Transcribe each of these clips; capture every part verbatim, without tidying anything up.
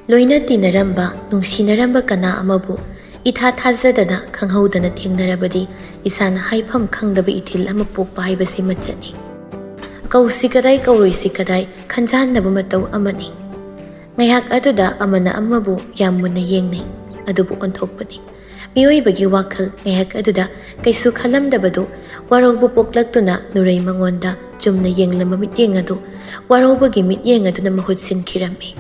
ꯂꯣꯏꯅ ꯇꯤꯟꯅꯔꯝꯕ, ꯅꯨꯡꯁꯤꯅꯔꯝꯕ ꯀꯅꯥ ꯑꯃꯕꯨ ꯏꯊꯥ ꯊꯥꯖꯗꯅ, ꯈꯪꯍꯧꯗꯅ ꯊꯦꯡꯅꯔꯕꯗꯤ ꯏꯁꯥꯅ ꯍꯥꯏꯐꯝ ꯈꯪꯗꯕ ꯏꯊꯤꯜ ꯑꯃ ꯄꯣꯛꯄ ꯍꯥꯏꯕꯁꯤ ꯃꯆꯠꯅꯤ꯫ ꯀꯧꯁꯤ ꯀꯗꯥꯏ, ꯀꯧꯔꯣꯏꯁꯤ ꯀꯗꯥꯏ ꯈꯟꯖꯥꯟꯅꯕ ꯃꯇꯧ ꯑꯃꯅꯤ꯫ ꯉꯥꯏꯍꯥꯛ ꯑꯗꯨꯗ ꯑꯃꯅ ꯑꯃꯕꯨ ꯌꯥꯝ ꯃꯨꯟꯅ ꯌꯦꯡꯅꯩ, ꯑꯗꯨꯕꯨ ꯑꯣꯟꯊꯣꯛꯄꯅꯤ꯫ ꯃꯤꯑꯣꯏꯕꯒꯤ ꯋꯥꯈꯜ ꯉꯥꯏꯍꯥꯛ ꯑꯗꯨꯗ ꯀꯩꯁꯨ ꯈꯜꯂꯝꯗꯕꯗꯨ ꯋꯥꯔꯧꯕ ꯄꯣꯛꯂꯛꯇꯨꯅ ꯅꯨꯔꯩ ꯃꯉꯣꯟꯗ ꯆꯨꯝꯅ ꯌꯦꯡꯂꯝꯕ ꯃꯤꯠꯌꯦꯡ ꯑꯗꯨ ꯋꯥꯔꯧꯕꯒꯤ ꯃꯤꯠꯌꯦꯡ ꯑꯗꯨꯅ ꯃꯍꯨꯠ ꯁꯤꯟꯈꯤꯔꯝꯃꯤ꯫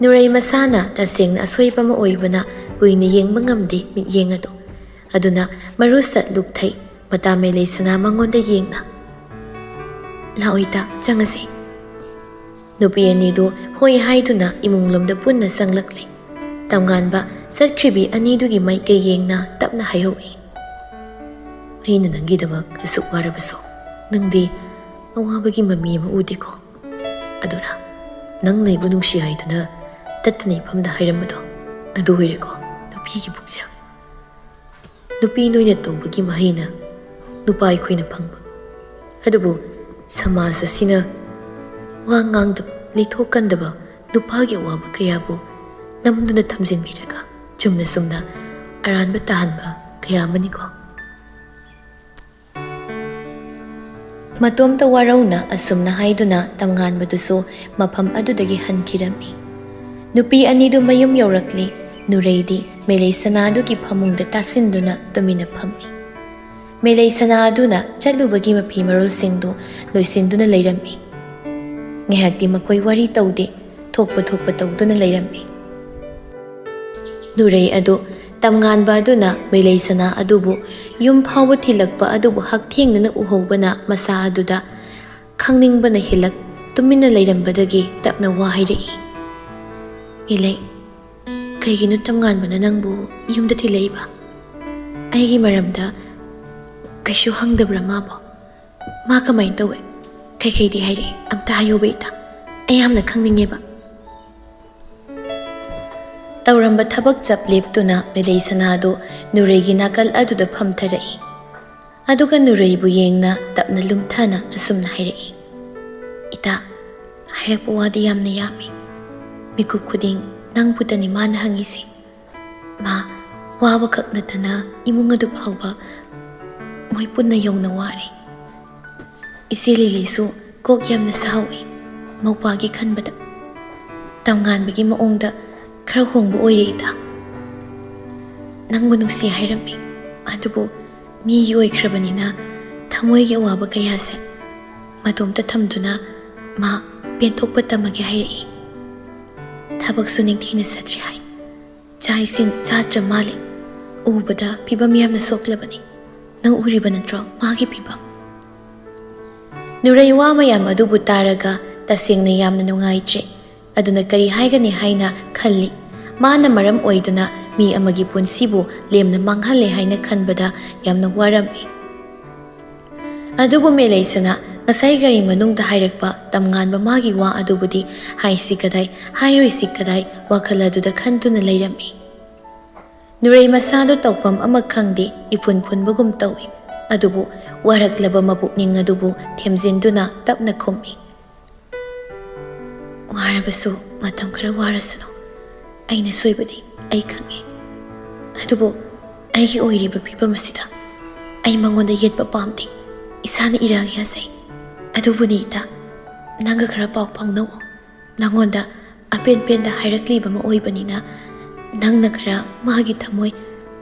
ꯅꯨꯔꯩ ꯃꯁꯥꯅ ꯇꯁꯦꯡꯅ ꯑꯁꯣꯏꯕ ꯑꯃ ꯑꯣꯏꯕꯅ ꯀꯨꯏꯅ ꯌꯦꯡꯕ ꯉꯝꯗꯦ ꯃꯤꯠꯌꯦꯡ ꯑꯗꯨ꯫ ꯑꯗꯨꯅ ꯃꯔꯨ ꯁꯠ ꯂꯨꯞꯊꯩ, ꯃꯇꯥ ꯃꯦꯂꯩꯁꯅꯥ ꯃꯉꯣꯟꯗ ꯌꯦꯡꯅ꯫ "ꯂꯥꯛꯑꯣ ꯏꯇꯥ, ꯆꯪꯉꯁꯤ꯫" ꯅꯨꯄꯤ ꯑꯅꯤꯗꯨ ꯍꯣꯏ ꯍꯥꯏꯗꯨꯅ ꯏꯃꯨꯡꯂꯣꯝꯗ ꯄꯨꯟꯅ ꯆꯪꯂꯛꯂꯦ꯫ ꯇꯝꯉꯥꯟꯕ ꯆꯠꯈ꯭ꯔꯤꯕꯤ ꯑꯅꯤꯗꯨꯒꯤ ꯃꯥꯏꯀꯩ ꯌꯦꯡꯅ ꯇꯞꯅ ꯍꯥꯏꯍꯧꯏ, "ꯑꯩꯅ ꯅꯪꯒꯤꯗꯃꯛ ꯑꯁꯨꯛ ꯋꯥꯔꯕꯁꯨ ꯅꯪꯗꯤ ꯑꯋꯥꯕꯒꯤ ꯃꯃꯤ ꯑꯃ ꯎꯗꯦꯀꯣ꯫ ꯑꯗꯨꯔ ꯅꯪꯅ ꯑꯩꯕꯨ ꯅꯨꯡꯁꯤ ꯍꯥꯏꯗꯨꯅ ꯇꯠꯇꯅ ꯏꯐꯝꯗ ꯍꯥꯏꯔꯝꯕꯗꯣ, ꯑꯗꯨ ꯑꯣꯏꯔꯦꯀꯣ ꯅꯨꯄꯤꯒꯤ ꯄꯨꯛꯆꯦꯜ꯫ ꯅꯨꯄꯤ ꯅꯣꯏꯅ ꯇꯧꯕꯒꯤ ꯃꯍꯩꯅ ꯅꯨꯄꯥ ꯑꯩꯈꯣꯏꯅ ꯐꯪꯕ꯫ ꯑꯗꯨꯕꯨ ꯁꯃꯥꯖ ꯑꯁꯤꯅ ꯋꯥ ꯉꯥꯡꯗꯕ, ꯂꯩꯊꯣꯛꯀꯟꯗꯕ ꯅꯨꯄꯥꯒꯤ ꯑꯋꯥꯕ ꯀꯌꯥꯕꯨ ꯅꯝꯗꯨꯅ ꯊꯝꯖꯤꯟꯕꯤꯔꯒ ꯆꯨꯝꯅ ꯆꯨꯝꯅ ꯑꯔꯥꯟꯕ ꯇꯥꯍꯟꯕ ꯀꯌꯥ ꯑꯃꯅꯤꯀꯣ꯫" ꯃꯇꯣꯝꯇ ꯋꯥꯔꯧꯅ ꯑꯁꯨꯝꯅ ꯍꯥꯏꯗꯨꯅ ꯇꯝꯉꯥꯟꯕꯗꯨꯁꯨ ꯃꯐꯝ ꯑꯗꯨꯗꯒꯤ ꯍꯟꯈꯤꯔꯝꯃꯤ꯫ ꯅꯨꯄꯤ ꯑꯅꯤꯗꯨ ꯃꯌꯨꯝ ꯌꯧꯔꯛꯂꯤ꯫ ꯅꯨꯔꯩꯗꯤ ꯃꯦꯂꯩ ꯁꯅꯥꯗꯨꯒꯤ ꯐꯃꯨꯡꯗ ꯇꯥꯁꯤꯟꯗꯨꯅ ꯇꯨꯃꯤꯟꯅ ꯐꯝꯃꯤ꯫ ꯃꯦꯂꯩ ꯁꯅꯥ ꯑꯗꯨꯅ ꯆꯠꯂꯨꯕꯒꯤ ꯃꯐꯤ ꯃꯔꯣꯜꯁꯤꯡꯗꯨ ꯂꯣꯏꯁꯤꯟꯗꯨꯅ ꯂꯩꯔꯝꯃꯤ꯫ ꯉꯥꯏꯍꯥꯛꯇꯤ ꯃꯈꯣꯏ ꯋꯥꯔꯤ ꯇꯧꯗꯦ, ꯊꯣꯛꯄ ꯊꯣꯛꯄ ꯇꯧꯗꯨꯅ ꯂꯩꯔꯝꯃꯤ꯫ ꯅꯨꯔꯩ ꯑꯗꯨ ꯇꯝꯉꯥꯟꯕ ꯑꯗꯨꯅ ꯃꯦꯂꯩ ꯁꯅꯥ ꯑꯗꯨꯕꯨ ꯌꯨꯝ ꯐꯥꯎꯕ ꯊꯤꯜꯂꯛꯄ ꯑꯗꯨꯕꯨ ꯍꯛꯊꯦꯡꯅꯅ ꯎꯍꯧꯕꯅ ꯃꯁꯥ ꯑꯗꯨꯗ ꯈꯪꯅꯤꯡꯕꯅ ꯍꯦꯜꯂꯛ ꯇꯨꯃꯤꯟꯅ ꯂꯩꯔꯝꯕꯗꯒꯤ ꯇꯞꯅ ꯋꯥ ꯍꯥꯏꯔꯛꯏ, "ꯃꯦꯂꯩ, ꯀꯩꯒꯤꯅꯣ ꯇꯝꯉꯥꯟꯕꯅ ꯅꯪꯕꯨ ꯌꯨꯝꯗ ꯊꯤꯜꯂꯛꯏꯕ? ꯑꯩꯒꯤ ꯃꯔꯝꯗ ꯀꯩꯁꯨ ꯍꯪꯗꯕ꯭ꯔꯥ ꯃꯥꯕꯣ? ꯃꯥ ꯀꯃꯥꯏꯅ ꯇꯧꯋꯦ? ꯀꯩꯀꯩꯗꯤ ꯍꯥꯏꯔꯛꯏ? ꯑꯝꯇ ꯍꯥꯏꯌꯣꯕ ꯏꯇꯥ꯫ ꯑꯩ ꯌꯥꯝꯅ ꯈꯪꯅꯤꯡꯉꯦꯕ꯫" ꯇꯧꯔꯝꯕ ꯊꯕꯛ ꯆꯞ ꯂꯦꯞꯇꯨꯅ ꯃꯦꯂꯩ ꯁꯅꯥꯗꯨ ꯅꯨꯔꯩꯒꯤ ꯅꯥꯀꯜ ꯑꯗꯨꯗ ꯐꯝꯊꯔꯛꯏ꯫ ꯑꯗꯨꯒ ꯅꯨꯔꯩꯕꯨ ꯌꯦꯡꯅ ꯇꯞꯅ ꯂꯨꯝꯊꯅ ꯑꯁꯨꯝꯅ ꯍꯥꯏꯔꯛꯏ, "ꯏꯇꯥ, ꯍꯥꯏꯔꯛꯄ ꯋꯥꯗꯤ ꯌꯥꯝꯅ ꯌꯥꯝꯃꯤ꯫ ꯃꯤꯀꯨꯞ ꯈꯨꯗꯤꯡ ꯅꯪꯕꯨꯇꯅꯤ ꯃꯥꯅ ꯍꯪꯉꯤꯁꯦ꯫ ꯃꯥ ꯋꯥꯕꯈꯛ ꯅꯠꯇꯅ ꯏꯃꯨꯡ ꯑꯗꯨ ꯐꯥꯎꯕ ꯃꯣꯏ ꯄꯨꯟꯅ ꯌꯧꯅ ꯋꯥꯔꯦ꯫ ꯏꯆꯦ ꯂꯤꯂꯤꯁꯨ ꯀꯣꯛ ꯌꯥꯝꯅ ꯁꯥꯍꯧꯏ ꯃꯧꯄꯥꯒꯤ ꯈꯟꯕꯗ꯫ ꯇꯝꯉꯥꯟꯕꯒꯤ ꯃꯑꯣꯡꯗ ꯈꯔ ꯍꯣꯡꯕ ꯑꯣꯏꯔꯦ ꯏꯇꯥ꯫ ꯅꯪꯕꯨ ꯅꯨꯡꯁꯤ ꯍꯥꯏꯔꯝꯃꯤ, ꯑꯗꯨꯕꯨ ꯃꯤꯒꯤ ꯑꯣꯏꯈ꯭ꯔꯕꯅꯤꯅ ꯊꯃꯣꯏꯒꯤ ꯑꯋꯥꯕ ꯀꯌꯥꯁꯦ ꯃꯇꯣꯝꯇ ꯊꯝꯗꯨꯅ ꯃꯥ ꯄꯦꯟꯊꯣꯛꯄ ꯇꯝꯃꯒꯦ ꯍꯥꯏꯔꯛꯏ꯫ ꯊꯕꯛꯁꯨ ꯅꯤꯡꯊꯤꯅ ꯆꯠꯇ꯭ꯔꯦ ꯍꯥꯏ꯫ ꯆꯥꯛ ꯏꯁꯤꯡ ꯆꯥꯗ꯭ꯔ ꯃꯥꯜꯂꯦ꯫ ꯎꯕꯗ ꯐꯤꯕꯝ ꯌꯥꯝꯅ ꯁꯣꯛꯂꯕꯅꯤ꯫ ꯅꯪ ꯎꯔꯤꯕ ꯅꯠꯇ꯭ꯔꯣ ꯃꯥꯒꯤ ꯐꯤꯕꯝ? ꯅꯨꯔꯩ ꯋꯥ ꯃꯌꯥꯝ ꯑꯗꯨꯕꯨ ꯇꯥꯔꯒ ꯇꯁꯦꯡꯅ ꯌꯥꯝꯅ ꯅꯨꯡꯉꯥꯏꯇ꯭ꯔꯦ꯫ ꯑꯗꯨꯅ ꯀꯔꯤ ꯍꯥꯏꯒꯅꯤ ꯍꯥꯏꯅ ꯈꯜꯂꯤ꯫ ꯃꯥꯅ ꯃꯔꯝ ꯑꯣꯏꯗꯨꯅ ꯃꯤ ꯑꯃꯒꯤ ꯄꯨꯟꯁꯤꯕꯨ ꯂꯦꯝꯅ ꯃꯥꯡꯍꯜꯂꯦ ꯍꯥꯏꯅ ꯈꯟꯕꯗ ꯌꯥꯝꯅ ꯋꯥꯔꯝꯃꯤ꯫ ꯑꯗꯨꯕꯨ ꯃꯦꯂꯩꯁꯅ ꯉꯁꯥꯏ ꯒꯥꯔꯤ ꯃꯅꯨꯡꯗ ꯍꯥꯏꯔꯛꯄ ꯇꯝꯉꯥꯟꯕ ꯃꯥꯒꯤ ꯋꯥ ꯑꯗꯨꯕꯨꯗꯤ ꯍꯥꯏꯁꯤ ꯀꯗꯥꯏ, ꯍꯥꯏꯔꯣꯏꯁꯤ ꯀꯗꯥꯏ ꯋꯥꯈꯜ ꯑꯗꯨꯗ ꯈꯟꯗꯨꯅ ꯂꯩꯔꯝꯃꯤ꯫ ꯅꯨꯔꯩ ꯃꯁꯥꯗꯨ ꯇꯧꯐꯝ ꯑꯃ ꯈꯪꯗꯦ, ꯏꯐꯨꯟ ꯐꯨꯟꯕꯒꯨꯝ ꯇꯧꯏ꯫ ꯑꯗꯨꯕꯨ ꯋꯥꯔꯛꯂꯕ ꯃꯄꯨꯛꯅꯤꯡ ꯑꯗꯨꯕꯨ ꯊꯦꯝꯖꯤꯟꯗꯨꯅ ꯇꯞꯅ ꯈꯨꯝꯃꯤ꯫ ꯋꯥꯔꯕꯁꯨ ꯃꯇꯝ ꯈꯔ ꯋꯥꯔꯁꯅꯨ꯫ ꯑꯩꯅ ꯁꯣꯏꯕꯅꯤ, ꯑꯩ ꯈꯪꯉꯤ꯫ ꯑꯗꯨꯕꯨ ꯑꯩꯒꯤ ꯑꯣꯏꯔꯤꯕ ꯐꯤꯕꯝ ꯑꯁꯤꯗ ꯑꯩ ꯃꯉꯣꯟꯗ ꯌꯦꯠꯄ ꯄꯥꯝꯗꯦ꯫ ꯏꯁꯥꯅ ꯏꯔꯥꯜ ꯌꯥꯖꯩ꯫ ꯑꯗꯨꯕꯨꯅꯤ ꯏꯇꯥ, ꯅꯪꯒ ꯈꯔ ꯄꯥꯎ ꯐꯥꯎꯅꯧ꯫ ꯅꯉꯣꯟꯗ ꯑꯄꯦꯟ ꯄꯦꯟꯗ ꯍꯥꯏꯔꯛꯂꯤꯕ ꯑꯃ ꯑꯣꯏꯕꯅꯤꯅ ꯅꯪꯅ ꯈꯔ ꯃꯥꯒꯤ ꯊꯃꯣꯏ,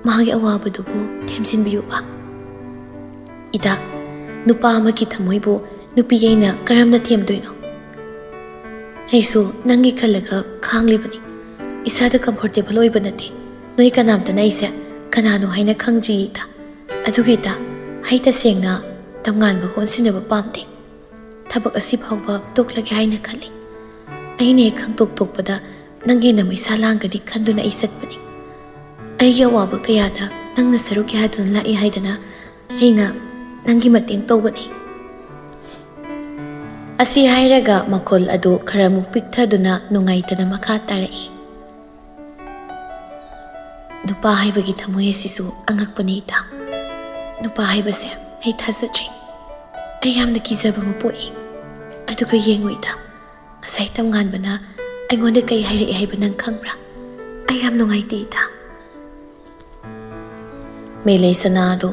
ꯃꯥꯒꯤ ꯑꯋꯥꯕꯗꯨꯕꯨ ꯊꯦꯝꯖꯤꯟꯕꯤꯌꯨꯕ꯫ ꯏꯇꯥ, ꯅꯨꯄꯥ ꯑꯃꯒꯤ ꯊꯃꯣꯏꯕꯨ ꯅꯨꯄꯤ ꯑꯩꯅ ꯀꯔꯝꯅ ꯊꯦꯝꯗꯣꯏꯅꯣ? ꯑꯩꯁꯨ ꯅꯪꯒꯤ ꯈꯜꯂꯒ ꯈꯥꯡꯂꯤꯕꯅꯤ꯫ ꯏꯁꯥꯗ comfortable ꯑꯣꯏꯕ ꯅꯠꯇꯦ꯫ ꯅꯣꯏ ꯀꯅꯥꯝꯇꯅ ꯑꯩꯁꯦ ꯀꯅꯥꯅꯣ ꯍꯥꯏꯅ ꯈꯪꯗ꯭ꯔꯤ ꯏꯇꯥ꯫ ꯑꯗꯨꯒ ꯏꯇꯥ, ꯑꯩ ꯇꯁꯦꯡꯅ ꯇꯝꯉꯥꯟꯕꯒ ꯑꯣꯟꯁꯤꯟꯅꯕ ꯄꯥꯝꯗꯦ꯫ ꯊꯕꯛ ꯑꯁꯤ ꯐꯥꯎꯕ ꯇꯣꯛꯂꯒꯦ ꯍꯥꯏꯅ ꯈꯜꯂꯤ꯫ ꯑꯩꯅ ꯍꯦꯛ ꯈꯪꯇꯣꯛ ꯇꯣꯛꯄꯗ ꯅꯪ ꯍꯦꯟꯅ ꯃꯩꯁꯥ ꯂꯥꯡꯒꯅꯤ ꯈꯟꯗꯨꯅ ꯑꯩ ꯆꯠꯄꯅꯤ꯫ ꯑꯩꯒꯤ ꯑꯋꯥꯕ ꯀꯌꯥꯗ ꯅꯪꯅ ꯁꯔꯨꯛ ꯌꯥꯗꯨꯅ ꯂꯥꯛꯏ ꯍꯥꯏꯗꯅ ꯑꯩꯅ ꯅꯪꯒꯤ ꯃꯇꯦꯡ ꯇꯧꯕꯅꯤ꯫ ꯑꯁꯤ ꯍꯥꯏꯔꯒ ꯃꯈꯣꯜ ꯑꯗꯨ ꯈꯔꯃꯨꯛ ꯄꯤꯛꯊꯗꯨꯅ ꯅꯨꯡꯉꯥꯏꯇꯅ ꯃꯈꯥ ꯇꯥꯔꯛꯏ꯫ ꯅꯨꯄꯥ ꯍꯥꯏꯕꯒꯤ ꯊꯃꯣꯏ ꯑꯁꯤꯁꯨ ꯑꯉꯛꯄꯅꯤ ꯏꯇꯥ꯫ ꯅꯨꯄꯥ ꯍꯥꯏꯕꯁꯦ ꯑꯩ ꯊꯥꯖꯗ꯭ꯔꯤ꯫ ꯑꯩ ꯌꯥꯝꯅ ꯀꯤꯖꯕ ꯑꯃ ꯄꯣꯛꯏ꯫ ꯑꯗꯨꯒ ꯌꯦꯡꯉꯨ ꯏꯇꯥ, ꯉꯁꯥꯏ ꯇꯝꯉꯥꯟꯕꯅ ꯑꯩꯉꯣꯟꯗ ꯀꯩ ꯍꯥꯏꯔꯛꯑꯦ ꯍꯥꯏꯕ ꯅꯪ ꯈꯪꯕ꯭ꯔꯥ? ꯑꯩ ꯌꯥꯝ ꯅꯨꯡꯉꯥꯏꯇꯦ, ꯏꯇꯥ꯫ ꯃꯦꯂꯩ ꯁꯅꯥꯗꯣ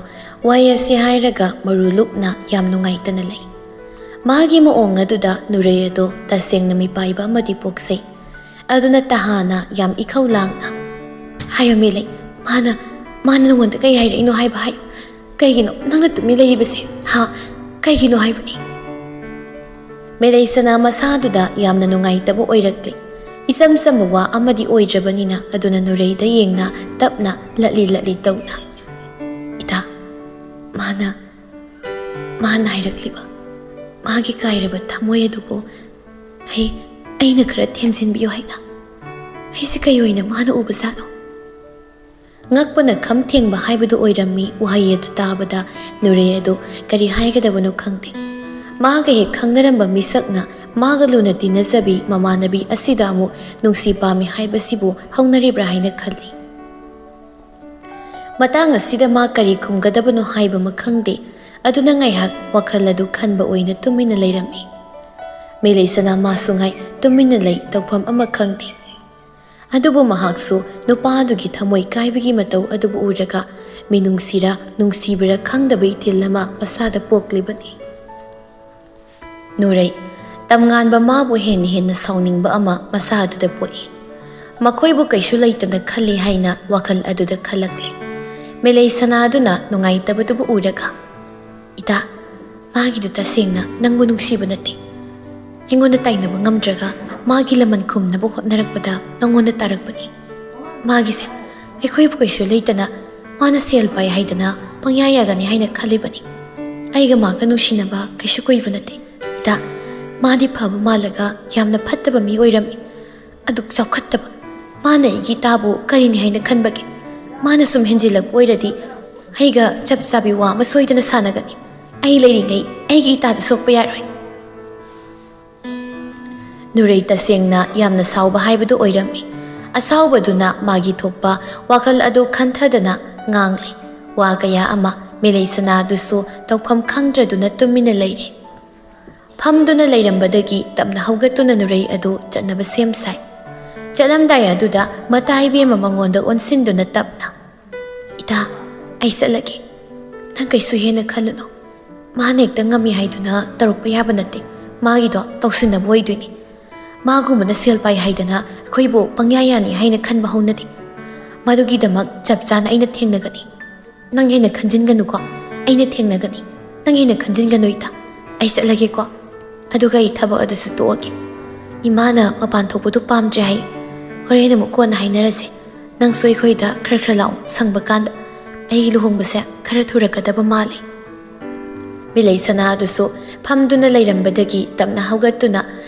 ꯋꯥꯍꯩ ꯑꯁꯤ ꯍꯥꯏꯔꯒ ꯃꯔꯨ ꯂꯨꯛꯅ ꯌꯥꯝ ꯅꯨꯡꯉꯥꯏꯇꯅ ꯂꯩ꯫ ꯃꯥꯒꯤ ꯃꯑꯣꯡ ꯑꯗꯨꯗ ꯅꯨꯔꯩ ꯑꯗꯣ ꯇꯁꯦꯡꯅ ꯃꯤꯄꯥꯏꯕ ꯑꯃꯗꯤ ꯄꯣꯛꯆꯩ꯫ ꯑꯗꯨꯅ ꯇꯍꯥꯅ ꯌꯥꯝ ꯏꯈꯧ ꯂꯥꯡꯅ, "ꯍꯥꯏꯌꯣ ꯃꯦꯂꯩ, ꯃꯥꯅ, ꯃꯥꯅ ꯅꯉꯣꯟꯗ ꯀꯩ ꯍꯥꯏꯔꯛꯏꯅꯣ ꯍꯥꯏꯕ ꯍꯥꯏꯌꯨ꯫ ꯀꯩꯒꯤꯅꯣ ꯅꯪꯅ ꯇꯨꯃꯤꯟ ꯂꯩꯔꯤꯕꯁꯦ? ꯍꯥ? ꯀꯩꯒꯤꯅꯣ ꯍꯥꯏꯕꯅꯤ?" ꯃꯦꯂꯩ ꯁꯅꯥ ꯃꯁꯥꯗꯨꯗ ꯌꯥꯝꯅ ꯅꯨꯡꯉꯥꯏꯇꯕ ꯑꯣꯏꯔꯛꯂꯦ꯫ ꯏꯆꯝ ꯆꯝꯕ ꯋꯥ ꯑꯃꯗꯤ ꯑꯣꯏꯗ꯭ꯔꯕꯅꯤꯅ, ꯑꯗꯨꯅ ꯅꯨꯔꯩꯗ ꯌꯦꯡꯅ ꯇꯞꯅ ꯂꯠꯂꯤ ꯂꯠꯂꯤ ꯇꯧꯅ, "ꯏꯇꯥ, ꯃꯥꯅ, ꯃꯥꯅ ꯍꯥꯏꯔꯛꯂꯤꯕ ꯃꯥꯒꯤ ꯀꯥꯏꯔꯕ ꯊꯃꯣꯏ ꯑꯗꯨꯕꯨ ꯑꯩ, ꯑꯩꯅ ꯈꯔ ꯊꯦꯝꯖꯤꯟꯕꯤꯌꯨ ꯍꯥꯏꯅ꯫ ꯑꯩꯁꯦ ꯀꯩ ꯑꯣꯏꯅ ꯃꯥꯅ ꯎꯕꯖꯥꯠꯅꯣ?" ꯉꯛꯄꯅ ꯈꯝ ꯊꯦꯡꯕ ꯍꯥꯏꯕꯗꯨ ꯑꯣꯏꯔꯝꯃꯤ꯫ ꯋꯥꯍꯩ ꯑꯗꯨ ꯇꯥꯕꯗ ꯅꯨꯔꯩ ꯑꯗꯨ ꯀꯔꯤ ꯍꯥꯏꯒꯗꯕꯅꯣ ꯈꯪꯗꯦ꯫ ꯃꯥꯒ ꯍꯦꯛ ꯈꯪꯅꯔꯝꯕ ꯃꯤꯁꯛꯅ ꯃꯥꯒ ꯂꯨꯅ ꯇꯤꯟꯅꯖꯕꯤ ꯃꯃꯥꯟꯅꯕꯤ ꯑꯁꯤꯗ ꯑꯃꯨꯛ ꯅꯨꯡꯁꯤ ꯄꯥꯝꯃꯤ ꯍꯥꯏꯕꯁꯤꯕꯨ ꯍꯧꯅꯔꯤꯕ꯭ꯔꯥ ꯍꯥꯏꯅ ꯈꯜꯂꯤ꯫ ꯃꯇꯥꯡ ꯑꯁꯤꯗ ꯃꯥ ꯀꯔꯤ ꯈꯨꯝꯒꯗꯕꯅꯣ ꯍꯥꯏꯕ ꯑꯃ ꯈꯪꯗꯦ꯫ ꯑꯗꯨꯅ ꯉꯥꯏꯍꯥꯛ ꯋꯥꯈꯜ ꯑꯗꯨ ꯈꯟꯕ ꯑꯣꯏꯅ ꯇꯨꯃꯤꯟꯅ ꯂꯩꯔꯝꯃꯤ꯫ ꯃꯦꯂꯩꯁꯅꯥ ꯃꯥꯁꯨ ꯉꯥꯏ ꯇꯨꯃꯤꯟꯅ ꯂꯩ, ꯇꯧꯐꯝ ꯑꯃ ꯈꯪꯗꯦ꯫ ꯑꯗꯨꯕꯨ ꯃꯍꯥꯛꯁꯨ ꯅꯨꯄꯥ ꯑꯗꯨꯒꯤ ꯊꯃꯣꯏ ꯀꯥꯏꯕꯒꯤ ꯃꯇꯧ ꯑꯗꯨꯕꯨ ꯎꯔꯒ ꯃꯤꯅꯨꯡꯁꯤꯔ ꯅꯨꯡꯁꯤꯕꯔ ꯈꯪꯗꯕ ꯏꯊꯤꯜ ꯑꯃ ꯃꯁꯥꯗ ꯄꯣꯛꯂꯤꯕꯅꯤ꯫ ꯅꯨꯔꯩ, ꯇꯝꯉꯥꯟꯕ ꯃꯥꯕꯨ ꯍꯦꯟꯅ ꯍꯦꯟꯅ ꯁꯥꯎꯅꯤꯡꯕ ꯑꯃ ꯃꯁꯥ ꯑꯗꯨꯗ ꯄꯣꯛꯏ꯫ ꯃꯈꯣꯏꯕꯨ ꯀꯩꯁꯨ ꯂꯩꯇꯅ ꯈꯜꯂꯤ ꯍꯥꯏꯅ ꯋꯥꯈꯜ ꯑꯗꯨꯗ ꯈꯜꯂꯛꯂꯤ꯫ ꯃꯦꯂꯩ ꯁꯅꯥꯗꯨꯅ ꯅꯨꯡꯉꯥꯏꯇꯕꯗꯨꯕꯨ ꯎꯔꯒ, "ꯏꯇꯥ, ꯃꯥꯒꯤꯗꯨ ꯇꯁꯦꯡꯅ ꯅꯪꯕꯨ ꯅꯨꯡꯁꯤꯕ ꯅꯠꯇꯦ꯫ ꯑꯩꯉꯣꯟꯗ ꯇꯥꯏꯅꯕ ꯉꯝꯗ꯭ꯔꯒ ꯃꯥꯒꯤ ꯂꯃꯟ ꯈꯨꯝꯅꯕ ꯍꯣꯠꯅꯔꯛꯄꯗ ꯅꯪꯉꯣꯟꯗ ꯇꯥꯔꯛꯄꯅꯤ꯫ ꯃꯥꯒꯤꯁꯦ ꯑꯩꯈꯣꯏꯕꯨ ꯀꯩꯁꯨ ꯂꯩꯇꯅ ꯃꯥꯅ ꯁꯦꯜ ꯄꯥꯏ ꯍꯥꯏꯗꯅ ꯄꯪꯌꯥ ꯌꯥꯒꯅꯤ ꯍꯥꯏꯅ ꯈꯜꯂꯤꯕꯅꯤ꯫ ꯑꯩꯒ ꯃꯥꯒ ꯅꯨꯡꯁꯤꯅꯕ ꯀꯩꯁꯨ ꯀꯨꯏꯕ ꯅꯠꯇꯦ꯫ ꯏꯇꯥ, ꯃꯥꯗꯤ ꯐꯕ ꯃꯥꯜꯂꯒ ꯌꯥꯝꯅ ꯐꯠꯇꯕ ꯃꯤ ꯑꯣꯏꯔꯝꯃꯤ꯫ ꯑꯗꯨꯛ ꯆꯥꯎꯈꯠꯇꯕ ꯃꯥꯅ ꯑꯩꯒꯤ ꯏꯇꯥꯕꯨ ꯀꯔꯤꯅꯤ ꯍꯥꯏꯅ ꯈꯟꯕꯒꯦ? ꯃꯥꯅ ꯁꯨꯝ ꯍꯦꯟꯖꯤꯜꯂꯛꯄ ꯑꯣꯏꯔꯗꯤ ꯑꯩꯒ ꯆꯞ ꯆꯥꯕꯤ ꯋꯥ ꯑꯃ ꯁꯣꯏꯗꯅ ꯁꯥꯟꯅꯒꯅꯤ꯫ ꯑꯩ ꯂꯩꯔꯤꯉꯩ ꯑꯩꯒꯤ ꯏꯇꯥꯗ ꯁꯣꯛꯄ ꯌꯥꯔꯣꯏ꯫" ꯅꯨꯔꯩ ꯇꯁꯦꯡꯅ ꯌꯥꯝꯅ ꯁꯥꯎꯕ ꯍꯥꯏꯕꯗꯨ ꯑꯣꯏꯔꯝꯃꯤ꯫ ꯑꯁꯥꯎꯕꯗꯨꯅ ꯃꯥꯒꯤ ꯊꯣꯛꯄ ꯋꯥꯈꯜ ꯑꯗꯨ ꯈꯟꯊꯗꯅ ꯉꯥꯡꯂꯦ꯫ ꯋꯥ ꯀꯌꯥ ꯑꯃ꯫ ꯃꯦꯂꯩ ꯁꯅꯥꯗꯨꯁꯨ ꯇꯧꯐꯝ ꯈꯪꯗ꯭ꯔꯗꯨꯅ ꯇꯨꯃꯤꯟꯅ ꯂꯩꯔꯦ꯫ ꯐꯝꯗꯨꯅ ꯂꯩꯔꯝꯕꯗꯒꯤ ꯇꯞꯅ ꯍꯧꯒꯠꯇꯨꯅ ꯅꯨꯔꯩ ꯑꯗꯨ ꯆꯠꯅꯕ ꯁꯦꯝ ꯁꯥꯏ꯫ ꯆꯠꯂꯝꯗꯥꯏ ꯑꯗꯨꯗ ꯃꯇꯥ ꯏꯕꯦꯝꯃ ꯃꯉꯣꯟꯗ ꯑꯣꯟꯁꯤꯟꯗꯨꯅ ꯇꯞꯅ, "ꯏꯇꯥ, ꯑꯩ ꯆꯠꯂꯒꯦ꯫ ꯅꯪ ꯀꯩꯁꯨ ꯍꯦꯟꯅ ꯈꯜꯂꯨꯅꯨ꯫ ꯃꯥꯅ ꯍꯦꯛꯇ ꯉꯝꯃꯤ ꯍꯥꯏꯗꯨꯅ ꯇꯧꯔꯛꯄ ꯌꯥꯕ ꯅꯠꯇꯦ꯫ ꯃꯥꯒꯤꯗꯣ ꯇꯧꯁꯤꯟꯅꯕ ꯑꯣꯏꯗꯣꯏꯅꯤ꯫ ꯃꯥꯒꯨꯝꯕꯅ ꯁꯦꯜ ꯄꯥꯏ ꯍꯥꯏꯗꯅ ꯑꯩꯈꯣꯏꯕꯨ ꯄꯪꯌꯥ ꯌꯥꯅꯤ ꯍꯥꯏꯅ ꯈꯟꯕ ꯍꯧꯅꯗꯦ꯫ ꯃꯗꯨꯒꯤꯗꯃꯛ ꯆꯞ ꯆꯥꯅ ꯑꯩꯅ ꯊꯦꯡꯅꯒꯅꯤ꯫ ꯅꯪ ꯍꯦꯟꯅ ꯈꯟꯖꯤꯟꯒꯅꯨꯀꯣ꯫ ꯑꯩꯅ ꯊꯦꯡꯅꯒꯅꯤ꯫ ꯅꯪ ꯍꯦꯟꯅ ꯈꯟꯖꯤꯟꯒꯅꯨ ꯏꯇꯥ꯫ ꯑꯩ ꯆꯠꯂꯒꯦꯀꯣ꯫ ꯑꯗꯨꯒ ꯑꯩ ꯊꯕꯛ ꯑꯗꯨꯁꯨ ꯇꯣꯛꯑꯒꯦ꯫ ꯏꯃꯥꯅ ꯃꯄꯥꯟ ꯊꯣꯛꯄꯗꯨ ꯄꯥꯝꯗ꯭ꯔꯦ ꯍꯥꯏ꯫ ꯍꯣꯔꯦꯟ ꯑꯃꯨꯛ ꯀꯣꯟꯅ ꯍꯥꯏꯅꯔꯁꯦ꯫ ꯅꯪꯁꯨ ꯑꯩꯈꯣꯏꯗ ꯈꯔ ꯈꯔ ꯂꯥꯛꯑꯣ, ꯁꯪꯕ ꯀꯥꯟꯗ꯫ ꯑꯩꯒꯤ ꯂꯨꯍꯣꯡꯕꯁꯦ ꯈꯔ ꯊꯨꯔꯛꯀꯗꯕ ꯃꯥꯜꯂꯤ꯫" ꯃꯤꯂꯩ ꯁꯅꯥ ꯑꯗꯨꯁꯨ ꯐꯝꯗꯨꯅ ꯂꯩꯔꯝꯕꯗꯒꯤ ꯇꯞꯅ ꯍꯧꯒꯠꯇꯨꯅ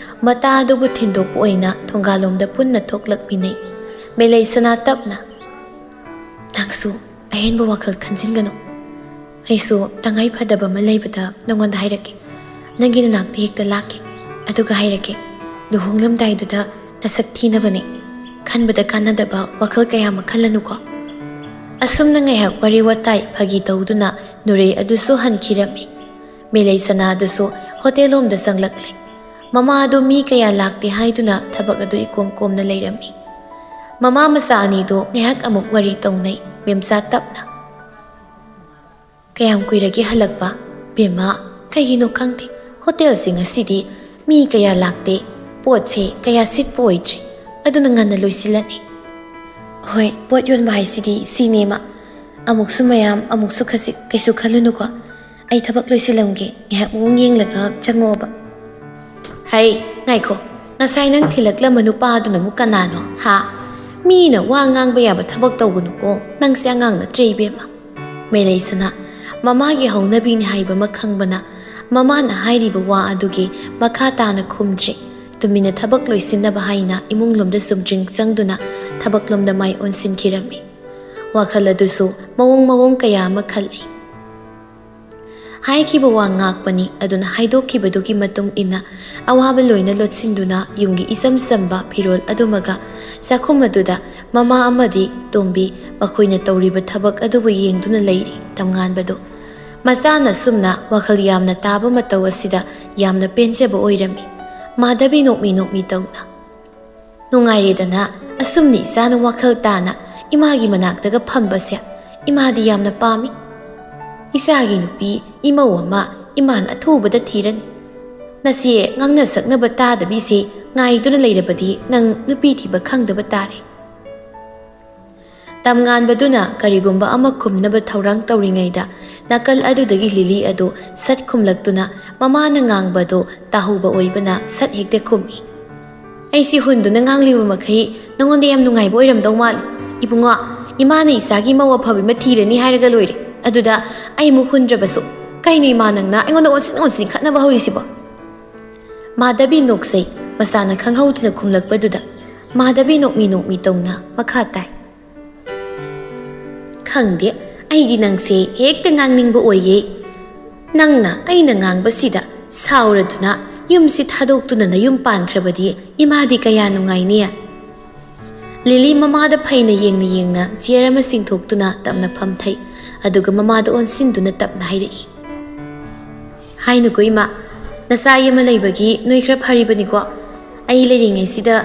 ꯃꯇꯥ ꯑꯗꯨꯕꯨ ꯊꯤꯟꯗꯣꯛꯄ ꯑꯣꯏꯅ ꯊꯣꯡꯒꯥꯂꯣꯝꯗ ꯄꯨꯟꯅ ꯊꯣꯛꯂꯛꯃꯤꯟꯅꯩ꯫ ꯃꯤꯂꯩ ꯁꯅꯥ ꯇꯞꯅ, "ꯅꯪꯁꯨ ꯑꯍꯦꯟꯕ ꯋꯥꯈꯜ ꯈꯟꯖꯤꯟꯒꯅꯨ꯫ ꯑꯩꯁꯨ ꯇꯉꯥꯏ ꯐꯗꯕ ꯑꯃ ꯂꯩꯕꯗ ꯅꯉꯣꯟꯗ ꯍꯥꯏꯔꯛꯀꯦ꯫ ꯅꯪꯒꯤ ꯅꯅꯥꯛꯇ ꯍꯦꯛꯇ ꯂꯥꯛꯀꯦ꯫ ꯑꯗꯨꯒ ꯍꯥꯏꯔꯛꯀꯦ, ꯂꯨꯍꯣꯡꯂꯝꯗꯥꯏꯗꯨꯗ ꯅꯁꯛ ꯊꯤꯅꯕꯅꯦ꯫ ꯈꯟꯕꯗ ꯀꯥꯟꯅꯗꯕ ꯋꯥꯈꯜ ꯀꯌꯥ ꯑꯃ ꯈꯜꯂꯅꯨꯀꯣ꯫" ꯑꯁꯨꯝꯅ ꯉꯥꯏꯍꯥꯛ ꯋꯥꯔꯤ ꯋꯥꯇꯥꯏ ꯐꯥꯒꯤ ꯇꯧꯗꯨꯅ ꯅꯨꯔꯩ ꯑꯗꯨꯁꯨ ꯍꯟꯈꯤꯔꯝꯃꯤ꯫ ꯃꯤꯂꯩ ꯁꯅꯥ ꯑꯗꯨꯁꯨ ꯍꯣꯇꯦꯜ ꯂꯣꯝꯗ ꯆꯪꯂꯛꯂꯦ꯫ ꯃꯃꯥ ꯑꯗꯨ ꯃꯤ ꯀꯌꯥ ꯂꯥꯛꯇꯦ ꯍꯥꯏꯗꯨꯅ ꯊꯕꯛ ꯑꯗꯨ ꯏꯀꯣꯝ ꯀꯣꯝꯅ ꯂꯩꯔꯝꯃꯤ꯫ ꯃꯃꯥ ꯃꯆꯥ ꯑꯅꯤꯗꯨ ꯉꯥꯏꯍꯥꯛ ꯑꯃꯨꯛ ꯋꯥꯔꯤ ꯇꯧꯅꯩ꯫ ꯃꯦꯝꯆꯥ ꯇꯞꯅ, "ꯀꯌꯥꯝ ꯀꯨꯏꯔꯒꯦ ꯍꯜꯂꯛꯄ?" "ꯕꯦꯝꯃ, ꯀꯩꯒꯤꯅꯣ ꯈꯪꯗꯦ, ꯍꯣꯇꯦꯜꯁꯦ ꯉꯁꯤꯗꯤ ꯃꯤ ꯀꯌꯥ ꯂꯥꯛꯇꯦ, ꯄꯣꯠꯁꯦ ꯀꯌꯥ ꯁꯤꯠꯄ ꯑꯣꯏꯗ꯭ꯔꯦ, ꯑꯗꯨꯅ ꯉꯟꯅ ꯂꯣꯏꯁꯤꯜꯂꯅꯤ꯫" "ꯍꯣꯏ, ꯄꯣꯠ ꯌꯣꯟꯕ ꯍꯥꯏꯁꯤꯗꯤ ꯁꯤꯅꯦ ꯏꯃꯥ, ꯑꯃꯨꯛꯁꯨ ꯃꯌꯥꯝ, ꯑꯃꯨꯛꯁꯨ ꯈꯖꯤꯛ, ꯀꯩꯁꯨ ꯈꯜꯂꯨꯅꯨꯀꯣ꯫ ꯑꯩ ꯊꯕꯛ ꯂꯣꯏꯁꯤꯜꯂꯝꯒꯦ, ꯉꯥꯏꯍꯥꯛ ꯃꯑꯣꯡ ꯌꯦꯡꯂꯒ ꯆꯪꯉꯛꯑꯣꯕ꯫" "ꯍꯩ, ꯉꯥꯏꯈꯣ, ꯉꯁꯥꯏ ꯅꯪ ꯊꯤꯜꯂꯛꯂꯝꯕ ꯅꯨꯄꯥꯗꯨꯅ ꯑꯃꯨꯛ ꯀꯅꯥꯅꯣ, ꯍꯥ? ꯃꯤꯅ ꯋꯥ ꯉꯥꯡꯕ ꯌꯥꯕ ꯊꯕꯛ ꯇꯧꯒꯅꯨꯀꯣ, ꯅꯪꯁꯦ ꯑꯉꯥꯡ ꯅꯠꯇ꯭ꯔꯦ ꯏꯕꯦꯝꯃ꯫" ꯃꯦꯂꯩꯁꯅꯥ ꯃꯃꯥꯒꯤ ꯍꯧꯅꯕꯤꯅꯤ ꯍꯥꯏꯕ ꯑꯃ ꯈꯪꯕꯅ ꯃꯃꯥꯅ ꯍꯥꯏꯔꯤꯕ ꯋꯥ ꯑꯗꯨꯒꯤ ꯃꯈꯥ ꯇꯥꯅ ꯈꯨꯝꯗ꯭ꯔꯦ꯫ ꯇꯨꯃꯤꯟꯅ ꯊꯕꯛ ꯂꯣꯏꯁꯤꯟꯅꯕ ꯍꯥꯏꯅ ꯏꯃꯨꯡꯂꯣꯝꯗ ꯆꯨꯝꯗ꯭ꯔꯤꯡ ꯆꯪꯗꯨꯅ ꯊꯕꯛꯂꯣꯝꯗ ꯃꯥꯏ ꯑꯣꯟꯁꯤꯟꯈꯤꯔꯝꯃꯤ꯫ ꯋꯥꯈꯜ ꯑꯗꯨꯁꯨ ꯃꯑꯣꯡ ꯃꯑꯣꯡ ꯀꯌꯥ ꯑꯃ ꯈꯜꯂꯤ꯫ ꯍꯥꯏꯈꯤꯕ ꯋꯥ ꯉꯥꯛꯄꯅꯤ, ꯑꯗꯨꯅ ꯍꯥꯏꯗꯣꯛꯈꯤꯕꯗꯨꯒꯤ ꯃꯇꯨꯡ ꯏꯟꯅ ꯑꯋꯥꯕ ꯂꯣꯏꯅ ꯂꯣꯠꯁꯤꯟꯗꯨꯅ ꯌꯨꯝꯒꯤ ꯏꯆꯝ ꯆꯝꯕ ꯐꯤꯔꯣꯜ ꯑꯗꯨꯃꯒ ꯆꯥꯛꯈꯨꯝ ꯑꯗꯨꯗ ꯃꯃꯥ ꯑꯃꯗꯤ ꯇꯣꯝꯕꯤ ꯃꯈꯣꯏꯅ ꯇꯧꯔꯤꯕ ꯊꯕꯛ ꯑꯗꯨꯕꯨ ꯌꯦꯡꯗꯨꯅ ꯂꯩꯔꯤ ꯇꯝꯉꯥꯟꯕꯗꯨ꯫ ꯃꯆꯥꯅ ꯁꯨꯝꯅ ꯋꯥꯈꯜ ꯌꯥꯝꯅ ꯇꯥꯕ ꯃꯇꯧ ꯑꯁꯤꯗ ꯌꯥꯝꯅ ꯄꯦꯟꯖꯕ ꯑꯣꯏꯔꯝꯃꯤ꯫ ꯃꯥꯙꯕꯤ ꯅꯣꯛꯃꯤ ꯅꯣꯛꯃꯤ ꯇꯧꯅ, "ꯅꯨꯡꯉꯥꯏꯔꯦꯗꯅ, ꯑꯁꯨꯝꯅ ꯏꯆꯥꯅ ꯋꯥꯈꯜ ꯇꯥꯅ ꯏꯃꯥꯒꯤ ꯃꯅꯥꯛꯇꯒ ꯐꯝꯕꯁꯦ ꯏꯃꯥꯗꯤ ꯌꯥꯝꯅ ꯄꯥꯝꯃꯤ꯫ ꯏꯆꯥꯒꯤ ꯅꯨꯄꯤ ꯏꯃꯧ ꯑꯃ ꯏꯃꯥꯅ ꯑꯊꯨꯕꯗ ꯊꯤꯔꯅꯤ꯫ ꯅꯆꯦ ꯉꯥꯡꯅ ꯁꯛꯅꯕ ꯇꯥꯗꯕꯤꯁꯦ ꯉꯥꯏꯗꯨꯅ ꯂꯩꯔꯕꯗꯤ ꯅꯪ ꯅꯨꯄꯤ ꯊꯤꯕ ꯈꯪꯗꯕ ꯇꯥꯔꯦ꯫" ꯇꯝꯉꯥꯟꯕꯗꯨꯅ ꯀꯔꯤꯒꯨꯝꯕ ꯑꯃ ꯈꯨꯝꯅꯕ ꯊꯧꯔꯥꯡ ꯇꯧꯔꯤꯉꯩꯗ, ꯅꯥꯀꯜ ꯑꯗꯨꯗꯒꯤ ꯂꯤꯂꯤ ꯑꯗꯨ ꯁꯠ ꯈꯨꯝꯂꯛꯇꯨꯅ ꯃꯃꯥꯅ ꯉꯥꯡꯕꯗꯨ ꯇꯥꯍꯧꯕ ꯑꯣꯏꯕꯅ ꯁꯠ ꯍꯦꯛꯇ ꯈꯨꯝꯃꯤ꯫ "ꯑꯩꯁꯤ ꯍꯨꯟꯗꯨꯅ ꯉꯥꯡꯂꯤꯕ ꯃꯈꯩ ꯅꯉꯣꯟꯗ ꯌꯥꯝ ꯅꯨꯡꯉꯥꯏꯕ ꯑꯣꯏꯔꯝꯗꯧ ꯃꯥꯜꯂꯤ꯫ ꯏꯕꯨꯡꯉꯣ, ꯏꯃꯥꯅ ꯏꯆꯥꯒꯤ ꯃꯧ ꯑꯐꯕ ꯑꯃ ꯊꯤꯔꯅꯤ ꯍꯥꯏꯔꯒ ꯂꯣꯏꯔꯦ꯫ ꯑꯗꯨꯗ ꯑꯩ ꯑꯃꯨꯛ ꯍꯨꯟꯗ꯭ꯔꯕꯁꯨ꯫ ꯀꯩꯅꯣ ꯏꯃꯥ, ꯅꯪꯅ ꯑꯩꯉꯣꯟꯗ ꯑꯣꯟꯁꯤꯟ ꯑꯣꯟꯁꯤꯟ ꯈꯠꯅꯕ ꯍꯧꯔꯤꯁꯤꯕꯣ?" ꯃꯥꯙꯕꯤ ꯅꯣꯛꯆꯩ꯫ ꯃꯆꯥꯅ ꯈꯪꯍꯧꯗꯅ ꯈꯨꯝꯂꯛꯄꯗꯨꯗ ꯃꯥꯙꯕꯤ ꯅꯣꯛꯃꯤ ꯅꯣꯛꯃꯤ ꯇꯧꯅ ꯃꯈꯥ ꯇꯥꯏ꯫ "ꯈꯪꯗꯦ, ꯑꯩꯗꯤ ꯅꯪꯁꯦ ꯍꯦꯛꯇ ꯉꯥꯡꯅꯤꯡꯕ ꯑꯣꯏꯌꯦ꯫ ꯅꯪꯅ ꯑꯩꯅ ꯉꯥꯡꯕꯁꯤꯗ ꯁꯥꯎꯔꯗꯨꯅ ꯌꯨꯝꯁꯤ ꯊꯥꯗꯣꯛꯇꯨꯅ ꯅꯌꯨꯝ ꯄꯥꯟꯈ꯭ꯔꯕꯗꯤ ꯏꯃꯥꯗꯤ ꯀꯌꯥ ꯅꯨꯡꯉꯥꯏꯅꯤ?" ꯂꯤꯂꯤ ꯃꯃꯥꯗ ꯐꯩꯅ ꯌꯦꯡꯅ ꯌꯦꯡꯅ ꯆꯤꯌꯔ ꯑꯃ ꯆꯤꯡꯊꯣꯛꯇꯨꯅ ꯇꯞꯅ ꯐꯝꯊꯩ꯫ ꯑꯗꯨꯒ ꯃꯃꯥꯗ ꯑꯣꯟꯁꯤꯟꯗꯨꯅ ꯇꯞꯅ ꯍꯥꯏꯔꯛꯏ, "ꯍꯥꯏꯅꯨꯀꯣ ꯏꯃꯥ, ꯅꯆꯥ ꯑꯃ ꯂꯩꯕꯒꯤ ꯅꯣꯏ ꯈꯔ ꯐꯔꯤꯕꯅꯤꯀꯣ꯫ ꯑꯩ ꯂꯩꯔꯤꯉꯩꯁꯤꯗ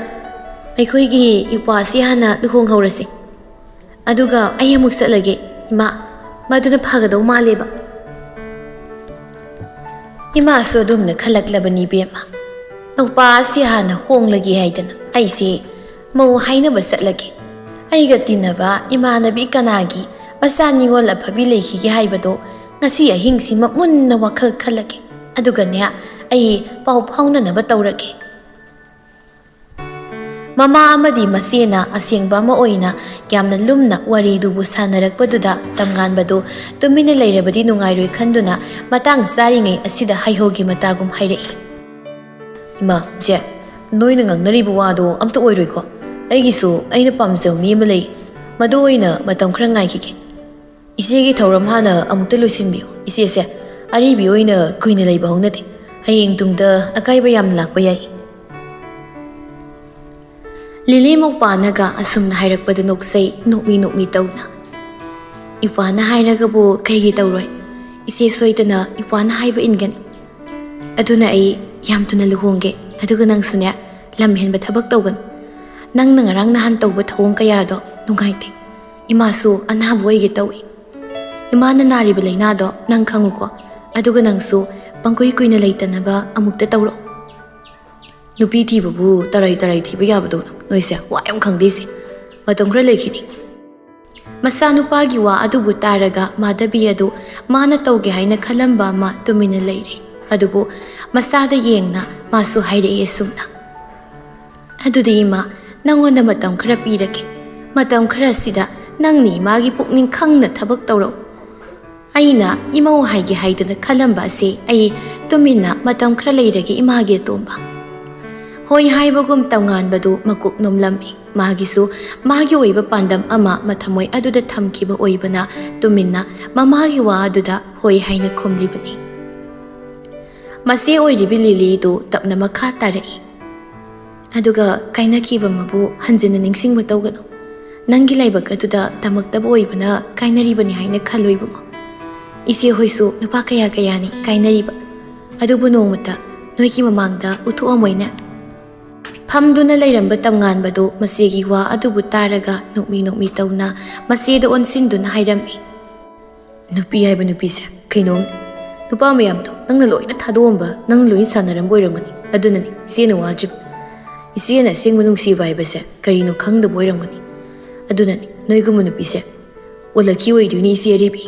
ꯑꯩꯈꯣꯏꯒꯤ ꯏꯄ꯭ꯋꯥꯁꯤ ꯍꯥꯟꯅ ꯂꯨꯍꯣꯡꯍꯧꯔꯁꯤ꯫ ꯑꯗꯨꯒ ꯑꯩ ꯑꯃꯨꯛ ꯆꯠꯂꯒꯦ ꯏꯃꯥ, ꯃꯗꯨꯅ ꯐꯒꯗꯧ ꯃꯥꯜꯂꯦꯕ꯫" ꯏꯃꯥꯁꯨ ꯑꯗꯨꯝꯅ ꯈꯜꯂꯛꯂꯕꯅꯤ ꯏꯕꯦꯝꯃ꯫ ꯅꯨꯄꯥ ꯑꯁꯤ ꯍꯥꯟꯅ ꯍꯣꯡꯂꯒꯦ ꯍꯥꯏꯗꯅ ꯑꯩꯁꯦ ꯃꯧ ꯍꯥꯏꯅꯕ ꯆꯠꯂꯒꯦ꯫ ꯑꯩꯒ ꯇꯤꯟꯅꯕ ꯏꯃꯥꯟꯅꯕꯤ ꯀꯅꯥꯒꯤ ꯃꯆꯥ ꯅꯤꯉꯣꯜ ꯑꯐꯕꯤ ꯂꯩꯈꯤꯒꯦ ꯍꯥꯏꯕꯗꯣ ꯉꯁꯤ ꯑꯍꯤꯡꯁꯤꯃ ꯃꯨꯟꯅ ꯋꯥꯈꯜ ꯈꯜꯂꯒꯦ꯫ ꯑꯗꯨꯒꯅꯦ, ꯑꯩ ꯄꯥꯎ ꯐꯥꯎꯅꯅꯕ ꯇꯧꯔꯒꯦ꯫ ꯃꯃꯥ ꯑꯃꯗꯤ ꯃꯆꯦꯅ ꯑꯁꯦꯡꯕ ꯑꯃ ꯑꯣꯏꯅ ꯌꯥꯝꯅ ꯂꯨꯝꯅ ꯋꯥꯔꯤꯗꯨꯕꯨ ꯁꯥꯟꯅꯔꯛꯄꯗꯨꯗ ꯇꯝꯉꯥꯟꯕꯗꯨ ꯇꯨꯃꯤꯟꯅ ꯂꯩꯔꯕꯗꯤ ꯅꯨꯡꯉꯥꯏꯔꯣꯏ ꯈꯟꯗꯨꯅ ꯃꯇꯥꯡ ꯆꯥꯔꯤꯉꯩ ꯑꯁꯤꯗ ꯍꯥꯏꯍꯧꯒꯤ ꯃꯇꯥꯒꯨꯝ ꯍꯥꯏꯔꯛꯏ꯫ "ꯏꯃꯥ, ꯏꯆꯦ, ꯅꯣꯏꯅ ꯉꯥꯡꯅꯔꯤꯕ ꯋꯥꯗꯣ ꯑꯝꯇ ꯑꯣꯏꯔꯣꯏꯀꯣ꯫ ꯑꯩꯒꯤꯁꯨ ꯑꯩꯅ ꯄꯥꯝꯖꯕ ꯃꯤ ꯑꯃ ꯂꯩ꯫ ꯃꯗꯨ ꯑꯣꯏꯅ ꯃꯇꯝ ꯈꯔ ꯉꯥꯏꯈꯤꯒꯦ꯫ ꯏꯆꯦꯒꯤ ꯊꯧꯔꯝ ꯍꯥꯟꯅ ꯑꯃꯨꯛꯇ ꯂꯣꯏꯁꯤꯟꯕꯤꯌꯨ꯫ ꯏꯆꯦꯁꯦ ꯑꯔꯤꯕꯤ ꯑꯣꯏꯅ ꯀꯨꯏꯅ ꯂꯩꯕ ꯍꯧꯅꯗꯦ꯫ ꯍꯌꯦꯡ ꯇꯨꯡꯗ ꯑꯀꯥꯏꯕ ꯌꯥꯝꯅ ꯂꯥꯛꯄ ꯌꯥꯏ꯫" ꯂꯤꯂꯤ ꯃꯧꯄꯥꯅꯒ ꯑꯁꯨꯝꯅ ꯍꯥꯏꯔꯛꯄꯗ ꯅꯣꯛꯆꯩ, ꯅꯣꯛꯃꯤ ꯅꯣꯛꯃꯤ ꯇꯧꯅ꯫ "ꯏꯄ꯭ꯋꯥꯅ ꯍꯥꯏꯔꯒꯕꯨ ꯀꯩꯒꯤ ꯇꯧꯔꯣꯏ? ꯏꯆꯦ ꯁꯣꯏꯗꯅ ꯏꯄ꯭ꯋꯥꯅ ꯍꯥꯏꯕ ꯏꯟꯒꯅꯤ꯫ ꯑꯗꯨꯅ ꯑꯩ ꯌꯥꯝ ꯊꯨꯅ ꯂꯨꯍꯣꯡꯒꯦ꯫ ꯑꯗꯨꯒ ꯅꯪꯁꯨꯅꯦ, ꯂꯝ ꯍꯦꯟꯕ ꯊꯕꯛ ꯇꯧꯒꯅꯨ꯫ ꯅꯪꯅ ꯉꯔꯥꯡ ꯅꯍꯥꯟ ꯇꯧꯕ ꯊꯧꯑꯣꯡ ꯀꯌꯥꯗꯣ ꯅꯨꯡꯉꯥꯏꯇꯦ꯫ ꯏꯃꯥꯁꯨ ꯑꯅꯥꯕ ꯑꯣꯏꯒꯦ ꯇꯧꯏ꯫ ꯏꯃꯥꯅ ꯅꯥꯔꯤꯕ ꯂꯥꯏꯅꯥꯗꯣ ꯅꯪ ꯈꯪꯉꯨꯀꯣ꯫ ꯑꯗꯨꯒ ꯅꯪꯁꯨ ꯄꯪꯀꯨꯏ ꯀꯨꯏꯅ ꯂꯩꯇꯅꯕ ꯑꯃꯨꯛꯇ ꯇꯧꯔꯣ꯫ ꯅꯨꯄꯤ ꯊꯤꯕꯕꯨ ꯇꯔꯥꯏ ꯇꯔꯥꯏ ꯊꯤꯕ ꯌꯥꯕꯗꯧꯅ ꯅꯣꯏꯁꯦ ꯋꯥ ꯌꯥꯝ ꯈꯪꯗꯦꯁꯦ꯫ ꯃꯇꯝ ꯈꯔ ꯂꯩꯈꯤꯅꯤ꯫ ꯃꯆꯥꯅꯨꯄꯥꯒꯤ ꯋꯥ ꯑꯗꯨꯕꯨ ꯇꯥꯔꯒ ꯃꯥꯙꯕꯤ ꯑꯗꯨ ꯃꯥꯅ ꯇꯧꯒꯦ ꯍꯥꯏꯅ ꯈꯜꯂꯝꯕ ꯑꯃ ꯇꯨꯃꯤꯟꯅ ꯂꯩꯔꯦ꯫ ꯑꯗꯨꯕꯨ ꯃꯆꯥꯗ ꯌꯦꯡꯅ ꯃꯥꯁꯨ ꯍꯥꯏꯔꯛꯏ ꯑꯁꯨꯝꯅ, "ꯑꯗꯨꯗꯤ ꯏꯃꯥ, ꯅꯪꯉꯣꯟꯗ ꯃꯇꯝ ꯈꯔ ꯄꯤꯔꯒꯦ꯫ ꯃꯇꯝ ꯈꯔꯁꯤꯗ ꯅꯪꯅ ꯏꯃꯥꯒꯤ ꯄꯨꯛꯅꯤꯡ ꯈꯪꯅ ꯊꯕꯛ ꯇꯧꯔꯛꯎ꯫ ꯑꯩꯅ ꯏꯃꯧ ꯍꯥꯏꯒꯦ ꯍꯥꯏꯗꯅ ꯈꯜꯂꯝꯕ ꯑꯁꯦ ꯑꯩ ꯇꯨꯃꯤꯟꯅ ꯃꯇꯝ ꯈꯔ ꯂꯩꯔꯒꯦ ꯏꯃꯥꯒꯤ ꯑꯇꯣꯝꯕ꯫" ꯍꯣꯏ ꯍꯥꯏꯕꯒꯨꯝ ꯇꯝꯉꯥꯟꯕꯗꯨ ꯃꯀꯣꯛ ꯅꯣꯝꯂꯝꯃꯤ꯫ ꯃꯥꯒꯤꯁꯨ ꯃꯥꯒꯤ ꯑꯣꯏꯕ ꯄꯥꯟꯗꯝ ꯑꯃ ꯃꯊꯃꯣꯏ ꯑꯗꯨꯗ ꯊꯝꯈꯤꯕ ꯑꯣꯏꯕꯅ ꯇꯨꯃꯤꯟꯅ ꯃꯃꯥꯒꯤ ꯋꯥ ꯑꯗꯨꯗ ꯍꯣꯏ ꯍꯥꯏꯅ ꯈꯨꯝꯂꯤꯕꯅꯤ꯫ ꯃꯆꯦ ꯑꯣꯏꯔꯤꯕꯤ ꯂꯤꯂꯤꯗꯨ ꯇꯞꯅ ꯃꯈꯥ ꯇꯥꯔꯛꯏ꯫ "ꯑꯗꯨꯒ ꯀꯥꯏꯅꯈꯤꯕ ꯑꯃꯕꯨ ꯍꯟꯖꯤꯟꯅ ꯅꯤꯡꯁꯤꯡꯕ ꯇꯧꯒꯅꯨ꯫ ꯅꯪꯒꯤ ꯂꯥꯏꯕꯛ ꯑꯗꯨꯗ ꯇꯝꯃꯛꯇꯕ ꯑꯣꯏꯕꯅ ꯀꯥꯏꯅꯔꯤꯕꯅꯤ ꯍꯥꯏꯅ ꯈꯜꯂꯨ ꯏꯕꯨꯡꯉꯣ꯫ ꯏꯆꯦ ꯍꯣꯏꯁꯨ ꯅꯨꯄꯥ ꯀꯌꯥ ꯀꯌꯥꯅꯤ ꯀꯥꯏꯅꯔꯤꯕ꯫ ꯑꯗꯨꯕꯨ ꯅꯣꯡꯃꯇ ꯅꯣꯏꯒꯤ ꯃꯃꯥꯡꯗ ꯎꯠꯊꯣꯛꯑꯝꯃꯣꯏꯅꯦ?" ꯐꯝꯗꯨꯅ ꯂꯩꯔꯝꯕ ꯇꯝꯉꯥꯟꯕꯗꯨ ꯃꯆꯦꯒꯤ ꯋꯥ ꯑꯗꯨꯕꯨ ꯇꯥꯔꯒ ꯅꯣꯛꯃꯤ ꯅꯣꯛꯃꯤ ꯇꯧꯅ ꯃꯆꯦꯗ ꯑꯣꯟꯁꯤꯟꯗꯨꯅ ꯍꯥꯏꯔꯝꯃꯤ꯫ "ꯅꯨꯄꯤ ꯍꯥꯏꯕ ꯅꯨꯄꯤꯁꯦ ꯀꯩꯅꯣꯝꯅꯤ꯫ ꯅꯨꯄꯥ ꯃꯌꯥꯝꯗꯣ ꯅꯪꯅ ꯂꯣꯏꯅ ꯊꯥꯗꯣꯛꯑꯝꯕ, ꯅꯪ ꯂꯣꯏꯅ ꯁꯥꯟꯅꯔꯝꯕ ꯑꯣꯏꯔꯝꯒꯅꯤ꯫ ꯑꯗꯨꯅꯅꯤ ꯏꯆꯦꯅ ꯋꯥꯗ꯭ꯔꯤꯕ꯫ ꯏꯆꯦꯅ ꯑꯁꯦꯡꯕ ꯅꯨꯡꯁꯤꯕ ꯍꯥꯏꯕꯁꯦ ꯀꯔꯤꯅꯣ ꯈꯪꯗꯕ ꯑꯣꯏꯔꯝꯒꯅꯤ꯫ ꯑꯗꯨꯅꯅꯤ ꯅꯣꯏꯒꯨꯝꯕ ꯅꯨꯄꯤꯁꯦ ꯑꯣꯜꯂꯛꯈꯤ ꯑꯣꯏꯗꯣꯏꯅꯤ ꯏꯆꯦ ꯑꯔꯤꯕꯤ꯫"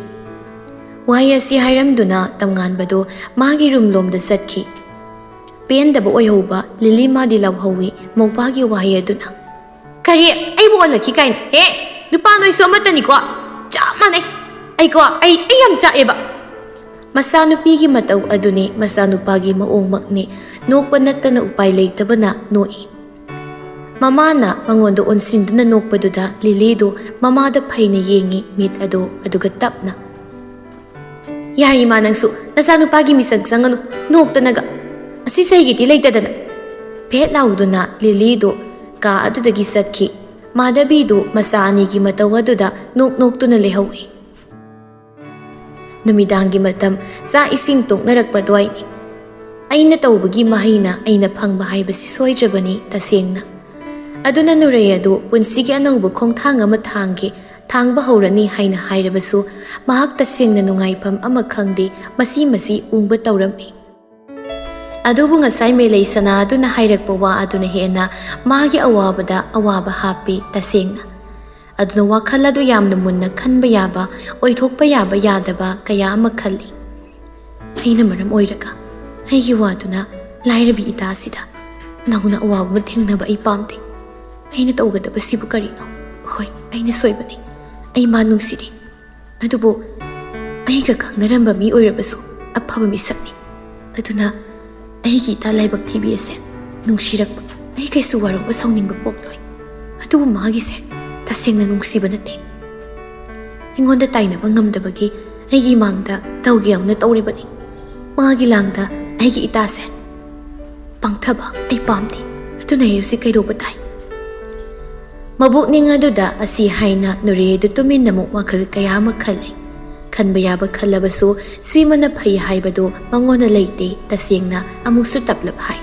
ꯋꯥꯍꯩ ꯑꯁꯤ ꯍꯥꯏꯔꯝꯗꯨꯅ ꯇꯝꯉꯥꯟꯕꯗꯨ ꯃꯥꯒꯤ ꯔꯨꯝ ꯂꯣꯝꯗ ꯆꯠꯈꯤ꯫ ꯄꯦꯟꯗꯕ ꯑꯣꯏꯍꯧꯕ ꯂꯤꯂꯤ ꯃꯥꯗꯤ ꯂꯥꯎꯍꯧꯋꯤ ꯃꯧꯄꯥꯒꯤ ꯋꯥꯍꯩ ꯑꯗꯨꯅ꯫ "ꯀꯔꯤ? ꯑꯩꯕꯨ ꯑꯣꯜꯂꯛꯈꯤ ꯀꯥꯏꯅ? ꯍꯦ, ꯅꯨꯄꯥ ꯅꯣꯏꯁꯨ ꯑꯃꯠꯇꯅꯤꯀꯣ꯫ ꯆꯞ ꯃꯥꯟꯅꯩ꯫ ꯑꯩꯀꯣ, ꯑꯩ, ꯑꯩ ꯌꯥꯝ ꯆꯥꯛꯑꯦꯕ꯫" ꯃꯆꯥꯅꯨꯄꯤꯒꯤ ꯃꯇꯧ ꯑꯗꯨꯅꯤ ꯃꯆꯥꯅꯨꯄꯥꯒꯤ ꯃꯑꯣꯡꯃꯛꯅꯤ꯫ ꯅꯣꯛꯄ ꯅꯠꯇꯅ ꯎꯄꯥꯏ ꯂꯩꯇꯕꯅ ꯅꯣꯛꯏ꯫ ꯃꯃꯥꯅ ꯃꯉꯣꯟꯗ ꯑꯣꯟꯁꯤꯟꯗꯨꯅ ꯅꯣꯛꯄꯗꯨꯗ ꯂꯤꯂꯤꯗꯨ ꯃꯃꯥꯗ ꯐꯩꯅ ꯌꯦꯡꯉꯤ ꯃꯤꯠ ꯑꯗꯨ, ꯑꯗꯨꯒ ꯇꯞꯅ, "ꯌꯥꯔꯦ ꯏꯃꯥ, ꯅꯪꯁꯨ ꯅꯆꯥꯅꯨꯄꯥꯒꯤ ꯃꯤꯆꯪ ꯆꯪꯒꯅꯨ, ꯅꯣꯛꯇꯅꯒ꯫ ꯑꯁꯤ ꯆꯩꯒꯤꯗꯤ ꯂꯩꯇꯗꯅ꯫" ꯐꯦꯠ ꯂꯥꯎꯗꯨꯅ ꯂꯤꯂꯤꯗꯨ ꯀꯥ ꯑꯗꯨꯗꯒꯤ ꯆꯠꯈꯤ꯫ ꯃꯥꯙꯕꯤꯗꯨ ꯃꯆꯥ ꯑꯅꯤꯒꯤ ꯃꯇꯧ ꯑꯗꯨꯗ ꯅꯣꯛ ꯅꯣꯛꯇꯨꯅ ꯂꯩꯍꯧꯏ꯫ ꯅꯨꯃꯤꯗꯥꯡꯒꯤ ꯃꯇꯝ, ꯆꯥꯛ ꯏꯁꯤꯡ ꯇꯣꯛꯅꯔꯛꯄ ꯑꯗꯨꯋꯥꯏꯅꯤ꯫ ꯑꯩꯅ ꯇꯧꯕꯒꯤ ꯃꯍꯩꯅ ꯑꯩꯅ ꯐꯪꯕ ꯍꯥꯏꯕꯁꯤ ꯁꯣꯏꯗ꯭ꯔꯕꯅꯤ ꯇꯁꯦꯡꯅ꯫ ꯑꯗꯨꯅ ꯅꯨꯔꯩ ꯑꯗꯨ ꯄꯨꯟꯁꯤꯒꯤ ꯑꯅꯧꯕ ꯈꯣꯡꯊꯥꯡ ꯑꯃ ꯊꯥꯡꯒꯦ, ꯊꯥꯡꯕ ꯍꯧꯔꯅꯤ ꯍꯥꯏꯅ ꯍꯥꯏꯔꯕꯁꯨ ꯃꯍꯥꯛ ꯇꯁꯦꯡꯅ ꯅꯨꯡꯉꯥꯏꯐꯝ ꯑꯃ ꯈꯪꯗꯦ, ꯃꯁꯤ ꯃꯁꯤ ꯎꯪꯕ ꯇꯧꯔꯝꯃꯤ꯫ ꯑꯗꯨꯕꯨ ꯉꯁꯥꯏ ꯃꯦꯂꯩ ꯁꯅꯥ ꯑꯗꯨꯅ ꯍꯥꯏꯔꯛꯄ ꯋꯥ ꯑꯗꯨꯅ ꯍꯦꯟꯅ ꯃꯥꯒꯤ ꯑꯋꯥꯕꯗ ꯑꯋꯥꯕ ꯍꯥꯞꯄꯤ ꯇꯁꯦꯡꯅ꯫ ꯑꯗꯨꯅ ꯋꯥꯈꯜ ꯑꯗꯨ ꯌꯥꯝꯅ ꯃꯨꯟꯅ ꯈꯟꯕ ꯌꯥꯕ, ꯑꯣꯏꯊꯣꯛꯄ ꯌꯥꯕ ꯌꯥꯗꯕ ꯀꯌꯥ ꯑꯃ ꯈꯜꯂꯤ꯫ ꯑꯩꯅ ꯃꯔꯝ ꯑꯣꯏꯔꯒ ꯑꯩꯒꯤ ꯋꯥꯗꯨꯅ ꯂꯥꯏꯔꯕꯤ ꯏꯇꯥꯁꯤꯗ ꯅꯧꯅ ꯑꯋꯥꯕ ꯑꯃ ꯊꯦꯡꯅꯕ ꯑꯩ ꯄꯥꯝꯗꯦ꯫ ꯑꯩꯅ ꯇꯧꯒꯗꯕꯁꯤꯕꯨ ꯀꯔꯤꯅꯣ? ꯍꯣꯏ, ꯑꯩꯅ ꯁꯣꯏꯕꯅꯤ꯫ ꯑꯩ ꯃꯥ ꯅꯨꯡꯁꯤꯔꯤ꯫ ꯑꯗꯨꯕꯨ ꯑꯩꯒ ꯈꯪꯅꯔꯝꯕ ꯃꯤ ꯑꯣꯏꯔꯕꯁꯨ ꯑꯐꯕ ꯃꯤꯁꯛꯅꯤ꯫ ꯑꯗꯨꯅ ꯑꯩꯒꯤ ꯏꯇꯥ ꯂꯥꯏꯕꯛ ꯊꯤꯕꯤ ꯑꯁꯦ ꯅꯨꯡꯁꯤꯔꯛꯄ, ꯑꯩ ꯀꯩꯁꯨ ꯋꯥꯔꯧꯕ ꯁꯥꯎꯅꯤꯡꯕ ꯄꯣꯛꯂꯣꯏ꯫ ꯑꯗꯨꯕꯨ ꯃꯥꯒꯤꯁꯦ ꯇꯁꯦꯡꯅ ꯅꯨꯡꯁꯤꯕ ꯅꯠꯇꯦ꯫ ꯑꯩꯉꯣꯟꯗ ꯇꯥꯏꯅꯕ ꯉꯝꯗꯕꯒꯤ ꯑꯩꯒꯤ ꯃꯥꯡꯗ ꯇꯧꯒꯦ ꯌꯥꯎꯅ ꯇꯧꯔꯤꯕꯅꯤ꯫ ꯃꯥꯒꯤ ꯂꯥꯡꯗ ꯑꯩꯒꯤ ꯏꯇꯥꯁꯦ ꯄꯪꯊꯕ ꯑꯩ ꯄꯥꯝꯗꯦ꯫ ꯑꯗꯨꯅ ꯑꯩ ꯍꯧꯖꯤꯛ ꯀꯩꯗꯧꯕ ꯇꯥꯏ? ꯃꯕꯨꯛꯅꯤꯡ ꯑꯗꯨꯗ ꯑꯁꯤ ꯍꯥꯏꯅ ꯅꯨꯔꯦ ꯑꯗꯨ ꯇꯨꯃꯤꯟꯅ ꯑꯃꯨꯛ ꯋꯥꯈꯜ ꯀꯌꯥ ꯑꯃ ꯈꯜꯂꯦ꯫ ꯈꯟꯕ ꯌꯥꯕ ꯈꯜꯂꯕꯁꯨ ꯁꯤꯃꯅ ꯐꯩ ꯍꯥꯏꯕꯗꯨ ꯃꯉꯣꯟꯗ ꯂꯩꯇꯦ꯫ ꯇꯁꯦꯡꯅ ꯑꯃꯨꯛꯁꯨ ꯇꯞꯂꯞ ꯍꯥꯏ,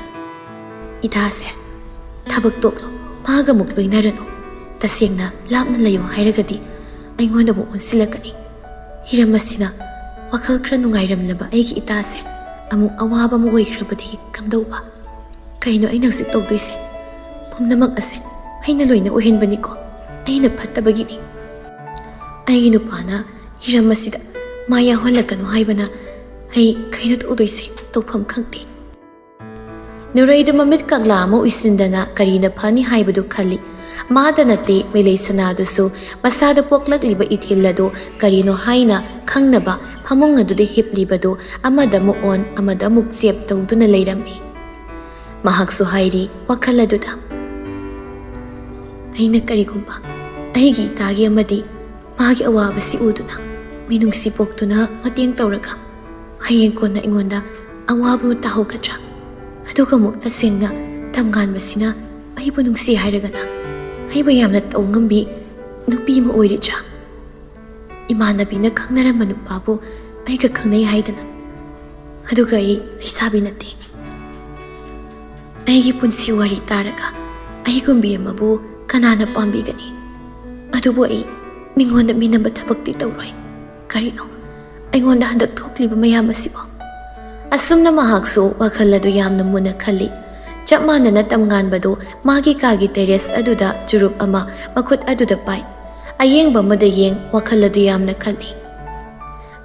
"ꯏꯇꯥꯁꯦ, ꯊꯕꯛ ꯇꯣꯛꯂꯣ, ꯃꯥꯒ ꯑꯃꯨꯛ ꯂꯣꯏꯅꯔꯅꯨ꯫ ꯇꯁꯦꯡꯅ ꯂꯥꯞꯅ ꯂꯩꯌꯣ ꯍꯥꯏꯔꯒꯗꯤ ꯑꯩꯉꯣꯟꯗ ꯑꯃꯨꯛ ꯑꯣꯟꯁꯤꯜꯂꯛꯀꯅꯤ꯫ ꯍꯤꯔꯝ ꯑꯁꯤꯅ ꯋꯥꯈꯜ ꯈꯔ ꯅꯨꯡꯉꯥꯏꯔꯝꯂꯕ ꯑꯩꯒꯤ ꯏꯇꯥꯁꯦ ꯑꯃꯨꯛ ꯑꯋꯥꯕ ꯑꯃ ꯑꯣꯏꯈ꯭ꯔꯕꯗꯤ ꯀꯝꯗꯧꯕ? ꯀꯩꯅꯣ ꯑꯩꯅ ꯍꯧꯖꯤꯛ ꯇꯧꯗꯣꯏꯁꯦ? ꯄꯨꯝꯅꯃꯛ ꯑꯁꯦ ꯑꯩꯅ ꯂꯣꯏꯅ ꯑꯣꯏꯍꯟꯕꯅꯤꯀꯣ, ꯑꯩꯅ ꯐꯠꯇꯕꯒꯤꯅꯤ꯫ ꯑꯩꯒꯤ ꯅꯨꯄꯥꯅ ꯍꯤꯔꯝ ꯑꯁꯤꯗ ꯃꯥ ꯌꯥꯎꯍꯜꯂꯛꯀꯅꯨ ꯍꯥꯏꯕꯅ ꯑꯩ ꯀꯩꯅꯣ ꯇꯧꯗꯣꯏꯁꯦ? ꯇꯧꯐꯝ ꯈꯪꯗꯦ꯫" ꯅꯨꯔꯩꯗꯨ ꯃꯃꯤꯠ ꯀꯛꯂꯥ ꯑꯃ ꯎꯏꯁꯤꯟꯗꯅ ꯀꯔꯤꯅ ꯐꯅꯤ ꯍꯥꯏꯕꯗꯨ ꯈꯜꯂꯤ꯫ ꯃꯥꯗ ꯅꯠꯇꯦ, ꯃꯦꯂꯩ ꯁꯅꯥꯗꯨꯁꯨ ꯃꯁꯥꯗ ꯄꯣꯛꯂꯛꯂꯤꯕ ꯏꯊꯤꯜ ꯑꯗꯨ ꯀꯔꯤꯅꯣ ꯍꯥꯏꯅ ꯈꯪꯅꯕ ꯐꯃꯨꯡ ꯑꯗꯨꯗ ꯍꯤꯞꯂꯤꯕꯗꯨ ꯑꯃꯗ ꯑꯃꯨꯛ ꯑꯣꯟ, ꯑꯃꯗ ꯑꯃꯨꯛ ꯆꯦꯞ ꯇꯧꯗꯨꯅ ꯂꯩꯔꯝꯃꯤ꯫ ꯃꯍꯥꯛꯁꯨ ꯍꯥꯏꯔꯤ ꯋꯥꯈꯜ ꯑꯗꯨꯗ, "ꯑꯩꯅ ꯀꯔꯤꯒꯨꯝꯕ ꯑꯩꯒꯤ ꯏꯇꯥꯒꯤ ꯑꯃꯗꯤ ꯃꯥꯒꯤ ꯑꯋꯥꯕꯁꯤ ꯎꯗꯨꯅ ꯃꯤꯅꯨꯡꯁꯤ ꯄꯣꯛꯇꯨꯅ ꯃꯇꯦꯡ ꯇꯧꯔꯒ ꯍꯌꯦꯡ ꯀꯣꯟꯅ ꯑꯩꯉꯣꯟꯗ ꯑꯋꯥꯕ ꯑꯃ ꯇꯥꯍꯧꯒꯗ꯭ꯔꯥ? ꯑꯗꯨꯒ ꯑꯃꯨꯛ ꯇꯁꯦꯡꯅ ꯇꯝꯉꯥꯟꯕꯁꯤꯅ ꯑꯩꯕꯨ ꯅꯨꯡꯁꯤ ꯍꯥꯏꯔꯒꯅ ꯑꯩꯕꯨ ꯌꯥꯝꯅ ꯇꯧ ꯉꯝꯕꯤ ꯅꯨꯄꯤ ꯑꯃ ꯑꯣꯏꯔꯤꯗ꯭ꯔꯥ? ꯏꯃꯥꯟꯅꯕꯤꯅ ꯈꯪꯅꯔꯝꯕ ꯅꯨꯄꯥꯕꯨ ꯑꯩꯒ ꯈꯪꯅꯩ ꯍꯥꯏꯗꯅ ꯑꯗꯨꯒ ꯑꯩ ꯂꯩꯁꯥꯕꯤ ꯅꯠꯇꯦ꯫ ꯑꯩꯒꯤ ꯄꯨꯟꯁꯤ ꯋꯥꯔꯤ ꯇꯥꯔꯒ ꯑꯩꯒꯨꯝꯕꯤ ꯑꯃꯕꯨ ꯀꯅꯥꯅ ꯄꯥꯝꯕꯤꯒꯅꯤ? ꯑꯗꯨꯕꯨ ꯑꯩ ꯃꯤꯉꯣꯟꯗ ꯃꯤꯅꯝꯕ ꯊꯕꯛꯇꯤ ꯇꯧꯔꯣꯏ꯫ ꯀꯔꯤꯅꯣ ꯑꯩꯉꯣꯟꯗ ꯍꯟꯗꯛ ꯊꯣꯛꯂꯤꯕ ꯃꯌꯥꯝ ꯑꯁꯤꯕꯣ? ꯑꯁꯨꯝꯅ ꯃꯍꯥꯛꯁꯨ ꯋꯥꯈꯜ ꯑꯗꯨ ꯌꯥꯝꯅ ꯃꯨꯟꯅ ꯈꯜꯂꯤ꯫ ꯆꯞ ꯃꯥꯟꯅꯅ ꯇꯝꯉꯥꯟꯕꯗꯨ ꯃꯥꯒꯤ ꯀꯥꯒꯤ terrace ꯑꯗꯨꯗ ꯆꯨꯔꯨꯞ ꯑꯃ ꯃꯈꯨꯠ ꯑꯗꯨꯗ ꯄꯥꯏ꯫ ꯑꯌꯦꯡꯕ ꯑꯃꯗ ꯌꯦꯡ ꯋꯥꯈꯜ ꯑꯗꯨ ꯌꯥꯝꯅ ꯈꯜꯂꯤ꯫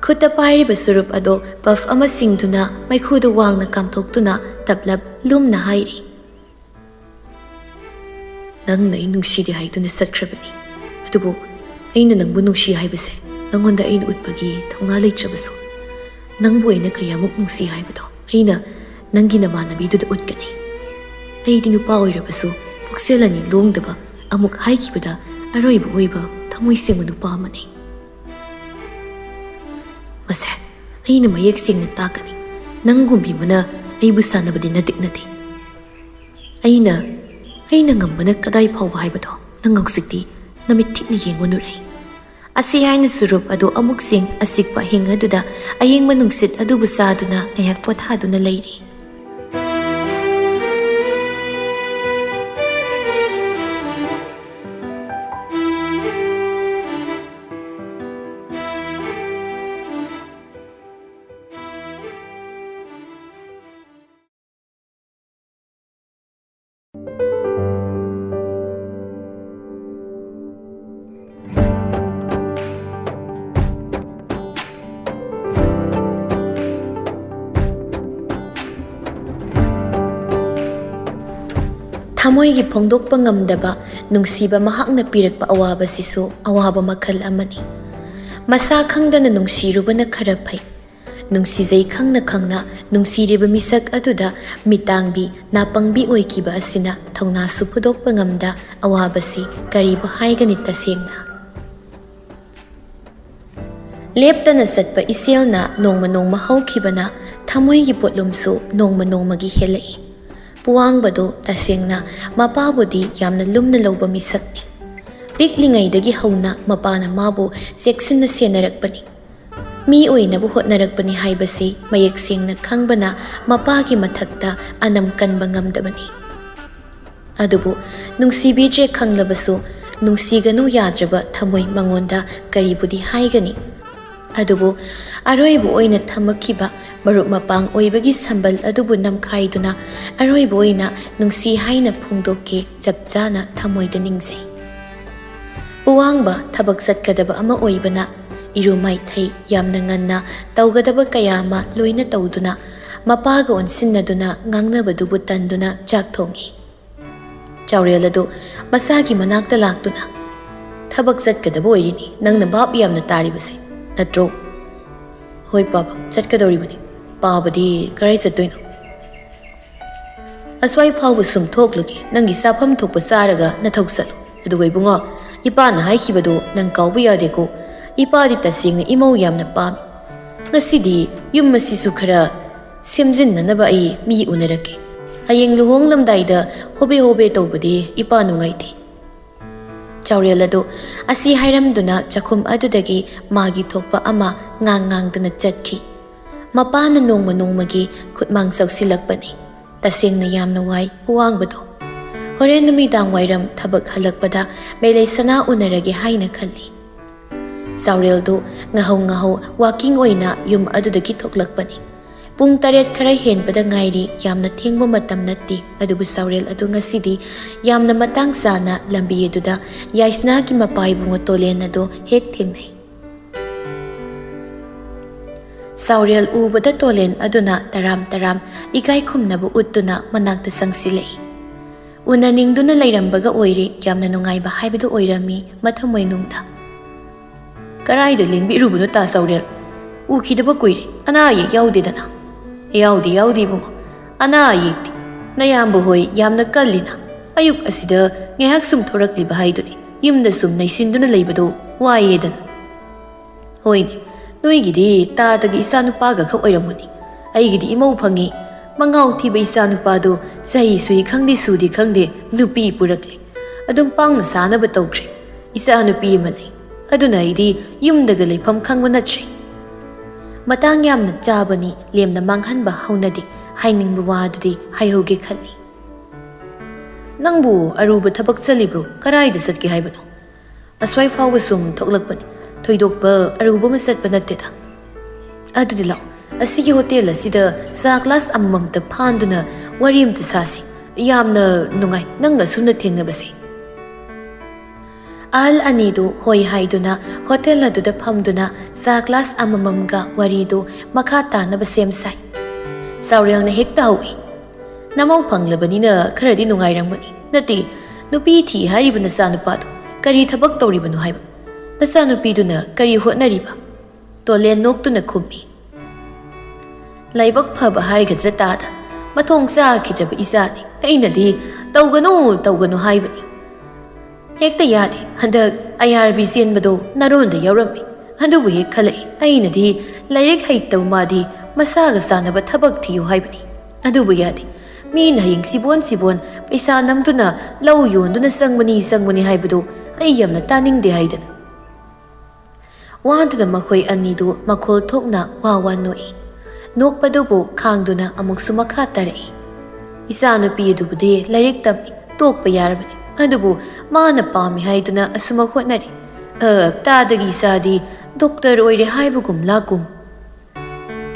ꯈꯨꯠꯇ ꯄꯥꯏꯔꯤꯕ ꯆꯨꯔꯨꯞ ꯑꯗꯨ puff ꯑꯃ ꯁꯤꯡꯗꯨꯅ ꯃꯩꯈꯨꯗꯨ ꯋꯥꯡꯅ ꯀꯥꯝꯊꯣꯛꯇꯨꯅ ꯇꯞꯂꯞ ꯂꯨꯝꯅ ꯍꯥꯏꯔꯤ꯫ "ꯅꯪꯅ ꯑꯩ ꯅꯨꯡꯁꯤꯗꯦ ꯍꯥꯏꯗꯨꯅ ꯆꯠꯈ꯭ꯔꯕꯅꯤ꯫ ꯑꯗꯨꯕꯨ ꯑꯩꯅ ꯅꯪꯕꯨ ꯅꯨꯡꯁꯤ ꯍꯥꯏꯕꯁꯦ ꯅꯪꯉꯣꯟꯗ ꯑꯩꯅ ꯎꯠꯄꯒꯤ ꯊꯧꯅꯥ ꯂꯩꯇ꯭ꯔꯕꯁꯨ, ꯅꯪꯕꯨ ꯑꯩꯅ ꯀꯌꯥꯃꯨꯛ ꯅꯨꯡꯁꯤ ꯍꯥꯏꯕꯗꯣ ꯑꯩꯅ ꯅꯪꯒꯤ ꯅꯃꯥꯟꯅꯕꯤꯗꯨꯗ ꯎꯠꯀꯅꯤ꯫ ꯑꯩꯗꯤ ꯅꯨꯄꯥ ꯑꯣꯏꯔꯕꯁꯨ ꯄꯨꯛꯆꯦꯜ ꯑꯅꯤ ꯂꯣꯡꯗꯕ, ꯑꯃꯨꯛ ꯍꯥꯏꯈꯤꯕꯗ ꯑꯔꯣꯏꯕ ꯑꯣꯏꯕ ꯊꯃꯣꯏ ꯁꯦꯡꯕ ꯅꯨꯄꯥ ꯑꯃꯅꯤ꯫ ꯃꯁꯦ, ꯑꯩꯅ ꯃꯌꯦꯛ ꯁꯦꯡꯅ ꯇꯥꯛꯀꯅꯤ꯫ ꯅꯪꯒꯨꯝꯕꯤ ꯑꯃꯅ ꯑꯩꯕꯨ ꯁꯥꯟꯅꯕꯗꯤ ꯅꯇꯤꯛ ꯅꯠꯇꯦ꯫ ꯑꯩꯅ, ꯑꯩꯅ ꯉꯝꯕꯅ ꯀꯗꯥꯏ ꯐꯥꯎꯕ ꯍꯥꯏꯕꯗꯣ ꯅꯪ ꯍꯧꯖꯤꯛꯇꯤ ꯅꯃꯤꯠ ꯊꯤꯛꯅ ꯌꯦꯡꯉꯨꯅꯨꯔꯦ꯫" ꯑꯁꯤ ꯍꯥꯏꯅ ꯆꯨꯔꯨꯞ ꯑꯗꯨ ꯑꯃꯨꯛ ꯆꯤꯡ, ꯑꯆꯤꯛꯄ ꯑꯍꯤꯡ ꯑꯗꯨꯗ ꯑꯌꯤꯡꯕ ꯅꯨꯡꯁꯤꯠ ꯑꯗꯨꯕꯨ ꯆꯥꯗꯨꯅ ꯉꯥꯏꯍꯥꯛ ꯄꯣꯊꯥꯗꯨꯅ ꯂꯩꯔꯤ꯫ ꯊꯃꯣꯏꯒꯤ ꯐꯣꯡꯗꯣꯛꯄ ꯉꯝꯗꯕ ꯅꯨꯡꯁꯤꯕ ꯃꯍꯥꯛꯅ ꯄꯤꯔꯛꯄ ꯑꯋꯥꯕꯁꯤꯁꯨ ꯑꯋꯥꯕ ꯃꯈꯜ ꯑꯃꯅꯤ꯫ ꯃꯁꯥ ꯈꯪꯗꯅ ꯅꯨꯡꯁꯤꯔꯨꯕꯅ ꯈꯔ ꯐꯩ꯫ ꯅꯨꯡꯁꯤꯖꯩ ꯈꯪꯅ ꯈꯪꯅ ꯅꯨꯡꯁꯤꯔꯤꯕ ꯃꯤꯁꯛ ꯑꯗꯨꯗ ꯃꯤꯇꯥꯡꯕꯤ, ꯅꯥꯄꯪꯕꯤ ꯑꯣꯏꯈꯤꯕ ꯑꯁꯤꯅ ꯊꯧꯅꯥꯁꯨ ꯐꯨꯗꯣꯛꯄ ꯉꯝꯗ ꯑꯋꯥꯕꯁꯤ ꯀꯔꯤꯕꯨ ꯍꯥꯏꯒꯅꯤ ꯇꯁꯦꯡꯅ? ꯂꯦꯞꯇꯅ ꯆꯠꯄ ꯏꯆꯦꯜꯅ ꯅꯣꯡꯃ ꯅꯣꯡꯃ ꯍꯧꯈꯤꯕꯅ ꯊꯃꯣꯏꯒꯤ ꯄꯣꯠꯂꯨꯝꯁꯨ ꯅꯣꯡꯃ ꯅꯣꯡꯃꯒꯤ ꯍꯦꯜꯂꯛꯏ꯫ ꯄꯨꯋꯥꯡꯕꯗꯨ ꯇꯁꯦꯡꯅ ꯃꯄꯥꯕꯨꯗꯤ ꯌꯥꯝꯅ ꯂꯨꯝꯅ ꯂꯧꯕ ꯃꯤꯁꯛꯅꯤ꯫ ꯄꯤꯛꯂꯤꯉꯩꯗꯒꯤ ꯍꯧꯅ ꯃꯄꯥꯅ ꯃꯥꯕꯨ ꯆꯦꯛꯁꯤꯟꯅ ꯁꯦꯟꯅꯔꯛꯄꯅꯤ꯫ ꯃꯤ ꯑꯣꯏꯅꯕ ꯍꯣꯠꯅꯔꯛꯄꯅꯤ ꯍꯥꯏꯕꯁꯤ ꯃꯌꯦꯛ ꯁꯦꯡꯅ ꯈꯪꯕꯅ ꯃꯄꯥꯒꯤ ꯃꯊꯛꯇ ꯑꯅꯝ ꯀꯟꯕ ꯉꯝꯗꯕꯅꯤ꯫ ꯑꯗꯨꯕꯨ ꯅꯨꯡꯁꯤꯕꯤꯗ꯭ꯔꯦ ꯈꯪꯂꯕꯁꯨ ꯅꯨꯡꯁꯤꯒꯅꯨ ꯌꯥꯗ꯭ꯔꯕ ꯊꯃꯣꯏ ꯃꯉꯣꯟꯗ ꯀꯔꯤꯕꯨꯗꯤ ꯍꯥꯏꯒꯅꯤ? ꯑꯗꯨꯕꯨ ꯑꯔꯣꯏꯕ ꯑꯣꯏꯅ ꯊꯝꯃꯛꯈꯤꯕ ꯃꯔꯨꯞ ꯃꯄꯥꯡ ꯑꯣꯏꯕꯒꯤ ꯁꯝꯕꯜ ꯑꯗꯨꯕꯨ ꯅꯝꯈꯥꯏꯗꯨꯅ ꯑꯔꯣꯏꯕ ꯑꯣꯏꯅ ꯅꯨꯡꯁꯤ ꯍꯥꯏꯅ ꯐꯣꯡꯗꯣꯛꯀꯦ ꯆꯞ ꯆꯥꯅ ꯊꯃꯣꯏꯗ ꯅꯤꯡꯖꯩ꯫ ꯄꯨꯋꯥꯡꯕ ꯊꯕꯛ ꯆꯠꯀꯗꯕ ꯑꯃ ꯑꯣꯏꯕꯅ ꯏꯔꯨ ꯃꯥꯏꯊꯩ ꯌꯥꯝꯅ ꯉꯟꯅ ꯇꯧꯒꯗꯕ ꯀꯌꯥ ꯑꯃ ꯂꯣꯏꯅ ꯇꯧꯗꯨꯅ ꯃꯄꯥꯒ ꯑꯣꯟꯁꯤꯟꯅꯗꯨꯅ ꯉꯥꯡꯅꯕꯗꯨꯕꯨ ꯇꯟꯗꯨꯅ ꯆꯥꯛ ꯊꯣꯡꯏ꯫ ꯆꯥꯎꯔꯦꯜ ꯑꯗꯨ ꯃꯁꯥꯒꯤ ꯃꯅꯥꯛꯇ ꯂꯥꯛꯇꯨꯅ, "ꯊꯕꯛ ꯆꯠꯀꯗꯕ ꯑꯣꯏꯔꯤꯅꯤ ꯅꯪꯅ ꯚꯥꯞ ꯌꯥꯝꯅ ꯇꯥꯔꯤꯕꯁꯦ, ꯅꯠꯇ꯭ꯔꯣ?" "ꯍꯣꯏ ꯄꯥꯕ, ꯆꯠꯀꯗꯧꯔꯤꯕꯅꯤ꯫ ꯄꯥꯕꯗꯤ ꯀꯔꯥꯏ ꯆꯠꯇꯣꯏꯅꯣ?" "ꯑꯁ꯭ꯋꯥꯏ ꯐꯥꯎꯕ ꯁꯨꯝ ꯊꯣꯛꯂꯨꯒꯦ, ꯅꯪꯒꯤ ꯆꯥꯐꯝ ꯊꯣꯛꯄ ꯆꯥꯔꯒ ꯅꯊꯧ ꯆꯠꯂꯨ꯫ ꯑꯗꯨꯒ ꯏꯕꯨꯡꯉꯣ, ꯏꯄꯥꯅ ꯍꯥꯏꯈꯤꯕꯗꯣ ꯅꯪ ꯀꯥꯎꯕ ꯌꯥꯗꯦꯀꯣ꯫ ꯏꯄꯥꯗꯤ ꯇꯁꯦꯡꯅ ꯏꯃꯧ ꯌꯥꯝꯅ ꯄꯥꯝꯃꯤ꯫ ꯉꯁꯤꯗꯤ ꯌꯨꯝ ꯑꯁꯤꯁꯨ ꯈꯔ ꯁꯦꯝꯖꯤꯟꯅꯅꯕ ꯑꯩ ꯃꯤ ꯎꯅꯔꯛꯀꯦ꯫ ꯍꯌꯦꯡ ꯂꯨꯍꯣꯡꯂꯝꯗꯥꯏꯗ ꯍꯣꯕꯦ ꯍꯣꯕꯦ ꯇꯧꯕꯗꯤ ꯏꯄꯥ ꯅꯨꯡꯉꯥꯏꯇꯦ꯫" ꯆꯥꯎꯔꯦꯜ ꯑꯗꯨ ꯑꯁꯤ ꯍꯥꯏꯔꯝꯗꯨꯅ ꯆꯥꯛꯈꯨꯝ ꯑꯗꯨꯗꯒꯤ ꯃꯥꯒꯤ ꯊꯣꯛꯄ ꯑꯃ ꯉꯥꯡ ꯉꯥꯡꯗꯨꯅ ꯆꯠꯈꯤ꯫ ꯃꯄꯥꯅ ꯅꯣꯡꯃ ꯅꯣꯡꯃꯒꯤ ꯈꯨꯠꯃꯥꯡ ꯆꯥꯎꯁꯤꯜꯂꯛꯄꯅꯤ꯫ ꯇꯁꯦꯡꯅ ꯌꯥꯝꯅ ꯋꯥꯏ ꯑꯋꯥꯡꯕꯗꯣ꯫ ꯍꯣꯔꯦꯟ ꯅꯨꯃꯤꯗꯥꯡ ꯋꯥꯏꯔꯝ ꯊꯕꯛ ꯍꯜꯂꯛꯄꯗ ꯃꯦꯂꯩ ꯁꯅꯥ ꯎꯅꯔꯒꯦ ꯍꯥꯏꯅ ꯈꯜꯂꯤ꯫ ꯆꯥꯎꯔꯦꯜꯗꯨ ꯉꯥꯍꯧ ꯉꯥꯍꯧ ꯋꯥꯀꯤꯡ ꯑꯣꯏꯅ ꯌꯨꯝ ꯑꯗꯨꯗꯒꯤ ꯊꯣꯛꯂꯛꯄꯅꯤ꯫ ꯄꯨꯡ ꯇꯔꯦꯠ ꯈꯔ ꯍꯦꯟꯕꯗ ꯉꯥꯏꯔꯤ, ꯌꯥꯝꯅ ꯊꯦꯡꯕ ꯃꯇꯝ ꯅꯠꯇꯦ꯫ ꯑꯗꯨꯕꯨ ꯆꯥꯎꯔꯦꯜ ꯑꯗꯨ ꯉꯁꯤꯗꯤ ꯌꯥꯝꯅ ꯃꯇꯥꯡ ꯆꯥꯅ ꯂꯝꯕꯤ ꯑꯗꯨꯗ ꯌꯥꯏꯁꯅꯥꯒꯤ ꯃꯄꯥ ꯏꯕꯨꯡꯉꯣ ꯇꯣꯂꯦꯟ ꯑꯗꯨ ꯍꯦꯛ ꯊꯦꯡꯅꯩ꯫ ꯆꯥꯎꯔꯦꯜ ꯎꯕꯗ ꯇꯣꯂꯦꯟ ꯑꯗꯨꯅ ꯇꯔꯥꯝ ꯇꯔꯥꯝ ꯏꯀꯥꯏ ꯈꯨꯝꯅꯕ ꯎꯠꯇꯨꯅ ꯃꯅꯥꯛꯇ ꯆꯪꯁꯤꯜꯂꯛꯏ꯫ ꯎꯅꯅꯤꯡꯗꯨꯅ ꯂꯩꯔꯝꯕꯒ ꯑꯣꯏꯔꯦ, ꯌꯥꯝꯅ ꯅꯨꯡꯉꯥꯏꯕ ꯍꯥꯏꯕꯗꯨ ꯑꯣꯏꯔꯝꯃꯤ ꯃꯊꯃꯣꯏꯅꯨꯡꯗ꯫ "ꯀꯔꯥꯏꯗ ꯂꯦꯡꯕꯤꯔꯨꯕꯅꯣ ꯇꯥ ꯆꯥꯎꯔꯦꯜ? ꯎꯈꯤꯗꯕ ꯀꯨꯏꯔꯦ, ꯑꯅꯥ ꯑꯌꯦꯛ ꯌꯥꯎꯗꯦꯗꯅ?" "ꯌꯥꯎꯗꯦ, ꯌꯥꯎꯗꯦ ꯏꯕꯨꯡꯉꯣ, ꯑꯅꯥ ꯑꯌꯦꯛꯇꯤ꯫ ꯅꯌꯥꯝꯕ ꯍꯣꯏ ꯌꯥꯝꯅ ꯀꯜꯂꯤꯅ, ꯑꯌꯨꯛ ꯑꯁꯤꯗ ꯉꯥꯏꯍꯥꯛ ꯁꯨꯝ ꯊꯣꯔꯛꯂꯤꯕ ꯍꯥꯏꯗꯨꯅꯤ, ꯌꯨꯝꯗ ꯁꯨꯝ ꯅꯩꯁꯤꯟꯗꯨꯅ ꯂꯩꯕꯗꯣ ꯋꯥꯏꯌꯦꯗꯅ꯫" "ꯍꯣꯏꯅꯦ, ꯅꯣꯏꯒꯤꯗꯤ ꯇꯥꯗꯒꯤ ꯏꯆꯥꯅꯨꯄꯥꯒ ꯈꯛ ꯑꯣꯏꯔꯝꯃꯨꯅꯤ꯫ ꯑꯩꯒꯤꯗꯤ ꯏꯃꯧ ꯐꯪꯉꯤ, ꯃꯉꯥꯎ ꯊꯤꯕ ꯏꯆꯥꯅꯨꯄꯥꯗꯨ ꯆꯍꯤ ꯁꯨꯏ ꯈꯪꯗꯦ ꯁꯨꯗꯦ ꯈꯪꯗꯦ ꯅꯨꯄꯤ ꯄꯨꯔꯛꯂꯦ꯫ ꯑꯗꯨꯝ ꯄꯥꯡꯅ ꯁꯥꯅꯕ ꯇꯧꯈ꯭ꯔꯦ꯫ ꯏꯆꯥꯅꯨꯄꯤ ꯑꯃ ꯂꯩ, ꯑꯗꯨꯅ ꯑꯩꯗꯤ ꯌꯨꯝꯗꯒ ꯂꯩꯐꯝ ꯈꯪꯕ ꯅꯠꯇ꯭ꯔꯦ꯫" ꯃꯇꯥꯡ ꯌꯥꯝꯅ ꯆꯥꯕꯅꯤ, ꯂꯦꯝꯅ ꯃꯥꯡꯍꯟꯕ ꯍꯧꯅꯗꯦ꯫ ꯍꯥꯏꯅꯤꯡꯕ ꯋꯥ ꯑꯗꯨꯗꯤ ꯍꯥꯏꯍꯧꯒꯦ ꯈꯜꯂꯤ꯫ "ꯅꯪꯕꯨ ꯑꯔꯨꯕ ꯊꯕꯛ ꯆꯠꯂꯤꯕ꯭ꯔꯣ? ꯀꯔꯥꯏꯗ ꯆꯠꯀꯦ ꯍꯥꯏꯕꯅꯣ?" "ꯑꯁ꯭ꯋꯥꯏ ꯐꯥꯎꯕ ꯁꯨꯝ ꯊꯣꯛꯂꯛꯄꯅꯤ, ꯊꯣꯏꯗꯣꯛꯄ ꯑꯔꯨꯕ ꯑꯃ ꯆꯠꯄ ꯅꯠꯇꯦꯗ꯫" "ꯑꯗꯨꯗꯤ ꯂꯥꯛꯑꯣ, ꯑꯁꯤꯒꯤ ꯍꯣꯇꯦꯜ ꯑꯁꯤꯗ ꯆꯥ ꯒ꯭ꯂꯥꯁ ꯑꯃꯃꯝꯇ ꯐꯥꯟꯗꯨꯅ ꯋꯥꯔꯤ ꯑꯃꯇ ꯁꯥꯁꯤ꯫ ꯌꯥꯝꯅ ꯅꯨꯡꯉꯥꯏ ꯅꯪꯒ ꯑꯁꯨꯝꯅ ꯊꯦꯡꯅꯕꯁꯦ꯫" ꯑꯍꯜ ꯑꯅꯤꯗꯨ ꯍꯣꯏ ꯍꯥꯏꯗꯨꯅ ꯍꯣꯇꯦꯜ ꯑꯗꯨꯗ ꯐꯝꯗꯨꯅ ꯆꯥ ꯒ꯭ꯂꯥꯁ ꯑꯃꯃꯝꯒ ꯋꯥꯔꯤꯗꯨ ꯃꯈꯥ ꯇꯥꯅꯕ ꯁꯦꯝ ꯁꯥꯏ꯫ ꯆꯥꯎꯔꯦꯜꯅ ꯍꯦꯛꯇ ꯍꯧꯏ, "ꯅꯃꯧ ꯐꯪꯂꯕꯅꯤꯅ ꯈꯔꯗꯤ ꯅꯨꯡꯉꯥꯏꯔꯝꯒꯅꯤ꯫ ꯅꯠꯇꯦ, ꯅꯨꯄꯤ ꯊꯤ ꯍꯥꯏꯔꯤꯕ ꯅꯆꯥꯅꯨꯄꯥꯗꯣ ꯀꯔꯤ ꯊꯕꯛ ꯇꯧꯔꯤꯕꯅꯣ ꯍꯥꯏꯕ? ꯅꯆꯥꯅꯨꯄꯤꯗꯨꯅ ꯀꯔꯤ ꯍꯣꯠꯅꯔꯤꯕ?" ꯇꯣꯂꯦꯟ ꯅꯣꯛꯇꯨꯅ ꯈꯨꯝꯃꯤ, "ꯂꯥꯏꯕꯛ ꯐꯕ ꯍꯥꯏꯒꯗ꯭ꯔꯥ ꯇꯥꯗ, ꯃꯊꯣꯡ ꯆꯥꯈꯤꯗ꯭ꯔꯕ ꯏꯆꯥꯅꯤ꯫ ꯑꯩꯅꯗꯤ ꯇꯧꯒꯅꯨ, ꯇꯧꯒꯅꯨ ꯍꯥꯏꯕꯅꯤ꯫ ꯍꯦꯛꯇ ꯌꯥꯗꯦ꯫ ꯍꯟꯗꯛ ꯑꯥꯏ ꯑꯥꯔ ꯕꯤ ꯆꯦꯟꯕꯗꯣ ꯅꯔꯣꯟꯗ ꯌꯥꯎꯔꯝꯃꯤ꯫ ꯑꯗꯨꯕꯨ ꯍꯦꯛ ꯈꯜꯂꯛꯏ꯫ ꯑꯩꯅꯗꯤ ꯂꯥꯏꯔꯤꯛ ꯍꯩꯇꯕ ꯃꯥꯗꯤ ꯃꯁꯥꯒ ꯆꯥꯟꯅꯕ ꯊꯕꯛ ꯊꯤꯌꯨ ꯍꯥꯏꯕꯅꯤ꯫ ꯑꯗꯨꯕꯨ ꯌꯥꯗꯦ꯫ ꯃꯤꯅ ꯍꯌꯦꯡ ꯁꯤꯕꯣꯟ ꯁꯤꯕꯣꯟ ꯄꯩꯁꯥ ꯅꯝꯗꯨꯅ ꯂꯧ ꯌꯣꯟꯗꯨꯅ ꯆꯪꯕꯅꯤ, ꯆꯪꯕꯅꯤ ꯍꯥꯏꯕꯗꯨ ꯑꯩ ꯌꯥꯝꯅ ꯇꯥꯅꯤꯡꯗꯦ" ꯍꯥꯏꯗꯅ꯫ ꯋꯥꯗꯨꯅ ꯃꯈꯣꯏ ꯑꯅꯤꯗꯨ ꯃꯈꯣꯜ ꯊꯣꯛꯅ ꯋꯥ ꯋꯥ ꯅꯣꯛꯏ꯫ ꯅꯣꯛꯄꯗꯨꯕꯨ ꯈꯥꯡꯗꯨꯅ ꯑꯃꯨꯛꯁꯨ ꯃꯈꯥ ꯇꯥꯔꯛꯏ, "ꯏꯆꯥꯅꯨꯄꯤ ꯑꯗꯨꯕꯨꯗꯤ ꯂꯥꯏꯔꯤꯛ ꯇꯝꯃꯤ, ꯇꯣꯛꯄ ꯌꯥꯔꯕꯅꯤ꯫ ꯑꯗꯨꯕꯨ ꯃꯥꯅ ꯄꯥꯝꯃꯤ ꯍꯥꯏꯗꯨꯅ ꯑꯁꯨꯃꯛ ꯍꯣꯠꯅꯔꯤ꯫ ꯍꯞꯇꯥꯗꯒꯤ ꯏꯆꯥꯗꯤ ꯗꯣꯛꯇꯔ ꯑꯣꯏꯔꯦ ꯍꯥꯏꯕꯒꯨꯝ ꯂꯥꯛꯀꯨꯝ꯫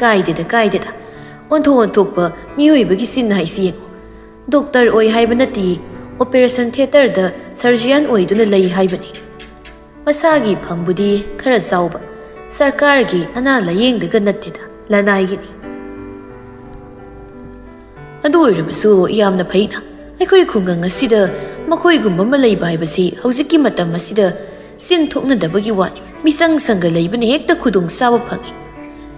ꯀꯥꯏꯗꯦꯗ, ꯀꯥꯏꯗꯦꯗ꯫ ꯑꯣꯟꯊꯣꯛ ꯑꯣꯟꯊꯣꯛꯄ ꯃꯤꯑꯣꯏꯕꯒꯤ ꯆꯤꯟ ꯍꯥꯏꯁꯤ ꯌꯦꯡꯉꯨ꯫ ꯗꯣꯛꯇꯔ ꯑꯣꯏ ꯍꯥꯏꯕ ꯅꯠꯇꯦ, ꯑꯣꯄꯔꯦꯁꯟ ꯊꯤꯌꯦꯇꯔꯗ ꯁꯔꯖꯤꯌꯟ ꯑꯣꯏꯗꯨꯅ ꯂꯩ ꯍꯥꯏꯕꯅꯤ꯫ ꯃꯁꯥꯒꯤ ꯐꯝꯕꯨꯗꯤ ꯈꯔ ꯆꯥꯎꯕ, ꯁꯔꯀꯥꯔꯒꯤ ꯑꯅꯥ ꯂꯥꯌꯦꯡꯗꯒ ꯅꯠꯇꯦꯗ, ꯂꯅꯥꯏꯒꯤꯅꯤ꯫ ꯑꯗꯨ ꯑꯣꯏꯔꯕꯁꯨ ꯌꯥꯝꯅ ꯐꯩꯅ꯫ ꯑꯩꯈꯣꯏ ꯈꯨꯡꯒꯪ ꯑꯁꯤꯗ ꯃꯈꯣꯏꯒꯨꯝꯕ ꯑꯃ ꯂꯩꯕ ꯍꯥꯏꯕꯁꯤ ꯍꯧꯖꯤꯛꯀꯤ ꯃꯇꯝ ꯑꯁꯤꯗ ꯆꯤꯟ ꯊꯣꯛꯅꯗꯕꯒꯤ ꯋꯥꯅꯤ꯫ ꯃꯤꯆꯪ ꯁꯪꯒ ꯂꯩꯕꯅ ꯍꯦꯛꯇ ꯈꯨꯗꯣꯡ ꯆꯥꯕ ꯐꯪꯏ꯫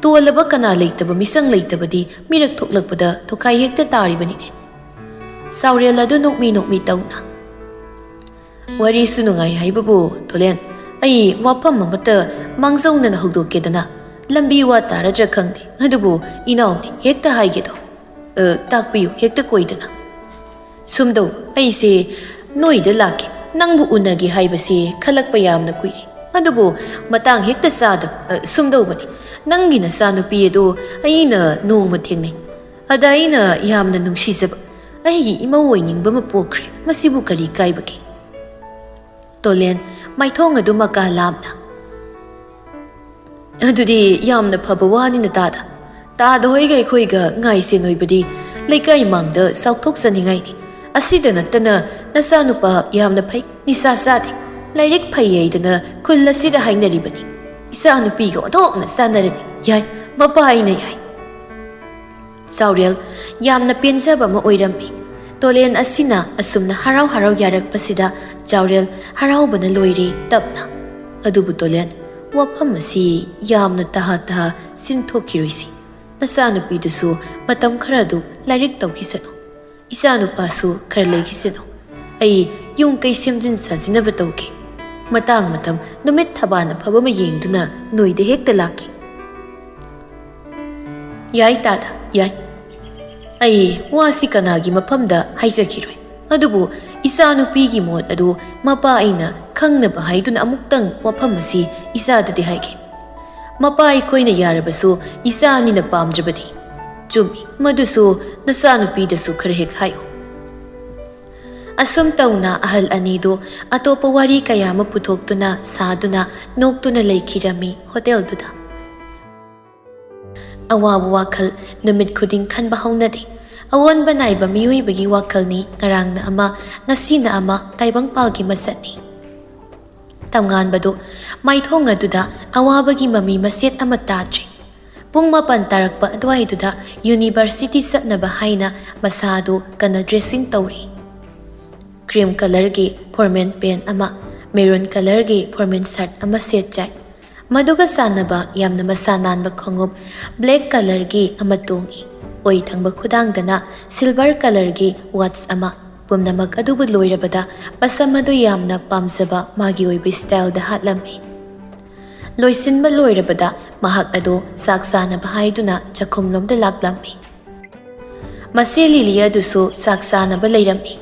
ꯇꯣꯜꯂꯕ ꯀꯅꯥ ꯂꯩꯇꯕ, ꯃꯤꯆꯪ ꯂꯩꯇꯕꯗꯤ ꯃꯤꯔꯛ ꯊꯣꯛꯂꯛꯄꯗ ꯊꯣꯈꯥꯏ ꯍꯦꯛꯇ ꯇꯥꯔꯤꯕꯅꯤꯅꯦ꯫" ꯆꯥꯎꯔꯦꯜ ꯑꯗꯨ ꯅꯣꯛꯃꯤ ꯅꯣꯛꯃꯤ ꯇꯧꯅ, "ꯋꯥꯔꯤꯁꯨ ꯅꯨꯡꯉꯥꯏ ꯍꯥꯏꯕꯕꯨ, ꯇꯣꯂꯦꯟ, ꯑꯩ ꯋꯥꯐꯝ ꯑꯃꯠꯇ ꯃꯥꯡꯖꯧꯅꯅ ꯍꯧꯗꯣꯛꯀꯦꯗꯅ꯫ ꯂꯝꯕꯤ ꯋꯥ ꯇꯥꯔꯗ꯭ꯔꯥ ꯈꯪꯗꯦ, ꯑꯗꯨꯕꯨ ꯏꯅꯥꯎꯅꯤ, ꯍꯦꯛꯇ ꯍꯥꯏꯒꯦꯗꯣ꯫ ꯑ, ꯇꯥꯛꯄꯤꯌꯨ, ꯍꯦꯛꯇ ꯀꯣꯏꯗꯅ꯫" "ꯁꯨꯝꯗꯧ, ꯑꯩꯁꯦ ꯅꯣꯏꯗ ꯂꯥꯛꯀꯦ, ꯅꯪꯕꯨ ꯎꯅꯒꯦ ꯍꯥꯏꯕꯁꯦ ꯈꯜꯂꯛꯄ ꯌꯥꯝꯅ ꯀꯨꯏꯔꯦ꯫ ꯑꯗꯨꯕꯨ ꯃꯇꯥꯡ ꯍꯦꯛꯇ ꯆꯥꯗꯕ, ꯑ, ꯁꯨꯝꯗꯧꯕꯅꯤ꯫ "ꯅꯪꯒꯤ ꯅꯆꯥꯅꯨꯄꯤ ꯑꯗꯨ ꯑꯩꯅ ꯅꯣꯡꯃ ꯊꯦꯡꯅꯩ꯫ ꯑꯗ ꯑꯩꯅ ꯌꯥꯝꯅ ꯅꯨꯡꯁꯤꯖꯕ ꯑꯩꯒꯤ ꯏꯃꯧ ꯑꯣꯏꯅꯤꯡꯕ ꯑꯃ ꯄꯣꯛꯈ꯭ꯔꯦ꯫ ꯃꯁꯤꯕꯨ ꯀꯔꯤ ꯀꯥꯏꯕꯒꯦ?" ꯇꯣꯂꯦꯟ, ꯃꯥꯏꯊꯣꯡ ꯑꯗꯨ ꯃꯀꯥ ꯂꯥꯝꯅ, "ꯑꯗꯨꯗꯤ ꯌꯥꯝꯅ ꯐꯕ ꯋꯥꯅꯤꯅ ꯇꯥꯗ꯫ ꯇꯥꯗ ꯍꯣꯏꯒ ꯑꯩꯈꯣꯏꯒ ꯉꯥꯏꯁꯦꯟ ꯑꯣꯏꯕꯗꯤ ꯂꯩꯀꯥꯏ ꯃꯥꯡꯗ ꯆꯥꯎꯊꯣꯛꯆꯅꯤꯡꯉꯥꯏꯅꯤ꯫ ꯑꯁꯤꯗ ꯅꯠꯇꯅ ꯅꯆꯥꯅꯨꯄꯥ ꯌꯥꯝꯅ ꯐꯩ, ꯅꯤꯁꯥ ꯆꯥꯗꯦ, ꯂꯥꯏꯔꯤꯛ ꯐꯩ ꯍꯥꯏꯗꯅ ꯈꯨꯜ ꯑꯁꯤꯗ ꯍꯥꯏꯅꯔꯤꯕꯅꯤ꯫ ꯏꯆꯥꯅꯨꯄꯤꯒ ꯑꯣꯟꯊꯣꯛꯅ ꯆꯥꯟꯅꯔꯅꯤ꯫ ꯌꯥꯏ, ꯃꯄꯥ ꯑꯩꯅ ꯌꯥꯏ꯫" ꯆꯥꯎꯔꯦꯜ, ꯌꯥꯝꯅ ꯄꯦꯟꯖꯕ ꯑꯃ ꯑꯣꯏꯔꯝꯃꯤ꯫ ꯇꯣꯂꯦꯟ ꯑꯁꯤꯅ ꯑꯁꯨꯝꯅ ꯍꯔꯥꯎ ꯍꯔꯥꯎ ꯌꯥꯔꯛꯄꯁꯤꯗ ꯆꯥꯎꯔꯦꯜ ꯍꯔꯥꯎꯕꯅ ꯂꯣꯏꯔꯦ꯫ ꯇꯞꯅ, "ꯑꯗꯨꯕꯨ ꯇꯣꯂꯦꯟ, ꯋꯥꯐꯝ ꯑꯁꯤ ꯌꯥꯝꯅ ꯇꯍꯥ ꯇꯍꯥ ꯁꯤꯟꯊꯣꯛꯈꯤꯔꯣꯏꯁꯤ꯫ ꯅꯆꯥꯅꯨꯄꯤꯗꯨꯁꯨ ꯃꯇꯝ ꯈꯔ ꯑꯗꯨ ꯂꯥꯏꯔꯤꯛ ꯇꯧꯈꯤꯁꯅꯨ꯫ ꯏꯆꯥꯅꯨꯄꯥꯁꯨ ꯈꯔ ꯂꯩꯈꯤꯁꯅꯨ꯫ ꯑꯩ ꯌꯨꯝ ꯀꯩ ꯁꯦꯝꯖꯤꯟ ꯁꯥꯖꯤꯟꯅꯕ ꯇꯧꯒꯦ꯫ ꯃꯇꯥꯡ ꯃꯇꯝ ꯅꯨꯃꯤꯠ ꯊꯕꯥꯟ ꯑꯐꯕ ꯑꯃ ꯌꯦꯡꯗꯨꯅ ꯅꯣꯏꯗ ꯍꯦꯛꯇ ꯂꯥꯛꯀꯦ꯫" "ꯌꯥꯏ ꯇꯥꯗ, ꯌꯥꯏ꯫ ꯑꯩ ꯋꯥꯁꯤ ꯀꯅꯥꯒꯤ ꯃꯐꯝꯗ ꯍꯥꯏꯖꯈꯤꯔꯣꯏ꯫ ꯑꯗꯨꯕꯨ ꯏꯆꯥꯅꯨꯄꯤꯒꯤ ꯃꯣꯠ ꯑꯗꯨ ꯃꯄꯥ ꯑꯩꯅ ꯈꯪꯅꯕ ꯍꯥꯏꯗꯨꯅ ꯑꯃꯨꯛꯇꯪ ꯋꯥꯐꯝ ꯑꯁꯤ ꯏꯆꯥꯗꯗꯤ ꯍꯥꯏꯒꯦ꯫ ꯃꯄꯥ ꯑꯩꯈꯣꯏꯅ ꯌꯥꯔꯕꯁꯨ ꯏꯆꯥ ꯑꯅꯤꯅ ꯄꯥꯝꯗ꯭ꯔꯕꯗꯤ꯫ ꯆꯨꯝꯃꯤ, ꯃꯗꯨꯁꯨ ꯅꯆꯥꯅꯨꯄꯤꯗꯁꯨ ꯈꯔ ꯍꯦꯛ ꯍꯥꯏꯌꯨ꯫" ꯑꯁꯨꯝ ꯇꯧꯅ ꯑꯍꯜ ꯑꯅꯤꯗꯨ ꯑꯇꯣꯞꯄ ꯋꯥꯔꯤ ꯀꯌꯥ ꯑꯃ ꯄꯨꯊꯣꯛꯇꯨꯅ ꯁꯥꯗꯨꯅ ꯅꯣꯛꯇꯨꯅ ꯂꯩꯈꯤꯔꯝꯃꯤ ꯍꯣꯇꯦꯜꯗꯨꯗ꯫ ꯑꯋꯥꯕ ꯋꯥꯈꯜ ꯅꯨꯃꯤꯠ ꯈꯨꯗꯤꯡ ꯈꯟꯕ ꯍꯧꯅꯗꯦ꯫ ꯑꯑꯣꯟꯕ ꯅꯥꯏꯕ ꯃꯤꯑꯣꯏꯕꯒꯤ ꯋꯥꯈꯜꯅꯤ꯫ ꯉꯔꯥꯡꯅ ꯑꯃ, ꯉꯁꯤꯅ ꯑꯃ, ꯇꯥꯏꯕꯪꯄꯥꯜꯒꯤ ꯃꯁꯛꯅꯤ꯫ ꯇꯝꯉꯥꯟꯕꯗꯨ ꯃꯥꯏꯊꯣꯡ ꯑꯗꯨꯗ ꯑꯋꯥꯕꯒꯤ ꯃꯃꯤ ꯃꯁꯦꯠ ꯑꯃ ꯇꯥꯗ꯭ꯔꯦ꯫ ꯄꯨꯡ ꯃꯥꯄꯟ ꯇꯥꯔꯛꯄ ꯑꯗꯨꯋꯥꯏꯗꯨꯗ ꯌꯨꯅꯤꯚꯔꯁꯤꯇꯤ ꯆꯠꯅꯕ ꯍꯥꯏꯅ ꯃꯁꯥꯗꯨ ꯀꯟꯅ ꯗ꯭ꯔꯦꯁꯤꯡ ꯇꯧꯔꯤ꯫ ꯀ꯭ꯔꯤꯝ ꯀꯂꯔꯒꯤ ꯐꯣꯔꯃꯦꯜ ꯄꯦꯟ ꯑꯃ, ꯃꯦꯔꯨꯟ ꯀꯂꯔꯒꯤ ꯐꯣꯔꯃꯦꯜ ꯁꯔꯠ ꯑꯃ ꯁꯦꯠꯆꯥꯏ꯫ ꯃꯗꯨꯒ ꯆꯥꯟꯅꯕ ꯌꯥꯝꯅ ꯃꯁꯥ ꯅꯥꯟꯕ ꯈꯣꯡꯎꯞ ꯕ꯭ꯂꯦꯛ ꯀꯂꯔꯒꯤ ꯑꯃ ꯇꯣꯡꯏ꯫ ꯑꯣꯏ ꯊꯪꯕ ꯈꯨꯗꯥꯡꯗꯅ ꯁꯤꯜꯚꯔ ꯀꯂꯔꯒꯤ ꯋꯥꯠꯆ ꯑꯃ꯫ ꯄꯨꯝꯅꯃꯛ ꯑꯗꯨꯕꯨ ꯂꯣꯏꯔꯕꯗ ꯃꯁꯝ ꯑꯗꯨ ꯌꯥꯝꯅ ꯄꯥꯝꯖꯕ ꯃꯥꯒꯤ ꯑꯣꯏꯕ ꯁ꯭ꯇꯥꯏꯜꯗ ꯍꯥꯠꯂꯝꯃꯤ꯫ ꯂꯣꯏꯁꯤꯟꯕ ꯂꯣꯏꯔꯕꯗ ꯃꯍꯥꯛ ꯑꯗꯨ ꯆꯥꯛ ꯆꯥꯅꯕ ꯍꯥꯏꯗꯨꯅ ꯆꯥꯛꯈꯨꯝꯂꯣꯝꯗ ꯂꯥꯛꯂꯝꯃꯤ꯫ ꯃꯁꯦ ꯂꯤꯂꯤ ꯑꯗꯨꯁꯨ ꯆꯥꯛ ꯆꯥꯅꯕ ꯂꯩꯔꯝꯃꯤ꯫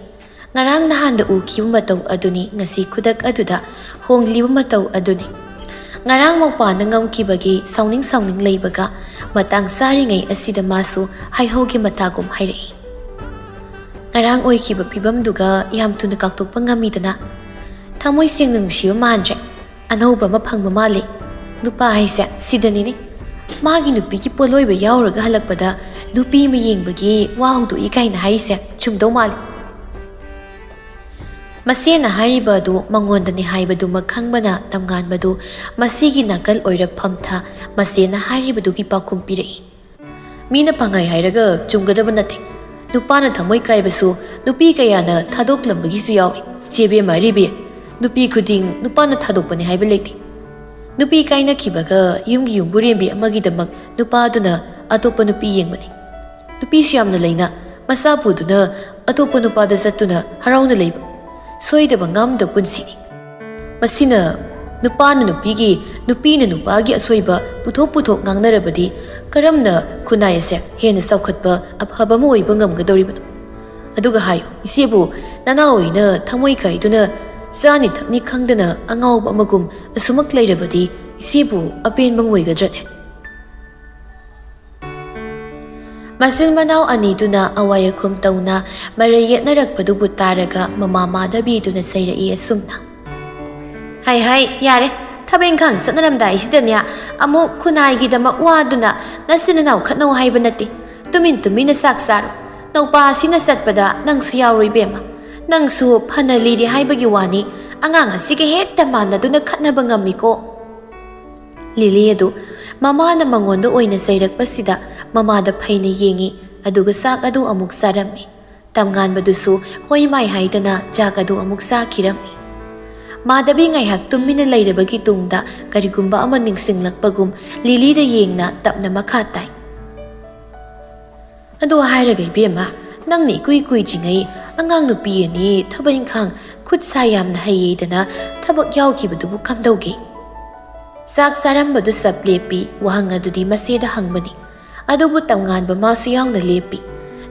ꯉꯔꯥꯡ ꯅꯍꯥꯟꯗ ꯎꯈꯤꯕ ꯃꯇꯧ ꯑꯗꯨꯅꯤ ꯉꯁꯤ ꯈꯨꯗꯛ ꯑꯗꯨꯗ ꯍꯣꯡꯂꯤꯕ ꯃꯇꯧ ꯑꯗꯨꯅꯤ꯫ ꯉꯔꯥꯡ ꯃꯧꯄꯥꯅ ꯉꯝꯈꯤꯕꯒꯤ ꯁꯥꯎꯅꯤꯡ ꯁꯥꯎꯅꯤꯡ ꯂꯩꯕꯒ ꯃꯇꯥꯡ ꯆꯥꯔꯤꯉꯩ ꯑꯁꯤꯗ ꯃꯥꯁꯨ ꯍꯥꯏꯍꯧꯒꯤ ꯃꯇꯥꯒꯨꯝ ꯍꯥꯏꯔꯛꯏ꯫ ꯉꯔꯥꯡ ꯑꯣꯏꯈꯤꯕ ꯐꯤꯕꯝꯗꯨꯒ ꯌꯥꯝ ꯊꯨꯅ ꯀꯥꯎꯊꯣꯛꯄ ꯉꯝꯃꯤꯗꯅ꯫ ꯊꯃꯣꯏ ꯁꯦꯡꯅ ꯅꯨꯡꯁꯤꯕ ꯃꯥꯟꯗ꯭ꯔꯦ꯫ ꯑꯅꯧꯕ ꯑꯃ ꯐꯪꯕ ꯃꯥꯜꯂꯤ꯫ ꯅꯨꯄꯥ ꯍꯥꯏꯁꯦ ꯁꯤꯗꯅꯤꯅꯦ꯫ ꯃꯥꯒꯤ ꯅꯨꯄꯤꯒꯤ ꯄꯣꯠꯂꯣꯏꯕ ꯌꯥꯎꯔꯒ ꯍꯜꯂꯛꯄꯗ ꯅꯨꯄꯤ ꯑꯃ ꯌꯦꯡꯕꯒꯤ ꯋꯥ ꯍꯧꯗꯣꯛꯏ ꯀꯥꯏꯅ ꯍꯥꯏꯔꯤꯁꯦ ꯆꯨꯝꯗꯧ ꯃꯥꯜꯂꯤ꯫ ꯃꯁꯦꯅ ꯍꯥꯏꯔꯤꯕ ꯑꯗꯨ ꯃꯉꯣꯟꯗꯅꯤ ꯍꯥꯏꯕꯗꯨꯃꯛ ꯈꯪꯕꯅ ꯇꯝꯉꯥꯟꯕꯗꯨ ꯃꯁꯤꯒꯤ ꯅꯥꯀꯜ ꯑꯣꯏꯔꯞ ꯐꯝꯊ ꯃꯁꯦꯅ ꯍꯥꯏꯔꯤꯕꯗꯨꯒꯤ ꯄꯥꯎꯈꯨꯝ ꯄꯤꯔꯛꯏ꯫ ꯃꯤꯅ ꯄꯪꯍꯥꯏ ꯍꯥꯏꯔꯒ ꯆꯨꯝꯒꯗꯕ ꯅꯠꯇꯦ꯫ ꯅꯨꯄꯥꯅ ꯊꯃꯣꯏ ꯀꯥꯏꯕꯁꯨ ꯅꯨꯄꯤ ꯀꯌꯥꯅ ꯊꯥꯗꯣꯛꯂꯝꯕꯒꯤꯁꯨ ꯌꯥꯎꯏ꯫ ꯆꯦꯕꯦꯝ ꯑꯔꯤꯕꯤ, ꯅꯨꯄꯤ ꯈꯨꯗꯤꯡ ꯅꯨꯄꯥꯅ ꯊꯥꯗꯣꯛꯄꯅꯤ ꯍꯥꯏꯕ ꯂꯩꯇꯦ꯫ ꯅꯨꯄꯤ ꯀꯥꯏꯅꯈꯤꯕꯒ ꯌꯨꯝꯒꯤ ꯌꯨꯝꯕꯨꯔꯦꯝꯕꯤ ꯑꯃꯒꯤꯗꯃꯛ ꯅꯨꯄꯥꯗꯨꯅ ꯑꯇꯣꯞꯄ ꯅꯨꯄꯤ ꯌꯦꯡꯕꯅꯤ꯫ ꯅꯨꯄꯤꯁꯨ ꯌꯥꯝꯅ ꯂꯩꯅ ꯃꯆꯥ ꯄꯨꯗꯨꯅ ꯑꯇꯣꯞꯄ ꯅꯨꯄꯥꯗ ꯆꯠꯇꯨꯅ ꯍꯔꯥꯎꯅ ꯂꯩꯕ ꯁꯣꯏꯗꯕ ꯉꯥꯝꯗꯕ ꯄꯨꯟꯁꯤꯅꯤ꯫ ꯃꯁꯤꯅ ꯅꯨꯄꯥꯅ ꯅꯨꯄꯤꯒꯤ, ꯅꯨꯄꯤꯅ ꯅꯨꯄꯥꯒꯤ ꯑꯁꯣꯏꯕ ꯄꯨꯊꯣꯛ ꯄꯨꯊꯣꯛ ꯉꯥꯡꯅꯔꯕꯗꯤ ꯀꯔꯝꯅ ꯈꯨꯟꯅꯥꯏ ꯑꯁꯦ ꯍꯦꯟꯅ ꯆꯥꯎꯈꯠꯄ ꯑꯐꯕ ꯑꯃ ꯑꯣꯏꯕ ꯉꯝꯒꯗꯧꯔꯤꯕꯅꯣ? ꯑꯗꯨꯒ ꯍꯥꯏꯌꯨ, ꯏꯆꯦꯕꯨ ꯅꯅꯥꯎ ꯑꯣꯏꯅ ꯊꯃꯣꯏ ꯀꯥꯏꯗꯨꯅ ꯆꯥꯅꯤ ꯊꯛꯅꯤ ꯈꯪꯗꯅ ꯑꯉꯥꯎꯕ ꯑꯃꯒꯨꯝ ꯑꯁꯨꯃꯛ ꯂꯩꯔꯕꯗꯤ ꯏꯆꯦꯕꯨ ꯑꯄꯦꯟꯕ ꯑꯃ ꯑꯣꯏꯒꯗ꯭ꯔꯅꯦ? ꯃꯆꯤꯟ ꯃꯅꯥꯎ ꯑꯅꯤꯗꯨꯅ ꯑꯋꯥꯏ ꯑꯈꯨꯝ ꯇꯧꯅ ꯃꯔꯩ ꯌꯦꯠꯅꯔꯛꯄꯗꯨꯕꯨ ꯇꯥꯔꯒ ꯃꯃꯥ ꯃꯥꯙꯕꯤꯗꯨꯅ ꯆꯩꯔꯛꯏ ꯑꯁꯨꯝꯅ, "ꯍꯥꯏ ꯍꯥꯏ, ꯌꯥꯔꯦ, ꯊꯕꯛ ꯏꯪꯈꯥꯡ ꯆꯠꯅꯔꯝꯗꯥꯏꯁꯤꯗꯅꯦ ꯑꯃꯨꯛ ꯈꯨꯟꯅꯥꯏꯒꯤꯗꯃꯛ ꯋꯥꯗꯨꯅ ꯅꯆꯤꯟ ꯅꯅꯥꯎ ꯈꯠꯅꯧ ꯍꯥꯏꯕ ꯅꯠꯇꯦ꯫ ꯇꯨꯃꯤꯟ ꯇꯨꯃꯤꯟꯅ ꯆꯥꯛ ꯆꯥꯔꯣ꯫ ꯅꯧꯄꯥ ꯑꯁꯤꯅ ꯆꯠꯄꯗ ꯅꯪꯁꯨ ꯌꯥꯎꯔꯣ ꯏꯕꯦꯝꯃ꯫ ꯅꯪꯁꯨ ꯐꯅ ꯂꯤꯔꯤ ꯍꯥꯏꯕꯒꯤ ꯋꯥꯅꯤ, ꯑꯉꯥꯡ ꯑꯁꯤꯒ ꯍꯦꯛꯇ ꯃꯥꯟꯅꯗꯨꯅ ꯈꯠꯅꯕ ꯉꯝꯃꯤꯀꯣ?" ꯂꯤꯂꯤ ꯑꯗꯨ ꯃꯃꯥꯅ ꯃꯉꯣꯟꯗ ꯑꯣꯏꯅ ꯆꯩꯔꯛꯄꯁꯤꯗ ꯃꯃꯥꯗ ꯐꯩꯅ ꯌꯦꯡꯉꯤ, ꯑꯗꯨꯒ ꯆꯥꯛ ꯑꯗꯨ ꯑꯃꯨꯛ ꯆꯥꯔꯝꯃꯤ꯫ ꯇꯝꯉꯥꯟꯕꯗꯨꯁꯨ ꯍꯣꯏ ꯃꯥꯏ ꯍꯥꯏꯗꯅ ꯆꯥꯛ ꯑꯗꯨ ꯑꯃꯨꯛ ꯆꯥꯈꯤꯔꯝꯃꯤ꯫ ꯃꯥꯙꯕꯤ ꯉꯥꯏꯍꯥꯛ ꯇꯨꯃꯤꯟꯅ ꯂꯩꯔꯕꯒꯤ ꯇꯨꯡꯗ ꯀꯔꯤꯒꯨꯝꯕ ꯑꯃ ꯅꯤꯡꯁꯤꯡꯂꯛꯄꯒꯨꯝ ꯂꯤꯂꯤꯗ ꯌꯦꯡꯅ ꯇꯞꯅ ꯃꯈꯥ ꯇꯥꯏ꯫ "ꯑꯗꯨ ꯍꯥꯏꯔꯒ ꯏꯕꯦꯝꯃ, ꯅꯪꯅ ꯏꯀꯨꯏ ꯀꯨꯏꯗ꯭ꯔꯤꯉꯩ ꯑꯉꯥꯡ ꯅꯨꯄꯤ ꯑꯅꯤ ꯊꯕꯛ ꯏꯪꯈꯥꯡ ꯈꯨꯠ ꯁꯥ ꯌꯥꯝꯅ ꯍꯩꯌꯦꯗꯅ ꯊꯕꯛ ꯌꯥꯎꯈꯤꯕꯗꯨꯕꯨ ꯀꯝꯗꯧꯒꯦ?" ꯆꯥꯛ ꯆꯥꯔꯝꯕꯗꯨ ꯆꯞ ꯂꯦꯞꯄꯤ, ꯋꯥꯍꯪ ꯑꯗꯨꯗꯤ ꯃꯆꯦꯗ ꯍꯪꯕꯅꯤ꯫ ꯑꯗꯨꯕꯨ ꯇꯝꯉꯥꯟꯕ ꯃꯥꯁꯨ ꯌꯥꯎꯅ ꯂꯦꯞꯄꯤ꯫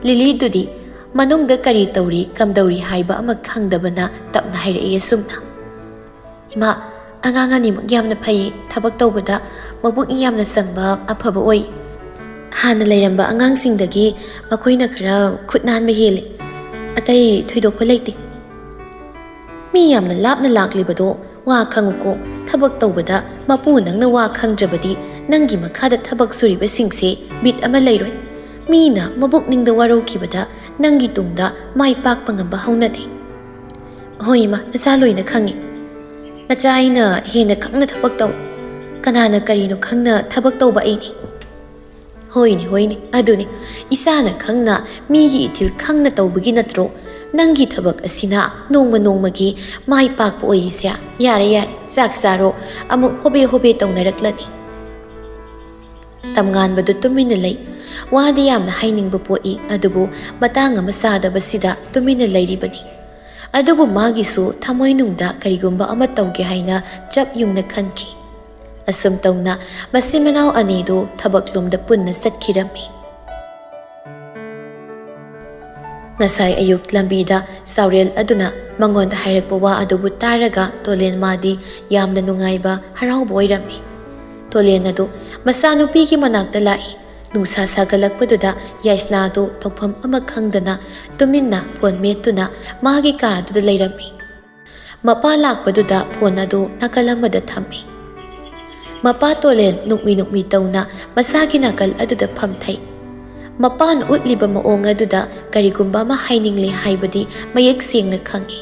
ꯂꯤꯂꯤꯗꯨꯗꯤ ꯃꯅꯨꯡꯗ ꯀꯔꯤ ꯇꯧꯔꯤ, ꯀꯝꯗꯧꯔꯤ ꯍꯥꯏꯕ ꯑꯃ ꯈꯪꯗꯕꯅ ꯇꯞꯅ ꯍꯥꯏꯔꯛꯏ ꯑꯁꯨꯝꯅ, "ꯏꯃꯥ, ꯑꯉꯥꯡ ꯑꯅꯤꯃꯛ ꯌꯥꯝꯅ ꯐꯩ, ꯊꯕꯛ ꯇꯧꯕꯗ ꯃꯄꯨꯛꯅꯤꯡ ꯌꯥꯝꯅ ꯆꯪꯕ, ꯑꯐꯕ ꯑꯣꯏ꯫ ꯍꯥꯟꯅ ꯂꯩꯔꯝꯕ ꯑꯉꯥꯡꯁꯤꯡꯗꯒꯤ ꯃꯈꯣꯏꯅ ꯈꯔ ꯈꯨꯠ ꯅꯥꯟꯕ ꯍꯦꯜꯂꯤ꯫ ꯑꯇꯩ ꯊꯣꯏꯗꯣꯛꯄ ꯂꯩꯇꯦ꯫ ꯃꯤ ꯌꯥꯝꯅ ꯂꯥꯞꯅ ꯂꯥꯛꯂꯤꯕꯗꯣ ꯋꯥ ꯈꯪꯉꯨꯀꯣ꯫ ꯊꯕꯛ ꯇꯧꯕꯗ ꯃꯄꯨ ꯅꯪꯅ ꯋꯥ ꯈꯪꯗ꯭ꯔꯕꯗꯤ ꯅꯪꯒꯤ ꯃꯈꯥꯗ ꯊꯕꯛ ꯁꯨꯔꯤꯕꯁꯤꯡꯁꯦ ꯕꯤꯠ ꯑꯃ ꯂꯩꯔꯣꯏ꯫ ꯃꯤꯅ ꯃꯕꯨꯛꯅꯤꯡꯗ ꯋꯥꯔꯧꯈꯤꯕꯗ ꯅꯪꯒꯤ ꯇꯨꯡꯗ ꯃꯥꯏ ꯄꯥꯛꯄ ꯉꯝꯕ ꯍꯧꯅꯗꯦ꯫ ꯍꯣꯏ ꯏꯃꯥ, ꯅꯆꯥ ꯂꯣꯏꯅ ꯈꯪꯉꯤ꯫ ꯅꯆꯥ ꯑꯩꯅ ꯍꯦꯟꯅ ꯈꯪꯅ ꯊꯕꯛ ꯇꯧꯏ꯫ ꯀꯅꯥꯅ ꯀꯔꯤꯅꯣ ꯈꯪꯅ ꯊꯕꯛ ꯇꯧꯕ ꯑꯩꯅꯤ꯫ ꯍꯣꯏꯅꯦ, ꯍꯣꯏꯅꯦ, ꯑꯗꯨꯅꯤ꯫ ꯏꯁꯥꯅ ꯈꯪꯅ ꯃꯤꯒꯤ ꯏꯊꯤꯜ ꯈꯪꯅ ꯇꯧꯕꯒꯤ ꯅꯠꯇ꯭ꯔꯣ ꯅꯪꯒꯤ ꯊꯕꯛ ꯑꯁꯤꯅ ꯅꯣꯡꯃ ꯅꯣꯡꯃꯒꯤ ꯃꯥꯏ ꯄꯥꯛꯄ ꯑꯣꯏꯔꯤꯁꯦ? ꯌꯥꯔꯦ, ꯌꯥꯔꯦ, ꯆꯥꯛ ꯆꯥꯔꯣ, ꯑꯃꯨꯛ ꯍꯣꯕꯦ ꯍꯣꯕꯦ ꯇꯧꯅꯔꯛꯂꯅꯤ꯫ ꯇꯝꯉꯥꯟꯕꯗꯨ ꯇꯨꯃꯤꯟꯅ ꯂꯩ꯫ ꯋꯥꯗꯤ ꯌꯥꯝꯅ ꯍꯥꯏꯅꯤꯡꯕ ꯄꯣꯛꯏ, ꯑꯗꯨꯕꯨ ꯃꯇꯥꯡ ꯑꯃ ꯆꯥꯗꯕꯁꯤꯗ ꯇꯨꯃꯤꯟꯅ ꯂꯩꯔꯤꯕꯅꯤ꯫ ꯑꯗꯨꯕꯨ ꯃꯥꯒꯤꯁꯨ ꯊꯃꯣꯏꯅꯨꯡꯗ ꯀꯔꯤꯒꯨꯝꯕ ꯑꯃ ꯇꯧꯒꯦ ꯍꯥꯏꯅ ꯆꯞ ꯌꯨꯡꯅ ꯈꯟꯈꯤ꯫ ꯑꯁꯨꯝ ꯇꯧꯅ ꯃꯆꯤꯟ ꯃꯅꯥꯎ ꯑꯅꯤꯗꯨ ꯊꯕꯛꯂꯣꯝꯗ ꯄꯨꯟꯅ ꯆꯠꯈꯤꯔꯝꯃꯤ꯫ ꯉꯁꯥꯏ ꯑꯌꯨꯛ ꯂꯝꯕꯤꯗ ꯆꯥꯎꯔꯦꯜ ꯑꯗꯨꯅ ꯃꯉꯣꯟꯗ ꯍꯥꯏꯔꯛꯄ ꯋꯥ ꯑꯗꯨꯕꯨ ꯇꯥꯔꯒ ꯇꯣꯂꯦꯟ ꯃꯥꯗꯤ ꯌꯥꯝꯅ ꯅꯨꯡꯉꯥꯏꯕ, ꯍꯔꯥꯎꯕ ꯑꯣꯏꯔꯝꯃꯤ꯫ ꯇꯣꯂꯦꯟ ꯑꯗꯨ ꯃꯆꯥꯅꯨꯄꯤꯒꯤ ꯃꯅꯥꯛꯇ ꯂꯥꯛꯏ꯫ ꯅꯨꯡꯁꯥ ꯁꯥꯒꯠꯂꯛꯄꯗꯨꯗ ꯌꯥꯏꯁꯅꯥꯗꯨ ꯇꯧꯐꯝ ꯑꯃ ꯈꯪꯗꯅ ꯇꯨꯃꯤꯟꯅ ꯐꯣꯟ ꯃꯦꯠꯇꯨꯅ ꯃꯥꯒꯤ ꯀꯥ ꯑꯗꯨꯗ ꯂꯩꯔꯝꯃꯤ꯫ ꯃꯄꯥ ꯂꯥꯛꯄꯗꯨꯗ ꯐꯣꯟ ꯑꯗꯨ ꯅꯥꯀꯜ ꯑꯃꯗ ꯊꯝꯃꯤ꯫ ꯃꯄꯥ ꯇꯣꯂꯦꯟ ꯅꯨꯛꯃꯤ ꯅꯨꯛꯃꯤ ꯇꯧꯅ ꯃꯁꯥꯒꯤ ꯅꯥꯀꯜ ꯑꯗꯨꯗ ꯐꯝꯊꯩ꯫ ꯃꯄꯥꯅ ꯎꯠꯂꯤꯕ ꯃꯑꯣꯡ ꯑꯗꯨꯗ ꯀꯔꯤꯒꯨꯝꯕ ꯑꯃ ꯍꯥꯏꯅꯤꯡꯂꯦ ꯍꯥꯏꯕꯗꯤ ꯃꯌꯦꯛ ꯁꯦꯡꯅ ꯈꯪꯏ꯫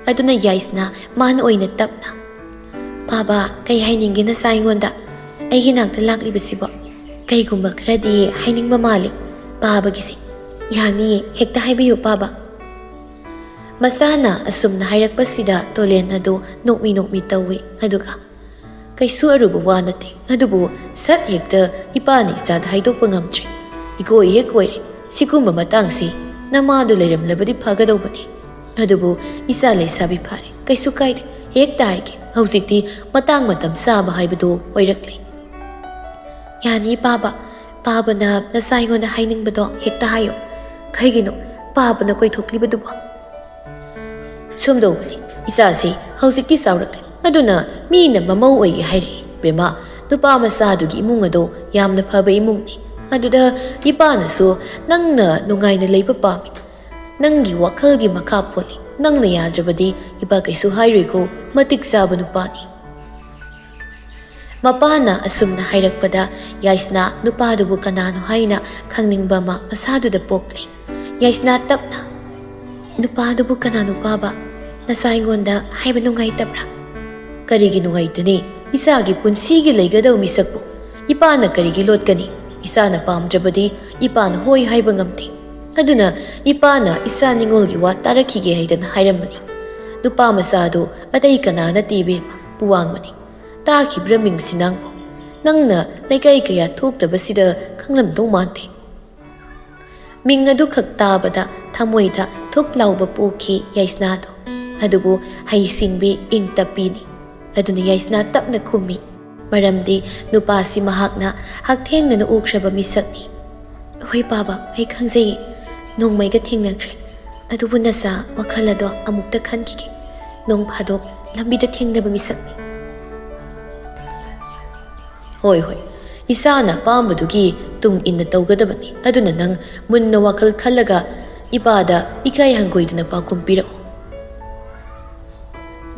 ꯑꯗꯨꯅ ꯌꯥꯏꯁꯅ ꯃꯥꯅ ꯑꯣꯏꯅ ꯇꯞꯅ, "ꯄꯥꯕ, ꯀꯩ ꯍꯥꯏꯅꯤꯡꯒꯦ ꯅꯆꯥ ꯑꯩꯉꯣꯟꯗ? ꯑꯩꯒꯤ ꯅꯥꯛꯇ ꯂꯥꯛꯂꯤꯕꯁꯤꯕꯣ? ꯀꯩꯒꯨꯝꯕ ꯈꯔꯗꯤ ꯍꯥꯏꯅꯤꯡꯕ ꯃꯥꯜꯂꯤ ꯄꯥꯕꯒꯤꯁꯦ꯫ ꯌꯥꯅꯤꯌꯦ, ꯍꯦꯛꯇ ꯍꯥꯏꯕꯤꯌꯨ ꯄꯥꯕ꯫" ꯃꯆꯥꯅ ꯑꯁꯨꯝꯅ ꯍꯥꯏꯔꯛꯄꯁꯤꯗ ꯇꯣꯂꯦꯟ ꯑꯗꯨ ꯅꯣꯛꯃꯤ ꯅꯣꯛꯃꯤ ꯇꯧꯏ꯫ ꯑꯗꯨꯒ, "ꯀꯩꯁꯨ ꯑꯔꯨꯕ ꯋꯥ ꯅꯠꯇꯦ, ꯑꯗꯨꯕꯨ ꯁꯠ ꯍꯦꯛꯇ ꯏꯄꯥꯅ ꯏꯆꯥꯗ ꯍꯥꯏꯗꯣꯛꯄ ꯉꯝꯗ꯭ꯔꯦ꯫ ꯏꯀꯣꯏ ꯍꯦꯛ ꯀꯣꯏꯔꯦ꯫ ꯁꯤꯒꯨꯝꯕ ꯃꯇꯥꯡꯁꯤ ꯅꯃꯥꯗꯨ ꯂꯩꯔꯝꯂꯕꯗꯤ ꯐꯒꯗꯧꯕꯅꯤ꯫ ꯑꯗꯨꯕꯨ ꯏꯆꯥ ꯂꯩꯁꯥꯕꯤ ꯐꯥꯔꯦ, ꯀꯩꯁꯨ ꯀꯥꯏꯗꯦ, ꯍꯦꯛꯇ ꯍꯥꯏꯒꯦ꯫ ꯍꯧꯖꯤꯛꯇꯤ ꯃꯇꯥꯡ ꯃꯇꯝ ꯆꯥꯕ ꯍꯥꯏꯕꯗꯨ ꯑꯣꯏꯔꯛꯂꯦ꯫" "ꯌꯥꯅꯤ ꯄꯥꯕ, ꯄꯥꯕꯅ ꯅꯆꯥ ꯑꯩꯉꯣꯟꯗ ꯍꯥꯏꯅꯤꯡꯕꯗꯣ ꯍꯦꯛꯇ ꯍꯥꯏꯌꯨ꯫ ꯀꯩꯒꯤꯅꯣ ꯄꯥꯕꯅ ꯀꯣꯏꯊꯣꯛꯂꯤꯕꯗꯨꯕꯣ?" "ꯁꯨꯝꯗꯧꯕꯅꯤ, ꯏꯆꯥꯁꯤ ꯍꯧꯖꯤꯛꯇꯤ ꯆꯥꯎꯔꯛꯂꯦ꯫ ꯑꯗꯨꯅ ꯃꯤꯅ ꯃꯃꯧ ꯑꯣꯏꯒꯦ ꯍꯥꯏꯔꯛꯏ꯫ ꯕꯦꯝꯃ, ꯅꯨꯄꯥ ꯃꯆꯥꯗꯨꯒꯤ ꯏꯃꯨꯡ ꯑꯗꯣ ꯌꯥꯝꯅ ꯐꯕ ꯏꯃꯨꯡꯅꯤ꯫ ꯑꯗꯨꯗ ꯏꯄꯥꯅꯁꯨ ꯅꯪꯅ ꯅꯨꯡꯉꯥꯏꯅ ꯂꯩꯕ ꯄꯥꯝꯃꯤ, ꯅꯪꯒꯤ ꯋꯥꯈꯜꯒꯤ ꯃꯈꯥ ꯄꯣꯜꯂꯤ꯫ ꯅꯪꯅ ꯌꯥꯗ꯭ꯔꯕꯗꯤ ꯏꯄꯥ ꯀꯩꯁꯨ ꯍꯥꯏꯔꯣꯏꯀꯣ, ꯃꯇꯤꯛ ꯆꯥꯕ ꯅꯨꯄꯥꯅꯤ꯫ ꯃꯄꯥꯅ ꯑꯁꯨꯝꯅ ꯍꯥꯏꯔꯛꯄꯗ ꯌꯥꯏꯁꯅꯥ ꯅꯨꯄꯥꯗꯨꯕꯨ ꯀꯅꯥꯅꯣ ꯍꯥꯏꯅ ꯈꯪꯅꯤꯡꯕ ꯑꯃ ꯃꯁꯥꯗꯨꯗ ꯄꯣꯛꯂꯦ꯫ ꯌꯥꯏꯁꯅꯥ ꯇꯞꯅ, "ꯅꯨꯄꯥꯗꯨꯕꯨ ꯀꯅꯥꯅꯣ ꯄꯥꯕ? ꯅꯆꯥ ꯑꯩꯉꯣꯟꯗ ꯍꯥꯏꯕ ꯅꯨꯡꯉꯥꯏꯇꯕ꯭ꯔꯥ?" "ꯀꯔꯤꯒꯤ ꯅꯨꯡꯉꯥꯏꯇꯅꯤ? ꯏꯆꯥꯒꯤ ꯄꯨꯟꯁꯤꯒꯤ ꯂꯩꯒꯗꯧ ꯃꯤꯁꯛꯄꯨ ꯏꯄꯥꯅ ꯀꯔꯤꯒꯤ ꯂꯣꯠꯀꯅꯤ? ꯏꯆꯥꯅ ꯄꯥꯝꯗ꯭ꯔꯕꯗꯤ ꯏꯄꯥꯅ ꯍꯣꯏ ꯍꯥꯏꯕ ꯉꯝꯗꯦ꯫ ꯑꯗꯨꯅ ꯏꯄꯥꯅ ꯏꯆꯥ ꯅꯤꯉꯣꯜꯒꯤ ꯋꯥ ꯇꯥꯔꯛꯈꯤꯒꯦ ꯍꯥꯏꯗꯅ ꯍꯥꯏꯔꯝꯕꯅꯤ꯫ ꯅꯨꯄꯥ ꯃꯆꯥꯗꯨ ꯑꯇꯩ ꯀꯅꯥ ꯅꯠꯇꯦ ꯏꯕꯦꯝꯃ, ꯄꯨꯋꯥꯡꯕꯅꯤ꯫ ꯇꯥꯈꯤꯕ꯭ꯔꯥ ꯃꯤꯡꯁꯤ ꯅꯪꯕꯨ? ꯅꯪꯅ ꯂꯩꯀꯥꯏ ꯀꯌꯥ ꯊꯣꯛꯇꯕꯁꯤꯗ ꯈꯪꯂꯝꯗꯧ ꯃꯥꯟꯗꯦ꯫" ꯃꯤꯡ ꯑꯗꯨꯈꯛ ꯇꯥꯕꯗ ꯊꯃꯣꯏꯗ ꯊꯨꯛ ꯂꯥꯎꯕ ꯄꯣꯛꯈꯤ ꯌꯥꯏꯁꯅꯥꯗꯣ꯫ ꯑꯗꯨꯕꯨ ꯍꯩꯁꯤꯡꯕꯤ ꯏꯪ ꯇꯞꯄꯤꯅꯤ꯫ ꯑꯗꯨꯅ ꯌꯥꯏꯁꯅꯥ ꯇꯞꯅ ꯈꯨꯝꯃꯤ, ꯃꯔꯝꯗꯤ ꯅꯨꯄꯥꯁꯤ ꯃꯍꯥꯛꯅ ꯍꯛꯊꯦꯡꯅꯅ ꯎꯈ꯭ꯔꯕ ꯃꯤꯁꯛꯅꯤ꯫ "ꯍꯣꯏ ꯄꯥꯕ, ꯑꯩ ꯈꯪꯖꯩꯌꯦ꯫ ꯅꯣꯡꯃꯩꯒ ꯊꯦꯡꯅꯈ꯭ꯔꯦ꯫ ꯑꯗꯨꯕꯨ ꯅꯆꯥ ꯋꯥꯈꯜ ꯑꯗꯣ ꯑꯃꯨꯛꯇ ꯈꯟꯈꯤꯒꯦ꯫ ꯅꯣꯡ ꯐꯥꯗꯣꯛ ꯂꯝꯕꯤꯗ ꯊꯦꯡꯅꯕ ꯃꯤꯁꯛꯅꯤ꯫" "ꯍꯣꯏ, ꯍꯣꯏ, ꯏꯆꯥꯅ ꯑꯄꯥꯝꯕꯗꯨꯒꯤ ꯇꯨꯡ ꯏꯟꯅ ꯇꯧꯒꯗꯕꯅꯤ꯫ ꯑꯗꯨꯅ ꯅꯪ ꯃꯨꯟꯅ ꯋꯥꯈꯜ ꯈꯜꯂꯒ ꯏꯄꯥꯗ ꯏꯀꯥꯏ ꯍꯪꯒꯣꯏꯗꯅ ꯄꯥꯎꯈꯨꯝ ꯄꯤꯔꯛꯎ꯫"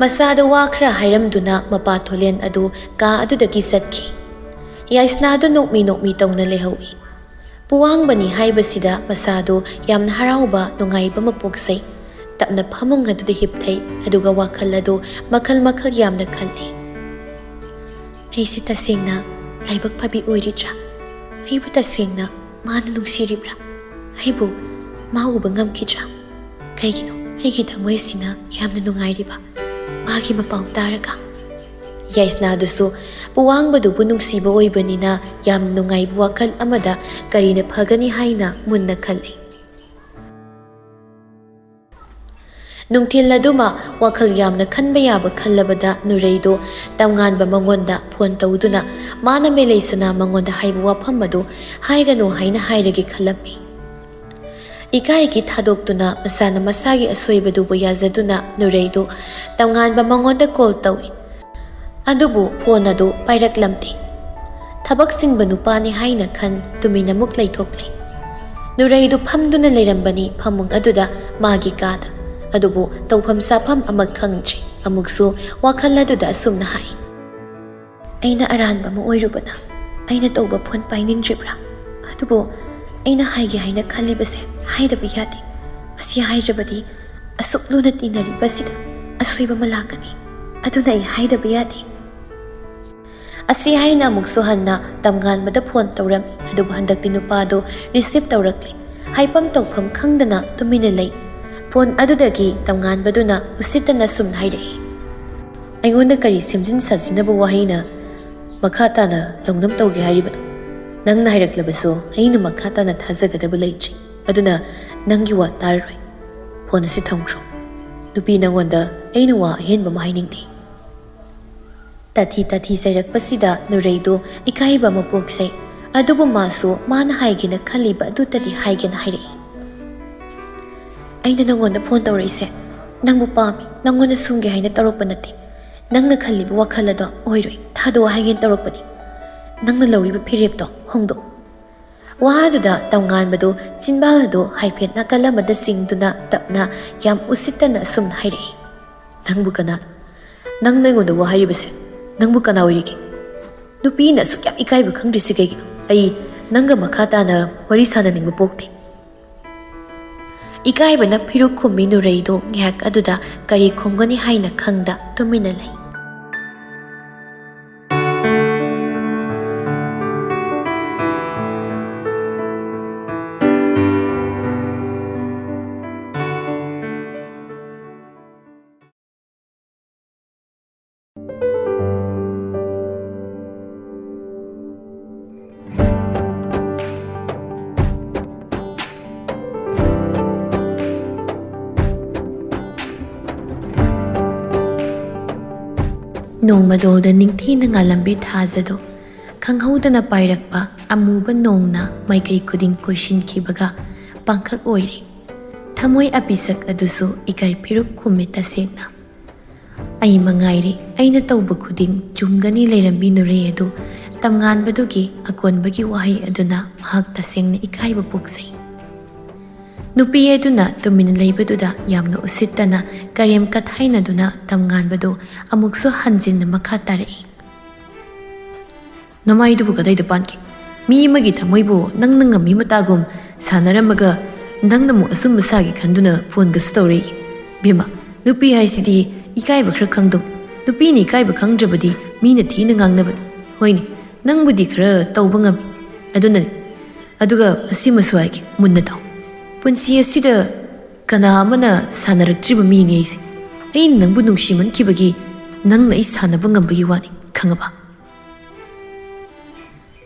ꯃꯆꯥꯗ ꯋꯥ ꯈꯔ ꯍꯥꯏꯔꯝꯗꯨꯅ ꯃꯄꯥ ꯊꯣꯂꯦꯟ ꯑꯗꯨ ꯀꯥ ꯑꯗꯨꯗꯒꯤ ꯆꯠꯈꯤ꯫ ꯌꯥꯏꯁꯅꯥꯗꯨ ꯅꯣꯛꯃꯤ ꯅꯣꯛꯃꯤ ꯇꯧꯅ ꯂꯩꯍꯧꯏ꯫ ꯄꯨꯋꯥꯡꯕꯅꯤ ꯍꯥꯏꯕꯁꯤꯗ ꯃꯁꯥꯗꯨ ꯌꯥꯝꯅ ꯍꯔꯥꯎꯕ, ꯅꯨꯡꯉꯥꯏꯕ ꯑꯃ ꯄꯣꯛꯆꯩ꯫ ꯇꯞꯅ ꯐꯃꯨꯡ ꯑꯗꯨꯗ ꯍꯤꯞꯊꯩ, ꯑꯗꯨꯒ ꯋꯥꯈꯜ ꯑꯗꯨ ꯃꯈꯜ ꯃꯈꯜ ꯌꯥꯝꯅ ꯈꯜꯂꯤ꯫ "ꯑꯩꯁꯤ ꯇꯁꯦꯡꯅ ꯂꯥꯏꯕꯛ ꯐꯕꯤ ꯑꯣꯏꯔꯤꯗ꯭ꯔꯥ? ꯑꯩꯕꯨ ꯇꯁꯦꯡꯅ ꯃꯥꯅ ꯅꯨꯡꯁꯤꯔꯤꯕ꯭ꯔꯥ? ꯑꯩꯕꯨ ꯃꯥ ꯎꯕ ꯉꯝꯈꯤꯗ꯭ꯔꯥ? ꯀꯩꯒꯤꯅꯣ ꯑꯩꯒꯤ ꯊꯃꯣꯏꯁꯤꯅ ꯌꯥꯝꯅ ꯅꯨꯡꯉꯥꯏꯔꯤꯕ ꯃꯥꯒꯤ ꯃꯄꯥꯎ ꯇꯥꯔꯒ?" ꯌꯥꯏꯁꯅꯥꯗꯨꯁꯨ ꯄꯨꯋꯥꯡꯕꯗꯨꯕꯨ ꯅꯨꯡꯁꯤꯕ ꯑꯣꯏꯕꯅꯤꯅ ꯌꯥꯝ ꯅꯨꯡꯉꯥꯏꯕ ꯋꯥꯈꯜ ꯑꯃꯗ ꯀꯔꯤꯅ ꯐꯒꯅꯤ ꯍꯥꯏꯅ ꯃꯨꯟꯅ ꯈꯜꯂꯤ꯫ ꯅꯨꯡꯊꯤꯜ ꯑꯗꯨꯃ ꯋꯥꯈꯜ ꯌꯥꯝꯅ ꯈꯟꯕ ꯌꯥꯕ ꯈꯜꯂꯕꯗ ꯅꯨꯔꯩꯗꯨ ꯇꯝꯉꯥꯟꯕ ꯃꯉꯣꯟꯗ ꯐꯣꯟ ꯇꯧꯗꯨꯅ ꯃꯥꯅ ꯃꯦꯂꯩꯁꯅꯥ ꯃꯉꯣꯟꯗ ꯍꯥꯏꯕ ꯋꯥꯐꯝ ꯑꯗꯨ ꯍꯥꯏꯒꯅꯨ ꯍꯥꯏꯅ ꯍꯥꯏꯔꯒꯦ ꯈꯜꯂꯝꯃꯤ꯫ ꯏꯀꯥꯏꯒꯤ ꯊꯥꯗꯣꯛꯇꯨꯅ ꯃꯁꯥꯅ ꯃꯁꯥꯒꯤ ꯑꯁꯣꯏꯕꯗꯨꯕꯨ ꯌꯥꯖꯗꯨꯅ ꯅꯨꯔꯩꯗꯨ ꯇꯝꯉꯥꯟꯕ ꯃꯉꯣꯟꯗ ꯀꯣꯜ ꯇꯧꯏ꯫ ꯑꯗꯨꯕꯨ ꯐꯣꯟ ꯑꯗꯨ ꯄꯥꯏꯔꯛꯂꯝꯗꯦ꯫ ꯊꯕꯛ ꯆꯤꯟꯕ ꯅꯨꯄꯥꯅꯤ ꯍꯥꯏꯅ ꯈꯟ ꯇꯨꯃꯤꯟ ꯑꯃꯨꯛ ꯂꯩꯊꯣꯛꯂꯦ꯫ ꯅꯨꯔꯩꯗꯨ ꯐꯝꯗꯨꯅ ꯂꯩꯔꯝꯕꯅꯤ ꯐꯃꯨꯡ ꯑꯗꯨꯗ ꯃꯥꯒꯤ ꯀꯥꯗ꯫ ꯑꯗꯨꯕꯨ ꯇꯧꯐꯝ ꯆꯥꯐꯝ ꯑꯃ ꯈꯪꯗ꯭ꯔꯦ꯫ ꯑꯃꯨꯛꯁꯨ ꯋꯥꯈꯜ ꯑꯗꯨꯗ ꯑꯁꯨꯝꯅ ꯍꯥꯏ, "ꯑꯩꯅ ꯑꯔꯥꯟꯕ ꯑꯃ ꯑꯣꯏꯔꯨꯕꯅ ꯑꯩꯅ ꯇꯧꯕ ꯐꯣꯟ ꯄꯥꯏꯅꯤꯡꯗ꯭ꯔꯤꯕ꯭ꯔꯥ? ꯑꯗꯨꯕꯨ ꯑꯩꯅ ꯍꯥꯏꯒꯦ ꯍꯥꯏꯅ ꯈꯜꯂꯤꯕꯁꯦ ꯍꯥꯏꯗꯕ ꯌꯥꯗꯦ꯫ ꯃꯁꯤ ꯍꯥꯏꯗ꯭ꯔꯕꯗꯤ ꯑꯁꯨꯛ ꯂꯨꯅ ꯇꯤꯟꯅꯔꯤꯕꯁꯤꯗ ꯑꯁꯣꯏꯕ ꯑꯃ ꯂꯥꯛꯀꯅꯤ꯫ ꯑꯗꯨꯅ ꯑꯩ ꯍꯥꯏꯗꯕ ꯌꯥꯗꯦ꯫" ꯑꯁꯤ ꯍꯥꯏꯅ ꯑꯃꯨꯛꯁꯨ ꯍꯟꯅ ꯇꯝꯉꯥꯟꯕꯗ ꯐꯣꯟ ꯇꯧꯔꯝꯃꯤ꯫ ꯑꯗꯨꯕꯨ ꯍꯟꯗꯛꯇꯤ ꯅꯨꯄꯥꯗꯨ ꯔꯤꯁꯤꯞ ꯇꯧꯔꯛꯂꯦ꯫ ꯍꯥꯏꯐꯝ ꯇꯧꯐꯝ ꯈꯪꯗꯅ ꯇꯨꯃꯤꯟꯅ ꯂꯩ꯫ ꯐꯣꯟ ꯑꯗꯨꯗꯒꯤ ꯇꯝꯉꯥꯟꯕꯗꯨꯅ ꯎꯁꯤꯠꯇꯅ ꯁꯨꯝ ꯍꯥꯏꯔꯛꯏ, "ꯑꯩꯉꯣꯟꯗ ꯀꯔꯤ ꯁꯦꯝꯖꯤꯟ ꯁꯥꯖꯤꯟꯅꯕ ꯋꯥꯍꯩꯅ ꯃꯈꯥ ꯇꯥꯅ ꯂꯧꯅꯝ ꯇꯧꯒꯦ ꯍꯥꯏꯔꯤꯕꯅꯣ? ꯅꯪꯅ ꯍꯥꯏꯔꯛꯂꯕꯁꯨ ꯑꯩꯅ ꯃꯈꯥ ꯇꯥꯅ ꯊꯥꯖꯒꯗꯕ ꯂꯩꯇ꯭ꯔꯤ꯫ ꯑꯗꯨꯅ ꯅꯪꯒꯤ ꯋꯥ ꯇꯥꯔꯔꯣꯏ꯫ ꯐꯣꯟ ꯑꯁꯤ ꯊꯝꯈ꯭ꯔꯣ꯫ ꯅꯨꯄꯤ, ꯅꯉꯣꯟꯗ ꯑꯩꯅ ꯋꯥ ꯑꯍꯦꯟꯕ ꯑꯃ ꯍꯥꯏꯅꯤꯡꯗꯦ꯫" ꯇꯥꯊꯤ ꯇꯥꯊꯤ ꯆꯩꯔꯛꯄꯁꯤꯗ ꯅꯨꯔꯩꯗꯨ ꯏꯀꯥꯏꯕ ꯑꯃ ꯄꯣꯛꯆꯩ꯫ ꯑꯗꯨꯕꯨ ꯃꯥꯁꯨ ꯃꯥꯅ ꯍꯥꯏꯒꯦꯅ ꯈꯜꯂꯤꯕ ꯑꯗꯨꯇꯗꯤ ꯍꯥꯏꯒꯦꯅ ꯍꯥꯏꯔꯛꯏ꯫ "ꯑꯩꯅ ꯅꯪꯉꯣꯟꯗ ꯐꯣꯟ ꯇꯧꯔꯛꯏꯁꯦ ꯅꯪꯕꯨ ꯄꯥꯝꯃꯤ, ꯅꯪꯉꯣꯟꯗ ꯁꯨꯝꯒꯦ ꯍꯥꯏꯅ ꯇꯧꯔꯛꯄ ꯅꯠꯇꯦ꯫ ꯅꯪꯅ ꯈꯜꯂꯤꯕ ꯋꯥꯈꯜ ꯑꯗꯣ ꯑꯣꯏꯔꯣꯏ, ꯊꯥꯗꯣꯛꯑꯣ ꯍꯥꯏꯒꯦꯅ ꯇꯧꯔꯛꯄꯅꯤ꯫ ꯅꯪꯅ ꯂꯧꯔꯤꯕ ꯐꯤꯔꯦꯞꯇꯣ ꯍꯣꯡꯗꯣꯛꯑꯣ꯫" ꯋꯥꯗꯨꯗ ꯇꯝꯉꯥꯟꯕꯗꯨ ꯆꯤꯟꯕꯥꯜ ꯑꯗꯨ ꯍꯥꯏꯐꯦꯠ ꯅꯥꯀꯜ ꯑꯃꯗ ꯆꯤꯡꯗꯨꯅ ꯇꯞꯅ ꯌꯥꯝ ꯎꯁꯤꯠꯇꯅ ꯑꯁꯨꯝꯅ ꯍꯥꯏꯔꯛꯏ, "ꯅꯪꯕꯨ ꯀꯅꯥ? ꯅꯪꯅ ꯑꯩꯉꯣꯟꯗ ꯋꯥ ꯍꯥꯏꯔꯤꯕꯁꯦ ꯅꯪꯕꯨ ꯀꯅꯥ ꯑꯣꯏꯔꯤꯒꯦ? ꯅꯨꯄꯤꯅ ꯑꯁꯨꯛ ꯌꯥꯝ ꯏꯀꯥꯏꯕ ꯈꯪꯗ꯭ꯔꯤꯁꯤ ꯀꯩꯒꯤꯅꯣ? ꯑꯩ ꯅꯪꯒ ꯃꯈꯥ ꯇꯥꯅ ꯋꯥꯔꯤ ꯁꯥꯟꯅꯅꯤꯡꯕ ꯄꯣꯛꯇꯦ꯫" ꯏꯀꯥꯏꯕꯅ ꯐꯤꯔꯨꯛ ꯈꯨꯝꯃꯤ ꯅꯨꯔꯩꯗꯨ ꯉꯥꯏꯍꯥꯛ ꯑꯗꯨꯗ ꯀꯔꯤ ꯈꯨꯝꯒꯅꯤ ꯍꯥꯏꯅ ꯈꯪꯗ ꯇꯨꯃꯤꯟꯅ ꯂꯩ꯫ ꯅꯣꯡꯃꯗꯣꯜꯗ ꯅꯤꯡꯊꯤꯅ ꯉꯥꯜꯂꯝꯕꯤ ꯊꯥꯖꯗꯣ ꯈꯪꯍꯧꯗꯅ ꯄꯥꯏꯔꯛꯄ ꯑꯃꯨꯕ ꯅꯣꯡꯅ ꯃꯥꯏꯀꯩ ꯈꯨꯗꯤꯡ ꯀꯣꯏꯁꯤꯟꯈꯤꯕꯒ ꯄꯥꯡꯈꯛ ꯑꯣꯏꯔꯦ꯫ ꯊꯃꯣꯏ ꯑꯄꯤꯁꯛ ꯑꯗꯨꯁꯨ ꯏꯀꯥꯏ ꯐꯤꯔꯨꯛ ꯈꯨꯝꯃꯦ ꯇꯁꯦꯡꯅ꯫ ꯑꯩ ꯃꯉꯥꯏꯔꯦ ꯑꯩꯅ ꯇꯧꯕ ꯈꯨꯗꯤꯡ ꯆꯨꯝꯒꯅꯤ ꯂꯩꯔꯝꯕꯤ ꯅꯨꯔꯩ ꯑꯗꯨ ꯇꯝꯉꯥꯟꯕꯗꯨꯒꯤ ꯑꯀꯣꯟꯕꯒꯤ ꯋꯥꯍꯩ ꯑꯗꯨꯅ ꯃꯍꯥꯛ ꯇꯁꯦꯡꯅ ꯏꯀꯥꯏꯕ ꯄꯣꯛꯆꯩ꯫ ꯅꯨꯄꯤ ꯑꯗꯨꯅ ꯇꯨꯃꯤꯟꯅ ꯂꯩꯕꯗꯨꯗ ꯌꯥꯝꯅ ꯎꯁꯤꯠꯇꯅ ꯀꯔꯦꯝ ꯀꯊꯥꯏꯅꯗꯨꯅ ꯇꯝꯉꯥꯟꯕꯗꯨ ꯑꯃꯨꯛꯁꯨ ꯍꯟꯖꯤꯟꯅ ꯃꯈꯥ ꯇꯥꯔꯛꯏ꯫ "ꯅꯃꯥꯏꯗꯨꯕꯨ ꯀꯗꯥꯏꯗ ꯄꯥꯟꯒꯦ? ꯃꯤ ꯑꯃꯒꯤ ꯊꯃꯣꯏꯕꯨ ꯅꯪꯅ ꯉꯝꯃꯤ ꯃꯇꯥꯒꯨꯝ ꯁꯥꯟꯅꯔꯝꯃꯒ ꯅꯪꯅ ꯑꯃꯨꯛ ꯑꯆꯨꯝꯕ ꯁꯥꯒꯦ ꯈꯟꯗꯨꯅ ꯐꯣꯟꯒꯁꯨ ꯇꯧꯔꯛꯏ꯫ ꯕꯦꯝꯃ, ꯅꯨꯄꯤ ꯍꯥꯏꯁꯤꯗꯤ ꯏꯀꯥꯏꯕ ꯈꯔ ꯈꯪꯗꯧ꯫ ꯅꯨꯄꯤꯅ ꯏꯀꯥꯏꯕ ꯈꯪꯗ꯭ꯔꯕꯗꯤ ꯃꯤꯅ ꯊꯤꯅ ꯉꯥꯡꯅꯕꯅꯤ꯫ ꯍꯣꯏꯅꯦ, ꯅꯪꯕꯨꯗꯤ ꯈꯔ ꯇꯧꯕ ꯉꯝꯃꯤ꯫ ꯑꯗꯨꯅꯅꯤ꯫ ꯑꯗꯨꯒ ꯑꯁꯤꯃꯁꯨ ꯍꯥꯏꯒꯦ, ꯃꯨꯟꯅ ꯇꯥꯎ꯫ ꯄꯨꯟꯁꯤ ꯑꯁꯤꯗ ꯀꯅꯥ ꯑꯃꯅ ꯁꯥꯟꯅꯔꯛꯇ꯭ꯔꯤꯕ ꯃꯤꯅꯤ ꯑꯩꯁꯦ꯫ ꯑꯩꯅ ꯅꯪꯕꯨ ꯅꯨꯡꯁꯤꯃꯟꯈꯤꯕꯒꯤ ꯅꯪꯅ ꯑꯩ ꯁꯥꯟꯅꯕ ꯉꯝꯕꯒꯤ ꯋꯥꯅꯤ, ꯈꯪꯉꯕ?"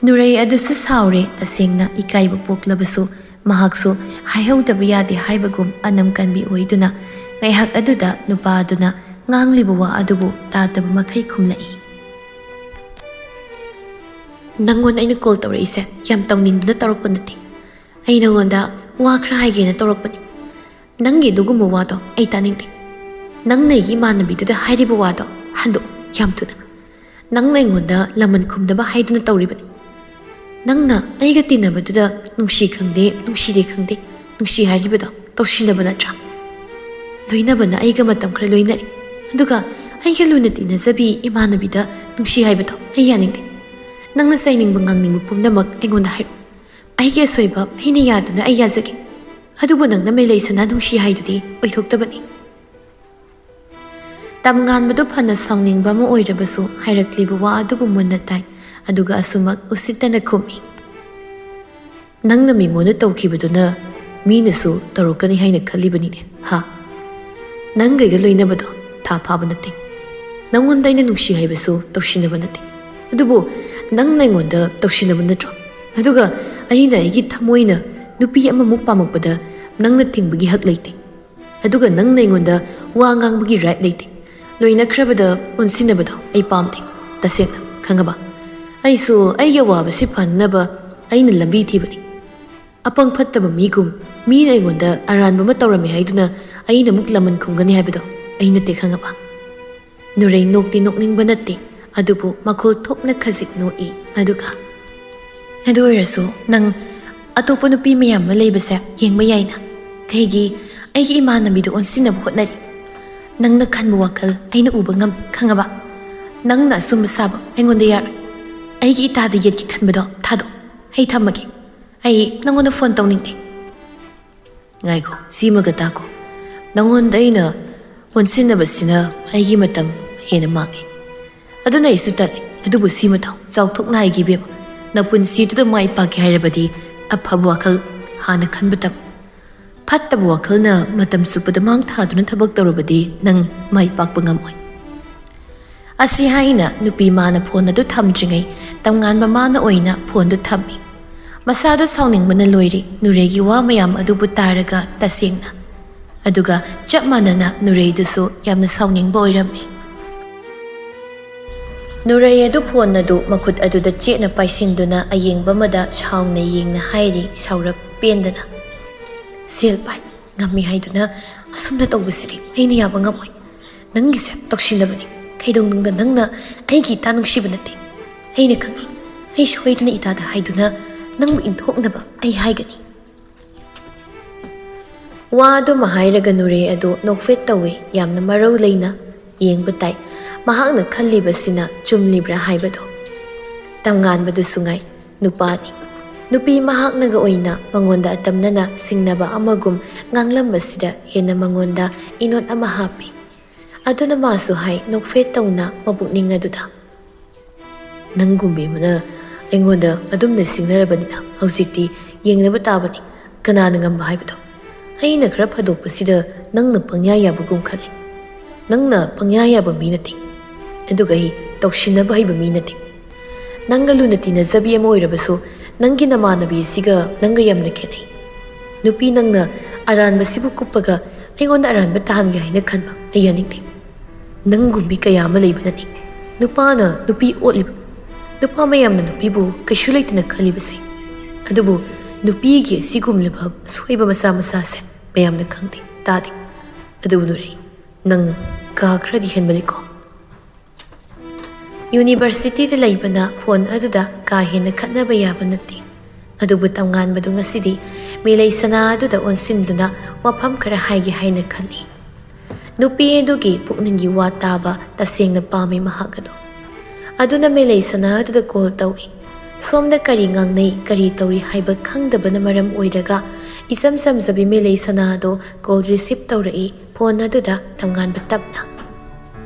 ꯅꯨꯔꯩ ꯑꯗꯨꯁꯨ ꯁꯥꯎꯔꯦ꯫ ꯇꯁꯦꯡꯅ ꯏꯀꯥꯏꯕ ꯄꯣꯛꯂꯕꯁꯨ ꯃꯍꯥꯛꯁꯨ ꯍꯥꯏꯍꯧꯗꯕ ꯌꯥꯗꯦ ꯍꯥꯏꯕꯒꯨꯝ ꯑꯅꯝ ꯀꯟꯕꯤ ꯑꯣꯏꯗꯨꯅ ꯉꯥꯏꯍꯥꯛ ꯑꯗꯨꯗ ꯅꯨꯄꯥ ꯑꯗꯨꯅ ꯉꯥꯡꯂꯤꯕ ꯋꯥ ꯑꯗꯨꯕꯨ ꯇꯥꯗꯕ ꯃꯈꯩ ꯈꯨꯝꯂꯛꯏ꯫ "ꯅꯪꯉꯣꯟꯗ ꯑꯩꯅ ꯀꯣꯜ ꯇꯧꯔꯛꯏꯁꯦ ꯌꯥꯝ ꯇꯧꯅꯤꯡꯗꯨꯅ ꯇꯧꯔꯛꯄ ꯅꯠꯇꯦ꯫ ꯑꯩ ꯅꯪꯉꯣꯟꯗ ꯋꯥ ꯈꯔ ꯍꯥꯏꯒꯦꯅ ꯇꯧꯔꯛꯄꯅꯤ꯫ ꯅꯪꯒꯤ ꯑꯗꯨꯒꯨꯝꯕ ꯋꯥꯗꯣ ꯑꯩ ꯇꯥꯅꯤꯡꯗꯦ꯫ ꯅꯪꯅ ꯑꯩꯒꯤ ꯏꯃꯥꯟꯅꯕꯤꯗꯨꯗ ꯍꯥꯏꯔꯤꯕ ꯋꯥꯗꯣ ꯍꯟꯗꯣꯛ, ꯌꯥꯝ ꯊꯨꯅ꯫ ꯅꯪꯅ ꯑꯩꯉꯣꯟꯗ ꯂꯃꯟ ꯈꯨꯝꯅꯕ ꯍꯥꯏꯗꯨꯅ ꯇꯧꯔꯤꯕꯅꯤ꯫ ꯅꯪꯅ ꯑꯩꯒ ꯇꯤꯟꯅꯕꯗꯨꯗ ꯅꯨꯡꯁꯤ ꯈꯪꯗꯦ, ꯅꯨꯡꯁꯤꯗꯦ ꯈꯪꯗꯦ, ꯅꯨꯡꯁꯤ ꯍꯥꯏꯔꯤꯕꯗꯣ ꯇꯧꯁꯤꯟꯅꯕ ꯅꯠꯇ꯭ꯔꯥ? ꯂꯣꯏꯅꯕꯅ ꯑꯩꯒ ꯃꯇꯝ ꯈꯔ ꯂꯣꯏꯅꯔꯦ, ꯑꯗꯨꯒ ꯑꯩꯒ ꯂꯨꯅ ꯇꯤꯟꯅꯖꯕꯤ ꯏꯃꯥꯟꯅꯕꯤꯗ ꯅꯨꯡꯁꯤ ꯍꯥꯏꯕꯗꯣ ꯑꯩ ꯌꯥꯅꯤꯡꯗꯦ꯫ ꯅꯪꯅ ꯆꯩꯅꯤꯡꯕ ꯉꯥꯡꯅꯤꯡꯕ ꯄꯨꯝꯅꯃꯛ ꯑꯩꯉꯣꯟꯗ ꯍꯥꯏꯔꯛꯎ꯫ ꯑꯩꯒꯤ ꯑꯁꯣꯏꯕ ꯑꯩꯅ ꯌꯥꯗꯨꯅ ꯑꯩ ꯌꯥꯖꯒꯦ꯫ ꯑꯗꯨꯕꯨ ꯅꯪꯅ ꯃꯦꯂꯩ ꯁꯅꯥ ꯅꯨꯡꯁꯤ ꯍꯥꯏꯗꯨꯗꯤ ꯑꯣꯏꯊꯣꯛꯇꯕꯅꯤ꯫" ꯇꯝꯉꯥꯟꯕꯗꯨ ꯐꯅ ꯁꯥꯎꯅꯤꯡꯕ ꯑꯃ ꯑꯣꯏꯔꯕꯁꯨ ꯍꯥꯏꯔꯛꯂꯤꯕ ꯋꯥ ꯑꯗꯨꯕꯨ ꯃꯨꯟꯅ ꯇꯥꯏ, ꯑꯗꯨꯒ ꯑꯁꯨꯃꯛ ꯎꯁꯤꯠꯇꯅ ꯈꯨꯝꯃꯤ꯫ "ꯅꯪꯅ ꯃꯤꯉꯣꯟꯗ ꯇꯧꯈꯤꯕꯗꯨꯅ ꯃꯤꯅꯁꯨ ꯇꯧꯔꯛꯀꯅꯤ ꯍꯥꯏꯅ ꯈꯜꯂꯤꯕꯅꯤꯅꯦ, ꯍꯥ? ꯅꯪꯒ ꯑꯩꯒ ꯂꯣꯏꯅꯕꯗꯣ ꯊꯥ ꯐꯥꯕ ꯅꯠꯇꯦ꯫ ꯅꯪꯉꯣꯟꯗ ꯑꯩꯅ ꯅꯨꯡꯁꯤ ꯍꯥꯏꯕꯁꯨ ꯇꯧꯁꯤꯟꯅꯕ ꯅꯠꯇꯦ꯫ ꯑꯗꯨꯕꯨ ꯅꯪꯅ ꯑꯩꯉꯣꯟꯗ ꯇꯧꯁꯤꯟꯅꯕ ꯅꯠꯇ꯭ꯔꯣ? ꯑꯗꯨꯒ ꯑꯩꯅ ꯑꯩꯒꯤ ꯊꯃꯣꯏꯅ ꯅꯨꯄꯤ ꯑꯃꯃꯨꯛ ꯄꯥꯝꯃꯛꯄꯗ ꯅꯪꯅ ꯊꯤꯡꯕꯒꯤ ꯍꯛ ꯂꯩꯇꯦ꯫ ꯑꯗꯨꯒ ꯅꯪꯅ ꯑꯩꯉꯣꯟꯗ ꯋꯥ ꯉꯥꯡꯕꯒꯤ ꯔꯥꯏꯠ ꯂꯩꯇꯦ꯫ ꯂꯣꯏꯅꯈ꯭ꯔꯕꯗ ꯑꯣꯟꯁꯤꯟꯅꯕꯗꯣ ꯑꯩ ꯄꯥꯝꯗꯦ, ꯇꯁꯦꯡꯅ, ꯈꯪꯉꯕ? ꯑꯩꯁꯨ ꯑꯩꯒꯤ ꯑꯋꯥꯕꯁꯤ ꯐꯅꯅꯕ ꯑꯩꯅ ꯂꯝꯕꯤ ꯊꯤꯕꯅꯤ꯫ ꯑꯄꯪ ꯐꯠꯇꯕ ꯃꯤꯒꯨꯝ ꯃꯤꯅ ꯑꯩꯉꯣꯟꯗ ꯑꯔꯥꯟꯕ ꯑꯃ ꯇꯧꯔꯝꯃꯦ ꯍꯥꯏꯗꯨꯅ ꯑꯩꯅ ꯑꯃꯨꯛ ꯂꯃꯟ ꯈꯨꯝꯒꯅꯤ ꯍꯥꯏꯕꯗꯣ ꯑꯩ ꯅꯠꯇꯦ, ꯈꯪꯉꯕ? ꯅꯨꯔꯩ ꯅꯣꯛꯇꯤ ꯅꯣꯛꯅꯤꯡꯕ ꯅꯠꯇꯦ, ꯑꯗꯨꯕꯨ ꯃꯈꯣꯜ ꯊꯣꯛꯅ ꯈꯖꯤꯛ ꯅꯣꯛꯏ꯫ ꯑꯗꯨꯒ, "ꯑꯗꯨ ꯑꯣꯏꯔꯁꯨ ꯅꯪ ꯑꯇꯣꯞꯄ ꯅꯨꯄꯤ ꯃꯌꯥꯝ ꯑꯃ ꯂꯩꯕꯁꯦ ꯌꯦꯡꯕ ꯌꯥꯏꯅ꯫ ꯀꯩꯒꯤ ꯑꯩꯒꯤ ꯏꯃꯥꯟꯅꯕꯤꯗꯣ ꯑꯣꯟꯁꯤꯟꯅꯕ ꯍꯣꯠꯅꯔꯤ? ꯅꯪꯅ ꯈꯟꯕ ꯋꯥꯈꯜ ꯑꯩꯅ ꯎꯕ ꯉꯝꯃꯤ, ꯈꯪꯉꯕ? ꯅꯪꯅ ꯑꯆꯨꯝꯕ ꯁꯥꯕ ꯑꯩꯉꯣꯟꯗ ꯌꯥꯔꯣꯏ꯫ ꯑꯩꯒꯤ ꯏꯇꯥꯗ ꯌꯦꯠꯀꯦ ꯈꯟꯕꯗꯣ ꯊꯥꯗꯣꯛ꯫ ꯑꯩ ꯊꯝꯃꯒꯦ꯫ ꯑꯩ ꯅꯪꯉꯣꯟꯗ ꯐꯣꯟ ꯇꯧꯅꯤꯡꯗꯦ꯫" "ꯉꯥꯏꯈꯣ, ꯁꯤꯃꯒ ꯇꯥꯈꯣ꯫ ꯅꯪꯉꯣꯟꯗ ꯑꯩꯅ ꯑꯣꯟꯁꯤꯟꯅꯕꯁꯤꯅ ꯑꯩꯒꯤ ꯃꯇꯝ ꯍꯦꯟꯅ ꯃꯥꯡꯉꯤ꯫ ꯑꯗꯨꯅ ꯑꯩꯁꯨ ꯇꯜꯂꯤ꯫ ꯑꯗꯨꯕꯨ ꯁꯤꯃ ꯇꯥꯎ, ꯆꯥꯎꯊꯣꯛꯅ ꯍꯥꯏꯒꯦ ꯏꯕꯦꯝꯃ꯫ ꯅꯄꯨꯟꯁꯤꯗꯨꯗ ꯃꯥꯏ ꯄꯥꯛꯀꯦ ꯍꯥꯏꯔꯕꯗꯤ ꯑꯐꯕ ꯋꯥꯈꯜ ꯍꯥꯟꯅ ꯈꯟꯕ ꯇꯝꯃꯨ꯫ ꯐꯠꯇꯕ ꯋꯥꯈꯜꯅ ꯃꯇꯝ ꯆꯨꯞꯄꯗ ꯃꯥꯡ ꯊꯥꯗꯨꯅ ꯊꯕꯛ ꯇꯧꯔꯕꯗꯤ ꯅꯪ ꯃꯥꯏ ꯄꯥꯛꯄ ꯉꯝꯃꯣꯏ꯫" ꯑꯁꯤ ꯍꯥꯏꯅ ꯅꯨꯄꯤ ꯃꯥꯅ ꯐꯣꯟ ꯑꯗꯨ ꯊꯝꯗ꯭ꯔꯤꯉꯩ ꯇꯝꯉꯥꯟꯕ ꯃꯥꯅ ꯑꯣꯏꯅ ꯐꯣꯟꯗꯨ ꯊꯝꯃꯤ꯫ ꯃꯁꯥꯗꯨ ꯁꯥꯎꯅꯤꯡꯕꯅ ꯂꯣꯏꯔꯤ꯫ ꯅꯨꯔꯩꯒꯤ ꯋꯥ ꯃꯌꯥꯝ ꯑꯗꯨꯕꯨ ꯇꯥꯔꯒ ꯇꯁꯦꯡꯅ꯫ ꯑꯗꯨꯒ ꯆꯞ ꯃꯥꯟꯅꯅ ꯅꯨꯔꯩꯗꯨꯁꯨ ꯌꯥꯝꯅ ꯁꯥꯎꯅꯤꯡꯕ ꯑꯣꯏꯔꯝꯃꯤ꯫ ꯅꯨꯔꯩ ꯑꯗꯨ ꯐꯣꯟ ꯑꯗꯨ ꯃꯈꯨꯠ ꯑꯗꯨꯗ ꯆꯦꯠꯅ ꯄꯥꯏꯁꯤꯟꯗꯨꯅ ꯑꯌꯦꯡꯕ ꯑꯃꯗ ꯁꯥꯎꯅ ꯌꯦꯡꯅ ꯍꯥꯏꯔꯤ, ꯁꯥꯎꯔꯞ ꯄꯦꯟꯗꯅ꯫ "ꯁꯦꯜ ꯄꯥꯏ, ꯉꯝꯃꯤ ꯍꯥꯏꯗꯨꯅ ꯑꯁꯨꯝꯅ ꯇꯧꯕꯁꯤꯗꯤ ꯑꯩꯅ ꯌꯥꯕ ꯉꯝꯃꯣꯏ꯫ ꯅꯪꯒꯤꯁꯦ ꯇꯧꯁꯤꯟꯅꯕꯅꯤ꯫ ꯀꯩꯗꯧꯅꯨꯡꯗ ꯅꯪꯅ ꯑꯩꯒꯤ ꯏꯇꯥ ꯅꯨꯡꯁꯤꯕ ꯅꯠꯇꯦ꯫ ꯑꯩꯅ ꯈꯪꯏ꯫ ꯑꯩ ꯁꯣꯏꯗꯅ ꯏꯇꯥꯗ ꯍꯥꯏꯗꯨꯅ ꯅꯪꯕꯨ ꯏꯟꯊꯣꯛꯅꯕ ꯑꯩ ꯍꯥꯏꯒꯅꯤ꯫" ꯋꯥ ꯑꯗꯨꯃ ꯍꯥꯏꯔꯒ ꯅꯨꯔꯩ ꯑꯗꯨ ꯅꯣꯛꯐꯦꯠ ꯇꯧꯏ꯫ ꯌꯥꯝꯅ ꯃꯔꯧ ꯂꯩꯅ ꯌꯦꯡꯕ ꯇꯥꯏ꯫ ꯃꯍꯥꯛꯅ ꯈꯜꯂꯤꯕꯁꯤꯅ ꯆꯨꯝꯂꯤꯕ꯭ꯔꯥ ꯍꯥꯏꯕꯗꯨ꯫ ꯇꯝꯉꯥꯟꯕꯗꯨꯁꯨ ꯉꯥꯏ꯫ ꯅꯨꯄꯥꯅꯤ꯫ ꯅꯨꯄꯤ ꯃꯍꯥꯛꯅꯒ ꯑꯣꯏꯅ ꯃꯉꯣꯟꯗ ꯑꯇꯝꯅꯅ ꯁꯤꯡꯅꯕ ꯑꯃꯒꯨꯝ ꯉꯥꯡꯂꯝꯕꯁꯤꯗ ꯍꯦꯟꯅ ꯃꯉꯣꯟꯗ ꯏꯅꯣꯠ ꯑꯃ ꯍꯥꯞꯄꯤ꯫ ꯑꯗꯨꯅ ꯃꯥꯁꯨ ꯍꯥꯏ, ꯅꯣꯛꯐꯦꯠ ꯇꯧꯅ ꯃꯄꯨꯛꯅꯤꯡ ꯑꯗꯨꯗ, "ꯅꯪꯒꯨꯝꯕꯤ ꯑꯃꯅ ꯑꯩꯉꯣꯟꯗ ꯑꯗꯨꯝꯅ ꯁꯤꯡꯅꯔꯕꯅꯤꯅ ꯍꯧꯖꯤꯛꯇꯤ ꯌꯦꯡꯅꯕ ꯇꯥꯕꯅꯤ, ꯀꯅꯥꯅ ꯉꯝꯕ ꯍꯥꯏꯕꯗꯣ꯫ ꯑꯩꯅ ꯈꯔ ꯐꯥꯗꯣꯛꯄꯁꯤꯗ ꯅꯪꯅ ꯄꯪꯌꯥ ꯌꯥꯕꯒꯨꯝ ꯈꯜꯂꯤ꯫ ꯅꯪꯅ ꯄꯪꯌꯥ ꯌꯥꯕ ꯃꯤ ꯅꯠꯇꯦ, ꯑꯗꯨꯒ ꯑꯩ ꯇꯧꯁꯤꯟꯅꯕ ꯍꯩꯕ ꯃꯤ ꯅꯠꯇꯦ꯫ ꯅꯪꯒ ꯂꯨꯅ ꯇꯤꯟꯅꯖꯕꯤ ꯑꯃ ꯑꯣꯏꯔꯕꯁꯨ ꯅꯪꯒꯤ ꯅꯃꯥꯟꯅꯕꯤ ꯑꯁꯤꯒ ꯅꯪꯒ ꯌꯥꯝꯅ ꯈꯦꯠꯅꯩ꯫ ꯅꯨꯄꯤ ꯅꯪꯅ ꯑꯔꯥꯟꯕꯁꯤꯕꯨ ꯀꯨꯞꯄꯒ ꯑꯩꯉꯣꯟꯗ ꯑꯔꯥꯟꯕ ꯇꯥꯍꯟꯒꯦ ꯍꯥꯏꯅ ꯈꯟꯕ ꯑꯩ ꯌꯥꯅꯤꯡꯗꯦ꯫ ꯅꯪꯒꯨꯝꯕꯤ ꯀꯌꯥ ꯑꯃ ꯂꯩꯕꯅꯅꯤ ꯅꯨꯄꯥꯅ ꯅꯨꯄꯤ ꯑꯣꯠꯂꯤꯕ, ꯅꯨꯄꯥ ꯃꯌꯥꯝꯅ ꯅꯨꯄꯤꯕꯨ ꯀꯩꯁꯨ ꯂꯩꯇꯅ ꯈꯜꯂꯤꯕꯁꯦ꯫ ꯑꯗꯨꯕꯨ ꯅꯨꯄꯤꯒꯤ ꯑꯁꯤꯒꯨꯝꯂꯕ ꯑꯁꯣꯏꯕ ꯃꯆꯥ ꯃꯆꯥꯁꯦ ꯃꯌꯥꯝꯅ ꯈꯪꯗꯦ, ꯇꯥꯗꯦ꯫ ꯑꯗꯨꯕꯨ ꯅꯨꯔꯩ, ꯅꯪ ꯀꯥ ꯈꯔꯗꯤ ꯍꯦꯟꯃꯜꯂꯤꯀꯣ꯫ ꯌꯨꯅꯤꯚꯔꯁꯤꯇꯤꯗ ꯂꯩꯕꯅ ꯐꯣꯟ ꯑꯗꯨꯗ ꯀꯥ ꯍꯦꯟꯅ ꯈꯠꯅꯕ ꯌꯥꯕ ꯅꯠꯇꯦ꯫ ꯑꯗꯨꯕꯨ ꯇꯝꯉꯥꯟꯕꯗꯨ ꯉꯁꯤꯗꯤ ꯃꯦꯂꯩ ꯁꯅꯥ ꯑꯗꯨꯗ ꯑꯣꯟꯁꯤꯟꯗꯨꯅ ꯋꯥꯐꯝ ꯈꯔ ꯍꯥꯏꯒꯦ ꯍꯥꯏꯅ ꯈꯜꯂꯤ꯫ ꯅꯨꯄꯤ ꯑꯗꯨꯒꯤ ꯄꯨꯛꯅꯤꯡꯒꯤ ꯋꯥ ꯇꯥꯕ ꯇꯁꯦꯡꯅ ꯄꯥꯝꯃꯤ ꯃꯍꯥꯛ ꯑꯗꯣ꯫ ꯑꯗꯨꯅ ꯃꯦꯂꯩ ꯁꯅꯥ ꯑꯗꯨꯗ ꯀꯣꯜ ꯇꯧꯏ꯫ ꯁꯣꯝꯗ ꯀꯔꯤ ꯉꯥꯡꯅꯩ, ꯀꯔꯤ ꯇꯧꯔꯤ ꯍꯥꯏꯕ ꯈꯪꯗꯕꯅ ꯃꯔꯝ ꯑꯣꯏꯔꯒ ꯏꯆꯝ ꯆꯝꯖꯕꯤ ꯃꯦꯂꯩ ꯁꯅꯥ ꯑꯗꯣ ꯀꯣꯜ ꯔꯤꯁꯤꯞ ꯇꯧꯔꯛꯏ꯫ ꯐꯣꯟ ꯑꯗꯨꯗ ꯇꯝꯉꯥꯟꯕ ꯇꯞꯅ,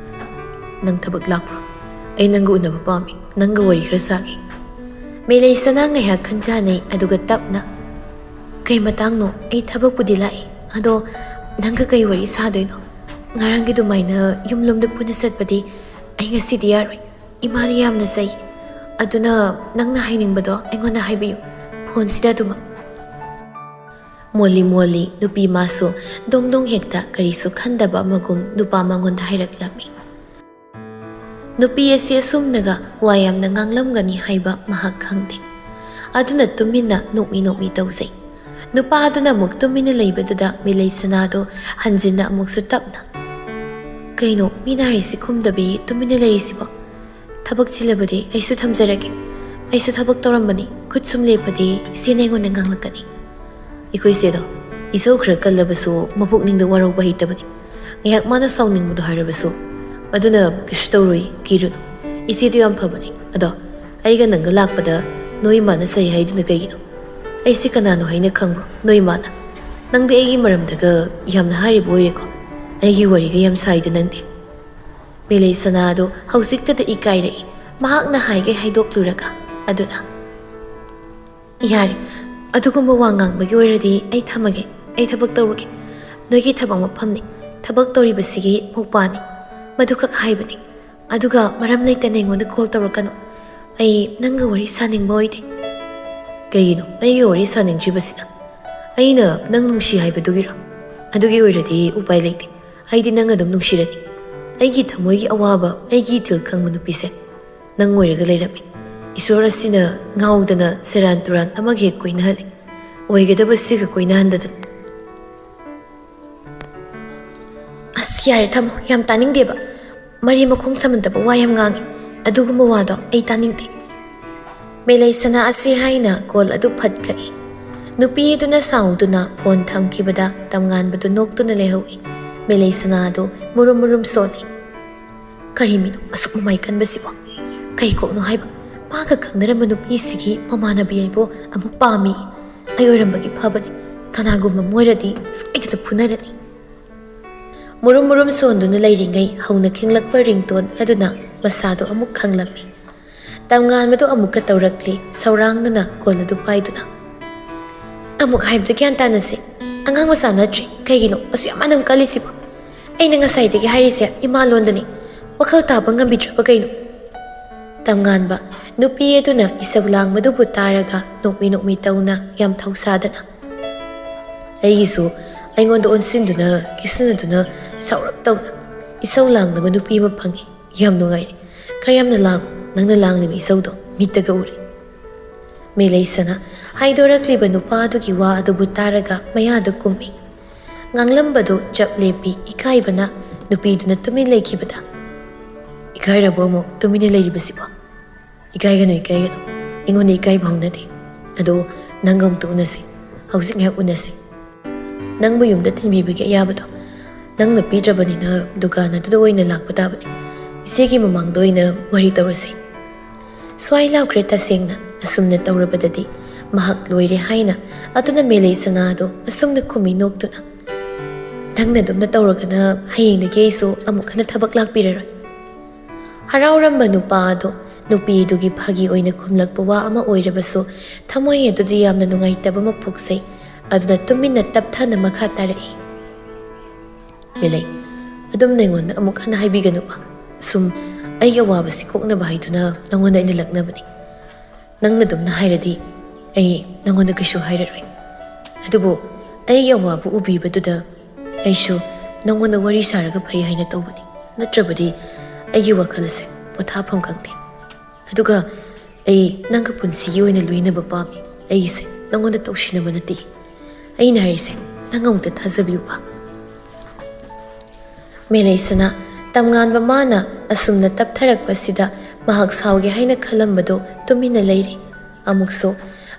"ꯅꯪ ꯊꯕꯛ ꯂꯥꯛꯄ꯭ꯔꯣ? ꯑꯩ ꯅꯪꯒ ꯎꯅꯕ ꯄꯥꯝꯃꯤ, ꯅꯪꯒ ꯋꯥꯔꯤ ꯈꯔ ꯁꯥꯒꯦ꯫" ꯃꯦꯂꯩ ꯁꯅꯥ ꯉꯥꯏꯍꯥꯛ ꯈꯟꯖꯥꯅꯩ, ꯑꯗꯨꯒ ꯇꯞꯅ, "ꯀꯩ ꯃꯇꯥꯡꯅꯣ? ꯑꯩ ꯊꯕꯛꯄꯨꯗꯤ ꯂꯥꯛꯏ, ꯑꯗꯣ ꯅꯪꯒ ꯀꯩ ꯋꯥꯔꯤ ꯁꯥꯗꯣꯏꯅꯣ? ꯉꯔꯥꯡꯒꯤ ꯑꯗꯨꯃꯥꯏꯅ ꯌꯨꯝꯂꯣꯝꯗ ꯄꯨꯟꯅ ꯆꯠꯄꯗꯤ ꯑꯩ ꯉꯁꯤꯗꯤ ꯌꯥꯔꯣꯏ꯫ ꯏꯃꯥꯅ ꯌꯥꯝꯅ ꯆꯩ꯫ ꯑꯗꯨꯅ ꯅꯪꯅ ꯍꯥꯏꯅꯤꯡꯕꯗꯣ ꯑꯩꯉꯣꯟꯗ ꯍꯥꯏꯕꯤꯌꯨ, ꯐꯣꯟꯁꯤꯗ ꯑꯗꯨꯃꯛ꯫" ꯃꯣꯜꯂꯤ ꯃꯣꯜꯂꯤ ꯅꯨꯄꯤ ꯃꯥꯁꯨ ꯗꯣꯡ ꯗꯣꯡ ꯍꯦꯛꯇ ꯀꯔꯤꯁꯨ ꯈꯟꯗꯕ ꯑꯃꯒꯨꯝ ꯅꯨꯄꯥ ꯃꯉꯣꯟꯗ ꯍꯥꯏꯔꯛꯂꯝꯃꯤ꯫ ꯅꯨꯄꯤ ꯑꯁꯤ ꯑꯁꯨꯝꯅꯒ ꯋꯥ ꯌꯥꯝꯅ ꯉꯥꯡꯂꯝꯒꯅꯤ ꯍꯥꯏꯕ ꯃꯍꯥꯛ ꯈꯪꯗꯦ꯫ ꯑꯗꯨꯅ ꯇꯨꯃꯤꯟꯅ ꯅꯣꯛꯃꯤ ꯅꯣꯛꯃꯤ ꯇꯧꯖꯩ꯫ ꯅꯨꯄꯥ ꯑꯗꯨꯅ ꯑꯃꯨꯛ ꯇꯨꯃꯤꯟꯅ ꯂꯩꯕꯗꯨꯗ ꯃꯦꯂꯩ ꯁꯅꯥꯗꯣ ꯍꯟꯖꯤꯟꯅ ꯑꯃꯨꯛꯁꯨ ꯇꯞꯅ, "ꯀꯩꯅꯣ ꯃꯤꯅ ꯍꯥꯏꯔꯤꯁꯤ ꯈꯨꯝꯗꯕꯤ ꯇꯨꯃꯤꯟꯅ ꯂꯩꯔꯤꯁꯤꯕꯣ? ꯊꯕꯛ ꯆꯤꯜꯂꯕꯗꯤ ꯑꯩꯁꯨ ꯊꯝꯖꯔꯒꯦ꯫ ꯑꯩꯁꯨ ꯊꯕꯛ ꯇꯧꯔꯝꯕꯅꯤ, ꯈꯨꯠ ꯁꯨꯝ ꯂꯦꯞꯄꯗꯤ ꯏꯆꯦꯅ ꯑꯩꯉꯣꯟꯗ ꯉꯥꯡꯂꯛꯀꯅꯤ꯫" ꯑꯩꯈꯣꯏ ꯏꯆꯦꯗꯣ ꯏꯁꯧ ꯈꯔ ꯀꯜꯂꯕꯁꯨ ꯃꯄꯨꯛꯅꯤꯡꯗ ꯋꯥꯔꯧꯕ ꯍꯩꯇꯕꯅꯤ꯫ ꯉꯥꯏꯍꯥꯛ ꯃꯥꯅ ꯁꯥꯎꯅꯤꯡꯕꯗꯣ ꯍꯥꯏꯔꯕꯁꯨ, "ꯑꯗꯨꯅ ꯀꯩꯁꯨ ꯇꯧꯔꯣꯏ, ꯀꯤꯔꯨꯅꯨ꯫ ꯏꯆꯦꯗꯣ ꯌꯥꯝ ꯐꯕꯅꯤ꯫ ꯑꯗꯣ ꯑꯩꯒ ꯅꯪꯒ ꯂꯥꯛꯄꯗ ꯅꯣꯏ ꯏꯃꯥꯅ ꯆꯩ ꯍꯥꯏꯗꯨꯅ ꯀꯩꯒꯤꯅꯣ? ꯑꯩꯁꯤ ꯀꯅꯥꯅꯣ ꯍꯥꯏꯅ ꯈꯪꯕ꯭ꯔꯣ, ꯅꯣꯏ ꯏꯃꯥꯅ? ꯅꯪꯗꯤ ꯑꯩꯒꯤ ꯃꯔꯝꯗꯒ ꯌꯥꯝꯅ ꯍꯥꯏꯔꯤꯕ ꯑꯣꯏꯔꯦꯀꯣ? ꯑꯩꯒꯤ ꯋꯥꯔꯤꯒ ꯌꯥꯝ ꯁꯥꯏꯗ ꯅꯪꯗꯤ꯫" ꯃꯦꯂꯩ ꯁꯅꯥꯗꯣ ꯍꯧꯖꯤꯛꯇꯗ ꯏꯀꯥꯏꯔꯛꯏ꯫ ꯃꯍꯥꯛꯅ ꯍꯥꯏꯒꯦ ꯍꯥꯏꯗꯣꯛꯂꯨꯔꯒ, ꯑꯗꯨꯅ, "ꯌꯥꯔꯦ, ꯑꯗꯨꯒꯨꯝꯕ ꯋꯥ ꯉꯥꯡꯕꯒꯤ ꯑꯣꯏꯔꯗꯤ ꯑꯩ ꯊꯝꯃꯒꯦ꯫ ꯑꯩ ꯊꯕꯛ ꯇꯧꯔꯨꯒꯦ꯫ ꯅꯣꯏꯒꯤ ꯊꯕꯛ ꯃꯐꯝꯅꯤ, ꯊꯕꯛ ꯇꯧꯔꯤꯕꯁꯤꯒꯤ ꯃꯧꯄꯥꯅꯤ꯫ ꯃꯗꯨꯈꯛ ꯍꯥꯏꯕꯅꯤ꯫ ꯑꯗꯨꯒ ꯃꯔꯝ ꯂꯩꯇꯅ ꯑꯩꯉꯣꯟꯗ ꯀꯣꯜ ꯇꯧꯔꯛꯀꯅꯨ꯫ ꯑꯩ ꯅꯪꯒ ꯋꯥꯔꯤ ꯁꯥꯅꯤꯡꯕ ꯑꯣꯏꯗꯦ꯫" "ꯀꯩꯒꯤꯅꯣ ꯑꯩꯒ ꯋꯥꯔꯤ ꯁꯥꯅꯤꯡꯗ꯭ꯔꯤꯕꯁꯤꯅ? ꯑꯩꯅ ꯅꯪ ꯅꯨꯡꯁꯤ ꯍꯥꯏꯕꯗꯨꯒꯤꯔꯣ? ꯑꯗꯨꯒꯤ ꯑꯣꯏꯔꯗꯤ ꯎꯄꯥꯏ ꯂꯩꯇꯦ꯫ ꯑꯩꯗꯤ ꯅꯪ ꯑꯗꯨꯝ ꯅꯨꯡꯁꯤꯔꯅꯤ꯫ ꯑꯩꯒꯤ ꯊꯃꯣꯏꯒꯤ ꯑꯋꯥꯕ, ꯑꯩꯒꯤ ꯏꯊꯤꯜ ꯈꯪꯕ ꯅꯨꯄꯤꯁꯦ ꯅꯪ ꯑꯣꯏꯔꯒ ꯂꯩꯔꯝꯃꯤ꯫ ꯏꯁꯣꯔ ꯑꯁꯤꯅ ꯉꯥꯎꯗꯅ ꯁꯦꯔꯥꯟ ꯇꯨꯔꯥꯟ ꯑꯃꯒ ꯍꯦꯛ ꯀꯣꯏꯅꯍꯜꯂꯦ꯫ ꯑꯣꯏꯒꯗꯕꯁꯤꯒ ꯀꯣꯏꯅꯍꯟꯗꯗꯅ꯫ ꯑꯁ, ꯌꯥꯔꯦ, ꯊꯝꯃꯣ, ꯌꯥꯝ ꯇꯥꯅꯤꯡꯗꯦꯕ꯫ ꯃꯔꯤ ꯃꯈꯣꯡ ꯁꯝꯅꯗꯕ ꯋꯥ ꯌꯥꯝ ꯉꯥꯡꯉꯤ꯫ ꯑꯗꯨꯒꯨꯝꯕ ꯋꯥꯗꯣ ꯑꯩ ꯇꯥꯅꯤꯡꯗꯦ꯫ ꯃꯦꯂꯩꯁꯅꯥ ꯑꯁꯤ ꯍꯥꯏꯅ ꯀꯣꯜ ꯑꯗꯨ ꯐꯠ ꯀꯛꯏ꯫ ꯅꯨꯄꯤ ꯑꯗꯨꯅ ꯁꯥꯎꯗꯨꯅ ꯐꯣꯟ ꯊꯝꯈꯤꯕꯗ ꯇꯝꯉꯥꯟꯕꯗꯨ ꯅꯣꯛꯇꯨꯅ ꯂꯩꯍꯧꯏ꯫ ꯃꯦꯂꯩꯁꯅꯥ ꯑꯗꯨ ꯃꯨꯔꯨꯝ ꯃꯨꯔꯨꯝ ꯁꯣꯜꯂꯤ꯫ ꯀꯔꯤ ꯃꯤꯅꯣ ꯑꯁꯨꯛ ꯃꯃꯥꯏ ꯀꯟꯕꯁꯤꯕꯣ? ꯀꯩ ꯀꯣꯛꯅꯣ ꯍꯥꯏꯕ? ꯃꯥꯒ ꯈꯪꯅꯔꯝꯕ ꯅꯨꯄꯤꯁꯤꯒꯤ ꯃꯃꯥꯟꯅꯕꯤ ꯑꯩꯕꯨ ꯑꯃꯨꯛ ꯄꯥꯝꯃꯤ꯫ ꯑꯩ ꯑꯣꯏꯔꯝꯕꯒꯤ ꯐꯕꯅꯤ꯫ ꯀꯅꯥꯒꯨꯝꯕ ꯑꯃ ꯑꯣꯏꯔꯗꯤ ꯁꯣꯏꯗꯅ ꯐꯨꯅꯔꯅꯤ꯫ ꯃꯨꯔꯨꯝ ꯃꯨꯔꯨꯝ ꯁꯣꯟꯗꯨꯅ ꯂꯩꯔꯤꯉꯩ ꯍꯧꯅ ꯈꯤꯡꯂꯛꯄ ꯔꯤꯡꯇꯣꯟ ꯑꯗꯨꯅ ꯃꯁꯥꯗꯣ ꯑꯃꯨꯛ ꯈꯪꯂꯝꯃꯤ꯫ ꯇꯝꯉꯥꯟꯕꯗꯨ ꯑꯃꯨꯛꯀ ꯇꯧꯔꯛꯂꯤ, ꯁꯧꯔꯥꯡꯅꯅ ꯀꯣꯜ ꯑꯗꯨ ꯄꯥꯏꯗꯨꯅ꯫ ꯑꯃꯨꯛ ꯍꯥꯏꯕꯗ ꯒ꯭ꯌꯥꯟ ꯇꯥꯅꯁꯤ꯫ ꯑꯉꯥꯡ ꯃꯆꯥ ꯅꯠꯇ꯭ꯔꯤ꯫ ꯀꯩꯒꯤꯅꯣ ꯑꯁꯨꯛ ꯌꯥꯝ ꯑꯅꯝ ꯀꯜꯂꯤꯁꯤꯕꯣ? ꯑꯩꯅ ꯉꯁꯥꯏꯗꯒꯤ ꯍꯥꯏꯔꯤꯁꯦ ꯏꯃꯥ ꯂꯣꯟꯗꯅꯤ꯫ ꯋꯥꯈꯜ ꯇꯥꯕ ꯉꯝꯕꯤꯗ꯭ꯔꯕ ꯀꯩꯅꯣ? ꯇꯝꯉꯥꯟꯕ ꯅꯨꯄꯤ ꯑꯗꯨꯅ ꯏꯁꯧ ꯂꯥꯡꯕꯗꯨꯕꯨ ꯇꯥꯔꯒ ꯅꯣꯛꯃꯤ ꯅꯣꯛꯃꯤ ꯇꯧꯅ ꯌꯥꯝ ꯊꯧꯁꯥꯗꯅ꯫ ꯑꯩꯒꯤꯁꯨ ꯑꯩꯉꯣꯟꯗ ꯑꯣꯟꯁꯤꯟꯗꯨꯅ, ꯀꯦꯁꯤꯟꯅꯗꯨꯅ, ꯁꯥꯎꯔꯞ ꯇꯧꯅ ꯏꯁꯧ ꯂꯥꯡꯅꯕ ꯅꯨꯄꯤ ꯑꯃ ꯐꯪꯉꯤ꯫ ꯌꯥꯝ ꯅꯨꯡꯉꯥꯏꯔꯦ꯫ ꯈꯔ ꯌꯥꯝꯅ ꯂꯥꯡꯉꯨ꯫ ꯅꯪꯅ ꯂꯥꯡꯂꯤꯕ ꯏꯁꯧꯗꯣ ꯃꯤꯠꯇꯒ ꯎꯔꯦ꯫ ꯃꯦꯂꯩꯁꯅꯥ ꯍꯥꯏꯗꯣꯔꯛꯂꯤꯕ ꯅꯨꯄꯥ ꯑꯗꯨꯒꯤ ꯋꯥ ꯑꯗꯨꯕꯨ ꯇꯥꯔꯒ ꯃꯌꯥꯗ ꯀꯨꯝꯃꯤ꯫ ꯉꯥꯡꯂꯝꯕꯗꯨ ꯆꯞ ꯂꯦꯞꯄꯤ꯫ ꯏꯀꯥꯏꯕꯅ ꯅꯨꯄꯤꯗꯨꯅ ꯇꯨꯃꯤꯟ ꯂꯩꯈꯤꯕꯗ꯫ ꯏꯀꯥꯏꯔꯕꯣ ꯑꯃꯨꯛ ꯇꯨꯃꯤꯟꯅ ꯂꯩꯔꯤꯕꯁꯤꯕꯣ? ꯏꯀꯥꯏꯒꯅꯨ, ꯏꯀꯥꯏꯒꯅꯨ꯫ ꯑꯩꯉꯣꯟꯗ ꯏꯀꯥꯏꯕ ꯍꯧꯅꯗꯦ꯫ ꯑꯗꯣ ꯅꯪꯒ ꯑꯃꯨꯛꯇ ꯎꯅꯁꯤ꯫ ꯍꯧꯖꯤꯛ ꯉꯥꯏꯍꯥꯛ ꯎꯅꯁꯤ꯫ ꯅꯪꯕꯨ ꯌꯨꯝꯗ ꯊꯤꯟꯕꯤꯕꯒꯤ ꯑꯌꯥꯕꯗꯣ ꯅꯪꯅ ꯄꯤꯗ꯭ꯔꯕꯅꯤꯅ ꯗꯨꯀꯥꯟ ꯑꯗꯨꯗ ꯑꯣꯏꯅ ꯂꯥꯛꯄ ꯇꯥꯕꯅꯤ꯫ ꯏꯆꯦꯒꯤ ꯃꯃꯥꯡꯗ ꯑꯣꯏꯅ ꯋꯥꯔꯤ ꯇꯧꯔꯁꯤ꯫ ꯁ꯭ꯋꯥꯏ ꯂꯥꯎꯈ꯭ꯔꯦ ꯇꯁꯦꯡꯅ꯫ ꯑꯁꯨꯝꯅ ꯇꯧꯔꯕꯗꯗꯤ ꯃꯍꯥꯛ ꯂꯣꯏꯔꯦ ꯍꯥꯏꯅ ꯑꯗꯨꯅ ꯃꯦꯂꯩꯁꯅꯥꯗꯣ ꯑꯁꯨꯝꯅ ꯈꯨꯝꯃꯤ ꯅꯣꯛꯇꯨꯅ꯫ ꯅꯪꯅ ꯑꯗꯨꯝꯅ ꯇꯧꯔꯒꯅ ꯍꯌꯦꯡꯗꯒꯤ ꯑꯩꯁꯨ ꯑꯃꯨꯛ ꯍꯟꯅ ꯊꯕꯛ ꯂꯥꯛꯄꯤꯔꯔꯣꯏ꯫ ꯍꯔꯥꯎꯔꯝꯕ ꯅꯨꯄꯥ ꯑꯗꯨ ꯅꯨꯄꯤꯗꯨꯒꯤ ꯐꯥꯒꯤ ꯑꯣꯏꯅ ꯈꯨꯝꯂꯛꯄ ꯋꯥ ꯑꯃ ꯑꯣꯏꯔꯕꯁꯨ ꯊꯃꯣꯏ ꯑꯗꯨꯗ ꯌꯥꯝꯅ ꯅꯨꯡꯉꯥꯏꯇꯕ ꯑꯃ ꯄꯣꯛꯆꯩ꯫ ꯑꯗꯨꯅ ꯇꯨꯃꯤꯟꯅ ꯇꯞꯊꯅ ꯃꯈꯥ ꯇꯥꯔꯛꯏ꯫ ꯃꯦꯂꯩ, ꯑꯗꯨꯝꯅ ꯑꯩꯉꯣꯟꯗ ꯑꯃꯨꯛ ꯍꯟꯅ ꯍꯥꯏꯕꯤꯒꯅꯨꯕ꯫ ꯁꯨꯝ ꯑꯩꯒꯤ ꯑꯋꯥꯕꯁꯤ ꯀꯣꯛꯅꯕ ꯍꯥꯏꯗꯨꯅ ꯅꯉꯣꯟꯗ ꯑꯩꯅ ꯂꯛꯅꯕꯅꯤ꯫ ꯅꯪꯅ ꯑꯗꯨꯝꯅ ꯍꯥꯏꯔꯗꯤ ꯑꯩ ꯅꯉꯣꯟꯗ ꯀꯩꯁꯨ ꯍꯥꯏꯔꯔꯣꯏ꯫ ꯑꯗꯨꯕꯨ ꯑꯩꯒꯤ ꯑꯋꯥꯕ ꯎꯕꯤꯕꯗꯨꯗ ꯑꯩꯁꯨ ꯅꯉꯣꯟꯗ ꯋꯥꯔꯤ ꯁꯥꯔꯒ ꯐꯩ ꯍꯥꯏꯅ ꯇꯧꯕꯅꯤ꯫ ꯅꯠꯇ꯭ꯔꯕꯗꯤ ꯑꯩꯒꯤ ꯋꯥꯈꯜ ꯑꯁꯦ ꯄꯣꯊꯥꯐꯝ ꯈꯪꯗꯦ꯫ ꯑꯗꯨꯒ ꯑꯩ ꯅꯪꯒ ꯄꯨꯟꯁꯤꯒꯤ ꯑꯣꯏꯅ ꯂꯣꯏꯅꯕ ꯄꯥꯝꯃꯤ꯫ ꯑꯩꯒꯤꯁꯦ ꯅꯪꯉꯣꯟꯗ ꯇꯧꯁꯤꯟꯅꯕ ꯅꯠꯇꯦ꯫ ꯑꯩꯅ ꯍꯥꯏꯔꯤꯁꯦ ꯅꯪ ꯑꯃꯨꯛꯇ ꯊꯥꯖꯕꯤꯌꯨꯕ꯫ ꯃꯦꯂꯩꯁꯅꯥ, ꯇꯝꯉꯥꯟꯕ ꯃꯥꯅ ꯑꯁꯨꯝꯅ ꯇꯞꯊꯔꯛꯄꯁꯤꯗ ꯃꯍꯥꯛ ꯁꯥꯎꯒꯦ ꯍꯥꯏꯅ ꯈꯜꯂꯝꯕꯗꯨ ꯇꯨꯃꯤꯟꯅ ꯂꯩꯔꯤ꯫ ꯑꯃꯨꯛꯁꯨ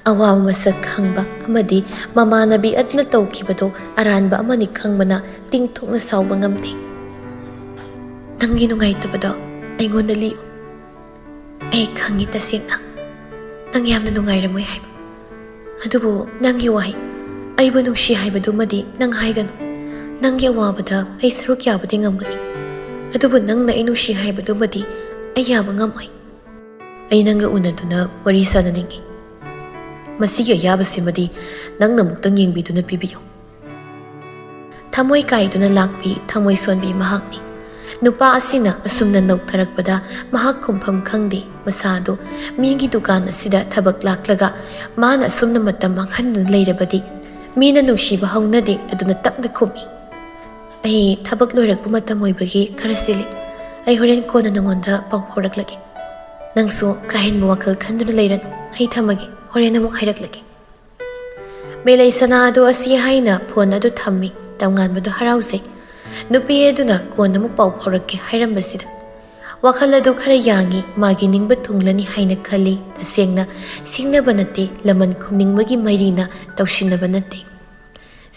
ꯑꯋꯥꯕ ꯃꯁꯛ ꯈꯪꯕ ꯑꯃꯗꯤ ꯃꯃꯥꯟꯅꯕꯤ ꯑꯗꯨꯅ ꯇꯧꯈꯤꯕꯗꯨ ꯑꯔꯥꯟꯕ ꯑꯃꯅꯤ ꯈꯪꯕꯅ ꯇꯤꯡꯊꯣꯛꯅ ꯁꯥꯎꯕ ꯉꯝꯗꯦ꯫ "ꯅꯪꯒꯤ ꯅꯨꯡꯉꯥꯏꯇꯕꯗꯣ ꯑꯩꯉꯣꯟꯗ ꯂꯤꯌꯨ꯫ ꯑꯩ ꯈꯪꯉꯤ ꯇꯁꯦꯡꯅ ꯅꯪ ꯌꯥꯝꯅ ꯅꯨꯡꯉꯥꯏꯔꯝꯃꯣꯏ ꯍꯥꯏꯕ꯫ ꯑꯗꯨꯕꯨ ꯅꯪꯒꯤ ꯋꯥꯍꯩ, 'ꯑꯩꯕꯨ ꯅꯨꯡꯁꯤ' ꯍꯥꯏꯕꯗꯨꯃꯗꯤ ꯅꯪ ꯍꯥꯏꯒꯅꯨ꯫ ꯅꯪꯒꯤ ꯑꯋꯥꯕꯗ ꯑꯩ ꯁꯔꯨꯛ ꯌꯥꯕꯗꯤ ꯉꯝꯒꯅꯤ, ꯑꯗꯨꯕꯨ ꯅꯪꯅ ꯑꯩ ꯅꯨꯡꯁꯤ ꯍꯥꯏꯕꯗꯨꯃꯗꯤ ꯑꯩ ꯌꯥꯕ ꯉꯝꯃꯣꯏ꯫ ꯑꯩ ꯅꯪꯒ ꯎꯅꯗꯨꯅ ꯋꯥꯔꯤ ꯁꯥꯟꯅꯅꯤꯡꯏ꯫ ꯃꯁꯤꯒꯤ ꯑꯌꯥꯕꯁꯤꯃꯗꯤ ꯅꯪꯅ ꯑꯃꯨꯛꯇꯪ ꯌꯦꯡꯕꯤꯗꯨꯅ ꯄꯤꯕꯤꯌꯨ"꯫ ꯊꯃꯣꯏ ꯀꯥꯏꯗꯨꯅ ꯂꯥꯛꯄꯤ, ꯊꯃꯣꯏ ꯁꯣꯟꯕꯤ ꯃꯍꯥꯛꯅꯤ꯫ ꯅꯨꯄꯥ ꯑꯁꯤꯅ ꯑꯁꯨꯝꯅ ꯅꯣꯛꯊꯔꯛꯄꯗ ꯃꯍꯥꯛ ꯈꯨꯝꯐꯝ ꯈꯪꯗꯦ꯫ ꯃꯁꯥꯗꯨ ꯃꯤꯒꯤ ꯗꯨꯀꯥꯟ ꯑꯁꯤꯗ ꯊꯕꯛ ꯂꯥꯛꯂꯒ ꯃꯥꯅ ꯑꯁꯨꯝꯅ ꯃꯇꯝ ꯃꯥꯡꯍꯟꯗꯨꯅ ꯂꯩꯔꯕꯗꯤ ꯃꯤꯅ ꯅꯨꯡꯁꯤꯕ ꯍꯧꯅꯗꯦ ꯑꯗꯨꯅ ꯇꯞꯅ ꯈꯨꯝꯃꯤ꯫ "ꯑꯩ ꯊꯕꯛ ꯂꯣꯏꯔꯛꯄ ꯃꯇꯝ ꯑꯣꯏꯕꯒꯤ ꯈꯔ ꯆꯤꯜꯂꯤ꯫ ꯑꯩ ꯍꯣꯔꯦꯟ ꯀꯣꯟꯅ ꯅꯉꯣꯟꯗ ꯄꯥꯎ ꯐꯥꯎꯔꯛꯂꯒꯦ꯫ ꯅꯪꯁꯨ ꯀꯥ ꯍꯦꯟꯕ ꯋꯥꯈꯜ ꯈꯟꯗꯨꯅ ꯂꯩꯔꯅꯨ꯫ ꯑꯩ ꯊꯝꯃꯒꯦ, ꯍꯣꯔꯦꯟ ꯑꯃꯨꯛ ꯍꯥꯏꯔꯛꯂꯒꯦ"꯫ ꯃꯦꯂꯩꯁꯅꯥ ꯑꯗꯨ ꯑꯁꯤ ꯍꯥꯏꯅ ꯐꯣꯟ ꯑꯗꯨ ꯊꯝꯃꯤ꯫ ꯇꯝꯉꯥꯟꯕꯗꯨ ꯍꯔꯥꯎꯖꯩ꯫ ꯅꯨꯄꯤ ꯑꯗꯨꯅ ꯀꯣꯟꯅ ꯑꯃꯨꯛ ꯄꯥꯎ ꯐꯥꯎꯔꯛꯀꯦ ꯍꯥꯏꯔꯝꯕꯁꯤꯗ ꯋꯥꯈꯜ ꯑꯗꯨ ꯈꯔ ꯌꯥꯡꯏ꯫ ꯃꯥꯒꯤ ꯅꯤꯡꯕ ꯊꯨꯡꯂꯅꯤ ꯍꯥꯏꯅ ꯈꯜꯂꯤ꯫ ꯇꯁꯦꯡꯅ ꯁꯤꯡꯅꯕ ꯅꯠꯇꯦ, ꯂꯃꯟ ꯈꯨꯝꯅꯤꯡꯕꯒꯤ ꯃꯩꯔꯤꯅ ꯇꯧꯁꯤꯟꯅꯕ ꯅꯠꯇꯦ꯫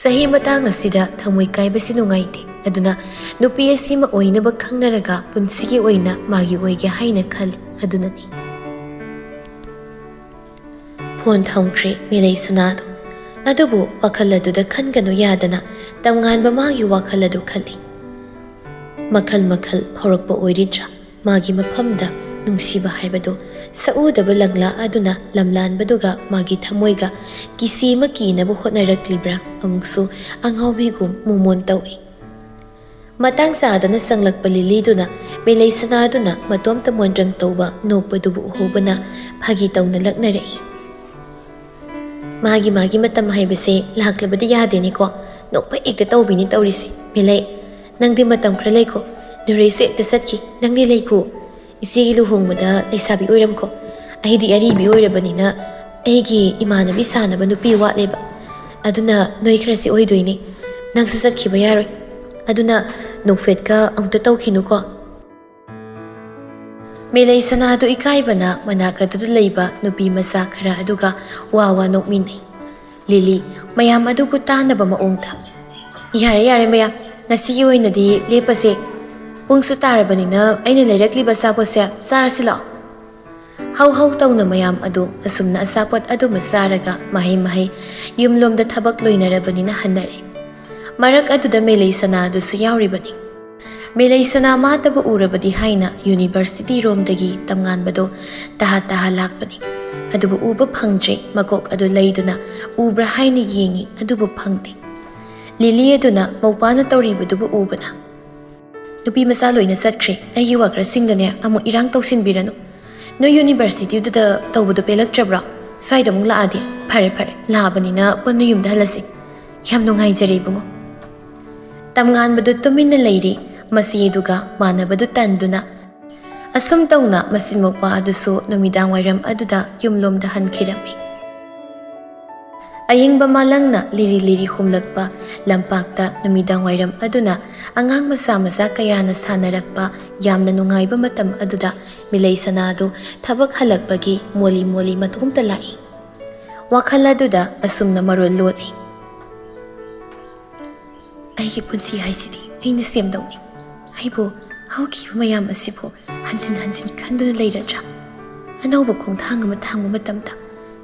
ꯆꯍꯤ ꯃꯇꯥꯡ ꯑꯁꯤꯗ ꯊꯃꯣꯏ ꯀꯥꯏꯕꯁꯤ ꯅꯨꯡꯉꯥꯏꯇꯦ꯫ ꯑꯗꯨꯅ ꯅꯨꯄꯤ ꯑꯁꯤꯃ ꯑꯣꯏꯅꯕ ꯈꯪꯅꯔꯒ ꯄꯨꯟꯁꯤꯒꯤ ꯑꯣꯏꯅ ꯃꯥꯒꯤ ꯑꯣꯏꯒꯦ ꯍꯥꯏꯅ ꯈꯜꯂꯤ꯫ ꯑꯗꯨꯅꯅꯤ꯫ ꯐꯣꯟ ꯊꯝꯈ꯭ꯔꯦ ꯃꯦꯂꯩꯁꯅꯥꯗꯣ꯫ ꯑꯗꯨꯕꯨ ꯋꯥꯈꯜ ꯑꯗꯨꯗ ꯈꯟꯒꯅꯨ ꯌꯥꯗꯅ ꯇꯝꯉꯥꯟꯕ ꯃꯥꯒꯤ ꯋꯥꯈꯜ ꯑꯗꯨ ꯈꯜꯂꯤ꯫ ꯃꯈꯜ ꯃꯈꯜ ꯐꯥꯎꯔꯛꯄ ꯑꯣꯏꯔꯤꯗ꯭ꯔꯥ? ꯃꯥꯒꯤ ꯃꯐꯝꯗ ꯅꯨꯡꯁꯤꯕ ꯍꯥꯏꯕꯗꯨ ꯁꯛꯎꯗꯕ ꯂꯪꯂꯥ ꯑꯗꯨꯅ ꯂꯝꯂꯥꯟꯕꯗꯨꯒ ꯃꯥꯒꯤ ꯊꯃꯣꯏꯒ ꯀꯤꯁꯤ ꯑꯃ ꯀꯤꯅꯕ ꯍꯣꯠꯅꯔꯛꯂꯤꯕ꯭ꯔꯥ? ꯑꯃꯨꯛꯁꯨ ꯑꯉꯥꯎꯕꯤꯒꯨꯝ ꯃꯣꯃꯣꯟ ꯇꯧꯏ꯫ ꯃꯇꯥꯡ ꯆꯥꯗꯅ ꯆꯪꯂꯛꯄ ꯂꯤꯂꯤꯗꯨꯅ ꯃꯦꯂꯩꯁꯅꯥꯗꯨꯅ ꯃꯇꯣꯝꯇ ꯃꯣꯟꯗ꯭ꯔꯪ ꯇꯧꯕ ꯅꯣꯛꯄꯗꯨꯕꯨ ꯎꯍꯧꯕꯅ ꯐꯥꯒꯤ ꯇꯧꯅ ꯂꯛꯅꯔꯛꯏ꯫ "ꯃꯥꯒꯤ ꯃꯥꯒꯤ ꯃꯇꯝ ꯍꯥꯏꯕꯁꯦ ꯂꯥꯛꯂꯕꯗꯤ ꯌꯥꯗꯦꯅꯦꯀꯣ꯫ ꯅꯣꯛꯄ ꯍꯦꯛꯇ ꯇꯧꯕꯤꯅꯤ ꯇꯧꯔꯤꯁꯦ꯫ ꯃꯦꯂꯩ, ꯅꯪꯗꯤ ꯃꯇꯝ ꯈꯔ ꯂꯩꯈꯣ꯫ ꯅꯨꯔꯩꯁꯨ ꯍꯦꯛꯇ ꯆꯠꯈꯤ꯫ ꯅꯪꯗꯤ ꯂꯩꯈꯣ꯫ ꯏꯆꯦꯒꯤ ꯂꯨꯍꯣꯡꯕꯗ ꯂꯩꯁꯥꯕꯤ ꯑꯣꯏꯔꯝꯈꯣ꯫ ꯑꯩꯗꯤ ꯑꯔꯤꯕꯤ ꯑꯣꯏꯔꯕꯅꯤꯅ "ꯑꯩꯒꯤ ꯏꯃꯥꯟꯅꯕꯤ ꯁꯥꯟꯅꯕ ꯅꯨꯄꯤ ꯋꯥꯠꯂꯦꯕ, ꯑꯗꯨꯅ ꯅꯣꯏ ꯈꯔꯁꯤ ꯑꯣꯏꯗꯣꯏꯅꯦ꯫ ꯅꯪꯁꯨ ꯆꯠꯈꯤꯕ ꯌꯥꯔꯣꯏ, ꯑꯗꯨꯅ ꯅꯣꯡꯐꯦꯠꯀ ꯑꯃꯨꯛꯇ ꯇꯧꯈꯤꯅꯨꯀꯣ꯫" ꯃꯦꯂꯩ ꯁꯅꯥꯗꯨ ꯏꯀꯥꯏꯕꯅ ꯃꯅꯥꯛ ꯑꯗꯨꯗ ꯂꯩꯕ ꯅꯨꯄꯤ ꯃꯆꯥ ꯈꯔ ꯑꯗꯨꯒ ꯋꯥ ꯋꯥ ꯅꯣꯛꯃꯤꯟꯅꯩ꯫ ꯂꯤꯂꯤ ꯃꯌꯥꯝ ꯑꯗꯨꯕꯨ ꯇꯥꯅꯕ ꯃꯑꯣꯡꯗ, "ꯌꯥꯔꯦ, ꯌꯥꯔꯦ ꯃꯌꯥꯝ, ꯉꯁꯤꯒꯤ ꯑꯣꯏꯅꯗꯤ ꯂꯦꯞꯄꯁꯦ꯫ ꯄꯨꯡꯁꯨ ꯇꯥꯔꯕꯅꯤꯅ ꯑꯩꯅ ꯂꯩꯔꯛꯂꯤꯕ ꯑꯆꯥꯄꯣꯠꯁꯦ ꯆꯥꯔꯁꯤ ꯂꯥꯛꯑꯣ꯫" ꯍꯧ ꯍꯧ ꯇꯧꯅ ꯃꯌꯥꯝ ꯑꯗꯨ ꯑꯁꯨꯝꯅ ꯑꯆꯥꯄꯣꯠ ꯑꯗꯨꯃ ꯆꯥꯔꯒ ꯃꯍꯩ ꯃꯍꯩ ꯌꯨꯝꯂꯣꯝꯗ ꯊꯕꯛ ꯂꯣꯏꯅꯔꯕꯅꯤꯅ ꯍꯟꯅꯔꯦ꯫ ꯃꯔꯛ ꯑꯗꯨꯗ ꯃꯦꯂꯩ ꯁꯅꯥ ꯑꯗꯨꯁꯨ ꯌꯥꯎꯔꯤꯕꯅꯤ꯫ ꯃꯦꯂꯩ ꯁꯅꯥ ꯃꯥꯇꯕꯨ ꯎꯔꯕꯗꯤ ꯍꯥꯏꯅ ꯌꯨꯅꯤꯚꯔꯁꯤꯇꯤ ꯔꯣꯝꯗꯒꯤ ꯇꯝꯉꯥꯟꯕꯗꯣ ꯇꯍꯥ ꯇꯍꯥ ꯂꯥꯛꯄꯅꯤ꯫ ꯑꯗꯨꯕꯨ ꯎꯕ ꯐꯪꯗ꯭ꯔꯦ꯫ ꯃꯀꯣꯛ ꯑꯗꯨ ꯂꯩꯗꯨꯅ ꯎꯕ꯭ꯔꯥ ꯍꯥꯏꯅ ꯌꯦꯡꯉꯤ, ꯑꯗꯨꯕꯨ ꯐꯪꯗꯦ꯫ ꯂꯤꯂꯤ ꯑꯗꯨꯅ ꯃꯧꯄꯥꯅ ꯇꯧꯔꯤꯕꯗꯨꯕꯨ ꯎꯕꯅ, "ꯅꯨꯄꯤ ꯃꯆꯥ ꯂꯣꯏꯅ ꯆꯠꯈ꯭ꯔꯦ꯫ ꯑꯩꯒꯤ ꯋꯥꯀꯔꯁꯤꯡꯗꯅꯦ ꯑꯃꯨꯛ ꯏꯔꯥꯡ ꯇꯧꯁꯤꯟꯕꯤꯔꯅꯨ꯫ ꯅꯣꯏ ꯌꯨꯅꯤꯚꯔꯁꯤꯇꯤꯗꯨꯗ ꯇꯧꯕꯗꯣ ꯄꯦꯜꯂꯛꯇ꯭ꯔꯕ꯭ꯔꯣ? ꯁ꯭ꯋꯥꯏꯗ ꯑꯃꯨꯛ ꯂꯥꯛꯑꯗꯤ?" "ꯐꯔꯦ, ꯐꯔꯦ, ꯂꯥꯛꯑꯕꯅꯤꯅ ꯄꯨꯟꯅ ꯌꯨꯝꯗ ꯍꯜꯂꯁꯤ꯫ ꯌꯥꯝ ꯅꯨꯡꯉꯥꯏꯖꯔꯦ, ꯏꯕꯨꯡꯉꯣ꯫" ꯇꯝꯉꯥꯟꯕꯗꯨ ꯇꯨꯃꯤꯟꯅ ꯂꯩꯔꯤ꯫ ꯃꯆꯦꯗꯨꯒ ꯃꯥꯟꯅꯕꯗꯨ ꯇꯟꯗꯨꯅ꯫ ꯑꯁꯨꯝ ꯇꯧꯅ ꯃꯆꯤꯟ ꯃꯧꯄꯥ ꯑꯗꯨꯁꯨ ꯅꯨꯃꯤꯗꯥꯡ ꯋꯥꯏꯔꯝ ꯑꯗꯨꯗ ꯌꯨꯝꯂꯣꯝꯗ ꯍꯟꯈꯤꯔꯝꯃꯤ꯫ ꯑꯌꯤꯡꯕ ꯃꯥꯂꯪꯅ ꯂꯤꯔꯤ ꯂꯤꯔꯤ ꯍꯨꯝꯂꯛꯄ ꯂꯝꯄꯥꯛꯇ ꯅꯨꯃꯤꯗꯥꯡ ꯋꯥꯏꯔꯝ ꯑꯗꯨꯅ ꯑꯉꯥꯡ ꯃꯆꯥ ꯃꯆꯥ ꯀꯌꯥꯅ ꯁꯥꯟꯅꯔꯛꯄ ꯌꯥꯝꯅ ꯅꯨꯡꯉꯥꯏꯕ ꯃꯇꯝ ꯑꯗꯨꯗ ꯃꯤꯂꯩ ꯁꯅꯥꯗꯨ ꯊꯕꯛ ꯍꯜꯂꯛꯄꯒꯤ ꯃꯣꯂꯤ ꯃꯣꯂꯤ ꯃꯇꯣꯝꯇ ꯂꯥꯛꯏ꯫ ꯋꯥꯈꯜ ꯑꯗꯨꯗ ꯑꯁꯨꯝꯅ ꯃꯔꯣꯜ ꯂꯣꯜꯂꯤ꯫ "ꯑꯩꯒꯤ ꯄꯨꯟꯁꯤ ꯍꯥꯏꯁꯤꯗꯤ ꯑꯩꯅ ꯁꯦꯝꯗꯧꯅꯤ꯫ ꯑꯩꯕꯨ ꯍꯧꯈꯤꯕ ꯃꯌꯥꯝ ꯑꯁꯤꯕꯨ ꯍꯟꯖꯤꯟ ꯍꯟꯖꯤꯟ ꯈꯟꯗꯨꯅ ꯂꯩꯔꯗ꯭ꯔꯥ? ꯑꯅꯧꯕ ꯈꯣꯡꯊꯥꯡ ꯑꯃ ꯊꯥꯡꯕ ꯃꯇꯝꯗ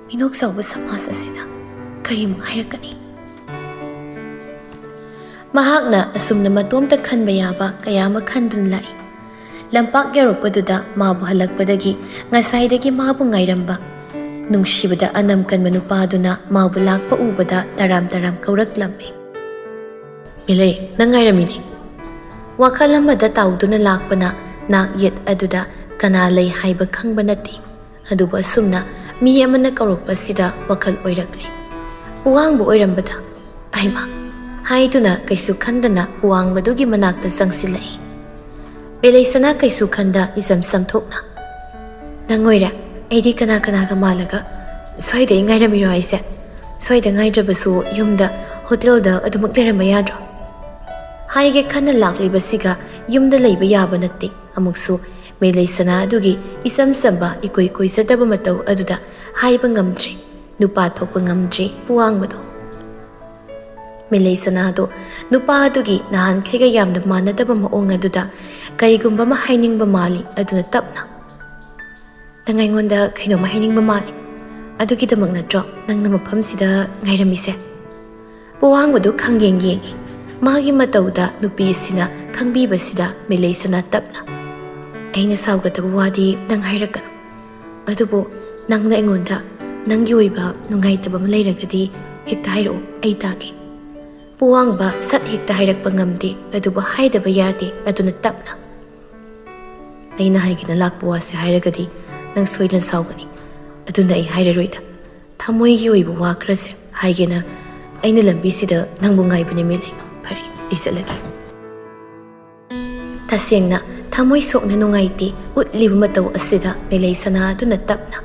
ꯃꯤꯅꯣꯛ ꯆꯥꯎꯕ ꯁꯃꯥꯖ ꯑꯁꯤꯅ ꯀꯔꯤꯃꯨꯛ ꯍꯥꯏꯔꯛꯀꯅꯤ?" ꯃꯍꯥꯛꯅ ꯑꯁꯨꯝꯅ ꯃꯇꯣꯝꯇ ꯈꯟꯕ ꯌꯥꯕ ꯀꯌꯥ ꯑꯃ ꯈꯟꯗꯨꯅ ꯂꯥꯛꯏ꯫ ꯂꯝꯄꯥꯛ ꯌꯧꯔꯛꯄꯗꯨꯗ ꯃꯥꯕꯨ ꯍꯜꯂꯛꯄꯗꯒꯤ ꯉꯁꯥꯏꯗꯒꯤ ꯃꯥꯕꯨ ꯉꯥꯏꯔꯝꯕ ꯅꯨꯡꯁꯤꯕꯗ ꯑꯅꯝ ꯀꯟꯕ ꯅꯨꯄꯥꯗꯨꯅ ꯃꯥꯕꯨ ꯂꯥꯛꯄ ꯎꯕꯗ ꯇꯔꯥꯝ ꯇꯔꯥꯝ ꯀꯧꯔꯛꯂꯝꯃꯤ꯫ "ꯃꯤꯂꯩ, ꯅꯪ ꯉꯥꯏꯔꯝꯃꯤꯅꯦ꯫" ꯋꯥꯈꯜ ꯑꯃꯗ ꯇꯥꯎꯗꯨꯅ ꯂꯥꯛꯄꯅ ꯅꯥꯛ ꯌꯦꯠ ꯑꯗꯨꯗ ꯀꯅꯥ ꯂꯩ ꯍꯥꯏꯕ ꯈꯪꯕ ꯅꯠꯇꯦ꯫ ꯑꯗꯨꯕꯨ ꯑꯁꯨꯝꯅ ꯃꯤ ꯑꯃꯅ ꯀꯧꯔꯛꯄꯁꯤꯗ ꯋꯥꯈꯜ ꯑꯣꯏꯔꯛꯂꯦ꯫ ꯄꯨꯋꯥꯡꯕ ꯑꯣꯏꯔꯝꯕꯗ, "ꯑꯩꯃ!" ꯍꯥꯏꯗꯨꯅ ꯀꯩꯁꯨ ꯈꯟꯗꯅ ꯄꯨꯋꯥꯡꯕꯗꯨꯒꯤ ꯃꯅꯥꯛꯇ ꯆꯪꯁꯤꯜꯂꯛꯏ꯫ ꯃꯦꯂꯩꯁꯅꯥ ꯀꯩꯁꯨ ꯈꯟꯗ ꯏꯆꯝ ꯆꯝꯊꯣꯛꯅ, "ꯅꯪ ꯑꯣꯏꯔꯦ꯫ ꯑꯩꯗꯤ ꯀꯅꯥ ꯀꯅꯥꯒ ꯃꯥꯜꯂꯒ "ꯁ꯭ꯋꯥꯏꯗ ꯑꯩ ꯉꯥꯏꯔꯝꯃꯤꯔꯣ ꯍꯥꯏꯁꯦ? ꯁ꯭ꯋꯥꯏꯗ ꯉꯥꯏꯗ꯭ꯔꯕꯁꯨ ꯌꯨꯝꯗ, ꯍꯣꯇꯦꯜꯗ ꯑꯗꯨꯃꯛ ꯂꯩꯔꯝꯕ ꯌꯥꯗ꯭ꯔꯣ?" ꯍꯥꯏꯒꯦ ꯈꯟꯅ ꯂꯥꯛꯂꯤꯕꯁꯤꯒ ꯌꯨꯝꯗ ꯂꯩꯕ ꯌꯥꯕ ꯅꯠꯇꯦ꯫ ꯑꯃꯨꯛꯁꯨ ꯃꯦꯂꯩꯁꯅꯥ ꯑꯗꯨꯒꯤ ꯏꯆꯝ ꯆꯝꯕ, ꯏꯀꯣꯏ ꯀꯣꯏꯖꯗꯕ ꯃꯇꯧ ꯑꯗꯨꯗ ꯍꯥꯏꯕ ꯉꯝꯗ꯭ꯔꯦ, ꯅꯨꯄꯥ ꯊꯣꯛꯄ ꯉꯝꯗ꯭ꯔꯦ ꯄꯨꯋꯥꯡꯕꯗꯣ꯫ ꯃꯦꯂꯩꯁꯅꯥꯗꯣ ꯅꯨꯄꯥ ꯑꯗꯨꯒꯤ ꯅꯍꯥꯟꯈꯩꯒ ꯌꯥꯝꯅ ꯃꯥꯟꯅꯗꯕ ꯃꯑꯣꯡ ꯑꯗꯨꯗ ꯀꯔꯤꯒꯨꯝꯕ ꯑꯃ ꯍꯥꯏꯅꯤꯡꯕ ꯃꯥꯜꯂꯤ꯫ ꯑꯗꯨꯅ ꯇꯞꯅ, "ꯅꯪ ꯑꯩꯉꯣꯟꯗ ꯀꯩꯅꯣꯝꯃ ꯍꯥꯏꯅꯤꯡꯕ ꯃꯥꯜꯂꯤ꯫ ꯑꯗꯨꯒꯤꯗꯃꯛ ꯅꯠꯇ꯭ꯔꯣ ꯅꯪꯅ ꯃꯐꯝꯁꯤꯗ ꯉꯥꯏꯔꯝꯃꯤꯁꯦ?" ꯄꯨꯋꯥꯡꯕꯗꯨ ꯈꯪꯌꯦꯡ ꯌꯦꯡꯏ꯫ ꯃꯥꯒꯤ ꯃꯇꯧꯗ ꯅꯨꯄꯤ ꯑꯁꯤꯅ ꯈꯪꯕꯤꯕꯁꯤꯗ ꯃꯦꯂꯩꯁꯅꯥ ꯇꯞꯅ, "ꯑꯩꯅ ꯁꯥꯎꯒꯗꯕ ꯋꯥꯗꯤ ꯅꯪ ꯍꯥꯏꯔꯛꯀꯅꯨ꯫ ꯑꯗꯨꯕꯨ ꯅꯪꯅ ꯑꯩꯉꯣꯟꯗ ꯅꯪꯒꯤ ꯑꯣꯏꯕ ꯅꯨꯡꯉꯥꯏꯇꯕ ꯑꯃ ꯂꯩꯔꯒꯗꯤ ꯍꯦꯛꯇ ꯍꯥꯏꯔꯛꯑꯣ, ꯑꯩ ꯇꯥꯒꯦ꯫" ꯄꯨꯋꯥꯡꯕ ꯁꯠ ꯍꯦꯛꯇ ꯍꯥꯏꯔꯛꯄ ꯉꯝꯗꯦ, ꯑꯗꯨꯕꯨ ꯍꯥꯏꯗꯕ ꯌꯥꯗꯦ꯫ ꯑꯗꯨꯅ ꯇꯞꯅ, "ꯑꯩꯅ ꯍꯥꯏꯒꯦꯅ ꯂꯥꯛꯄ ꯋꯥꯁꯦ ꯍꯥꯏꯔꯒꯗꯤ ꯅꯪ ꯁꯣꯏꯗꯅ ꯁꯥꯎꯒꯅꯤ꯫ ꯑꯗꯨꯅ ꯑꯩ ꯍꯥꯏꯔꯔꯣꯏꯗ꯫ ꯊꯃꯣꯏꯒꯤ ꯑꯣꯏꯕ ꯋꯥ ꯈꯔꯁꯦ ꯍꯥꯏꯒꯦꯅ ꯑꯩꯅ ꯂꯝꯕꯤꯁꯤꯗ ꯅꯪꯕꯨ ꯉꯥꯏꯕꯅꯦ ꯃꯦꯂꯩ꯫ ꯐꯔꯦ, ꯑꯩ ꯆꯠꯂꯒꯦ꯫" ꯇꯁꯦꯡꯅ ꯊꯃꯣꯏ ꯁꯣꯛꯅ ꯅꯨꯡꯉꯥꯏꯇꯦ ꯎꯠꯂꯤꯕ ꯃꯇꯧ ꯑꯁꯤꯗ ꯃꯦꯂꯩꯁꯅꯥ ꯑꯗꯨꯅ ꯇꯞꯅ,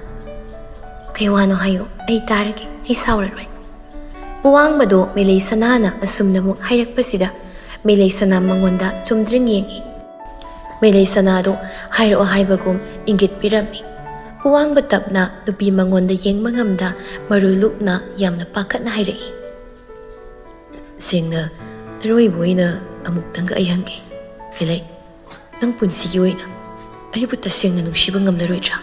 "ꯀꯩ ꯋꯥꯅꯣ ꯍꯥꯏꯌꯨ, ꯑꯩ ꯇꯥꯔꯒꯦ, ꯑꯩ ꯁꯥꯎꯔꯔꯣꯏ꯫" ꯄꯨꯋꯥꯡꯕꯗꯣ ꯃꯦꯂꯩꯁꯅꯥꯅ ꯑꯁꯨꯝꯅꯃꯨꯛ ꯍꯥꯏꯔꯛꯄꯁꯤꯗ ꯃꯦꯂꯩꯁꯅꯥ ꯃꯉꯣꯟꯗ ꯆꯨꯝꯗ꯭ꯔꯤꯡ ꯌꯦꯡꯏ꯫ ꯃꯦꯂꯩꯁꯅꯥꯗꯣ ꯍꯥꯏꯔꯛꯑꯣ ꯍꯥꯏꯕꯒꯨꯝ ꯏꯪꯒꯤꯠ ꯄꯤꯔꯝꯃꯤ꯫ ꯄꯨꯋꯥꯡꯕ ꯇꯞꯅ ꯅꯨꯄꯤ ꯃꯉꯣꯟꯗ ꯌꯦꯡꯕ ꯉꯝꯗ ꯃꯔꯨ ꯂꯨꯛꯅ ꯌꯥꯝꯅ ꯄꯥꯈꯠꯅ ꯍꯥꯏꯔꯛꯏ꯫ "ꯁꯦꯡꯅ ꯑꯔꯣꯏꯕ ꯑꯣꯏꯅ ꯑꯃꯨꯛꯇꯪꯒ ꯑꯩ ꯍꯪꯒꯦ, ꯃꯦꯂꯩ, ꯅꯪ ꯄꯨꯟꯁꯤꯒꯤ ꯑꯣꯏꯅ ꯑꯩꯕꯨ ꯇꯁꯦꯡꯅ ꯅꯨꯡꯁꯤꯕ ꯉꯝꯂꯔꯣꯏꯗ꯭ꯔꯥ?"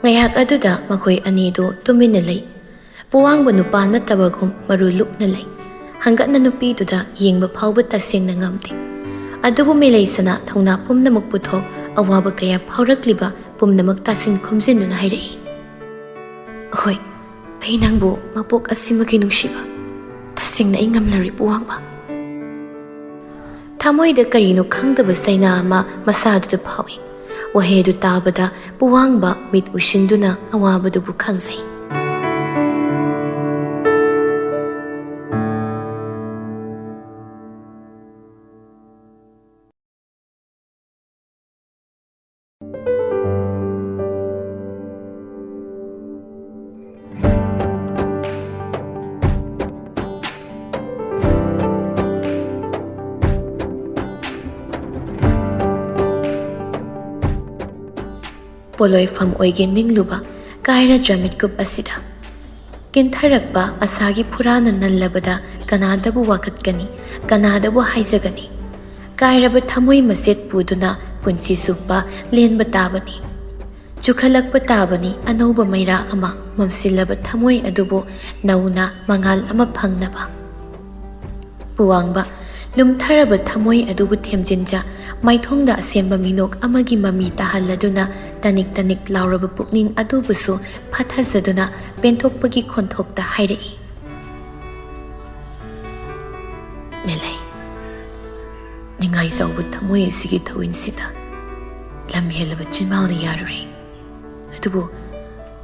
ꯉꯥꯏꯍꯥꯛ ꯑꯗꯨꯗ ꯃꯈꯣꯏ ꯑꯅꯤꯗꯨ ꯇꯨꯃꯤꯟꯅ ꯂꯩ꯫ ꯄꯨꯋꯥꯡꯕ ꯅꯨꯄꯥ ꯅꯠꯇꯕꯒꯨꯝ ꯃꯔꯨ ꯂꯨꯛꯅ ꯂꯩ꯫ ꯍꯪꯒꯠꯅ ꯅꯨꯄꯤꯗꯨꯗ ꯌꯦꯡꯕ ꯐꯥꯎꯕ ꯇꯁꯦꯡꯅ ꯉꯝꯗꯦ꯫ ꯑꯗꯨꯕꯨ ꯃꯦꯂꯩꯁꯅꯥ ꯊꯧꯅꯥ ꯄꯨꯝꯅꯃꯛ ꯄꯨꯊꯣꯛ ꯑꯋꯥꯕ ꯀꯌꯥ ꯐꯥꯎꯔꯛꯂꯤꯕ ꯄꯨꯝꯅꯃꯛ ꯇꯥꯁꯤꯟ ꯈꯣꯝꯖꯤꯟꯗꯨꯅ ꯍꯥꯏꯔꯛꯏ, "ꯍꯣꯏ, ꯑꯩ ꯅꯪꯕꯨ ꯃꯄꯣꯛ ꯑꯁꯤꯃꯒꯤ ꯅꯨꯡꯁꯤꯕ ꯇꯁꯦꯡꯅ ꯑꯩ ꯉꯝꯂꯔꯣꯏ ꯄꯨꯋꯥꯡꯕ꯫" ꯊꯃꯣꯏꯗ ꯀꯔꯤꯅꯣ ꯈꯪꯗꯕ ꯆꯩꯅꯥ ꯑꯃ ꯃꯁꯥꯗꯨꯗ ꯐꯥꯎꯏ꯫ ꯋꯥꯍꯩ ꯑꯗꯨ ꯇꯥꯕꯗ ꯄꯨꯋꯥꯡꯕ ꯃꯤꯠ ꯎꯏꯁꯤꯟꯗꯨꯅ ꯑꯋꯥꯕꯗꯨꯕꯨ ꯈꯪꯖꯩ꯫ ꯄꯣꯂꯣꯏꯐꯝ ꯑꯣꯏꯒꯦ ꯅꯤꯡꯂꯨꯕ ꯀꯥꯏꯔꯗ꯭ꯔ ꯃꯤꯠꯀꯨꯞ ꯑꯁꯤꯗ꯫ ꯀꯤꯟꯊꯔꯛꯄ ꯑꯁꯥꯒꯤ ꯐꯨꯔꯥꯅ ꯅꯜꯂꯕꯗ ꯀꯅꯥꯗꯕꯨ ꯋꯥꯀꯠꯀꯅꯤ, ꯀꯅꯥꯗꯕꯨ ꯍꯥꯏꯖꯒꯅꯤ? ꯀꯥꯏꯔꯕ ꯊꯃꯣꯏ ꯃꯆꯦꯠ ꯄꯨꯗꯨꯅ ꯄꯨꯟꯁꯤ ꯆꯨꯞꯄ ꯂꯦꯟꯕ ꯇꯥꯕꯅꯤ꯫ ꯆꯨꯈꯠꯂꯛꯄ ꯇꯥꯕꯅꯤ ꯑꯅꯧꯕ ꯃꯩꯔꯥ ꯑꯃ, ꯃꯝꯁꯤꯜꯂꯕ ꯊꯃꯣꯏ ꯑꯗꯨꯕꯨ ꯅꯧꯅ ꯃꯉꯥꯜ ꯑꯃ ꯐꯪꯅꯕ꯫ ꯄꯨꯋꯥꯡꯕ, ꯂꯨꯝꯊꯔꯕ ꯊꯃꯣꯏ ꯑꯗꯨꯕꯨ ꯊꯦꯝꯖꯤꯟꯖ, ꯃꯥꯏꯊꯣꯡꯗ ꯑꯁꯦꯝꯕ ꯃꯤꯅꯣꯛ ꯑꯃꯒꯤ ꯃꯃꯤ ꯇꯥꯍꯜꯂꯗꯨꯅ ꯇꯅꯤꯛ ꯇꯅꯤꯛ ꯂꯥꯎꯔꯕ ꯄꯨꯛꯅꯤꯡ ꯑꯗꯨꯕꯨꯁꯨ ꯐꯥꯊꯖꯗꯨꯅ ꯄꯦꯟꯊꯣꯛꯄꯒꯤ ꯈꯣꯟꯊꯣꯛꯇ ꯍꯥꯏꯔꯛꯏ꯫ ꯃꯦꯂꯩ, ꯅꯤꯡꯉꯥꯏ ꯆꯥꯎꯕ ꯊꯃꯣꯏ ꯑꯁꯤꯒꯤ ꯊꯧꯋꯤꯟꯁꯤꯗ ꯂꯝ ꯍꯦꯜꯂꯕ ꯆꯤꯟꯕꯥꯜꯅ ꯌꯥꯔꯨꯔꯦ꯫ ꯑꯗꯨꯕꯨ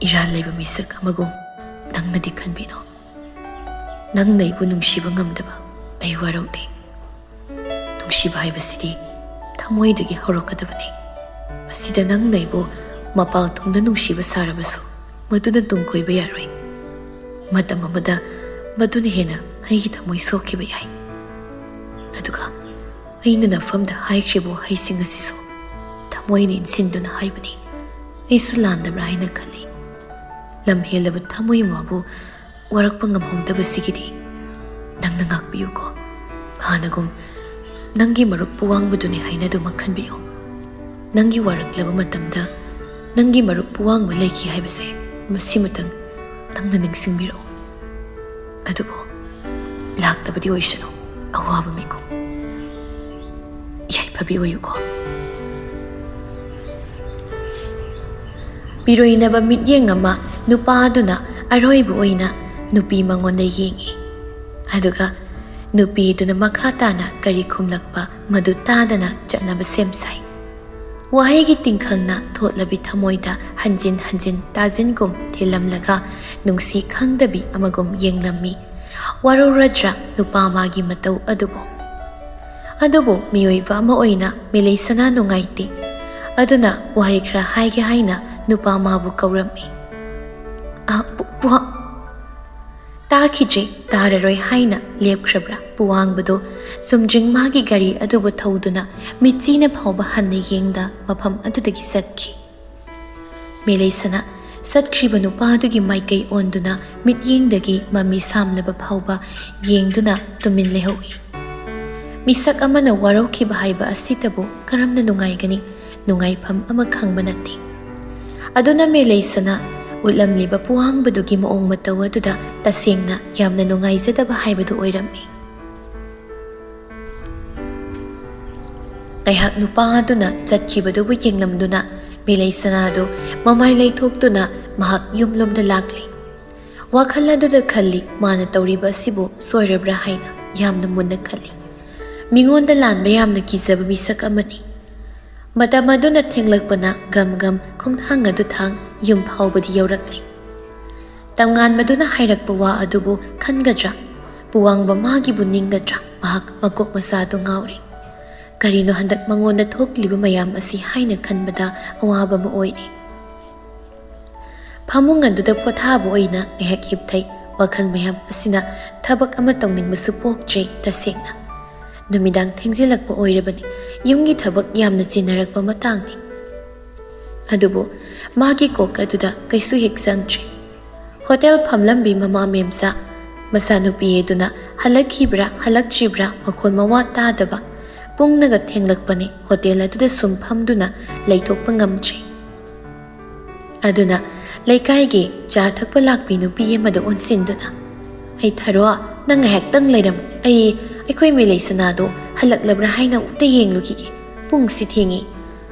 ꯏꯔꯥꯜ ꯂꯩꯕ ꯃꯤꯁꯛ ꯑꯃꯒꯨꯝ ꯅꯪꯅꯗꯤ ꯈꯟꯕꯤꯅꯣ꯫ ꯅꯪꯅ ꯑꯩꯕꯨ ꯅꯨꯡꯁꯤꯕ ꯉꯝꯗꯕ ꯑꯩ ꯋꯥꯔꯧꯗꯦ꯫ ꯅꯨꯡꯁꯤꯕ ꯍꯥꯏꯕꯁꯤꯗꯤ ꯊꯃꯣꯏꯗꯒꯤ ꯍꯧꯔꯛꯀꯗꯕꯅꯤ꯫ ꯃꯁꯤꯗ ꯅꯪꯅ ꯑꯩꯕꯨ ꯃꯄꯥꯜ ꯊꯣꯡꯗ ꯅꯨꯡꯁꯤꯕ ꯁꯥꯔꯕꯁꯨ, ꯃꯗꯨꯅ ꯇꯨꯡ ꯀꯣꯏꯕ ꯌꯥꯔꯣꯏ꯫ ꯃꯇꯝ ꯑꯃꯗ ꯃꯗꯨꯅ ꯍꯦꯟꯅ ꯑꯩꯒꯤ ꯊꯃꯣꯏ ꯁꯣꯛꯈꯤꯕ ꯌꯥꯏ꯫ ꯑꯗꯨꯒ ꯑꯩꯅ ꯅꯐꯝꯗ ꯍꯥꯏꯈ꯭ꯔꯤꯕ ꯋꯥꯍꯩꯁꯤꯡ ꯑꯁꯤꯁꯨ ꯊꯃꯣꯏꯅ ꯏꯟꯁꯤꯟꯗꯨꯅ ꯍꯥꯏꯕꯅꯤ꯫ ꯑꯩꯁꯨ ꯂꯥꯟꯗꯕ꯭ꯔꯥ ꯍꯥꯏꯅ ꯈꯜꯂꯤ꯫ ꯂꯝ ꯍꯦꯜꯂꯕ ꯊꯃꯣꯏ ꯑꯃꯕꯨ ꯋꯥꯔꯛꯄ ꯉꯝꯍꯧꯗꯕꯁꯤꯒꯤꯗꯤ ꯅꯪꯅ ꯉꯥꯛꯄꯤꯌꯨꯀꯣ꯫ ꯍꯥꯟꯅꯒꯨꯝ ꯅꯪꯒꯤ ꯃꯔꯨꯞ ꯄꯨꯋꯥꯡꯕꯗꯨꯅꯤ ꯍꯥꯏꯅ ꯑꯗꯨꯃꯛ ꯈꯟꯕꯤꯌꯨ꯫ ꯅꯪꯒꯤ ꯋꯥꯔꯛꯂꯕ ꯃꯇꯝꯗ ꯅꯪꯒꯤ ꯃꯔꯨꯞ ꯄꯨꯋꯥꯡꯕ ꯂꯩꯈꯤ ꯍꯥꯏꯕꯁꯦ ꯃꯁꯤꯃꯇꯪ ꯅꯪꯅ ꯅꯤꯡꯁꯤꯡꯕꯤꯔꯛꯎ꯫ ꯑꯗꯨꯕꯨ ꯂꯥꯛꯇꯕꯗꯤ ꯑꯣꯏꯁꯅꯨ ꯑꯋꯥꯕ ꯃꯤꯀꯨꯞ꯫ ꯌꯥꯏꯐꯕꯤ ꯑꯣꯏꯌꯨꯀꯣ꯫ ꯄꯤꯔꯣꯏꯅꯕ ꯃꯤꯠꯌꯦꯡ ꯑꯃ ꯅꯨꯄꯥ ꯑꯗꯨꯅ ꯑꯔꯣꯏꯕ ꯑꯣꯏꯅ ꯅꯨꯄꯤ ꯃꯉꯣꯟꯗ ꯌꯦꯡꯏ꯫ ꯑꯗꯨꯒ ꯅꯨꯄꯤꯗꯨꯅ ꯃꯈꯥ ꯇꯥꯅ ꯀꯔꯤ ꯈꯨꯝꯂꯛꯄ ꯃꯗꯨ ꯇꯥꯗꯅ ꯆꯠꯅꯕ ꯁꯦꯝ ꯁꯥꯏ꯫ ꯋꯥꯍꯩꯒꯤ ꯇꯤꯡꯈꯪꯅ ꯊꯣꯠꯂꯕꯤ ꯊꯃꯣꯏꯗ ꯍꯟꯖꯤꯟ ꯍꯟꯖꯤꯟ ꯇꯥꯁꯤꯟꯒꯨꯝ ꯊꯤꯜꯂꯝꯂꯒ ꯅꯨꯡꯁꯤ ꯈꯪꯗꯕꯤ ꯑꯃꯒꯨꯝ ꯌꯦꯡꯂꯝꯃꯤ꯫ ꯋꯥꯔꯧꯔꯗ꯭ꯔꯥ ꯅꯨꯄꯥ ꯃꯥꯒꯤ ꯃꯇꯧ ꯑꯗꯨꯕꯨ? ꯑꯗꯨꯕꯨ ꯃꯤꯑꯣꯏꯕ ꯑꯃ ꯑꯣꯏꯅ ꯃꯤꯂꯩꯁꯅꯥ ꯅꯨꯡꯉꯥꯏꯇꯦ꯫ ꯑꯗꯨꯅ ꯋꯥꯍꯩ ꯈꯔ ꯍꯥꯏꯒꯦ ꯍꯥꯏꯅ ꯅꯨꯄꯥ ꯃꯥꯕꯨ ꯀꯧꯔꯝꯃꯤ꯫ "ꯑ, ꯄꯨ-, ꯄꯨꯍ-," ꯇꯥꯈꯤꯗ꯭ꯔꯦ, ꯇꯥꯔꯔꯣꯏ ꯍꯥꯏꯅ ꯂꯦꯞꯈ꯭ꯔꯕ꯭ꯔꯥ ꯄꯨꯋꯥꯡꯕꯗꯨ ꯆꯨꯝꯗ꯭ꯔꯤꯡ ꯃꯥꯒꯤ ꯒꯥꯔꯤ ꯑꯗꯨꯕꯨ ꯊꯧꯗꯨꯅ ꯃꯤꯠꯆꯤꯅ ꯐꯥꯎꯕ ꯍꯟꯅ ꯌꯦꯡꯗ ꯃꯐꯝ ꯑꯗꯨꯗꯒꯤ ꯆꯠꯈꯤ꯫ ꯃꯦꯂꯩꯁꯅꯥ ꯆꯠꯈ꯭ꯔꯤꯕ ꯅꯨꯄꯥꯗꯨꯒꯤ ꯃꯥꯏꯀꯩ ꯑꯣꯟꯗꯨꯅ ꯃꯤꯠꯌꯦꯡꯗꯒꯤ ꯃꯃꯤ ꯁꯥꯝꯂꯕ ꯐꯥꯎꯕ ꯌꯦꯡꯗꯨꯅ ꯇꯨꯃꯤꯟ ꯂꯩꯍꯧꯏ꯫ ꯃꯤꯁꯛ ꯑꯃꯅ ꯋꯥꯔꯧꯈꯤꯕ ꯍꯥꯏꯕ ꯑꯁꯤꯇꯕꯨ ꯀꯔꯝꯅ ꯅꯨꯡꯉꯥꯏꯒꯅꯤ? ꯅꯨꯡꯉꯥꯏꯐꯝ ꯑꯃ ꯈꯪꯕ ꯅꯠꯇꯦ꯫ ꯑꯗꯨꯅ ꯃꯦꯂꯩꯁꯅꯥ ꯎꯠꯂꯝꯂꯤꯕ ꯄꯨꯋꯥꯡꯕꯗꯨꯒꯤ ꯃꯑꯣꯡ ꯃꯇꯧ ꯑꯗꯨꯗ ꯇꯁꯦꯡꯅ ꯌꯥꯝꯅ ꯅꯨꯡꯉꯥꯏꯖꯗꯕ ꯍꯥꯏꯕꯗꯨ ꯑꯣꯏꯔꯝꯃꯤ꯫ ꯉꯥꯏꯍꯥꯛ ꯅꯨꯄꯥ ꯑꯗꯨꯅ ꯆꯠꯈꯤꯕꯗꯨꯕꯨ ꯌꯦꯡꯂꯝꯗꯨꯅ ꯃꯦꯂꯩꯁꯅꯥꯗꯨ ꯃꯃꯥꯏ ꯂꯩꯊꯣꯛꯇꯨꯅ ꯃꯍꯥꯛ ꯌꯨꯝꯂꯣꯝꯗ ꯂꯥꯛꯂꯤ꯫ ꯋꯥꯈꯜ ꯑꯗꯨꯗ ꯈꯜꯂꯤ, ꯃꯥꯅ ꯇꯧꯔꯤꯕ ꯑꯁꯤꯕꯨ ꯁꯣꯏꯔꯕ꯭ꯔꯥ ꯍꯥꯏꯅ ꯌꯥꯝꯅ ꯃꯨꯟꯅ ꯈꯜꯂꯤ꯫ ꯃꯤꯉꯣꯟꯗ ꯂꯥꯟꯕ ꯌꯥꯝꯅ ꯀꯤꯖꯕ ꯃꯤꯁꯛ ꯑꯃꯅꯤ꯫ ꯃꯇꯝ ꯑꯗꯨꯅ ꯊꯦꯡꯂꯛꯄꯅ ꯒꯝ ꯒꯝ ꯈꯣꯡꯊꯥꯡ ꯑꯗꯨ ꯊꯥꯡ ꯌꯨꯝ ꯐꯥꯎꯕꯗꯤ ꯌꯧꯔꯛꯂꯤ꯫ ꯇꯝꯉꯥꯟꯕꯗꯨꯅ ꯍꯥꯏꯔꯛꯄ ꯋꯥ ꯑꯗꯨꯕꯨ ꯈꯟꯒꯗ꯭ꯔꯥ? ꯄꯨꯋꯥꯡꯕ ꯃꯥꯒꯤꯕꯨ ꯅꯤꯡꯒꯗ꯭ꯔꯥ? ꯃꯍꯥꯛ ꯃꯀꯣꯛ ꯃꯆꯥꯗꯨ ꯉꯥꯎꯔꯤ꯫ ꯀꯔꯤꯅꯣ ꯍꯟꯗꯛ ꯃꯉꯣꯟꯗ ꯊꯣꯛꯂꯤꯕ ꯃꯌꯥꯝ ꯑꯁꯤ ꯍꯥꯏꯅ ꯈꯟꯕꯗ ꯑꯋꯥꯕ ꯑꯃ ꯑꯣꯏꯔꯤ꯫ ꯐꯃꯨꯡ ꯑꯗꯨꯗ ꯄꯣꯊꯥꯕ ꯑꯣꯏꯅ ꯉꯥꯏꯍꯥꯛ ꯍꯤꯞꯊꯩ꯫ ꯋꯥꯈꯜ ꯃꯌꯥꯝ ꯑꯁꯤꯅ ꯊꯕꯛ ꯑꯃ ꯇꯧꯅꯤꯡꯕꯁꯨ ꯄꯣꯛꯇ꯭ꯔꯦ ꯇꯁꯦꯡꯅ꯫ ꯅꯨꯃꯤꯗꯥꯡ ꯊꯦꯡꯖꯤꯜꯂꯛꯄ ꯑꯣꯏꯔꯕꯅꯤ꯫ ꯌꯨꯝꯒꯤ ꯊꯕꯛ ꯌꯥꯝꯅ ꯆꯤꯟꯅꯔꯛꯄ ꯃꯇꯥꯡꯅꯤ꯫ ꯑꯗꯨꯕꯨ ꯃꯥꯒꯤ ꯀꯣꯛ ꯑꯗꯨꯗ ꯀꯩꯁꯨ ꯍꯦꯛ ꯆꯪꯗ꯭ꯔꯦ꯫ ꯍꯣꯇꯦꯜ ꯐꯝꯂꯝꯕꯤ ꯃꯃꯥ ꯃꯦꯝꯆꯥ, ꯃꯆꯥꯅꯨꯄꯤ ꯑꯗꯨꯅ ꯍꯜꯂꯛꯈꯤꯕ꯭ꯔꯥ ꯍꯜꯂꯛꯇ꯭ꯔꯤꯕ꯭ꯔꯥ ꯃꯈꯣꯟ ꯃꯋꯥ ꯇꯥꯗꯕ꯫ ꯄꯨꯡꯅꯒ ꯊꯦꯡꯂꯛꯄꯅꯤ, ꯍꯣꯇꯦꯜ ꯑꯗꯨꯗ ꯁꯨꯝ ꯐꯝꯗꯨꯅ ꯂꯩꯊꯣꯛꯄ ꯉꯝꯗ꯭ꯔꯦ꯫ ꯑꯗꯨꯅ ꯂꯩꯀꯥꯏꯒꯤ ꯆꯥ ꯊꯛꯄ ꯂꯥꯛꯄꯤ ꯅꯨꯄꯤ ꯑꯃꯗ ꯑꯣꯟꯁꯤꯟꯗꯨꯅ, "ꯑꯩ ꯊꯔꯣ, ꯅꯪ ꯉꯥꯏꯍꯥꯛꯇꯪ ꯂꯩꯔꯝꯃꯨ꯫ ꯑꯩ, ꯑꯩꯈꯣꯏ ꯃꯦꯂꯩꯁꯅꯥꯗꯣ ꯍꯜꯂꯛꯂꯕ꯭ꯔꯥ ꯍꯥꯏꯅ ꯑꯃꯨꯛꯇ ꯌꯦꯡꯂꯨꯈꯤꯒꯦ꯫ ꯄꯨꯡꯁꯤ ꯊꯦꯡꯉꯤ꯫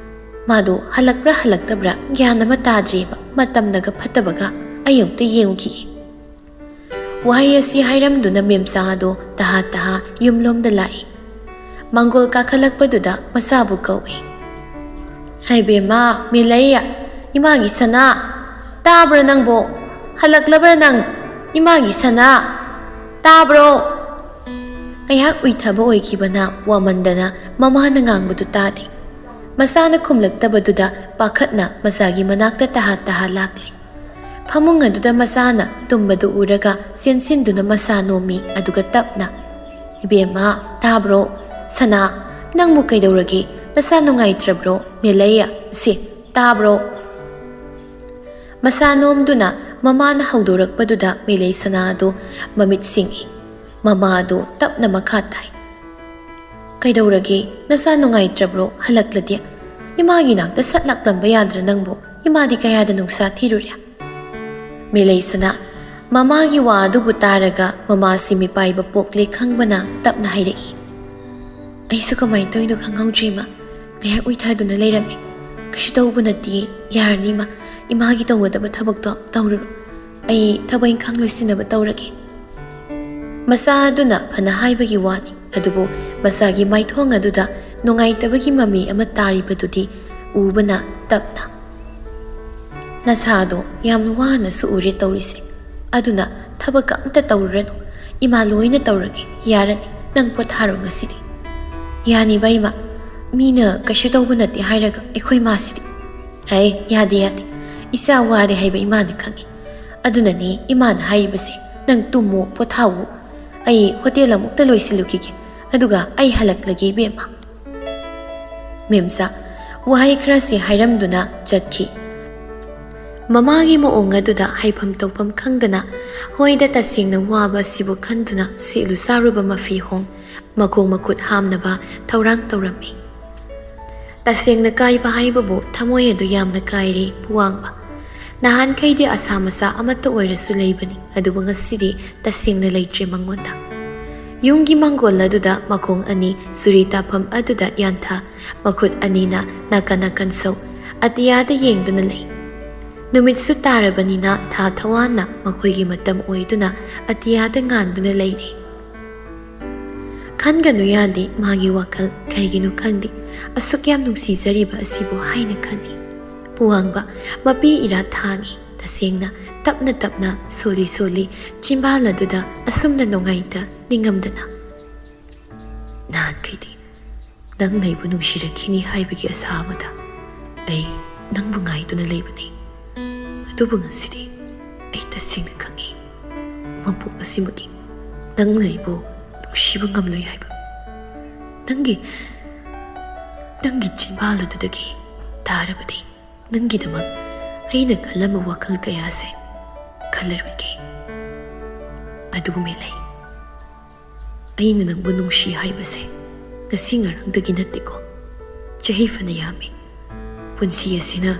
ꯃꯥꯗꯣ ꯍꯜꯂꯛꯄ꯭ꯔꯥ ꯍꯜꯂꯛꯇꯕ꯭ꯔꯥ ꯒ꯭ꯌꯥꯟ ꯑꯃ ꯇꯥꯗ꯭ꯔꯦꯕ꯫ ꯃꯇꯝꯅꯒ ꯐꯠꯇꯕꯒ꯫ ꯑꯩ ꯑꯃꯨꯛꯇ ꯌꯦꯡꯉꯨꯈꯤꯒꯦ꯫" ꯋꯥꯍꯩ ꯑꯁꯤ ꯍꯥꯏꯔꯝꯗꯨꯅ ꯃꯦꯝꯆꯥ ꯑꯗꯣ ꯇꯍꯥ ꯇꯍꯥ ꯌꯨꯝꯂꯣꯝꯗ ꯂꯥꯛꯏ꯫ ꯃꯥꯡꯒꯣꯜ ꯀꯥꯈꯠꯂꯛꯄꯗꯨꯗ ꯃꯆꯥꯕꯨ ꯀꯧꯏ꯫ "ꯍꯩꯕꯦꯝꯃ, ꯃꯦꯂꯩ, ꯏꯃꯥꯒꯤ ꯁꯅꯥ, ꯇꯥꯕ꯭ꯔꯥ ꯅꯪꯕꯣ? ꯍꯜꯂꯛꯂꯕ꯭ꯔꯥ ꯅꯪ? ꯏꯃꯥꯒꯤ ꯁꯅꯥ, ꯇꯥꯕ꯭ꯔꯣ?" ꯉꯥꯏꯍꯥꯛ ꯎꯏꯊꯕ ꯑꯣꯏꯈꯤꯕꯅ ꯋꯥꯃꯟꯗꯅ ꯃꯃꯥꯅ ꯉꯥꯡꯕꯗꯨ ꯇꯥꯗꯦ꯫ ꯃꯆꯥꯅ ꯈꯨꯝꯂꯛꯇꯕꯗꯨꯗ ꯄꯥꯈꯠꯅ ꯃꯆꯥꯒꯤ ꯃꯅꯥꯛꯇ ꯇꯍꯥ ꯇꯍꯥ ꯂꯥꯛꯂꯦ꯫ ꯐꯃꯨꯡ ꯑꯗꯨꯗ ꯃꯆꯥꯅ ꯇꯨꯝꯕꯗꯨ ꯎꯔꯒ ꯆꯦꯟꯁꯤꯟꯗꯨꯅ ꯃꯆꯥ ꯅꯣꯝꯃꯤ, ꯑꯗꯨꯒ ꯇꯞꯅ, "ꯏꯕꯦꯝꯃ, ꯇꯥꯕ꯭ꯔꯣ? ꯁꯅꯥ, ꯅꯪꯕꯨ ꯀꯩꯗꯧꯔꯒꯦ? ꯅꯁꯥ ꯅꯨꯡꯉꯥꯏꯇ꯭ꯔꯕ꯭ꯔꯣ? ꯃꯦꯂꯩ, ꯁꯦ, ꯇꯥꯕ꯭ꯔꯣ?" ꯃꯁꯥ ꯅꯣꯝꯗꯨꯅ ꯃꯃꯥꯅ ꯍꯧꯗꯣꯔꯛꯄꯗꯨꯗ ꯃꯦꯂꯩꯁꯅꯥ ꯑꯗꯨ ꯃꯃꯤꯠ ꯁꯤꯡꯏ꯫ ꯃꯃꯥ ꯑꯗꯨ ꯇꯞꯅ ꯃꯈꯥ ꯇꯥꯏ꯫ "ꯀꯩꯗꯧꯔꯒꯦ? ꯅꯁꯥ ꯅꯨꯡꯉꯥꯏꯇ꯭ꯔꯕ꯭ꯔꯣ? ꯍꯜꯂꯛꯂꯗꯤ ꯏꯃꯥꯒꯤ ꯅꯥꯛꯇ ꯁꯠ ꯂꯥꯛꯂꯝꯕ ꯌꯥꯗ꯭ꯔꯥ ꯅꯪꯕꯨ? ꯏꯃꯥꯗꯤ ꯀꯌꯥꯗ ꯅꯨꯡꯁꯥ ꯊꯤꯔꯨꯔꯦ?" ꯃꯦꯂꯩꯁꯅꯥ ꯃꯃꯥꯒꯤ ꯋꯥ ꯑꯗꯨꯕꯨ ꯇꯥꯔꯒ ꯃꯃꯥꯁꯤ ꯃꯤꯄꯥꯏꯕ ꯄꯣꯛꯂꯦ ꯈꯪꯕꯅ ꯇꯞꯅ ꯍꯥꯏꯔꯛꯏ꯫ "ꯑꯩꯁꯨ ꯀꯃꯥꯏꯅ ꯇꯧꯔꯤꯅꯣ ꯈꯪꯍꯧꯗ꯭ꯔꯦ ꯏꯃꯥ꯫ ꯉꯥꯏꯍꯥꯛ ꯎꯏꯊꯗꯨꯅ ꯂꯩꯔꯝꯃꯦ꯫ ꯀꯩꯁꯨ ꯇꯧꯕ ꯅꯠꯇꯦ, ꯌꯥꯔꯅꯤ ꯏꯃꯥ꯫ ꯏꯃꯥꯒꯤ ꯇꯧꯒꯗꯕ ꯊꯕꯛꯇꯣ ꯇꯧꯔꯨꯔꯣ꯫ ꯑꯩ ꯊꯕꯛ ꯏꯪꯈꯥꯡ ꯂꯣꯏꯁꯤꯟꯅꯕ ꯇꯧꯔꯒꯦ꯫" ꯃꯆꯥ ꯑꯗꯨꯅ ꯐꯅ ꯍꯥꯏꯕꯒꯤ ꯋꯥꯅꯤ, ꯑꯗꯨꯕꯨ ꯃꯆꯥꯒꯤ ꯃꯥꯏꯊꯣꯡ ꯑꯗꯨꯗ ꯅꯨꯡꯉꯥꯏꯇꯕꯒꯤ ꯃꯃꯤ ꯑꯃ ꯇꯥꯔꯤꯕꯗꯨꯗꯤ ꯎꯕꯅ ꯇꯞꯅ, "ꯅꯁꯥꯗꯣ ꯌꯥꯝ ꯋꯥꯅꯁꯨ ꯎꯔꯦ ꯇꯧꯔꯤꯁꯦ, ꯑꯗꯨꯅ ꯊꯕꯛ ꯑꯝꯇ ꯇꯧꯔꯨꯔꯅꯨ, ꯏꯃꯥ ꯂꯣꯏꯅ ꯇꯧꯔꯒꯦ, ꯌꯥꯔꯅꯤ, ꯅꯪ ꯄꯣꯊꯥꯔꯣ ꯉꯁꯤꯗꯤ꯫" "ꯌꯥꯅꯤꯕ ꯏꯃꯥ, ꯃꯤꯅ ꯀꯩꯁꯨ ꯇꯧꯕ ꯅꯠꯇꯦ ꯍꯥꯏꯔꯒ ꯑꯩꯈꯣꯏ ꯃꯥꯁꯤꯗꯤ꯫" "ꯑꯦ, ꯌꯥꯗꯦ ꯌꯥꯗꯦ, ꯏꯆꯥ ꯋꯥꯔꯦ ꯍꯥꯏꯕ ꯏꯃꯥꯅ ꯈꯪꯉꯤ꯫ ꯑꯗꯨꯅꯅꯦ ꯏꯃꯥꯅ ꯍꯥꯏꯔꯤꯕꯁꯦ, ꯅꯪ ꯇꯨꯝꯃꯣ, ꯄꯣꯊꯥꯋꯣ꯫ ꯑꯩ ꯍꯣꯇꯦꯜ ꯑꯃꯨꯛꯇ ꯂꯣꯏꯁꯤꯜꯂꯨꯈꯤꯒꯦ, ꯑꯗꯨꯒ ꯑꯩ ꯍꯜꯂꯛꯂꯒꯦ ꯏꯕꯦꯝꯃ꯫" ꯃꯦꯝꯆꯥ ꯋꯥꯍꯩ ꯈꯔꯁꯤ ꯍꯥꯏꯔꯝꯗꯨꯅ ꯆꯠꯈꯤ꯫ ꯃꯃꯥꯒꯤ ꯃꯑꯣꯡ ꯑꯗꯨꯗ ꯍꯥꯏꯐꯝ ꯇꯧꯐꯝ ꯈꯪꯗꯅ, ꯍꯣꯏꯗ, ꯇꯁꯦꯡꯅ ꯋꯥꯕ ꯑꯁꯤꯕꯨ ꯈꯟꯗꯨꯅ ꯁꯦꯠꯂꯨ ꯆꯥꯔꯨꯕ ꯃꯐꯤ ꯍꯣꯡ, ꯃꯈꯣꯡ ꯃꯈꯨꯠ ꯍꯥꯝꯅꯕ ꯊꯧꯔꯥꯡ ꯇꯧꯔꯝꯃꯤ꯫ ꯇꯁꯦꯡꯅ ꯀꯥꯏꯕ ꯍꯥꯏꯕꯕꯨ ꯊꯃꯣꯏ ꯑꯗꯨ ꯌꯥꯝꯅ ꯀꯥꯏꯔꯦ ꯄꯨꯋꯥꯡꯕ꯫ ꯅꯍꯥꯟꯈꯩꯗꯤ ꯑꯁꯥ ꯃꯆꯥ ꯑꯃꯠꯇ ꯑꯣꯏꯔꯁꯨ ꯂꯩꯕꯅꯤ, ꯑꯗꯨꯕꯨ ꯉꯁꯤꯗꯤ ꯇꯁꯦꯡꯅ ꯂꯩꯇ꯭ꯔꯦ ꯃꯉꯣꯟꯗ꯫ ꯌꯨꯝꯒꯤ ꯃꯥꯡꯒꯣꯜ ꯑꯗꯨꯗ ꯃꯈꯣꯡ ꯑꯅꯤ ꯆꯨꯔꯤ ꯇꯥꯐꯝ ꯑꯗꯨꯗ ꯌꯥꯟꯊ, ꯃꯈꯨꯠ ꯑꯅꯤꯅ ꯅꯥꯀꯟ ꯅꯥꯀꯟ ꯁꯧ, ꯑꯇꯤꯌꯥꯗ ꯌꯦꯡꯗꯨꯅ ꯂꯩ꯫ ꯅꯨꯃꯤꯠꯁꯨ ꯇꯥꯔꯕꯅꯤꯅ ꯊꯥ ꯊꯋꯥꯟꯅ ꯃꯈꯣꯏꯒꯤ ꯃꯇꯝ ꯑꯣꯏꯗꯨꯅ ꯑꯇꯤꯌꯥꯗ ꯉꯥꯟꯗꯨꯅ ꯂꯩꯔꯦ꯫ ꯈꯟꯒꯅꯨ ꯌꯥꯗꯦ ꯃꯥꯒꯤ ꯋꯥꯈꯜ, ꯀꯔꯤꯒꯤꯅꯣ ꯈꯪꯗꯦ, ꯑꯁꯨꯛ ꯌꯥꯝ ꯅꯨꯡꯁꯤꯖꯔꯤꯕ ꯑꯁꯤꯕꯨ ꯍꯥꯏꯅ ꯈꯜꯂꯤ꯫ ꯄꯨꯋꯥꯡꯕ ꯃꯄꯤ ꯏꯔꯥ ꯊꯥꯡꯉꯤ, ꯇꯁꯦꯡꯅ ꯇꯞꯅ ꯇꯞꯅ ꯁꯣꯜꯂꯤ ꯁꯣꯜꯂꯤ ꯆꯤꯝꯕꯥꯜ ꯑꯗꯨꯗ ꯑꯁꯨꯝꯅ ꯅꯨꯡꯉꯥꯏꯇ ꯅꯤꯡꯉꯝꯗꯅ꯫ "ꯅꯍꯥꯟꯈꯩꯗꯤ ꯅꯪ ꯑꯩꯕꯨ ꯅꯨꯡꯁꯤꯔꯛꯈꯤꯅꯤ ꯍꯥꯏꯕꯒꯤ ꯑꯁꯥ ꯑꯃꯗ ꯑꯩ ꯅꯪꯕꯨ ꯉꯥꯏꯗꯨꯅ ꯂꯩꯕꯅꯤ꯫ ꯑꯗꯨꯕꯨ ꯉꯁꯤꯗꯤ ꯑꯩ ꯇꯁꯦꯡꯅ ꯈꯪꯏ, ꯃꯄꯣꯛ ꯑꯁꯤꯃꯒꯤ ꯅꯪꯅ ꯑꯩꯕꯨ ꯅꯨꯡꯁꯤꯕ ꯉꯝꯂꯣꯏ ꯍꯥꯏꯕ꯫ ꯅꯪꯒꯤ, ꯅꯪꯒꯤ ꯆꯤꯟꯕꯥꯜ ꯑꯗꯨꯗꯒꯤ ꯇꯥꯔꯕꯗꯤ ꯅꯪꯒꯤꯗꯃꯛ ꯑꯩꯅ ꯈꯜꯂꯝꯕ ꯋꯥꯈꯜ ꯀꯌꯥꯁꯦ ꯈꯜꯂꯔꯣꯏꯒꯦ꯫ ꯑꯗꯨꯕꯨ ꯃꯦꯂꯩ, ꯑꯩꯅ ꯅꯪꯕꯨ ꯅꯨꯡꯁꯤ ꯍꯥꯏꯕꯁꯦ ꯉꯁꯤ ꯉꯔꯥꯡꯗꯒꯤ ꯅꯠꯇꯦꯀꯣ꯫ ꯆꯍꯤ ꯐꯅ ꯌꯥꯝꯃꯤ꯫ ꯄꯨꯟꯁꯤ ꯑꯁꯤꯅ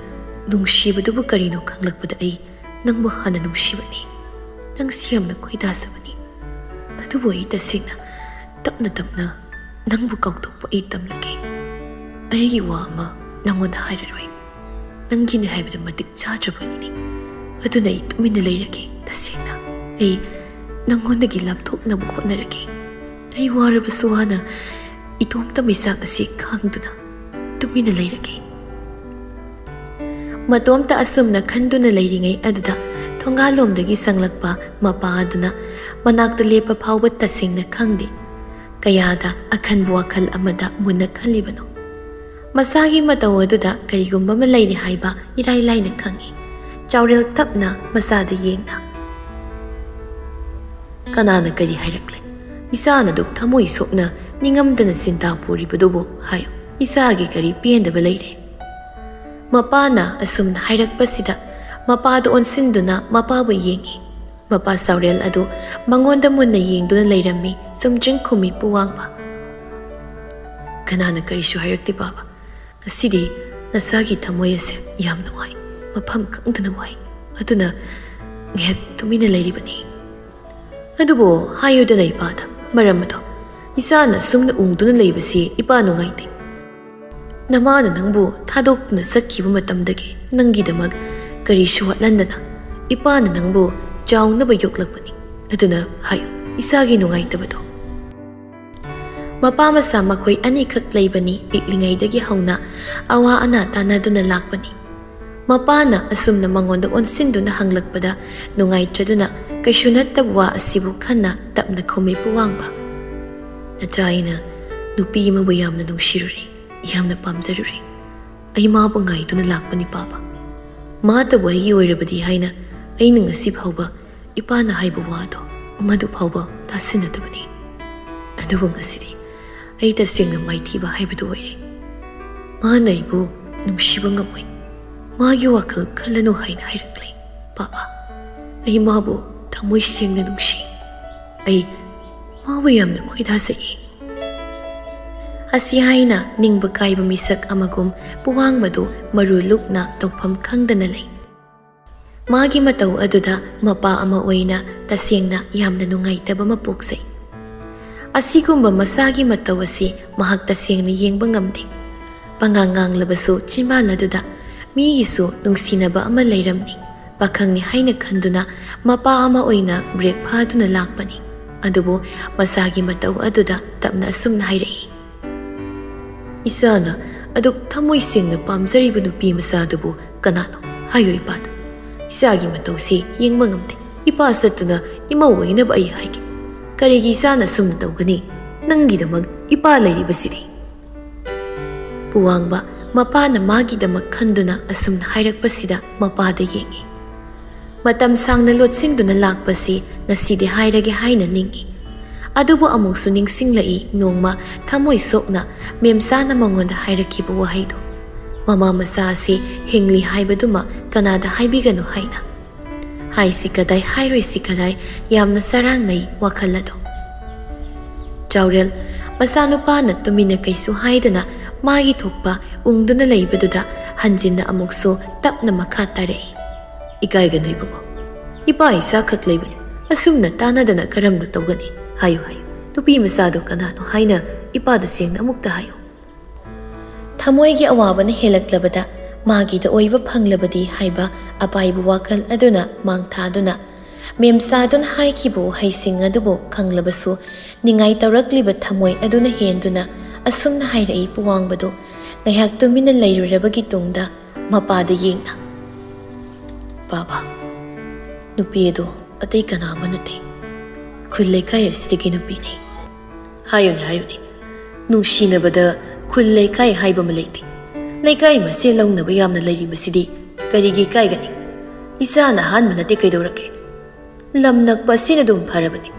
ꯅꯨꯡꯁꯤꯕꯗꯨꯕꯨ ꯀꯔꯤꯅꯣ ꯈꯪꯂꯛꯄꯗ ꯑꯩ ꯅꯪꯕꯨ ꯍꯥꯟꯅ ꯅꯨꯡꯁꯤꯕꯅꯤ꯫ ꯅꯪꯁꯤ ꯌꯥꯝꯅ ꯈꯣꯏꯗꯥꯖꯕꯅꯤ꯫ ꯑꯗꯨꯕꯨ ꯑꯩ ꯇꯁꯦꯡꯅ ꯇꯞꯅ ꯇꯞꯅ ꯅꯪꯕꯨ ꯀꯥꯎꯊꯣꯛꯄ ꯑꯩ ꯇꯝꯂꯒꯦ꯫ ꯑꯩꯒꯤ ꯋꯥ ꯑꯃ ꯅꯪꯉꯣꯟꯗ ꯍꯥꯏꯔꯔꯣꯏ꯫ ꯅꯪꯒꯤꯅꯤ ꯍꯥꯏꯕꯗ ꯃꯇꯤꯛ ꯆꯥꯗ꯭ꯔꯕꯅꯤꯅꯦ꯫ ꯑꯗꯨꯅ ꯑꯩ ꯇꯨꯃꯤꯟꯅ ꯂꯩꯔꯒꯦ꯫ ꯇꯁꯦꯡꯅ ꯑꯩ ꯅꯪꯉꯣꯟꯗꯒꯤ ꯂꯥꯞꯊꯣꯛꯅꯕ ꯍꯣꯠꯅꯔꯒꯦ꯫ ꯑꯩ ꯋꯥꯔꯕꯁꯨ ꯋꯥꯅ ꯏꯇꯣꯝꯇ ꯃꯩꯁꯥꯛ ꯑꯁꯤ ꯈꯥꯡꯗꯨꯅ ꯇꯨꯃꯤꯟꯅ ꯂꯩꯔꯒꯦ꯫ ꯃꯇꯣꯝꯇ ꯑꯁꯨꯝꯅ ꯈꯟꯗꯨꯅ ꯂꯩꯔꯤꯉꯩ ꯑꯗꯨꯗ ꯊꯣꯡꯒꯥꯜꯂꯣꯝꯗꯒꯤ ꯆꯪꯂꯛꯄ ꯃꯄꯥ ꯑꯗꯨꯅ ꯃꯅꯥꯛꯇ ꯂꯦꯞꯄ ꯐꯥꯎꯕ ꯇꯁꯦꯡꯅ ꯈꯪꯗꯦ꯫ ꯀꯌꯥꯗ ꯑꯈꯟꯕ ꯋꯥꯈꯜ ꯑꯃꯗ ꯃꯨꯟꯅ ꯈꯜꯂꯤꯕꯅꯣ꯫ ꯃꯁꯥꯒꯤ ꯃꯇꯧ ꯑꯗꯨꯗ ꯀꯔꯤꯒꯨꯝꯕ ꯑꯃ ꯂꯩꯔꯦ ꯍꯥꯏꯕ ꯏꯔꯥꯏ ꯂꯥꯏꯅ ꯈꯪꯏ꯫ ꯆꯥꯎꯔꯦꯜ ꯇꯞꯅ ꯃꯆꯥꯗ ꯌꯦꯡꯅ, "ꯀꯅꯥꯅ ꯀꯔꯤ ꯍꯥꯏꯔꯛꯂꯦ? ꯏꯆꯥꯅ ꯑꯗꯨꯛ ꯊꯃꯣꯏ ꯁꯣꯛꯅ ꯅꯤꯡꯉꯝꯗꯅ ꯆꯤꯟꯇꯥ ꯄꯨꯔꯤꯕꯗꯨꯕꯨ ꯍꯥꯏꯌꯨ꯫ ꯏꯆꯥꯒꯤ ꯀꯔꯤ ꯄꯦꯟꯗꯕ ꯂꯩꯔꯦ?" ꯃꯄꯥꯅ ꯑꯁꯨꯝꯅ ꯍꯥꯏꯔꯛꯄꯁꯤꯗ ꯃꯄꯥꯗ ꯑꯣꯟꯁꯤꯟꯗꯨꯅ ꯃꯄꯥꯕꯨ ꯌꯦꯡꯏ꯫ ꯃꯄꯥ ꯆꯥꯎꯔꯦꯜ ꯑꯗꯨ ꯃꯉꯣꯟꯗ ꯃꯨꯟꯅ ꯌꯦꯡꯗꯨꯅ ꯂꯩꯔꯝꯃꯤ꯫ ꯆꯨꯝꯗ꯭ꯔꯤꯡ ꯈꯨꯝꯃꯤ ꯄꯨꯋꯥꯡꯕ꯫ "ꯀꯅꯥꯅ ꯀꯔꯤꯁꯨ ꯍꯥꯏꯔꯛꯇꯦ ꯕꯥꯕꯥ꯫ ꯉꯁꯤꯗꯤ ꯅꯆꯥꯒꯤ ꯊꯃꯣꯏ ꯑꯁꯦ ꯌꯥꯝ ꯅꯨꯡꯉꯥꯏ꯫ ꯃꯐꯝ ꯈꯪꯗꯅ ꯋꯥꯏ꯫ ꯑꯗꯨꯅ ꯉꯥꯏꯍꯥꯛ ꯇꯨꯃꯤꯟꯅ ꯂꯩꯔꯤꯕꯅꯤ꯫" "ꯑꯗꯨꯕꯨ ꯍꯥꯏꯌꯨꯗꯅ ꯏꯄꯥꯗ ꯃꯔꯝ ꯑꯗꯣ꯫ ꯏꯆꯥꯅ ꯁꯨꯝꯅ ꯎꯪꯗꯨꯅ ꯂꯩꯕꯁꯤ ꯏꯄꯥ ꯅꯨꯡꯉꯥꯏꯇꯦ꯫ ꯅꯃꯥꯅ ꯅꯪꯕꯨ ꯊꯥꯗꯣꯛꯇꯨꯅ ꯆꯠꯈꯤꯕ ꯃꯇꯝꯗꯒꯤ ꯅꯪꯒꯤꯗꯃꯛ ꯀꯔꯤꯁꯨ ꯋꯥꯠꯍꯟꯗꯅ ꯏꯄꯥꯅ ꯅꯪꯕꯨ ꯆꯥꯎꯅꯕ ꯌꯣꯛꯂꯛꯄꯅꯤ꯫ ꯑꯗꯨꯅ ꯍꯥꯏꯌꯨ, ꯏꯆꯥꯒꯤ ꯅꯨꯡꯉꯥꯏꯇꯕꯗꯣ꯫" ꯃꯄꯥ ꯃꯆꯥ ꯃꯈꯣꯏ ꯑꯅꯤꯈꯛ ꯂꯩꯕꯅꯤ꯫ ꯄꯤꯛꯂꯤꯉꯩꯗꯒꯤ ꯍꯧꯅ ꯑꯋꯥ ꯑꯅꯥ ꯇꯥꯟꯅꯗꯨꯅ ꯂꯥꯛꯄꯅꯤ꯫ ꯃꯄꯥꯅ ꯑꯁꯨꯝꯅ ꯃꯉꯣꯟꯗ ꯑꯣꯟꯁꯤꯟꯗꯨꯅ ꯍꯪꯂꯛꯄꯗ ꯅꯨꯡꯉꯥꯏꯇ꯭ꯔꯗꯨꯅ ꯀꯩꯁꯨ ꯅꯠꯇꯕ ꯋꯥ ꯑꯁꯤꯕꯨ ꯈꯟꯅ ꯇꯞꯅ ꯈꯨꯝꯃꯤ ꯄꯨꯋꯥꯡꯕ꯫ "ꯅꯆꯥ, ꯑꯩꯅ ꯅꯨꯄꯤ ꯑꯃꯕꯨ ꯌꯥꯝꯅ ꯅꯨꯡꯁꯤꯔꯨꯔꯦ, ꯌꯥꯝꯅ ꯄꯥꯝꯖꯔꯨꯔꯦ꯫ ꯑꯩ ꯃꯥꯕꯨ ꯉꯥꯏꯗꯨꯅ ꯂꯥꯛꯄꯅꯤ ꯄꯥꯕ꯫ ꯃꯥꯇꯕꯨ ꯑꯩꯒꯤ ꯑꯣꯏꯔꯕꯗꯤ ꯍꯥꯏꯅ ꯑꯩꯅ ꯉꯁꯤ ꯐꯥꯎꯕ ꯏꯄꯥꯅ ꯍꯥꯏꯕ ꯋꯥꯗꯣ ꯃꯗꯨ ꯐꯥꯎꯕ ꯇꯥꯁꯤꯟꯅꯗꯕꯅꯤ꯫ ꯑꯗꯨꯕꯨ ꯉꯁꯤꯗꯤ ꯑꯩ ꯇꯁꯦꯡꯅ ꯃꯥꯏꯊꯤꯕ ꯍꯥꯏꯕꯗꯨ ꯑꯣꯏꯔꯦ꯫ ꯃꯥꯅ ꯑꯩꯕꯨ ꯅꯨꯡꯁꯤꯕ ꯉꯝꯃꯣꯏ꯫ ꯃꯥꯒꯤ ꯋꯥꯈꯜ ꯈꯜꯂꯅꯨ ꯍꯥꯏꯅ ꯍꯥꯏꯔꯛꯂꯦ꯫ "ꯄꯥꯕ, ꯑꯩ ꯃꯥꯕꯨ ꯊꯃꯣꯏ ꯁꯦꯡꯅ ꯅꯨꯡꯁꯤ꯫ ꯑꯩ ꯃꯥꯕꯨ ꯌꯥꯝꯅ ꯈꯣꯏꯗꯥꯖꯩ"꯫ ꯑꯁꯤ ꯍꯥꯏꯅ ꯅꯤꯡꯕ ꯀꯥꯏꯕ ꯃꯤꯁꯛ ꯑꯃꯒꯨꯝ ꯄꯨꯋꯥꯡꯕꯗꯨ ꯃꯔꯨ ꯂꯨꯛꯅ ꯇꯧꯐꯝ ꯈꯪꯗꯅ ꯂꯩ꯫ ꯃꯥꯒꯤ ꯃꯇꯧ ꯑꯗꯨꯗ ꯃꯄꯥ ꯑꯃ ꯑꯣꯏꯅ ꯇꯁꯦꯡꯅ ꯌꯥꯝꯅ ꯅꯨꯡꯉꯥꯏꯇꯕ ꯑꯃ ꯄꯣꯛꯆꯩ꯫ ꯑꯁꯤꯒꯨꯝꯕ ꯃꯆꯥꯒꯤ ꯃꯇꯧ ꯑꯁꯤ ꯃꯍꯥꯛ ꯇꯁꯦꯡꯅ ꯌꯦꯡꯕ ꯉꯝꯗꯦ꯫ ꯄꯉꯥꯡ ꯉꯥꯡꯂꯕꯁꯨ ꯆꯤꯟꯕꯥꯟ ꯑꯗꯨꯗ ꯃꯤꯒꯤꯁꯨ ꯅꯨꯡꯁꯤꯅꯕ ꯑꯃ ꯂꯩꯔꯝꯅꯤ꯫ ꯄꯥꯈꯪꯅꯤ ꯍꯥꯏꯅ ꯈꯟꯗꯨꯅ ꯃꯄꯥ ꯑꯃ ꯑꯣꯏꯅ ꯕ꯭ꯔꯦꯛ ꯐꯥꯗꯨꯅ ꯂꯥꯛꯄꯅꯤ꯫ ꯑꯗꯨꯕꯨ ꯃꯆꯥꯒꯤ ꯃꯇꯧ ꯑꯗꯨꯗ ꯇꯞꯅ ꯑꯁꯨꯝꯅ ꯍꯥꯏꯔꯛꯏ꯫ "ꯏꯆꯥꯅ ꯑꯗꯨꯛ ꯊꯃꯣꯏ ꯁꯦꯡꯅ ꯄꯥꯝꯖꯔꯤꯕ ꯅꯨꯄꯤ ꯃꯆꯥꯗꯨꯕꯨ ꯀꯅꯥꯅꯣ? ꯍꯥꯏꯌꯨ ꯏꯄꯥꯗ꯫ ꯏꯆꯥꯒꯤ ꯃꯇꯧꯁꯤ ꯌꯦꯡꯕ ꯉꯝꯗꯦ꯫ ꯏꯄꯥ ꯆꯠꯇꯨꯅ ꯏꯃꯧ ꯑꯣꯏꯅꯕ ꯑꯩ ꯍꯥꯏꯒꯦ꯫ ꯀꯔꯤꯒꯤ ꯏꯆꯥꯅ ꯑꯁꯨꯝꯅ ꯇꯧꯒꯅꯤ? ꯅꯪꯒꯤꯗꯃꯛ ꯏꯄꯥ ꯂꯩꯔꯤꯕꯁꯤꯗꯤ"꯫ ꯄꯨꯋꯥꯡꯕ ꯃꯄꯥꯅ ꯃꯥꯒꯤꯗꯃꯛ ꯈꯟꯗꯨꯅ ꯑꯁꯨꯝꯅ ꯍꯥꯏꯔꯛꯄꯁꯤꯗ ꯃꯄꯥꯗ ꯌꯦꯡꯏ꯫ ꯃꯇꯝ ꯁꯥꯡꯅ ꯂꯣꯠꯁꯤꯟꯗꯨꯅ ꯂꯥꯛꯄꯁꯤ ꯉꯁꯤꯗꯤ ꯍꯥꯏꯔꯒꯦ ꯍꯥꯏꯅ ꯅꯤꯡꯏ꯫ ꯑꯗꯨꯕꯨ ꯑꯃꯨꯛꯁꯨ ꯅꯤꯡꯁꯤꯡꯂꯛꯏ ꯅꯣꯡꯃ ꯊꯃꯣꯏ ꯁꯣꯛꯅ ꯃꯦꯝꯆꯥꯅ ꯃꯉꯣꯟꯗ ꯍꯥꯏꯔꯛꯈꯤꯕ ꯋꯥꯍꯩꯗꯨ, "ꯃꯃꯥ ꯃꯆꯥ ꯑꯁꯤ ꯍꯤꯡꯂꯤ ꯍꯥꯏꯕꯗꯨꯃ ꯀꯅꯥꯗ ꯍꯥꯏꯕꯤꯒꯅꯨ" ꯍꯥꯏꯅ꯫ ꯍꯥꯏꯁꯤ ꯀꯗꯥꯏ, ꯍꯥꯏꯔꯣꯏꯁꯤ ꯀꯗꯥꯏ, ꯌꯥꯝꯅ ꯆꯔꯥꯡꯅꯩ ꯋꯥꯈꯜ ꯑꯗꯨ꯫ ꯆꯥꯎꯔꯦꯜ ꯃꯆꯥꯅꯨꯄꯥꯅ ꯇꯨꯃꯤꯟꯅ ꯀꯩꯁꯨ ꯍꯥꯏꯗꯅ ꯃꯥꯒꯤ ꯊꯣꯛꯄ ꯎꯪꯗꯨꯅ ꯂꯩꯕꯗꯨꯗ ꯍꯟꯖꯤꯟꯅ ꯑꯃꯨꯛꯁꯨ ꯇꯞꯅ ꯃꯈꯥ ꯇꯥꯔꯛꯏ꯫ "ꯏꯀꯥꯏꯒꯅꯨ ꯏꯕꯨꯡꯉꯣ, ꯏꯄꯥ ꯏꯆꯥꯈꯛ ꯂꯩꯕꯅꯤ꯫ ꯑꯁꯨꯝꯅ ꯇꯥꯟꯅꯗꯅ ꯀꯔꯝꯅ ꯇꯧꯒꯅꯤ? ꯍꯥꯏꯌꯨ, ꯍꯥꯏꯌꯨ, ꯅꯨꯄꯤ ꯃꯆꯥꯗꯨ ꯀꯅꯥꯅꯣ ꯍꯥꯏꯅ ꯏꯄꯥꯗ ꯁꯦꯡꯅ ꯑꯃꯨꯛꯇ ꯍꯥꯏꯌꯨ"꯫ ꯊꯃꯣꯏꯒꯤ ꯑꯋꯥꯕꯅ ꯍꯦꯜꯂꯛꯂꯕꯗ ꯃꯥꯒꯤꯗ ꯑꯣꯏꯕ ꯐꯪꯂꯕꯗꯤ ꯍꯥꯏꯕ ꯑꯄꯥꯏꯕ ꯋꯥꯈꯜ ꯑꯗꯨꯅ ꯃꯥꯡ ꯊꯥꯗꯨꯅ ꯃꯦꯝꯆꯥꯗꯨꯅ ꯍꯥꯏꯈꯤꯕ ꯋꯥꯍꯩꯁꯤꯡ ꯑꯗꯨꯕꯨ ꯈꯪꯂꯕꯁꯨ ꯅꯤꯡꯉꯥꯏ ꯇꯧꯔꯛꯂꯤꯕ ꯊꯃꯣꯏ ꯑꯗꯨꯅ ꯍꯦꯟꯗꯨꯅ ꯑꯁꯨꯝꯅ ꯍꯥꯏꯔꯛꯏ ꯄꯨꯋꯥꯡꯕꯗꯨ ꯉꯥꯏꯍꯥꯛ ꯇꯨꯃꯤꯟꯅ ꯂꯩꯔꯨꯔꯕꯒꯤ ꯇꯨꯡꯗ ꯃꯄꯥꯗ ꯌꯦꯡꯅ, "ꯕꯥꯕꯥ, ꯅꯨꯄꯤ ꯑꯗꯨ ꯑꯇꯩ ꯀꯅꯥ ꯑꯃ ꯅꯠꯇꯦ, ꯈꯨꯜ ꯂꯩꯀꯥꯏ ꯑꯁꯤꯗꯒꯤ ꯅꯨꯄꯤꯅꯤ"꯫ ꯍꯥꯏꯌꯨꯅꯦ, ꯍꯥꯏꯌꯨꯅꯦ꯫ ꯅꯨꯡꯁꯤꯅꯕꯗ ꯈꯨꯜ ꯂꯩꯀꯥꯏ ꯍꯥꯏꯕ ꯑꯃ ꯂꯩꯇꯦ꯫ ꯂꯩꯀꯥꯏ ꯃꯁꯦꯜ ꯂꯧꯅꯕ ꯌꯥꯝꯅ ꯂꯩꯔꯤꯕꯁꯤꯗꯤ ꯀꯔꯤꯒꯤ ꯏꯀꯥꯏꯒꯅꯤ? ꯏꯆꯥꯅ ꯑꯍꯥꯟꯕ ꯅꯠꯇꯦ ꯀꯩꯗꯧꯔꯒꯦ? ꯂꯝ ꯅꯛꯄ ꯑꯁꯤꯅ ꯑꯗꯨꯝ ꯐꯔꯕꯅꯤ꯫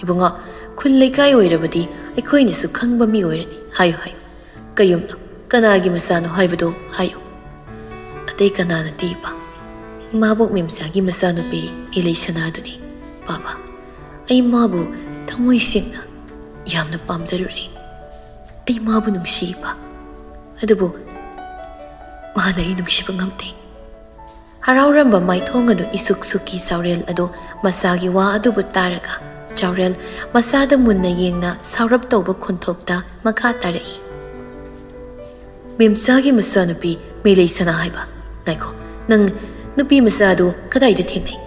ꯏꯕꯨꯡꯉꯣ, ꯈꯨꯜ ꯂꯩꯀꯥꯏ ꯑꯣꯏꯔꯕꯗꯤ ꯑꯩꯈꯣꯏꯅꯁꯨ ꯈꯪꯕ ꯃꯤ ꯑꯣꯏꯔꯅꯤ꯫ ꯍꯥꯏꯌꯨ, ꯍꯥꯏꯌꯨ꯫ ꯀꯌꯨꯝꯅꯣ? ꯀꯅꯥꯒꯤ ꯃꯆꯥꯅꯣ ꯍꯥꯏꯕꯗꯨ ꯍꯥꯏꯌꯨ꯫ ꯑꯇꯩ ꯀꯅꯥ ꯅꯠꯇꯦ ꯏꯄꯥ, ꯏꯃꯥꯕꯣꯛ ꯃꯦꯝꯆꯥꯒꯤ ꯃꯆꯥꯅꯨꯄꯤ ꯃꯦꯂꯩꯁꯅꯥꯗꯨꯅꯤ꯫ ꯄꯥꯕ, ꯑꯩ ꯃꯥꯕꯨ ꯊꯃꯣꯏ ꯁꯦꯡꯅ ꯌꯥꯝꯅ ꯄꯥꯝꯖꯔꯨꯔꯦ꯫ ꯑꯩ ꯃꯥꯕꯨ ꯅꯨꯡꯁꯤ ꯏꯄꯥ, ꯑꯗꯨꯕꯨ ꯃꯥꯅ ꯑꯩ ꯅꯨꯡꯁꯤꯕ ꯉꯝꯗꯦ꯫ ꯍꯔꯥꯎꯔꯝꯕ ꯃꯥꯏꯊꯣꯡ ꯑꯗꯨ ꯏꯁꯨꯛ ꯁꯨꯛꯈꯤ ꯆꯥꯎꯔꯦꯜ ꯑꯗꯣ ꯃꯆꯥꯒꯤ ꯋꯥ ꯑꯗꯨꯕꯨ ꯇꯥꯔꯒ ꯆꯥꯎꯔꯦꯜ ꯃꯆꯥꯗ ꯃꯨꯟꯅ ꯌꯦꯡꯅ ꯁꯥꯎꯔꯞ ꯇꯧꯕ ꯈꯣꯟꯊꯣꯛꯇ ꯃꯈꯥ ꯇꯥꯔꯛꯏ꯫ ꯃꯦꯝꯆꯥꯒꯤ ꯃꯆꯥꯅꯨꯄꯤ ꯃꯦꯂꯩꯁꯅꯥ ꯍꯥꯏꯕ? ꯉꯥꯏꯈꯣ, ꯅꯪ ꯅꯨꯄꯤ ꯃꯆꯥꯗꯨ ꯀꯗꯥꯏꯗ ꯊꯦꯡꯅꯩ?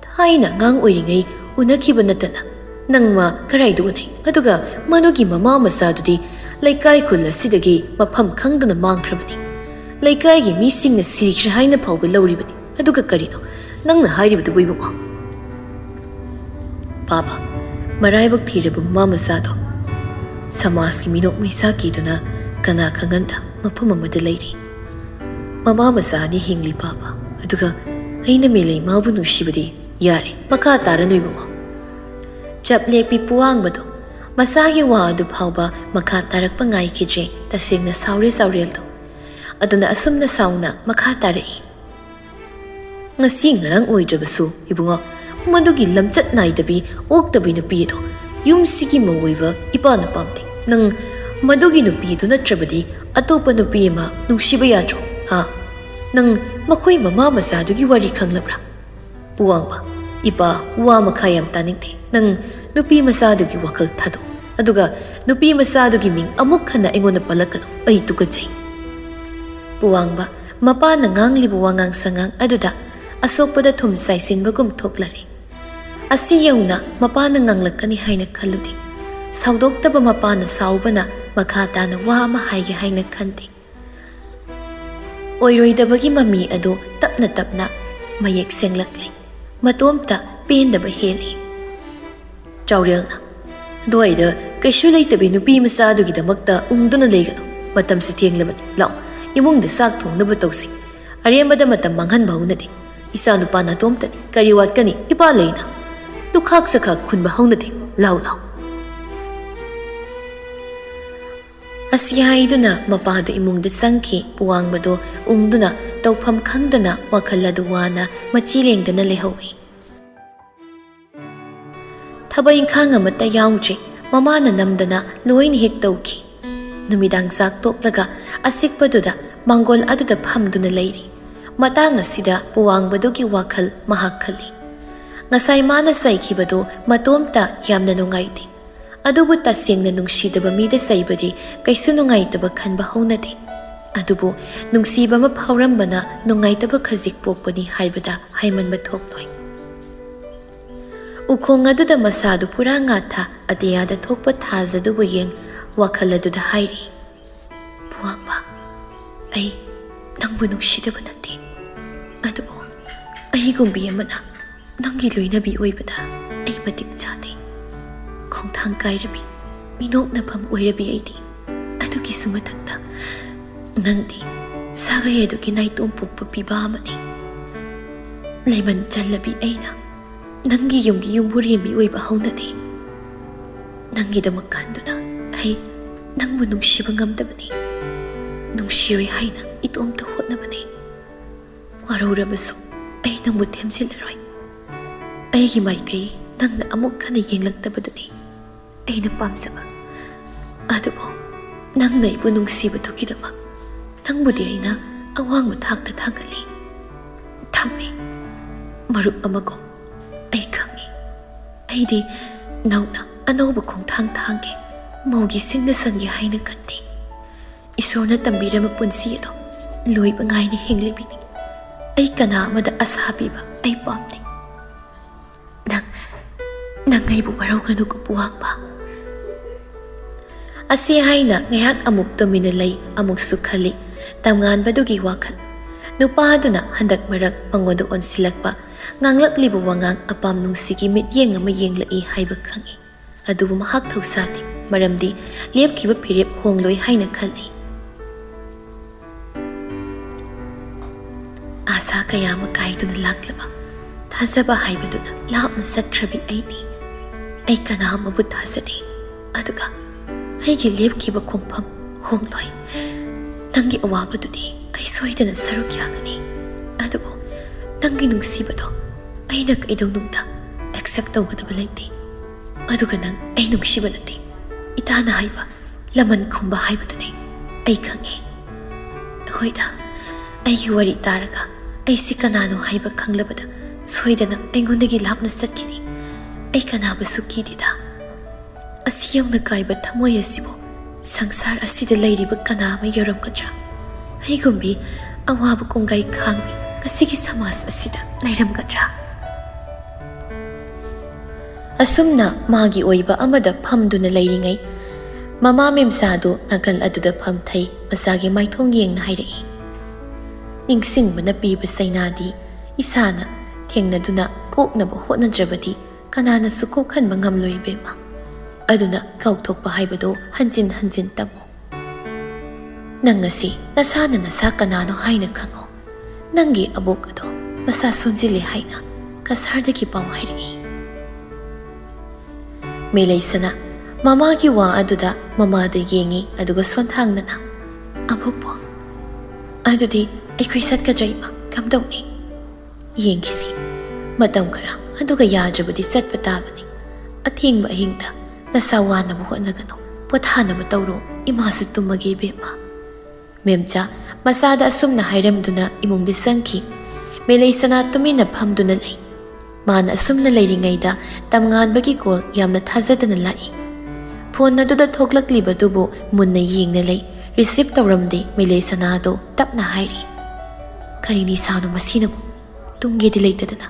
ꯊꯥꯏꯅ ꯑꯉꯥꯡ ꯑꯣꯏꯔꯤꯉꯩ ꯎꯅꯈꯤꯕ ꯅꯠꯇꯅ ꯅꯪ ꯃꯥ ꯀꯗꯥꯏꯗ ꯎꯅꯩ? ꯑꯗꯨꯒ ꯃꯗꯨꯒꯤ ꯃꯃꯥ ꯃꯆꯥꯗꯨꯗꯤ ꯂꯩꯀꯥꯏ ꯈꯨꯜ ꯑꯁꯤꯗꯒꯤ ꯃꯐꯝ ꯈꯪꯗꯅ ꯃꯥꯡꯈ꯭ꯔꯕꯅꯤ꯫ ꯂꯩꯀꯥꯏꯒꯤ ꯃꯤꯁꯤꯡꯅ ꯁꯤꯈ꯭ꯔꯦ ꯍꯥꯏꯅ ꯐꯥꯎꯕ ꯂꯧꯔꯤꯕꯅꯤ꯫ ꯑꯗꯨꯒ ꯀꯔꯤꯅꯣ ꯅꯪꯅ ꯍꯥꯏꯔꯤꯕꯗꯨꯕꯨ, ꯏꯕꯨꯡꯉꯣ? ꯄꯥꯕ, ꯃꯔꯥꯏꯕꯛ ꯊꯤꯔꯕ ꯃꯃꯥ ꯃꯆꯥꯗꯣ ꯁꯃꯥꯖꯀꯤ ꯃꯤꯅꯣꯛ ꯃꯩꯁꯥ ꯀꯤꯗꯨꯅ ꯀꯅꯥ ꯈꯪꯍꯟꯗ ꯃꯐꯝ ꯑꯃꯗ ꯂꯩꯔꯤ꯫ ꯃꯃꯥ ꯃꯆꯥ ꯑꯅꯤ ꯍꯤꯡꯂꯤ ꯄꯥꯕ, ꯑꯗꯨꯒ ꯑꯩꯅ ꯃꯦꯂꯩ ꯃꯥꯕꯨ ꯅꯨꯡꯁꯤꯕꯗꯤ ꯌꯥꯔꯦ, ꯃꯈꯥ ꯇꯥꯔꯅꯨ ꯏꯕꯨꯡꯉꯣ꯫ ꯆꯞ ꯂꯦꯞꯄꯤ ꯄꯨꯋꯥꯡꯕꯗꯣ ꯃꯆꯥꯒꯤ ꯋꯥ ꯑꯗꯨ ꯐꯥꯎꯕ ꯃꯈꯥ ꯇꯥꯔꯛꯄ ꯉꯥꯏꯈꯤꯗ꯭ꯔꯦ꯫ ꯇꯁꯦꯡꯅ ꯁꯥꯎꯔꯦ ꯆꯥꯎꯔꯦꯜꯗꯣ꯫ ꯑꯗꯨꯅ ꯑꯁꯨꯝꯅ ꯁꯥꯎꯅ ꯃꯈꯥ ꯇꯥꯔꯛꯏ꯫ ꯉꯁꯤ ꯉꯔꯥꯡ ꯑꯣꯏꯗ꯭ꯔꯕꯁꯨ ꯏꯕꯨꯡꯉꯣ, ꯃꯗꯨꯒꯤ ꯂꯝꯆꯠ ꯅꯥꯏꯗꯕꯤ ꯑꯣꯛꯇꯕꯤ ꯅꯨꯄꯤ ꯑꯗꯣ ꯌꯨꯝꯁꯤꯒꯤ ꯃꯧ ꯑꯣꯏꯕ ꯏꯄꯥꯅ ꯄꯥꯝꯗꯦ꯫ ꯅꯪ ꯃꯗꯨꯒꯤ ꯅꯨꯄꯤ ꯑꯗꯨ ꯅꯠꯇ꯭ꯔꯕꯗꯤ ꯑꯇꯣꯞꯄ ꯅꯨꯄꯤ ꯑꯃ ꯅꯨꯡꯁꯤꯕ ꯌꯥꯗ꯭ꯔꯣ? ꯍꯥ? ꯅꯪ ꯃꯈꯣꯏ ꯃꯃꯥ ꯃꯆꯥꯗꯨꯒꯤ ꯋꯥꯔꯤ ꯈꯪꯂꯕ꯭ꯔꯥ? ꯄꯨꯋꯥꯡꯕ, ꯏꯄꯥ, ꯋꯥ ꯃꯈꯥ ꯌꯥꯝ ꯇꯥꯅꯤꯡꯗꯦ꯫ ꯅꯪ ꯅꯨꯄꯤ ꯃꯆꯥꯗꯨꯒꯤ ꯋꯥꯈꯜ ꯊꯥꯗꯣꯛ꯫ ꯑꯗꯨꯒ ꯅꯨꯄꯤ ꯃꯆꯥꯗꯨꯒꯤ ꯃꯤꯡ ꯑꯃꯨꯛ ꯍꯟꯅ ꯑꯩꯉꯣꯟꯗ ꯄꯜꯂꯛꯀꯅꯨ꯫ ꯑꯩ ꯇꯨꯀꯠꯆꯩ꯫ ꯄꯨꯋꯥꯡꯕ, ꯃꯄꯥꯅ ꯉꯥꯡꯂꯤꯕ ꯋꯥꯉꯥꯡ ꯁꯉꯥꯡ ꯑꯗꯨꯗ ꯑꯁꯣꯛꯄꯗ ꯊꯨꯝ ꯆꯥꯏꯁꯤꯟꯕꯒꯨꯝ ꯊꯣꯛꯂꯔꯦ꯫ ꯑꯁꯤ ꯌꯧꯅ ꯃꯄꯥꯅ ꯉꯥꯡꯂꯛꯀꯅꯤ ꯍꯥꯏꯅ ꯈꯜꯂꯨꯗꯦ꯫ ꯁꯥꯎꯗꯣꯛꯇꯕ ꯃꯄꯥꯅ ꯁꯥꯎꯕꯅ ꯃꯈꯥ ꯇꯥꯅ ꯋꯥ ꯑꯃ ꯍꯥꯏꯒꯦ ꯍꯥꯏꯅ ꯈꯟꯗꯦ꯫ ꯑꯣꯏꯔꯣꯏꯗꯕꯒꯤ ꯃꯃꯤ ꯑꯗꯨ ꯇꯞꯅ ꯇꯞꯅ ꯃꯌꯦꯛ ꯁꯦꯡꯂꯛꯂꯦ꯫ ꯃꯇꯣꯝꯇ ꯄꯦꯟꯗꯕ ꯍꯦꯜꯂꯤ꯫ ꯆꯥꯎꯔꯦꯜꯅ, "ꯑꯗꯨꯋꯥꯏꯗ ꯀꯩꯁꯨ ꯂꯩꯇꯕꯤ ꯅꯨꯄꯤ ꯃꯆꯥꯗꯨꯒꯤꯗꯃꯛꯇ ꯎꯪꯗꯨꯅ ꯂꯩꯒꯅꯨ꯫ ꯃꯇꯝꯁꯤ ꯊꯦꯡꯂꯕꯅꯤ꯫ ꯂꯥꯛꯑꯣ, ꯏꯃꯨꯡꯗ ꯆꯥꯛ ꯊꯣꯡꯅꯕ ꯇꯧꯁꯤ꯫ ꯑꯔꯦꯝꯕꯗ ꯃꯇꯝ ꯃꯥꯡꯍꯟꯕ ꯍꯧꯅꯗꯦ꯫ ꯏꯆꯥ ꯅꯨꯄꯥ ꯅꯥꯇꯣꯝꯇꯅꯤ꯫ ꯀꯔꯤ ꯋꯥꯠꯀꯅꯤ? ꯏꯄꯥ ꯂꯩꯅ꯫ ꯂꯨꯈꯥꯛ ꯁꯈꯥꯛ ꯈꯨꯟꯕ ꯍꯧꯅꯗꯦ꯫ ꯂꯥꯎ, ꯂꯥꯎ꯫" ꯑꯁꯤ ꯍꯥꯏꯗꯨꯅ ꯃꯄꯥꯗꯨ ꯏꯃꯨꯡꯗ ꯆꯪꯈꯤ꯫ ꯄꯨꯋꯥꯡꯕꯗꯨ ꯎꯪꯗꯨꯅ ꯇꯧꯐꯝ ꯈꯪꯗꯅ ꯋꯥꯈꯜ ꯑꯗꯨ ꯋꯥꯅ ꯃꯆꯤ ꯂꯦꯡꯗꯅ ꯂꯩꯍꯧꯏ꯫ ꯊꯕꯛ ꯏꯪꯈꯥꯡ ꯑꯃꯠꯇ ꯌꯥꯎꯗ꯭ꯔꯤ꯫ ꯃꯃꯥꯅ ꯅꯝꯗꯅ ꯂꯣꯏꯅ ꯍꯦꯛ ꯇꯧꯈꯤ꯫ ꯅꯨꯃꯤꯗꯥꯡ ꯆꯥꯛ ꯇꯣꯛꯂꯒ ꯑꯆꯤꯛꯄꯗꯨꯗ ꯃꯥꯡꯒꯣꯜ ꯑꯗꯨꯗ ꯐꯝꯗꯨꯅ ꯂꯩꯔꯤ꯫ ꯃꯇꯥꯡ ꯑꯁꯤꯗ ꯄꯨꯋꯥꯡꯕꯗꯨꯒꯤ ꯋꯥꯈꯜ ꯃꯍꯥꯛ ꯈꯜꯂꯤ꯫ ꯉꯁꯥꯏ ꯃꯥꯅ ꯆꯩꯈꯤꯕꯗꯨ ꯃꯇꯣꯝꯇ ꯌꯥꯝꯅ ꯅꯨꯡꯉꯥꯏꯇꯦ꯫ ꯑꯗꯨꯕꯨ ꯇꯁꯦꯡꯅ ꯅꯨꯡꯁꯤꯗꯕ ꯃꯤꯗ ꯆꯩꯕꯗꯤ ꯀꯩꯁꯨ ꯅꯨꯡꯉꯥꯏꯇꯕ ꯈꯟꯕ ꯍꯧꯅꯗꯦ꯫ ꯑꯗꯨꯕꯨ ꯅꯨꯡꯁꯤꯕ ꯑꯃ ꯐꯥꯎꯔꯝꯕꯅ ꯅꯨꯡꯉꯥꯏꯇꯕ ꯈꯖꯤꯛ ꯄꯣꯛꯄꯅꯤ ꯍꯥꯏꯕꯗ ꯍꯥꯏꯃꯟꯕ ꯊꯣꯛꯂꯣꯏ꯫ ꯎꯈꯣꯡ ꯑꯗꯨꯗ ꯃꯁꯥꯗꯨ ꯄꯨꯔꯥ ꯉꯥꯊ ꯑꯇꯤꯌꯥꯗ ꯊꯣꯛꯄ ꯊꯥꯖꯗꯨꯕꯨ ꯌꯦꯡ ꯋꯥꯈꯜ ꯑꯗꯨꯗ ꯍꯥꯏꯔꯤ, "ꯄꯨꯋꯥꯡꯕ, ꯑꯩ ꯅꯪꯕꯨ ꯅꯨꯡꯁꯤꯗꯕ ꯅꯠꯇꯦ꯫ ꯑꯗꯨꯕꯨ ꯑꯩꯒꯨꯝꯕꯤ ꯑꯃꯅ ꯅꯪꯒꯤ ꯂꯣꯏꯅꯕꯤ ꯑꯣꯏꯕꯗ ꯑꯩ ꯃꯇꯤꯛ ꯆꯥꯗꯦ꯫ ꯈꯣꯡꯊꯥꯡ ꯀꯥꯏꯔꯕꯤ, ꯃꯤꯅꯣꯛꯅꯐꯝ ꯑꯣꯏꯔꯕꯤ ꯑꯩꯗꯤ꯫ ꯑꯗꯨꯒꯤꯁꯨ ꯃꯊꯛꯇ ꯅꯪꯗꯤ ꯁꯥꯒꯩ ꯑꯗꯨꯒꯤ ꯅꯥꯏꯇꯣꯝ ꯄꯣꯛꯄ ꯄꯤꯕꯥ ꯑꯃꯅꯤ꯫ ꯂꯩꯃꯟ ꯆꯜꯂꯕꯤ ꯑꯩꯅ ꯅꯪꯒꯤ ꯌꯨꯝꯒꯤ ꯌꯨꯝꯕꯨꯔꯦꯝꯕꯤ ꯑꯣꯏꯕ ꯍꯧꯅꯗꯦ꯫ ꯅꯪꯒꯤꯗꯃꯛ ꯈꯟꯗꯨꯅ ꯑꯩ ꯅꯪꯕꯨ ꯅꯨꯡꯁꯤꯕ ꯉꯝꯗꯕꯅꯤ꯫ ꯅꯨꯡꯁꯤꯔꯣꯏ ꯍꯥꯏꯅ ꯏꯇꯣꯝꯇ ꯍꯣꯠꯅꯕꯅꯤ꯫ ꯋꯥꯔꯧꯔꯕꯁꯨ ꯑꯩ ꯅꯪꯕꯨ ꯊꯦꯝꯖꯤꯜꯂꯔꯣꯏ꯫ ꯑꯩꯒꯤ ꯃꯥꯏꯀꯩ ꯅꯪꯅ ꯑꯃꯨꯛ ꯍꯟꯅ ꯌꯦꯡꯂꯛꯇꯕꯗꯨꯅꯤ ꯑꯩꯅ ꯄꯥꯝꯖꯕ꯫ ꯑꯗꯨꯕꯨ ꯅꯪꯅ ꯑꯩꯕꯨ ꯅꯨꯡꯁꯤꯕꯗꯨꯒꯤꯗꯃꯛ ꯅꯪꯕꯨꯗꯤ ꯑꯩꯅ ꯑꯋꯥꯡꯕ ꯊꯥꯛꯇ ꯊꯥꯡꯒꯠꯂꯤ꯫ ꯊꯝꯃꯤ꯫ ꯃꯔꯨꯞ ꯑꯃꯒꯨꯝ ꯑꯩ ꯈꯪꯏ꯫ ꯑꯩꯗꯤ ꯅꯧꯅ ꯑꯅꯧꯕ ꯈꯣꯡꯊꯥꯡ ꯊꯥꯡꯒꯦ꯫ ꯃꯧꯒꯤ ꯁꯤꯡꯅ ꯁꯟꯒꯦ ꯍꯥꯏꯅ ꯈꯟꯗꯦ꯫ ꯏꯁꯣꯔꯅ ꯇꯝꯕꯤꯔꯝꯕ ꯄꯨꯟꯁꯤ ꯑꯗꯣ ꯂꯣꯏꯕ ꯉꯥꯏꯅ ꯍꯤꯡꯂꯤꯕꯤꯅꯤ꯫ ꯑꯩ ꯀꯅꯥ ꯑꯃꯗ ꯑꯁꯥ ꯄꯤꯕ ꯑꯩ ꯄꯥꯝꯗꯦ꯫ ꯅꯪ, ꯅꯪ ꯑꯩꯕꯨ ꯋꯥꯔꯧꯒꯅꯨꯀꯣ ꯄꯨꯋꯥꯡꯕ꯫" ꯑꯁꯤ ꯍꯥꯏꯅ ꯉꯥꯏꯍꯥꯛ ꯑꯃꯨꯛ ꯇꯨꯃꯤꯟꯅ ꯂꯩ, ꯑꯃꯨꯛꯁꯨ ꯈꯜꯂꯤ ꯇꯝꯉꯥꯟꯕꯗꯨꯒꯤ ꯋꯥꯈꯜ꯫ ꯅꯨꯄꯥ ꯑꯗꯨꯅ ꯍꯟꯗꯛ ꯃꯔꯛ ꯃꯉꯣꯟꯗ ꯑꯣꯟꯁꯤꯜꯂꯛꯄ, ꯉꯥꯡꯂꯛꯂꯤꯕ ꯋꯥꯉꯥꯡ ꯑꯄꯥꯝ ꯅꯨꯡꯁꯤꯒꯤ ꯃꯤꯠꯌꯦꯡ ꯑꯃ ꯌꯦꯡꯂꯛꯏ ꯍꯥꯏꯕ ꯈꯪꯏ꯫ ꯑꯗꯨꯕꯨ ꯃꯍꯥꯛ ꯊꯧꯁꯥꯗꯦ, ꯃꯔꯝꯗꯤ ꯂꯦꯞꯈꯤꯕ ꯐꯤꯔꯦꯞ ꯍꯣꯡꯂꯣꯏ ꯍꯥꯏꯅ ꯈꯜꯂꯤ꯫ ꯑꯥꯁꯥ ꯀꯌꯥ ꯑꯃ ꯀꯥꯏꯗꯨꯅ ꯂꯥꯛꯂꯕ, ꯊꯥꯖꯕ ꯍꯥꯏꯕꯗꯨꯅ ꯂꯥꯞꯅ ꯆꯠꯈ꯭ꯔꯕꯤ ꯑꯩꯅꯤ꯫ ꯑꯩ ꯀꯅꯥ ꯑꯃꯕꯨ ꯊꯥꯖꯗꯦ, ꯑꯗꯨꯒ ꯑꯩꯒꯤ ꯂꯦꯞꯈꯤꯕ ꯈꯣꯡꯐꯝ ꯍꯣꯡꯂꯣꯏ꯫ ꯅꯪꯒꯤ ꯑꯋꯥꯕꯗꯨꯗꯤ ꯑꯩ ꯁꯣꯏꯗꯅ ꯁꯔꯨꯛ ꯌꯥꯒꯅꯤ꯫ ꯑꯗꯨꯕꯨ ꯅꯪꯒꯤ ꯅꯨꯡꯁꯤꯕꯗꯣ ꯑꯩꯅ ꯀꯩꯗꯧꯅꯨꯡꯗ ꯑꯦꯛꯁꯦꯞ ꯇꯧꯒꯗꯕ ꯂꯩꯇꯦ꯫ ꯑꯗꯨꯒ ꯅꯪ ꯑꯩ ꯅꯨꯡꯁꯤꯕ ꯅꯠꯇꯦ, ꯏꯇꯥꯅ ꯍꯥꯏꯕ ꯂꯃꯟ ꯈꯨꯝꯕ ꯍꯥꯏꯕꯗꯨꯅꯤ꯫ ꯑꯩ ꯈꯪꯉꯦ꯫ ꯍꯣꯏꯗ, ꯑꯩꯒꯤ ꯋꯥꯔꯤ ꯇꯥꯔꯒ ꯑꯩꯁꯤ ꯀꯅꯥꯅꯣ ꯍꯥꯏꯕ ꯈꯪꯂꯕꯗ ꯁꯣꯏꯗꯅ ꯑꯩꯉꯣꯟꯗꯒꯤ ꯂꯥꯞꯅ ꯆꯠꯈꯤꯅꯤ꯫ ꯑꯩ ꯀꯅꯥꯕꯨꯁꯨ ꯀꯤꯗꯦꯗ꯫ ꯑꯁꯤ ꯌꯧꯅ ꯀꯥꯏꯕ ꯊꯃꯣꯏ ꯑꯁꯤꯕꯨ ꯁꯪꯁꯥꯔ ꯑꯁꯤꯗ ꯂꯩꯔꯤꯕ ꯀꯅꯥ ꯑꯃ ꯌꯧꯔꯝꯒꯗ꯭ꯔꯥ? ꯑꯩꯒꯨꯝꯕꯤ ꯑꯋꯥꯕ ꯀꯣꯡꯒꯥꯏ ꯈꯥꯡꯕꯤ ꯉꯁꯤꯒꯤ ꯁꯃꯥꯖ ꯑꯁꯤꯗ ꯂꯩꯔꯝꯒꯗ꯭ꯔꯥ? ꯑꯁꯨꯝꯅ ꯃꯥꯒꯤ ꯑꯣꯏꯕ ꯑꯃꯗ ꯐꯝꯗꯨꯅ ꯂꯩꯔꯤꯉꯩ, ꯃꯃꯥ ꯃꯦꯝꯆꯥꯗꯨ ꯅꯥꯀꯜ ꯑꯗꯨꯗ ꯐꯝꯊꯩ, ꯃꯆꯥꯒꯤ ꯃꯥꯏꯊꯣꯡ ꯌꯦꯡꯅ ꯍꯥꯏꯔꯛꯏ, "ꯅꯤꯡꯁꯤꯡꯕꯅ ꯄꯤꯕ ꯆꯩꯅꯥꯗꯤ ꯏꯁꯥꯅ ꯊꯦꯡꯅꯗꯨꯅ ꯀꯣꯛꯅꯕ ꯍꯣꯠꯅꯗ꯭ꯔꯕꯗꯤ ꯀꯅꯥꯅꯁꯨ ꯀꯣꯛꯍꯟꯕ ꯉꯝꯂꯣꯏ ꯏꯕꯦꯝꯃ꯫ ꯑꯗꯨꯅ ꯀꯥꯎꯊꯣꯛꯄ ꯍꯥꯏꯕꯗꯨ ꯍꯟꯖꯤꯟ ꯍꯟꯖꯤꯟ ꯇꯝꯃꯨ꯫ ꯅꯪ ꯉꯁꯤ ꯅꯁꯥꯅ ꯅꯁꯥ ꯀꯅꯥꯅꯣ ꯍꯥꯏꯅ ꯈꯪꯉꯨ꯫ ꯅꯪꯒꯤ ꯑꯕꯣꯛ ꯑꯗꯣ ꯃꯁꯥ ꯁꯣꯟꯖꯤꯜꯂꯦ ꯍꯥꯏꯅ ꯀꯁꯥꯔꯗꯒꯤ ꯄꯥꯎ ꯍꯥꯏꯔꯛꯏ꯫" ꯃꯦꯂꯩꯁꯅꯥ ꯃꯃꯥꯒꯤ ꯋꯥ ꯑꯗꯨꯗ ꯃꯃꯥꯗ ꯌꯦꯡꯉꯤ, ꯑꯗꯨꯒ ꯁꯣꯟꯊꯥꯡꯅꯅ, "ꯑꯕꯣꯛꯄꯣ, ꯑꯗꯨꯗꯤ ꯑꯩꯈꯣꯏ ꯆꯠꯀꯗ꯭ꯔꯥ ꯏꯃꯥ? ꯀꯝꯗꯧꯅꯤ? ꯌꯦꯡꯈꯤꯁꯤ꯫ ꯃꯇꯝ ꯈꯔ, ꯑꯗꯨꯒ ꯌꯥꯗ꯭ꯔꯕꯗꯤ ꯆꯠꯄ ꯇꯥꯕꯅꯤ꯫ ꯑꯊꯦꯡꯕ ꯑꯍꯤꯡꯗ ꯅꯁꯥ ꯋꯥꯅꯕ ꯍꯣꯠꯅꯒꯅꯨ, ꯄꯣꯊꯥꯅꯕ ꯇꯧꯔꯣ꯫ ꯏꯃꯥꯁꯨ ꯇꯨꯝꯃꯒꯦ ꯏꯕꯦꯝꯃ꯫" ꯃꯦꯝꯆꯥ ꯃꯆꯥꯗ ꯑꯁꯨꯝꯅ ꯍꯥꯏꯔꯝꯗꯨꯅ ꯏꯃꯨꯡꯗ ꯆꯪꯈꯤ꯫ ꯃꯦꯂꯩꯁꯅꯥ ꯇꯨꯃꯤꯟꯅ ꯐꯝꯗꯨꯅ ꯂꯩ꯫ ꯃꯥꯅ ꯑꯁꯨꯝꯅ ꯂꯩꯔꯤꯉꯩꯗ ꯇꯝꯉꯥꯟꯕꯒꯤ ꯀꯣꯜ ꯌꯥꯝꯅ ꯊꯥꯖꯗꯅ ꯂꯥꯛꯏ꯫ ꯐꯣꯟ ꯑꯗꯨꯗ ꯊꯣꯛꯂꯛꯂꯤꯕꯗꯨꯕꯨ ꯃꯨꯟꯅ ꯌꯦꯡꯅ ꯂꯩ꯫ ꯔꯤꯁꯤꯞ ꯇꯧꯔꯝꯗꯦ꯫ ꯃꯦꯂꯩꯁꯅꯥꯗꯣ ꯇꯞꯅ ꯍꯥꯏꯔꯤ, "ꯀꯔꯤ ꯅꯤꯁꯥꯅꯣ ꯃꯁꯤꯅꯕꯨ? ꯇꯨꯝꯒꯦꯗꯤ ꯂꯩꯇꯗꯅ꯫"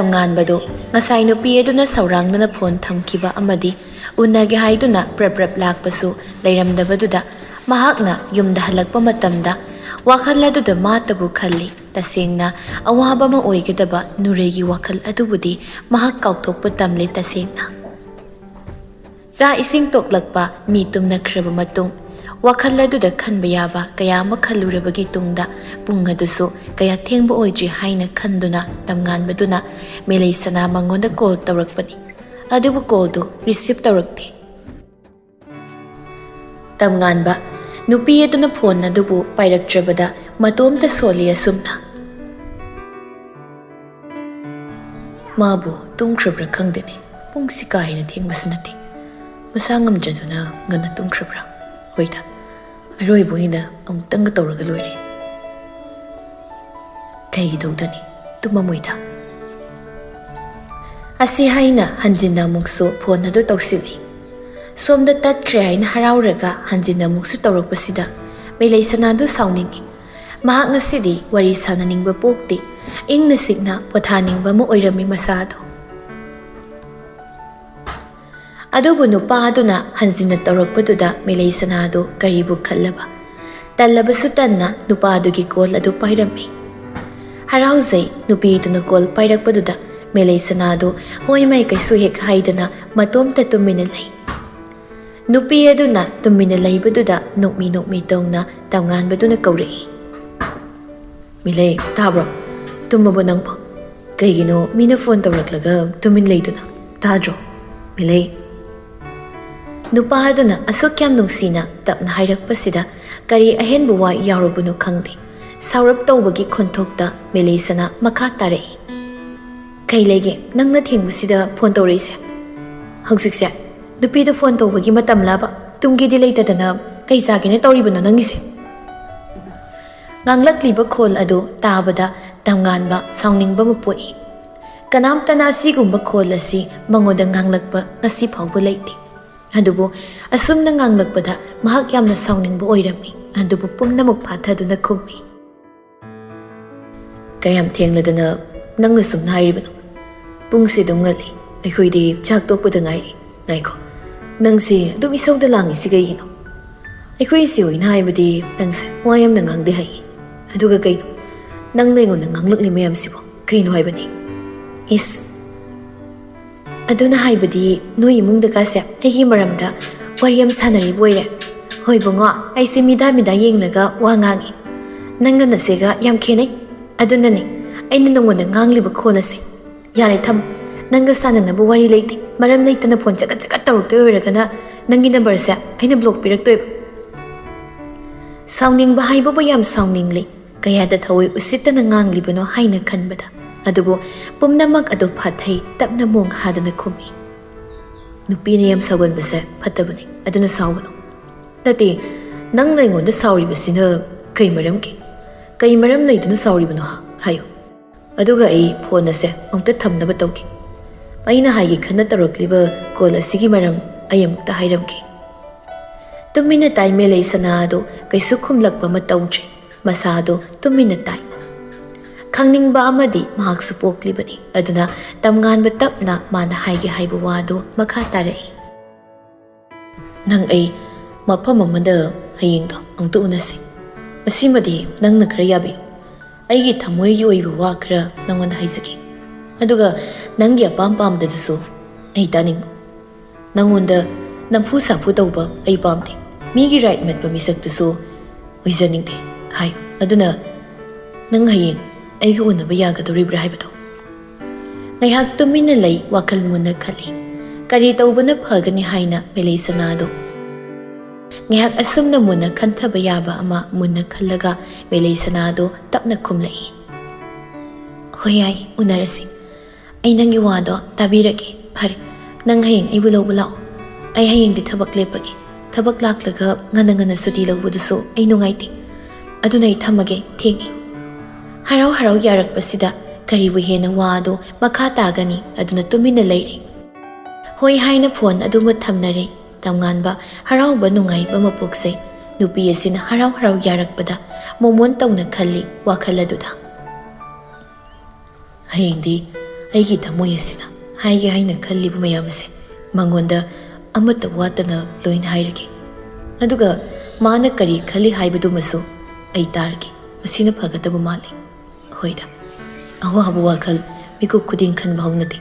ꯇꯝꯉꯥꯟꯕꯗꯨ ꯉꯁꯥꯏ ꯅꯨꯄꯤ ꯑꯗꯨꯅ ꯁꯧꯔꯥꯡꯗꯅ ꯐꯣꯟ ꯊꯝꯈꯤꯕ ꯑꯃꯗꯤ ꯎꯅꯒꯦ ꯍꯥꯏꯗꯨꯅ ꯄ꯭ꯔꯞ ꯄ꯭ꯔꯞ ꯂꯥꯛꯄꯁꯨ ꯂꯩꯔꯝꯗꯕꯗꯨꯗ ꯃꯍꯥꯛꯅ ꯌꯨꯝꯗ ꯍꯜꯂꯛꯄ ꯃꯇꯝꯗ ꯋꯥꯈꯜ ꯑꯗꯨꯗ ꯃꯥꯇꯕꯨ ꯈꯜꯂꯤ꯫ ꯇꯁꯦꯡꯅ ꯑꯋꯥꯕ ꯑꯃ ꯑꯣꯏꯒꯗꯕ ꯅꯨꯔꯩꯒꯤ ꯋꯥꯈꯜ ꯑꯗꯨꯕꯨꯗꯤ ꯃꯍꯥꯛ ꯀꯥꯎꯊꯣꯛꯄ ꯇꯝꯂꯦ꯫ ꯇꯁꯦꯡꯅ ꯆꯥꯛ ꯏꯁꯤꯡ ꯇꯣꯛꯂꯛꯄ, ꯃꯤ ꯇꯨꯝꯅꯈ꯭ꯔꯕ ꯃꯇꯨꯡ, ꯋꯥꯈꯜ ꯑꯗꯨꯗ ꯈꯟꯕ ꯌꯥꯕ ꯀꯌꯥ ꯑꯃ ꯈꯜꯂꯨꯔꯕꯒꯤ ꯇꯨꯡꯗ ꯄꯨꯡ ꯑꯗꯨꯁꯨ ꯀꯌꯥ ꯊꯦꯡꯕ ꯑꯣꯏꯗ꯭ꯔꯤ ꯍꯥꯏꯅ ꯈꯟꯗꯨꯅ ꯇꯝꯉꯥꯟꯕꯗꯨꯅ ꯃꯦꯂꯩꯁꯅꯥ ꯃꯉꯣꯟꯗ ꯀꯣꯜ ꯇꯧꯔꯛꯄꯅꯤ꯫ ꯑꯗꯨꯕꯨ ꯀꯣꯜꯗꯨ ꯔꯤꯁꯤꯞ ꯇꯧꯔꯛꯇꯦ꯫ ꯇꯝꯉꯥꯟꯕ ꯅꯨꯄꯤ ꯑꯗꯨꯅ ꯐꯣꯟ ꯑꯗꯨꯕꯨ ꯄꯥꯏꯔꯛꯇ꯭ꯔꯕꯗ ꯃꯇꯣꯝꯇ ꯁꯣꯜꯂꯤ ꯑꯁꯨꯝꯅ꯫ ꯃꯥꯕꯨ ꯇꯨꯝꯈ꯭ꯔꯕ꯭ꯔꯥ ꯈꯪꯗꯦꯅꯦ꯫ ꯄꯨꯡꯁꯤ ꯀꯥ ꯍꯦꯟꯅ ꯊꯦꯡꯕꯁꯨ ꯅꯠꯇꯦ꯫ ꯃꯁꯥ ꯉꯝꯗ꯭ꯔꯗꯨꯅ ꯉꯟꯅ ꯇꯨꯝꯈ꯭ꯔꯕ꯭ꯔꯥ? ꯍꯣꯏꯗ, ꯑꯔꯣꯏꯕ ꯑꯣꯏꯅ ꯑꯃꯨꯛꯇꯪꯒ ꯇꯧꯔꯒ ꯂꯣꯏꯔꯦ꯫ ꯀꯩꯒꯤ ꯇꯧꯗꯅꯤ? ꯇꯨꯝꯃꯝꯃꯣꯏꯗ꯫ ꯑꯁꯤ ꯍꯥꯏꯅ ꯍꯟꯖꯤꯟꯅ ꯑꯃꯨꯛꯁꯨ ꯐꯣꯟ ꯑꯗꯨ ꯇꯧꯁꯤꯜꯂꯤ꯫ ꯁꯣꯝꯗ ꯇꯠꯈ꯭ꯔꯦ ꯍꯥꯏꯅ ꯍꯔꯥꯎꯔꯒ ꯍꯟꯖꯤꯟꯅ ꯑꯃꯨꯛꯁꯨ ꯇꯧꯔꯛꯄꯁꯤꯗ ꯃꯦꯂꯩꯁꯅꯥꯗꯨ ꯁꯥꯎꯅꯤꯡꯏ꯫ ꯃꯍꯥꯛ ꯉꯁꯤꯗꯤ ꯋꯥꯔꯤ ꯁꯥꯟꯅꯅꯤꯡꯕ ꯄꯣꯛꯇꯦ꯫ ꯏꯪꯅ ꯆꯤꯛꯅ ꯄꯣꯊꯥꯅꯤꯡꯕ ꯑꯃ ꯑꯣꯏꯔꯝꯃꯤ ꯃꯁꯥꯗꯣ꯫ ꯑꯗꯨꯕꯨ ꯅꯨꯄꯥ ꯑꯗꯨꯅ ꯍꯟꯖꯤꯟꯅ ꯇꯧꯔꯛꯄꯗꯨꯗ ꯃꯦꯂꯩꯁꯅꯥꯗꯨ ꯀꯔꯤꯕꯨ ꯈꯜꯂꯕ? ꯇꯜꯂꯕꯁꯨ ꯇꯟꯅ ꯅꯨꯄꯥꯗꯨꯒꯤ ꯀꯣꯜ ꯑꯗꯨ ꯄꯥꯏꯔꯝꯃꯤ꯫ ꯍꯔꯥꯎꯖꯩ ꯅꯨꯄꯤꯗꯨꯅ ꯀꯣꯜ ꯄꯥꯏꯔꯛꯄꯗꯨꯗ ꯃꯦꯂꯩꯁꯅꯥꯗꯨ ꯍꯣꯏ ꯃꯥꯏ ꯀꯩꯁꯨ ꯍꯦꯛ ꯍꯥꯏꯗꯅ ꯃꯇꯣꯝꯇ ꯇꯨꯃꯤꯟꯅ ꯂꯩ꯫ ꯅꯨꯄꯤ ꯑꯗꯨꯅ ꯇꯨꯃꯤꯟꯅ ꯂꯩꯕꯗꯨꯗ ꯅꯣꯛꯃꯤ ꯅꯣꯛꯃꯤ ꯇꯧꯅ ꯇꯝꯉꯥꯟꯕꯗꯨꯅ ꯀꯧꯔꯛꯏ꯫ "ꯃꯤꯂꯩ, ꯇꯥꯕ꯭ꯔꯣ? ꯇꯨꯝꯃꯕꯣ ꯅꯪꯕꯣ? ꯀꯩꯒꯤꯅꯣ ꯃꯤꯅ ꯐꯣꯟ ꯇꯧꯔꯛꯂꯒ ꯇꯨꯃꯤꯟ ꯂꯩꯗꯨꯅ? ꯇꯥꯗ꯭ꯔꯣ? ꯃꯤꯂꯩ!" ꯅꯨꯄꯥ ꯑꯗꯨꯅ ꯑꯁꯨꯛ ꯌꯥꯝ ꯅꯨꯡꯁꯤꯅ ꯇꯞꯅ ꯍꯥꯏꯔꯛꯄꯁꯤꯗ ꯀꯔꯤ ꯑꯍꯦꯟꯕ ꯋꯥ ꯌꯥꯎꯔꯕꯅꯣ ꯈꯪꯗꯦ꯫ ꯁꯥꯎꯔꯞ ꯇꯧꯕꯒꯤ ꯈꯣꯟꯊꯣꯛꯇ ꯃꯦꯂꯩꯁꯅꯥ ꯃꯈꯥ ꯇꯥꯔꯛꯏ꯫ "ꯀꯩ ꯂꯩꯒꯦ ꯅꯪꯅ ꯊꯦꯡꯕꯁꯤꯗ ꯐꯣꯟ ꯇꯧꯔꯛꯏꯁꯦ? ꯍꯧꯖꯤꯛꯁꯦ ꯅꯨꯄꯤꯗ ꯐꯣꯟ ꯇꯧꯕꯒꯤ ꯃꯇꯝꯂꯕ? ꯇꯨꯝꯒꯦꯗꯤ ꯂꯩꯇꯗꯅ ꯀꯩ ꯆꯥꯒꯦꯅ ꯇꯧꯔꯤꯕꯅꯣ ꯅꯪꯒꯤꯁꯦ?" ꯉꯥꯡꯂꯛꯂꯤꯕ ꯈꯣꯜ ꯑꯗꯨ ꯇꯥꯕꯗ ꯇꯝꯉꯥꯟꯕ ꯁꯥꯎꯅꯤꯡꯕ ꯑꯃ ꯄꯣꯛꯏ꯫ ꯀꯅꯥꯝꯇꯅ ꯑꯁꯤꯒꯨꯝꯕ ꯈꯣꯜ ꯑꯁꯤ ꯃꯉꯣꯟꯗ ꯉꯥꯡꯂꯛꯄ ꯉꯁꯤ ꯐꯥꯎꯕ ꯂꯩꯇꯦ꯫ ꯑꯗꯨꯕꯨ ꯑꯁꯨꯝꯅ ꯉꯥꯡꯂꯛꯄꯗ ꯃꯍꯥꯛ ꯌꯥꯝꯅ ꯁꯥꯎꯅꯤꯡꯕ ꯑꯣꯏꯔꯝꯃꯤ꯫ ꯑꯗꯨꯕꯨ ꯄꯨꯝꯅꯃꯛ ꯐꯥꯊꯗꯨꯅ ꯈꯨꯝꯃꯤ꯫ "ꯀꯌꯥꯝ ꯊꯦꯡꯂꯗꯅ ꯅꯪꯅ ꯁꯨꯝꯅ ꯍꯥꯏꯔꯤꯕꯅꯣ? "ꯄꯨꯡꯁꯦ ꯑꯗꯨꯝ ꯉꯜꯂꯤ, ꯑꯩꯈꯣꯏꯗꯤ ꯆꯥꯛ ꯇꯣꯛꯄꯗ ꯉꯥꯏꯔꯤ꯫ ꯉꯥꯏꯈꯣ, ꯅꯪꯁꯦ ꯑꯗꯨꯝ ꯏꯁꯧꯗ ꯂꯥꯡꯉꯤꯁꯤ ꯀꯩꯒꯤꯅꯣ? ꯑꯩꯈꯣꯏ ꯏꯆꯦ ꯍꯣꯏꯅ ꯍꯥꯏꯕꯗꯤ ꯅꯪꯁꯦ ꯋꯥ ꯌꯥꯝꯅ ꯉꯥꯡꯗꯦ ꯍꯥꯏꯌꯦ, ꯑꯗꯨꯒ ꯀꯩꯅꯣ ꯅꯪꯅ ꯑꯩꯉꯣꯟꯗ ꯉꯥꯡꯂꯛꯂꯤ ꯃꯌꯥꯝꯁꯤꯕꯣ? ꯀꯩꯅꯣ ꯍꯥꯏꯕꯅꯤ?" "ꯏꯁ, ꯑꯗꯨꯅ ꯍꯥꯏꯕꯗꯤ ꯅꯣꯏ ꯏꯃꯨꯡꯗꯒꯁꯦ ꯑꯩꯒꯤ ꯃꯔꯝꯗ ꯋꯥꯔꯤ ꯌꯥꯝ ꯁꯥꯟꯅꯔꯤꯕ ꯑꯣꯏꯔꯦ꯫ ꯍꯣꯏ ꯏꯕꯨꯡꯉꯣ, ꯑꯩꯁꯦ ꯃꯤꯗꯥ ꯃꯤꯗꯥ ꯌꯦꯡꯂꯒ ꯋꯥ ꯉꯥꯡꯉꯤ꯫ ꯅꯪꯒ ꯅꯆꯦꯒ ꯌꯥꯝ ꯈꯦꯠꯅꯩ꯫ ꯑꯗꯨꯅꯅꯦ ꯑꯩꯅ ꯅꯉꯣꯟꯗ ꯉꯥꯡꯂꯤꯕ ꯈꯣꯜ ꯑꯁꯦ꯫ ꯌꯥꯔꯦ, ꯊꯝꯃꯣ꯫ ꯅꯪꯒ ꯁꯥꯟꯅꯅꯕ ꯋꯥꯔꯤ ꯂꯩꯇꯦ꯫ ꯃꯔꯝ ꯂꯩꯇꯅ ꯐꯣꯟ ꯆꯀꯠ ꯆꯀꯠ ꯇꯧꯔꯛꯇꯣꯏ ꯑꯣꯏꯔꯒꯅ ꯅꯪꯒꯤ ꯅꯝꯕꯔꯁꯦ ꯑꯩꯅ ꯕ꯭ꯂꯣꯛ ꯄꯤꯔꯛꯇꯣꯏꯕ꯫" ꯁꯥꯎꯅꯤꯡꯕ ꯍꯥꯏꯕꯕꯨ ꯌꯥꯝ ꯁꯥꯎꯅꯤꯡꯂꯤ꯫ ꯀꯌꯥꯗ ꯊꯋꯥꯏ ꯎꯁꯤꯠꯇꯅ ꯉꯥꯡꯂꯤꯕꯅꯣ ꯍꯥꯏꯅ ꯈꯟꯕꯗ꯫ ꯑꯗꯨꯕꯨ ꯄꯨꯝꯅꯃꯛ ꯑꯗꯨ ꯐꯥꯊꯩ ꯇꯞꯅ ꯃꯣꯡ ꯍꯥꯗꯅ ꯈꯨꯝꯃꯤ꯫ "ꯅꯨꯄꯤꯅ ꯌꯥꯝ ꯁꯥꯎꯒꯟꯕꯁꯦ ꯐꯠꯇꯕꯅꯤ, ꯑꯗꯨꯅ ꯁꯥꯎꯒꯅꯨ꯫" "ꯅꯠꯇꯦ, ꯅꯪꯅ ꯑꯩꯉꯣꯟꯗ ꯁꯥꯎꯔꯤꯕꯁꯤꯅ ꯀꯩ ꯃꯔꯝꯒꯤ? ꯀꯩ ꯃꯔꯝ ꯂꯩꯗꯨꯅ ꯁꯥꯎꯔꯤꯕꯅꯣ ꯍꯥ? ꯍꯥꯏꯌꯨ꯫" ꯑꯗꯨꯒ ꯑꯩ ꯐꯣꯟ ꯑꯁꯦ ꯑꯃꯨꯛꯇ ꯊꯝꯅꯕ ꯇꯧꯈꯤ꯫ ꯑꯩꯅ ꯍꯥꯏꯒꯦ ꯈꯟꯅ ꯇꯧꯔꯛꯂꯤꯕ ꯀꯣꯜ ꯑꯁꯤꯒꯤ ꯃꯔꯝ ꯑꯩ ꯑꯃꯨꯛꯇ ꯍꯥꯏꯔꯝꯒꯦ꯫ ꯇꯨꯃꯤꯟꯅ ꯇꯥꯏ ꯃꯦꯂꯩ ꯁꯅꯥ ꯑꯗꯨ ꯀꯩꯁꯨ ꯈꯨꯝꯂꯛꯄ ꯑꯃ ꯇꯧꯗ꯭ꯔꯤ꯫ ꯃꯁꯥ ꯑꯗꯨ ꯇꯨꯃꯤꯟꯅ ꯇꯥꯏ꯫ ꯈꯪꯅꯤꯡꯕ ꯑꯃꯗꯤ ꯃꯍꯥꯛꯁꯨ ꯄꯣꯛꯂꯤꯕꯅꯤ꯫ ꯑꯗꯨꯅ ꯇꯝꯉꯥꯟꯕ ꯇꯞꯅ ꯃꯥꯅ ꯍꯥꯏꯒꯦ ꯍꯥꯏꯕ ꯋꯥ ꯑꯗꯨ ꯃꯈꯥ ꯇꯥꯔꯛꯏ꯫ "ꯅꯪ ꯑꯩ ꯃꯐꯝ ꯑꯃꯗ ꯍꯌꯦꯡꯗꯣ ꯑꯃꯨꯛꯇ ꯎꯅꯁꯤ꯫ ꯃꯁꯤꯃꯗꯤ ꯅꯪꯅ ꯈꯔ ꯌꯥꯕꯤꯌꯨ꯫ ꯑꯩꯒꯤ ꯊꯃꯣꯏꯒꯤ ꯑꯣꯏꯕ ꯋꯥ ꯈꯔ ꯅꯪꯉꯣꯟꯗ ꯍꯥꯏꯖꯒꯦ꯫ ꯑꯗꯨꯒ ꯅꯪꯒꯤ ꯑꯄꯥꯝ ꯄꯥꯝꯗꯗꯨꯁꯨ ꯑꯩ ꯇꯥꯅꯤꯡꯕ꯫ ꯅꯪꯉꯣꯟꯗ ꯅꯝꯐꯨ ꯁꯥꯐꯨ ꯇꯧꯕ ꯑꯩ ꯄꯥꯝꯗꯦ꯫ ꯃꯤꯒꯤ ꯔꯥꯏꯠ ꯃꯠꯄ ꯃꯤꯁꯛꯇꯨꯁꯨ ꯑꯣꯏꯖꯅꯤꯡꯗꯦ ꯍꯥꯏ꯫ ꯑꯗꯨꯅ ꯅꯪ ꯍꯌꯦꯡ ꯑꯩꯒ ꯎꯅꯕ ꯌꯥꯒꯗꯧꯔꯤꯕ꯭ꯔꯥ ꯍꯥꯏꯕꯗꯣ꯫" ꯉꯥꯏꯍꯥꯛ ꯇꯨꯃꯤꯟꯅ ꯂꯩ, ꯋꯥꯈꯜ ꯃꯨꯟꯅ ꯈꯜꯂꯤ꯫ ꯀꯔꯤ ꯇꯧꯕꯅ ꯐꯒꯅꯤ ꯍꯥꯏꯅ ꯃꯦꯂꯩ ꯁꯅꯥꯗꯣ꯫ ꯉꯥꯏꯍꯥꯛ ꯑꯁꯨꯝꯅ ꯃꯨꯟꯅ ꯈꯟꯊꯕ ꯌꯥꯕ ꯑꯃ ꯃꯨꯟꯅ ꯈꯜꯂꯒ ꯃꯦꯂꯩ ꯁꯅꯥꯗꯣ ꯇꯞꯅ ꯈꯨꯝꯂꯛꯏ꯫ "ꯍꯣꯏ, ꯌꯥꯏ, ꯎꯅꯔꯁꯤ꯫ ꯑꯩ ꯅꯪꯒꯤ ꯋꯥꯗꯣ ꯇꯥꯕꯤꯔꯒꯦ꯫ ꯐꯔꯦ, ꯅꯪ ꯍꯌꯦꯡ ꯑꯩꯕꯨ ꯂꯧꯕ ꯂꯥꯛꯑꯣ꯫ ꯑꯩ ꯍꯌꯦꯡꯗꯤ ꯊꯕꯛ ꯂꯦꯞꯄꯒꯦ꯫ ꯊꯕꯛ ꯂꯥꯛꯂꯒ ꯉꯟꯅ ꯉꯟꯅ ꯁꯨꯇꯤ ꯂꯧꯕꯗꯨꯁꯨ ꯑꯩ ꯅꯨꯡꯉꯥꯏꯇꯦ꯫ ꯑꯗꯨꯅ ꯑꯩ ꯊꯝꯃꯒꯦ, ꯊꯦꯡꯉꯦ꯫" ꯍꯔꯥꯎ ꯍꯔꯥꯎ ꯌꯥꯔꯛꯄꯁꯤꯗ ꯀꯔꯤꯕꯨ ꯍꯦꯟꯅ ꯋꯥ ꯑꯗꯨ ꯃꯈꯥ ꯇꯥꯒꯅꯤ? ꯑꯗꯨꯅ ꯇꯨꯃꯤꯟꯅ ꯂꯩꯔꯦ꯫ ꯍꯣꯏ ꯍꯥꯏꯅ ꯐꯣꯟ ꯑꯗꯨꯃ ꯊꯝꯅꯔꯦ꯫ ꯇꯝꯉꯥꯟꯕ ꯍꯔꯥꯎꯕ ꯅꯨꯡꯉꯥꯏꯕ ꯃꯄꯣꯛꯁꯦ ꯅꯨꯄꯤ ꯑꯁꯤꯅ ꯍꯔꯥꯎ ꯍꯔꯥꯎ ꯌꯥꯔꯛꯄꯗ ꯃꯣꯃꯣꯟ ꯇꯧꯅ ꯈꯜꯂꯤ ꯋꯥꯈꯜ ꯑꯗꯨꯗ꯫ "ꯍꯌꯦꯡꯗꯤ ꯑꯩꯒꯤ ꯊꯃꯣꯏ ꯑꯁꯤꯅ ꯍꯥꯏꯒꯦ ꯍꯥꯏꯅ ꯈꯜꯂꯤꯕ ꯃꯌꯥꯝ ꯑꯁꯦ ꯃꯉꯣꯟꯗ ꯑꯃꯠꯇ ꯋꯥꯠꯇꯅ ꯂꯣꯏꯅ ꯍꯥꯏꯔꯒꯦ꯫ ꯑꯗꯨꯒ ꯃꯥꯅ ꯀꯔꯤ ꯈꯜꯂꯤ ꯍꯥꯏꯕꯗꯨꯃꯁꯨ ꯑꯩ ꯇꯥꯔꯒꯦ꯫ ꯃꯁꯤꯅ ꯐꯒꯗꯕ ꯃꯥꯜꯂꯤ꯫ ꯍꯣꯏꯗ, ꯑꯋꯥꯕ ꯋꯥꯈꯜ ꯃꯤꯀꯨꯞ ꯈꯨꯗꯤꯡ ꯈꯟꯕ ꯍꯧꯅꯗꯦ꯫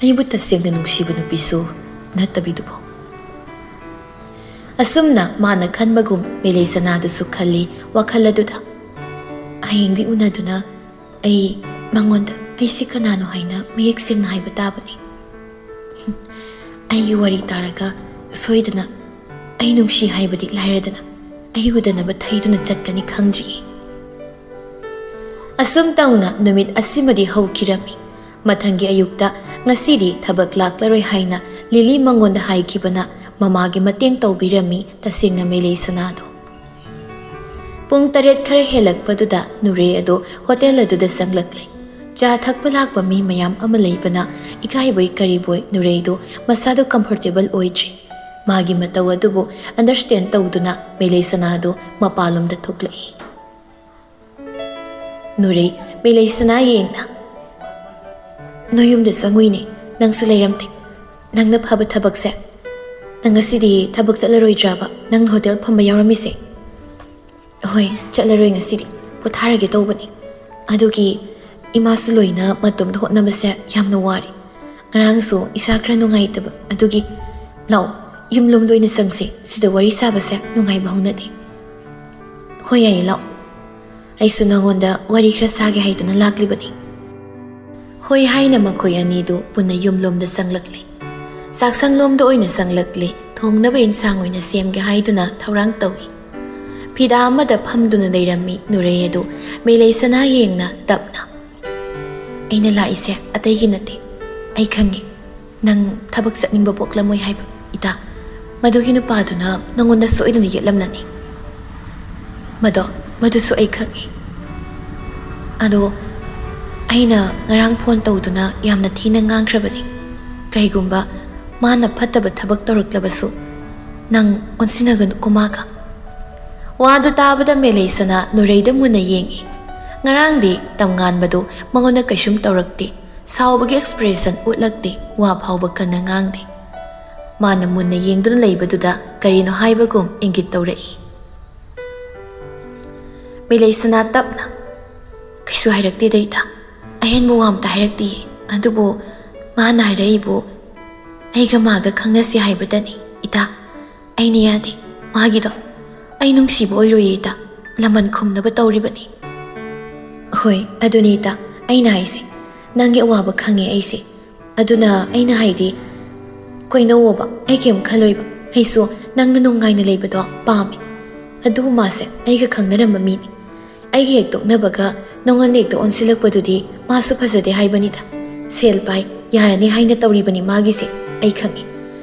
ꯑꯩꯕꯨ ꯇꯁꯦꯡꯅ ꯅꯨꯡꯁꯤꯕ ꯅꯨꯄꯤꯁꯨ ꯅꯠꯇꯕꯤꯗꯨꯕꯨ꯫ ꯑꯁꯨꯝꯅ ꯃꯥꯅ ꯈꯟꯕꯒꯨꯝ ꯃꯦꯂꯩ ꯁꯅꯥꯗꯨꯁꯨ ꯈꯜꯂꯤ ꯋꯥꯈꯜ ꯑꯗꯨꯗ꯫ ꯍꯌꯦꯡꯗꯤ ꯎꯅꯗꯨꯅ ꯑꯩ ꯃꯉꯣꯟꯗ ꯑꯩꯁꯤ ꯀꯅꯥꯅꯣ ꯍꯥꯏꯅ ꯃꯌꯦꯛ ꯁꯦꯡꯅ ꯍꯥꯏꯕ ꯇꯥꯕꯅꯤ꯫ ꯑꯩꯒꯤ ꯋꯥꯔꯤ ꯇꯥꯔꯒ ꯁꯣꯏꯗꯅ ꯑꯩ ꯅꯨꯡꯁꯤ ꯍꯥꯏꯕꯗꯤ ꯂꯥꯏꯔꯗꯅ ꯑꯩ ꯎꯗꯅꯕ ꯊꯩꯗꯨꯅ ꯆꯠꯀꯅꯤ ꯈꯪꯗ꯭ꯔꯤꯌꯦ꯫ ꯑꯁꯨꯝ ꯇꯧꯅ ꯅꯨꯃꯤꯠ ꯑꯁꯤꯃꯗꯤ ꯍꯧꯈꯤꯔꯝꯃꯤ꯫ ꯃꯊꯪꯒꯤ ꯑꯌꯨꯛꯇ ꯉꯁꯤꯗꯤ ꯊꯕꯛ ꯂꯥꯛꯂꯔꯣꯏ ꯍꯥꯏꯅ ꯂꯤꯂꯤ ꯃꯉꯣꯟꯗ ꯍꯥꯏꯈꯤꯕꯅ ꯃꯃꯥꯒꯤ ꯃꯇꯦꯡ ꯇꯧꯕꯤꯔꯝꯃꯤ ꯇꯁꯦꯡꯅ ꯃꯦꯂꯩ ꯁꯅꯥꯗꯣ꯫ ꯄꯨꯡ ꯇꯔꯦꯠ ꯈꯔ ꯍꯦꯜꯂꯛꯄꯗꯨꯗ ꯅꯨꯔꯦ ꯑꯗꯨ ꯍꯣꯇꯦꯜ ꯑꯗꯨꯗ ꯆꯪꯂꯛꯂꯦ꯫ ꯆꯥ ꯊꯛꯄ ꯂꯥꯛꯄ ꯃꯤ ꯃꯌꯥꯝ ꯑꯃ ꯂꯩꯕꯅ ꯏꯀꯥꯏꯕꯣꯏ ꯀꯔꯤꯕꯣꯏ ꯅꯨꯔꯩꯗꯨ ꯃꯁꯥꯗꯨ ꯀꯝꯐꯣꯔꯇꯦꯕꯜ ꯑꯣꯏꯗ꯭ꯔꯤ꯫ ꯃꯥꯒꯤ ꯃꯇꯧ ꯑꯗꯨꯕꯨ ꯑꯟꯗꯔꯁꯇꯦꯟ ꯇꯧꯗꯨꯅ ꯃꯦꯂꯩ ꯁꯅꯥꯗꯨ ꯃꯄꯥꯟꯂꯣꯝꯗ ꯊꯣꯛꯂꯛꯏ꯫ ꯅꯨꯔꯩ ꯃꯦꯂꯩ ꯁꯅꯥ ꯌꯦꯡꯅ, "ꯅꯣꯏ ꯌꯨꯝꯗ ꯆꯪꯉꯨꯏꯅꯦ, ꯅꯪꯁꯨ ꯂꯩꯔꯝꯗꯦ꯫ ꯅꯪꯅ ꯐꯕ ꯊꯕꯛꯁꯦ꯫ ꯅꯪ ꯉꯁꯤꯗꯤ ꯊꯕꯛ ꯆꯠꯂꯔꯣꯏꯗ꯭ꯔꯕ, ꯅꯪ ꯍꯣꯇꯦꯜ ꯐꯝꯕ ꯌꯥꯎꯔꯝꯃꯤꯁꯦ?" "ꯍꯣꯏ, ꯆꯠꯂꯔꯣꯏ ꯉꯁꯤꯗꯤ, ꯄꯣꯊꯥꯔꯒꯦ ꯇꯧꯕꯅꯤ꯫ ꯑꯗꯨꯒꯤ ꯏꯃꯥꯁꯨ ꯂꯣꯏꯅ ꯃꯇꯣꯝꯗ ꯍꯣꯠꯅꯕꯁꯦ ꯌꯥꯝꯅ ꯋꯥꯔꯦ꯫ ꯉꯔꯥꯡꯁꯨ ꯏꯁꯥ ꯈꯔ ꯅꯨꯡꯉꯥꯏꯇꯕ ꯑꯗꯨꯒꯤ꯫ ꯂꯥꯛꯑꯣ, ꯌꯨꯝꯂꯣꯝꯗ ꯑꯣꯏꯅ ꯆꯪꯁꯦ, ꯁꯤꯗ ꯋꯥꯔꯤ ꯁꯥꯕꯁꯦ ꯅꯨꯡꯉꯥꯏꯕ ꯍꯧꯅꯗꯦ꯫" "ꯍꯣꯏ, ꯌꯥꯏꯌꯦ, ꯂꯥꯛꯑꯣ꯫ ꯑꯩꯁꯨ ꯅꯉꯣꯟꯗ ꯋꯥꯔꯤ ꯈꯔ ꯁꯥꯒꯦ ꯍꯥꯏꯗꯨꯅ ꯂꯥꯛꯂꯤꯕꯅꯤ꯫" ꯍꯣꯏ ꯍꯥꯏꯅ ꯃꯈꯣꯏ ꯑꯅꯤꯗꯨ ꯄꯨꯟꯅ ꯌꯨꯝꯂꯣꯝꯗ ꯆꯪꯂꯛꯂꯦ꯫ ꯆꯥꯛꯁꯪꯂꯣꯝꯗ ꯑꯣꯏꯅ ꯆꯪꯂꯛꯂꯦ, ꯊꯣꯡꯅꯕ ꯏꯟꯁꯥꯡ ꯑꯣꯏꯅ ꯁꯦꯝꯒꯦ ꯍꯥꯏꯗꯨꯅ ꯊꯧꯔꯥꯡ ꯇꯧꯏ꯫ ꯐꯤꯗꯥ ꯑꯃꯗ ꯐꯝꯗꯨꯅ ꯂꯩꯔꯝꯃꯤ ꯅꯨꯔꯩ ꯑꯗꯨ ꯃꯦꯂꯩ ꯁꯅꯥ ꯌꯦꯡꯅ ꯇꯞꯅ, "ꯑꯩꯅ ꯂꯥꯛꯏꯁꯦ ꯑꯇꯩꯒꯤ ꯅꯠꯇꯦ꯫ ꯑꯩ ꯈꯪꯉꯦ, ꯅꯪ ꯊꯕꯛ ꯆꯠꯅꯤꯡꯕ ꯄꯣꯛꯂꯝꯃꯣꯏ ꯍꯥꯏꯕ, ꯏꯇꯥ꯫ ꯃꯗꯨꯒꯤ ꯅꯨꯄꯥꯗꯨꯅ ꯅꯪꯉꯣꯟꯗ ꯁꯣꯏꯗꯅ ꯌꯦꯠꯂꯝꯂꯅꯤ꯫" "ꯃꯗꯣ, ꯃꯗꯨꯁꯨ ꯑꯩ ꯈꯪꯉꯤ꯫ ꯑꯗꯣ ꯑꯩꯅ ꯉꯔꯥꯡ ꯐꯣꯟ ꯇꯧꯗꯨꯅ ꯌꯥꯝꯅ ꯊꯤꯅ ꯉꯥꯡꯈ꯭ꯔꯕꯅꯤ꯫ ꯀꯩꯒꯨꯝꯕ ꯃꯥꯅ ꯐꯠꯇꯕ ꯊꯕꯛ ꯇꯧꯔꯛꯂꯕꯁꯨ ꯅꯪ ꯑꯣꯟꯁꯤꯟꯅꯒꯅꯨꯀꯣ ꯃꯥꯒ꯫" ꯋꯥꯗꯨ ꯇꯥꯕꯗ ꯃꯦꯂꯩꯁꯅꯥ ꯅꯨꯔꯩꯗ ꯃꯨꯟꯅ ꯌꯦꯡꯏ꯫ ꯉꯔꯥꯡꯗꯤ ꯇꯝꯉꯥꯟꯕꯗꯨ ꯃꯉꯣꯟꯗ ꯀꯩꯁꯨꯝ ꯇꯧꯔꯛꯇꯦ꯫ ꯁꯥꯎꯕꯒꯤ ꯑꯦꯛꯁꯄ꯭ꯔꯦꯁꯟ ꯎꯠꯂꯛꯇꯦ, ꯋꯥ ꯐꯥꯎꯕ ꯀꯟꯅ ꯉꯥꯡꯗꯦ꯫ ꯃꯥꯅ ꯃꯨꯟꯅ ꯌꯦꯡꯗꯨꯅ ꯂꯩꯕꯗꯨꯗ ꯀꯔꯤꯅꯣ ꯍꯥꯏꯕꯒꯨꯝ ꯏꯪꯒꯤꯠ ꯇꯧꯔꯛꯏ꯫ ꯃꯤꯂꯩꯁꯅꯥ ꯇꯞꯅ, "ꯀꯩꯁꯨ ꯍꯥꯏꯔꯛꯇꯦꯗ ꯏꯇꯥ, ꯑꯍꯦꯟꯕ ꯋꯥ ꯑꯝꯇ ꯍꯥꯏꯔꯛꯇꯤꯌꯦ꯫ ꯑꯗꯨꯕꯨ ꯃꯥꯅ ꯍꯥꯏꯔꯛꯏꯕꯨ ꯑꯩꯒ ꯃꯥꯒ ꯈꯪꯅꯁꯤ ꯍꯥꯏꯕꯗꯅꯤ ꯏꯇꯥ꯫ ꯑꯩꯅ ꯌꯥꯗꯦ꯫ ꯃꯥꯒꯤꯗꯣ ꯑꯩ ꯅꯨꯡꯁꯤꯕ ꯑꯣꯏꯔꯣꯏꯌꯦ ꯏꯇꯥ, ꯂꯃꯟ ꯈꯨꯝꯅꯕ ꯇꯧꯔꯤꯕꯅꯤ꯫" "ꯍꯣꯏ, ꯑꯗꯨꯅꯤ ꯏꯇꯥ ꯑꯩꯅ ꯍꯥꯏꯁꯦ, ꯅꯪꯒꯤ ꯑꯋꯥꯕ ꯈꯪꯉꯦ ꯑꯩꯁꯦ꯫ ꯑꯗꯨꯅ ꯑꯩꯅ ꯍꯥꯏꯗꯤ, ꯀꯣꯏꯅꯧꯋꯣꯕ, ꯑꯩ ꯀꯩꯝ ꯈꯜꯂꯣꯏꯕ꯫ ꯑꯩꯁꯨ ꯅꯪꯅ ꯅꯨꯡꯉꯥꯏꯅ ꯂꯩꯕꯗꯣ ꯄꯥꯝꯃꯦ꯫ ꯑꯗꯨꯕꯨ ꯃꯥꯁꯦ ꯑꯩꯒ ꯈꯪꯅꯔꯝꯕ ꯃꯤꯅꯤ꯫ ꯑꯩꯒ ꯍꯦꯛ ꯇꯣꯛꯅꯕꯒ ꯅꯉꯣꯟꯗ ꯍꯦꯛꯇ ꯑꯣꯟꯁꯤꯜꯂꯛꯄꯗꯨꯗꯤ ꯃꯥꯁꯨ ꯐꯖꯗꯦ ꯍꯥꯏꯕꯅꯤꯗ꯫ ꯁꯦꯜ ꯄꯥꯏ, ꯌꯥꯔꯅꯤ ꯍꯥꯏꯅ ꯇꯧꯔꯤꯕꯅꯤ ꯃꯥꯒꯤꯁꯦ, ꯑꯩ ꯈꯪꯉꯤ꯫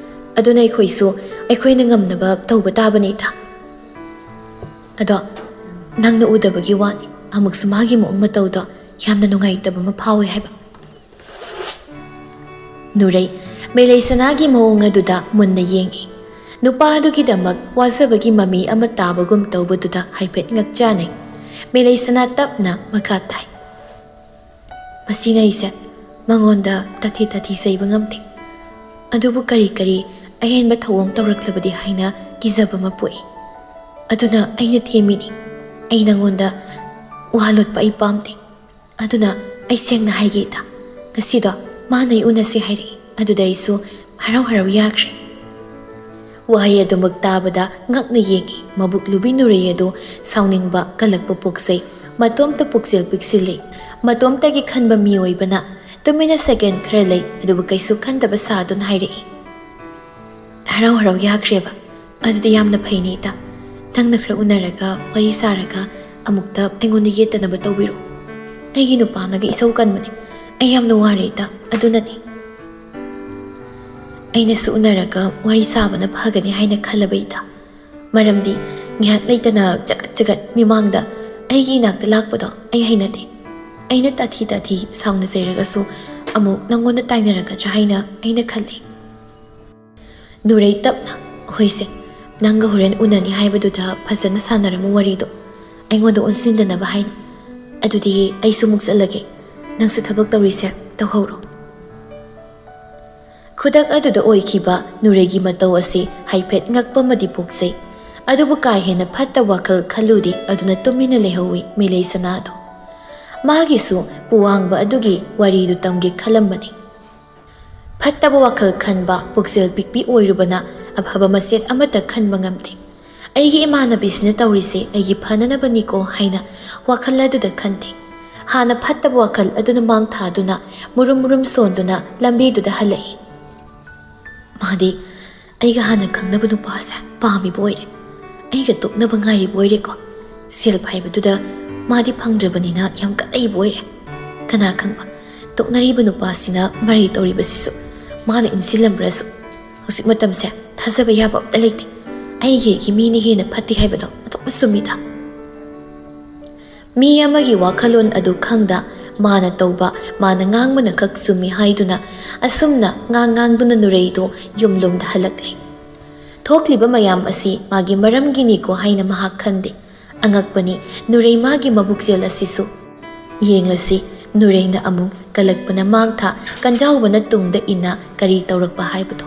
ꯑꯗꯨꯅ ꯑꯩꯈꯣꯏꯁꯨ ꯑꯩꯈꯣꯏꯅ ꯉꯝꯅꯕ ꯇꯧꯕ ꯇꯥꯕꯅꯤꯗ꯫ ꯑꯗꯣ ꯅꯪꯅ ꯎꯗꯕꯒꯤ ꯋꯥꯅꯤ, ꯑꯃꯨꯛꯁꯨ ꯃꯥꯒꯤ ꯃꯑꯣꯡ ꯃꯇꯧꯗꯣ ꯌꯥꯝꯅ ꯅꯨꯡꯉꯥꯏꯇꯕ ꯑꯃ ꯐꯥꯎꯋꯦ ꯍꯥꯏꯕ꯫" ꯅꯨꯔꯩ ꯃꯦꯂꯩꯁꯅꯥꯒꯤ ꯃꯑꯣꯡ ꯑꯗꯨꯗ ꯃꯨꯟꯅ ꯌꯦꯡꯏ꯫ ꯅꯨꯄꯥ ꯑꯗꯨꯒꯤꯗꯃꯛ ꯋꯥꯖꯕꯒꯤ ꯃꯃꯤ ꯑꯃ ꯇꯥꯕꯒꯨꯝ ꯇꯧꯕꯗꯨꯗ ꯍꯥꯏꯐꯦꯠ ꯉꯛꯆꯥꯅꯩ꯫ ꯃꯦꯂꯩꯁꯅꯥ ꯇꯞꯅ ꯃꯈꯥ ꯇꯥꯏ, "ꯃꯁꯤꯉꯩꯁꯦ ꯃꯉꯣꯟꯗ ꯇꯥꯊꯤ ꯇꯥꯊꯤ ꯆꯩꯕ ꯉꯝꯗꯦ꯫ ꯑꯗꯨꯕꯨ ꯀꯔꯤ ꯀꯔꯤ ꯑꯍꯦꯟꯕ ꯊꯧꯑꯣꯡ ꯇꯧꯔꯛꯂꯕꯗꯤ ꯍꯥꯏꯅ ꯀꯤꯖꯕ ꯑꯃ ꯄꯣꯛꯏ꯫ ꯑꯗꯨꯅ ꯑꯩꯅ ꯊꯦꯝꯃꯤꯅꯤ꯫ ꯑꯩ ꯅꯉꯣꯟꯗ ꯋꯥ ꯂꯣꯠꯄ ꯑꯩ ꯄꯥꯝꯗꯦ꯫ ꯑꯗꯨꯅ ꯑꯩ ꯁꯦꯡꯅ ꯍꯥꯏꯒꯦ ꯏꯇꯥ, ꯉꯁꯤꯗꯣ ꯃꯥꯅ ꯑꯩ ꯎꯅꯁꯦ ꯍꯥꯏꯔꯛꯏ꯫ ꯑꯗꯨꯗ ꯑꯩꯁꯨ ꯍꯔꯥꯎ ꯍꯔꯥꯎ ꯌꯥꯈ꯭ꯔꯦ꯫" ꯋꯥꯍꯩ ꯑꯗꯨꯃꯛ ꯇꯥꯕꯗ ꯉꯛꯅ ꯌꯦꯡꯏ꯫ ꯃꯕꯨꯛ ꯂꯨꯕꯤ ꯅꯨꯔꯩ ꯑꯗꯨ ꯁꯥꯎꯅꯤꯡꯕ, ꯀꯜꯂꯛꯄ ꯄꯣꯛꯆꯩ꯫ ꯃꯇꯣꯝꯇ ꯄꯨꯛꯆꯦꯜ ꯄꯤꯛꯁꯤꯜꯂꯤ꯫ ꯃꯇꯣꯝꯇꯒꯤ ꯈꯟꯕ ꯃꯤꯑꯣꯏꯕꯅ ꯇꯨꯃꯤꯟꯅ ꯁꯦꯀꯦꯟ ꯈꯔ ꯂꯩ, ꯑꯗꯨꯕꯨ ꯀꯩꯁꯨ ꯈꯟꯗꯕ ꯁꯥꯗꯨꯅ ꯍꯥꯏꯔꯛꯏ, "ꯍꯔꯥꯎ ꯍꯔꯥꯎ ꯌꯥꯈ꯭ꯔꯦꯕ꯫ ꯑꯗꯨꯗꯤ ꯌꯥꯝꯅ ꯐꯩꯅꯦ ꯏꯇꯥ꯫ ꯅꯪꯅ ꯈꯔ ꯎꯅꯔꯒ ꯋꯥꯔꯤ ꯁꯥꯔꯒ ꯑꯃꯨꯛꯇ ꯑꯩꯉꯣꯟꯗ ꯌꯦꯠꯇꯅꯕ ꯇꯧꯕꯤꯔꯣ꯫ ꯑꯩꯒꯤ ꯅꯨꯄꯥꯅꯒ ꯏꯁꯧ ꯀꯟꯕꯅꯦ꯫ ꯑꯩ ꯌꯥꯝꯅ ꯋꯥꯔꯦ ꯏꯇꯥ, ꯑꯗꯨꯅꯅꯤ꯫ ꯑꯩꯅꯁꯨ ꯎꯅꯔꯒ ꯋꯥꯔꯤ ꯁꯥꯕꯅ ꯐꯒꯅꯤ ꯍꯥꯏꯅ ꯈꯜꯂꯕ ꯏꯇꯥ꯫ ꯃꯔꯝꯗꯤ ꯉꯥꯏꯍꯥꯛ ꯂꯩꯇꯅ ꯆꯒꯠ ꯆꯒꯠ ꯃꯤꯃꯥꯡꯗ ꯑꯩꯒꯤ ꯏꯅꯥꯛꯇ ꯂꯥꯛꯄꯗꯣ ꯑꯩ ꯍꯩꯅꯗꯦ꯫ ꯑꯩꯅ ꯇꯥꯊꯤ ꯇꯥꯊꯤ ꯁꯥꯎꯅ ꯆꯩꯔꯒꯁꯨ ꯑꯃꯨꯛ ꯅꯪꯉꯣꯟꯗ ꯇꯥꯏꯅꯔꯛꯀꯗ꯭ꯔꯥ ꯍꯥꯏꯅ ꯑꯩꯅ ꯈꯜꯂꯤ꯫" ꯅꯨꯔꯩ ꯇꯞꯅ, "ꯍꯣꯏꯁꯦ, ꯅꯪꯒ ꯍꯣꯔꯦꯟ ꯎꯅꯅꯤ ꯍꯥꯏꯕꯗꯨꯗ ꯐꯖꯅ ꯁꯥꯟꯅꯔꯝꯃꯨ ꯋꯥꯔꯤꯗꯣ, ꯑꯩꯉꯣꯟꯗ ꯑꯣꯟꯁꯤꯟꯗꯅꯕ ꯍꯥꯏꯅ꯫ ꯑꯗꯨꯗꯤ ꯑꯩꯁꯨ ꯑꯃꯨꯛ ꯆꯠꯂꯒꯦ꯫ ꯅꯪꯁꯨ ꯊꯕꯛ ꯇꯧꯔꯤꯁꯦ ꯇꯧꯍꯧꯔꯣ꯫ ꯈꯨꯗꯛ ꯑꯗꯨꯗ ꯑꯣꯏꯈꯤꯕ ꯅꯨꯔꯩꯒꯤ ꯃꯇꯧ ꯑꯁꯤ ꯍꯥꯏꯐꯦꯠ ꯉꯛꯄ ꯑꯃꯗꯤ ꯄꯣꯛꯆꯩ꯫ ꯑꯗꯨꯕꯨ ꯀꯥ ꯍꯦꯟꯅ ꯐꯠꯇꯕ ꯋꯥꯈꯜ ꯈꯜꯂꯨꯗꯦ, ꯑꯗꯨꯅ ꯇꯨꯃꯤꯟꯅ ꯂꯩꯍꯧꯏ ꯃꯤꯂꯩ ꯁꯅꯥꯗꯣ꯫ ꯃꯥꯒꯤꯁꯨ ꯄꯨꯋꯥꯡꯕ ꯑꯗꯨꯒꯤ ꯋꯥꯔꯤꯗꯨ ꯇꯝꯒꯦ ꯈꯜꯂꯝꯕꯅꯤ꯫ ꯐꯠꯇꯕ ꯋꯥꯈꯜ ꯈꯟꯕ ꯄꯨꯛꯆꯦꯜ ꯄꯤꯛꯄꯤ ꯑꯣꯏꯔꯨꯕꯅ ꯑꯐꯕ ꯃꯆꯦꯠ ꯑꯃꯠꯇ ꯈꯟꯕ ꯉꯝꯗꯦ꯫ "ꯑꯩꯒꯤ ꯏꯃꯥꯟꯅꯕꯤꯁꯤꯅ ꯇꯧꯔꯤꯁꯦ ꯑꯩꯒꯤ ꯐꯅꯅꯕꯅꯤꯀꯣ" ꯍꯥꯏꯅ ꯋꯥꯈꯜ ꯑꯗꯨꯗ ꯈꯟꯗꯦ꯫ ꯍꯥꯟꯅ ꯐꯠꯇꯕ ꯋꯥꯈꯜ ꯑꯗꯨꯅ ꯃꯥꯡ ꯊꯥꯗꯨꯅ ꯃꯨꯔꯨꯝ ꯃꯨꯔꯨꯝ ꯁꯣꯟꯗꯨꯅ ꯂꯝꯕꯤꯗꯨꯗ ꯍꯜꯂꯛꯏ꯫ ꯃꯥꯗꯤ ꯑꯩꯒ ꯍꯥꯟꯅ ꯈꯪꯅꯕ ꯅꯨꯄꯥꯁꯦ ꯄꯥꯝꯃꯤꯕ ꯑꯣꯏꯔꯦ꯫ ꯑꯩꯒ ꯇꯣꯛꯅꯕ ꯉꯥꯏꯔꯤꯕ ꯑꯣꯏꯔꯦꯀꯣ꯫ ꯁꯦꯜ ꯄꯥꯏꯕꯗꯨꯗ ꯃꯥꯗꯤ ꯐꯪꯗ꯭ꯔꯕꯅꯤꯅ ꯌꯥꯝ ꯀꯠꯂꯛꯏꯕ ꯑꯣꯏꯔꯦ꯫ ꯀꯅꯥ ꯈꯪꯕ, ꯇꯣꯛꯅꯔꯤꯕ ꯅꯨꯄꯥꯁꯤꯅ ꯃꯔꯩ ꯇꯧꯔꯤꯕꯁꯤꯁꯨ ꯃꯥꯅ ꯏꯟꯁꯤꯜꯂꯝꯕ꯭ꯔꯁꯨ꯫ ꯍꯧꯖꯤꯛ ꯃꯇꯝꯁꯦ ꯊꯥꯖꯕ ꯌꯥꯕ ꯑꯝꯇ ꯂꯩꯇꯦ꯫ ꯑꯩꯒꯤ ꯑꯩꯒꯤ ꯃꯤꯅ ꯍꯦꯟꯅ ꯐꯠꯇꯦ ꯍꯥꯏꯕꯗꯣ ꯑꯗꯨꯝ ꯆꯨꯝꯃꯤꯗ꯫ ꯃꯤ ꯑꯃꯒꯤ ꯋꯥꯈꯜꯂꯣꯟ ꯑꯗꯨ ꯈꯪꯗ, ꯃꯥꯅ ꯇꯧꯕ, ꯃꯥꯅ ꯉꯥꯡꯕꯅ ꯈꯛ ꯆꯨꯝꯃꯤ ꯍꯥꯏꯗꯨꯅ ꯑꯁꯨꯝꯅ ꯉꯥꯡ ꯉꯥꯡꯗꯨꯅ ꯅꯨꯔꯩꯗꯨ ꯌꯨꯝꯂꯣꯝꯗ ꯍꯜꯂꯛꯂꯦ꯫ ꯊꯣꯛꯂꯤꯕ ꯃꯌꯥꯝ ꯑꯁꯤ ꯃꯥꯒꯤ ꯃꯔꯝꯒꯤꯅꯤꯀꯣ ꯍꯥꯏꯅ ꯃꯍꯥꯛ ꯈꯟꯗꯦ꯫ ꯑꯉꯛꯄꯅꯤ, ꯅꯨꯔꯩ ꯃꯥꯒꯤ ꯃꯕꯨꯛꯆꯦꯜ ꯑꯁꯤꯁꯨ꯫ ꯌꯦꯡꯂꯁꯤ, ꯅꯨꯔꯩꯅ ꯑꯃꯨꯛ ꯀꯜꯂꯛꯄꯅ ꯃꯥꯡ ꯊꯥ, ꯀꯟꯖꯥꯎꯕꯅ ꯇꯨꯡꯗ ꯏꯟꯅ ꯀꯔꯤ ꯇꯧꯔꯛꯄ ꯍꯥꯏꯕꯗꯣ꯫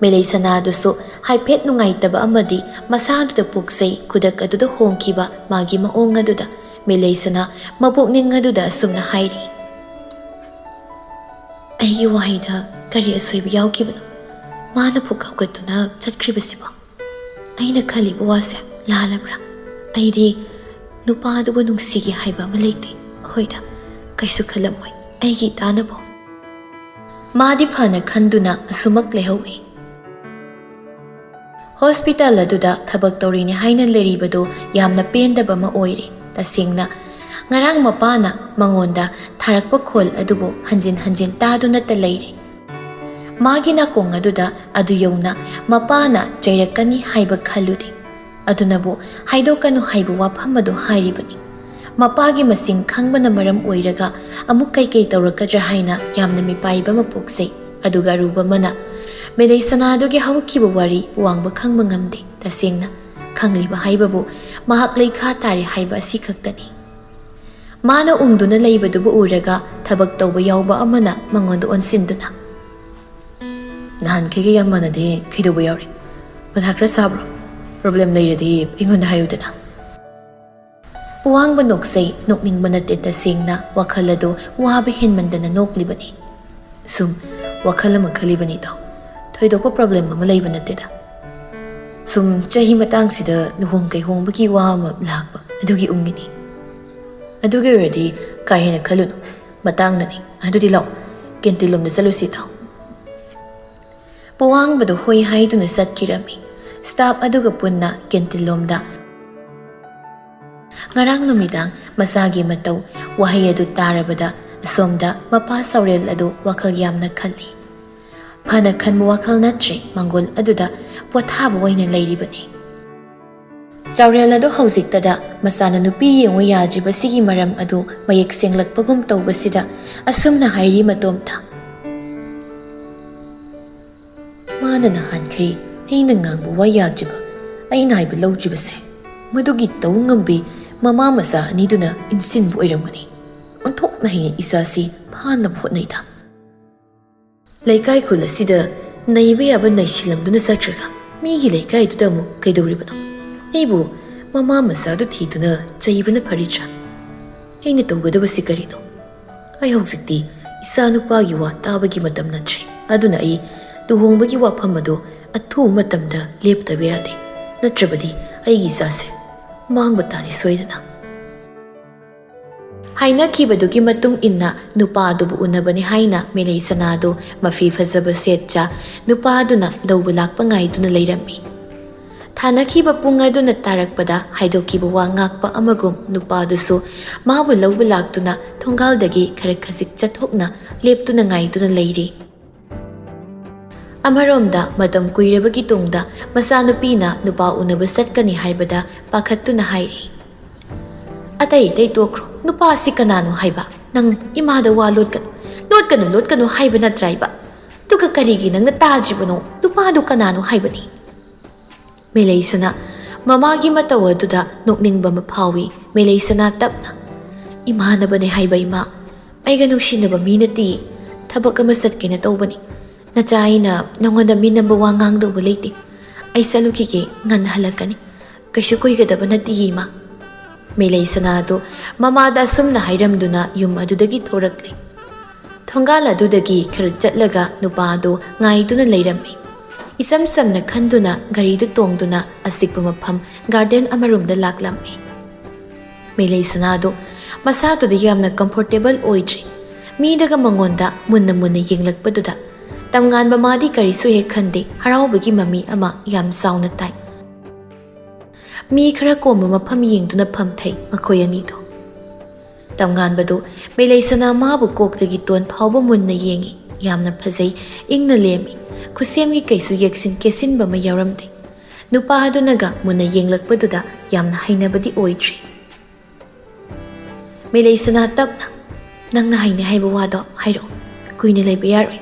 ꯃꯤꯂꯩ ꯁꯅꯥꯗꯨꯁꯨ ꯍꯥꯏꯐꯦꯠ ꯅꯨꯡꯉꯥꯏꯇꯕ ꯑꯃꯗꯤ ꯃꯁꯥꯗꯨꯗ ꯄꯣꯛꯆꯩ꯫ ꯈꯨꯗꯛ ꯑꯗꯨꯗ ꯍꯣꯡꯈꯤꯕ ꯃꯥꯒꯤ ꯃꯑꯣꯡ ꯑꯗꯨꯗ ꯃꯤꯂꯩ ꯁꯅꯥ ꯃꯄꯨꯛꯅꯤꯡ ꯑꯗꯨꯗ ꯑꯁꯨꯝꯅ ꯍꯥꯏꯔꯤ, "ꯑꯩꯒꯤ ꯋꯥꯍꯩꯗ ꯀꯔꯤ ꯑꯁꯣꯏꯕ ꯌꯥꯎꯈꯤꯕꯅꯣ? ꯃꯥꯅ ꯄꯨꯛ ꯍꯧꯒꯠꯇꯨꯅ ꯆꯠꯈ꯭ꯔꯤꯕꯁꯤꯕꯣ? ꯑꯩꯅ ꯈꯜꯂꯤꯕ ꯋꯥꯁꯦ ꯂꯥꯜꯂꯕ꯭ꯔꯥ? ꯑꯩꯗꯤ ꯅꯨꯄꯥꯗꯨꯕꯨ ꯅꯨꯡꯁꯤꯒꯦ ꯍꯥꯏꯕ ꯑꯃ ꯂꯩꯇꯦ꯫ ꯍꯣꯏꯗ, ꯀꯩꯁꯨ ꯈꯜꯂꯝꯃꯣꯏ ꯑꯩꯒꯤ ꯏꯇꯥꯅꯕꯨ"꯫ ꯃꯥꯗꯤ ꯐꯅ ꯈꯟꯗꯨꯅ ꯑꯁꯨꯃꯛ ꯂꯩꯍꯧꯏ꯫ ꯍꯣꯁꯄꯤꯇꯥꯜ ꯑꯗꯨꯗ ꯊꯕꯛ ꯇꯧꯔꯤꯅꯤ ꯍꯥꯏꯅ ꯂꯩꯔꯤꯕꯗꯨ ꯌꯥꯝꯅ ꯄꯦꯟꯗꯕ ꯑꯃ ꯑꯣꯏꯔꯦ꯫ ꯇꯁꯦꯡꯅ, ꯉꯔꯥꯡ ꯃꯄꯥꯅ ꯃꯉꯣꯟꯗ ꯊꯥꯔꯛꯄ ꯈꯣꯜ ꯑꯗꯨꯕꯨ ꯍꯟꯖꯤꯟ ꯍꯟꯖꯤꯟ ꯇꯥꯗꯨꯅꯇ ꯂꯩꯔꯦ꯫ ꯃꯥꯒꯤ ꯅꯥꯀꯣꯡ ꯑꯗꯨꯗ ꯑꯗꯨ ꯌꯧꯅ ꯃꯄꯥꯅ ꯆꯩꯔꯛꯀꯅꯤ ꯍꯥꯏꯕ ꯈꯜꯂꯨꯗꯦ꯫ ꯑꯗꯨꯅꯕꯨ ꯍꯥꯏꯗꯣꯛꯀꯅꯨ ꯍꯥꯏꯕ ꯋꯥꯐꯝ ꯑꯗꯨ ꯍꯥꯏꯔꯤꯕꯅꯤ꯫ ꯃꯄꯥꯒꯤ ꯃꯁꯤꯡ ꯈꯪꯕꯅ ꯃꯔꯝ ꯑꯣꯏꯔꯒ ꯑꯃꯨꯛ ꯀꯩꯀꯩ ꯇꯧꯔꯛꯀꯗ꯭ꯔꯥ ꯍꯥꯏꯅ ꯌꯥꯝꯅ ꯃꯤꯄꯥꯏꯕ ꯑꯃ ꯄꯣꯛꯆꯩ꯫ ꯑꯗꯨꯒ ꯑꯔꯨꯕ ꯑꯃꯅ, ꯃꯤꯂꯩ ꯁꯅꯥꯗꯨꯒꯤ ꯍꯧꯈꯤꯕ ꯋꯥꯔꯤ ꯋꯥꯡꯕ ꯈꯪꯕ ꯉꯝꯗꯦ꯫ ꯇꯁꯦꯡꯅ, ꯈꯪꯂꯤꯕ ꯍꯥꯏꯕꯕꯨ ꯃꯍꯥꯛ ꯂꯩꯈꯥ ꯇꯥꯔꯦ ꯍꯥꯏꯕ ꯑꯁꯤ ꯈꯛꯇꯅꯤ꯫ ꯃꯥꯅ ꯎꯪꯗꯨꯅ ꯂꯩꯕꯗꯨꯕꯨ ꯎꯔꯒ ꯊꯕꯛ ꯇꯧꯕ ꯌꯥꯎꯕ ꯑꯃꯅ ꯃꯉꯣꯟꯗ ꯑꯣꯟꯁꯤꯟꯗꯨꯅ, "ꯅꯍꯥꯟꯈꯩꯒ ꯌꯥꯝ ꯃꯥꯟꯅꯗꯦ, ꯀꯩꯗꯧꯕ ꯌꯥꯎꯔꯦ? ꯃꯊꯥ ꯈꯔ ꯁꯥꯕ꯭ꯔꯣ? ꯄ꯭ꯔꯣꯕ꯭ꯂꯦꯝ ꯂꯩꯔꯗꯤ ꯑꯩꯉꯣꯟꯗ ꯍꯥꯏꯌꯨꯗꯅ?" ꯄꯨꯋꯥꯡꯕ ꯅꯣꯛꯆꯩ, ꯅꯣꯛꯅꯤꯡꯕ ꯅꯠꯇꯦ, ꯇꯁꯦꯡꯅ ꯋꯥꯈꯜ ꯑꯗꯨ ꯋꯥꯕ ꯍꯦꯟꯃꯟꯗꯅ ꯅꯣꯛꯂꯤꯕꯅꯤ꯫ ꯁꯨꯝ ꯋꯥꯈꯜ ꯑꯃ ꯈꯜꯂꯤꯕꯅꯤꯗꯣ, ꯊꯣꯏꯗꯣꯛꯄ ꯄ꯭ꯔꯣꯕ꯭ꯂꯦꯝ ꯑꯃ ꯂꯩꯕ ꯅꯠꯇꯦꯗ꯫ ꯁꯨꯝ ꯆꯍꯤ ꯃꯇꯥꯡꯁꯤꯗ ꯂꯨꯍꯣꯡ ꯀꯩꯍꯣꯡꯕꯒꯤ ꯋꯥ ꯑꯃ ꯂꯥꯛꯄ ꯑꯗꯨꯒꯤ ꯎꯪꯉꯤꯅꯤ꯫ ꯑꯗꯨꯒꯤ ꯑꯣꯏꯔꯗꯤ ꯀꯥ ꯍꯦꯟꯅ ꯈꯜꯂꯨꯅꯨ, ꯃꯇꯥꯡꯅꯅꯤ꯫ ꯑꯗꯨꯗꯤ ꯂꯥꯛꯑꯣ, ꯀꯦꯟꯇꯤꯟ ꯂꯣꯝꯗ ꯆꯠꯂꯨꯁꯤ ꯇꯥꯎ꯫ ꯄꯨꯋꯥꯡꯕꯗꯨ ꯍꯣꯏ ꯍꯥꯏꯗꯨꯅ ꯆꯠꯈꯤꯔꯝꯃꯤ꯫ ꯁ꯭ꯇꯥꯐ ꯑꯗꯨꯒ ꯄꯨꯟꯅ ꯀꯦꯟꯇꯤꯟ ꯂꯣꯝꯗ꯫ ꯉꯔꯥꯡ ꯅꯨꯃꯤꯗꯥꯡ ꯃꯆꯥꯒꯤ ꯃꯇꯧ ꯋꯥꯍꯩ ꯑꯗꯨ ꯇꯥꯔꯕꯗ ꯑꯁꯣꯝꯗ ꯃꯄꯥ ꯆꯥꯎꯔꯦꯜ ꯑꯗꯨ ꯋꯥꯈꯜ ꯌꯥꯝꯅ ꯈꯜꯂꯤ꯫ ꯐꯅ ꯈꯟꯕ ꯋꯥꯈꯜ ꯅꯠꯇ꯭ꯔꯦ, ꯃꯪꯒꯣꯜ ꯑꯗꯨꯗ ꯄꯣꯊꯥꯕ ꯑꯣꯏꯅ ꯂꯩꯔꯤꯕꯅꯤ꯫ ꯆꯥꯎꯔꯦꯜ ꯑꯗꯨ ꯍꯧꯖꯤꯛꯇꯗ ꯃꯆꯥꯅ ꯅꯨꯄꯤ ꯌꯦꯡꯉꯨ ꯌꯥꯗ꯭ꯔꯤꯕꯁꯤꯒꯤ ꯃꯔꯝ ꯑꯗꯨ ꯃꯌꯦꯛ ꯁꯦꯡꯂꯛꯄꯒꯨꯝ ꯇꯧꯕꯁꯤꯗ ꯑꯁꯨꯝꯅ ꯍꯥꯏꯔꯤ ꯃꯇꯣꯝꯇ꯫ ꯃꯥꯅ ꯅꯍꯥꯟꯈꯩ ꯑꯩꯅ ꯉꯥꯡꯕ ꯋꯥ ꯌꯥꯗ꯭ꯔꯤꯕ, ꯑꯩꯅ ꯍꯥꯏꯕ ꯂꯧꯗ꯭ꯔꯤꯕꯁꯦ, ꯃꯗꯨꯒꯤ ꯇꯧ ꯉꯝꯕꯤ ꯃꯃꯥ ꯃꯆꯥ ꯑꯅꯤꯗꯨꯅ ꯏꯟꯁꯤꯟꯕ ꯑꯣꯏꯔꯝꯒꯅꯤ꯫ ꯑꯣꯟꯊꯣꯛꯅ ꯍꯩꯅ ꯏꯆꯥꯁꯤ ꯐꯥꯅꯕ ꯍꯣꯠꯅꯩꯗ꯫ ꯂꯩꯀꯥꯏ ꯈꯨꯜ ꯑꯁꯤꯗ ꯅꯩꯕ ꯌꯥꯕ ꯅꯩꯁꯤꯜꯂꯝꯗꯨꯅ ꯆꯠꯈ꯭ꯔꯒ ꯃꯤꯒꯤ ꯂꯩꯀꯥꯏꯗꯨꯗ ꯑꯃꯨꯛ ꯀꯩꯗꯧꯔꯤꯕꯅꯣ? ꯑꯩꯕꯨ ꯃꯃꯥ ꯃꯆꯥꯗꯨ ꯊꯤꯗꯨꯅ ꯆꯩꯕꯅ ꯐꯔꯤꯗ꯭ꯔꯥ? ꯑꯩꯅ ꯇꯧꯒꯗꯕꯁꯤ ꯀꯔꯤꯅꯣ? ꯑꯩ ꯍꯧꯖꯤꯛꯇꯤ ꯏꯆꯥ ꯅꯨꯄꯥꯒꯤ ꯋꯥ ꯇꯥꯕꯒꯤ ꯃꯇꯝ ꯅꯠꯇ꯭ꯔꯦ꯫ ꯑꯗꯨꯅ ꯑꯩ ꯂꯨꯍꯣꯡꯕꯒꯤ ꯋꯥꯐꯝ ꯑꯗꯨ ꯑꯊꯨꯕ ꯃꯇꯝꯗ ꯂꯦꯞꯇꯕ ꯌꯥꯗꯦ꯫ ꯅꯠꯇ꯭ꯔꯕꯗꯤ ꯑꯩꯒꯤ ꯏꯆꯥꯁꯦ ꯃꯥꯡꯕ ꯇꯥꯔꯦ ꯁꯣꯏꯗꯅ꯫ ꯍꯥꯏꯅꯈꯤꯕꯗꯨꯒꯤ ꯃꯇꯨꯡ ꯏꯟꯅ ꯅꯨꯄꯥ ꯑꯗꯨꯕꯨ ꯎꯅꯕꯅꯤ ꯍꯥꯏꯅ ꯃꯦꯂꯩ ꯁꯅꯥꯗꯨ ꯃꯐꯤ ꯐꯖꯕ ꯁꯦꯠꯆ ꯅꯨꯄꯥ ꯑꯗꯨꯅ ꯂꯧꯕ ꯂꯥꯛꯄ ꯉꯥꯏꯗꯨꯅ ꯂꯩꯔꯝꯃꯤ꯫ ꯊꯥꯅꯈꯤꯕ ꯄꯨꯡ ꯑꯗꯨꯅ ꯇꯥꯔꯛꯄꯗ ꯍꯥꯏꯗꯣꯛꯈꯤꯕ ꯋꯥ ꯉꯥꯛꯄ ꯑꯃꯒꯨꯝ ꯅꯨꯄꯥ ꯑꯗꯨꯁꯨ ꯃꯥꯕꯨ ꯂꯧꯕ ꯂꯥꯛꯇꯨꯅ ꯊꯣꯡꯒꯥꯜꯗꯒꯤ ꯈꯔ ꯈꯖꯤꯛ ꯆꯠꯊꯣꯛꯅ ꯂꯦꯞꯇꯨꯅ ꯉꯥꯏꯗꯨꯅ ꯂꯩꯔꯤ꯫ ꯑꯃꯔꯣꯝꯗ ꯃꯇꯝ ꯀꯨꯏꯔꯕꯒꯤ ꯇꯨꯡꯗ ꯃꯆꯥꯅꯨꯄꯤꯅ ꯅꯨꯄꯥ ꯎꯅꯕ ꯆꯠꯀꯅꯤ ꯍꯥꯏꯕꯗ ꯄꯥꯈꯠꯇꯨꯅ ꯍꯥꯏꯔꯤ, "ꯑꯇꯩ ꯑꯇꯩ ꯇꯣꯛꯈ꯭ꯔꯣ, ꯅꯨꯄꯥꯁꯤ ꯀꯅꯥꯅꯣ ꯍꯥꯏꯕ? ꯅꯪ ꯏꯃꯥꯗ ꯋꯥ ꯂꯣꯠꯀꯅꯨ, ꯂꯣꯠꯀꯅꯨ, ꯂꯣꯠꯀꯅꯨ ꯍꯥꯏꯕ ꯅꯠꯇ꯭ꯔꯥ ꯏꯕ? ꯑꯗꯨꯒ ꯀꯔꯤꯒꯤ ꯅꯪꯅ ꯇꯥꯗ꯭ꯔꯤꯕꯅꯣ? ꯅꯨꯄꯥꯗꯨ ꯀꯅꯥꯅꯣ ꯍꯥꯏꯕꯅꯤ?" ꯃꯦꯂꯩꯁꯅꯥ ꯃꯃꯥꯒꯤ ꯃꯇꯧ ꯑꯗꯨꯗ ꯅꯣꯛꯅꯤꯡꯕ ꯑꯃ ꯐꯥꯎꯏ꯫ ꯃꯦꯂꯩꯁꯅꯥ ꯇꯞꯅ, "ꯏꯃꯥꯟꯅꯕꯅꯦ ꯍꯥꯏꯕ ꯏꯃꯥ, ꯑꯩꯒ ꯅꯨꯡꯁꯤꯅꯕ ꯃꯤ ꯅꯠꯇꯦ꯫ ꯊꯕꯛ ꯑꯃ ꯆꯠꯀꯦꯅ ꯇꯧꯕꯅꯤ꯫ ꯅꯆꯥ ꯑꯩꯅ ꯅꯉꯣꯟꯗ ꯃꯤ ꯅꯝꯕ ꯋꯥ ꯉꯥꯡꯗꯧꯕ ꯂꯩꯇꯦ꯫ ꯑꯩ ꯆꯠꯂꯨꯈꯤꯒꯦ, ꯉꯟꯅ ꯍꯜꯂꯛꯀꯅꯤ꯫ ꯀꯩꯁꯨ ꯀꯨꯏꯒꯗꯕ ꯅꯠꯇꯦ ꯏꯃꯥ꯫" ꯃꯦꯂꯩ ꯁꯅꯥꯗꯨ ꯃꯃꯥꯗ ꯑꯁꯨꯝꯅ ꯍꯥꯏꯔꯝꯗꯨꯅ ꯌꯨꯝ ꯑꯗꯨꯗꯒꯤ ꯊꯣꯔꯛꯂꯦ꯫ ꯊꯣꯡꯒꯥꯜ ꯑꯗꯨꯗꯒꯤ ꯈꯔ ꯆꯠꯂꯒ ꯅꯨꯄꯥ ꯑꯗꯨ ꯉꯥꯏꯗꯨꯅ ꯂꯩꯔꯝꯃꯤ꯫ ꯏꯁꯝ ꯁꯝꯅ ꯈꯟꯗꯨꯅ ꯒꯥꯔꯤꯗꯨ ꯇꯣꯡꯗꯨꯅ ꯑꯆꯤꯛꯄ ꯃꯐꯝ ꯒꯥꯔꯗꯦꯟ ꯑꯃꯔꯣꯝꯗ ꯂꯥꯛꯂꯝꯃꯤ꯫ ꯃꯦꯂꯩ ꯁꯅꯥꯗꯨ ꯃꯁꯥꯗꯨꯗ ꯌꯥꯝꯅ ꯀꯝꯐꯣꯔꯇꯦꯕꯜ ꯑꯣꯏꯗ꯭ꯔꯤ꯫ ꯃꯤꯗꯒ ꯃꯉꯣꯟꯗ ꯃꯨꯟꯅ ꯃꯨꯟꯅ ꯌꯦꯡꯂꯛꯄꯗꯨꯗ ꯇꯝꯉꯥꯟꯕ ꯃꯥꯗꯤ ꯀꯔꯤꯁꯨ ꯍꯦꯛ ꯈꯟꯗꯦ, ꯍꯔꯥꯎꯕꯒꯤ ꯃꯃꯤ ꯑꯃ ꯌꯥꯝ ꯆꯥꯎꯅ ꯇꯥꯏ꯫ ꯃꯤ ꯈꯔ ꯀꯣꯝꯕ ꯃꯐꯝ ꯌꯦꯡꯗꯨꯅ ꯐꯝꯊꯩ ꯃꯈꯣꯏ ꯑꯅꯤꯗꯨ꯫ ꯇꯝꯉꯥꯟꯕꯗꯨ ꯃꯦꯂꯩꯁꯅꯥ ꯃꯥꯕꯨ ꯀꯣꯛꯇꯒꯤ ꯇꯣꯟ ꯐꯥꯎꯕ ꯃꯨꯟꯅ ꯌꯦꯡꯏ꯫ ꯌꯥꯝꯅ ꯐꯖꯩ, ꯏꯪꯅ ꯂꯦꯝꯃꯤ꯫ ꯈꯨꯠꯁꯦꯝꯒꯤ ꯀꯩꯁꯨ ꯌꯦꯛꯁꯤꯟ ꯀꯦꯁꯤꯟꯕ ꯑꯃ ꯌꯥꯎꯔꯝꯗꯦ꯫ ꯅꯨꯄꯥ ꯑꯗꯨꯅꯒ ꯃꯨꯟꯅ ꯌꯦꯡꯂꯛꯄꯗꯨꯗ ꯌꯥꯝꯅ ꯍꯩꯅꯕꯗꯤ ꯑꯣꯏꯗ꯭ꯔꯤ꯫ ꯃꯦꯂꯩꯁꯅꯥ ꯇꯞꯅ, "ꯅꯪꯅ ꯍꯥꯏꯅꯤ ꯍꯥꯏꯕ ꯋꯥꯗꯣ ꯍꯥꯏꯔꯛꯑꯣ꯫ ꯀꯨꯏꯅ ꯂꯩꯕ ꯌꯥꯔꯣꯏ꯫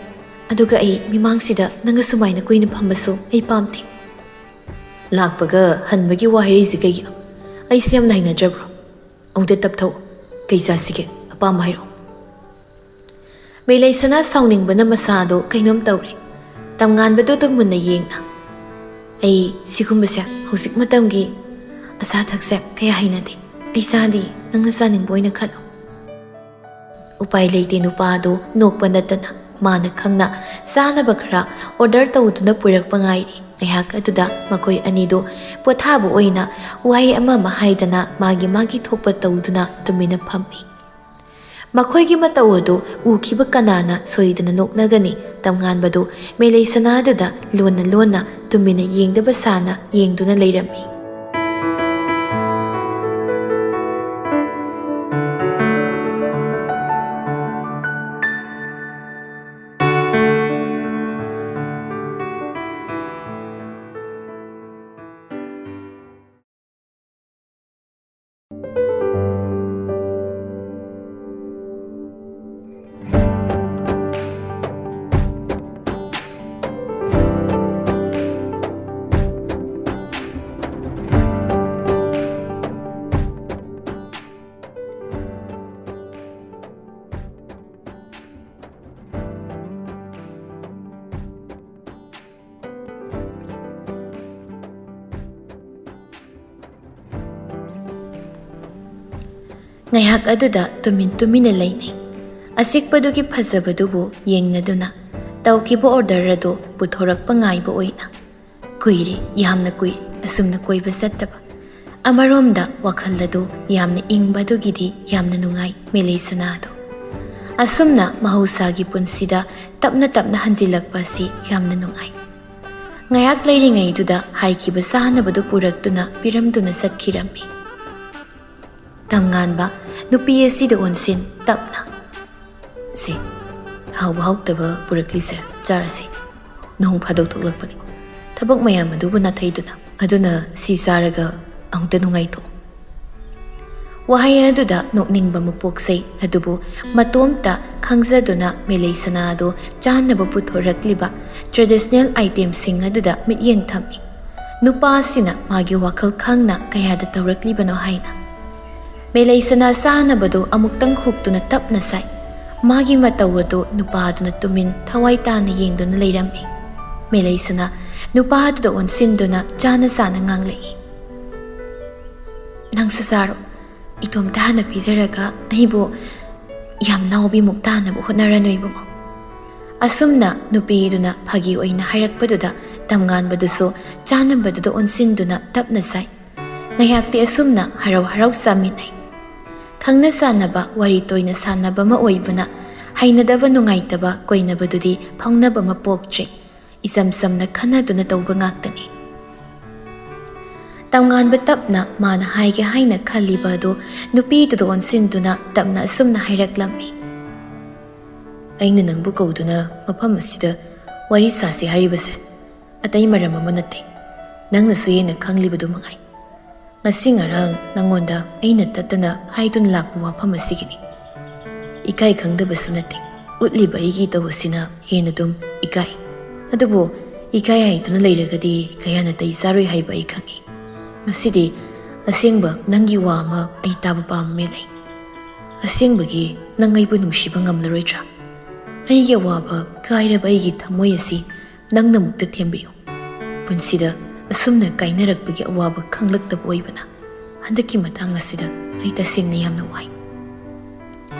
ꯑꯗꯨꯒ ꯑꯩ ꯃꯤꯃꯥꯡꯁꯤꯗ ꯅꯪꯒ ꯁꯨꯃꯥꯏꯅ ꯀꯨꯏꯅ ꯐꯝꯕꯁꯨ ꯑꯩ ꯄꯥꯝꯗꯦ꯫ ꯂꯥꯛꯄꯒ ꯍꯟꯕꯒꯤ ꯋꯥ ꯍꯥꯏꯔꯛꯏꯁꯦ ꯀꯩꯒꯤꯅꯣ? ꯑꯩꯁꯦ ꯌꯥꯝꯅ ꯍꯩꯅꯗ꯭ꯔꯕ꯭ꯔꯣ? ꯑꯃꯨꯛꯇ ꯇꯞꯊꯧ꯫ ꯀꯩ ꯆꯥꯁꯤꯒꯦ? ꯑꯄꯥꯝꯕ ꯍꯥꯏꯔꯛꯑꯣ꯫" ꯃꯦꯂꯩꯁꯅꯥ ꯁꯥꯎꯅꯤꯡꯕꯅ ꯃꯁꯥꯗꯨ ꯀꯩꯅꯣꯝ ꯇꯧꯔꯦ꯫ ꯇꯝꯉꯥꯟꯕꯗꯨ ꯑꯗꯨꯝ ꯃꯨꯟꯅ ꯌꯦꯡꯅ, "ꯑꯩ ꯁꯤꯒꯨꯝꯕꯁꯦ, ꯍꯧꯖꯤꯛ ꯃꯇꯝꯒꯤ ꯑꯆꯥ ꯑꯊꯛꯁꯦ ꯀꯌꯥ ꯍꯩꯅꯗꯦ꯫ ꯑꯩ ꯆꯥꯗꯦ, ꯅꯪꯅ ꯆꯥꯅꯤꯡꯕ ꯑꯣꯏꯅ ꯈꯜꯂꯣ꯫" ꯎꯄꯥꯏ ꯂꯩꯇꯦ, ꯅꯨꯄꯥ ꯑꯗꯨ ꯅꯣꯛꯄ ꯅꯠꯇꯅ ꯃꯥꯅ ꯈꯪꯅ ꯆꯥꯅꯕ ꯈꯔ ꯑꯣꯔꯗꯔ ꯇꯧꯗꯨꯅ ꯄꯨꯔꯛꯄ ꯉꯥꯏꯔꯤ꯫ ꯉꯥꯏꯍꯥꯛ ꯑꯗꯨꯗ ꯃꯈꯣꯏ ꯑꯅꯤꯗꯨ ꯄꯣꯊꯥꯕ ꯑꯣꯏꯅ ꯋꯥꯍꯩ ꯑꯃ ꯑꯃ ꯍꯥꯏꯗꯅ ꯃꯥꯒꯤ ꯃꯥꯒꯤ ꯊꯣꯛꯄ ꯇꯧꯗꯨꯅ ꯇꯨꯃꯤꯟꯅ ꯐꯝꯃꯤ꯫ ꯃꯈꯣꯏꯒꯤ ꯃꯇꯧ ꯑꯗꯨ ꯎꯈꯤꯕ ꯀꯅꯥꯅ ꯁꯣꯏꯗꯅ ꯅꯣꯛꯅꯒꯅꯤ꯫ ꯇꯝꯉꯥꯟꯕꯗꯨ ꯃꯦꯂꯩ ꯁꯅꯥꯗꯨꯗ ꯂꯣꯟꯅ ꯂꯣꯟꯅ ꯇꯨꯃꯤꯟꯅ ꯌꯦꯡꯗꯕ ꯁꯥꯅ ꯌꯦꯡꯗꯨꯅ ꯂꯩꯔꯝꯃꯤ꯫ ꯉꯥꯏꯍꯥꯛ ꯑꯗꯨꯗ ꯇꯨꯃꯤꯟ ꯇꯨꯃꯤꯟꯅ ꯂꯩꯅꯩ꯫ ꯑꯆꯤꯛꯄꯗꯨꯒꯤ ꯐꯖꯕꯗꯨꯕꯨ ꯌꯦꯡꯅꯗꯨꯅ ꯇꯧꯈꯤꯕ ꯑꯣꯔꯗꯔ ꯑꯗꯨ ꯄꯨꯊꯣꯔꯛꯄ ꯉꯥꯏꯕ ꯑꯣꯏꯅ꯫ ꯀꯨꯏꯔꯦ, ꯌꯥꯝꯅ ꯀꯨꯏꯔꯦ ꯑꯁꯨꯝꯅ ꯀꯣꯏꯕ ꯆꯠꯇꯕ꯫ ꯑꯃꯔꯣꯝꯗ ꯋꯥꯈꯜ ꯑꯗꯨ ꯌꯥꯝꯅ ꯏꯪꯕ ꯑꯗꯨꯒꯤꯗꯤ ꯌꯥꯝꯅ ꯅꯨꯡꯉꯥꯏ ꯃꯦꯂꯩꯁꯅꯥ ꯑꯗꯨ꯫ ꯑꯁꯨꯝꯅ ꯃꯍꯧꯁꯥꯒꯤ ꯄꯨꯟꯁꯤꯗ ꯇꯞꯅ ꯇꯞꯅ ꯍꯟꯖꯤꯜꯂꯛꯄ ꯑꯁꯤ ꯌꯥꯝꯅ ꯅꯨꯡꯉꯥꯏ꯫ ꯉꯥꯏꯍꯥꯛ ꯂꯩꯔꯤꯉꯩꯗꯨꯗ ꯍꯥꯏꯈꯤꯕ ꯆꯥꯅꯕꯗꯨ ꯄꯨꯔꯛꯇꯨꯅ ꯄꯤꯔꯝꯗꯨꯅ ꯆꯠꯈꯤꯔꯝꯃꯤ꯫ ꯇꯝꯉꯥꯟꯕ ꯅꯨꯄꯤ ꯑꯁꯤꯗ ꯑꯣꯟꯁꯤꯟ ꯇꯞꯅ, "ꯁꯦ, ꯍꯥꯎꯕ ꯍꯥꯎꯇꯕ ꯄꯨꯔꯛꯂꯤꯁꯦ ꯆꯥꯔꯁꯤ꯫ ꯅꯣꯡ ꯐꯥꯗꯣꯛ ꯊꯣꯛꯂꯛꯄꯅꯤ꯫ ꯊꯕꯛ ꯃꯌꯥꯝ ꯑꯗꯨꯕꯨ ꯅꯥꯊꯩꯗꯨꯅ꯫ ꯑꯗꯨꯅ ꯁꯤ ꯆꯥꯔꯒ ꯑꯃꯨꯛꯇ ꯅꯨꯡꯉꯥꯏꯊꯣꯛꯎ꯫" ꯋꯥꯍꯩ ꯑꯗꯨꯗ ꯅꯣꯛꯅꯤꯡꯕ ꯑꯃ ꯄꯣꯛꯆꯩ, ꯑꯗꯨꯕꯨ ꯃꯇꯣꯝꯇ ꯈꯪꯖꯗꯨꯅ ꯃꯦꯂꯩꯁꯅꯥ ꯑꯗꯨ ꯆꯥꯅꯕ ꯄꯨꯊꯣꯔꯛꯂꯤꯕ traditional itemꯁꯤꯡ ꯑꯗꯨꯗ ꯃꯤꯠꯌꯦꯡ ꯊꯝꯃꯤ꯫ ꯅꯨꯄꯥ ꯑꯁꯤꯅ ꯃꯥꯒꯤ ꯋꯥꯈꯜ ꯈꯪꯅ ꯀꯌꯥꯗ ꯇꯧꯔꯛꯂꯤꯕꯅꯣ ꯍꯥꯏꯅ꯫ ꯃꯦꯂꯩꯁꯅꯥ ꯆꯥꯅꯕꯗꯨ ꯑꯃꯨꯛꯇꯪ ꯍꯨꯛꯇꯨꯅ ꯇꯞꯅ ꯆꯥꯏ꯫ ꯃꯥꯒꯤ ꯃꯇꯧ ꯑꯗꯨ ꯅꯨꯄꯥ ꯑꯗꯨꯅ ꯇꯨꯃꯤꯟ ꯊꯋꯥꯏ ꯇꯥꯅ ꯌꯦꯡꯗꯨꯅ ꯂꯩꯔꯝꯃꯤ꯫ ꯃꯦꯂꯩꯁꯅꯥ ꯅꯨꯄꯥ ꯑꯗꯨꯗ ꯑꯣꯟꯁꯤꯟꯗꯨꯅ ꯆꯥꯅ ꯆꯥꯅ ꯉꯥꯡꯂꯛꯏ, "ꯅꯪꯁꯨ ꯆꯥꯔꯣ꯫ ꯏꯇꯣꯝꯇ ꯍꯥꯟꯅ ꯄꯤꯖꯔꯒ ꯑꯩꯕꯨ ꯌꯥꯝ ꯅꯥꯎꯕꯤꯃꯨꯛ ꯇꯥꯅꯕ ꯍꯣꯠꯅꯔꯅꯨ ꯏꯕꯨꯡꯉꯣ꯫" ꯑꯁꯨꯝꯅ ꯅꯨꯄꯤꯗꯨꯅ ꯐꯥꯒꯤ ꯑꯣꯏꯅ ꯍꯥꯏꯔꯛꯄꯗꯨꯗ ꯇꯝꯉꯥꯟꯕꯗꯨꯁꯨ ꯆꯥꯅꯕꯗꯨꯗ ꯑꯣꯟꯁꯤꯟꯗꯨꯅ ꯇꯞꯅ ꯆꯥꯏ꯫ ꯉꯥꯏꯍꯥꯛꯇꯤ ꯑꯁꯨꯝꯅ ꯍꯔꯥꯎ ꯍꯔꯥꯎ ꯆꯥꯃꯤꯟꯅꯩ꯫ ꯈꯪꯅ ꯆꯥꯟꯅꯕ, ꯋꯥꯔꯤ ꯇꯣꯏꯅ ꯁꯥꯟꯅꯕ ꯑꯃ ꯑꯣꯏꯕꯅ ꯍꯩꯅꯗꯕ ꯅꯨꯡꯉꯥꯏꯇꯕ ꯀꯣꯏꯅꯕꯗꯨꯗꯤ ꯐꯥꯎꯅꯕ ꯑꯃ ꯄꯣꯛꯇ꯭ꯔꯦ꯫ ꯏꯆꯝ ꯆꯝꯅ ꯈꯟꯅꯗꯨꯅ ꯇꯧꯕ ꯉꯥꯛꯇꯅꯤ꯫ ꯇꯝꯉꯥꯟꯕ ꯇꯞꯅ ꯃꯥꯅ ꯍꯥꯏꯒꯦ ꯍꯥꯏꯅ ꯈꯜꯂꯤꯕ ꯑꯗꯨ ꯅꯨꯄꯤꯗꯨꯗ ꯑꯣꯟꯁꯤꯟꯗꯨꯅ ꯇꯞꯅ ꯑꯁꯨꯝꯅ ꯍꯥꯏꯔꯛꯂꯝꯃꯤ, "ꯑꯩꯅ ꯅꯪꯕꯨ ꯀꯧꯗꯨꯅ ꯃꯐꯝ ꯑꯁꯤꯗ ꯋꯥꯔꯤ ꯁꯥꯁꯤ ꯍꯥꯏꯔꯤꯕꯁꯦ ꯑꯇꯩ ꯃꯔꯝ ꯑꯃ ꯅꯠꯇꯦ꯫ ꯅꯪꯅꯁꯨ ꯍꯦꯟꯅ ꯈꯪꯂꯤꯕꯗꯨ ꯃꯉꯥꯏ꯫ ꯉꯁꯤ ꯉꯔꯥꯡ ꯅꯪꯉꯣꯟꯗ ꯑꯩꯅ ꯇꯠꯇꯅ ꯍꯥꯏꯗꯨꯅ ꯂꯥꯛꯄ ꯋꯥꯐꯝ ꯑꯁꯤꯒꯤꯅꯤ꯫ ꯏꯀꯥꯏ ꯈꯪꯗꯕꯁꯨ ꯅꯠꯇꯦ꯫ ꯎꯠꯂꯤꯕ ꯑꯩꯒꯤ ꯏꯇꯧ ꯑꯁꯤꯅ ꯍꯦꯟꯅ ꯑꯗꯨꯝ ꯏꯀꯥꯏ꯫ ꯑꯗꯨꯕꯨ ꯏꯀꯥꯏ ꯍꯥꯏꯗꯨꯅ ꯂꯩꯔꯒꯗꯤ ꯀꯌꯥ ꯅꯥꯇꯩ ꯆꯥꯔꯣꯏ ꯍꯥꯏꯕ ꯑꯩ ꯈꯪꯏ꯫ ꯉꯁꯤꯗꯤ ꯑꯁꯦꯡꯕ ꯅꯪꯒꯤ ꯋꯥ ꯑꯃ ꯑꯩ ꯇꯥꯕ ꯄꯥꯝꯃꯦ ꯂꯩ꯫ ꯑꯁꯦꯡꯕꯒꯤ ꯅꯪ ꯑꯩꯕꯨ ꯅꯨꯡꯁꯤꯕ ꯉꯝꯂꯔꯣꯏꯗ꯭ꯔꯥ? ꯑꯩꯒꯤ ꯑꯋꯥꯕ ꯀꯥꯏꯔꯕ ꯑꯩꯒꯤ ꯊꯃꯣꯏ ꯑꯁꯤ ꯅꯪꯅ ꯑꯃꯨꯛꯇ ꯊꯦꯝꯕꯤꯌꯨ꯫ ꯄꯨꯟꯁꯤꯗ ꯑꯁꯨꯝꯅ ꯀꯥꯏꯅꯔꯛꯄꯒꯤ ꯑꯋꯥꯕ ꯈꯪꯂꯛꯇꯕ ꯑꯣꯏꯕꯅ ꯍꯟꯗꯛꯀꯤ ꯃꯇꯥꯡ ꯑꯁꯤꯗ ꯑꯩ ꯇꯁꯦꯡꯅ ꯌꯥꯝꯅ ꯋꯥꯏ꯫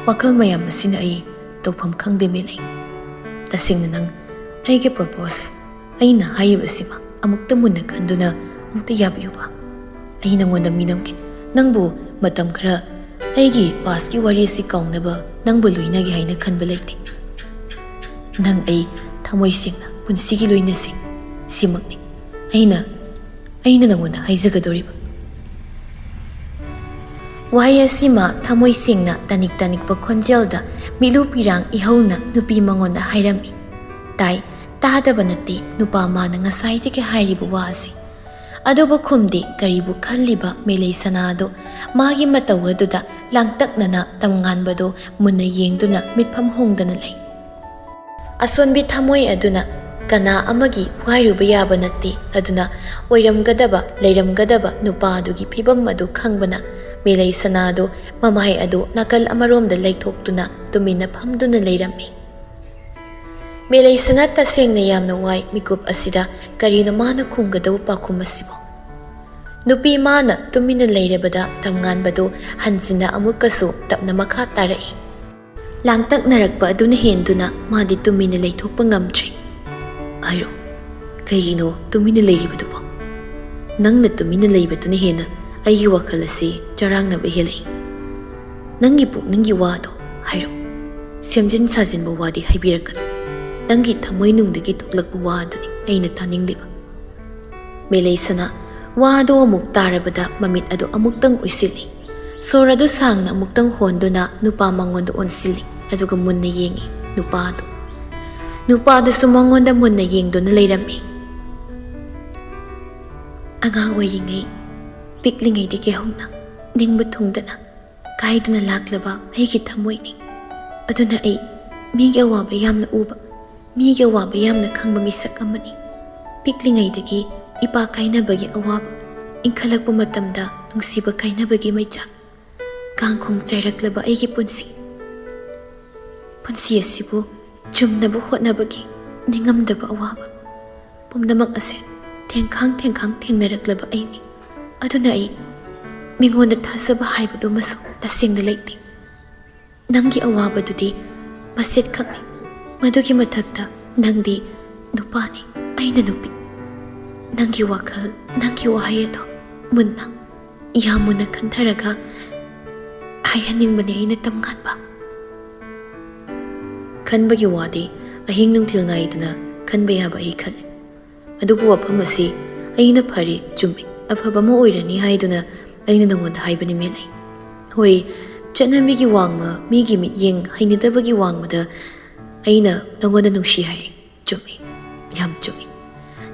ꯋꯥꯈꯜ ꯃꯌꯥꯝ ꯑꯁꯤꯅ ꯑꯩ ꯇꯧꯐꯝ ꯈꯪꯗꯦ, ꯃꯦꯂꯩ꯫ ꯇꯁꯦꯡꯅ ꯅꯪ ꯑꯩꯒꯤ ꯄ꯭ꯔꯣꯄꯣꯁ, ꯑꯩꯅ ꯍꯥꯏꯔꯤꯕꯁꯤꯃ ꯑꯃꯨꯛꯇ ꯃꯨꯟꯅ ꯈꯟꯗꯨꯅ ꯑꯃꯨꯛꯇ ꯌꯥꯕꯤꯌꯨꯕ꯫ ꯑꯩ ꯅꯪꯉꯣꯟꯗ ꯃꯤꯅꯝꯒꯦ꯫ ꯅꯪꯕꯨ ꯃꯇꯝ ꯈꯔ ꯑꯩꯒꯤ ꯄꯥꯁꯀꯤ ꯋꯥꯔꯤ ꯑꯁꯤ ꯀꯥꯎꯅꯕ ꯅꯪꯕꯨ ꯂꯣꯏꯅꯒꯦ ꯍꯥꯏꯅ ꯈꯟꯕ ꯂꯩꯇꯦ꯫ ꯅꯪ ꯑꯩ ꯊꯃꯣꯏ ꯁꯦꯡꯅ ꯄꯨꯟꯁꯤꯒꯤ ꯂꯣꯏꯅꯁꯤ꯫ ꯁꯤꯃꯛꯅꯤ ꯑꯩꯅ, ꯑꯩꯅ ꯅꯪꯉꯣꯟꯗ ꯍꯥꯏꯖꯒꯗꯧꯔꯤꯕ꯫ ꯋꯥꯍꯩ ꯑꯁꯤꯃ ꯊꯃꯣꯏ ꯁꯦꯡꯅ ꯇꯥꯅꯤꯛ ꯇꯥꯅꯤꯛꯄ ꯈꯣꯟꯖꯦꯜꯗ ꯃꯤꯠꯂꯨ ꯄꯤꯔꯥꯡ ꯏꯍꯧꯅ ꯅꯨꯄꯤ ꯃꯉꯣꯟꯗ ꯍꯥꯏꯔꯝꯃꯤ꯫ ꯇꯥꯏ, ꯇꯥꯗꯕ ꯅꯠꯇꯦ ꯅꯨꯄꯥ ꯃꯥꯅ ꯉꯁꯥꯏꯗꯒꯤ ꯍꯥꯏꯔꯤꯕ ꯋꯥ ꯑꯁꯤ꯫ ꯑꯗꯨꯕꯨ ꯈꯨꯝꯗꯦ꯫ ꯀꯔꯤꯕꯨ ꯈꯜꯂꯤꯕ ꯃꯦꯂꯩ ꯁꯅꯥꯗꯣ ꯃꯥꯒꯤ ꯃꯇꯧ ꯑꯗꯨꯗ ꯂꯥꯡꯇꯛꯅꯅ ꯇꯝꯉꯥꯟꯕꯗꯣ ꯃꯨꯟꯅ ꯌꯦꯡꯗꯨꯅ ꯃꯤꯠꯐꯝ ꯍꯣꯡꯗꯅ ꯂꯩ꯫ ꯑꯁꯣꯟꯕꯤ ꯊꯃꯣꯏ ꯑꯗꯨꯅ ꯀꯅꯥ ꯑꯃꯒꯤ ꯄꯨꯍꯥꯏꯔꯨꯕ ꯌꯥꯕ ꯅꯠꯇꯦ꯫ ꯑꯗꯨꯅ ꯑꯣꯏꯔꯝꯒꯗꯕ, ꯂꯩꯔꯝꯒꯗꯕ ꯅꯨꯄꯥ ꯑꯗꯨꯒꯤ ꯐꯤꯕꯝ ꯑꯗꯨ ꯈꯪꯕꯅ ꯃꯦꯂꯩ ꯁꯅꯥꯗꯨ ꯃꯃꯥꯏ ꯑꯗꯨ ꯅꯥꯀꯜ ꯑꯃꯔꯣꯝꯗ ꯂꯩꯊꯣꯛꯇꯨꯅ ꯇꯨꯃꯤꯟꯅ ꯐꯝꯗꯨꯅ ꯂꯩꯔꯝꯃꯤ꯫ ꯃꯦꯂꯩ ꯁꯅꯥ ꯇꯁꯦꯡꯅ ꯌꯥꯝꯅ ꯋꯥꯏ꯫ ꯃꯤꯀꯨꯞ ꯑꯁꯤꯗ ꯀꯔꯤꯅꯣ ꯃꯥꯅ ꯈꯨꯝꯒꯗꯧꯕ ꯄꯥꯎꯈꯨꯝ ꯑꯁꯤꯕꯨ? ꯅꯨꯄꯤ ꯃꯥꯅ ꯇꯨꯃꯤꯟꯅ ꯂꯩꯔꯕꯗ ꯇꯝꯉꯥꯟꯕꯗꯨ ꯍꯟꯖꯤꯟꯅ ꯑꯃꯨꯛꯀꯁꯨ ꯇꯞꯅ ꯃꯈꯥ ꯇꯥꯔꯛꯏ꯫ ꯂꯥꯡꯇꯛꯅꯔꯛꯄ ꯑꯗꯨꯅ ꯍꯦꯟꯗꯨꯅ ꯃꯥꯗꯤ ꯇꯨꯃꯤꯟꯅ ꯂꯩꯊꯣꯛꯄ ꯉꯝꯗ꯭ꯔꯦ꯫ ꯍꯥꯏꯔꯣ, ꯀꯩꯒꯤꯅꯣ ꯇꯨꯃꯤꯟꯅ ꯂꯩꯔꯤꯕꯗꯨꯕꯣ? ꯅꯪꯅ ꯇꯨꯃꯤꯟꯅ ꯂꯩꯕꯗꯨꯅ ꯍꯦꯟꯅ ꯑꯩꯒꯤ ꯋꯥꯈꯜ ꯑꯁꯤ ꯆꯔꯥꯡꯅꯕ ꯍꯦꯜꯂꯛꯏ꯫ ꯅꯪꯒꯤ ꯄꯨꯛꯅꯤꯡꯒꯤ ꯋꯥꯗꯣ ꯍꯥꯏꯔꯣ꯫ ꯁꯦꯝꯖꯤꯟ ꯁꯥꯖꯤꯟꯕ ꯋꯥꯗꯤ ꯍꯥꯏꯕꯤꯔꯛꯀꯅꯨ꯫ ꯅꯪꯒꯤ ꯊꯃꯣꯏꯅꯨꯡꯗꯒꯤ ꯊꯣꯛꯂꯛꯄ ꯋꯥ ꯑꯗꯨꯅꯤ ꯑꯩꯅ ꯇꯥꯅꯤꯡꯂꯤꯕ꯫ ꯃꯦꯂꯩꯁꯅ ꯋꯥꯗꯨ ꯑꯃꯨꯛ ꯇꯥꯔꯕꯗ ꯃꯃꯤꯠ ꯑꯗꯨ ꯑꯃꯨꯛꯇꯪ ꯎꯏꯁꯤꯜꯂꯤ꯫ ꯁꯣꯔ ꯑꯗꯨ ꯁꯥꯡꯅ ꯑꯃꯨꯛꯇꯪ ꯍꯣꯟꯗꯨꯅ ꯅꯨꯄꯥ ꯃꯉꯣꯟꯗ ꯑꯣꯟꯁꯤꯜꯂꯤ, ꯑꯗꯨꯒ ꯃꯨꯟꯅ ꯌꯦꯡꯉꯤ ꯅꯨꯄꯥꯗꯨ꯫ ꯅꯨꯄꯥꯗꯨꯁꯨ ꯃꯉꯣꯟꯗ ꯃꯨꯟꯅ ꯌꯦꯡꯗꯨꯅ ꯂꯩꯔꯝꯃꯤ꯫ ꯑꯉꯥꯡ ꯑꯣꯏꯔꯤꯉꯩ, ꯄꯤꯛꯂꯤꯉꯩꯗꯒꯤ ꯍꯧꯅ ꯅꯤꯡꯕ ꯊꯨꯡꯗꯅ ꯀꯥꯏꯗꯨꯅ ꯂꯥꯛꯂꯕ ꯑꯩꯒꯤ ꯊꯃꯣꯏꯅꯤ꯫ ꯑꯗꯨꯅ ꯑꯩ ꯃꯤꯒꯤ ꯑꯋꯥꯕ ꯌꯥꯝꯅ ꯎꯕ, ꯃꯤꯒꯤ ꯑꯋꯥꯕ ꯌꯥꯝꯅ ꯈꯪꯕ ꯃꯤꯁꯛ ꯑꯃꯅꯤ꯫ ꯄꯤꯛꯂꯤꯉꯩꯗꯒꯤ ꯏꯄꯥ ꯀꯥꯏꯅꯕꯒꯤ ꯑꯋꯥꯕ, ꯏꯟꯈꯠꯂꯛꯄ ꯃꯇꯝꯗ ꯅꯨꯡꯁꯤꯕ ꯀꯥꯏꯅꯕꯒꯤ ꯃꯩꯆꯥꯛ, ꯀꯥꯡꯈꯣꯡ ꯆꯥꯏꯔꯛꯂꯕ ꯑꯩꯒꯤ ꯄꯨꯟꯁꯤ, ꯄꯨꯟꯁꯤ ꯑꯁꯤꯕꯨ ꯆꯨꯝꯅꯕ ꯍꯣꯠꯅꯕꯒꯤ ꯅꯤꯡꯉꯝꯗꯕ ꯑꯋꯥꯕ, ꯄꯨꯝꯅꯃꯛ ꯑꯁꯦ ꯊꯦꯡꯈꯥꯡ ꯊꯦꯡꯈꯥꯡ ꯊꯦꯡꯅꯔꯛꯂꯕ ꯑꯩꯅꯤ꯫ ꯑꯗꯨꯅ ꯑꯩ ꯃꯤꯉꯣꯟꯗ ꯊꯥꯖꯕ ꯍꯥꯏꯕꯗꯨꯃꯁꯨ ꯇꯁꯦꯡꯅ ꯂꯩꯇꯦ꯫ ꯅꯪꯒꯤ ꯑꯋꯥꯕꯗꯨꯗꯤ ꯃꯆꯦꯠꯈꯛꯅꯤ꯫ ꯃꯗꯨꯒꯤ ꯃꯊꯛꯇ ꯅꯪꯗꯤ ꯅꯨꯄꯥꯅꯤ, ꯑꯩꯅ ꯅꯨꯄꯤ꯫ ꯅꯪꯒꯤ ꯋꯥꯈꯜ, ꯅꯪꯒꯤ ꯋꯥꯍꯩ ꯑꯗꯣ ꯃꯨꯟꯅ, ꯌꯥꯝ ꯃꯨꯟꯅ ꯈꯟꯊꯔꯒ ꯍꯥꯏꯍꯟꯅꯤꯡꯕꯅꯦ ꯑꯩꯅ, ꯇꯝꯉꯥꯟꯕ꯫ ꯈꯟꯕꯒꯤ ꯋꯥꯗꯤ ꯑꯍꯤꯡ ꯅꯨꯡꯊꯤꯜ ꯉꯥꯏꯗꯅ ꯈꯟꯕ ꯌꯥꯕ ꯑꯩ ꯈꯜꯂꯤ꯫ ꯑꯗꯨꯕꯨ ꯋꯥꯐꯝ ꯑꯁꯤ ꯑꯩꯅ ꯐꯔꯦ, ꯆꯨꯝꯃꯤ, ꯑꯐꯕ ꯑꯃ ꯑꯣꯏꯔꯅꯤ ꯍꯥꯏꯗꯨꯅ ꯑꯩꯅ ꯅꯉꯣꯟꯗ ꯍꯥꯏꯕꯅꯤ, ꯃꯦꯂꯩ꯫ ꯍꯣꯏ, ꯆꯠꯅꯕꯤꯒꯤ ꯋꯥꯡꯃ, ꯃꯤꯒꯤ ꯃꯤꯠꯌꯦꯡ ꯍꯩꯅꯗꯕꯒꯤ ꯋꯥꯡꯃꯗ ꯑꯩꯅ ꯅꯉꯣꯟꯗ ꯅꯨꯡꯁꯤ ꯍꯥꯏꯔꯦ꯫ ꯆꯨꯝꯃꯤ, ꯌꯥꯝ ꯆꯨꯝꯃꯤ꯫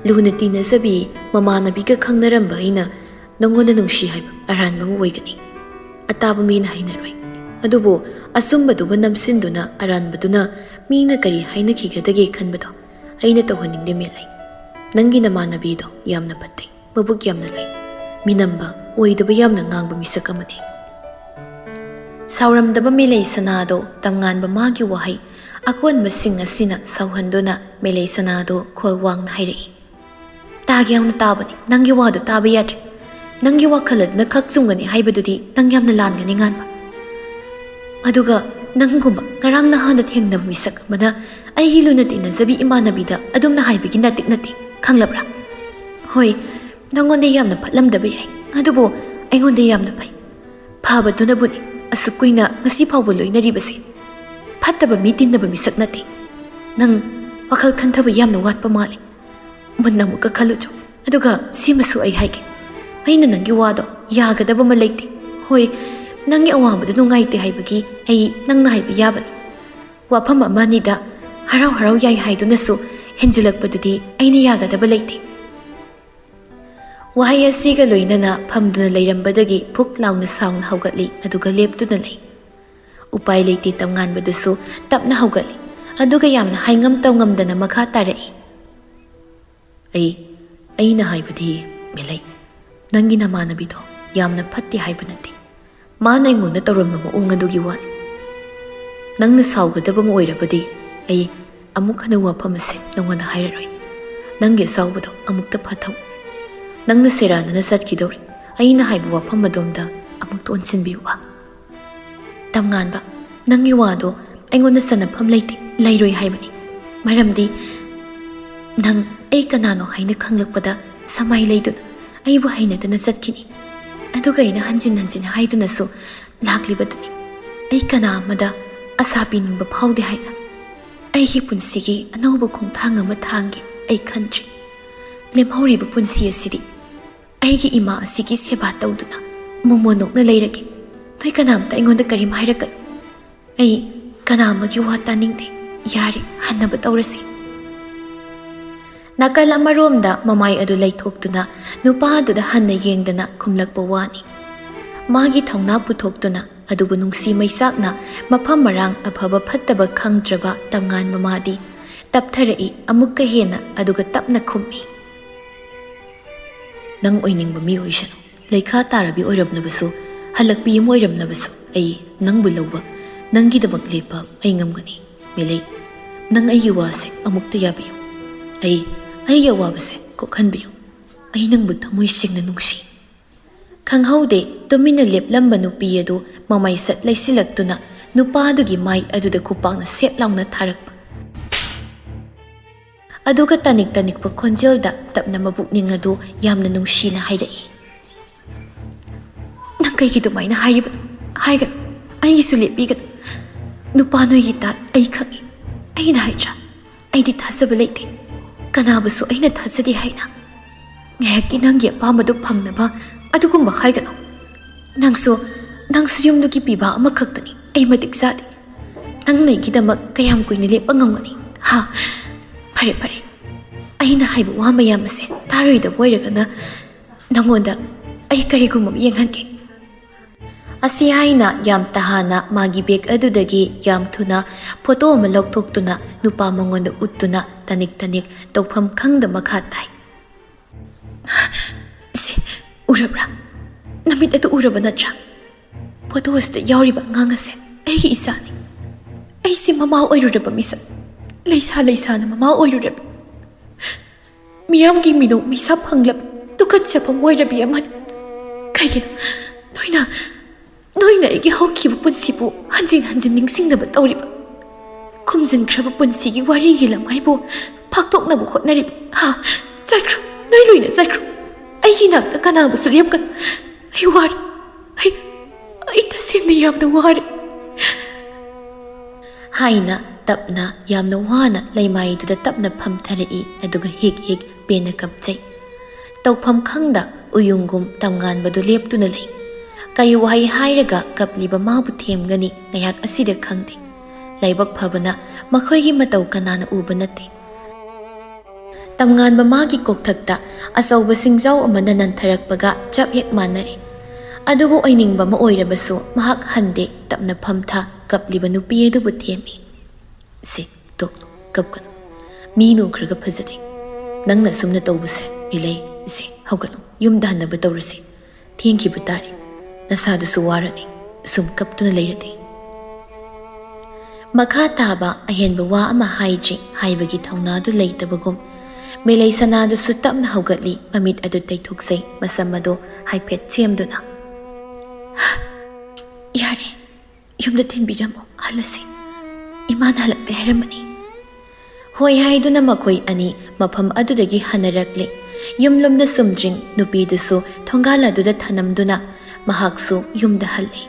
ꯂꯨꯅ ꯇꯤꯟꯅꯖꯕꯤ ꯃꯃꯥꯟꯅꯕꯤꯒ ꯈꯪꯅꯔꯝꯕ ꯑꯩꯅ ꯅꯉꯣꯟꯗ ꯅꯨꯡꯁꯤ ꯍꯥꯏꯕ ꯑꯔꯥꯟꯕ ꯑꯃ ꯑꯣꯏꯒꯅꯤ꯫ ꯑꯇꯥꯕ ꯃꯤꯅ ꯍꯩꯅꯔꯣꯏ꯫ ꯑꯗꯨꯕꯨ ꯑꯆꯨꯝꯕꯗꯨꯕꯨ ꯅꯝꯁꯤꯟꯗꯨꯅ ꯑꯔꯥꯟꯕꯗꯨꯅ ꯃꯤꯅ ꯀꯔꯤ ꯍꯥꯏꯅꯈꯤꯒꯗꯒꯦ ꯈꯟꯕꯗꯣ ꯑꯩꯅ ꯇꯧꯍꯟꯅꯤꯡꯗꯦ, ꯃꯦꯂꯩ꯫ ꯅꯪꯒꯤ ꯅꯃꯥꯟꯅꯕꯤꯗꯣ ꯌꯥꯝꯅ ꯐꯠꯇꯦ, ꯃꯕꯨꯛ ꯌꯥꯝꯅ ꯂꯩ, ꯃꯤꯅꯝꯕ, ꯑꯣꯏꯗꯕ ꯌꯥꯝꯅ ꯉꯥꯡꯕ ꯃꯤꯁꯛ ꯑꯃꯅꯤ꯫ ꯁꯥꯎꯔꯝꯗꯕ ꯃꯦꯂꯩ ꯁꯅꯥꯗꯣ ꯇꯝꯉꯥꯟꯕ ꯃꯥꯒꯤ ꯋꯥꯍꯩ ꯑꯀꯣꯟꯕꯁꯤꯡ ꯑꯁꯤꯅ ꯁꯥꯎꯍꯟꯗꯨꯅ ꯃꯦꯂꯩ ꯁꯅꯥꯗꯣ ꯈꯣꯜ ꯋꯥꯡꯅ ꯍꯥꯏꯔꯛꯏ꯫ "ꯇꯥꯒꯦ ꯌꯥꯎꯅ ꯇꯥꯕꯅꯤ, ꯅꯪꯒꯤ ꯋꯥꯗꯣ ꯇꯥꯕ ꯌꯥꯗ꯭ꯔꯦ꯫ ꯅꯪꯒꯤ ꯋꯥꯈꯜ ꯑꯗꯨꯅ ꯈꯛ ꯆꯨꯝꯒꯅꯤ ꯍꯥꯏꯕꯗꯨꯗꯤ ꯅꯪ ꯌꯥꯝꯅ ꯂꯥꯟꯒꯅꯤ, ꯉꯥꯟꯕ꯫ ꯑꯗꯨꯒ ꯅꯪꯒꯨꯝꯕ ꯉꯔꯥꯡ ꯅꯍꯥꯟꯗ ꯊꯦꯡꯅꯕ ꯃꯤꯁꯛ ꯑꯃꯅ ꯑꯩꯒꯤ ꯂꯨꯅ ꯇꯤꯟꯅꯖꯕꯤ ꯏꯃꯥꯟꯅꯕꯤꯗ ꯑꯗꯨꯝꯅ ꯍꯥꯏꯕꯒꯤ ꯅꯥꯇꯤꯛ ꯅꯠꯇꯦ, ꯈꯪꯂꯕ꯭ꯔꯥ? ꯍꯣꯏ, ꯅꯪꯉꯣꯟꯗ ꯌꯥꯝꯅ ꯐꯠꯂꯝꯗꯕ ꯌꯥꯏ, ꯑꯗꯨꯕꯨ ꯑꯩꯉꯣꯟꯗ ꯌꯥꯝꯅ ꯐꯩ꯫ ꯐꯕꯗꯨꯅꯕꯨꯅꯤ ꯑꯁꯨꯛ ꯀꯨꯏꯅ ꯉꯁꯤ ꯐꯥꯎꯕ ꯂꯣꯏꯅꯔꯤꯕꯁꯦ꯫ ꯐꯠꯇꯕ ꯃꯤ ꯇꯤꯟꯅꯕ ꯃꯤꯁꯛ ꯅꯠꯇꯦ꯫ ꯅꯪ ꯋꯥꯈꯜ ꯈꯟꯊꯕ ꯌꯥꯝꯅ ꯋꯥꯠꯄ ꯃꯥꯜꯂꯦ꯫ ꯃꯨꯟꯅ ꯑꯃꯨꯛꯀ ꯈꯜꯂꯨ ꯆꯣ꯫ ꯑꯗꯨꯒ ꯁꯤꯃꯁꯨ ꯑꯩ ꯍꯥꯏꯒꯦ, ꯑꯩꯅ ꯅꯪꯒꯤ ꯋꯥꯗꯣ ꯌꯥꯒꯗꯕ ꯑꯃ ꯂꯩꯇꯦ꯫ ꯍꯣꯏ, ꯅꯪꯒꯤ ꯑꯋꯥꯕꯗꯨ ꯅꯨꯡꯉꯥꯏꯇꯦ ꯍꯥꯏꯕꯒꯤ ꯑꯩ ꯅꯪꯅ ꯍꯥꯏꯕ ꯌꯥꯕꯅꯤ꯫ ꯋꯥꯐꯝ ꯑꯃ ꯑꯅꯤꯗ ꯍꯔꯥꯎ ꯍꯔꯥꯎ ꯌꯥꯏ ꯍꯥꯏꯗꯨꯅꯁꯨ ꯍꯦꯟꯖꯤꯜꯂꯛꯄꯗꯨꯗꯤ ꯑꯩꯅ ꯌꯥꯒꯗꯕ ꯂꯩꯇꯦ꯫" ꯋꯥꯍꯩ ꯑꯁꯤꯒ ꯂꯣꯏꯅꯅ ꯐꯝꯗꯨꯅ ꯂꯩꯔꯝꯕꯗꯒꯤ ꯐꯨꯛ ꯂꯥꯎꯅ ꯁꯥꯎꯅ ꯍꯧꯒꯠꯂꯤ, ꯑꯗꯨꯒ ꯂꯦꯞꯇꯨꯅ ꯂꯩ꯫ ꯎꯄꯥꯏ ꯂꯩꯇꯦ, ꯇꯝꯉꯥꯟꯕꯗꯨꯁꯨ ꯇꯞꯅ ꯍꯧꯒꯠꯂꯤ, ꯑꯗꯨꯒ ꯌꯥꯝꯅ ꯍꯥꯏꯉꯝ ꯇꯧꯉꯝꯗꯅ ꯃꯈꯥ ꯇꯥꯔꯛꯏ꯫ "ꯑꯩ, ꯑꯩꯅ ꯍꯥꯏꯕꯗꯤ, ꯃꯦꯂꯩ, ꯅꯪꯒꯤ ꯅꯃꯥꯟꯅꯕꯤꯗꯣ ꯌꯥꯝꯅ ꯐꯠꯇꯦ ꯍꯥꯏꯕ ꯅꯠꯇꯦ꯫ ꯃꯥꯅ ꯑꯩꯉꯣꯟꯗ ꯇꯧꯔꯝꯕ ꯃꯑꯣꯡ ꯑꯗꯨꯒꯤ ꯋꯥꯅꯤ꯫ ꯅꯪꯅ ꯁꯥꯎꯒꯗꯕ ꯑꯃ ꯑꯣꯏꯔꯕꯗꯤ ꯑꯩ ꯑꯃꯨꯛ ꯍꯟꯅ ꯋꯥꯐꯝ ꯑꯁꯤ ꯅꯉꯣꯟꯗ ꯍꯥꯏꯔꯔꯣꯏ꯫ ꯅꯪꯒꯤ ꯑꯁꯥꯎꯕꯗꯣ ꯑꯃꯨꯛꯇ ꯐꯥꯊꯧ꯫ ꯅꯪꯅ ꯁꯦꯔꯥꯟꯅꯅ ꯆꯠꯈꯤꯗꯧꯔꯤ꯫ ꯑꯩꯅ ꯍꯥꯏꯕ ꯋꯥꯐꯝ ꯑꯗꯣꯝꯗ ꯑꯃꯨꯛꯇ ꯑꯣꯟꯁꯤꯟꯕꯤꯌꯨꯕ꯫ ꯇꯝꯉꯥꯟꯕ, ꯅꯪꯒꯤ ꯋꯥꯗꯣ ꯑꯩꯉꯣꯟꯗ ꯆꯟꯅꯐꯝ ꯂꯩꯇꯦ, ꯂꯩꯔꯣꯏ ꯍꯥꯏꯕꯅꯤ꯫ ꯃꯔꯝꯗꯤ ꯅꯪ ꯑꯩ ꯀꯅꯥꯅꯣ ꯍꯥꯏꯅ ꯈꯪꯂꯛꯄꯗ ꯁꯃꯥꯏ ꯂꯩꯗꯨꯅ ꯑꯩꯕꯨ ꯍꯩꯅꯗꯅ ꯆꯠꯈꯤꯅꯤ꯫ ꯑꯗꯨꯒ ꯑꯩꯅ ꯍꯟꯖꯤꯟ ꯍꯟꯖꯤꯟ ꯍꯥꯏꯗꯨꯅꯁꯨ ꯂꯥꯛꯂꯤꯕꯗꯨꯅꯤ꯫ ꯑꯩ ꯀꯅꯥ ꯑꯃꯗ ꯑꯁꯥ ꯄꯤꯅꯤꯡꯕ ꯐꯥꯎꯗꯦ ꯍꯥꯏꯅ꯫ ꯑꯩꯒꯤ ꯄꯨꯟꯁꯤꯒꯤ ꯑꯅꯧꯕ ꯈꯣꯡꯊꯥꯡ ꯑꯃ ꯊꯥꯡꯒꯦ ꯑꯩ ꯈꯟꯗ꯭ꯔꯤ꯫ ꯂꯦꯝꯍꯧꯔꯤꯕ ꯄꯨꯟꯁꯤ ꯑꯁꯤꯗꯤ ꯑꯩꯒꯤ ꯏꯃꯥ ꯑꯁꯤꯒꯤ ꯁꯦꯕꯥ ꯇꯧꯗꯨꯅ ꯃꯣꯃꯣꯟ ꯅꯣꯛꯅ ꯂꯩꯔꯒꯦ꯫ ꯅꯣꯏ ꯀꯅꯥꯝꯇ ꯑꯩꯉꯣꯟꯗ ꯀꯔꯤꯝ ꯍꯥꯏꯔꯛꯀꯅꯨ꯫ ꯑꯩ ꯀꯅꯥ ꯑꯃꯒꯤ ꯋꯥ ꯇꯥꯅꯤꯡꯗꯦ꯫ ꯌꯥꯔꯦ, ꯍꯟꯅꯕ ꯇꯧꯔꯁꯤ꯫ ꯅꯥꯀꯜ ꯑꯃꯔꯣꯝꯗ ꯃꯃꯥꯏ ꯑꯗꯨ ꯂꯩꯊꯣꯛꯇꯨꯅ ꯅꯨꯄꯥ ꯑꯗꯨꯗ ꯍꯟꯅ ꯌꯦꯡꯗꯅ ꯈꯨꯝꯂꯛꯄ ꯋꯥꯅꯤ꯫ ꯃꯥꯒꯤ ꯊꯧꯅꯥ ꯄꯨꯊꯣꯛꯇꯨꯅ ꯑꯗꯨꯕꯨ ꯅꯨꯡꯁꯤ ꯃꯩꯆꯥꯛꯅ ꯃꯐꯝ ꯃꯔꯥꯡ ꯑꯐꯕ ꯐꯠꯇꯕ ꯈꯪꯗ꯭ꯔꯕ ꯇꯝꯉꯥꯟꯕ ꯃꯥꯗꯤ ꯇꯞꯊꯔꯛꯏ ꯑꯃꯨꯛꯀ ꯍꯦꯟꯅ, ꯑꯗꯨꯒ ꯇꯞꯅ ꯈꯨꯝꯃꯤ꯫ "ꯅꯪ ꯑꯣꯏꯅꯤꯡꯕ ꯃꯤ ꯑꯣꯏꯁꯅꯨ, ꯂꯩꯈꯥ ꯇꯥꯔꯕꯤ ꯑꯣꯏꯔꯝꯂꯕꯁꯨ, ꯍꯜꯂꯛꯄꯤ ꯑꯃ ꯑꯣꯏꯔꯝꯂꯕꯁꯨ, ꯑꯩ ꯅꯪꯕꯨ ꯂꯧꯕ, ꯅꯪꯒꯤꯗꯃꯛ ꯂꯦꯞꯄ ꯑꯩ ꯉꯝꯒꯅꯤ꯫ ꯃꯤꯂꯩ, ꯅꯪ ꯑꯩꯒꯤ ꯋꯥꯁꯦ ꯑꯃꯨꯛꯇ ꯌꯥꯕꯤꯌꯨ꯫ ꯑꯩ, ꯑꯩꯒꯤ ꯑꯋꯥꯕꯁꯦ ꯀꯣꯛꯍꯟꯕꯤꯌꯨ꯫ ꯑꯩ ꯅꯪꯕꯨ ꯊꯃꯣꯏ ꯁꯦꯡꯅ ꯅꯨꯡꯁꯤ꯫" ꯈꯪꯍꯧꯗꯦ, ꯇꯨꯃꯤꯟꯅ ꯂꯦꯞꯂꯝꯕ ꯅꯨꯄꯤ ꯑꯗꯨ ꯃꯃꯩꯁꯠ ꯂꯩꯁꯤꯜꯂꯛꯇꯨꯅ ꯅꯨꯄꯥꯗꯨꯒꯤ ꯃꯥꯏ ꯑꯗꯨꯗ ꯈꯨꯄꯥꯛꯅ ꯁꯦꯠ ꯂꯥꯎꯅ ꯊꯥꯔꯛꯄ꯫ ꯑꯗꯨꯒ ꯇꯅꯤꯛ ꯇꯅꯤꯛꯄ ꯈꯣꯟꯖꯦꯜꯗ ꯇꯞꯅ ꯃꯕꯨꯛꯅꯤꯡ ꯑꯗꯨ ꯌꯥꯝꯅ ꯅꯨꯡꯁꯤꯅ ꯍꯥꯏꯔꯛꯏ, "ꯅꯪ ꯀꯩꯒꯤ ꯑꯗꯨꯃꯥꯏꯅ ꯍꯥꯏꯔꯤꯕꯅꯣ? ꯍꯥꯏꯒꯅꯨ, ꯑꯩꯒꯤꯁꯨ ꯂꯦꯞꯄꯤꯒꯅꯨ꯫ ꯅꯨꯄꯥ ꯅꯣꯏꯒꯤ ꯇꯥꯠ ꯑꯩ ꯈꯪꯏ꯫ ꯑꯩꯅ ꯍꯥꯏꯗ꯭ꯔꯥ, ꯑꯩꯗꯤ ꯊꯥꯖꯕ ꯂꯩꯇꯦ꯫ ꯀꯅꯥꯕꯨꯁꯨ ꯑꯩꯅ ꯊꯥꯖꯗꯦ ꯍꯥꯏꯅ꯫ ꯉꯥꯏꯍꯥꯛꯀꯤ ꯅꯪꯒꯤ ꯑꯄꯥꯝꯕꯗꯨ ꯐꯪꯅꯕ ꯑꯗꯨꯒꯨꯝꯕ ꯍꯥꯏꯒꯅꯨ꯫ ꯅꯪꯁꯨ, ꯅꯪꯁꯨ ꯌꯨꯝꯗꯨꯒꯤ ꯄꯤꯕꯥ ꯑꯃꯈꯛꯇꯅꯤ꯫ ꯑꯩ ꯃꯇꯤꯛ ꯆꯥꯗꯦ꯫ ꯅꯪꯅ ꯑꯩꯒꯤꯗꯃꯛ ꯀꯌꯥꯝ ꯀꯨꯏꯅ ꯂꯦꯞꯄ ꯉꯝꯒꯅꯤ? ꯍꯥ? ꯐꯔꯦ, ꯐꯔꯦ꯫ ꯑꯩꯅ ꯍꯥꯏꯕ ꯋꯥ ꯃꯌꯥꯝ ꯑꯁꯦ ꯇꯥꯔꯣꯏꯗꯕ ꯑꯣꯏꯔꯒꯅ ꯅꯪꯉꯣꯟꯗ ꯑꯩ ꯀꯔꯤꯒꯨꯝꯕ ꯑꯃ ꯌꯦꯡꯍꯟꯒꯦ꯫" ꯑꯁꯤ ꯍꯥꯏꯅ ꯌꯥꯝ ꯇꯍꯥꯅ ꯃꯥꯒꯤ ꯕꯦꯒ ꯑꯗꯨꯗꯒꯤ ꯌꯥꯝ ꯊꯨꯅ ꯐꯣꯇꯣ ꯑꯃ ꯂꯧꯊꯣꯛꯇꯨꯅ ꯅꯨꯄꯥ ꯃꯉꯣꯟꯗ ꯎꯠꯇꯨꯅ ꯇꯅꯤꯛ ꯇꯅꯤꯛ ꯇꯧꯐꯝ ꯈꯪꯗ ꯃꯈꯥ ꯇꯥꯏ꯫ "ꯁꯦ, ꯎꯔꯕ꯭ꯔꯥ? ꯅꯃꯤꯠ ꯑꯗꯨ ꯎꯔꯕ ꯅꯠꯇ꯭ꯔꯥ? ꯐꯣꯇꯣ ꯑꯁꯤꯗ ꯌꯥꯎꯔꯤꯕ ꯑꯉꯥꯡ ꯑꯁꯦ ꯑꯩꯒꯤ ꯏꯆꯥꯅꯤ꯫ ꯑꯩꯁꯦ ꯃꯃꯥ ꯑꯣꯏꯔꯨꯔꯕ ꯃꯤꯁꯛ, ꯂꯩꯁꯥ ꯂꯩꯁꯥꯅ ꯃꯃꯥ ꯑꯣꯏꯔꯨꯔꯕ, ꯃꯤꯌꯥꯝꯒꯤ ꯃꯤꯅꯣꯛ ꯃꯩꯁꯥ ꯐꯪꯂꯕ ꯇꯨꯀꯠꯆꯐꯝ ꯑꯣꯏꯔꯕꯤ ꯑꯃꯅꯤ꯫" ꯀꯩꯒꯤꯅꯣ ꯅꯣꯏꯅ ꯅꯣꯏꯅ ꯑꯩꯒꯤ ꯍꯧꯈꯤꯕ ꯄꯨꯟꯁꯤꯕꯨ ꯍꯟꯖꯤꯟ ꯍꯟꯖꯤꯟ ꯅꯤꯡꯁꯤꯡꯅꯕ ꯇꯧꯔꯤꯕ? ꯈꯨꯝꯖꯤꯟꯈ꯭ꯔꯕ ꯄꯨꯟꯁꯤꯒꯤ ꯋꯥꯔꯤꯒꯤ ꯂꯝꯍꯥꯏꯕꯨ ꯐꯥꯛꯇꯣꯛꯅꯕ ꯍꯣꯠꯅꯔꯤꯕ? ꯍꯥ? ꯆꯠꯈ꯭ꯔꯣ, ꯅꯣꯏ ꯂꯣꯏꯅ ꯆꯠꯈ꯭ꯔꯣ꯫ ꯑꯩꯒꯤ ꯅꯥꯛꯇ ꯀꯅꯥꯕꯨꯁꯨ ꯂꯦꯞꯀꯅꯨ꯫ ꯑꯩ ꯋꯥꯔꯦ꯫ ꯑꯩ, ꯑꯩ ꯇꯁꯦꯡꯅ ꯌꯥꯝꯅ ꯋꯥꯔꯦ꯫ ꯍꯥꯏꯅ ꯇꯞꯅ, ꯌꯥꯝꯅ ꯋꯥꯅ ꯂꯩꯃꯥꯏꯗꯨꯗ ꯇꯞꯅ ꯐꯝꯊꯔꯛꯏ, ꯑꯗꯨꯒ ꯍꯤꯛ ꯍꯤꯛ ꯄꯦꯟꯅ ꯀꯞꯆꯩ꯫ ꯇꯧꯐꯝ ꯈꯪꯗ ꯎꯌꯨꯡꯒꯨꯝ ꯇꯝꯉꯥꯟꯕꯗꯨ ꯂꯦꯞꯇꯨꯅ ꯂꯩ꯫ ꯀꯔꯤ ꯋꯥꯍꯩ ꯍꯥꯏꯔꯒ ꯀꯞꯂꯤꯕ ꯃꯥꯕꯨ ꯊꯦꯝꯒꯅꯤ ꯉꯥꯏꯍꯥꯛ ꯑꯁꯤꯗ ꯈꯪꯗꯦ꯫ ꯂꯥꯏꯕꯛ ꯐꯕꯅ ꯃꯈꯣꯏꯒꯤ ꯃꯇꯧ ꯀꯅꯥꯅ ꯎꯕ ꯅꯠꯇꯦ꯫ ꯇꯝꯉꯥꯟꯕ ꯃꯥꯒꯤ ꯀꯣꯛꯊꯛꯇ ꯑꯆꯧꯕ ꯁꯤꯡꯖꯥꯎ ꯑꯃꯅ ꯅꯟꯊꯔꯛꯄꯒ ꯆꯞ ꯍꯦꯛ ꯃꯥꯟꯅꯔꯦ꯫ ꯑꯗꯨꯕꯨ ꯑꯣꯏꯅꯤꯡꯕ ꯑꯃ ꯑꯣꯏꯔꯕꯁꯨ ꯃꯍꯥꯛ ꯍꯟꯗꯦ, ꯇꯞꯅ ꯐꯝꯊ ꯀꯞꯂꯤꯕ ꯅꯨꯄꯤ ꯑꯗꯨꯕꯨ ꯊꯦꯝꯃꯤ꯫ "ꯁꯤ, ꯇꯣꯛꯂꯣ, ꯀꯞꯀꯅꯨ꯫ ꯃꯤ ꯅꯨꯈ꯭ꯔꯒ ꯐꯖꯗꯦ꯫ ꯅꯪꯅ ꯁꯨꯝꯅ ꯇꯧꯕꯁꯦ, ꯃꯤꯂꯩ, ꯁꯤ, ꯍꯧꯒꯠꯂꯨ, ꯌꯨꯝꯗ ꯍꯟꯅꯕ ꯇꯧꯔꯁꯤ꯫ ꯊꯦꯡꯈꯤꯕ ꯇꯥꯔꯦ꯫ ꯅꯁꯥꯗꯨꯁꯨ ꯋꯥꯔꯅꯤ, ꯁꯨꯝ ꯀꯞꯇꯨꯅ ꯂꯩꯔꯗꯤ꯫" ꯃꯈꯥ ꯇꯥꯕ ꯑꯍꯦꯟꯕ ꯋꯥ ꯑꯃ ꯍꯥꯏꯗ꯭ꯔꯤ꯫ ꯍꯥꯏꯕꯒꯤ ꯊꯧꯅꯥꯗꯨ ꯂꯩꯇꯕꯒꯨꯝ ꯃꯦꯂꯩ ꯁꯅꯥꯗꯨꯁꯨ ꯇꯞꯅ ꯍꯧꯒꯠꯂꯤ, ꯃꯃꯤꯠ ꯑꯗꯨ ꯇꯩꯊꯣꯛꯆꯩ, ꯃꯁꯝ ꯑꯗꯨ ꯍꯥꯏꯐꯦꯠ ꯆꯦꯝꯗꯨꯅ꯫ "ꯌꯥꯔꯦ, ꯌꯨꯝꯗ ꯊꯤꯟꯕꯤꯔꯝꯃꯣ, ꯍꯜꯂꯁꯤ꯫ ꯏꯃꯥꯅ ꯍꯜꯂꯛꯇꯦ ꯍꯥꯏꯔꯝꯕꯅꯤ꯫" ꯍꯣꯏ ꯍꯥꯏꯗꯨꯅ ꯃꯈꯣꯏ ꯑꯅꯤ ꯃꯐꯝ ꯑꯗꯨꯗꯒꯤ ꯍꯟꯅꯔꯛꯂꯦ꯫ ꯌꯨꯝ ꯂꯨꯝꯅ ꯁꯨꯝꯗ꯭ꯔꯤꯡ ꯅꯨꯄꯤꯗꯨꯁꯨ ꯊꯣꯡꯒꯥꯜ ꯑꯗꯨꯗ ꯊꯅꯝꯗꯨꯅ ꯃꯍꯥꯛꯁꯨ ꯌꯨꯝꯗ ꯍꯜꯂꯦ꯫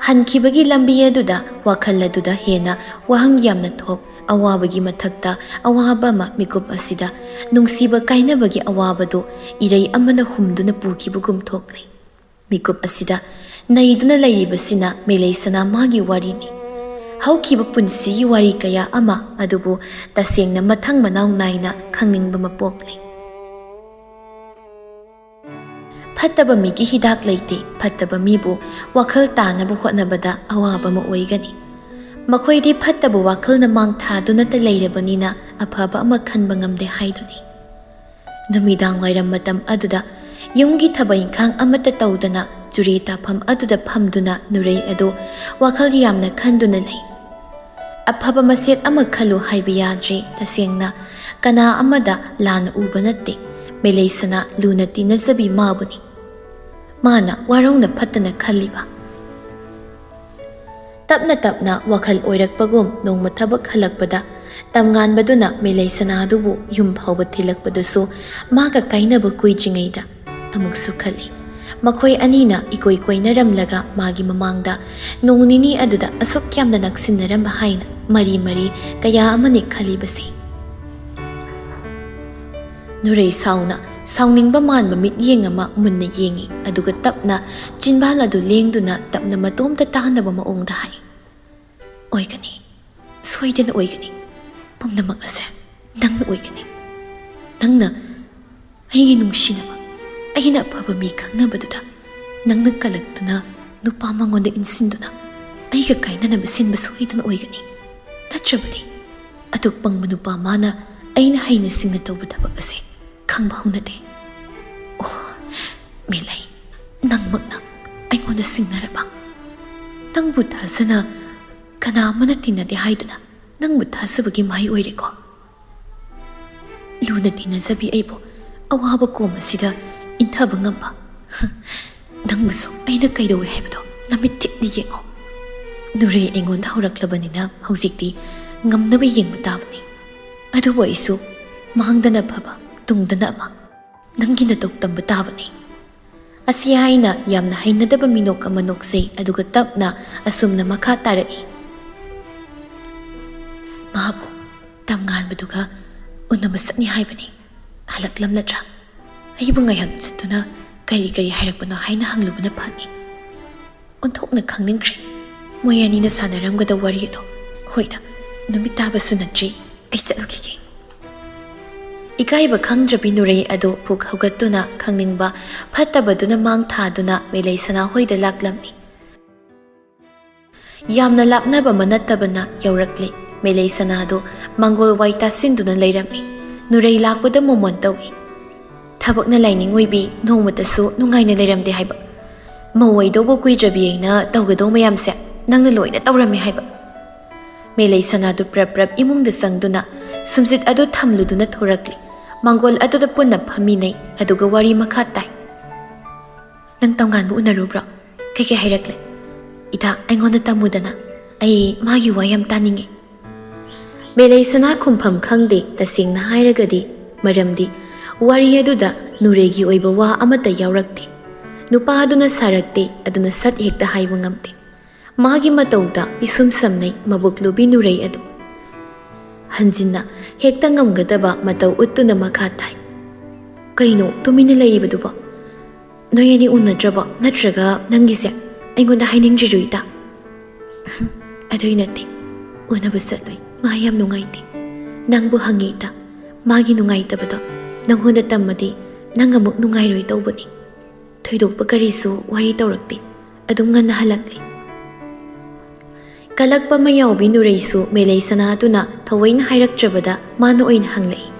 ꯍꯟꯈꯤꯕꯒꯤ ꯂꯝꯕꯤ ꯑꯗꯨꯗ ꯋꯥꯈꯜ ꯑꯗꯨꯗ ꯍꯦꯟꯅ ꯋꯥꯍꯪ ꯌꯥꯝꯅ ꯊꯣꯛ, ꯑꯋꯥꯕꯒꯤ ꯃꯊꯛꯇ ꯑꯋꯥꯕ ꯑꯃ ꯃꯤꯀꯨꯞ ꯑꯁꯤꯗ ꯅꯨꯡꯁꯤꯕ ꯀꯥꯏꯅꯕꯒꯤ ꯑꯋꯥꯕꯗꯨ ꯏꯔꯩ ꯑꯃꯅ ꯍꯨꯝꯗꯨꯅ ꯄꯨꯈꯤꯕꯒꯨꯝ ꯊꯣꯛꯂꯦ꯫ ꯃꯤꯀꯨꯞ ꯑꯁꯤꯗ ꯅꯩꯗꯨꯅ ꯂꯩꯔꯤꯕꯁꯤꯅ ꯃꯦꯂꯩ ꯁꯅꯥ ꯃꯥꯒꯤ ꯋꯥꯔꯤꯅꯤ꯫ ꯍꯧꯈꯤꯕ ꯄꯨꯟꯁꯤꯒꯤ ꯋꯥꯔꯤ ꯀꯌꯥ ꯑꯃ ꯑꯗꯨꯕꯨ ꯇꯁꯦꯡꯅ ꯃꯊꯪ ꯃꯅꯥꯎ ꯅꯥꯏꯅ ꯈꯪꯅꯤꯡꯕ ꯑꯃ ꯄꯣꯛꯂꯤ꯫ ꯐꯠꯇꯕ ꯃꯤꯒꯤ ꯍꯤꯗꯥꯛ ꯂꯩꯇꯦ꯫ ꯐꯠꯇꯕ ꯃꯤꯕꯨ ꯋꯥꯈꯜ ꯇꯥꯅꯕ ꯍꯣꯠꯅꯕꯗ ꯑꯋꯥꯕ ꯑꯃ ꯑꯣꯏꯒꯅꯤ꯫ ꯃꯈꯣꯏꯗꯤ ꯐꯠꯇꯕ ꯋꯥꯈꯜꯅ ꯃꯥꯡ ꯊꯥꯗꯨꯅꯇ ꯂꯩꯔꯕꯅꯤꯅ ꯑꯐꯕ ꯑꯃ ꯈꯟꯕ ꯉꯝꯗꯦ ꯍꯥꯏꯗꯨꯅꯤ꯫ ꯅꯨꯃꯤꯗꯥꯡ ꯋꯥꯏꯔꯝ ꯃꯇꯝ ꯑꯗꯨꯗ ꯌꯨꯝꯒꯤ ꯊꯕꯛ ꯏꯪꯈꯥꯡ ꯑꯃꯠꯇ ꯇꯧꯗꯅ ꯆꯨꯔꯤ ꯇꯥꯐꯝ ꯑꯗꯨꯗ ꯐꯝꯗꯨꯅ ꯅꯨꯔꯩ ꯑꯗꯨ ꯋꯥꯈꯜ ꯌꯥꯝꯅ ꯈꯟꯗꯨꯅ ꯂꯩ꯫ ꯑꯐꯕ ꯃꯆꯦꯠ ꯑꯃ ꯈꯜꯂꯨ ꯍꯥꯏꯕ ꯌꯥꯗ꯭ꯔꯦ꯫ ꯇꯁꯦꯡꯅ ꯀꯅꯥ ꯑꯃꯗ ꯂꯥꯟꯅ ꯎꯕ ꯅꯠꯇꯦ꯫ ꯃꯦꯂꯩꯁꯅꯥ ꯂꯨꯅ ꯇꯤꯟꯅꯖꯕꯤ ꯃꯥꯕꯨꯅꯤ꯫ ꯃꯥꯅ ꯋꯥꯔꯧꯅ ꯐꯠꯇꯅ ꯈꯜꯂꯤꯕ꯫ ꯇꯞꯅ ꯇꯞꯅ ꯋꯥꯈꯜ ꯑꯣꯏꯔꯛꯄꯒꯨꯝ ꯅꯣꯡꯃ ꯊꯕꯛ ꯍꯜꯂꯛꯄꯗ ꯇꯝꯉꯥꯟꯕꯗꯨꯅ ꯃꯦꯂꯩ ꯁꯅꯥꯗꯨꯕꯨ ꯌꯨꯝ ꯐꯥꯎꯕ ꯊꯤꯜꯂꯛꯄꯗꯨꯁꯨ ꯃꯥꯒ ꯀꯥꯏꯅꯕ ꯀꯨꯏꯗ꯭ꯔꯤꯉꯩꯗ ꯑꯃꯨꯛꯁꯨ ꯈꯜꯂꯤ꯫ ꯃꯈꯣꯏ ꯑꯅꯤꯅ ꯏꯀꯣꯏ ꯀꯣꯏꯅꯔꯝꯂꯒ ꯃꯥꯒꯤ ꯃꯃꯥꯡꯗ ꯅꯣꯡ ꯅꯤꯅꯤ ꯑꯗꯨꯗ ꯑꯁꯨꯛ ꯌꯥꯝꯅ ꯅꯛꯁꯤꯟꯅꯔꯝꯕ ꯍꯥꯏꯅ ꯃꯔꯤ ꯃꯔꯤ ꯀꯌꯥ ꯑꯃꯅꯤ ꯈꯜꯂꯤꯕꯁꯤ꯫ ꯅꯨꯔꯩ ꯁꯥꯎꯅ ꯁꯥꯎꯅꯤꯡꯕ ꯃꯥꯟꯕ ꯃꯤꯠꯌꯦꯡ ꯑꯃ ꯃꯨꯟꯅ ꯌꯦꯡꯉꯤ, ꯑꯗꯨꯒ ꯇꯞꯅ ꯆꯤꯟꯕꯥꯜ ꯑꯗꯨ ꯂꯦꯡꯗꯨꯅ ꯇꯞꯅ ꯃꯇꯣꯝꯇ ꯇꯥꯅꯕ ꯃꯑꯣꯡꯗ ꯍꯥꯏ, "ꯑꯣꯏꯒꯅꯤ, ꯁꯣꯏꯗꯅ ꯑꯣꯏꯒꯅꯤ꯫ ꯄꯨꯝꯅꯃꯛ ꯑꯁꯦ ꯅꯪꯅ ꯑꯣꯏꯒꯅꯤ꯫ ꯅꯪꯅ ꯑꯩꯒꯤ ꯅꯨꯡꯁꯤꯅꯕ, ꯑꯩꯅ ꯑꯐꯕ ꯃꯤ ꯈꯪꯅꯕꯗꯨꯗ ꯅꯪꯅ ꯀꯜꯂꯛꯇꯨꯅ ꯅꯨꯄꯥ ꯃꯉꯣꯟꯗ ꯏꯟꯁꯤꯟꯗꯨꯅ ꯑꯩꯒ ꯀꯥꯏꯅꯅꯕ ꯁꯤꯟꯕ ꯁꯣꯏꯗꯅ ꯑꯣꯏꯒꯅꯤ꯫ ꯅꯠꯇ꯭ꯔꯕꯗꯤ ꯑꯗꯨꯛ ꯄꯪꯕ ꯅꯨꯄꯥ ꯃꯥꯅ ꯑꯩꯅ ꯍꯩꯅ ꯁꯤꯡꯅ ꯇꯧꯕ ꯊꯕꯛ ꯑꯁꯦ ꯈꯪꯕ ꯍꯧꯅꯗꯦ꯫ ꯑꯣ, ꯃꯦꯂꯩ, ꯅꯪꯃꯛꯅ ꯑꯩꯉꯣꯟꯗ ꯁꯤꯡꯅꯔꯕ? ꯅꯪꯕꯨ ꯊꯥꯖꯅ ꯀꯅꯥ ꯑꯃꯅ ꯇꯤꯟꯅꯗꯦ ꯍꯥꯏꯗꯨꯅ ꯅꯪꯕꯨ ꯊꯥꯖꯕꯒꯤ ꯃꯍꯩ ꯑꯣꯏꯔꯦꯀꯣ?" ꯂꯨꯅ ꯇꯤꯟꯅꯖꯕꯤ ꯑꯩꯕꯨ ꯑꯋꯥꯕ ꯀꯣꯝ ꯑꯁꯤꯗ ꯏꯟꯊꯕ ꯉꯝꯕ ꯅꯪꯕꯨꯁꯨ ꯑꯩꯅ ꯀꯩꯗꯧꯏ ꯍꯥꯏꯕꯗꯣ ꯅꯃꯤꯠ ꯊꯤꯠꯅ ꯌꯦꯡꯉꯣ꯫ ꯅꯨꯔꯩ ꯑꯩꯉꯣꯟꯗ ꯍꯧꯔꯛꯂꯕꯅꯤꯅ ꯍꯧꯖꯤꯛꯇꯤ ꯉꯝꯅꯕ ꯌꯦꯡꯕ ꯇꯥꯕꯅꯤ꯫ ꯑꯗꯨꯕꯨ ꯑꯩꯁꯨ ꯃꯥꯡꯗꯅ ꯐꯕ, ꯇꯨꯡꯗꯅ ꯑꯃ, ꯅꯪꯒꯤ ꯅꯇꯧ ꯇꯝꯕ ꯇꯥꯕꯅꯤ꯫ ꯑꯁꯤ ꯍꯥꯏꯅ ꯌꯥꯝꯅ ꯍꯩꯅꯗꯕ ꯃꯤꯅꯣꯛ ꯑꯃ ꯅꯣꯛꯆꯩ, ꯑꯗꯨꯒ ꯇꯞꯅ ꯑꯁꯨꯝꯅ ꯃꯈꯥ ꯇꯥꯔꯛꯏ, "ꯃꯥꯕꯨ ꯇꯝꯉꯥꯟꯕꯗꯨꯒ ꯎꯅꯕ ꯆꯠꯅꯤ ꯍꯥꯏꯕꯅꯤ꯫ ꯍꯜꯂꯛꯂꯝꯂꯗ꯭ꯔꯥ? ꯑꯩꯕꯨ ꯉꯥꯏꯍꯥꯛ ꯆꯠꯇꯨꯅ ꯀꯔꯤ ꯀꯔꯤ ꯍꯥꯏꯔꯛꯄꯅꯣ ꯍꯥꯏꯅ ꯍꯪꯂꯨꯕꯅ ꯐꯅꯤ꯫ ꯑꯣꯟꯊꯣꯛꯅ ꯈꯪꯅꯤꯡꯈ꯭ꯔꯦ꯫ ꯃꯣꯏ ꯑꯅꯤꯅ ꯁꯥꯟꯅꯔꯝꯒꯗꯧ ꯋꯥꯔꯤ ꯑꯗꯣ꯫ ꯍꯣꯏꯗ, ꯅꯨꯃꯤꯠ ꯇꯥꯕꯁꯨ ꯅꯠꯇ꯭ꯔꯤ꯫ ꯑꯩ ꯆꯠꯂꯨꯈꯤꯒꯦ꯫" ꯏꯀꯥꯏꯕ ꯈꯪꯗ꯭ꯔꯕꯤ ꯅꯨꯔꯩ ꯑꯗꯨ ꯄꯨꯛ ꯍꯧꯒꯠꯇꯨꯅ ꯈꯪꯅꯤꯡꯕ ꯐꯠꯇꯕꯗꯨꯅ ꯃꯥꯡ ꯊꯥꯗꯨꯅ ꯃꯦꯂꯩ ꯁꯅꯥꯍꯣꯏꯗ ꯂꯥꯛꯂꯝꯃꯤ꯫ ꯌꯥꯝꯅ ꯂꯥꯞꯅꯕ ꯑꯃ ꯅꯠꯇꯕꯅ ꯌꯧꯔꯛꯂꯦ꯫ ꯃꯦꯂꯩ ꯁꯅꯥꯗꯨ ꯃꯥꯡꯒꯣꯜ ꯋꯥꯏ ꯇꯥꯁꯤꯟꯗꯨꯅ ꯂꯩꯔꯝꯃꯤ꯫ ꯅꯨꯔꯩ ꯂꯥꯛꯄꯗ ꯃꯣꯃꯣꯟ ꯇꯧꯏ꯫ "ꯊꯕꯛꯅ ꯂꯥꯏꯅꯤꯡ ꯑꯣꯏꯕꯤ ꯅꯣꯡꯃꯇꯁꯨ ꯅꯨꯡꯉꯥꯏꯅ ꯂꯩꯔꯝꯗꯦ ꯍꯥꯏꯕ꯫ ꯃꯧ ꯑꯣꯏꯗꯧꯕ ꯀꯨꯏꯗ꯭ꯔꯕꯤ ꯑꯩꯅ ꯇꯧꯒꯗꯧ ꯃꯌꯥꯝꯁꯦ ꯅꯪꯅ ꯂꯣꯏꯅ ꯇꯧꯔꯝꯃꯦ ꯍꯥꯏꯕ꯫" ꯃꯦꯂꯩ ꯁꯅꯥꯗꯨ ꯄ꯭ꯔꯞ ꯄ꯭ꯔꯞ ꯏꯃꯨꯡꯗ ꯆꯪꯗꯨꯅ ꯁꯨꯝꯖꯤꯠ ꯑꯗꯨ ꯊꯝꯂꯨꯗꯨꯅ ꯊꯣꯔꯛꯂꯤ꯫ ꯃꯥꯡꯒꯣꯜ ꯑꯗꯨꯗ ꯄꯨꯟꯅ ꯐꯝꯃꯤꯟꯅꯩ, ꯑꯗꯨꯒ ꯋꯥꯔꯤ ꯃꯈꯥ ꯇꯥꯏ꯫ "ꯅꯪ ꯇꯝꯉꯥꯟꯕꯨ ꯎꯅꯔꯨꯕ꯭ꯔꯣ? ꯀꯩꯀꯩ ꯍꯥꯏꯔꯛꯂꯦ? ꯏꯇꯥ, ꯑꯩꯉꯣꯟꯗ ꯇꯝꯃꯨꯗꯅ꯫ ꯑꯩ ꯃꯥꯒꯤ ꯋꯥ ꯌꯥꯝ ꯇꯥꯅꯤꯡꯉꯦ꯫" ꯃꯦꯂꯩꯁꯅꯥ ꯈꯨꯝꯐꯝ ꯈꯪꯗꯦ꯫ ꯇꯁꯦꯡꯅ ꯍꯥꯏꯔꯒꯗꯤ, ꯃꯔꯝꯗꯤ ꯋꯥꯔꯤ ꯑꯗꯨꯗ ꯅꯨꯔꯩꯒꯤ ꯑꯣꯏꯕ ꯋꯥ ꯑꯃꯠꯇ ꯌꯥꯎꯔꯛꯇꯦ꯫ ꯅꯨꯄꯥ ꯑꯗꯨꯅ ꯁꯥꯔꯛꯇꯦ, ꯑꯗꯨꯅ ꯁꯠ ꯍꯦꯛꯇ ꯍꯥꯏꯕ ꯉꯝꯗꯦ꯫ ꯃꯥꯒꯤ ꯃꯇꯧꯗ ꯄꯤꯁꯨꯝ ꯁꯝꯅꯩ ꯃꯕꯨꯛ ꯂꯨꯕꯤ ꯅꯨꯔꯩ ꯑꯗꯨ꯫ ꯍꯟꯖꯤꯟꯅ ꯍꯦꯛꯇ ꯉꯝꯒꯗꯕ ꯃꯇꯧ ꯎꯠꯇꯨꯅ ꯃꯈꯥ ꯇꯥꯏ, "ꯀꯩꯅꯣ ꯇꯨꯃꯤꯟꯅ ꯂꯩꯔꯤꯕꯗꯨꯕꯣ? ꯅꯣꯏ ꯑꯅꯤ ꯎꯅꯗ꯭ꯔꯕꯣ? ꯅꯠꯇ꯭ꯔꯒ ꯅꯪꯒꯤꯁꯦ ꯑꯩꯉꯣꯟꯗ ꯍꯥꯏꯅꯤꯡꯗ꯭ꯔꯤꯔꯣ, ꯏꯇꯥ?" "ꯑꯗꯨꯏ ꯅꯠꯇꯦ, ꯎꯅꯕ ꯆꯠꯂꯨꯏ꯫ ꯃꯥ ꯌꯥꯝ ꯅꯨꯡꯉꯥꯏꯇꯦ꯫ ꯅꯪꯕꯨ ꯍꯪꯉꯤ, ꯏꯇꯥ꯫ ꯃꯥꯒꯤ ꯅꯨꯡꯉꯥꯏꯇꯕꯗꯣ ꯅꯪꯉꯣꯟꯗ ꯇꯝꯃꯗꯤ ꯅꯪ ꯑꯃꯨꯛ ꯅꯨꯡꯉꯥꯏꯔꯣꯏ ꯇꯧꯕꯅꯤ꯫" ꯊꯣꯏꯗꯣꯛꯄ ꯀꯔꯤꯁꯨ ꯋꯥꯔꯤ ꯇꯧꯔꯛꯇꯦ꯫ ꯑꯗꯨꯝ ꯉꯟꯅ ꯍꯜꯂꯛꯂꯦ꯫ ꯀꯂꯛꯄ ꯑꯃ ꯌꯥꯎꯕꯤ ꯅꯨꯔꯩꯁꯨ ꯃꯦꯂꯩ ꯁꯅꯥꯗꯨꯅ ꯊꯑꯣꯏꯅ ꯍꯥꯏꯔꯛꯇ꯭ꯔꯕꯗ ꯃꯥꯅ ꯑꯣꯏꯅ ꯍꯪꯂꯛꯏ꯫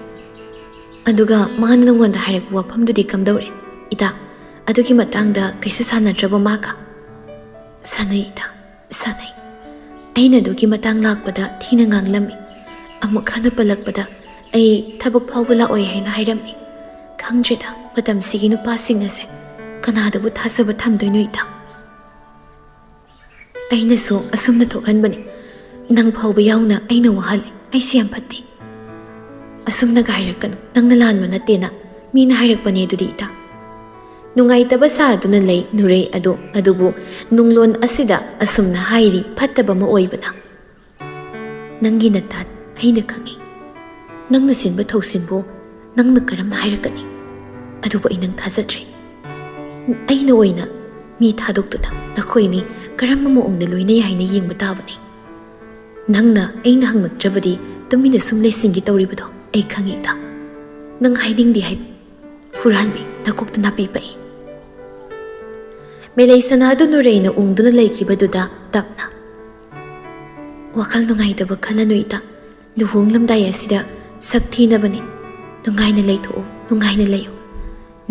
"ꯑꯗꯨꯒ ꯃꯥꯅ ꯅꯉꯣꯟꯗ ꯍꯥꯏꯔꯛꯄ ꯋꯥꯐꯝꯗꯨꯗꯤ ꯀꯝꯗꯧꯔꯦ, ꯏꯇꯥ? ꯑꯗꯨꯒꯤ ꯃꯇꯥꯡꯗ ꯀꯩꯁꯨ ꯁꯥꯟꯅꯗ꯭ꯔꯕ ꯃꯥꯒ?" "ꯁꯥꯟꯅꯩ, ꯏꯇꯥ, ꯁꯥꯟꯅꯩ꯫ ꯑꯩꯅ ꯑꯗꯨꯒꯤ ꯃꯇꯥꯡ ꯂꯥꯛꯄꯗ ꯊꯤꯅ ꯉꯥꯡꯂꯝꯃꯤ꯫ ꯑꯃꯨꯛ ꯍꯟꯅ ꯄꯜꯂꯛꯄꯗ ꯑꯩ ꯊꯕꯛ ꯐꯥꯎꯕ ꯂꯥꯛꯑꯣꯏ ꯍꯥꯏꯅ ꯍꯥꯏꯔꯝꯃꯤ꯫ ꯈꯪꯗ꯭ꯔꯦꯗ, ꯃꯇꯝꯁꯤꯒꯤ ꯅꯨꯄꯥꯁꯤꯡ ꯑꯁꯦ꯫ ꯀꯅꯥꯗꯕꯨ ꯊꯥꯖꯕ ꯊꯝꯗꯣꯏꯅꯣ, ꯏꯇꯥ?" "ꯑꯩꯅꯁꯨ ꯑꯁꯨꯝꯅ ꯊꯣꯛꯍꯟꯕꯅꯤ꯫ ꯅꯪ ꯐꯥꯎꯕ ꯌꯥꯎꯅ ꯑꯩꯅ ꯋꯥꯍꯜꯂꯤ꯫ ꯑꯩꯁꯦ ꯌꯥꯝ ꯐꯠꯇꯦ꯫" "ꯑꯁꯨꯝꯅꯒ ꯍꯥꯏꯔꯛꯀꯅꯨ꯫ ꯅꯪꯅ ꯂꯥꯟꯕ ꯅꯠꯇꯦꯅ ꯃꯤꯅ ꯍꯥꯏꯔꯛꯄꯅꯦ ꯑꯗꯨꯗꯤ, ꯏꯇꯥ꯫" ꯅꯨꯡꯉꯥꯏꯇꯕ ꯁꯥꯗꯨꯅ ꯂꯩ ꯅꯨꯔꯩ ꯑꯗꯨ, ꯑꯗꯨꯕꯨ ꯅꯨꯡꯂꯣꯟ ꯑꯁꯤꯗ ꯑꯁꯨꯝꯅ ꯍꯥꯏꯔꯤ ꯐꯠꯇꯕ ꯑꯃ ꯑꯣꯏꯕꯅ꯫ "ꯅꯪꯒꯤ ꯅꯇꯥꯠ ꯑꯩꯅ ꯈꯪꯏ꯫ ꯅꯪꯅ ꯁꯤꯟꯕ ꯊꯧꯁꯤꯟꯕꯨ ꯅꯪꯅ ꯀꯔꯝꯅ ꯍꯥꯏꯔꯛꯀꯅꯤ? ꯑꯗꯨꯕꯨ ꯑꯩ ꯅꯪ ꯊꯥꯖꯗ꯭ꯔꯦ꯫ ꯑꯩꯅ ꯑꯣꯏꯅ ꯃꯤ ꯊꯥꯗꯣꯛꯇꯨꯅ ꯅꯈꯣꯏ ꯑꯅꯤ ꯀꯔꯝꯕ ꯃꯑꯣꯡꯗ ꯂꯣꯏꯅꯩ ꯍꯥꯏꯅ ꯌꯦꯡꯕ ꯇꯥꯕꯅꯤ꯫ ꯅꯪꯅ ꯑꯩꯅ ꯍꯪꯂꯛꯇ꯭ꯔꯕꯗꯤ ꯇꯨꯃꯤꯟꯅ ꯁꯨꯝ ꯂꯩꯁꯤꯟꯒꯦ ꯇꯧꯔꯤꯕꯗꯣ ꯑꯩ ꯈꯪꯏ, ꯏꯇꯥ꯫ ꯅꯪ ꯍꯥꯏꯅꯤꯡꯗꯦ ꯍꯥꯏꯕ꯫ ꯍꯨꯔꯥꯟꯕꯤ, ꯅꯀꯣꯛꯇ ꯅꯥꯄꯤ ꯄꯛꯏ꯫" ꯃꯦꯂꯩ ꯁꯅꯥꯗꯨ ꯅꯨꯔꯩꯅ ꯎꯪꯗꯨꯅ ꯂꯩꯈꯤꯕꯗꯨꯗ ꯇꯞꯅ, "ꯋꯥꯈꯜ ꯅꯨꯡꯉꯥꯏꯇꯕ ꯈꯜꯂꯅꯨ, ꯏꯇꯥ꯫ ꯂꯨꯍꯣꯡꯂꯝꯗꯥꯏ ꯑꯁꯤꯗ ꯁꯛ ꯊꯤꯅꯕꯅꯤ꯫ ꯅꯨꯡꯉꯥꯏꯅ ꯂꯩꯊꯣꯛꯎ, ꯅꯨꯡꯉꯥꯏꯅ ꯂꯩꯌꯨ꯫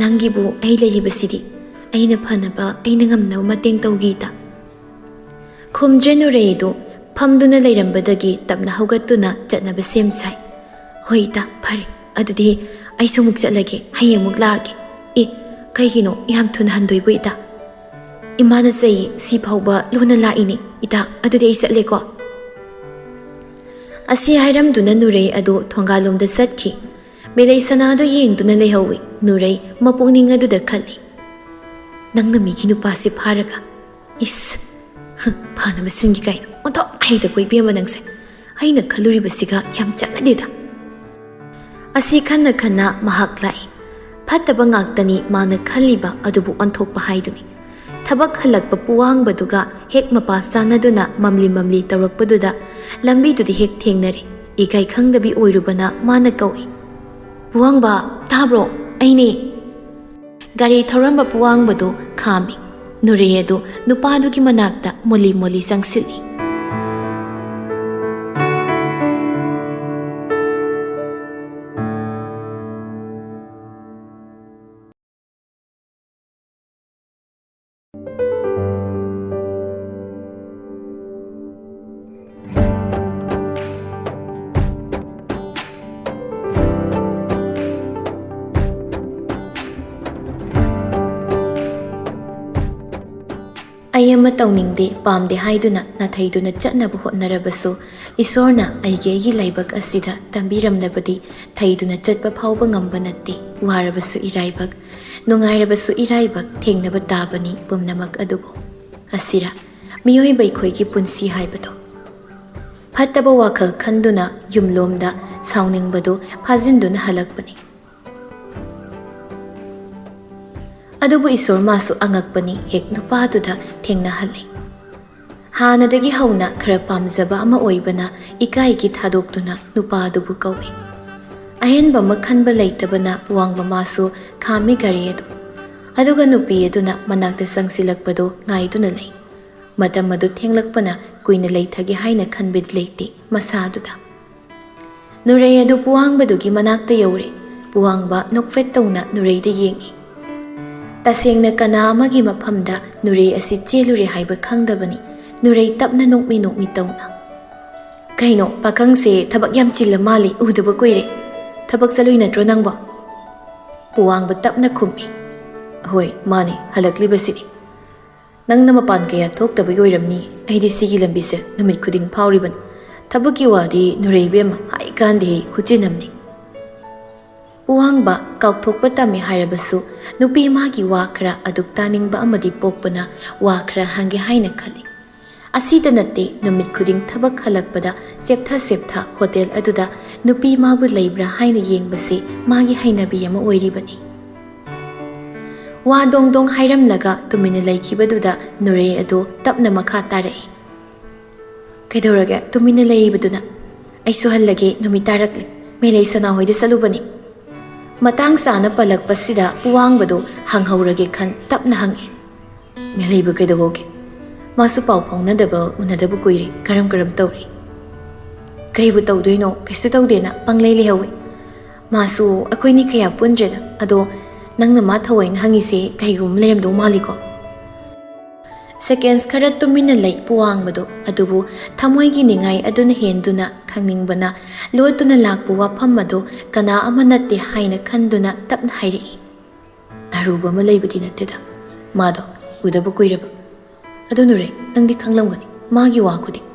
ꯅꯪꯒꯤꯕꯨ ꯑꯩ ꯂꯩꯔꯤꯕꯁꯤꯗꯤ ꯑꯩꯅ ꯐꯅꯕ, ꯑꯩꯅ ꯉꯝꯅꯕ ꯃꯇꯦꯡ ꯇꯧꯒꯦ, ꯏꯇꯥ꯫" ꯈꯨꯝꯗ꯭ꯔꯦ ꯅꯨꯔꯩꯗꯨ꯫ ꯐꯝꯗꯨꯅ ꯂꯩꯔꯝꯕꯗꯒꯤ ꯇꯞꯅ ꯍꯧꯒꯠꯇꯨꯅ ꯆꯠꯅꯕ ꯁꯦꯝ ꯁꯥꯏ꯫ "ꯍꯣꯏ, ꯏꯇꯥ, ꯐꯔꯦ꯫ ꯑꯗꯨꯗꯤ ꯑꯩꯁꯨ ꯑꯃꯨꯛ ꯆꯠꯂꯒꯦ, ꯍꯌꯦꯡ ꯑꯃꯨꯛ ꯂꯥꯛꯑꯒꯦ꯫ ꯑꯦ, "ꯀꯩꯒꯤꯅꯣ ꯌꯥꯝ ꯊꯨꯅ ꯍꯟꯗꯣꯏꯕꯨ, ꯏꯇꯥ?" "ꯏꯃꯥꯅ ꯆꯩꯌꯦ, ꯁꯤ ꯐꯥꯎꯕ ꯂꯣꯟꯅ ꯂꯥꯛꯏꯅꯦ꯫ ꯏꯇꯥ, ꯑꯗꯨꯗꯤ ꯑꯩ ꯆꯠꯂꯦꯀꯣ?" ꯑꯁꯤ ꯍꯥꯏꯔꯝꯗꯨꯅ ꯅꯨꯔꯩ ꯑꯗꯨ ꯊꯣꯡꯒꯥꯜꯂꯣꯝꯗ ꯆꯠꯈꯤ꯫ ꯃꯦꯂꯩ ꯁꯅꯥꯗꯨ ꯌꯦꯡꯗꯨꯅ ꯂꯩꯍꯧꯏ꯫ ꯅꯨꯔꯩ ꯃꯄꯨꯛꯅꯤꯡ ꯑꯗꯨꯗ ꯈꯜꯂꯤ, "ꯅꯪꯅ ꯃꯤꯒꯤ ꯅꯨꯄꯥꯁꯦ ꯐꯥꯔꯒ, ꯏꯁ, ꯍ, ꯐꯥꯅꯕ ꯁꯤꯟꯒꯦ ꯀꯥꯏꯅ ꯑꯣꯟꯊꯣꯛ ꯍꯩꯗꯀꯣ ꯏꯕꯦꯝꯃ ꯅꯪꯁꯦ꯫ ꯑꯩꯅ ꯈꯜꯂꯨꯔꯤꯕꯁꯤꯒ ꯌꯥꯝ ꯆꯥꯟꯅꯗꯦꯗ"꯫ ꯑꯁꯤ ꯈꯟꯅ ꯈꯟꯅ ꯃꯍꯥꯛ ꯂꯥꯛꯏ꯫ ꯐꯠꯇꯕ ꯉꯥꯛꯇꯅꯤ ꯃꯥꯅ ꯈꯜꯂꯤꯕ ꯑꯗꯨꯕꯨ ꯑꯣꯟꯊꯣꯛꯄ ꯍꯥꯏꯗꯨꯅꯤ꯫ ꯊꯕꯛ ꯍꯜꯂꯛꯄ ꯄꯨꯋꯥꯡꯕꯗꯨꯒ ꯍꯦꯛ ꯃꯄꯥ ꯆꯥꯟꯅꯗꯨꯅ ꯃꯝꯂꯤ ꯃꯝꯂꯤ ꯇꯧꯔꯛꯄꯗꯨꯗ ꯂꯝꯕꯤꯗꯨꯗ ꯍꯦꯛ ꯊꯦꯡꯅꯔꯦ꯫ ꯏꯀꯥꯏ ꯈꯪꯗꯕꯤ ꯑꯣꯏꯔꯨꯕꯅ ꯃꯥꯅ ꯀꯧꯏ, "ꯄꯨꯋꯥꯡꯕ, ꯇꯥꯕ꯭ꯔꯣ? ꯑꯩꯅꯦ"꯫ ꯒꯥꯔꯤ ꯊꯧꯔꯝꯕ ꯄꯨꯋꯥꯡꯕꯗꯨ ꯈꯥꯝꯃꯤ꯫ ꯅꯨꯔꯩ ꯑꯗꯨ ꯅꯨꯄꯥꯗꯨꯒꯤ ꯃꯅꯥꯛꯇ ꯃꯣꯂꯤ ꯃꯣꯂꯤ ꯆꯪꯁꯤꯜꯂꯤ꯫ "ꯑꯩ ꯑꯃ ꯇꯧꯅꯤꯡꯗꯦ, ꯄꯥꯝꯗꯦ" ꯍꯥꯏꯗꯨꯅ ꯅꯥꯊꯩꯗꯨꯅ ꯆꯠꯅꯕ ꯍꯣꯠꯅꯔꯕꯁꯨ, ꯏꯁꯣꯔꯅ ꯑꯩꯒꯤ ꯑꯩꯒꯤ ꯂꯥꯏꯕꯛ ꯑꯁꯤꯗ ꯇꯝꯕꯤꯔꯝꯂꯕꯗꯤ ꯊꯩꯗꯨꯅ ꯆꯠꯄ ꯐꯥꯎꯕ ꯉꯝꯕ ꯅꯠꯇꯦ꯫ ꯋꯥꯔꯕꯁꯨ ꯏꯔꯥꯏꯕꯛ, ꯅꯨꯡꯉꯥꯏꯔꯕꯁꯨ ꯏꯔꯥꯏꯕꯛ ꯊꯦꯡꯅꯕ ꯇꯥꯕꯅꯤ ꯄꯨꯝꯅꯃꯛ ꯑꯗꯨꯕꯨ꯫ ꯑꯁꯤꯔ ꯃꯤꯑꯣꯏꯕ ꯑꯩꯈꯣꯏꯒꯤ ꯄꯨꯟꯁꯤ ꯍꯥꯏꯕꯗꯣ? ꯐꯠꯇꯕ ꯋꯥꯈꯜ ꯈꯟꯗꯨꯅ ꯌꯨꯝꯂꯣꯝꯗ ꯁꯥꯎꯅꯤꯡꯕꯗꯨ ꯐꯥꯖꯤꯟꯗꯨꯅ ꯍꯜꯂꯛꯄꯅꯤ꯫ ꯑꯗꯨꯕꯨ ꯏꯁꯣꯔ ꯃꯥꯁꯨ ꯑꯉꯛꯄꯅꯤ, ꯍꯦꯛ ꯅꯨꯄꯥꯗꯨꯗ ꯊꯦꯡꯅꯍꯜꯂꯤ꯫ ꯍꯥꯟꯅꯗꯒꯤ ꯍꯧꯅ ꯈꯔ ꯄꯥꯝꯖꯕ ꯑꯃ ꯑꯣꯏꯕꯅ ꯏꯀꯥꯏꯒꯤ ꯊꯥꯗꯣꯛꯇꯨꯅ ꯅꯨꯄꯥꯗꯨꯕꯨ ꯀꯧꯏ꯫ ꯑꯍꯦꯟꯕ ꯑꯃ ꯈꯟꯕ ꯂꯩꯇꯕꯅ ꯋꯥꯡꯕ ꯃꯥꯁꯨ ꯈꯥꯝꯃꯤ ꯒꯥꯔꯤ ꯑꯗꯨ꯫ ꯑꯗꯨꯒ ꯅꯨꯄꯤ ꯑꯗꯨꯅ ꯃꯅꯥꯛꯇ ꯆꯪꯁꯤꯜꯂꯛꯄꯗꯨ ꯉꯥꯏꯗꯨꯅ ꯂꯩ꯫ ꯃꯇꯝ ꯑꯗꯨ ꯊꯦꯡꯂꯛꯄꯅ ꯀꯨꯏꯅ ꯂꯩꯊꯒꯦ ꯍꯥꯏꯅ ꯈꯟꯕꯗꯤ ꯂꯩꯇꯦ ꯃꯁꯥꯗꯨꯗ꯫ ꯅꯨꯔꯩ ꯑꯗꯨ ꯄꯨꯋꯥꯡꯕꯗꯨꯒꯤ ꯃꯅꯥꯛꯇ ꯌꯧꯔꯦ꯫ ꯄꯨꯋꯥꯡꯕ ꯅꯣꯛꯐꯦꯠ ꯇꯧꯅ ꯅꯨꯔꯩꯗ ꯌꯦꯡꯏ꯫ ꯇꯁꯦꯡꯅ ꯀꯅꯥ ꯑꯃꯒꯤ ꯃꯐꯝꯗ ꯅꯨꯔꯩ ꯑꯁꯤ ꯆꯦꯜꯂꯨꯔꯦ ꯍꯥꯏꯕ ꯈꯪꯗꯕꯅꯤ꯫ ꯅꯨꯔꯩ ꯇꯞꯅ ꯅꯣꯛꯃꯤ ꯅꯣꯛꯃꯤ ꯇꯧꯅ, "ꯀꯩꯅꯣ, ꯄꯥꯈꯪꯁꯦ ꯊꯕꯛ ꯌꯥꯝ ꯆꯤꯜꯂ ꯃꯥꯜꯂꯤ, ꯎꯗꯕ ꯀꯨꯏꯔꯦ꯫ ꯊꯕꯛ ꯆꯠꯂꯨꯏ ꯅꯠꯇ꯭ꯔꯣ ꯅꯪꯕꯣ?" ꯄꯨꯋꯥꯡꯕ ꯇꯞꯅ ꯈꯨꯝꯃꯤ꯫ "ꯍꯣꯏ, ꯃꯥꯅꯤ, ꯍꯜꯂꯛꯂꯤꯕꯁꯤꯅꯤ꯫ ꯅꯪꯅ ꯃꯄꯥꯟ ꯀꯌꯥ ꯊꯣꯛꯇꯕꯒꯤ ꯑꯣꯏꯔꯝꯅꯤ꯫ ꯑꯩꯗꯤ ꯁꯤꯒꯤ ꯂꯝꯕꯤꯁꯦ ꯅꯨꯃꯤꯠ ꯈꯨꯗꯤꯡ ꯐꯥꯎꯔꯤꯕꯅꯤ꯫ ꯊꯕꯛꯀꯤ ꯋꯥꯗꯤ ꯅꯨꯔꯩ ꯏꯕꯦꯝꯃ, ꯍꯥꯏꯀꯥꯟꯗꯦ ꯈꯨꯆꯤꯟ ꯑꯃꯅꯤ꯫" ꯄꯨꯋꯥꯡꯕ ꯀꯥꯎꯊꯣꯛꯄ ꯇꯝꯃꯤ ꯍꯥꯏꯔꯕꯁꯨ, ꯅꯨꯄꯤ ꯃꯥꯒꯤ ꯋꯥ ꯈꯔ ꯑꯗꯨꯛ ꯇꯥꯅꯤꯡꯕ ꯑꯃꯗꯤ ꯄꯣꯛꯄꯅ ꯋꯥ ꯈꯔ ꯍꯪꯒꯦ ꯍꯥꯏꯅ ꯈꯜꯂꯤ꯫ ꯑꯁꯤꯗ ꯅꯠꯇꯦ, ꯅꯨꯃꯤꯠ ꯈꯨꯗꯤꯡ ꯊꯕꯛ ꯍꯜꯂꯛꯄꯗ ꯆꯦꯞꯊ ꯆꯦꯞꯊ ꯍꯣꯇꯦꯜ ꯑꯗꯨꯗ ꯅꯨꯄꯤ ꯃꯥꯕꯨ ꯂꯩꯕ꯭ꯔꯥ ꯍꯥꯏꯅ ꯌꯦꯡꯕꯁꯤ ꯃꯥꯒꯤ ꯍꯩꯅꯕꯤ ꯑꯃ ꯑꯣꯏꯔꯤꯕꯅꯤ꯫ ꯋꯥ ꯗꯣꯡ ꯗꯣꯡ ꯍꯥꯏꯔꯝꯂꯒ ꯇꯨꯃꯤꯟꯅ ꯂꯩꯈꯤꯕꯗꯨꯗ ꯅꯨꯔꯩ ꯑꯗꯨ ꯇꯞꯅ ꯃꯈꯥ ꯇꯥꯔꯛꯏ꯫ "ꯀꯩꯗꯧꯔꯒꯦ ꯇꯨꯃꯤꯟꯅ ꯂꯩꯔꯤꯕꯗꯨꯅ? ꯑꯩꯁꯨ ꯍꯜꯂꯒꯦ, ꯅꯨꯃꯤꯠ ꯇꯥꯔꯛꯂꯦ꯫ ꯃꯦꯂꯩ ꯁꯅꯥꯍꯣꯏꯗ ꯆꯠꯂꯨꯕꯅꯤ꯫" ꯃꯇꯥꯡ ꯆꯥꯅ ꯄꯜꯂꯛꯄꯁꯤꯗ ꯄꯨꯋꯥꯡꯕꯗꯨ ꯍꯪꯍꯧꯔꯒꯦ ꯈꯟ ꯇꯞꯅ ꯍꯪꯉꯤ꯫ "ꯃꯦꯂꯩꯕꯨ ꯀꯩꯗꯧꯍꯧꯒꯦ? ꯃꯥꯁꯨ ꯄꯥꯎ ꯐꯥꯎꯅꯗꯕ, ꯎꯅꯗꯕ ꯀꯨꯏꯔꯦ꯫ ꯀꯔꯝ ꯀꯔꯝ ꯇꯧꯔꯤ?" "ꯀꯩꯕꯨ ꯇꯧꯗꯣꯏꯅꯣ? ꯀꯩꯁꯨ ꯇꯧꯗꯦꯅ ꯄꯪꯂꯩ ꯂꯩꯍꯧꯋꯤ꯫ ꯃꯥꯁꯨ ꯑꯩꯈꯣꯏꯅꯤ ꯀꯌꯥ ꯄꯨꯟꯗ꯭ꯔꯦꯗ꯫ ꯑꯗꯣ ꯅꯪꯅ ꯃꯥ ꯊꯑꯣꯏꯅ ꯍꯪꯉꯤꯁꯦ ꯀꯩꯒꯨꯝꯕ ꯂꯩꯔꯝꯗꯧ ꯃꯥꯜꯂꯤꯀꯣ?" ꯁꯦꯀꯦꯟꯁ ꯈꯔ ꯇꯨꯃꯤꯟꯅ ꯂꯩ ꯄꯨꯋꯥꯡꯕꯗꯣ, ꯑꯗꯨꯕꯨ ꯊꯃꯣꯏꯒꯤ ꯅꯤꯡꯉꯥꯏ ꯑꯗꯨꯅ ꯍꯦꯟꯗꯨꯅ ꯈꯪꯅꯤꯡꯕꯅ ꯂꯣꯠꯇꯨꯅ ꯂꯥꯛꯄ ꯋꯥꯐꯝ ꯑꯗꯨ ꯀꯅꯥ ꯑꯃ ꯅꯠꯇꯦ ꯍꯥꯏꯅ ꯈꯟꯗꯨꯅ ꯇꯞꯅ ꯍꯥꯏꯔꯛꯏ꯫ "ꯑꯔꯨꯕ ꯑꯃ ꯂꯩꯕꯗꯤ ꯅꯠꯇꯦꯗ꯫ ꯃꯥꯗꯣ ꯎꯗꯕ ꯀꯨꯏꯔꯕ꯫ ꯑꯗꯨ ꯅꯨꯔꯩ, ꯅꯪꯗꯤ ꯈꯪꯂꯝꯒꯅꯤ ꯃꯥꯒꯤ ꯋꯥ ꯈꯨꯗꯤꯡ꯫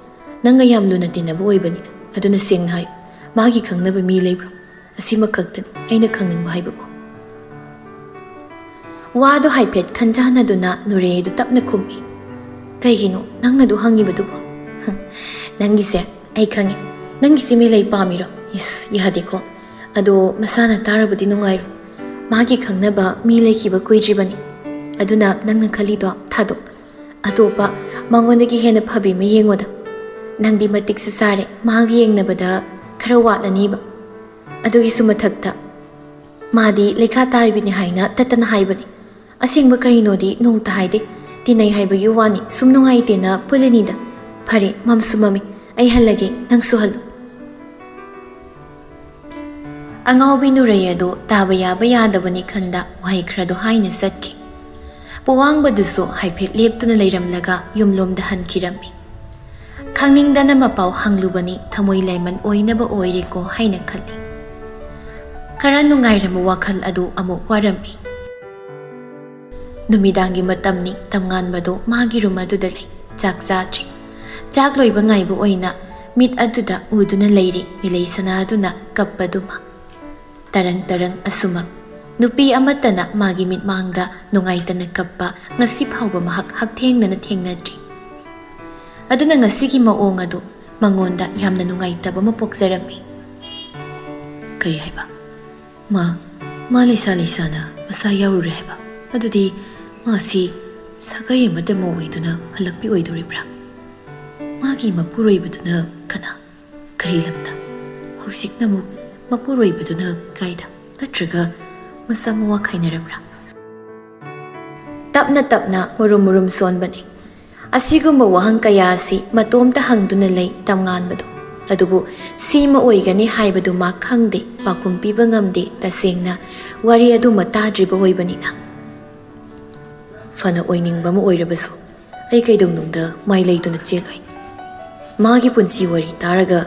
ꯅꯪꯒ ꯌꯥꯝ ꯂꯨꯅ ꯇꯤꯟꯅꯕ ꯑꯣꯏꯕꯅꯤꯅ꯫ ꯑꯗꯨꯅ ꯁꯦꯡꯅ ꯍꯥꯏꯌꯨ, ꯃꯥꯒꯤ ꯈꯪꯅꯕ ꯃꯤ ꯂꯩꯕ꯭ꯔꯣ? ꯑꯁꯤꯃꯈꯛꯇꯅꯤ ꯑꯩꯅ ꯈꯪꯅꯤꯡꯕ ꯍꯥꯏꯕꯕꯨ꯫" ꯋꯥꯗꯣ ꯍꯥꯏꯐꯦꯠ ꯈꯟꯖꯥꯟꯅꯗꯨꯅ ꯅꯨꯔꯩꯗꯨ ꯇꯞꯅ ꯈꯨꯝꯃꯤ꯫ "ꯀꯩꯒꯤꯅꯣ ꯅꯪꯅ ꯑꯗꯨ ꯍꯪꯉꯤꯕꯗꯨꯕꯣ?" "ꯅꯪꯒꯤꯁꯦ ꯑꯩ ꯈꯪꯉꯦ꯫ ꯅꯪꯒꯤꯁꯦ ꯃꯦꯂꯩ ꯄꯥꯝꯃꯤꯔꯣ? ꯏꯁ, ꯌꯥꯗꯦꯀꯣ꯫ ꯑꯗꯣ ꯃꯁꯥꯅ ꯇꯥꯔꯕꯗꯤ ꯅꯨꯡꯉꯥꯏꯔꯣꯏ꯫ ꯃꯥꯒꯤ ꯈꯪꯅꯕ ꯃꯤ ꯂꯩꯈꯤꯕ ꯀꯨꯏꯗ꯭ꯔꯤꯕꯅꯤ꯫ ꯑꯗꯨꯅ ꯅꯪꯅ ꯈꯜꯂꯤꯗꯣ ꯊꯥꯗꯣꯛ꯫ ꯑꯇꯣꯞꯄ ꯃꯉꯣꯟꯗꯒꯤ ꯍꯦꯟꯅ ꯐꯕꯤ ꯑꯃ ꯌꯦꯡꯉꯣꯗ꯫ ꯅꯪꯗꯤ ꯃꯇꯤꯛꯁꯨ ꯆꯥꯔꯦ, ꯃꯥꯒ ꯌꯦꯡꯅꯕꯗ ꯈꯔ ꯋꯥꯠꯂꯅꯤꯕ꯫ ꯑꯗꯨꯒꯤꯁꯨ ꯃꯊꯛꯇ ꯃꯥꯗꯤ ꯂꯩꯈꯥ ꯇꯥꯔꯤꯕꯤꯅꯤ ꯍꯥꯏꯅ ꯇꯠꯇꯅ ꯍꯥꯏꯕꯅꯤ꯫ ꯑꯁꯦꯡꯕ ꯀꯔꯤꯅꯣꯗꯤ ꯅꯣꯡꯇ ꯍꯥꯏꯗꯦ꯫ ꯇꯤꯟꯅꯩ ꯍꯥꯏꯕꯒꯤ ꯋꯥꯅꯤ, ꯁꯨꯝ ꯅꯨꯡꯉꯥꯏꯇꯦꯅ ꯄꯨꯜꯂꯤꯅꯤꯗ꯫ ꯐꯔꯦ, ꯃꯝꯁꯨ ꯃꯝꯃꯤ, ꯑꯩ ꯍꯜꯂꯒꯦ, ꯅꯪꯁꯨ ꯍꯜꯂꯨ꯫" ꯑꯉꯥꯎꯕꯤ ꯅꯨꯔꯩ ꯑꯗꯨ ꯇꯥꯕ ꯌꯥꯕ ꯌꯥꯗꯕꯅꯤ ꯈꯟꯗ ꯋꯥꯍꯩ ꯈꯔꯗꯨ ꯍꯥꯏꯅ ꯆꯠꯈꯤ꯫ ꯄꯨꯋꯥꯡꯕꯗꯨꯁꯨ ꯍꯥꯏꯐꯦꯠ ꯂꯦꯞꯇꯨꯅ ꯂꯩꯔꯝꯂꯒ ꯌꯨꯝꯂꯣꯝꯗ ꯍꯟꯈꯤꯔꯝꯃꯤ꯫ ꯈꯪꯅꯤꯡꯗꯅ ꯃꯄꯥꯎ ꯍꯪꯂꯨꯕꯅꯤ, ꯊꯃꯣꯏ ꯂꯥꯏꯃꯟ ꯑꯣꯏꯅꯕ ꯑꯣꯏꯔꯦꯀꯣ ꯍꯥꯏꯅ ꯈꯜꯂꯤ꯫ ꯈꯔ ꯅꯨꯡꯉꯥꯏꯔꯝꯕ ꯋꯥꯈꯜ ꯑꯗꯨ ꯑꯃꯨꯛ ꯋꯥꯔꯝꯃꯤ꯫ ꯅꯨꯃꯤꯗꯥꯡꯒꯤ ꯃꯇꯝꯅꯤ꯫ ꯇꯝꯉꯥꯟꯕꯗꯣ ꯃꯥꯒꯤ ꯔꯨꯝ ꯑꯗꯨꯗ ꯂꯩ꯫ ꯆꯥꯛ ꯆꯥꯗ꯭ꯔꯤ꯫ ꯆꯥꯛ ꯂꯣꯏꯕ ꯉꯥꯏꯕ ꯑꯣꯏꯅ ꯃꯤꯠ ꯑꯗꯨꯗ ꯎꯗꯨꯅ ꯂꯩꯔꯤ ꯏꯂꯩ ꯁꯅꯥꯗꯨꯅ ꯀꯞꯄꯗꯨꯃꯛ꯫ ꯇꯔꯪ ꯇꯔꯪ ꯑꯁꯨꯃꯛ ꯅꯨꯄꯤ ꯑꯃꯠꯇꯅ ꯃꯥꯒꯤ ꯃꯤꯠꯃꯥꯡꯗ ꯅꯨꯡꯉꯥꯏꯇꯅ ꯀꯞꯄ ꯉꯁꯤ ꯐꯥꯎꯕ ꯃꯍꯥꯛ ꯍꯛꯊꯦꯡꯅꯅ ꯊꯦꯡꯅꯗ꯭ꯔꯤ꯫ ꯑꯗꯨꯅ ꯉꯁꯤꯒꯤ ꯃꯑꯣꯡ ꯑꯗꯨ ꯃꯉꯣꯟꯗ ꯌꯥꯝꯅ ꯅꯨꯡꯉꯥꯏꯇꯕ ꯑꯃ ꯄꯣꯛꯆꯔꯝꯃꯤ꯫ "ꯀꯔꯤ ꯍꯥꯏꯕ? ꯃꯥ, ꯃꯥ ꯂꯩꯁꯥ ꯂꯩꯁꯥꯅ ꯃꯁꯥ ꯌꯥꯎꯔꯨꯔꯦ ꯍꯥꯏꯕ? ꯑꯗꯨꯗꯤ ꯃꯥꯁꯤ ꯁꯥꯒꯩ ꯑꯃꯗ ꯃꯧ ꯑꯣꯏꯗꯨꯅ ꯍꯜꯂꯛꯄꯤ ꯑꯣꯏꯗꯣꯔꯤꯕ꯭ꯔꯥ? ꯃꯥꯒꯤ ꯃꯄꯨꯔꯣꯏꯕꯗꯨꯅ ꯀꯅꯥ? ꯀꯔꯤ ꯂꯝꯗ? ꯍꯧꯖꯤꯛꯅ ꯑꯃꯨꯛ ꯃꯄꯨꯔꯣꯏꯕꯗꯨꯅ ꯀꯥꯏꯗ? ꯅꯠꯇ꯭ꯔꯒ ꯃꯆꯥ ꯃꯋꯥ ꯈꯥꯏꯅꯔꯕ꯭ꯔꯥ?" ꯇꯞꯅ ꯇꯞꯅ ꯃꯨꯔꯨꯝ ꯃꯨꯔꯨꯝ ꯁꯣꯟꯕꯅꯤ꯫ ꯑꯁꯤꯒꯨꯝꯕ ꯋꯥꯍꯪ ꯀꯌꯥ ꯑꯁꯤ ꯃꯇꯣꯝꯇ ꯍꯪꯗꯨꯅ ꯂꯩ ꯇꯝꯉꯥꯟꯕꯗꯣ꯫ ꯑꯗꯨꯕꯨ ꯁꯤꯃ ꯑꯣꯏꯒꯅꯤ ꯍꯥꯏꯕꯗꯨ ꯃꯥ ꯈꯪꯗꯦ, ꯄꯥꯎꯈꯨꯝ ꯄꯤꯕ ꯉꯝꯗꯦ꯫ ꯇꯁꯦꯡꯅ ꯋꯥꯔꯤ ꯑꯗꯨꯃ ꯇꯥꯗ꯭ꯔꯤꯕ ꯑꯣꯏꯕꯅꯤꯅ꯫ ꯐꯅ ꯑꯣꯏꯅꯤꯡꯕ ꯑꯃ ꯑꯣꯏꯔꯕꯁꯨ ꯑꯩ ꯀꯩꯗꯧꯅꯨꯡꯗ ꯃꯥꯏ ꯂꯩꯗꯨꯅ ꯆꯦꯜꯂꯣꯏ꯫ ꯃꯥꯒꯤ ꯄꯨꯟꯁꯤ ꯋꯥꯔꯤ ꯇꯥꯔꯒ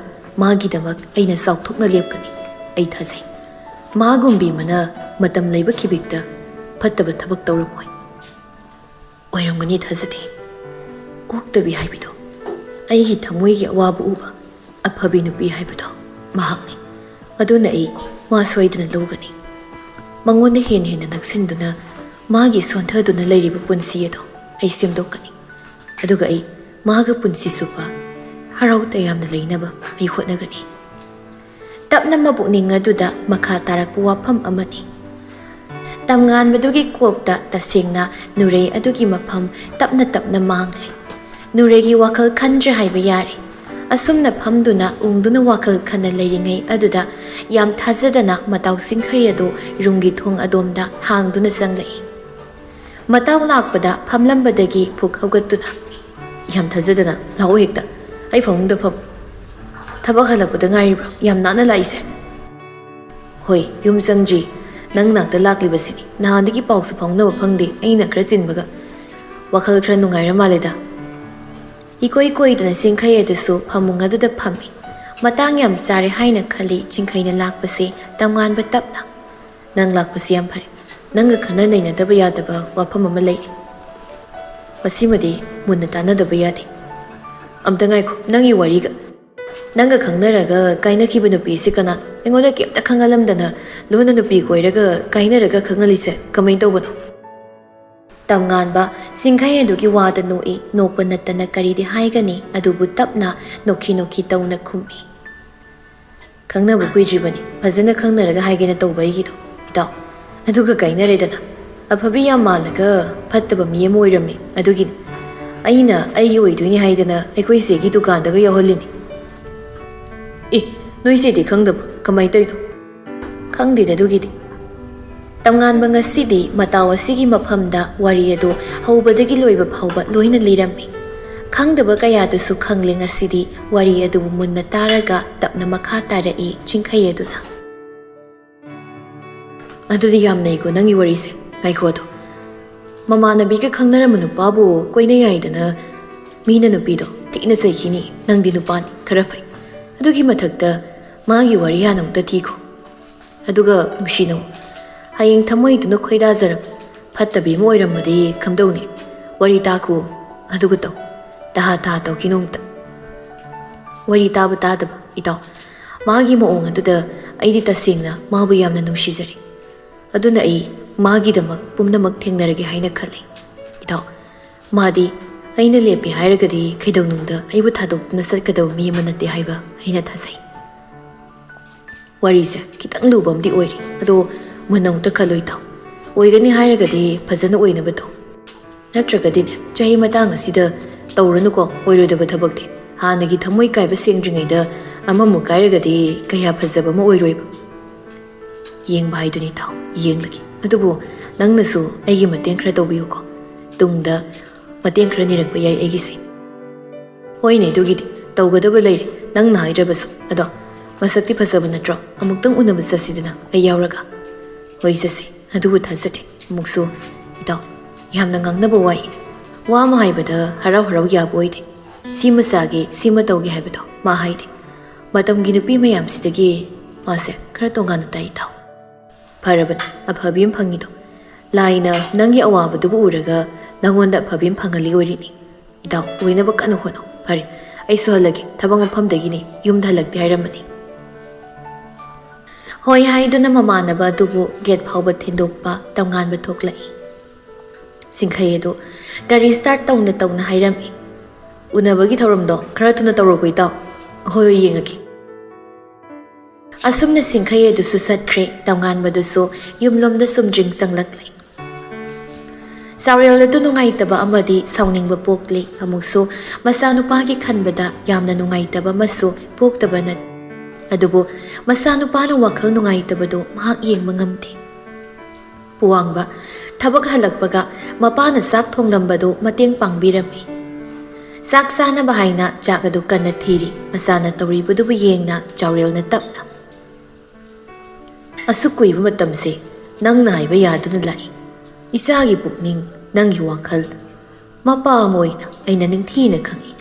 ꯃꯥꯒꯤꯗꯃꯛ ꯑꯩꯅ ꯆꯥꯎꯊꯣꯛꯅ ꯂꯦꯞꯀꯅꯤ꯫ ꯑꯩ ꯊꯥꯖꯩ, ꯃꯥꯒꯨꯝꯕꯤ ꯑꯃꯅ ꯃꯇꯝ ꯂꯩꯕ ꯈꯤꯕꯤꯛꯇ ꯐꯠꯇꯕ ꯊꯕꯛ ꯇꯧꯔꯝꯃꯣꯏ꯫ ꯑꯣꯏꯔꯝꯒꯅꯤ ꯊꯥꯖꯗꯦ꯫ ꯑꯣꯛꯇꯕꯤ ꯍꯥꯏꯕꯤꯗꯣ, ꯑꯩꯒꯤ ꯊꯃꯣꯏꯒꯤ ꯑꯋꯥꯕ ꯎꯕ ꯑꯐꯕꯤ ꯅꯨꯄꯤ ꯍꯥꯏꯕꯗꯣ ꯃꯍꯥꯛꯅꯤ꯫ ꯑꯗꯨꯅ ꯑꯩ ꯃꯥ ꯁꯣꯏꯗꯅ ꯂꯧꯒꯅꯤ꯫ ꯃꯉꯣꯟꯗ ꯍꯦꯟꯅ ꯍꯦꯟꯅ ꯅꯛꯁꯤꯟꯗꯨꯅ ꯃꯥꯒꯤ ꯁꯣꯟꯊꯗꯨꯅ ꯂꯩꯔꯤꯕ ꯄꯨꯟꯁꯤ ꯑꯗꯣ ꯑꯩ ꯁꯦꯝꯗꯣꯛꯀꯅꯤ꯫ ꯑꯗꯨꯒ ꯑꯩ ꯃꯥꯒ ꯄꯨꯟꯁꯤ ꯆꯨꯞꯄ ꯍꯔꯥꯎ ꯇꯌꯥꯝꯅ ꯂꯩꯅꯕ ꯑꯩ ꯍꯣꯠꯅꯒꯅꯤ꯫ ꯇꯞꯅ ꯃꯄꯨꯛꯅꯤꯡ ꯑꯗꯨꯗ ꯃꯈꯥ ꯇꯥꯔꯛꯄ ꯋꯥꯐꯝ ꯑꯃꯅꯤ꯫ ꯇꯝꯉꯥꯟꯕꯗꯨꯒꯤ ꯀꯣꯛꯇ ꯇꯁꯦꯡꯅ ꯅꯨꯔꯩ ꯑꯗꯨꯒꯤ ꯃꯐꯝ ꯇꯞꯅ ꯇꯞꯅ ꯃꯥꯡꯂꯦ꯫ ꯅꯨꯔꯩꯒꯤ ꯋꯥꯈꯜ ꯈꯟꯗ꯭ꯔꯦ ꯍꯥꯏꯕ ꯌꯥꯔꯦ꯫ ꯑꯁꯨꯝꯅ ꯐꯝꯗꯨꯅ ꯎꯪꯗꯨꯅ ꯋꯥꯈꯜ ꯈꯟꯅ ꯂꯩꯔꯤꯉꯩ ꯑꯗꯨꯗ ꯌꯥꯝ ꯊꯥꯖꯗꯅ ꯃꯇꯥꯎ ꯆꯤꯡꯈꯩ ꯑꯗꯨ ꯔꯨꯝꯒꯤ ꯊꯣꯡ ꯑꯗꯣꯝꯗ ꯍꯥꯡꯗꯨꯅ ꯆꯪꯂꯛꯏ꯫ ꯃꯇꯥꯎ ꯂꯥꯛꯄꯗ ꯐꯝꯂꯝꯕꯗꯒꯤ ꯐꯨꯛ ꯍꯧꯒꯠꯇꯨꯅ, "ꯌꯥꯝ ꯊꯥꯖꯗꯅ, ꯂꯥꯛꯑꯣ ꯍꯦꯛꯇ꯫ ꯑꯩ ꯐꯃꯨꯡꯗ ꯐꯝ꯫ ꯊꯕꯛ ꯍꯜꯂꯛꯄꯗ ꯉꯥꯏꯔꯤꯕ꯭ꯔꯣ? ꯌꯥꯝ ꯅꯥꯟꯅ ꯂꯥꯛꯏꯁꯦ?" "ꯍꯣꯏ, ꯌꯨꯝ ꯆꯪꯗ꯭ꯔꯤ꯫ ꯅꯪ ꯅꯥꯛꯇ ꯂꯥꯛꯂꯤꯕꯁꯤꯅꯤ꯫ ꯅꯍꯥꯟꯗꯒꯤ ꯄꯥꯎꯁꯨ ꯐꯥꯎꯅꯕ ꯐꯪꯗꯦ, ꯑꯩꯅ ꯈꯔ ꯆꯤꯟꯕꯒ꯫ ꯋꯥꯈꯜ ꯈꯔ ꯅꯨꯡꯉꯥꯏꯔ ꯃꯥꯜꯂꯦꯗ꯫" ꯏꯀꯣꯏ ꯀꯣꯏꯗꯅ ꯆꯤꯡꯈꯩ ꯑꯗꯨꯁꯨ ꯐꯃꯨꯡ ꯑꯗꯨꯗ ꯐꯝꯃꯤ꯫ ꯃꯇꯥꯡ ꯌꯥꯝ ꯆꯥꯔꯦ ꯍꯥꯏꯅ ꯈꯜꯂꯤ ꯆꯤꯡꯈꯩꯅ ꯂꯥꯛꯄꯁꯦ ꯇꯝꯉꯥꯟꯕ ꯇꯞꯅ꯫ "ꯅꯪ ꯂꯥꯛꯄꯁꯤ ꯌꯥꯝ ꯐꯔꯦ꯫ ꯅꯪꯒ ꯈꯟꯅ ꯅꯩꯅꯗꯕ ꯌꯥꯗꯕ ꯋꯥꯐꯝ ꯑꯃ ꯂꯩ꯫ ꯃꯁꯤꯃꯗꯤ ꯃꯨꯟꯅ ꯇꯥꯟꯅꯗꯕ ꯌꯥꯗꯦ꯫ ꯑꯝꯇ ꯉꯥꯏꯈꯣ, ꯅꯪꯒꯤ ꯋꯥꯔꯤꯒ꯫ ꯅꯪꯒ ꯈꯪꯅꯔꯒ ꯀꯥꯏꯅꯈꯤꯕ ꯅꯨꯄꯤꯁꯤ ꯀꯅꯥ? ꯑꯩꯉꯣꯟꯗ ꯀꯩꯝꯇ ꯈꯪꯍꯜꯂꯝꯗꯅ ꯂꯣꯟꯅ ꯅꯨꯄꯤ ꯀꯣꯏꯔꯒ ꯀꯥꯏꯅꯔꯒ ꯈꯪꯍꯜꯂꯤꯁꯦ ꯀꯃꯥꯏꯅ ꯇꯧꯕꯅꯣ? ꯇꯝꯉꯥꯟꯕ ꯆꯤꯡꯈꯩ ꯑꯗꯨꯒꯤ ꯋꯥꯗ ꯅꯣꯛꯏ, ꯅꯣꯛꯄ ꯅꯠꯇꯅ ꯀꯔꯤꯗꯤ ꯍꯥꯏꯒꯅꯤ? ꯑꯗꯨꯕꯨ ꯇꯞꯅ ꯅꯣꯛꯈꯤ ꯅꯣꯛꯈꯤ ꯇꯧꯅ ꯈꯨꯝꯃꯤ꯫ ꯈꯪꯅꯕ ꯀꯨꯏꯗ꯭ꯔꯤꯕꯅꯤ, ꯐꯖꯅ ꯈꯪꯅꯔꯒ ꯍꯥꯏꯒꯦꯅ ꯇꯧꯕ ꯑꯩꯒꯤꯗꯣ, ꯏꯇꯥꯎ꯫ ꯑꯗꯨꯒ ꯀꯥꯏꯅꯔꯦꯗꯅ꯫ ꯑꯐꯕꯤ ꯌꯥꯝ ꯃꯥꯜꯂꯒ ꯐꯠꯇꯕ ꯃꯤ ꯑꯃ ꯑꯣꯏꯔꯝꯃꯤ, ꯑꯗꯨꯒꯤꯅꯤ꯫ ꯑꯩꯅ ꯑꯩꯒꯤ ꯑꯣꯏꯗꯣꯏꯅꯤ ꯍꯥꯏꯗꯅ ꯑꯩꯈꯣꯏ ꯆꯦꯒꯤ ꯗꯨꯀꯥꯟꯗꯒ ꯌꯥꯎꯍꯜꯂꯤꯅꯤ꯫ ꯑꯦ, ꯅꯣꯏ ꯆꯦꯗꯤ ꯈꯪꯗꯕ꯭ꯔꯣ? ꯀꯃꯥꯏꯅ ꯇꯧꯔꯤꯅꯣ? ꯈꯪꯗꯦꯗ ꯑꯗꯨꯒꯤꯗꯤ꯫ ꯇꯝꯉꯥꯟꯕ ꯉꯁꯤꯗꯤ ꯃꯇꯥꯎ ꯑꯁꯤꯒꯤ ꯃꯐꯝꯗ ꯋꯥꯔꯤ ꯑꯗꯨ ꯍꯧꯕꯗꯒꯤ ꯂꯣꯏꯕ ꯐꯥꯎꯕ ꯂꯣꯏꯅ ꯂꯤꯔꯝꯃꯤ꯫ ꯈꯪꯗꯕ ꯀꯌꯥꯗꯨꯁꯨ ꯈꯪꯂꯦ ꯉꯁꯤꯗꯤ꯫ ꯋꯥꯔꯤ ꯑꯗꯨꯕꯨ ꯃꯨꯟꯅ ꯇꯥꯔꯒ ꯇꯞꯅ ꯃꯈꯥ ꯇꯥꯔꯛꯏ ꯆꯤꯡꯈꯩ ꯑꯗꯨꯅ꯫ ꯑꯗꯨꯗꯤ ꯌꯥꯝ ꯅꯩꯀꯣ ꯅꯪꯒꯤ ꯋꯥꯔꯤꯁꯦ꯫ ꯉꯥꯏꯈꯣ ꯑꯗꯣ, ꯃꯃꯥꯟꯅꯕꯤꯒ ꯈꯪꯅꯔꯝꯕ ꯅꯨꯄꯥꯕꯨ ꯀꯣꯏꯅ ꯌꯥꯏꯗꯅ ꯃꯤꯅ ꯅꯨꯄꯤꯗꯣ ꯊꯤꯅ ꯆꯩꯈꯤꯅꯤ꯫ ꯅꯪꯗꯤ ꯅꯨꯄꯥꯅꯤ, ꯈꯔ ꯐꯩ꯫ ꯑꯗꯨꯒꯤ ꯃꯊꯛꯇ ꯃꯥꯒꯤ ꯋꯥꯔꯤ ꯍꯥꯟꯅ ꯑꯃꯨꯛꯇ ꯊꯤꯈꯣ꯫ ꯑꯗꯨꯒ ꯅꯨꯡꯁꯤꯅꯧ꯫ ꯍꯌꯦꯡ ꯊꯃꯣꯏꯗꯨꯅ ꯈꯣꯏꯗꯥꯖꯔꯕ ꯐꯠꯇꯕꯤ ꯑꯃ ꯑꯣꯏꯔꯝꯃꯗꯤ ꯀꯝꯗꯧꯅꯤ? ꯋꯥꯔꯤ ꯇꯥꯈꯣ, ꯑꯗꯨꯒ ꯇꯧ꯫ ꯇꯍꯥ ꯇꯍꯥ ꯇꯧꯈꯤꯅꯨ ꯑꯃꯨꯛꯇ꯫ ꯋꯥꯔꯤ ꯇꯥꯕ ꯇꯥꯗꯕ, ꯏꯇꯥꯎ꯫ ꯃꯥꯒꯤ ꯃꯑꯣꯡ ꯑꯗꯨꯗ ꯑꯩꯗꯤ ꯇꯁꯦꯡꯅ ꯃꯥꯕꯨ ꯌꯥꯝꯅ ꯅꯨꯡꯁꯤꯖꯔꯤ꯫ ꯑꯗꯨꯅ ꯑꯩ ꯃꯥꯒꯤꯗꯃꯛ ꯄꯨꯝꯅꯃꯛ ꯊꯦꯡꯅꯔꯒꯦ ꯍꯥꯏꯅ ꯈꯜꯂꯤ꯫ ꯏꯇꯥꯎ, ꯃꯥꯗꯤ ꯑꯩꯅ ꯂꯦꯞꯄꯦ ꯍꯥꯏꯔꯒꯗꯤ ꯀꯩꯗꯧꯅꯨꯡꯗ ꯑꯩꯕꯨ ꯊꯥꯗꯣꯛꯇꯨꯅ ꯆꯠꯀꯗꯕ ꯃꯤ ꯑꯃ ꯅꯠꯇꯦ ꯍꯥꯏꯕ ꯑꯩꯅ ꯊꯥꯖꯩ꯫ ꯋꯥꯔꯤꯁꯦ ꯈꯤꯇꯪ ꯂꯨꯕ ꯑꯃꯗꯤ ꯑꯣꯏꯔꯦ, ꯑꯗꯣ ꯃꯨꯟꯅ ꯑꯃꯨꯛꯇ ꯈꯜꯂꯣ ꯏꯇꯥꯎ꯫ ꯑꯣꯏꯒꯅꯤ ꯍꯥꯏꯔꯒꯗꯤ ꯐꯖꯅ ꯑꯣꯏꯅꯕ ꯇꯧ꯫ ꯅꯠꯇ꯭ꯔꯒꯗꯤꯅꯦ, ꯆꯍꯤ ꯃꯇꯥꯡ ꯑꯁꯤꯗ ꯇꯧꯔꯨꯅꯨꯀꯣ, ꯑꯣꯏꯔꯣꯏꯗꯕ ꯊꯕꯛꯇꯤ꯫ ꯍꯥꯟꯅꯒꯤ ꯊꯃꯣꯏ ꯀꯥꯏꯕ ꯁꯦꯡꯗ꯭ꯔꯤꯉꯩꯗ ꯑꯃꯃꯨꯛ ꯀꯥꯏꯔꯒꯗꯤ ꯀꯌꯥ ꯐꯖꯕ ꯑꯃ ꯑꯣꯏꯔꯣꯏꯕ꯫ ꯌꯦꯡꯕ ꯍꯥꯏꯗꯨꯅꯤ ꯏꯇꯥꯎ, ꯌꯦꯡꯂꯒꯦ꯫ ꯑꯗꯨꯕꯨ ꯅꯪꯅꯁꯨ ꯑꯩꯒꯤ ꯃꯇꯦꯡ ꯈꯔ ꯇꯧꯕꯤꯌꯨꯀꯣ꯫ ꯇꯨꯡꯗ ꯃꯇꯦꯡ ꯈꯔ ꯅꯤꯔꯛꯄ ꯌꯥꯏ ꯑꯩꯒꯤꯁꯦ꯫ ꯍꯣꯏꯅꯦ, ꯑꯗꯨꯒꯤꯗꯤ ꯇꯧꯒꯗꯕ ꯂꯩꯔꯦ, ꯅꯪꯅ ꯍꯥꯏꯗ꯭ꯔꯕꯁꯨ꯫ ꯑꯗꯣ ꯃꯁꯛꯇꯤ ꯐꯖꯕ ꯅꯠꯇ꯭ꯔꯣ? ꯑꯃꯨꯛꯇꯪ ꯎꯅꯕ ꯆꯠꯁꯤꯗꯅ, ꯑꯩ ꯌꯥꯎꯔꯒ꯫ ꯍꯣꯏ, ꯆꯠꯁꯤ꯫ ꯑꯗꯨꯕꯨ ꯊꯥꯖꯗꯦ꯫ ꯑꯃꯨꯛꯁꯨ, ꯏꯇꯥꯎ, ꯌꯥꯝꯅ ꯉꯥꯡꯅꯕ ꯋꯥꯏ꯫ ꯋꯥ ꯑꯃ ꯍꯥꯏꯕꯗ ꯍꯔꯥꯎ ꯍꯔꯥꯎ ꯌꯥꯕ ꯑꯣꯏꯗꯦ꯫ ꯁꯤꯃ ꯆꯥꯒꯦ, ꯁꯤꯃ ꯇꯧꯒꯦ ꯍꯥꯏꯕꯗꯣ ꯃꯥ ꯍꯥꯏꯗꯦ꯫ ꯃꯇꯝꯒꯤ ꯅꯨꯄꯤ ꯃꯌꯥꯝꯁꯤꯗꯒꯤ ꯃꯥꯁꯦ ꯈꯔ ꯇꯣꯉꯥꯟꯅ ꯇꯥꯏ, ꯏꯇꯥꯎ꯫ ꯐꯔꯕꯅꯤ, ꯑꯐꯕꯤ ꯑꯃ ꯐꯪꯉꯤꯗꯣ꯫ ꯂꯥꯏꯅ ꯅꯪꯒꯤ ꯑꯋꯥꯕꯗꯨꯕꯨ ꯎꯔꯒ ꯅꯪꯉꯣꯟꯗ ꯑꯐꯕ ꯑꯃ ꯐꯪꯍꯜꯂꯤ ꯑꯣꯏꯔꯤꯅꯤ꯫ ꯏꯇꯥꯎ, ꯑꯣꯏꯅꯕ ꯀꯟꯅ ꯍꯣꯠꯅꯧ꯫ ꯐꯔꯦ, ꯑꯩꯁꯨ ꯍꯜꯂꯒꯦ꯫ ꯊꯕꯛ ꯃꯐꯝꯗꯒꯤꯅꯤ, ꯌꯨꯝꯗ ꯍꯜꯂꯛꯇꯦ ꯍꯥꯏꯔꯝꯕꯅꯤ꯫ ꯍꯣꯏ ꯍꯥꯏꯗꯨꯅ ꯃꯃꯥꯟꯅꯕ ꯑꯗꯨꯕꯨ ꯒꯦꯠ ꯐꯥꯎꯕ ꯊꯤꯟꯗꯣꯛꯄ ꯇꯝꯉꯥꯟꯕ ꯊꯣꯛꯂꯛꯏ꯫ ꯁꯤꯡꯈꯩ ꯑꯗꯨ ꯒꯥꯔꯤ ꯁ꯭ꯇꯥꯔꯠ ꯇꯧꯅ ꯇꯧꯅ ꯍꯥꯏꯔꯝꯃꯤ꯫ ꯎꯅꯕꯒꯤ ꯊꯧꯔꯝꯗꯣ ꯈꯔ ꯊꯨꯅ ꯇꯧꯔꯣꯀꯣ ꯏꯇꯥꯎ꯫ ꯍꯣꯏ ꯍꯣꯏ, ꯌꯦꯡꯉꯒꯦ꯫ ꯑꯁꯨꯝꯅ ꯁꯤꯡꯈꯩ ꯑꯗꯨꯁꯨ ꯆꯠꯈ꯭ꯔꯦ꯫ ꯇꯝꯉꯥꯟꯕꯗꯨꯁꯨ ꯌꯨꯝꯂꯣꯝꯗ ꯁꯨꯝ ꯗ꯭ꯔꯤꯡ ꯆꯪꯂꯛꯂꯦ꯫ ꯆꯥꯎꯔꯦꯜ ꯑꯗꯨ ꯅꯨꯡꯉꯥꯏꯇꯕ ꯑꯃꯗꯤ ꯁꯥꯎꯅꯤꯡꯕ ꯄꯣꯛꯂꯤ꯫ ꯑꯃꯨꯛꯁꯨ ꯃꯆꯥꯅꯨꯄꯥꯒꯤ ꯈꯟꯕꯗ ꯌꯥꯝꯅ ꯅꯨꯡꯉꯥꯏꯇꯕ ꯑꯃꯁꯨ ꯄꯣꯛꯇꯕ ꯅꯠꯇꯦ꯫ ꯑꯗꯨꯕꯨ ꯃꯆꯥꯅꯨꯄꯥꯅ ꯋꯥꯈꯜ ꯅꯨꯡꯉꯥꯏꯇꯕꯗꯨ ꯃꯍꯥꯛ ꯌꯦꯡꯕ ꯉꯝꯗꯦ꯫ ꯄꯨꯋꯥꯡꯕ ꯊꯕꯛ ꯍꯜꯂꯛꯄꯒ ꯃꯄꯥꯅ ꯆꯥꯛ ꯊꯣꯡꯂꯝꯕꯗꯨ ꯃꯇꯦꯡ ꯄꯥꯡꯕꯤꯔꯝꯃꯤ꯫ ꯆꯥꯛ ꯆꯥꯅꯕ ꯍꯥꯏꯅ ꯆꯥꯛ ꯑꯗꯨ ꯀꯟꯅ ꯊꯤꯔꯤ꯫ ꯃꯆꯥꯅ ꯇꯧꯔꯤꯕꯗꯨꯕꯨ ꯌꯦꯡꯅ ꯆꯥꯎꯔꯦꯜꯅ ꯇꯞꯅ, "ꯑꯁꯨꯛ ꯀꯨꯏꯕ ꯃꯇꯝꯁꯦ ꯅꯪꯅ ꯍꯥꯏꯕ ꯌꯥꯗꯨꯅ ꯂꯥꯛꯏ꯫ ꯏꯆꯥꯒꯤ ꯄꯨꯛꯅꯤꯡ, ꯅꯪꯒꯤ ꯋꯥꯈꯜ, ꯃꯄꯥ ꯑꯃ ꯑꯣꯏꯅ ꯑꯩꯅ ꯅꯤꯡꯊꯤꯅ ꯈꯪꯏ꯫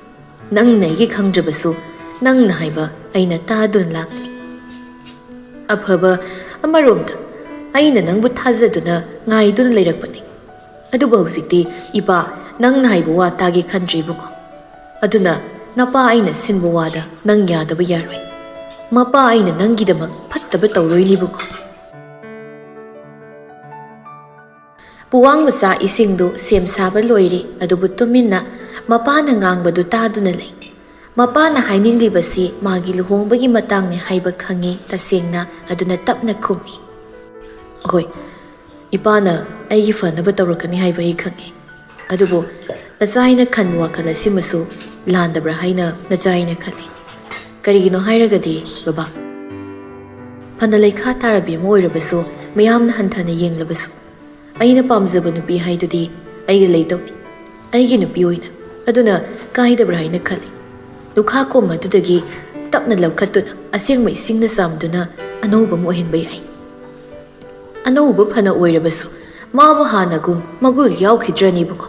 ꯅꯪꯅ ꯑꯩꯒꯤ ꯈꯪꯗ꯭ꯔꯕꯁꯨ ꯅꯪꯅ ꯍꯥꯏꯕ ꯑꯩꯅ ꯇꯥꯗꯨꯅ ꯂꯥꯛꯂꯤ꯫ ꯑꯐꯕ ꯑꯃꯔꯣꯝꯗ ꯑꯩꯅ ꯅꯪꯕꯨ ꯊꯥꯖꯗꯨꯅ ꯉꯥꯏꯗꯨꯅ ꯂꯩꯔꯛꯄꯅꯤ꯫ ꯑꯗꯨꯕꯨ ꯍꯧꯖꯤꯛꯇꯤ ꯏꯄꯥ ꯅꯪꯅ ꯍꯥꯏꯕ ꯋꯥ ꯇꯥꯒꯦ ꯈꯟꯗ꯭ꯔꯦ ꯏꯕꯨꯡꯉꯣ꯫ ꯑꯗꯨꯅ ꯅꯄꯥ ꯑꯩꯅ ꯁꯤꯟꯕ ꯋꯥꯗ ꯅꯪ ꯌꯥꯗꯕ ꯌꯥꯔꯣꯏ꯫ ꯃꯄꯥ ꯑꯩꯅ ꯅꯪꯒꯤꯗꯃꯛ ꯐꯠꯇꯕ ꯇꯧꯔꯣꯏꯅꯦ ꯏꯕꯨꯡꯉꯣ꯫" ꯄꯨꯋꯥꯡ ꯃꯆꯥ ꯏꯁꯤꯡꯗꯨ ꯁꯦꯝ ꯁꯥꯕ ꯂꯣꯏꯔꯦ, ꯑꯗꯨꯕꯨ ꯇꯨꯃꯤꯟꯅ ꯃꯄꯥꯅ ꯉꯥꯡꯕꯗꯨ ꯇꯥꯗꯨꯅ ꯂꯩ꯫ ꯃꯄꯥꯅ ꯍꯥꯏꯅꯤꯡꯂꯤꯕꯁꯤ ꯃꯥꯒꯤ ꯂꯨꯍꯣꯡꯕꯒꯤ ꯃꯇꯥꯡꯅꯤ ꯍꯥꯏꯕ ꯈꯪꯉꯤ ꯇꯁꯦꯡꯅ, ꯑꯗꯨꯅ ꯇꯞꯅ ꯈꯨꯝꯃꯤ꯫ "ꯍꯣꯏ, ꯏꯄꯥꯅ ꯑꯩꯒꯤ ꯐꯅꯕ ꯇꯧꯔꯛꯀꯅꯤ ꯍꯥꯏꯕ ꯑꯩ ꯈꯪꯉꯤ꯫ ꯑꯗꯨꯕꯨ ꯅꯆꯥ ꯑꯩꯅ ꯈꯟꯕ ꯋꯥꯈꯜ ꯑꯁꯤꯃꯁꯨ ꯂꯥꯟꯗꯕ꯭ꯔꯥ ꯍꯥꯏꯅ ꯅꯆꯥ ꯑꯩꯅ ꯈꯜꯂꯤ꯫ ꯀꯔꯤꯒꯤꯅꯣ ꯍꯥꯏꯔꯒꯗꯤ ꯕꯕꯥ, ꯐꯅ ꯂꯩꯈꯥ ꯇꯥꯔꯕꯤ ꯑꯃ ꯑꯣꯏꯔꯕꯁꯨ, ꯃꯤꯌꯥꯝꯅ ꯍꯟꯊꯅ ꯌꯦꯡꯂꯕꯁꯨ, ꯑꯩꯅ ꯄꯥꯝꯖꯕ ꯅꯨꯄꯤ ꯍꯥꯏꯗꯨꯗꯤ ꯑꯩꯒ ꯂꯩꯗꯧꯅꯤ, ꯑꯩꯒꯤ ꯅꯨꯄꯤ ꯑꯣꯏꯅ꯫ ꯑꯗꯨꯅ ꯀꯥꯏꯗꯕ꯭ꯔꯥ ꯍꯥꯏꯅ ꯈꯜꯂꯤ꯫" ꯂꯨꯈꯥ ꯀꯣꯝ ꯑꯗꯨꯗꯒꯤ ꯇꯞꯅ ꯂꯧꯈꯠꯇꯨꯅ ꯑꯁꯦꯡꯕ ꯏꯁꯤꯡꯅ ꯆꯥꯝꯗꯨꯅ ꯑꯅꯧꯕ ꯑꯃ ꯑꯣꯏꯍꯟꯕ ꯌꯥꯏ꯫ ꯑꯅꯧꯕ ꯐꯅ ꯑꯣꯏꯔꯕꯁꯨ ꯃꯥꯕꯨ ꯍꯥꯟꯅꯒꯨꯝ ꯃꯒꯨꯜ ꯌꯥꯎꯈꯤꯗ꯭ꯔꯅꯤ ꯏꯕꯨꯡꯉꯣ꯫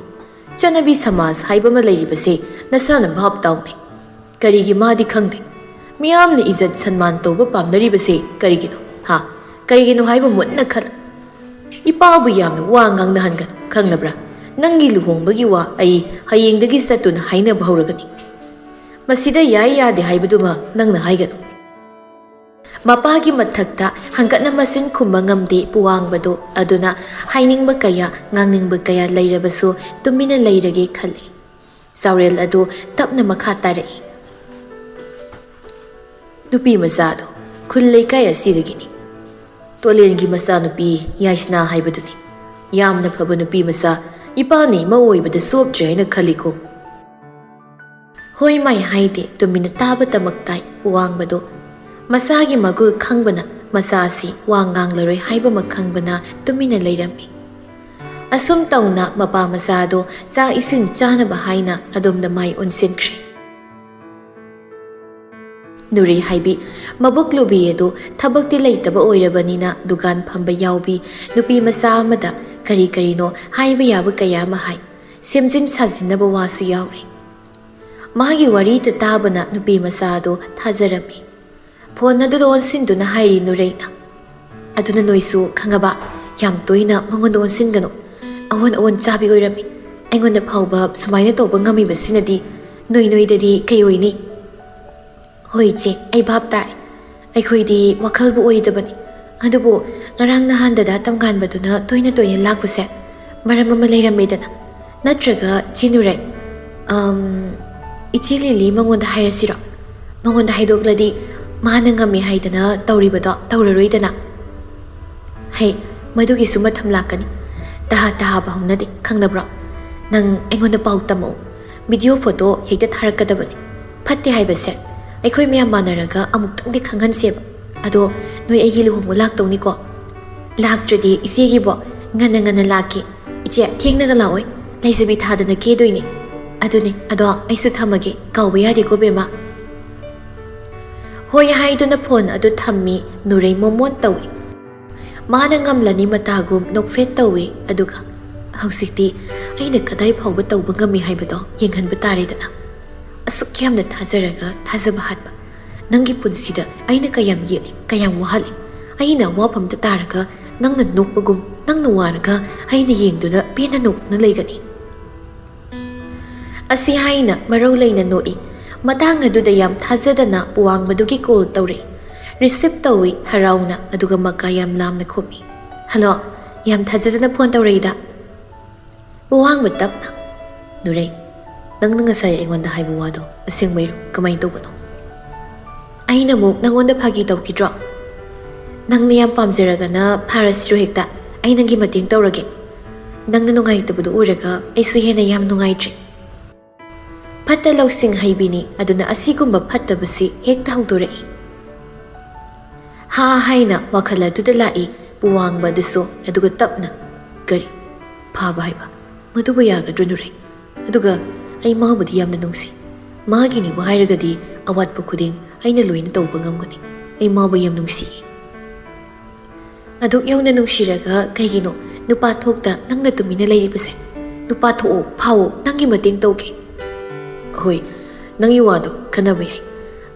ꯆꯠꯅꯕꯤ ꯁꯃꯥꯖ ꯍꯥꯏꯕ ꯑꯃ ꯂꯩꯔꯤꯕꯁꯦ ꯅꯁꯥꯅ ꯚꯥꯞ ꯇꯥꯎꯅꯦ꯫ ꯀꯔꯤꯒꯤ ꯃꯥꯗꯤ ꯈꯪꯗꯦ꯫ ꯃꯤꯌꯥꯝꯅ ꯏꯖꯠ ꯁꯟꯃꯥꯟ ꯇꯧꯕ ꯄꯥꯝꯅꯔꯤꯕꯁꯦ ꯀꯔꯤꯒꯤꯅꯣ? ꯍꯥ? ꯀꯔꯤꯒꯤꯅꯣ ꯍꯥꯏꯕ ꯃꯨꯟꯅ ꯈꯜꯂꯨ꯫ "ꯏꯄꯥꯕꯨ ꯌꯥꯝꯅ ꯋꯥ ꯉꯥꯡꯅꯍꯟꯒꯅꯨ, ꯈꯪꯂꯕ꯭ꯔꯥ? ꯅꯪꯒꯤ ꯂꯨꯍꯣꯡꯕꯒꯤ ꯋꯥ ꯑꯩ ꯍꯌꯦꯡꯗꯒꯤ ꯆꯠꯇꯨꯅ ꯍꯥꯏꯅꯕ ꯍꯧꯔꯒꯅꯤ꯫ ꯃꯁꯤꯗ ꯌꯥꯏ ꯌꯥꯗꯦ ꯍꯥꯏꯕꯗꯨꯃ ꯅꯪꯅ ꯍꯥꯏꯒꯅꯨ꯫" ꯃꯄꯥꯒꯤ ꯃꯊꯛꯇ ꯍꯪꯒꯠꯅ ꯃꯆꯤꯟ ꯈꯨꯝꯕ ꯉꯝꯗꯦ ꯄꯨꯋꯥꯡꯕꯗꯨ꯫ ꯑꯗꯨꯅ ꯍꯥꯏꯅꯤꯡꯕ ꯀꯌꯥ, ꯉꯥꯡꯅꯤꯡꯕ ꯀꯌꯥ ꯂꯩꯔꯕꯁꯨ ꯇꯨꯃꯤꯟꯅ ꯂꯩꯔꯒꯦ ꯈꯜꯂꯤ꯫ ꯆꯥꯎꯔꯦꯜ ꯑꯗꯨ ꯇꯞꯅ ꯃꯈꯥ ꯇꯥꯔꯛꯏ꯫ "ꯅꯨꯄꯤ ꯃꯆꯥꯗꯣ ꯈꯨꯜ ꯂꯩꯀꯥꯏ ꯑꯁꯤꯗꯒꯤꯅꯤ꯫ ꯇꯣꯂꯦꯟꯒꯤ ꯃꯆꯥꯅꯨꯄꯤ ꯌꯥꯏꯁꯅꯥ ꯍꯥꯏꯕꯗꯨꯅꯤ꯫ ꯌꯥꯝꯅ ꯐꯕ ꯅꯨꯄꯤ ꯃꯆꯥ꯫ ꯏꯄꯥꯅ ꯏꯃꯧ ꯑꯣꯏꯕꯗ ꯆꯣꯞꯇ꯭ꯔꯦ ꯍꯥꯏꯅ ꯈꯜꯂꯤꯀꯣ꯫" ꯍꯣꯏ ꯃꯥꯏ ꯍꯥꯏꯗꯦ, ꯇꯨꯃꯤꯟꯅ ꯇꯥꯕꯇꯃꯛ ꯇꯥꯏ ꯄꯨꯋꯥꯡꯕꯗꯨ꯫ ꯃꯆꯥꯒꯤ ꯃꯒꯨꯜ ꯈꯪꯕꯅ ꯃꯆꯥ ꯑꯁꯤ ꯋꯥ ꯉꯥꯡꯂꯔꯣꯏ ꯍꯥꯏꯕꯃꯛ ꯈꯪꯕꯅ ꯇꯨꯃꯤꯟꯅ ꯂꯩꯔꯝꯃꯤ꯫ ꯑꯁꯨꯝ ꯇꯧꯅ ꯃꯄꯥ ꯃꯆꯥꯗꯣ ꯆꯥꯛ ꯏꯁꯤꯡ ꯆꯥꯅꯕ ꯍꯥꯏꯅ ꯑꯗꯣꯝꯗ ꯃꯥꯏ ꯑꯣꯟꯁꯤꯟꯈ꯭ꯔꯦ꯫ ꯅꯨꯔꯩ ꯍꯥꯏꯕꯤ ꯃꯕꯨꯛ ꯂꯨꯕꯤ ꯑꯗꯨ ꯊꯕꯛꯇꯤ ꯂꯩꯇꯕ ꯑꯣꯏꯔꯕꯅꯤꯅ ꯗꯨꯀꯥꯟ ꯐꯝꯕ ꯌꯥꯎꯕꯤ, ꯅꯨꯄꯤ ꯃꯆꯥ ꯑꯃꯗ ꯀꯔꯤ ꯀꯔꯤꯅꯣ ꯍꯥꯏꯕ ꯌꯥꯕ ꯀꯌꯥ ꯑꯃ ꯍꯥꯏ꯫ ꯁꯦꯝꯖꯤꯟ ꯁꯥꯖꯤꯟꯅꯕ ꯋꯥꯁꯨ ꯌꯥꯎꯔꯤ꯫ ꯃꯥꯒꯤ ꯋꯥꯔꯤꯗ ꯇꯥꯕꯅ ꯅꯨꯄꯤ ꯃꯆꯥ ꯑꯗꯨ ꯊꯥꯖꯔꯝꯃꯤ꯫ ꯐꯣꯟ ꯑꯗꯨꯗ ꯑꯣꯟꯁꯤꯟꯗꯨꯅ ꯍꯥꯏꯔꯤ ꯅꯨꯔꯩꯅ꯫ "ꯑꯗꯨꯅ ꯅꯣꯏꯁꯨ ꯈꯪꯉꯕ? ꯌꯥꯝ ꯇꯣꯏꯅ ꯃꯉꯣꯟꯗ ꯑꯣꯟꯁꯤꯟꯒꯅꯨ꯫ ꯑꯑꯣꯟ ꯑꯑꯣꯟ ꯆꯥꯕꯤ ꯑꯣꯏꯔꯝꯃꯤ꯫ ꯑꯩꯉꯣꯟꯗ ꯐꯥꯎꯕ ꯁꯨꯃꯥꯏꯅ ꯇꯧꯕ ꯉꯝꯃꯤꯕꯁꯤꯅꯗꯤ ꯅꯣꯏ ꯅꯣꯏꯗꯗꯤ ꯀꯩ ꯑꯣꯏꯅꯤ?" "ꯍꯣꯏ ꯏꯆꯦ, ꯑꯩ ꯚꯥꯞ ꯇꯥꯔꯦ꯫ ꯑꯩꯈꯣꯏꯗꯤ ꯋꯥꯈꯜꯕꯨ ꯑꯣꯏꯗꯕꯅꯤ꯫ ꯑꯗꯨꯕꯨ ꯉꯔꯥꯡ ꯅꯍꯥꯟꯗꯗ ꯇꯝꯀꯥꯟꯕꯗꯨꯅ ꯇꯣꯏꯅ ꯇꯣꯏꯅ ꯂꯥꯛꯄꯁꯦ ꯃꯔꯝ ꯑꯃ ꯂꯩꯔꯝꯃꯦꯗꯅ꯫ ꯅꯠꯇ꯭ꯔꯒ ꯏꯆꯦ ꯅꯨꯔꯩ, ꯑꯝ, ꯏꯆꯦ ꯂꯤꯂꯤ ꯃꯉꯣꯟꯗ ꯍꯥꯏꯔꯁꯤꯔꯣ? ꯃꯉꯣꯟꯗ ꯍꯥꯏꯗꯣꯛꯂꯗꯤ ꯃꯥꯅ ꯉꯝꯃꯤ ꯍꯥꯏꯗꯅ ꯇꯧꯔꯤꯕꯗꯣ ꯇꯧꯔꯔꯣꯏꯗꯅ꯫" "ꯍꯩ, ꯃꯗꯨꯒꯤꯁꯨ ꯃꯇꯝ ꯂꯥꯛꯀꯅꯤ꯫ ꯇꯍꯥ ꯇꯍꯥꯕ ꯍꯧꯅꯗꯦ, ꯈꯪꯅꯕ꯭ꯔꯣ? ꯅꯪ ꯑꯩꯉꯣꯟꯗ ꯄꯥꯎ ꯇꯝꯃꯛꯎ꯫ ꯚꯤꯗꯤꯑꯣ ꯐꯣꯇꯣ ꯍꯦꯛꯇ ꯊꯥꯔꯛꯀꯗꯕꯅꯤ꯫ ꯐꯠꯇꯦ ꯍꯥꯏꯕꯁꯦ ꯑꯩꯈꯣꯏ ꯃꯌꯥꯝ ꯃꯥꯟꯅꯔꯒ ꯑꯃꯨꯛꯇꯪꯗꯤ ꯈꯪꯍꯟꯁꯦꯕ꯫ ꯑꯗꯣ ꯅꯣꯏ ꯑꯩꯒꯤ ꯂꯨꯍꯣꯡꯕ ꯂꯥꯛꯇꯧꯅꯤꯀꯣ? ꯂꯥꯛꯇ꯭ꯔꯗꯤ ꯏꯆꯦꯒꯤꯕꯣ ꯉꯟꯅ ꯉꯟꯅ ꯂꯥꯛꯀꯦ꯫ ꯏꯆꯦ, ꯊꯦꯡꯅꯒ ꯂꯥꯛꯑꯣꯏ꯫ ꯂꯩꯖꯕꯤ ꯊꯥꯗꯅ ꯀꯦꯗꯣꯏꯅꯦ꯫ ꯑꯗꯨꯅꯦ, ꯑꯗꯣ ꯑꯩꯁꯨ ꯊꯝꯃꯒꯦ꯫ ꯀꯥꯎꯕ ꯌꯥꯗꯦꯀꯣ, ꯕꯦꯝꯃ꯫" ꯍꯣꯏ ꯍꯥꯏꯗꯨꯅ ꯐꯣꯟ ꯑꯗꯨ ꯊꯝꯃꯤ꯫ ꯅꯨꯔꯩ ꯃꯣꯃꯣꯟ ꯇꯧꯏ꯫ ꯃꯥꯅ ꯉꯝꯂꯅꯤ ꯃꯇꯥꯒꯨꯝ ꯅꯣꯛꯐꯦꯠ ꯇꯧꯏ꯫ ꯑꯗꯨꯒ ꯍꯧꯖꯤꯛꯇꯤ ꯑꯩꯅ ꯀꯗꯥꯏ ꯐꯥꯎꯕ ꯇꯧꯕ ꯉꯝꯃꯤ ꯍꯥꯏꯕꯗꯣ ꯌꯦꯡꯍꯟꯕ ꯇꯥꯔꯦꯗꯅ꯫ ꯑꯁꯨꯛ ꯌꯥꯝꯅ ꯊꯥꯖꯔꯒ ꯊꯥꯖꯕ ꯍꯥꯠꯄ꯫ ꯅꯪꯒꯤ ꯄꯨꯟꯁꯤꯗ ꯑꯩꯅ ꯀꯌꯥꯝ ꯌꯦꯠꯂꯤ, ꯀꯌꯥꯝ ꯋꯥꯍꯜꯂꯤ꯫ ꯑꯩꯅ ꯑꯋꯥꯐꯝꯗ ꯇꯥꯔꯒ ꯅꯪꯅ ꯅꯣꯛꯄꯒꯨꯝ꯫ ꯅꯪꯅ ꯋꯥꯔꯒ ꯑꯩꯅ ꯌꯦꯡꯗꯨꯅ ꯄꯦꯟꯅ ꯅꯣꯛꯇꯨꯅ ꯂꯩꯒꯅꯤ꯫ ꯑꯁꯤ ꯍꯥꯏꯅ ꯃꯔꯧ ꯂꯩꯅ ꯅꯣꯛꯏ꯫ ꯃꯇꯥꯡ ꯑꯗꯨꯗ ꯌꯥꯝ ꯊꯥꯖꯗꯅ ꯄꯨꯋꯥꯡꯕꯗꯨꯒꯤ ꯀꯣꯜ ꯇꯧꯔꯛꯏ꯫ ꯔꯤꯁꯤꯞ ꯇꯧꯏ ꯍꯔꯥꯎꯅ, ꯑꯗꯨꯒ ꯃꯀꯥ ꯌꯥꯝ ꯂꯥꯝꯅ ꯈꯨꯝꯃꯤ꯫ "ꯍꯜꯂꯣ, ꯌꯥꯝ ꯊꯥꯖꯗꯅ ꯐꯣꯟ ꯇꯧꯔꯛꯏꯗ?" ꯄꯨꯋꯥꯡꯕ ꯇꯞꯅ, "ꯅꯨꯔꯩ, ꯅꯪꯅ ꯉꯁꯥꯏ ꯑꯩꯉꯣꯟꯗ ꯍꯥꯏꯕ ꯋꯥꯗꯣ ꯑꯁꯦꯡꯕꯩꯔꯣ? ꯀꯃꯥꯏꯅ ꯇꯧꯕꯅꯣ?" "ꯑꯩꯅ ꯑꯃꯨꯛ ꯅꯪꯉꯣꯟꯗ ꯐꯥꯒꯤ ꯇꯧꯈꯤꯗ꯭ꯔꯣ? ꯅꯪꯅ ꯌꯥꯝ ꯄꯥꯝꯖꯔꯒꯅ ꯐꯥꯔꯁꯤꯔꯣ ꯍꯦꯛꯇ? ꯑꯩ ꯅꯪꯒꯤ ꯃꯇꯦꯡ ꯇꯧꯔꯒꯦ꯫ ꯅꯪꯅ ꯅꯨꯡꯉꯥꯏꯇꯕꯗꯣ ꯎꯔꯒ ꯑꯩꯁꯨ ꯍꯦꯟꯅ ꯌꯥꯝ ꯅꯨꯡꯉꯥꯏꯇ꯭ꯔꯦ꯫" ꯐꯠꯇ ꯂꯧꯁꯤꯡ ꯍꯩꯕꯤꯅꯤ, ꯑꯗꯨꯅ ꯑꯁꯤꯒꯨꯝꯕ ꯐꯠꯇꯕꯁꯤ ꯍꯦꯛꯇ ꯍꯧꯗꯣꯔꯛꯏ꯫ ꯍꯥ ꯍꯥꯏꯅ ꯋꯥꯈꯜ ꯑꯗꯨꯗ ꯂꯥꯛꯏ ꯄꯨꯋꯥꯡꯕ ꯑꯗꯨꯁꯨ, ꯑꯗꯨꯒ ꯇꯞꯅ, "ꯀꯔꯤ? ꯐꯥꯕ ꯍꯥꯏꯕ? ꯃꯗꯨꯕꯨ ꯌꯥꯒꯗ꯭ꯔꯣ ꯅꯨꯔꯩ? ꯑꯗꯨꯒ ꯑꯩ ꯃꯥꯕꯨꯗꯤ ꯌꯥꯝꯅ ꯅꯨꯡꯁꯤ꯫ ꯃꯥꯒꯤꯅꯦꯕꯨ ꯍꯥꯏꯔꯒꯗꯤ ꯑꯋꯥꯠꯄ ꯈꯨꯗꯤꯡ ꯑꯩꯅ ꯂꯣꯏꯅ ꯇꯧꯕ ꯉꯝꯒꯅꯤ꯫ ꯑꯩ ꯃꯥꯕꯨ ꯌꯥꯝ ꯅꯨꯡꯁꯤꯌꯦ꯫" "ꯑꯗꯨꯛ ꯌꯧꯅ ꯅꯨꯡꯁꯤꯔꯒ ꯀꯩꯒꯤꯅꯣ ꯅꯨꯄꯥ ꯊꯣꯛꯇ ꯅꯪꯅ ꯇꯨꯃꯤꯟꯅ ꯂꯩꯔꯤꯕꯁꯦ? ꯅꯨꯄꯥ ꯊꯣꯛꯑꯣ, ꯐꯥꯎꯑꯣ, ꯅꯪꯒꯤ ꯃꯇꯦꯡ ꯇꯧꯒꯦ꯫" "ꯍꯣꯏ, ꯅꯪꯒꯤ ꯋꯥꯗꯣ ꯈꯟꯅꯕ ꯌꯥꯏ꯫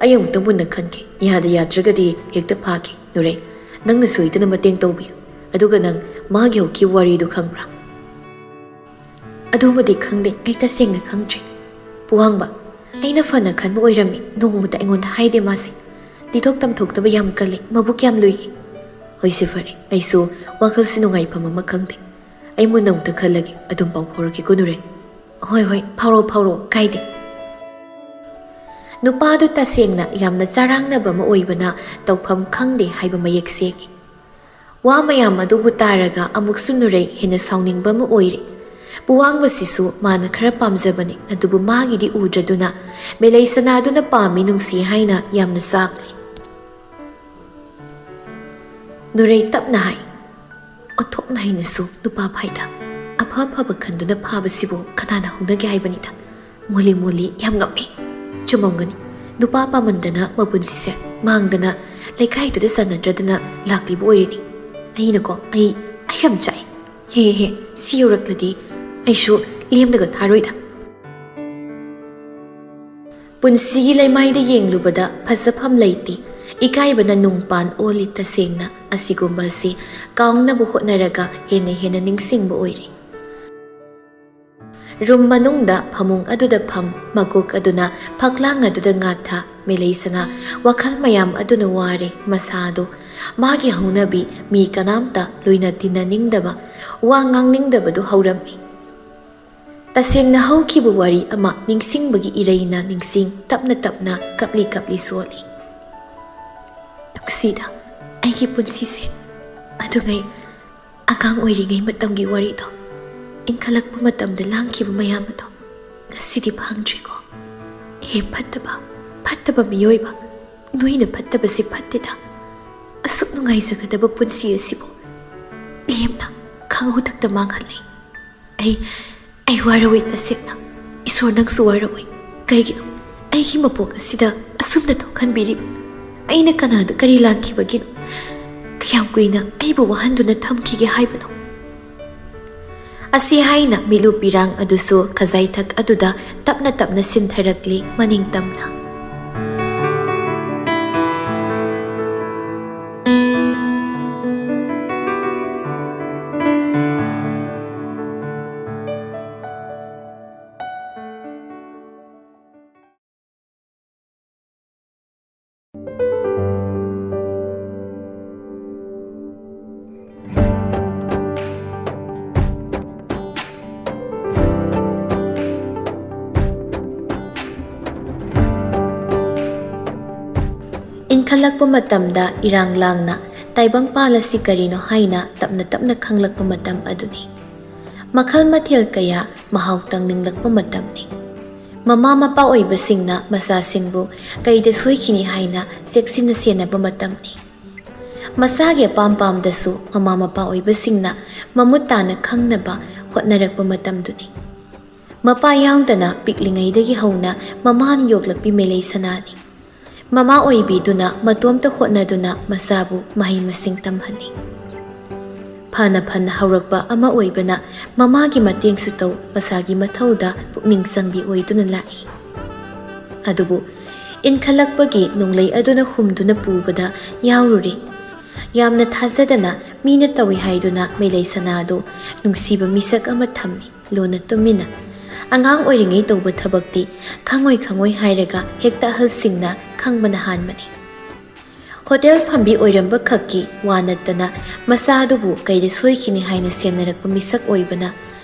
ꯑꯩ ꯑꯃꯨꯛꯇꯪ ꯃꯨꯟꯅ ꯈꯟꯒꯦ꯫ ꯌꯥꯗ ꯌꯥꯗ꯭ꯔꯒꯗꯤ ꯍꯦꯛꯇ ꯐꯥꯒꯦ꯫ ꯅꯨꯔꯩ, ꯅꯪꯅ ꯁꯣꯏꯗꯅ ꯃꯇꯦꯡ ꯇꯧꯕꯤꯌꯨ꯫ ꯑꯗꯨꯒ ꯅꯪ ꯃꯥꯒꯤ ꯍꯧꯈꯤꯕ ꯋꯥꯔꯤꯗꯨ ꯈꯪꯕ꯭ꯔꯥ?" "ꯑꯗꯨꯃꯗꯤ ꯈꯪꯗꯦ, ꯑꯩ ꯇꯁꯦꯡꯅ ꯈꯪꯗ꯭ꯔꯦ꯫" "ꯄꯨꯋꯥꯡꯕ, ꯑꯩꯅ ꯐꯅ ꯈꯟꯕ ꯑꯣꯏꯔꯝꯃꯤ, ꯅꯣꯡꯃꯇ ꯑꯩꯉꯣꯟꯗ ꯍꯥꯏꯗꯦ ꯃꯥꯁꯦ꯫ ꯂꯤꯊꯣꯛ ꯇꯝꯊꯣꯛꯇꯕ ꯌꯥꯝ ꯀꯜꯂꯤ, ꯃꯕꯨꯛ ꯌꯥꯝ ꯂꯨꯏ꯫" "ꯍꯣꯏꯁꯦ, ꯐꯔꯦ, ꯑꯩꯁꯨ ꯋꯥꯈꯜꯁꯦ ꯅꯨꯡꯉꯥꯏꯐꯝ ꯑꯃ ꯈꯪꯗꯦ꯫ ꯑꯩ ꯃꯨꯟꯅ ꯑꯃꯨꯛꯇ ꯈꯜꯂꯒꯦ, ꯑꯗꯨꯝ ꯄꯥꯎ ꯐꯥꯎꯔꯛꯀꯦꯀꯣ ꯅꯨꯔꯩ꯫" "ꯍꯣꯏ, ꯍꯣꯏ, ꯐꯥꯎꯔꯣ, ꯐꯥꯎꯔꯣ, ꯀꯥꯏꯗꯦ꯫" ꯅꯨꯄꯥꯗꯨ ꯇꯁꯦꯡꯅ ꯌꯥꯝꯅ ꯆꯔꯥꯡꯅꯕ ꯑꯃ ꯑꯣꯏꯕꯅ ꯇꯧꯐꯝ ꯈꯪꯗꯦ ꯍꯥꯏꯕ ꯃꯌꯦꯛ ꯁꯦꯡꯉꯤ꯫ ꯋꯥ ꯃꯌꯥꯝ ꯑꯗꯨꯕꯨ ꯇꯥꯔꯒ ꯑꯃꯨꯛꯁꯨ ꯅꯨꯔꯩ ꯍꯦꯟꯅ ꯁꯥꯎꯅꯤꯡꯕ ꯑꯃ ꯑꯣꯏꯔꯦ꯫ ꯄꯨꯋꯥꯡꯕꯁꯤꯁꯨ ꯃꯥꯅ ꯈꯔ ꯄꯥꯝꯖꯕꯅꯤ, ꯑꯗꯨꯕꯨ ꯃꯥꯒꯤꯗꯤ ꯎꯗ꯭ꯔꯗꯨꯅ ꯃꯦꯂꯩ ꯁꯅꯥꯗꯨꯅ ꯄꯥꯝꯃꯤ ꯅꯨꯡꯁꯤ ꯍꯥꯏꯅ ꯌꯥꯝꯅ ꯆꯥꯛꯂꯦ꯫ ꯅꯨꯔꯩ ꯇꯞꯅ ꯍꯥꯏ, "ꯑꯣꯟꯊꯣꯛꯅ ꯍꯩꯅꯁꯨ ꯅꯨꯄꯥ ꯐꯥꯏꯗ꯫ ꯑꯐ ꯑꯐꯕ ꯈꯟꯗꯨꯅ ꯐꯥꯕꯁꯤꯕꯨ ꯀꯅꯥꯅ ꯍꯧꯅꯒꯦ ꯍꯥꯏꯕꯅꯤꯗ꯫ ꯃꯣꯂꯤ ꯃꯣꯂꯤ ꯌꯥꯝ ꯉꯝꯃꯤ꯫" "ꯆꯨꯝꯃꯝꯒꯅꯤ꯫ ꯅꯨꯄꯥ ꯄꯥꯝꯃꯟꯗꯅ ꯃꯄꯨꯟꯁꯤꯁꯦ ꯃꯥꯡꯗꯅ ꯂꯩꯀꯥꯏꯗꯨꯗ ꯆꯥꯟꯅꯗ꯭ꯔꯗꯅ ꯂꯥꯛꯂꯤꯕ ꯑꯣꯏꯔꯤꯅꯤ꯫ ꯑꯩꯅꯀꯣ, ꯑꯩ, ꯑꯩ ꯌꯥꯝ ꯆꯥꯛꯏ꯫ ꯍꯦ ꯍꯦ, ꯁꯤ ꯌꯧꯔꯛꯂꯗꯤ ꯑꯩꯁꯨ ꯂꯦꯝꯅꯒ ꯊꯥꯔꯣꯏꯗ꯫" ꯄꯨꯟꯁꯤꯒꯤ ꯂꯩꯃꯥꯏꯗ ꯌꯦꯡꯂꯨꯕꯗ ꯐꯖꯐꯝ ꯂꯩꯇꯦ꯫ ꯏꯀꯥꯏꯕꯅ ꯅꯨꯡꯄꯥꯟ ꯑꯣꯜꯂꯤ꯫ ꯇꯁꯦꯡꯅ ꯑꯁꯤꯒꯨꯝꯕ ꯑꯁꯤ ꯀꯥꯎꯅꯕ ꯍꯣꯠꯅꯔꯒ ꯍꯦꯟꯅ ꯍꯦꯟꯅ ꯅꯤꯡꯁꯤꯡꯕ ꯑꯣꯏꯔꯤ꯫ ꯔꯨꯝ ꯃꯅꯨꯡꯗ ꯐꯃꯨꯡ ꯑꯗꯨꯗ ꯐꯝ, ꯃꯀꯣꯛ ꯑꯗꯨꯅ ꯐꯛꯂꯥꯡ ꯑꯗꯨꯗ ꯉꯥꯊ, ꯃꯦꯂꯩꯁꯅꯥ ꯋꯥꯈꯜ ꯃꯌꯥꯝ ꯑꯗꯨꯅ ꯋꯥꯔꯦ꯫ ꯃꯁꯥ ꯑꯗꯨ ꯃꯥꯒꯤ ꯍꯧꯅꯕꯤ, ꯃꯤ ꯀꯅꯥꯝꯇ ꯂꯣꯏꯅ ꯇꯤꯟꯅꯅꯤꯡꯗꯕ, ꯋꯥ ꯉꯥꯡꯅꯤꯡꯗꯕꯗꯨ ꯍꯧꯔꯝꯃꯤ꯫ ꯇꯁꯦꯡꯅ ꯍꯧꯈꯤꯕ ꯋꯥꯔꯤ ꯑꯃ ꯅꯤꯡꯁꯤꯡꯕꯒꯤ ꯏꯔꯩꯅ ꯅꯤꯡꯁꯤꯡ ꯇꯞꯅ ꯇꯞꯅ ꯀꯞꯂꯤ ꯀꯞꯂꯤ ꯁꯣꯜꯂꯤ꯫ ꯅꯨꯡꯁꯤꯗ, ꯑꯩꯒꯤ ꯄꯨꯟꯁꯤꯁꯦ꯫ ꯑꯗꯨꯉꯩ ꯑꯉꯥꯡ ꯑꯣꯏꯔꯤꯉꯩ ꯃꯇꯝꯒꯤ ꯋꯥꯔꯤꯗꯣ, ꯏꯟꯈꯠꯂꯛꯄ ꯃꯇꯝꯗ ꯂꯥꯡꯈꯤꯕ ꯃꯌꯥꯝ ꯑꯗꯣ ꯉꯁꯤꯗꯤ ꯐꯪꯗ꯭ꯔꯦꯀꯣ꯫ ꯍꯦ ꯐꯠꯇꯕ, ꯐꯠꯇꯕ ꯃꯤꯑꯣꯏꯕ, ꯅꯣꯏꯅ ꯐꯠꯇꯕꯁꯤ ꯐꯠꯇꯦꯗ꯫ ꯑꯁꯨꯛ ꯅꯨꯡꯉꯥꯏꯖꯒꯗꯕ ꯄꯨꯟꯁꯤ ꯑꯁꯤꯕꯨ ꯂꯦꯝꯅ ꯈꯪꯍꯧꯗꯛꯇ ꯃꯥꯡꯍꯜꯂꯦ꯫ ꯑꯩ, ꯑꯩ ꯋꯥꯔꯧꯏ ꯇꯁꯦꯡꯅ꯫ ꯏꯁꯣꯔ, ꯅꯪꯁꯨ ꯋꯥꯔꯧꯏ꯫ ꯀꯩꯒꯤꯅꯣ ꯑꯩꯒꯤ ꯃꯄꯣꯛ ꯑꯁꯤꯗ ꯑꯁꯨꯝꯅ ꯊꯣꯛꯍꯟꯕꯤꯔꯤꯕ? ꯑꯩꯅ ꯀꯅꯥꯗ ꯀꯔꯤ ꯂꯥꯟꯈꯤꯕꯒꯤꯅꯣ? ꯀꯌꯥꯝ ꯀꯨꯏꯅ ꯑꯩꯕꯨ ꯋꯥꯍꯟꯗꯨꯅ ꯊꯝꯈꯤꯒꯦ ꯍꯥꯏꯕꯅꯣ? ꯑꯁꯤ ꯍꯥꯏꯅ ꯃꯤꯠꯂꯨ ꯄꯤꯔꯥꯡ ꯑꯗꯨꯁꯨ ꯈꯖꯥꯏꯊꯛ ꯑꯗꯨꯗ ꯇꯞꯅ ꯇꯞꯅ ꯁꯤꯟꯊꯔꯛꯂꯤ ꯃꯅꯤꯡ ꯇꯝꯅ꯫ ꯏꯟꯈꯠꯂꯛꯄ ꯃꯇꯝꯗ ꯏꯔꯥꯡ ꯂꯥꯡꯅ ꯇꯥꯏꯕꯪꯄꯥꯜ ꯑꯁꯤ ꯀꯔꯤꯅꯣ ꯍꯥꯏꯅ ꯇꯞꯅ ꯇꯞꯅ ꯈꯪꯂꯛꯄ ꯃꯇꯝ ꯑꯗꯨꯅꯤ꯫ ꯃꯈꯜ ꯃꯊꯦꯜ ꯀꯌꯥ ꯃꯍꯥꯎ ꯇꯪꯅꯤꯡꯂꯛꯄ ꯃꯇꯝꯅꯤ꯫ ꯃꯃꯥ ꯃꯄꯥ ꯑꯣꯏꯕꯁꯤꯡꯅ ꯃꯆꯥꯁꯤꯡꯕꯨ ꯀꯩꯗ ꯁꯣꯏꯈꯤꯅꯤ ꯍꯥꯏꯅ ꯆꯦꯛꯁꯤꯟꯅ ꯁꯦꯟꯅꯕ ꯃꯇꯝꯅꯤ꯫ ꯃꯁꯥꯒꯤ ꯑꯄꯥꯝ ꯄꯥꯝꯗꯁꯨ ꯃꯃꯥ ꯃꯄꯥ ꯑꯣꯏꯕꯁꯤꯡꯅ ꯃꯃꯨꯠ ꯇꯥꯅ ꯈꯪꯅꯕ ꯍꯣꯠꯅꯔꯛꯄ ꯃꯇꯝꯗꯨꯅꯤ꯫ ꯃꯄꯥ ꯌꯥꯎꯗꯅ ꯄꯤꯛꯂꯤꯉꯩꯗꯒꯤ ꯍꯧꯅ ꯃꯃꯥꯅ ꯌꯣꯛꯂꯛꯄꯤ ꯃꯦꯂꯩ ꯁꯅꯥꯅꯤ꯫ ꯃꯃꯥ ꯑꯣꯏꯕꯤꯗꯨꯅ ꯃꯇꯣꯝꯇ ꯍꯣꯠꯅꯗꯨꯅ ꯃꯆꯥꯕꯨ ꯃꯍꯩ ꯃꯁꯤꯡ ꯇꯝꯍꯜꯂꯤ꯫ ꯐꯅ ꯐꯅ ꯍꯧꯔꯛꯄ ꯑꯃ ꯑꯣꯏꯕꯅ ꯃꯃꯥꯒꯤ ꯃꯇꯦꯡꯁꯨ ꯇꯧ, ꯃꯁꯥꯒꯤ ꯃꯊꯧꯗ ꯄꯨꯛꯅꯤꯡ ꯆꯪꯕꯤ ꯑꯣꯏꯗꯨꯅ ꯂꯥꯛꯏ꯫ ꯑꯗꯨꯕꯨ ꯏꯟꯈꯠꯂꯛꯄꯒꯤ ꯅꯣꯡꯂꯩ ꯑꯗꯨꯅ ꯍꯨꯝꯗꯨꯅ ꯄꯨꯕꯗ ꯌꯥꯎꯔꯨꯔꯦ꯫ ꯌꯥꯝꯅ ꯊꯥꯖꯗꯅ ꯃꯤꯅ ꯇꯧꯏ ꯍꯥꯏꯗꯨꯅ ꯃꯦꯂꯩ ꯁꯅꯥꯗꯨ ꯅꯨꯡꯁꯤꯕ ꯃꯤꯁꯛ ꯑꯃ ꯊꯝꯃꯤ꯫ ꯂꯨꯅ ꯇꯨꯃꯤꯟꯅ꯫ ꯑꯉꯥꯡ ꯑꯣꯏꯔꯤꯉꯩ ꯇꯧꯕ ꯊꯕꯛꯇꯤ ꯈꯪꯉꯣꯏ ꯈꯪꯉꯣꯏ ꯍꯥꯏꯔꯒ ꯍꯦꯛꯇ ꯑꯍꯜꯁꯤꯡꯅ ꯈꯪꯕꯅ ꯍꯥꯟꯕꯅꯤ꯫ ꯍꯣꯇꯦꯜ ꯐꯝꯕꯤ ꯑꯣꯏꯔꯝꯕ ꯈꯛꯀꯤ ꯋꯥ ꯅꯠꯇꯅ ꯃꯆꯥꯗꯨꯕꯨ ꯀꯩꯗ ꯁꯣꯏꯈꯤꯅꯤ ꯍꯥꯏꯅ ꯁꯦꯟꯅꯔꯛꯄ ꯃꯤꯁꯛ ꯑꯣꯏꯕꯅ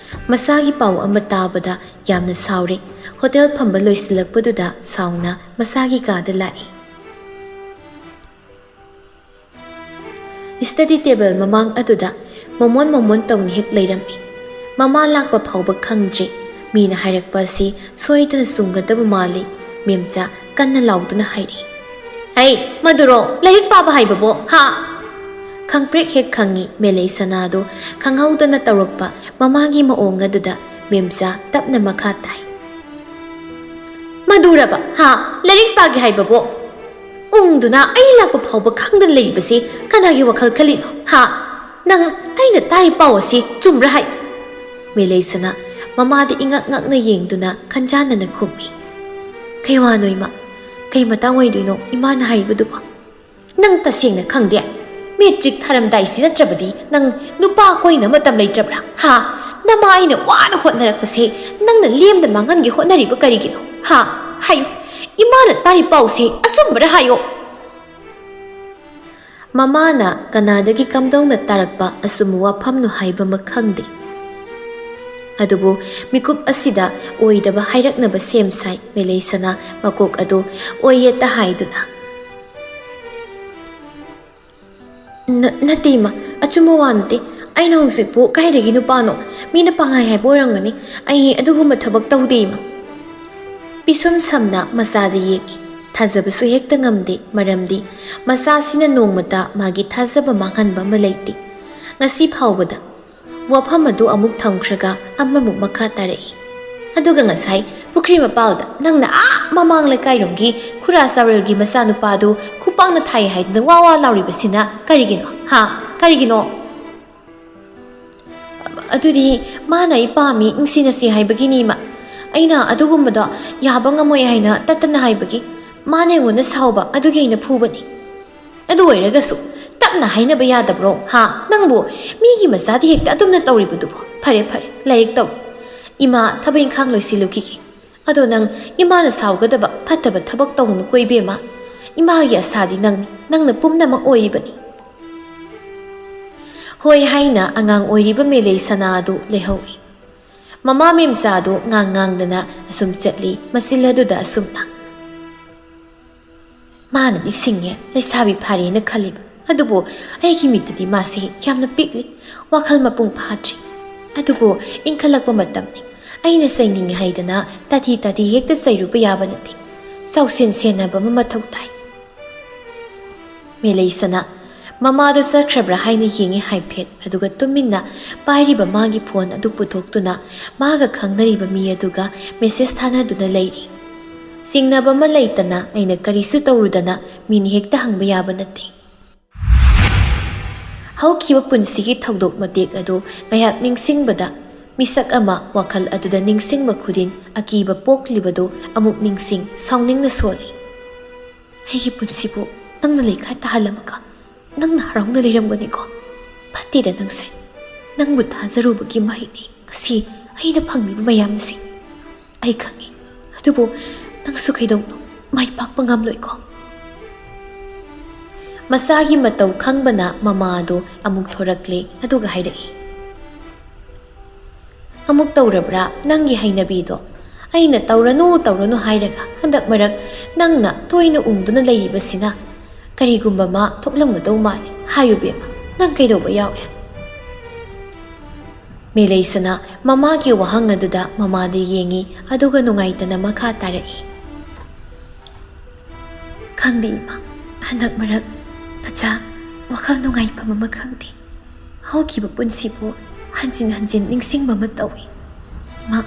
ꯃꯆꯥꯒꯤ ꯄꯥꯎ ꯑꯃ ꯇꯥꯕꯗ ꯌꯥꯝꯅ ꯁꯥꯎꯔꯦ꯫ ꯍꯣꯇꯦꯜ ꯐꯝꯕ ꯂꯣꯏꯁꯤꯜꯂꯛꯄꯗꯨꯗ ꯁꯥꯎꯅ ꯃꯆꯥꯒꯤ ꯀꯥꯗ ꯂꯥꯛꯏ꯫ ꯁ꯭ꯇꯗꯤ ꯇꯦꯕꯜ ꯃꯃꯥꯡ ꯑꯗꯨꯗ ꯃꯣꯃꯣꯟ ꯃꯣꯃꯣꯟ ꯇꯧꯅ ꯍꯦꯛ ꯂꯩꯔꯝꯃꯤ꯫ ꯃꯃꯥ ꯂꯥꯛꯄ ꯐꯥꯎꯕ ꯈꯪꯗ꯭ꯔꯤ꯫ ꯃꯤꯅ ꯍꯥꯏꯔꯛꯄ ꯑꯁꯤ ꯁꯣꯏꯗꯅ ꯆꯨꯝꯒꯗꯕ ꯃꯥꯜꯂꯤ꯫ ꯃꯦꯝꯆꯥ ꯀꯟꯅ ꯂꯥꯎꯗꯨꯅ ꯍꯥꯏꯔꯛꯏ꯫ "ꯍꯩ, ꯃꯗꯨꯔꯣ ꯂꯥꯏꯔꯤꯛ ꯄꯥꯕ ꯍꯥꯏꯕꯕꯣ, ꯍꯥ?" ꯈꯪꯄ꯭ꯔꯦꯛ ꯍꯦꯛ ꯈꯪꯉꯤ ꯃꯦꯂꯩ ꯁꯅꯥꯗꯨ ꯈꯪꯍꯧꯗꯅ ꯇꯧꯔꯛꯄ ꯃꯃꯥꯒꯤ ꯃꯑꯣꯡ ꯑꯗꯨꯗ ꯃꯦꯝꯆꯥ ꯇꯞꯅ ꯃꯈꯥ ꯇꯥꯏ꯫ "ꯃꯗꯨꯔꯕ, ꯍꯥ? ꯂꯥꯏꯔꯤꯛ ꯄꯥꯒꯦ ꯍꯥꯏꯕꯕꯣ? ꯎꯪꯗꯨꯅ ꯑꯩ ꯂꯥꯛꯄ ꯐꯥꯎꯕ ꯈꯪꯗꯅ ꯂꯩꯔꯤꯕꯁꯤ ꯀꯅꯥꯒꯤ ꯋꯥꯈꯜ ꯈꯜꯂꯤꯅꯣ, ꯍꯥ? ꯅꯪ ꯑꯩꯅ ꯇꯥꯔꯤ ꯄꯥꯎ ꯑꯁꯤ ꯆꯨꯝꯕ꯭ꯔꯥ ꯍꯥꯏ?" ꯃꯦꯂꯩꯁꯅꯥ ꯃꯃꯥꯗ ꯏꯉꯛ ꯉꯛꯅ ꯌꯦꯡꯗꯨꯅ ꯈꯟꯖꯥꯟꯅꯅ ꯈꯨꯝꯃꯤ꯫ "ꯀꯩ ꯋꯥꯅꯣ ꯏꯃꯥ? ꯀꯩ ꯃꯇꯥꯡ ꯑꯣꯏꯗꯣꯏꯅꯣ ꯏꯃꯥꯅ ꯍꯥꯏꯔꯤꯕꯗꯨꯕꯣ?" "ꯅꯪ ꯇꯁꯦꯡꯅ ꯈꯪꯗꯦ? ꯃꯦꯇ꯭ꯔꯤꯛ ꯊꯥꯔꯝꯗꯥꯏꯁꯤ ꯅꯠꯇ꯭ꯔꯕꯗꯤ ꯅꯪ ꯅꯨꯄꯥ ꯀꯣꯏꯅ ꯃꯇꯝ ꯂꯩꯇ꯭ꯔꯕ꯭ꯔꯥ? ꯍꯥ? ꯅꯃꯥ ꯑꯩꯅ ꯋꯥꯅ ꯍꯣꯠꯅꯔꯛꯄꯁꯦ ꯅꯪꯅ ꯂꯦꯝꯅ ꯃꯥꯡꯍꯟꯒꯦ ꯍꯣꯠꯅꯔꯤꯕ ꯀꯔꯤꯒꯤꯅꯣ? ꯍꯥ? ꯍꯥꯏꯌꯨ꯫ ꯏꯃꯥꯅ ꯇꯥꯔꯤ ꯄꯥꯎꯁꯦ ꯑꯆꯨꯝꯕꯔ ꯍꯥꯏꯌꯣ?" ꯃꯃꯥꯅ ꯀꯅꯥꯗꯒꯤ ꯀꯝꯗꯧꯅ ꯇꯥꯔꯛꯄ ꯑꯆꯨꯝꯕ ꯋꯥꯐꯝꯅꯣ ꯍꯥꯏꯕꯃꯛ ꯈꯪꯗꯦ꯫ ꯑꯗꯨꯕꯨ ꯃꯤꯀꯨꯞ ꯑꯁꯤꯗ ꯑꯣꯏꯗꯕ ꯍꯥꯏꯔꯛꯅꯕ ꯁꯦꯝ ꯁꯥꯏ ꯃꯦꯂꯩꯁꯅꯥ ꯃꯀꯣꯛ ꯑꯗꯨ ꯑꯣꯏꯌꯦꯠꯇ ꯍꯥꯏꯗꯨꯅ꯫ "ꯅ-, ꯅꯠꯇꯦ ꯏꯃꯥ, ꯑꯆꯨꯝꯕ ꯋꯥ ꯅꯠꯇꯦ꯫ ꯑꯩꯅ ꯍꯧꯖꯤꯛꯄꯨ ꯀꯥꯏꯗꯒꯤ ꯅꯨꯄꯥꯅꯣ? ꯃꯤꯅ ꯄꯪꯍꯥꯏ ꯍꯥꯏꯕ ꯑꯣꯏꯔꯝꯒꯅꯤ꯫ ꯑꯩ ꯑꯗꯨꯒꯨꯝꯕ ꯊꯕꯛ ꯇꯧꯗꯦ ꯏꯃꯥ꯫" ꯄꯤꯁꯨꯝ ꯁꯝꯅ ꯃꯆꯥꯗ ꯌꯦꯡꯏ꯫ ꯊꯥꯖꯕꯁꯨ ꯍꯦꯛꯇ ꯉꯝꯗꯦ, ꯃꯔꯝꯗꯤ ꯃꯆꯥꯁꯤꯅ ꯅꯣꯡꯃꯇ ꯃꯥꯒꯤ ꯊꯥꯖꯕ ꯃꯥꯡꯍꯟꯕ ꯑꯃ ꯂꯩꯇꯦ꯫ ꯉꯁꯤ ꯐꯥꯎꯕꯗ ꯋꯥꯐꯝ ꯑꯗꯨ ꯑꯃꯨꯛ ꯊꯝꯈ꯭ꯔꯒ ꯑꯃꯃꯨꯛ ꯃꯈꯥ ꯇꯥꯔꯛꯏ꯫ "ꯑꯗꯨꯒ ꯉꯁꯥꯏ ꯄꯨꯈ꯭ꯔꯤ ꯃꯄꯥꯜꯗ ꯅꯪꯅ ꯑꯥ ꯃꯃꯥꯡ ꯂꯩꯀꯥꯏꯔꯣꯝꯒꯤ ꯈꯨꯔꯥ ꯆꯥꯎꯔꯦꯜꯒꯤ ꯃꯆꯥꯅꯨꯄꯥꯗꯨ ꯈꯨꯄꯥꯛꯅ ꯊꯥꯏ ꯍꯥꯏꯗꯨꯅ ꯋꯥ ꯋꯥ ꯂꯥꯎꯔꯤꯕꯁꯤꯅ ꯀꯔꯤꯒꯤꯅꯣ? ꯍꯥ? ꯀꯔꯤꯒꯤꯅꯣ?" "ꯑꯗꯨꯗꯤ ꯃꯥꯅ ꯑꯩ ꯄꯥꯝꯃꯤ, ꯅꯨꯡꯁꯤꯅꯁꯤ ꯍꯥꯏꯕꯒꯤꯅꯤ, ꯏꯃꯥ꯫ ꯑꯩꯅ ꯑꯗꯨꯒꯨꯝꯕꯗꯣ ꯌꯥꯕ ꯉꯝꯃꯣꯏ ꯍꯥꯏꯅ ꯇꯠꯇꯅ ꯍꯥꯏꯕꯒꯤ꯫ ꯃꯥꯅ ꯑꯩꯉꯣꯟꯗ ꯁꯥꯎꯕ ꯑꯗꯨꯒꯤ ꯑꯩꯅ ꯐꯨꯕꯅꯤ꯫ ꯑꯗꯨ ꯑꯣꯏꯔꯒꯁꯨ ꯇꯞꯅ ꯍꯥꯏꯅꯕ ꯌꯥꯗꯕ꯭ꯔꯣ? ꯍꯥ? ꯅꯪꯕꯨ ꯃꯤꯒꯤ ꯃꯆꯥꯗꯤ ꯍꯦꯛꯇ ꯑꯗꯨꯝꯅ ꯇꯧꯔꯤꯕꯗꯨꯕꯣ? ꯐꯔꯦ, ꯐꯔꯦ, ꯂꯥꯏꯔꯤꯛ ꯇꯧ꯫ ꯏꯃꯥ ꯊꯕꯛ ꯏꯪꯈꯥꯡ ꯂꯣꯏꯁꯤꯜꯂꯨꯈꯤꯒꯦ꯫ ꯑꯗꯣ ꯅꯪ ꯏꯃꯥꯅ ꯁꯥꯎꯒꯗꯕ ꯐꯠꯇꯕ ꯊꯕꯛ ꯇꯧꯅꯨꯀꯣ ꯏꯕꯦꯝꯃ꯫ ꯏꯃꯥꯒꯤ ꯑꯁꯥꯗꯤ ꯅꯪꯅꯤ, ꯅꯪꯅ ꯄꯨꯝꯅꯃꯛ ꯑꯣꯏꯔꯤꯕꯅꯤ꯫ ꯍꯣꯏ ꯍꯥꯏꯅ ꯑꯉꯥꯡ ꯑꯣꯏꯔꯤꯕ ꯃꯦꯂꯩ ꯁꯅꯥ ꯑꯗꯨ ꯂꯩꯍꯧꯏ꯫ ꯃꯃꯥ ꯃꯦꯝꯆꯥ ꯑꯗꯨ ꯉꯥꯡ ꯉꯥꯡꯗꯅ ꯑꯁꯨꯝ ꯆꯠꯂꯤ, ꯃꯆꯤꯜ ꯑꯗꯨꯗ ꯑꯁꯨꯝꯅ꯫ ꯃꯥꯅꯗꯤ ꯁꯤꯡꯉꯦ, ꯂꯩꯁꯥꯕꯤ ꯐꯥꯔꯦꯅ ꯈꯜꯂꯤꯕ, ꯑꯗꯨꯕꯨ ꯑꯩꯒꯤ ꯃꯤꯠꯇꯗꯤ ꯃꯥꯁꯤ ꯌꯥꯝꯅ ꯄꯤꯛꯂꯤ, ꯋꯥꯈꯜ ꯃꯄꯨꯡ ꯐꯥꯗ꯭ꯔꯤ꯫ ꯑꯗꯨꯕꯨ ꯏꯟꯈꯠꯂꯛꯄ ꯃꯇꯝꯅꯤ꯫ ꯑꯩꯅ ꯆꯩꯅꯤꯡꯉꯦ ꯍꯥꯏꯗꯅ ꯇꯥꯊꯤ ꯇꯥꯊꯤ ꯍꯦꯛꯇ ꯆꯩꯔꯨꯕ ꯌꯥꯕ ꯅꯠꯇꯦ꯫ ꯆꯥꯎꯁꯦꯟ ꯁꯦꯟꯅꯕ ꯑꯃ ꯃꯊꯧ ꯇꯥꯏ꯫ ꯃꯦꯂꯩꯁꯅꯥ ꯃꯃꯥꯗꯨ ꯆꯠꯈ꯭ꯔꯕ꯭ꯔꯥ ꯍꯥꯏꯅ ꯌꯦꯡꯉꯤ ꯍꯥꯏꯐꯦꯠ, ꯑꯗꯨꯒ ꯇꯨꯃꯤꯟꯅ ꯄꯥꯏꯔꯤꯕ ꯃꯥꯒꯤ ꯐꯣꯟ ꯑꯗꯨ ꯄꯨꯊꯣꯛꯇꯨꯅ ꯃꯥꯒ ꯈꯪꯅꯔꯤꯕ ꯃꯤ ꯑꯗꯨꯒ ꯃꯦꯁꯦꯖ ꯊꯥꯅꯗꯨꯅ ꯂꯩꯔꯤ꯫ ꯆꯤꯡꯅꯕ ꯑꯃ ꯂꯩꯇꯅ ꯑꯩꯅ ꯀꯔꯤꯁꯨ ꯇꯧꯔꯨꯗꯅ ꯃꯤꯅ ꯍꯦꯛꯇ ꯍꯪꯕ ꯌꯥꯕ ꯅꯠꯇꯦ꯫ ꯍꯧꯈꯤꯕ ꯄꯨꯟꯁꯤꯒꯤ ꯊꯧꯗꯣꯛ ꯃꯇꯦꯛ ꯑꯗꯨ ꯉꯥꯏꯍꯥꯛ ꯅꯤꯡꯁꯤꯡꯕꯗ ꯃꯤꯁꯛ ꯑꯃ ꯋꯥꯈꯜ ꯑꯗꯨꯗ ꯅꯤꯡꯁꯤꯡꯕ ꯈꯨꯗꯤꯡ ꯑꯀꯤꯕ ꯄꯣꯛꯂꯤꯕꯗꯨ ꯑꯃꯨꯛ ꯅꯤꯡꯁꯤꯡ ꯁꯥꯎꯅꯤꯡꯅ ꯁꯣꯜꯂꯤ꯫ ꯑꯩꯒꯤ ꯄꯨꯟꯁꯤꯕꯨ ꯅꯪꯅ ꯂꯩꯈꯥ ꯇꯥꯍꯜꯂꯝꯃꯒ ꯅꯪꯅ ꯍꯔꯥꯎꯅ ꯂꯩꯔꯝꯒꯅꯤꯀꯣ? ꯐꯠꯇꯦꯗ ꯅꯪꯁꯦ꯫ ꯅꯪꯕꯨ ꯊꯥꯖꯔꯨꯕꯒꯤ ꯃꯍꯩꯅꯤ ꯉꯁꯤ ꯑꯩꯅ ꯐꯪꯂꯤꯕ ꯃꯌꯥꯝ ꯑꯁꯤ꯫ ꯑꯩ ꯈꯪꯏ, ꯑꯗꯨꯕꯨ ꯅꯪꯁꯨ ꯀꯩꯗꯧꯅꯣ ꯃꯥꯏ ꯄꯥꯛꯄ ꯉꯝꯂꯣꯏꯀꯣ? ꯃꯆꯥꯒꯤ ꯃꯇꯧ ꯈꯪꯕꯅ ꯃꯃꯥ ꯑꯗꯨ ꯑꯃꯨꯛ ꯊꯣꯔꯛꯂꯦ, ꯑꯗꯨꯒ ꯍꯥꯏꯔꯛꯏ, "ꯑꯃꯨꯛ ꯇꯧꯔꯕ꯭ꯔꯥ ꯅꯪꯒꯤ ꯍꯩꯅꯕꯤꯗꯣ? ꯑꯩꯅ ꯇꯧꯔꯅꯨ, ꯇꯧꯔꯅꯨ ꯍꯥꯏꯔꯒ ꯍꯟꯗꯛ ꯃꯔꯛ ꯅꯪꯅ ꯇꯣꯏꯅ ꯎꯪꯗꯨꯅ ꯂꯩꯔꯤꯕꯁꯤꯅ ꯀꯔꯤꯒꯨꯝꯕ ꯑꯃ ꯊꯣꯛꯂꯝꯒꯗꯧ ꯃꯥꯜꯂꯤ꯫ ꯍꯥꯏꯌꯨ ꯕꯦꯝꯃ, ꯅꯪ ꯀꯩꯗꯧꯕ ꯌꯥꯎꯔꯦ?" ꯃꯦꯂꯩꯁꯅꯥ ꯃꯃꯥꯒꯤ ꯋꯥꯍꯪ ꯑꯗꯨꯗ ꯃꯃꯥꯗ ꯌꯦꯡꯉꯤ, ꯑꯗꯨꯒ ꯅꯨꯡꯉꯥꯏꯇꯅ ꯃꯈꯥ ꯇꯥꯔꯛꯏ, "ꯈꯪꯗꯦ ꯏꯃꯥ, ꯍꯟꯗꯛ ꯃꯔꯛ ꯃꯆꯥ ꯋꯥꯈꯜ ꯅꯨꯡꯉꯥꯏꯐꯝ ꯑꯃ ꯈꯪꯗꯦ꯫ ꯍꯧꯈꯤꯕ ꯄꯨꯟꯁꯤꯕꯨ ꯍꯟꯖꯤꯟ ꯍꯟꯖꯤꯟ ꯅꯤꯡꯁꯤꯡꯕ ꯑꯃ ꯇꯧꯏ꯫ ꯏꯃꯥ,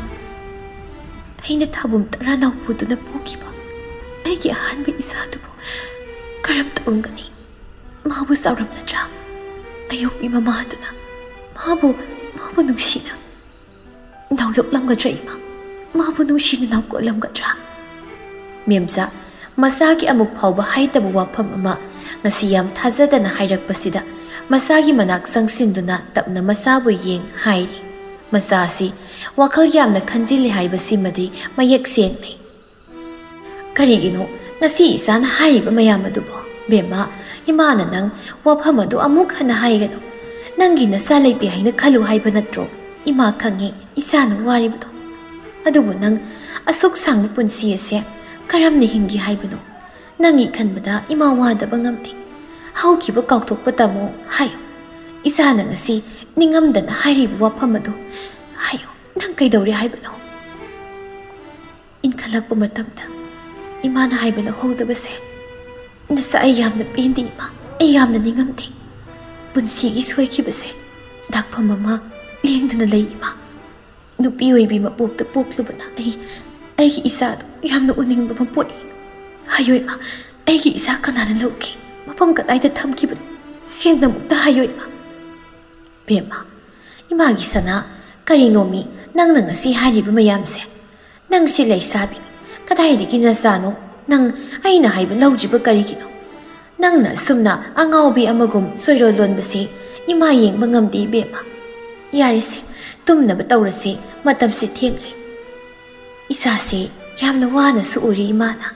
ꯑꯩꯅ ꯊꯥꯕꯨꯝ ꯇꯔꯥ ꯅꯥꯎ ꯄꯨꯗꯨꯅ ꯄꯣꯛꯈꯤꯕ ꯑꯩꯒꯤ ꯑꯍꯥꯟꯕ ꯏꯆꯥꯗꯨꯕꯨ ꯀꯔꯝ ꯇꯧꯔꯝꯒꯅꯤ? ꯃꯥꯕꯨ ꯆꯥꯎꯔꯝꯂꯗ꯭ꯔꯥ? ꯑꯌꯣꯛꯄꯤ ꯃꯃꯥꯗꯨꯅ ꯃꯥꯕꯨ, ꯃꯥꯕꯨ ꯅꯨꯡꯁꯤꯅ ꯅꯥꯎ ꯌꯣꯛꯂꯝꯒꯗ꯭ꯔꯥ ꯏꯃꯥ? ꯃꯥꯕꯨ ꯅꯨꯡꯁꯤꯅ ꯅꯥꯎ ꯀꯣꯜꯂꯝꯒꯗ꯭ꯔꯥ?" ꯃꯦꯝꯆꯥ ꯃꯆꯥꯒꯤ ꯑꯃꯨꯛ ꯐꯥꯎꯕ ꯍꯥꯏꯗꯕ ꯋꯥꯐꯝ ꯑꯃ ꯉꯁꯤ ꯌꯥꯝ ꯊꯥꯖꯗꯅ ꯍꯥꯏꯔꯛꯄꯁꯤꯗ, ꯃꯆꯥꯒꯤ ꯃꯅꯥꯛ ꯆꯪꯁꯤꯟꯗꯨꯅ ꯇꯞꯅ ꯃꯆꯥꯕꯨ ꯌꯦꯡ ꯍꯥꯏꯔꯤ꯫ ꯃꯆꯥꯁꯤ ꯋꯥꯈꯜ ꯌꯥꯝꯅ ꯈꯟꯖꯤꯜꯂꯤ ꯍꯥꯏꯕꯁꯤꯃꯗꯤ ꯃꯌꯦꯛ ꯁꯦꯡꯂꯦ꯫ "ꯀꯔꯤꯒꯤꯅꯣ ꯉꯁꯤ ꯏꯆꯥꯅ ꯍꯥꯏꯔꯤꯕ ꯃꯌꯥꯝ ꯑꯗꯨꯕꯣ? ꯕꯦꯝꯃ, ꯏꯃꯥꯅ ꯅꯪ ꯋꯥꯐꯝ ꯑꯗꯨ ꯑꯃꯨꯛ ꯍꯟꯅ ꯍꯥꯏꯒꯅꯨ꯫ ꯅꯪꯒꯤ ꯅꯆꯥ ꯂꯩꯇꯦ ꯍꯥꯏꯅ ꯈꯜꯂꯨ ꯍꯥꯏꯕ ꯅꯠꯇ꯭ꯔꯣ? ꯏꯃꯥ ꯈꯪꯉꯤ ꯏꯆꯥꯅ ꯋꯥꯔꯤꯕꯗꯣ꯫ ꯑꯗꯨꯕꯨ ꯅꯪ ꯑꯁꯨꯛ ꯁꯥꯡꯕ ꯄꯨꯟꯁꯤ ꯑꯁꯦ ꯀꯔꯝꯅ ꯍꯤꯡꯒꯦ ꯍꯥꯏꯕꯅꯣ? ꯅꯪꯒꯤ ꯈꯟꯕꯗ ꯏꯃꯥ ꯋꯥꯗꯕ ꯉꯝꯗꯦ꯫ ꯍꯧꯈꯤꯕ ꯀꯥꯎꯊꯣꯛꯄ ꯇꯝꯃꯣ ꯍꯥꯏꯌꯨ꯫ ꯏꯆꯥꯅ ꯉꯁꯤ ꯅꯤꯡꯉꯝꯗꯅ ꯍꯥꯏꯔꯤꯕ ꯋꯥꯐꯝ ꯑꯗꯨ ꯍꯥꯏꯌꯨ꯫ ꯅꯪ ꯀꯩꯗꯧꯔꯦ ꯍꯥꯏꯕꯅꯣ?" ꯏꯟꯈꯠꯂꯛꯄ ꯃꯇꯝꯗ ꯏꯃꯥꯅ ꯍꯥꯏꯕ ꯂꯧꯍꯧꯗꯕꯁꯦ, ꯅꯆꯥ, ꯑꯩ ꯌꯥꯝꯅ ꯄꯦꯟꯗꯦ ꯏꯃꯥ, ꯑꯩ ꯌꯥꯝꯅ ꯅꯤꯡꯉꯝꯗꯦ꯫ ꯄꯨꯟꯁꯤꯒꯤ ꯁꯣꯏꯈꯤꯕꯁꯦ ꯗꯥꯛꯐꯝ ꯑꯃ ꯂꯦꯡꯗꯅ ꯂꯩ ꯏꯃꯥ꯫ ꯅꯨꯄꯤ ꯑꯣꯏꯕꯤ ꯃꯄꯣꯛꯇ ꯄꯣꯛꯂꯨꯕꯅ ꯑꯩ, ꯑꯩꯒꯤ ꯏꯆꯥꯗꯨ ꯌꯥꯝꯅ ꯎꯅꯤꯡꯕ ꯑꯃ ꯄꯣꯛꯏ꯫ ꯍꯥꯏꯌꯣ ꯏꯃꯥ, ꯑꯩꯒꯤ ꯏꯆꯥ ꯀꯅꯥꯅ ꯂꯧꯈꯤ? ꯃꯐꯝ ꯀꯗꯥꯏꯗ ꯊꯝꯈꯤꯕꯅꯣ? ꯁꯦꯡꯅ ꯑꯃꯨꯛꯇ ꯍꯥꯏꯌꯣ ꯏꯃꯥ꯫ ꯕꯦꯝꯃ, ꯏꯃꯥꯒꯤ ꯁꯅꯥ, ꯀꯔꯤꯅꯣꯃꯤ ꯅꯪꯅ ꯉꯁꯤ ꯍꯥꯏꯔꯤꯕ ꯃꯌꯥꯝꯁꯦ? ꯅꯪꯁꯤ ꯂꯩꯁꯥꯕꯤꯅꯤ, ꯀꯗꯥꯏꯗꯒꯤ ꯅꯆꯥꯅꯣ? ꯅꯪ ꯑꯩꯅ ꯍꯥꯏꯕ ꯂꯧꯗ꯭ꯔꯤꯕ ꯀꯔꯤꯒꯤꯅꯣ? ꯅꯪꯅ ꯑꯁꯨꯝꯅ ꯑꯉꯥꯎꯕꯤ ꯑꯃꯒꯨꯝ ꯆꯣꯏꯔꯣꯜ ꯂꯣꯟꯕꯁꯤ ꯏꯃꯥ ꯌꯦꯡꯕ ꯉꯝꯗꯦ ꯏꯕꯦꯝꯃ꯫ ꯌꯥꯔꯦꯁꯦ, ꯇꯨꯝꯅꯕ ꯇꯧꯔꯁꯤ, ꯃꯇꯝꯁꯤ ꯊꯦꯡꯂꯦ꯫ ꯏꯆꯥꯁꯦ ꯌꯥꯝꯅ ꯋꯥꯅꯁꯨ ꯎꯔꯤ ꯏꯃꯥꯅ꯫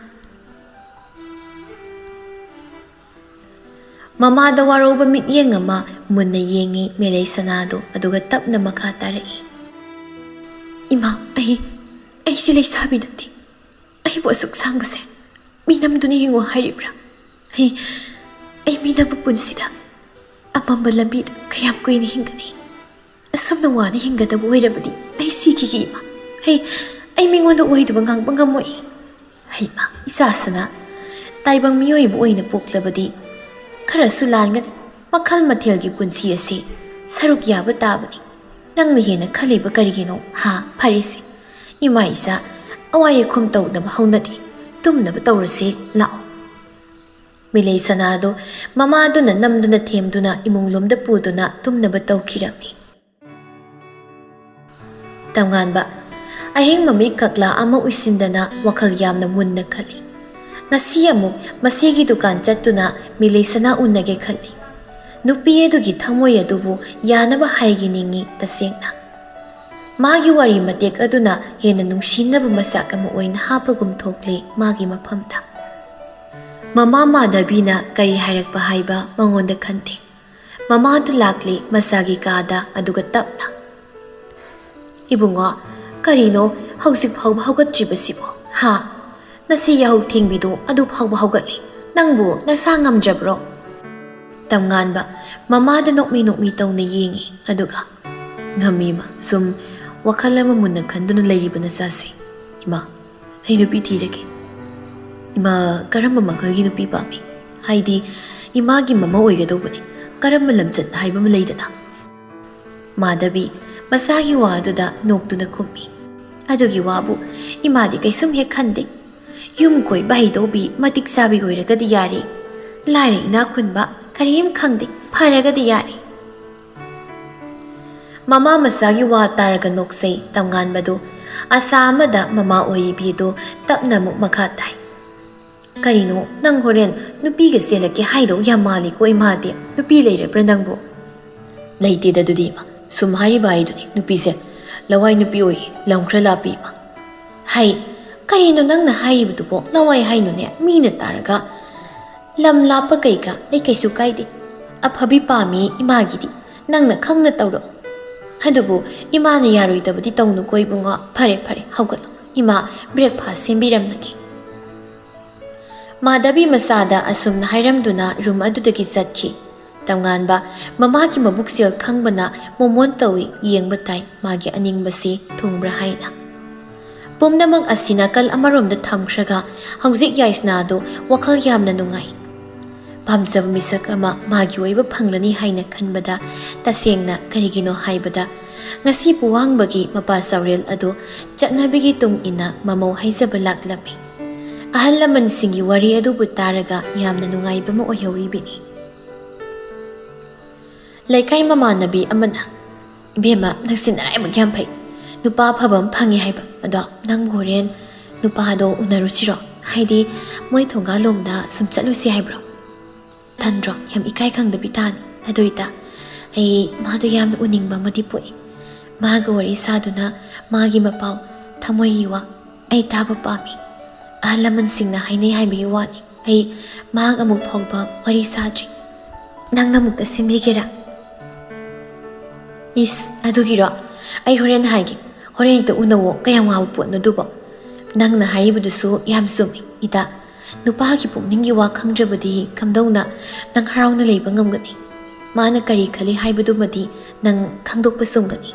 ꯃꯃꯥꯗ ꯋꯥꯔꯧꯕ ꯃꯤꯠꯌꯦꯡ ꯑꯃ ꯃꯨꯟꯅ ꯌꯦꯡꯉꯤ ꯃꯦꯂꯩ ꯁꯅꯥꯗꯣ, ꯑꯗꯨꯒ ꯇꯞꯅ ꯃꯈꯥ ꯇꯥꯔꯛꯏ꯫ "ꯏꯃꯥ, ꯑꯩ, ꯑꯩꯁꯦ ꯂꯩꯁꯥꯕꯤ ꯅꯠꯇꯦ꯫ ꯑꯩꯕꯨ ꯑꯁꯨꯛ ꯁꯥꯡꯕꯁꯦ ꯃꯤꯅꯝꯗꯨꯅ ꯌꯦꯡꯉꯣ ꯍꯥꯏꯔꯤꯕ꯭ꯔꯥ? ꯑꯩ, ꯑꯩ ꯃꯤꯅꯝꯕ ꯄꯨꯟꯁꯤꯗ ꯑꯃꯝꯕ ꯂꯝꯕꯤꯗ ꯀꯌꯥꯝ ꯀꯨꯏꯅ ꯍꯤꯡꯒꯅꯤ? ꯑꯁꯨꯝꯅ ꯋꯥꯅ ꯍꯤꯡꯒꯗꯕ ꯑꯣꯏꯔꯕꯗꯤ ꯑꯩ ꯁꯤꯈꯤꯒꯦ ꯏꯃꯥ꯫ ꯑꯩ, ꯑꯩ ꯃꯤꯉꯣꯟꯗ ꯑꯣꯏꯗꯕ ꯉꯥꯡꯕ ꯉꯝꯃꯣꯏ꯫ ꯍꯩꯃꯥ, ꯏꯆꯥꯁꯤꯅ ꯇꯥꯏꯕꯪ ꯃꯤꯑꯣꯏꯕ ꯑꯣꯏꯅ ꯄꯣꯛꯂꯕꯗꯤ ꯈꯔꯁꯨ ꯂꯥꯟꯒꯅꯤ꯫ ꯃꯈꯜ ꯃꯊꯦꯜꯒꯤ ꯄꯨꯟꯁꯤ ꯑꯁꯤ ꯁꯔꯨꯛ ꯌꯥꯕ ꯇꯥꯕꯅꯤ꯫ ꯅꯪꯅ ꯍꯦꯟꯅ ꯈꯜꯂꯤꯕ ꯀꯔꯤꯒꯤꯅꯣ? ꯍꯥ, ꯐꯔꯦꯁꯦ꯫ ꯏꯃꯥ ꯏꯆꯥ ꯑꯋꯥ ꯌꯥꯈꯨꯝ ꯇꯧꯅꯕ ꯍꯧꯅꯗꯦ꯫ ꯇꯨꯝꯅꯕ ꯇꯧꯔꯁꯦ, ꯂꯥꯛꯑꯣ꯫" ꯃꯤꯂꯩ ꯁꯅꯥꯗꯨ ꯃꯃꯥꯗꯨꯅ ꯅꯝꯗꯨꯅ ꯊꯦꯝꯗꯨꯅ ꯏꯃꯨꯡꯂꯣꯝꯗ ꯄꯨꯗꯨꯅ ꯇꯨꯝꯅꯕ ꯇꯧꯈꯤꯔꯝꯃꯤ꯫ ꯇꯝꯉꯥꯟꯕ ꯑꯍꯤꯡ ꯃꯃꯤꯠ ꯀꯛꯂꯥ ꯑꯃ ꯎꯏꯁꯤꯟꯗꯅ ꯋꯥꯈꯜ ꯌꯥꯝꯅ ꯃꯨꯟꯅ ꯈꯜꯂꯤ꯫ ꯉꯁꯤ ꯑꯃꯨꯛ ꯃꯁꯤꯒꯤ ꯗꯨꯀꯥꯟ ꯆꯠꯇꯨꯅ ꯃꯤꯂꯩꯁꯅꯥ ꯎꯅꯒꯦ ꯈꯜꯂꯤ꯫ ꯅꯨꯄꯤ ꯑꯗꯨꯒꯤ ꯊꯃꯣꯏ ꯑꯗꯨꯕꯨ ꯌꯥꯅꯕ ꯍꯥꯏꯒꯦ ꯅꯤꯡꯏ ꯇꯁꯦꯡꯅ꯫ ꯃꯥꯒꯤ ꯋꯥꯔꯤ ꯃꯇꯦꯛ ꯑꯗꯨꯅ ꯍꯦꯟꯅ ꯅꯨꯡꯁꯤꯅꯕ ꯃꯆꯥꯛ ꯑꯃ ꯑꯣꯏꯅ ꯍꯥꯞꯄꯒꯨꯝ ꯊꯣꯛꯂꯦ ꯃꯥꯒꯤ ꯃꯐꯝꯗ꯫ ꯃꯃꯥ ꯃꯥꯙꯕꯤꯅ ꯀꯔꯤ ꯍꯥꯏꯔꯛꯄ ꯍꯥꯏꯕ ꯃꯉꯣꯟꯗ ꯈꯟꯗꯦ꯫ ꯃꯃꯥꯗꯨ ꯂꯥꯛꯂꯦ ꯃꯆꯥꯒꯤ ꯀꯥꯗ, ꯑꯗꯨꯒ ꯇꯞꯅ, "ꯏꯕꯨꯡꯉꯣ, ꯀꯔꯤꯅꯣ ꯍꯧꯖꯤꯛ ꯐꯥꯎꯕ ꯍꯧꯒꯠꯇ꯭ꯔꯤꯕꯁꯤꯕꯣ? ꯍꯥ? ꯉꯁꯤ ꯌꯥꯍꯧ ꯊꯦꯡꯕꯤꯗꯣ ꯑꯗꯨ ꯐꯥꯎꯕ ꯍꯧꯒꯠꯂꯤ꯫ ꯅꯪꯕꯨ ꯅꯁꯥ ꯉꯝꯗ꯭ꯔꯕ꯭ꯔꯣ?" ꯇꯝꯉꯥꯟꯕ ꯃꯃꯥꯗ ꯅꯣꯛꯃꯤ ꯅꯣꯛꯃꯤ ꯇꯧꯅ ꯌꯦꯡꯉꯤ, ꯑꯗꯨꯒ, "ꯉꯝꯃꯤ ꯏꯃꯥ, ꯁꯨꯝ ꯋꯥꯈꯜ ꯑꯃ ꯃꯨꯟꯅ ꯈꯟꯗꯨꯅ ꯂꯩꯔꯤꯕ ꯅꯆꯥꯁꯦ꯫ ꯏꯃꯥ, ꯑꯩ ꯅꯨꯄꯤ ꯊꯤꯔꯒꯦ꯫ ꯏꯃꯥ, ꯀꯔꯝꯕ ꯃꯈꯜꯒꯤ ꯅꯨꯄꯤ ꯄꯥꯝꯃꯤ? ꯍꯥꯏꯗꯤ, ꯏꯃꯥꯒꯤ ꯃꯃꯧ ꯑꯣꯏꯒꯗꯧꯕꯅꯤ꯫ ꯀꯔꯝꯕ ꯂꯝꯆꯠ ꯍꯥꯏꯕ ꯑꯃ ꯂꯩꯗꯅ?" ꯃꯥꯙꯕꯤ ꯃꯆꯥꯒꯤ ꯋꯥ ꯑꯗꯨꯗ ꯅꯣꯛꯇꯨꯅ ꯈꯨꯝꯃꯤ, "ꯑꯗꯨꯒꯤ ꯋꯥꯕꯨ ꯏꯃꯥꯗꯤ ꯀꯩꯁꯨꯝ ꯍꯦꯛ ꯈꯟꯗꯦ꯫ ꯌꯨꯝ ꯀꯣꯏꯕ ꯍꯩꯗꯧꯕꯤ, ꯃꯇꯤꯛ ꯆꯥꯕꯤ ꯑꯣꯏꯔꯒꯗꯤ ꯌꯥꯔꯦ꯫ ꯂꯥꯏꯔ ꯏꯅꯥꯛ ꯈꯨꯟꯕ ꯀꯔꯤꯝ ꯈꯪꯗꯦ, ꯐꯔꯒꯗꯤ ꯌꯥꯔꯦ꯫" ꯃꯃꯥ ꯃꯆꯥꯒꯤ ꯋꯥ ꯇꯥꯔꯒ ꯅꯣꯛꯆꯩ ꯇꯝꯉꯥꯟꯕꯗꯨ꯫ ꯑꯁꯥ ꯑꯃꯗ ꯃꯃꯥ ꯑꯣꯏꯔꯤꯕꯤ ꯑꯗꯨ ꯇꯞꯅ ꯑꯃꯨꯛ ꯃꯈꯥ ꯇꯥꯏ, "ꯀꯔꯤꯅꯣ, ꯅꯪ ꯍꯣꯔꯦꯟ ꯅꯨꯄꯤꯒ ꯆꯦꯜꯂꯛꯀꯦ ꯍꯥꯏꯗꯧ ꯌꯥꯝ ꯃꯥꯜꯂꯤꯀꯣ ꯏꯃꯥꯗꯤ꯫ ꯅꯨꯄꯤ ꯂꯩꯔꯕ꯭ꯔꯥ ꯅꯪꯕꯨ?" "ꯂꯩꯇꯦꯗ ꯑꯗꯨꯗꯤ ꯏꯃꯥ, ꯁꯨꯝ ꯍꯥꯏꯔꯤꯕ ꯍꯥꯏꯗꯨꯅꯤ꯫ ꯅꯨꯄꯤꯁꯦ ꯂꯋꯥꯏ ꯅꯨꯄꯤ ꯑꯣꯏꯌꯦ, ꯂꯝ ꯈꯔ ꯂꯥꯞꯄꯤ ꯏꯃꯥ꯫" "ꯍꯩ, ꯀꯔꯤꯅꯣ ꯅꯪꯅ ꯍꯥꯏꯔꯤꯕꯗꯨꯕꯣ? ꯂꯋꯥꯏ ꯍꯥꯏꯅꯨꯅꯦ, ꯃꯤꯅ ꯇꯥꯔꯒ꯫ ꯂꯝ ꯂꯥꯞꯄ ꯀꯩꯀꯥ ꯑꯩ ꯀꯩꯁꯨ ꯀꯥꯏꯗꯦ꯫ ꯑꯐꯕꯤ ꯄꯥꯝꯃꯤ ꯏꯃꯥꯒꯤꯗꯤ, ꯅꯪꯅ ꯈꯪꯅ ꯇꯧꯔꯣ꯫ ꯑꯗꯨꯕꯨ ꯏꯃꯥꯅ ꯌꯥꯔꯣꯏꯗꯕꯗꯤ ꯇꯧꯅꯨꯀꯣ ꯏꯕꯨꯡꯉꯣ꯫ ꯐꯔꯦ, ꯐꯔꯦ, ꯍꯧꯒꯠꯂꯣ꯫ ꯏꯃꯥ breakfast ꯁꯦꯝꯕꯤꯔꯝꯂꯒꯦ꯫" ꯃꯥꯙꯕꯤ ꯃꯆꯥꯗ ꯑꯁꯨꯝꯅ ꯍꯥꯏꯔꯝꯗꯨꯅ room ꯑꯗꯨꯗꯒꯤ ꯆꯠꯈꯤ꯫ ꯇꯝꯉꯥꯟꯕ ꯃꯃꯥꯒꯤ ꯃꯕꯨꯛꯆꯦꯜ ꯈꯪꯕꯅ ꯃꯣꯃꯣꯟ ꯇꯧꯏ, ꯌꯦꯡꯕ ꯇꯥꯏ ꯃꯥꯒꯤ ꯑꯅꯤꯡꯕꯁꯤ ꯊꯨꯡꯕ꯭ꯔꯥ ꯍꯥꯏꯅ꯫ ꯄꯨꯝꯅꯃꯛ ꯑꯁꯤ ꯅꯥꯀꯜ ꯑꯃꯔꯣꯝꯗ ꯊꯝꯈ꯭ꯔꯒ ꯍꯧꯖꯤꯛ ꯌꯥꯏꯁꯅꯥꯗꯨ ꯋꯥꯈꯜ ꯌꯥꯝꯅ ꯅꯨꯡꯉꯥꯏ꯫ ꯄꯥꯝꯖꯕ ꯃꯤꯁꯛ ꯑꯃ ꯃꯥꯒꯤ ꯑꯣꯏꯕ ꯐꯪꯂꯅꯤ ꯍꯥꯏꯅ ꯈꯟꯕꯗ ꯇꯁꯦꯡꯅ ꯀꯔꯤꯒꯤꯅꯣ ꯍꯥꯏꯕꯗ ꯉꯁꯤ ꯄꯨꯋꯥꯡꯕꯒꯤ ꯃꯄꯥ ꯆꯥꯎꯔꯦꯜ ꯑꯗꯨ ꯆꯠꯅꯕꯤꯒꯤ ꯇꯨꯡ ꯏꯟꯅ ꯃꯃꯧ ꯍꯩꯖꯕ ꯂꯥꯛꯂꯝꯃꯤ꯫ ꯑꯍꯜ ꯂꯃꯟꯁꯤꯡꯒꯤ ꯋꯥꯔꯤ ꯑꯗꯨꯕꯨ ꯇꯥꯔꯒ ꯌꯥꯝꯅ ꯅꯨꯡꯉꯥꯏꯕ ꯑꯃ ꯑꯣꯏꯍꯧꯔꯤꯕꯅꯤ꯫ ꯂꯩꯀꯥꯏ ꯃꯃꯥꯟꯅꯕꯤ ꯑꯃꯅ, "ꯏꯕꯦꯝꯃ, ꯅꯪꯁꯤ ꯅꯔꯥꯏꯕꯛ ꯌꯥꯝ ꯐꯩ꯫ ꯅꯨꯄꯥ ꯑꯐꯕ ꯑꯃ ꯐꯪꯉꯦ ꯍꯥꯏꯕ꯫ ꯑꯗꯣ ꯅꯪꯕꯨ ꯍꯣꯔꯦꯟ ꯅꯨꯄꯥꯗꯣ ꯎꯅꯔꯨꯁꯤꯔꯣ?" ꯍꯥꯏꯗꯤ, ꯃꯣꯏ ꯊꯣꯡꯒꯥꯜꯂꯣꯝꯗ ꯁꯨꯝ ꯆꯠꯂꯨꯁꯤ ꯍꯥꯏꯕ꯭ꯔꯣ? ꯇꯟꯗ꯭ꯔꯣ? ꯌꯥꯝ ꯏꯀꯥꯏ ꯈꯪꯗꯕꯤ ꯇꯥꯅꯤ꯫ ꯑꯗꯨ ꯑꯣꯏꯇꯥ ꯑꯩ ꯃꯥꯗꯣ ꯌꯥꯝꯅ ꯎꯅꯤꯡꯕ ꯑꯃꯗꯤ ꯄꯣꯛꯏ꯫ ꯃꯥꯒ ꯋꯥꯔꯤ ꯁꯥꯗꯨꯅ ꯃꯥꯒꯤ ꯃꯄꯥꯎ, ꯊꯃꯣꯏꯒꯤ ꯋꯥ ꯑꯩ ꯇꯥꯕ ꯄꯥꯝꯃꯤ꯫ ꯑꯍꯜ ꯂꯃꯟꯁꯤꯡꯅ ꯍꯥꯏꯅꯩ ꯍꯥꯏꯕꯒꯤ ꯋꯥꯅꯤ꯫ ꯑꯩ ꯃꯍꯥꯛ ꯑꯃꯨꯛ ꯐꯥꯎꯕ ꯋꯥꯔꯤ ꯁꯥꯗ꯭ꯔꯤ꯫ ꯅꯪꯅ ꯑꯃꯨꯛꯇ ꯁꯤꯟꯕꯤꯒꯦꯔꯥ? ꯏꯁ, ꯑꯗꯨꯒꯤꯔꯣ? ꯑꯩ ꯍꯣꯔꯦꯟ ꯍꯥꯏꯒꯦ꯫ ꯍꯣꯔꯦꯟ ꯍꯦꯛꯇ ꯎꯅꯧꯋꯣ꯫ ꯀꯌꯥꯝ ꯋꯥꯕ ꯄꯣꯠꯅꯣ ꯑꯗꯨꯕꯣ? ꯅꯪꯅ ꯍꯥꯏꯔꯤꯕꯗꯨꯁꯨ ꯌꯥꯝ ꯆꯨꯝꯃꯤ, ꯏꯇꯥ꯫ ꯅꯨꯄꯥꯒꯤ ꯄꯨꯛꯅꯤꯡꯒꯤ ꯋꯥ ꯈꯪꯗ꯭ꯔꯕꯗꯤ ꯀꯝꯗꯧꯅ ꯅꯪ ꯍꯔꯥꯎꯅ ꯂꯩꯕ ꯉꯝꯒꯅꯤ? ꯃꯥꯅ ꯀꯔꯤ ꯈꯜꯂꯤ ꯍꯥꯏꯕꯗꯨꯃꯗꯤ ꯅꯪ ꯈꯪꯗꯣꯛꯄ ꯆꯨꯝꯒꯅꯤ꯫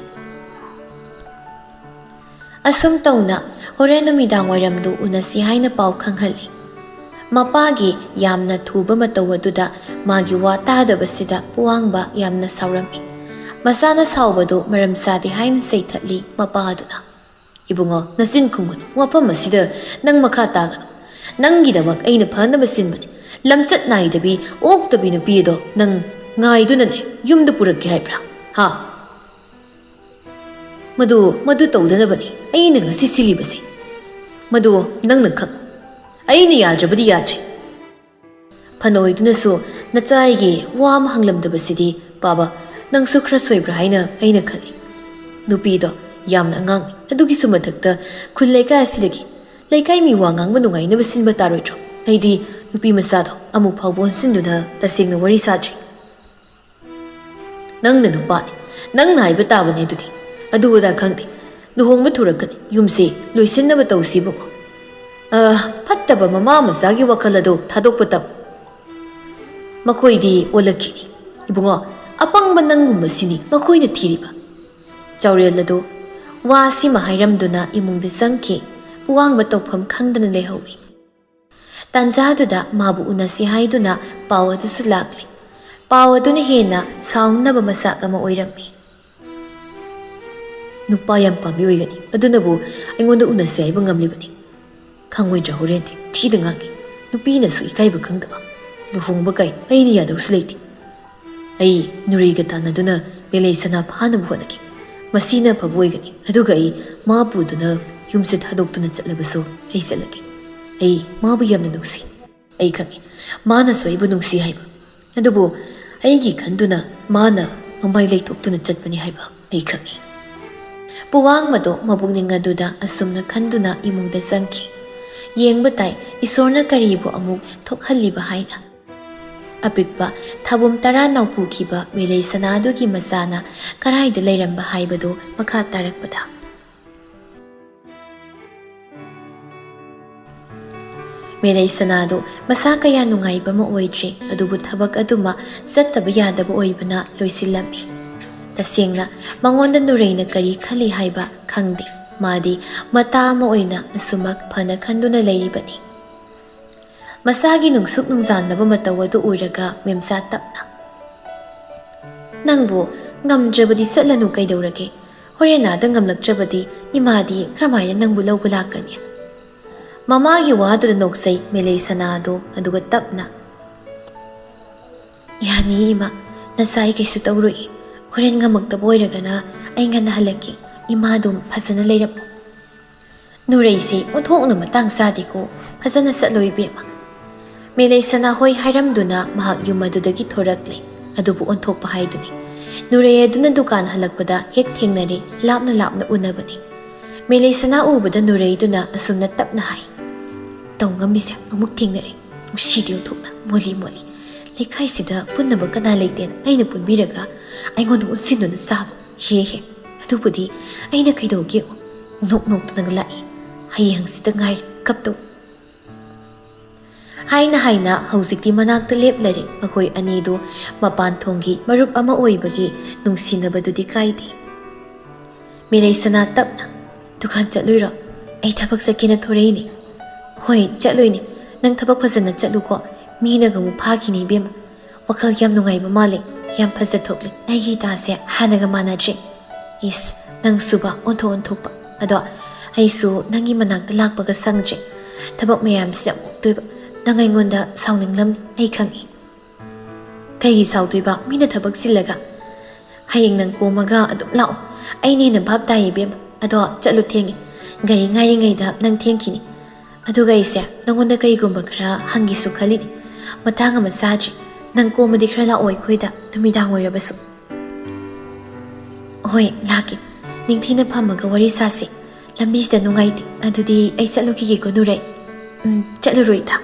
ꯑꯁꯨꯝ ꯇꯧꯅ ꯍꯣꯔꯦꯟ ꯅꯨꯃꯤꯗꯥꯡ ꯋꯥꯏꯔꯝꯗꯨ ꯎꯅꯁꯤ ꯍꯥꯏꯅ ꯄꯥꯎ ꯈꯪꯍꯜꯂꯤ꯫ ꯃꯄꯥꯒꯤ ꯌꯥꯝꯅ ꯊꯨꯕ ꯃꯇꯧ ꯑꯗꯨꯗ ꯃꯥꯒꯤ ꯋꯥ ꯇꯥꯗꯕꯁꯤꯗ ꯄꯨꯋꯥꯡꯕ ꯌꯥꯝꯅ ꯁꯥꯎꯔꯝꯃꯤ꯫ ꯃꯆꯥꯅ ꯁꯥꯎꯕꯗꯨ ꯃꯔꯝ ꯆꯥꯗꯦ ꯍꯥꯏꯅ ꯆꯩꯊꯠꯂꯤ ꯃꯄꯥ ꯑꯗꯨꯅ꯫ "ꯏꯕꯨꯡꯉꯣ, ꯅꯆꯤꯟ ꯈꯨꯝꯒꯅꯨ꯫ ꯋꯥꯐꯝ ꯑꯁꯤꯗ ꯅꯪ ꯃꯈꯥ ꯇꯥꯒꯅꯨ꯫ ꯅꯪꯒꯤꯗꯃꯛ ꯑꯩꯅ ꯐꯅꯕ ꯁꯤꯟꯕꯅꯤ꯫ ꯂꯝꯆꯠ ꯅꯥꯏꯗꯕꯤ, ꯑꯣꯛꯇꯕꯤ ꯅꯨꯄꯤ ꯑꯗꯣ ꯅꯪ ꯉꯥꯏꯗꯨꯅꯅꯦ ꯌꯨꯝꯗ ꯄꯨꯔꯛꯀꯦ ꯍꯥꯏꯕ꯭ꯔꯥ? ꯍꯥ?" "ꯃꯗꯨ, ꯃꯗꯨ ꯇꯧꯗꯅꯕꯅꯤ ꯑꯩꯅ ꯉꯁꯤ ꯁꯤꯜꯂꯤꯕꯁꯤ꯫ ꯃꯗꯨ ꯅꯪꯅ ꯈꯪ-, ꯑꯩꯅ ꯌꯥꯗ꯭ꯔꯕꯗꯤ ꯌꯥꯗ꯭ꯔꯦ꯫ ꯐꯅ ꯑꯣꯏꯗꯨꯅꯁꯨ ꯅꯆꯥ ꯑꯩꯒꯤ ꯋꯥ ꯑꯃ ꯍꯪꯂꯝꯗꯕꯁꯤꯗꯤ, ꯄꯥꯕ, ꯅꯪꯁꯨ ꯈꯔ ꯁꯣꯏꯕ꯭ꯔꯥ ꯍꯥꯏꯅ ꯑꯩꯅ ꯈꯜꯂꯤ꯫ ꯅꯨꯄꯤꯗꯣ ꯌꯥꯝꯅ ꯑꯉꯥꯡꯅꯤ꯫ ꯑꯗꯨꯒꯤꯁꯨ ꯃꯊꯛꯇ ꯈꯨꯜ ꯂꯩꯀꯥꯏ ꯑꯁꯤꯗꯒꯤ ꯂꯩꯀꯥꯏ ꯃꯤ ꯋꯥ ꯉꯥꯡꯕ ꯅꯨꯡꯉꯥꯏꯅꯕ ꯁꯤꯟꯕ ꯇꯥꯔꯣꯏꯗ꯭ꯔꯣ? ꯑꯩꯗꯤ ꯅꯨꯄꯤ ꯃꯆꯥꯗꯣ ꯑꯃꯨꯛ ꯐꯥꯎꯕ ꯑꯣꯟꯁꯤꯟꯗꯨꯅ ꯇꯁꯦꯡꯅ ꯋꯥꯔꯤ ꯁꯥꯗ꯭ꯔꯤ꯫" "ꯅꯪꯅ ꯅꯨꯄꯥꯅꯤ, ꯅꯪꯅ ꯍꯥꯏꯕ ꯇꯥꯕꯅꯤ꯫ ꯑꯗꯨꯗꯤ ꯑꯗꯨ ꯑꯗꯥ ꯈꯪꯗꯦ꯫ ꯂꯨꯍꯣꯡꯕ ꯊꯨꯔꯛꯀꯅꯤ꯫ ꯌꯨꯝꯁꯦ ꯂꯣꯏꯁꯤꯟꯅꯕ ꯇꯧꯁꯤ, ꯏꯕꯨꯡꯉꯣ꯫ ꯑ, ꯐꯠꯇꯕ ꯃꯃꯥ ꯃꯆꯥꯒꯤ ꯋꯥꯈꯜ ꯑꯗꯣ ꯊꯥꯗꯣꯛꯄ ꯇꯝꯃꯨ꯫ ꯃꯈꯣꯏꯗꯤ ꯑꯣꯜꯂꯛꯈꯤꯅꯤ꯫ ꯏꯕꯨꯡꯉꯣ, ꯑꯄꯪꯕ ꯅꯪꯒꯨꯝꯕꯁꯤꯅꯤ ꯃꯈꯣꯏꯅ ꯊꯤꯔꯤꯕ꯫" ꯆꯥꯎꯔꯦꯜ ꯑꯗꯨ ꯋꯥ ꯑꯁꯤꯃ ꯍꯥꯏꯔꯝꯗꯨꯅ ꯏꯃꯨꯡꯗ ꯆꯪꯈꯤ꯫ ꯄꯨꯋꯥꯡꯕ ꯇꯧꯐꯝ ꯈꯪꯗꯅ ꯂꯩꯍꯧꯏ꯫ ꯇꯥꯟꯖꯥꯗꯨꯗ ꯃꯥꯕꯨ ꯎꯅꯁꯤ ꯍꯥꯏꯗꯨꯅ ꯄꯥꯎ ꯑꯗꯨꯁꯨ ꯂꯥꯛꯂꯤ꯫ ꯄꯥꯎ ꯑꯗꯨꯅ ꯍꯦꯟꯅ ꯁꯥꯎꯅꯕ ꯃꯆꯥꯛ ꯑꯃ ꯑꯣꯏꯔꯝꯃꯤ꯫ "ꯅꯨꯄꯥ ꯌꯥꯝ ꯄꯥꯝꯃꯤ ꯑꯣꯏꯒꯅꯤ, ꯑꯗꯨꯅꯕꯨ ꯑꯩꯉꯣꯟꯗ ꯎꯅꯁꯤ ꯍꯥꯏꯕ ꯉꯝꯂꯤꯕꯅꯤ꯫ ꯈꯪꯉꯣꯏꯗ꯭ꯔꯥ ꯍꯣꯔꯦꯟꯗꯤ? ꯊꯤꯗ ꯉꯥꯡꯉꯤ꯫ ꯅꯨꯄꯤꯅꯁꯨ ꯏꯀꯥꯏꯕ ꯈꯪꯗꯕ꯫ ꯂꯨꯍꯣꯡꯕ ꯀꯥꯏ ꯑꯩꯅ ꯌꯥꯗꯧꯁꯨ ꯂꯩꯇꯦ꯫ ꯑꯩ ꯅꯨꯔꯤꯒ ꯇꯥꯟꯅꯗꯨꯅ ꯂꯦꯂꯩ ꯁꯅꯥ ꯐꯥꯅꯕ ꯍꯣꯠꯅꯒꯦ꯫ ꯃꯁꯤꯅ ꯑꯐꯕ ꯑꯣꯏꯒꯅꯤ꯫ ꯑꯗꯨꯒ ꯑꯩ ꯃꯥ ꯄꯨꯗꯨꯅ ꯌꯨꯝꯁꯦ ꯊꯥꯗꯣꯛꯇꯨꯅ ꯆꯠꯂꯕꯁꯨ ꯑꯩ ꯆꯠꯂꯒꯦ꯫" ꯑꯩ ꯃꯥꯕꯨ ꯌꯥꯝꯅ ꯅꯨꯡꯁꯤ꯫ ꯑꯩ ꯈꯪꯏ, ꯃꯥꯅꯁꯨ ꯑꯩꯕꯨ ꯅꯨꯡꯁꯤ ꯍꯥꯏꯕ꯫ ꯑꯗꯨꯕꯨ ꯑꯩꯒꯤ ꯈꯟꯗꯨꯅ ꯃꯥꯅ ꯃꯃꯥꯏ ꯂꯩꯊꯣꯛꯇꯨꯅ ꯆꯠꯄꯅꯤ ꯍꯥꯏꯕ ꯑꯩ ꯈꯪꯏ꯫ ꯄꯨꯋꯥꯡ ꯃꯗꯣ ꯃꯕꯨꯛꯅꯤꯡ ꯑꯗꯨꯗ ꯑꯁꯨꯝꯅ ꯈꯟꯗꯨꯅ ꯏꯃꯨꯡꯗ ꯆꯪꯈꯤ꯫ ꯌꯦꯡꯕ ꯇꯥꯏ, ꯏꯁꯣꯔꯅ ꯀꯔꯤꯕꯨ ꯑꯃꯨꯛ ꯊꯣꯛꯍꯜꯂꯤꯕ ꯍꯥꯏꯅ꯫ ꯑꯄꯤꯛꯄ ꯊꯥꯕꯨꯝ ꯇꯔꯥ ꯅꯥꯎꯄꯨꯈꯤꯕ ꯃꯦꯂꯩ ꯁꯅꯥꯗꯨꯒꯤ ꯃꯆꯥꯅ ꯀꯔꯥꯏꯗ ꯂꯩꯔꯝꯕ ꯍꯥꯏꯕꯗꯨ ꯃꯈꯥ ꯇꯥꯔꯛꯄꯗ꯫ ꯃꯦꯂꯩ ꯁꯅꯥꯗꯨ ꯃꯁꯥ ꯀꯌꯥ ꯅꯨꯡꯉꯥꯏꯕ ꯑꯃ ꯑꯣꯏꯗ꯭ꯔꯤ, ꯑꯗꯨꯕꯨ ꯊꯕꯛ ꯑꯗꯨꯃ ꯆꯠꯇꯕ ꯌꯥꯗꯕ ꯑꯣꯏꯕꯅ ꯂꯣꯏꯁꯤꯜꯂꯝꯃꯤ꯫ ꯇꯁꯦꯡꯅ ꯃꯉꯣꯟꯗ ꯅꯨꯔꯩꯅ ꯀꯔꯤ ꯈꯜꯂꯤ ꯍꯥꯏꯕ ꯈꯪꯗꯦ꯫ ꯃꯥꯗꯤ ꯃꯇꯥ ꯑꯃ ꯑꯣꯏꯅ ꯑꯁꯨꯃꯛ ꯐꯅ ꯈꯟꯗꯨꯅ ꯂꯩꯔꯤꯕꯅꯤ꯫ ꯃꯁꯥꯒꯤ ꯅꯨꯡꯁꯨꯛ ꯅꯨꯡꯖꯥꯟꯅꯕ ꯃꯇꯧ ꯑꯗꯨ ꯎꯔꯒ ꯃꯦꯝꯆꯥ ꯇꯞꯅ, "ꯅꯪꯕꯨ ꯉꯝꯗ꯭ꯔꯕꯗꯤ ꯆꯠꯂꯅꯨ ꯀꯩꯗꯧꯔꯒꯦ? ꯍꯣꯔꯦꯟ ꯑꯥꯗ ꯉꯝꯂꯛꯇ꯭ꯔꯕꯗꯤ ꯏꯃꯥꯗꯤ ꯀꯔꯝꯍꯥꯏꯅ ꯅꯪꯕꯨ ꯂꯧꯕ ꯂꯥꯛꯀꯅꯤ?" ꯃꯃꯥꯒꯤ ꯋꯥꯗꯨꯗ ꯅꯣꯛꯆꯩ ꯃꯦꯂꯩ ꯁꯅꯥꯗꯣ, ꯑꯗꯨꯒ ꯇꯞꯅ, "ꯌꯥꯅꯤ ꯏꯃꯥ, ꯅꯆꯥ ꯑꯩ ꯀꯩꯁꯨ ꯇꯧꯔꯣꯏ꯫ ꯍꯣꯔꯦꯟ ꯉꯝꯃꯛꯇꯕ ꯑꯣꯏꯔꯒꯅ ꯑꯩ ꯉꯟꯅ ꯍꯜꯂꯛꯀꯦ꯫ ꯏꯃꯥ ꯑꯗꯨꯝ ꯐꯖꯅ ꯂꯩꯔꯝꯃꯣ꯫" ꯅꯨꯔꯩꯁꯦ ꯑꯣꯟꯊꯣꯛꯅ ꯃꯇꯥꯡ ꯆꯥꯗꯦꯀꯣ꯫ ꯐꯖꯅ ꯆꯠꯂꯣ ꯏꯕꯦꯝꯃ꯫ ꯃꯦꯂꯩ ꯁꯅꯥꯍꯣꯏ ꯍꯥꯏꯔꯝꯗꯨꯅ ꯃꯍꯥꯛ ꯌꯨꯝ ꯑꯗꯨꯗꯒꯤ ꯊꯣꯔꯛꯂꯦ꯫ ꯑꯗꯨꯕꯨ ꯑꯣꯟꯊꯣꯛꯄ ꯍꯥꯏꯗꯨꯅꯤ꯫ ꯅꯨꯔꯩ ꯑꯗꯨꯅ ꯗꯨꯀꯥꯟ ꯍꯜꯂꯛꯄꯗ ꯍꯦꯛ ꯊꯦꯡꯅꯔꯦ, ꯂꯥꯞꯅ ꯂꯥꯞꯅ ꯎꯅꯕꯅꯤ꯫ ꯃꯦꯂꯩ ꯁꯅꯥ ꯎꯕꯗ ꯅꯨꯔꯩꯗꯨꯅ ꯑꯁꯨꯝꯅ ꯇꯞꯅ ꯍꯥꯏ, "ꯇꯧ ꯉꯝꯃꯤꯁꯦ ꯑꯃꯨꯛ ꯊꯦꯡꯅꯔꯦ꯫ ꯅꯨꯡꯁꯤꯗꯦ ꯑꯣꯟꯊꯣꯛꯅ, ꯃꯣꯂꯤ ꯃꯣꯂꯤ꯫ ꯂꯩꯀꯥꯏꯁꯤꯗ ꯄꯨꯟꯅꯕ ꯀꯅꯥ ꯂꯩꯇꯦꯅ ꯑꯩꯅ ꯄꯨꯟꯕꯤꯔꯒ ꯑꯩꯉꯣꯟꯗ ꯑꯣꯟꯁꯤꯟꯗꯨꯅ ꯆꯥꯕ꯫ ꯍꯦ ꯍꯦ꯫ ꯑꯗꯨꯕꯨꯗꯤ ꯑꯩꯅ ꯀꯩꯗꯧꯒꯦ? ꯅꯣꯛ ꯅꯣꯛꯇꯅꯒ ꯂꯥꯛꯏ꯫ ꯍꯌꯦꯡ ꯍꯪꯆꯤꯠꯇ ꯉꯥꯏꯔꯦ ꯀꯞꯇꯧ꯫" ꯍꯥꯏꯅ ꯍꯥꯏꯅ ꯍꯧꯖꯤꯛꯇꯤ ꯃꯅꯥꯛꯇ ꯂꯦꯞꯂꯔꯦ꯫ ꯃꯈꯣꯏ ꯑꯅꯤꯗꯨ ꯃꯄꯥꯟ ꯊꯣꯡꯒꯤ ꯃꯔꯨꯞ ꯑꯃ ꯑꯣꯏꯕꯒꯤ ꯅꯨꯡꯁꯤꯅꯕꯗꯨꯗꯤ ꯀꯥꯏꯗꯦ꯫ ꯃꯦꯂꯩ ꯁꯅꯥ ꯇꯞꯅ, "ꯗꯨꯀꯥꯟ ꯆꯠꯂꯨꯏꯔꯣ? ꯑꯩ ꯊꯕꯛ ꯆꯠꯀꯦꯅ ꯊꯣꯔꯛꯏꯅꯦ꯫" "ꯍꯣꯏ, ꯆꯠꯂꯨꯏꯅꯦ꯫ ꯅꯪ ꯊꯕꯛ ꯐꯖꯅ ꯆꯠꯂꯨꯀꯣ꯫ ꯃꯤꯅꯒ ꯑꯃꯨꯛ ꯐꯥꯈꯤꯅꯤ ꯏꯕꯦꯝꯃ꯫ ꯋꯥꯈꯜ ꯌꯥꯝ ꯅꯨꯡꯉꯥꯏꯕ ꯃꯥꯜꯂꯦ꯫ ꯌꯥꯝ ꯐꯖ ꯊꯣꯛꯂꯦ꯫ ꯑꯩꯒꯤ ꯏꯇꯥꯁꯦ ꯍꯥꯟꯅꯒ ꯃꯥꯟꯅꯗ꯭ꯔꯦ꯫" "ꯏꯁ, ꯅꯪꯁꯨꯕ ꯑꯣꯟꯊꯣꯛ ꯑꯣꯟꯊꯣꯛꯄ꯫ ꯑꯗꯣ ꯑꯩꯁꯨ ꯅꯪꯒꯤ ꯃꯅꯥꯛꯇ ꯂꯥꯛꯄꯒ ꯁꯪꯗ꯭ꯔꯦ꯫ ꯊꯕꯛ ꯃꯌꯥꯝꯁꯤꯅ ꯑꯃꯨꯛꯇꯣꯏꯕ꯫ ꯅꯪ ꯑꯩꯉꯣꯟꯗ ꯁꯥꯎꯅꯤꯡꯂꯝꯅꯤ, ꯑꯩ ꯈꯪꯏ꯫" "ꯀꯩꯒꯤ ꯁꯥꯎꯗꯣꯏꯕ? ꯃꯤꯅ ꯊꯕꯛ ꯆꯤꯜꯂꯒ꯫ ꯍꯌꯦꯡ ꯅꯪ ꯀꯣꯝꯃꯒ ꯑꯗꯨꯝ ꯂꯥꯛꯑꯣ꯫ ꯑꯩꯅ ꯍꯦꯟꯅ ꯚꯥꯞ ꯇꯥꯏ ꯏꯕꯦꯝꯃ꯫ ꯑꯗꯣ ꯆꯠꯂꯨ ꯊꯦꯡꯉꯦ꯫ ꯒꯥꯔꯤ ꯉꯥꯏꯔꯤꯉꯩꯗ ꯅꯪ ꯊꯦꯡꯈꯤꯅꯤ꯫ ꯑꯗꯨꯒ ꯑꯩꯁꯦ ꯅꯪꯉꯣꯟꯗ ꯀꯩꯒꯨꯝꯕ ꯈꯔ ꯍꯪꯒꯦꯁꯨ ꯈꯜꯂꯤꯅꯤ꯫ ꯃꯇꯥꯡ ꯑꯃ ꯆꯥꯗ꯭ꯔꯤ꯫ ꯅꯪ ꯀꯣꯝꯃꯗꯤ ꯈꯔ ꯂꯥꯛꯑꯣ ꯑꯩꯈꯣꯏꯗ, ꯅꯨꯃꯤꯗꯥꯡ ꯑꯣꯏꯔꯕꯁꯨ꯫ ꯍꯣꯏ, ꯂꯥꯛꯀꯦ꯫ ꯅꯤꯡꯊꯤꯅ ꯐꯝꯃꯒ ꯋꯥꯔꯤ ꯁꯥꯁꯦ꯫ ꯂꯝꯕꯤꯁꯤꯗ ꯅꯨꯡꯉꯥꯏꯇꯦ꯫ ꯑꯗꯨꯗꯤ ꯑꯩ ꯆꯠꯂꯨꯈꯤꯒꯦꯀꯣ, ꯅꯨꯔꯩ꯫ ꯎꯝ, ꯆꯠꯂꯨꯔꯣ, ꯏꯇꯥ꯫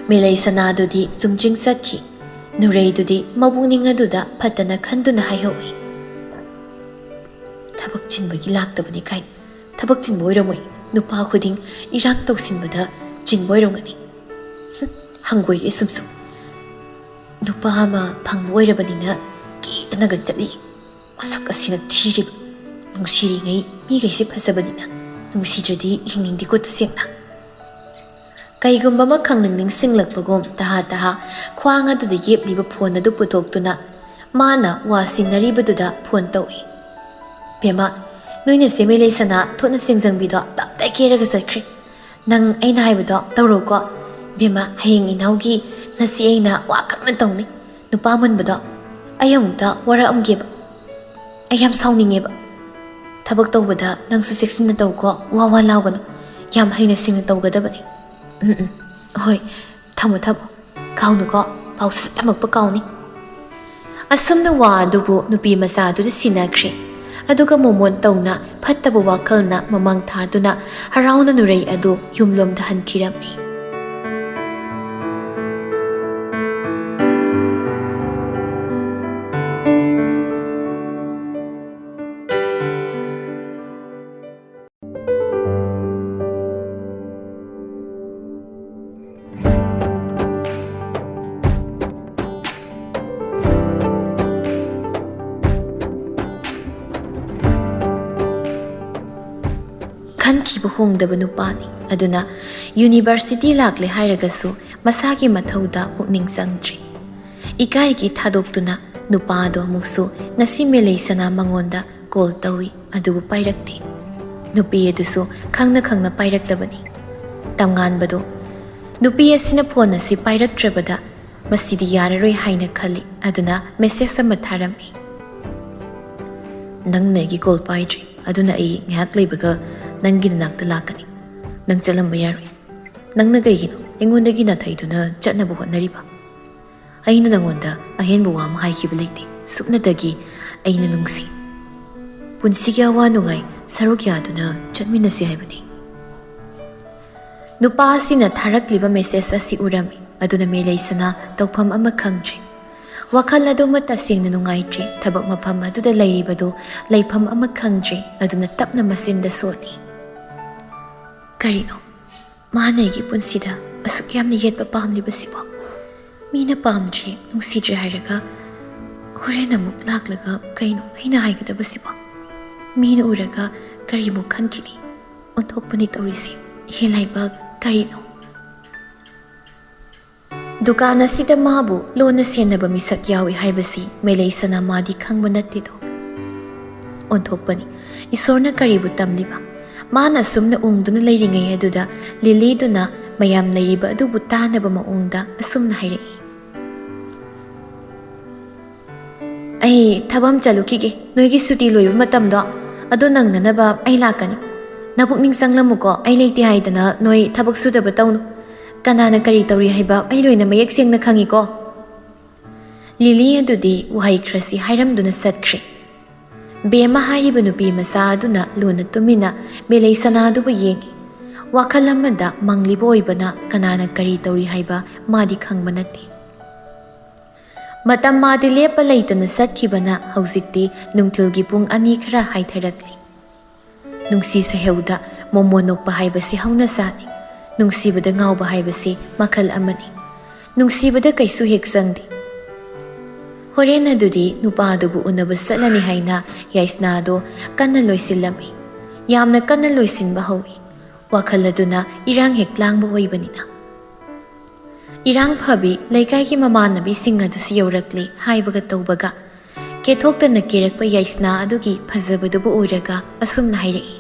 ꯃꯦꯂꯩ ꯁꯅꯥꯗꯨꯗꯤ ꯆꯨꯝꯗ꯭ꯔꯤꯡ ꯆꯠꯈꯤ꯫ ꯅꯨꯔꯩꯗꯨꯗꯤ ꯃꯄꯨꯛꯅꯤꯡ ꯑꯗꯨꯗ ꯐꯠꯇꯅ ꯈꯟꯗꯨꯅ ꯍꯥꯏꯍꯧꯏ, "ꯊꯕꯛ ꯆꯤꯟꯕꯒꯤ ꯂꯥꯛꯇꯕꯅꯤ ꯀꯥꯏꯅ꯫ ꯊꯕꯛ ꯆꯤꯟꯕ ꯑꯣꯏꯔꯝꯃꯣꯏ꯫ ꯅꯨꯄꯥ ꯈꯨꯗꯤꯡ ꯏꯔꯥꯡ ꯇꯧꯁꯤꯟꯕꯗ ꯆꯤꯟꯕ ꯑꯣꯏꯔꯝꯒꯅꯤ꯫ ꯍꯨꯝ, ꯍꯪꯒꯣꯏꯔꯦ ꯁꯨꯝ ꯁꯨꯝ꯫ ꯅꯨꯄꯥ ꯑꯃ ꯐꯪꯕ ꯑꯣꯏꯔꯕꯅꯤꯅ ꯀꯦꯗꯅꯒ ꯆꯠꯂꯤ꯫ ꯃꯁꯛ ꯑꯁꯤꯅ ꯊꯤꯔꯤꯕ꯫ ꯅꯨꯡꯁꯤꯔꯤꯉꯩ ꯃꯤꯈꯩꯁꯦ ꯐꯖꯕꯅꯤꯅ, ꯅꯨꯡꯁꯤꯗ꯭ꯔꯗꯤ ꯍꯤꯡꯅꯤꯡꯗꯦꯀꯣ ꯇꯁꯦꯡꯅ꯫" ꯀꯩꯒꯨꯝꯕ ꯑꯃ ꯈꯪꯅꯤꯡ ꯅꯤꯡꯁꯤꯡꯂꯛꯄꯒꯨꯝ ꯇꯍꯥ ꯇꯍꯥ ꯈ꯭ꯋꯥꯡ ꯑꯗꯨꯗ ꯌꯦꯞꯂꯤꯕ ꯐꯣꯟ ꯑꯗꯨ ꯄꯨꯊꯣꯛꯇꯨꯅ ꯃꯥꯅ ꯋꯥ ꯁꯤꯟꯅꯔꯤꯕꯗꯨꯗ ꯐꯣꯟ ꯇꯧꯏ꯫ "ꯕꯦꯝꯃ, ꯅꯣꯏꯅ ꯁꯦꯝꯃꯦ ꯂꯩꯁꯅꯥ ꯊꯣꯠꯅ ꯁꯦꯡꯖꯪꯕꯤꯗꯣ ꯇꯞꯇꯥꯏ ꯀꯦꯔꯒ ꯆꯠꯈ꯭ꯔꯦ꯫ ꯅꯪ ꯑꯩꯅ ꯍꯥꯏꯕꯗꯣ ꯇꯧꯔꯣꯀꯣ꯫ ꯕꯦꯝꯃ, ꯍꯌꯦꯡ ꯏꯅꯥꯎꯒꯤ ꯅꯆꯦ ꯑꯩꯅ ꯋꯥ ꯀꯟꯅ ꯇꯧꯅꯤ꯫ ꯅꯨꯄꯥ ꯃꯨꯟꯕꯗꯣ ꯑꯩ ꯑꯃꯨꯛꯇ ꯋꯥꯔꯛꯑꯝꯒꯦꯕ꯫ ꯑꯩ ꯌꯥꯝ ꯁꯥꯎꯅꯤꯡꯉꯦꯕ꯫ ꯊꯕꯛ ꯇꯧꯕꯗ ꯅꯪꯁꯨ ꯆꯦꯛꯁꯤꯟꯅ ꯇꯧꯀꯣ, ꯋꯥ ꯋꯥ ꯂꯥꯎꯒꯅꯨ꯫ ꯌꯥꯝ ꯍꯩꯅ ꯁꯤꯡꯅ ꯇꯧꯒꯗꯕꯅꯤ꯫" "ꯎꯝ, ꯎꯝ, ꯍꯣꯏ, ꯊꯝꯃꯣ, ꯊꯝꯃꯣ꯫ ꯀꯥꯎꯅꯨꯀꯣ, ꯄꯥꯎ ꯁꯠ ꯇꯝꯃꯛꯄ ꯀꯥꯎꯅꯤ꯫" ꯑꯁꯨꯝꯅ ꯋꯥ ꯑꯗꯨꯕꯨ ꯅꯨꯄꯤ ꯃꯆꯥ ꯑꯗꯨꯗ ꯁꯤꯟꯅꯈ꯭ꯔꯦ꯫ ꯑꯗꯨꯒ ꯃꯣꯃꯣꯟ ꯇꯧꯅ ꯐꯠꯇꯕ ꯋꯥꯈꯜꯅ ꯃꯃꯥꯡ ꯊꯥꯗꯨꯅ ꯍꯔꯥꯎꯅ ꯅꯨꯔꯩ ꯑꯗꯨ ꯌꯨꯝꯂꯣꯝꯗ ꯍꯟꯈꯤꯔꯝꯃꯤ꯫ ꯈꯟꯈꯤꯕ ꯍꯣꯡꯗꯕ ꯅꯨꯄꯥꯅꯤ꯫ ꯑꯗꯨꯅ ꯌꯨꯅꯤꯚꯔꯁꯤꯇꯤ ꯂꯥꯛꯂꯦ ꯍꯥꯏꯔꯒꯁꯨ ꯃꯁꯥꯒꯤ ꯃꯊꯧꯗ ꯄꯨꯛꯅꯤꯡ ꯆꯪꯗ꯭ꯔꯤ꯫ ꯏꯀꯥꯏꯒꯤ ꯊꯥꯗꯣꯛꯇꯨꯅ ꯅꯨꯄꯥꯗꯣ ꯑꯃꯨꯛꯁꯨ ꯉꯁꯤ ꯃꯦꯂꯩ ꯁꯅꯥ ꯃꯉꯣꯟꯗ ꯀꯣꯜ ꯇꯧꯏ, ꯑꯗꯨꯕꯨ ꯄꯥꯏꯔꯛꯇꯦ꯫ ꯅꯨꯄꯤ ꯑꯗꯨꯁꯨ ꯈꯪꯅ ꯈꯪꯅ ꯄꯥꯏꯔꯛꯇꯕꯅꯤ꯫ ꯇꯝꯉꯥꯟꯕꯗꯣ ꯅꯨꯄꯤ ꯑꯁꯤꯅ ꯐꯣꯟ ꯑꯁꯤ ꯄꯥꯏꯔꯛꯇ꯭ꯔꯕꯗ ꯃꯁꯤꯗꯤ ꯌꯥꯔꯔꯣꯏ ꯍꯥꯏꯅ ꯈꯜꯂꯤ꯫ ꯑꯗꯨꯅ ꯃꯦꯁꯦꯖ ꯑꯃ ꯊꯥꯔꯝꯃꯤ꯫ "ꯅꯪꯅ ꯑꯩꯒꯤ ꯀꯣꯜ ꯄꯥꯏꯗ꯭ꯔꯤ, ꯑꯗꯨꯅ ꯑꯩ ꯉꯥꯏꯍꯥꯛ ꯂꯩꯕꯒ ꯅꯪꯒꯤ ꯅꯅꯥꯛꯇ ꯂꯥꯛꯀꯅꯤ꯫ "ꯅꯪ ꯆꯠꯂꯝꯕ ꯌꯥꯔꯣꯏ꯫ ꯅꯪꯅ ꯀꯩꯒꯤꯅꯣ ꯑꯩꯉꯣꯟꯗꯒꯤ ꯅꯥꯊꯩꯗꯨꯅ ꯆꯠꯅꯕ ꯍꯣꯠꯅꯔꯤꯕ? ꯑꯩꯅ ꯅꯪꯉꯣꯟꯗ ꯑꯍꯦꯟꯕ ꯋꯥ ꯑꯃ ꯍꯥꯏꯈꯤꯕ ꯂꯩꯇꯦ꯫ ꯁꯨꯞꯅꯇꯒꯤ ꯑꯩꯅ ꯅꯨꯡꯁꯤ꯫ ꯄꯨꯟꯁꯤꯒꯤ ꯑꯋꯥ ꯅꯨꯡꯉꯥꯏ ꯁꯔꯨꯛ ꯌꯥꯗꯨꯅ ꯆꯠꯃꯤꯟꯅꯁꯤ ꯍꯥꯏꯕꯅꯤ"꯫ ꯅꯨꯄꯥ ꯑꯁꯤꯅ ꯊꯥꯔꯛꯂꯤꯕ ꯃꯦꯁꯦꯖ ꯑꯁꯤ ꯎꯔꯝꯃꯤ꯫ ꯑꯗꯨꯅ ꯃꯦꯂꯩꯁꯅꯥ ꯇꯧꯐꯝ ꯑꯃ ꯈꯪꯗ꯭ꯔꯦ꯫ ꯋꯥꯈꯜ ꯑꯗꯨꯃ ꯇꯁꯦꯡꯅ ꯅꯨꯡꯉꯥꯏꯇ꯭ꯔꯦ꯫ ꯊꯕꯛ ꯃꯐꯝ ꯑꯗꯨꯗ ꯂꯩꯔꯤꯕꯗꯨ ꯂꯩꯐꯝ ꯑꯃ ꯈꯪꯗ꯭ꯔꯦ꯫ ꯑꯗꯨꯅ ꯇꯞꯅ ꯃꯆꯤꯟꯗ ꯁꯣꯜꯂꯤ꯫ "ꯀꯔꯤꯅꯣ? ꯃꯥꯅ ꯑꯩꯒꯤ ꯄꯨꯟꯁꯤꯗ ꯑꯁꯨꯛ ꯌꯥꯝꯅ ꯌꯦꯠꯄ ꯄꯥꯝꯂꯤꯕꯁꯤꯕꯣ? ꯃꯤꯅ ꯄꯥꯝꯗ꯭ꯔꯦ, ꯅꯨꯡꯁꯤꯗ꯭ꯔꯦ ꯍꯥꯏꯔꯒ ꯍꯣꯔꯦꯟ ꯑꯃꯨꯛ ꯂꯥꯛꯂꯒ ꯀꯩꯅꯣ ꯑꯩꯅ ꯍꯥꯏꯒꯗꯕꯁꯤꯕꯣ? ꯃꯤꯅ ꯎꯔꯒ ꯀꯔꯤꯃꯨꯛ ꯈꯟꯈꯤꯅꯤ? ꯑꯣꯟꯊꯣꯛꯄꯅꯤ ꯇꯧꯔꯤꯁꯤ꯫ ꯍꯦ ꯂꯥꯏꯕꯛ, ꯀꯔꯤꯅꯣ?" ꯗꯨꯀꯥꯟ ꯑꯁꯤꯗ ꯃꯥꯕꯨ ꯂꯣꯟꯅ ꯁꯦꯟꯅꯕ ꯃꯤꯁꯛ ꯌꯥꯎꯏ ꯍꯥꯏꯕꯁꯤ ꯃꯦꯂꯩꯁꯅꯥ ꯃꯥꯗꯤ ꯈꯪꯕ ꯅꯠꯇꯦꯗꯣ꯫ ꯑꯣꯟꯊꯣꯛꯄꯅꯤ꯫ ꯏꯁꯣꯔꯅ ꯀꯔꯤꯕꯨ ꯇꯝꯂꯤꯕ? ꯃꯥꯅ ꯑꯁꯨꯝꯅ ꯎꯪꯗꯨꯅ ꯂꯩꯔꯤꯉꯩ ꯑꯗꯨꯗ ꯂꯤꯂꯤꯗꯨꯅ ꯃꯌꯥꯝ ꯂꯩꯔꯤꯕ ꯑꯗꯨꯕꯨ ꯇꯥꯅꯕ ꯃꯑꯣꯡꯗ ꯑꯁꯨꯝꯅ ꯍꯥꯏꯔꯛꯏ꯫ "ꯑꯩ ꯊꯕꯛ ꯑꯃ ꯆꯠꯂꯨꯈꯤꯒꯦ꯫ ꯅꯣꯏꯒꯤ ꯁꯨꯇꯤ ꯂꯣꯏꯕ ꯃꯇꯝꯗꯣ ꯑꯗꯣ ꯅꯪꯅꯅꯕ ꯑꯩ ꯂꯥꯛꯀꯅꯤ꯫ ꯅꯄꯨꯛꯅꯤꯡ ꯆꯪꯂꯝꯃꯨꯀꯣ, ꯑꯩ ꯂꯩꯇꯦ ꯍꯥꯏꯗꯅ ꯅꯣꯏ ꯊꯕꯛ ꯁꯨꯗꯕ ꯇꯧꯅꯨ꯫ ꯀꯅꯥꯅ ꯀꯔꯤ ꯇꯧꯔꯤ ꯍꯥꯏꯕ ꯑꯩ ꯂꯣꯏꯅ ꯃꯌꯦꯛ ꯁꯦꯡꯅ ꯈꯪꯉꯤꯀꯣ"꯫ ꯂꯤꯂꯤ ꯑꯗꯨꯗꯤ ꯋꯥꯍꯩ ꯈꯔꯁꯤ ꯍꯥꯏꯔꯝꯗꯨꯅ ꯆꯠꯈ꯭ꯔꯦ꯫ ꯕꯦꯝꯃ ꯍꯥꯏꯔꯤꯕ ꯅꯨꯄꯤ ꯃꯆꯥ ꯑꯗꯨꯅ ꯂꯨꯅ ꯇꯨꯃꯤꯟꯅ ꯃꯦꯂꯩꯁꯅꯥ ꯑꯗꯨꯕꯨ ꯌꯦꯡꯏ꯫ ꯋꯥꯈꯜ ꯑꯃꯗ ꯃꯪꯂꯤꯕ ꯑꯣꯏꯕꯅ ꯀꯅꯥꯅ ꯀꯔꯤ ꯇꯧꯔꯤ ꯍꯥꯏꯕ ꯃꯥꯗꯤ ꯈꯪꯕ ꯅꯠꯇꯦ꯫ ꯃꯇꯝ ꯃꯥꯗꯤ ꯂꯦꯞꯄ ꯂꯩꯇꯅ ꯆꯠꯈꯤꯕꯅ ꯍꯧꯖꯤꯛꯇꯤ ꯅꯨꯡꯊꯤꯜꯒꯤ ꯄꯨꯡ ꯑꯅꯤ ꯈꯔ ꯍꯥꯏꯊꯔꯛꯂꯤ꯫ ꯅꯨꯡꯁꯤ ꯁꯩꯍꯧꯗ ꯃꯣꯃꯣꯟ ꯅꯣꯛꯄ ꯍꯥꯏꯕꯁꯤ ꯍꯧꯅꯁꯥꯅꯤ꯫ ꯅꯨꯡꯁꯤꯕꯗ ꯉꯥꯎꯕ ꯍꯥꯏꯕꯁꯤ ꯃꯈꯜ ꯑꯃꯅꯤ꯫ ꯅꯨꯡꯁꯤꯕꯗ ꯀꯩꯁꯨ ꯍꯦꯛ ꯆꯪꯗꯦ꯫ ꯍꯣꯔꯦꯟ ꯑꯗꯨꯗꯤ ꯅꯨꯄꯥꯗꯨꯕꯨ ꯎꯅꯕ ꯆꯠꯂꯅꯤ ꯍꯥꯏꯅ ꯌꯥꯏꯁꯅꯥꯗꯣ ꯀꯟꯅ ꯂꯣꯏꯁꯤꯜꯂꯝꯃꯤ꯫ ꯌꯥꯝꯅ ꯀꯟꯅ ꯂꯣꯏꯁꯤꯟꯕ ꯍꯧꯏ꯫ ꯋꯥꯈꯜ ꯑꯗꯨꯅ ꯏꯔꯥꯡ ꯍꯦꯛ ꯂꯥꯡꯕ ꯑꯣꯏꯕꯅꯤꯅ꯫ ꯏꯔꯥꯡ ꯐꯕꯤ ꯂꯩꯀꯥꯏꯒꯤ ꯃꯃꯥꯟꯅꯕꯤꯁꯤꯡ ꯑꯗꯨꯁꯨ ꯌꯧꯔꯛꯂꯦ꯫ ꯍꯥꯏꯕꯒ ꯇꯧꯕꯒ ꯀꯦꯊꯣꯛꯇꯅ ꯀꯦꯔꯛꯄ ꯌꯥꯏꯁꯅꯥ ꯑꯗꯨꯒꯤ ꯐꯖꯕꯗꯨꯕꯨ ꯎꯔꯒ ꯑꯁꯨꯝꯅ ꯍꯥꯏꯔꯛꯏ꯫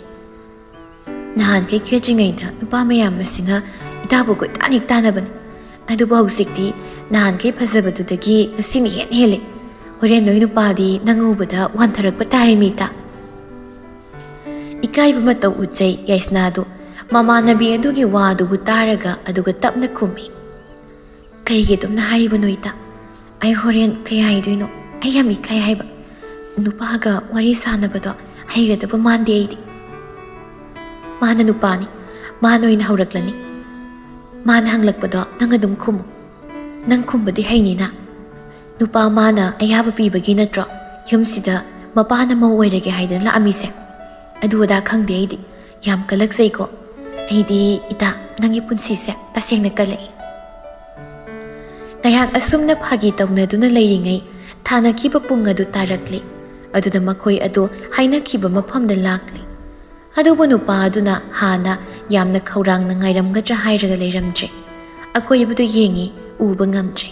ꯅꯍꯥꯟꯈꯩ ꯈꯦꯠꯇ꯭ꯔꯤꯉꯩꯗ ꯅꯨꯄꯥ ꯃꯌꯥꯝ ꯑꯁꯤꯅ ꯏꯇꯥꯕꯨ ꯀꯣꯏꯇꯥꯟ ꯍꯦꯛ ꯇꯥꯟꯅꯕꯅꯤ꯫ ꯑꯗꯨꯕꯨ ꯍꯧꯖꯤꯛꯇꯤ ꯅꯍꯥꯟꯈꯩ ꯐꯖꯕꯗꯨꯗꯒꯤ ꯉꯁꯤꯅ ꯍꯦꯟꯅ ꯍꯦꯜꯂꯦ꯫ ꯍꯣꯔꯦꯟ ꯅꯣꯏ ꯅꯨꯄꯥꯗꯤ ꯅꯪ ꯎꯕꯗ ꯋꯥꯟꯊꯔꯛꯄ ꯇꯥꯔꯦ ꯃꯤꯇ꯫ ꯏꯀꯥꯏꯕ ꯃꯇꯧ ꯎꯠꯆꯩ ꯌꯥꯏꯁꯅꯥꯗꯨ꯫ ꯃꯃꯥꯟꯅꯕꯤ ꯑꯗꯨꯒꯤ ꯋꯥꯗꯨꯕꯨ ꯇꯥꯔꯒ ꯑꯗꯨꯒ ꯇꯞꯅ ꯈꯨꯝꯃꯤ, "ꯀꯩꯒꯤ ꯑꯗꯨꯝꯅ ꯍꯥꯏꯔꯤꯕꯅꯣ ꯏꯇꯥ? ꯑꯩ ꯍꯣꯔꯦꯟ ꯀꯩ ꯍꯥꯏꯗꯣꯏꯅꯣ? ꯑꯩ ꯌꯥꯝ ꯏꯀꯥꯏ ꯍꯥꯏꯕ꯫ ꯅꯨꯄꯥꯒ ꯋꯥꯔꯤ ꯁꯥꯟꯅꯕꯗꯣ ꯍꯩꯒꯗꯕ ꯃꯥꯟꯗꯦ ꯑꯩꯗꯤ꯫" ꯃꯥꯅ ꯅꯨꯄꯥꯅꯤ, ꯃꯥꯅ ꯑꯣꯏꯅ ꯍꯧꯔꯛꯂꯅꯤ꯫ ꯃꯥꯅ ꯍꯪꯂꯛꯄꯗꯣ ꯅꯪ ꯑꯗꯨꯝ ꯈꯨꯝꯃꯨ꯫ ꯅꯪ ꯈꯨꯝꯕꯗꯤ ꯍꯩꯅꯤꯅ꯫ ꯅꯨꯄꯥ ꯃꯥꯅ ꯑꯌꯥꯕ ꯄꯤꯕꯒꯤ ꯅꯠꯇ꯭ꯔꯣ ꯌꯨꯝꯁꯤꯗ ꯃꯄꯥꯅ ꯃꯧ ꯑꯣꯏꯔꯒꯦ ꯍꯥꯏꯗꯅ ꯂꯥꯛꯑꯝꯃꯤꯁꯦ? ꯑꯗꯨ ꯑꯗꯥ ꯈꯪꯗꯦ ꯑꯩꯗꯤ꯫ ꯌꯥꯝ ꯀꯜꯂꯛꯆꯩꯀꯣ꯫ ꯑꯩꯗꯤ ꯏꯇꯥ, ꯅꯪꯒꯤ ꯄꯨꯟꯁꯤꯁꯦ ꯇꯁꯦꯡꯅ ꯀꯜꯂꯛꯏ꯫ ꯉꯥꯏꯍꯥꯛ ꯑꯁꯨꯝꯅ ꯐꯥꯒꯤ ꯇꯧꯅꯗꯨꯅ ꯂꯩꯔꯤꯉꯩ ꯊꯥꯅꯈꯤꯕ ꯄꯨꯡ ꯑꯗꯨ ꯇꯥꯔꯛꯂꯤ꯫ ꯑꯗꯨꯗ ꯃꯈꯣꯏ ꯑꯗꯨ ꯍꯥꯏꯅꯈꯤꯕ ꯃꯐꯝꯗ ꯂꯥꯛꯂꯤ꯫ ꯑꯗꯨꯕꯨ ꯅꯨꯄꯥ ꯑꯗꯨꯅ ꯍꯥꯟꯅ ꯌꯥꯝꯅ ꯈꯧꯔꯥꯡꯅ ꯉꯥꯏꯔꯝꯒꯗ꯭ꯔꯥ ꯍꯥꯏꯔꯒ ꯂꯩꯔꯝꯗ꯭ꯔꯦ꯫ ꯑꯀꯣꯏꯕꯗꯨ ꯌꯦꯡꯉꯤ, ꯎꯕ ꯉꯝꯗ꯭ꯔꯦ꯫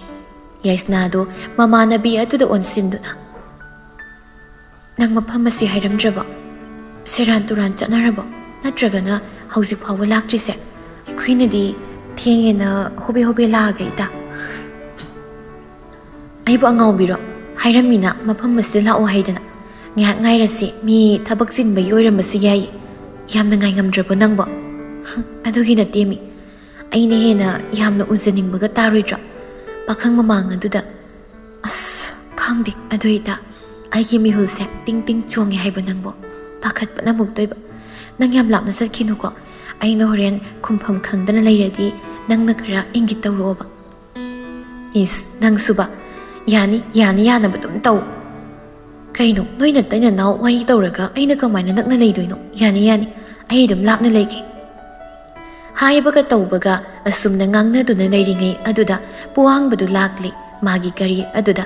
ꯌꯥꯏꯁꯅꯥꯗꯨ ꯃꯃꯥꯟꯅꯕꯤ ꯑꯗꯨꯗ ꯑꯣꯟꯁꯤꯟꯗꯨꯅ, "ꯅꯪ ꯃꯐꯝ ꯑꯁꯤ ꯍꯥꯏꯔꯝꯗ꯭ꯔꯕꯣ? ꯁꯦꯔꯥꯟ ꯇꯨꯔꯥꯟ ꯆꯠꯅꯔꯕꯣ? ꯅꯠꯇ꯭ꯔꯒꯅ ꯍꯧꯖꯤꯛ ꯐꯥꯎꯕ ꯂꯥꯛꯇ꯭ꯔꯤꯁꯦ? ꯑꯩꯈꯣꯏꯅꯗꯤ ꯊꯦꯡꯉꯦꯅ ꯍꯣꯕꯦ ꯍꯣꯕꯦ ꯂꯥꯛꯑꯒ ꯏꯇꯥ꯫" "ꯑꯩꯕꯨ ꯑꯉꯥꯎꯕꯤꯔꯣ? ꯍꯥꯏꯔꯝꯃꯤꯅ ꯃꯐꯝ ꯑꯁꯤꯗ ꯂꯥꯛꯑꯣ ꯍꯥꯏꯗꯅ꯫ ꯉꯥꯏꯍꯥꯛ ꯉꯥꯏꯔꯁꯤ, ꯃꯤ ꯊꯕꯛ ꯆꯤꯟꯕꯒꯤ ꯑꯣꯏꯔꯝꯕꯁꯨ ꯌꯥꯏꯌꯦ꯫ ꯌꯥꯝꯅ ꯉꯥꯏꯉꯝꯗ꯭ꯔꯕꯣ ꯅꯪꯕꯣ?" "ꯑꯗꯨꯒꯤ ꯅꯠꯇꯦꯃꯤ꯫ ꯑꯩꯅ ꯍꯦꯟꯅ ꯌꯥꯝꯅ ꯎꯖꯅꯤꯡꯕꯒ ꯇꯥꯔꯣꯏꯗ꯭ꯔꯣ? ꯄꯥꯈꯪ ꯃꯃꯥꯡ ꯑꯗꯨꯗ꯫ ꯑꯁ, ꯈꯪꯗꯦ, ꯑꯗꯨ ꯏꯇꯥ, ꯑꯩꯒꯤ ꯃꯤꯍꯨꯜꯁꯦ ꯇꯤꯡ ꯇꯤꯡ ꯆꯣꯡꯉꯦ ꯍꯥꯏꯕ ꯅꯪꯕꯣ꯫ ꯄꯥꯈꯠꯄꯅ ꯃꯨꯛꯇꯣꯏꯕ꯫ ꯅꯪ ꯌꯥꯝ ꯂꯥꯞꯅ ꯆꯠꯈꯤꯅꯨꯀꯣ꯫ ꯑꯩꯅ ꯍꯣꯔꯦꯟ ꯈꯨꯝꯐꯝ ꯈꯪꯗꯅ ꯂꯩꯔꯗꯤ ꯅꯪꯅ ꯈꯔ ꯏꯪꯒꯤꯠ ꯇꯧꯔꯛꯑꯣꯕ꯫" "ꯏꯁ, ꯅꯪꯁꯨꯕ꯫ ꯌꯥꯅꯤ, ꯌꯥꯅꯤ, ꯌꯥꯅꯕ ꯑꯗꯨꯝ ꯇꯧ꯫ ꯀꯩꯅꯣ, ꯅꯣꯏ ꯅꯇꯩ ꯅꯅꯥꯎ ꯋꯥꯔꯤ ꯇꯧꯔꯒ ꯑꯩꯅ ꯀꯃꯥꯏꯅ ꯅꯛꯅ ꯂꯩꯗꯣꯏꯅꯣ? ꯌꯥꯅꯤ, ꯌꯥꯅꯤ, ꯑꯩ ꯑꯗꯨꯝ ꯂꯥꯞꯅ ꯂꯩꯒꯦ꯫" ꯍꯥꯏꯕꯒ ꯇꯧꯕꯒ ꯑꯁꯨꯝꯅ ꯉꯥꯡꯅꯗꯨꯅ ꯂꯩꯔꯤꯉꯩ ꯑꯗꯨꯗ ꯄꯨꯋꯥꯡꯕꯗꯨ ꯂꯥꯛꯂꯤ꯫ ꯃꯥꯒꯤ ꯒꯥꯔꯤ ꯑꯗꯨꯗ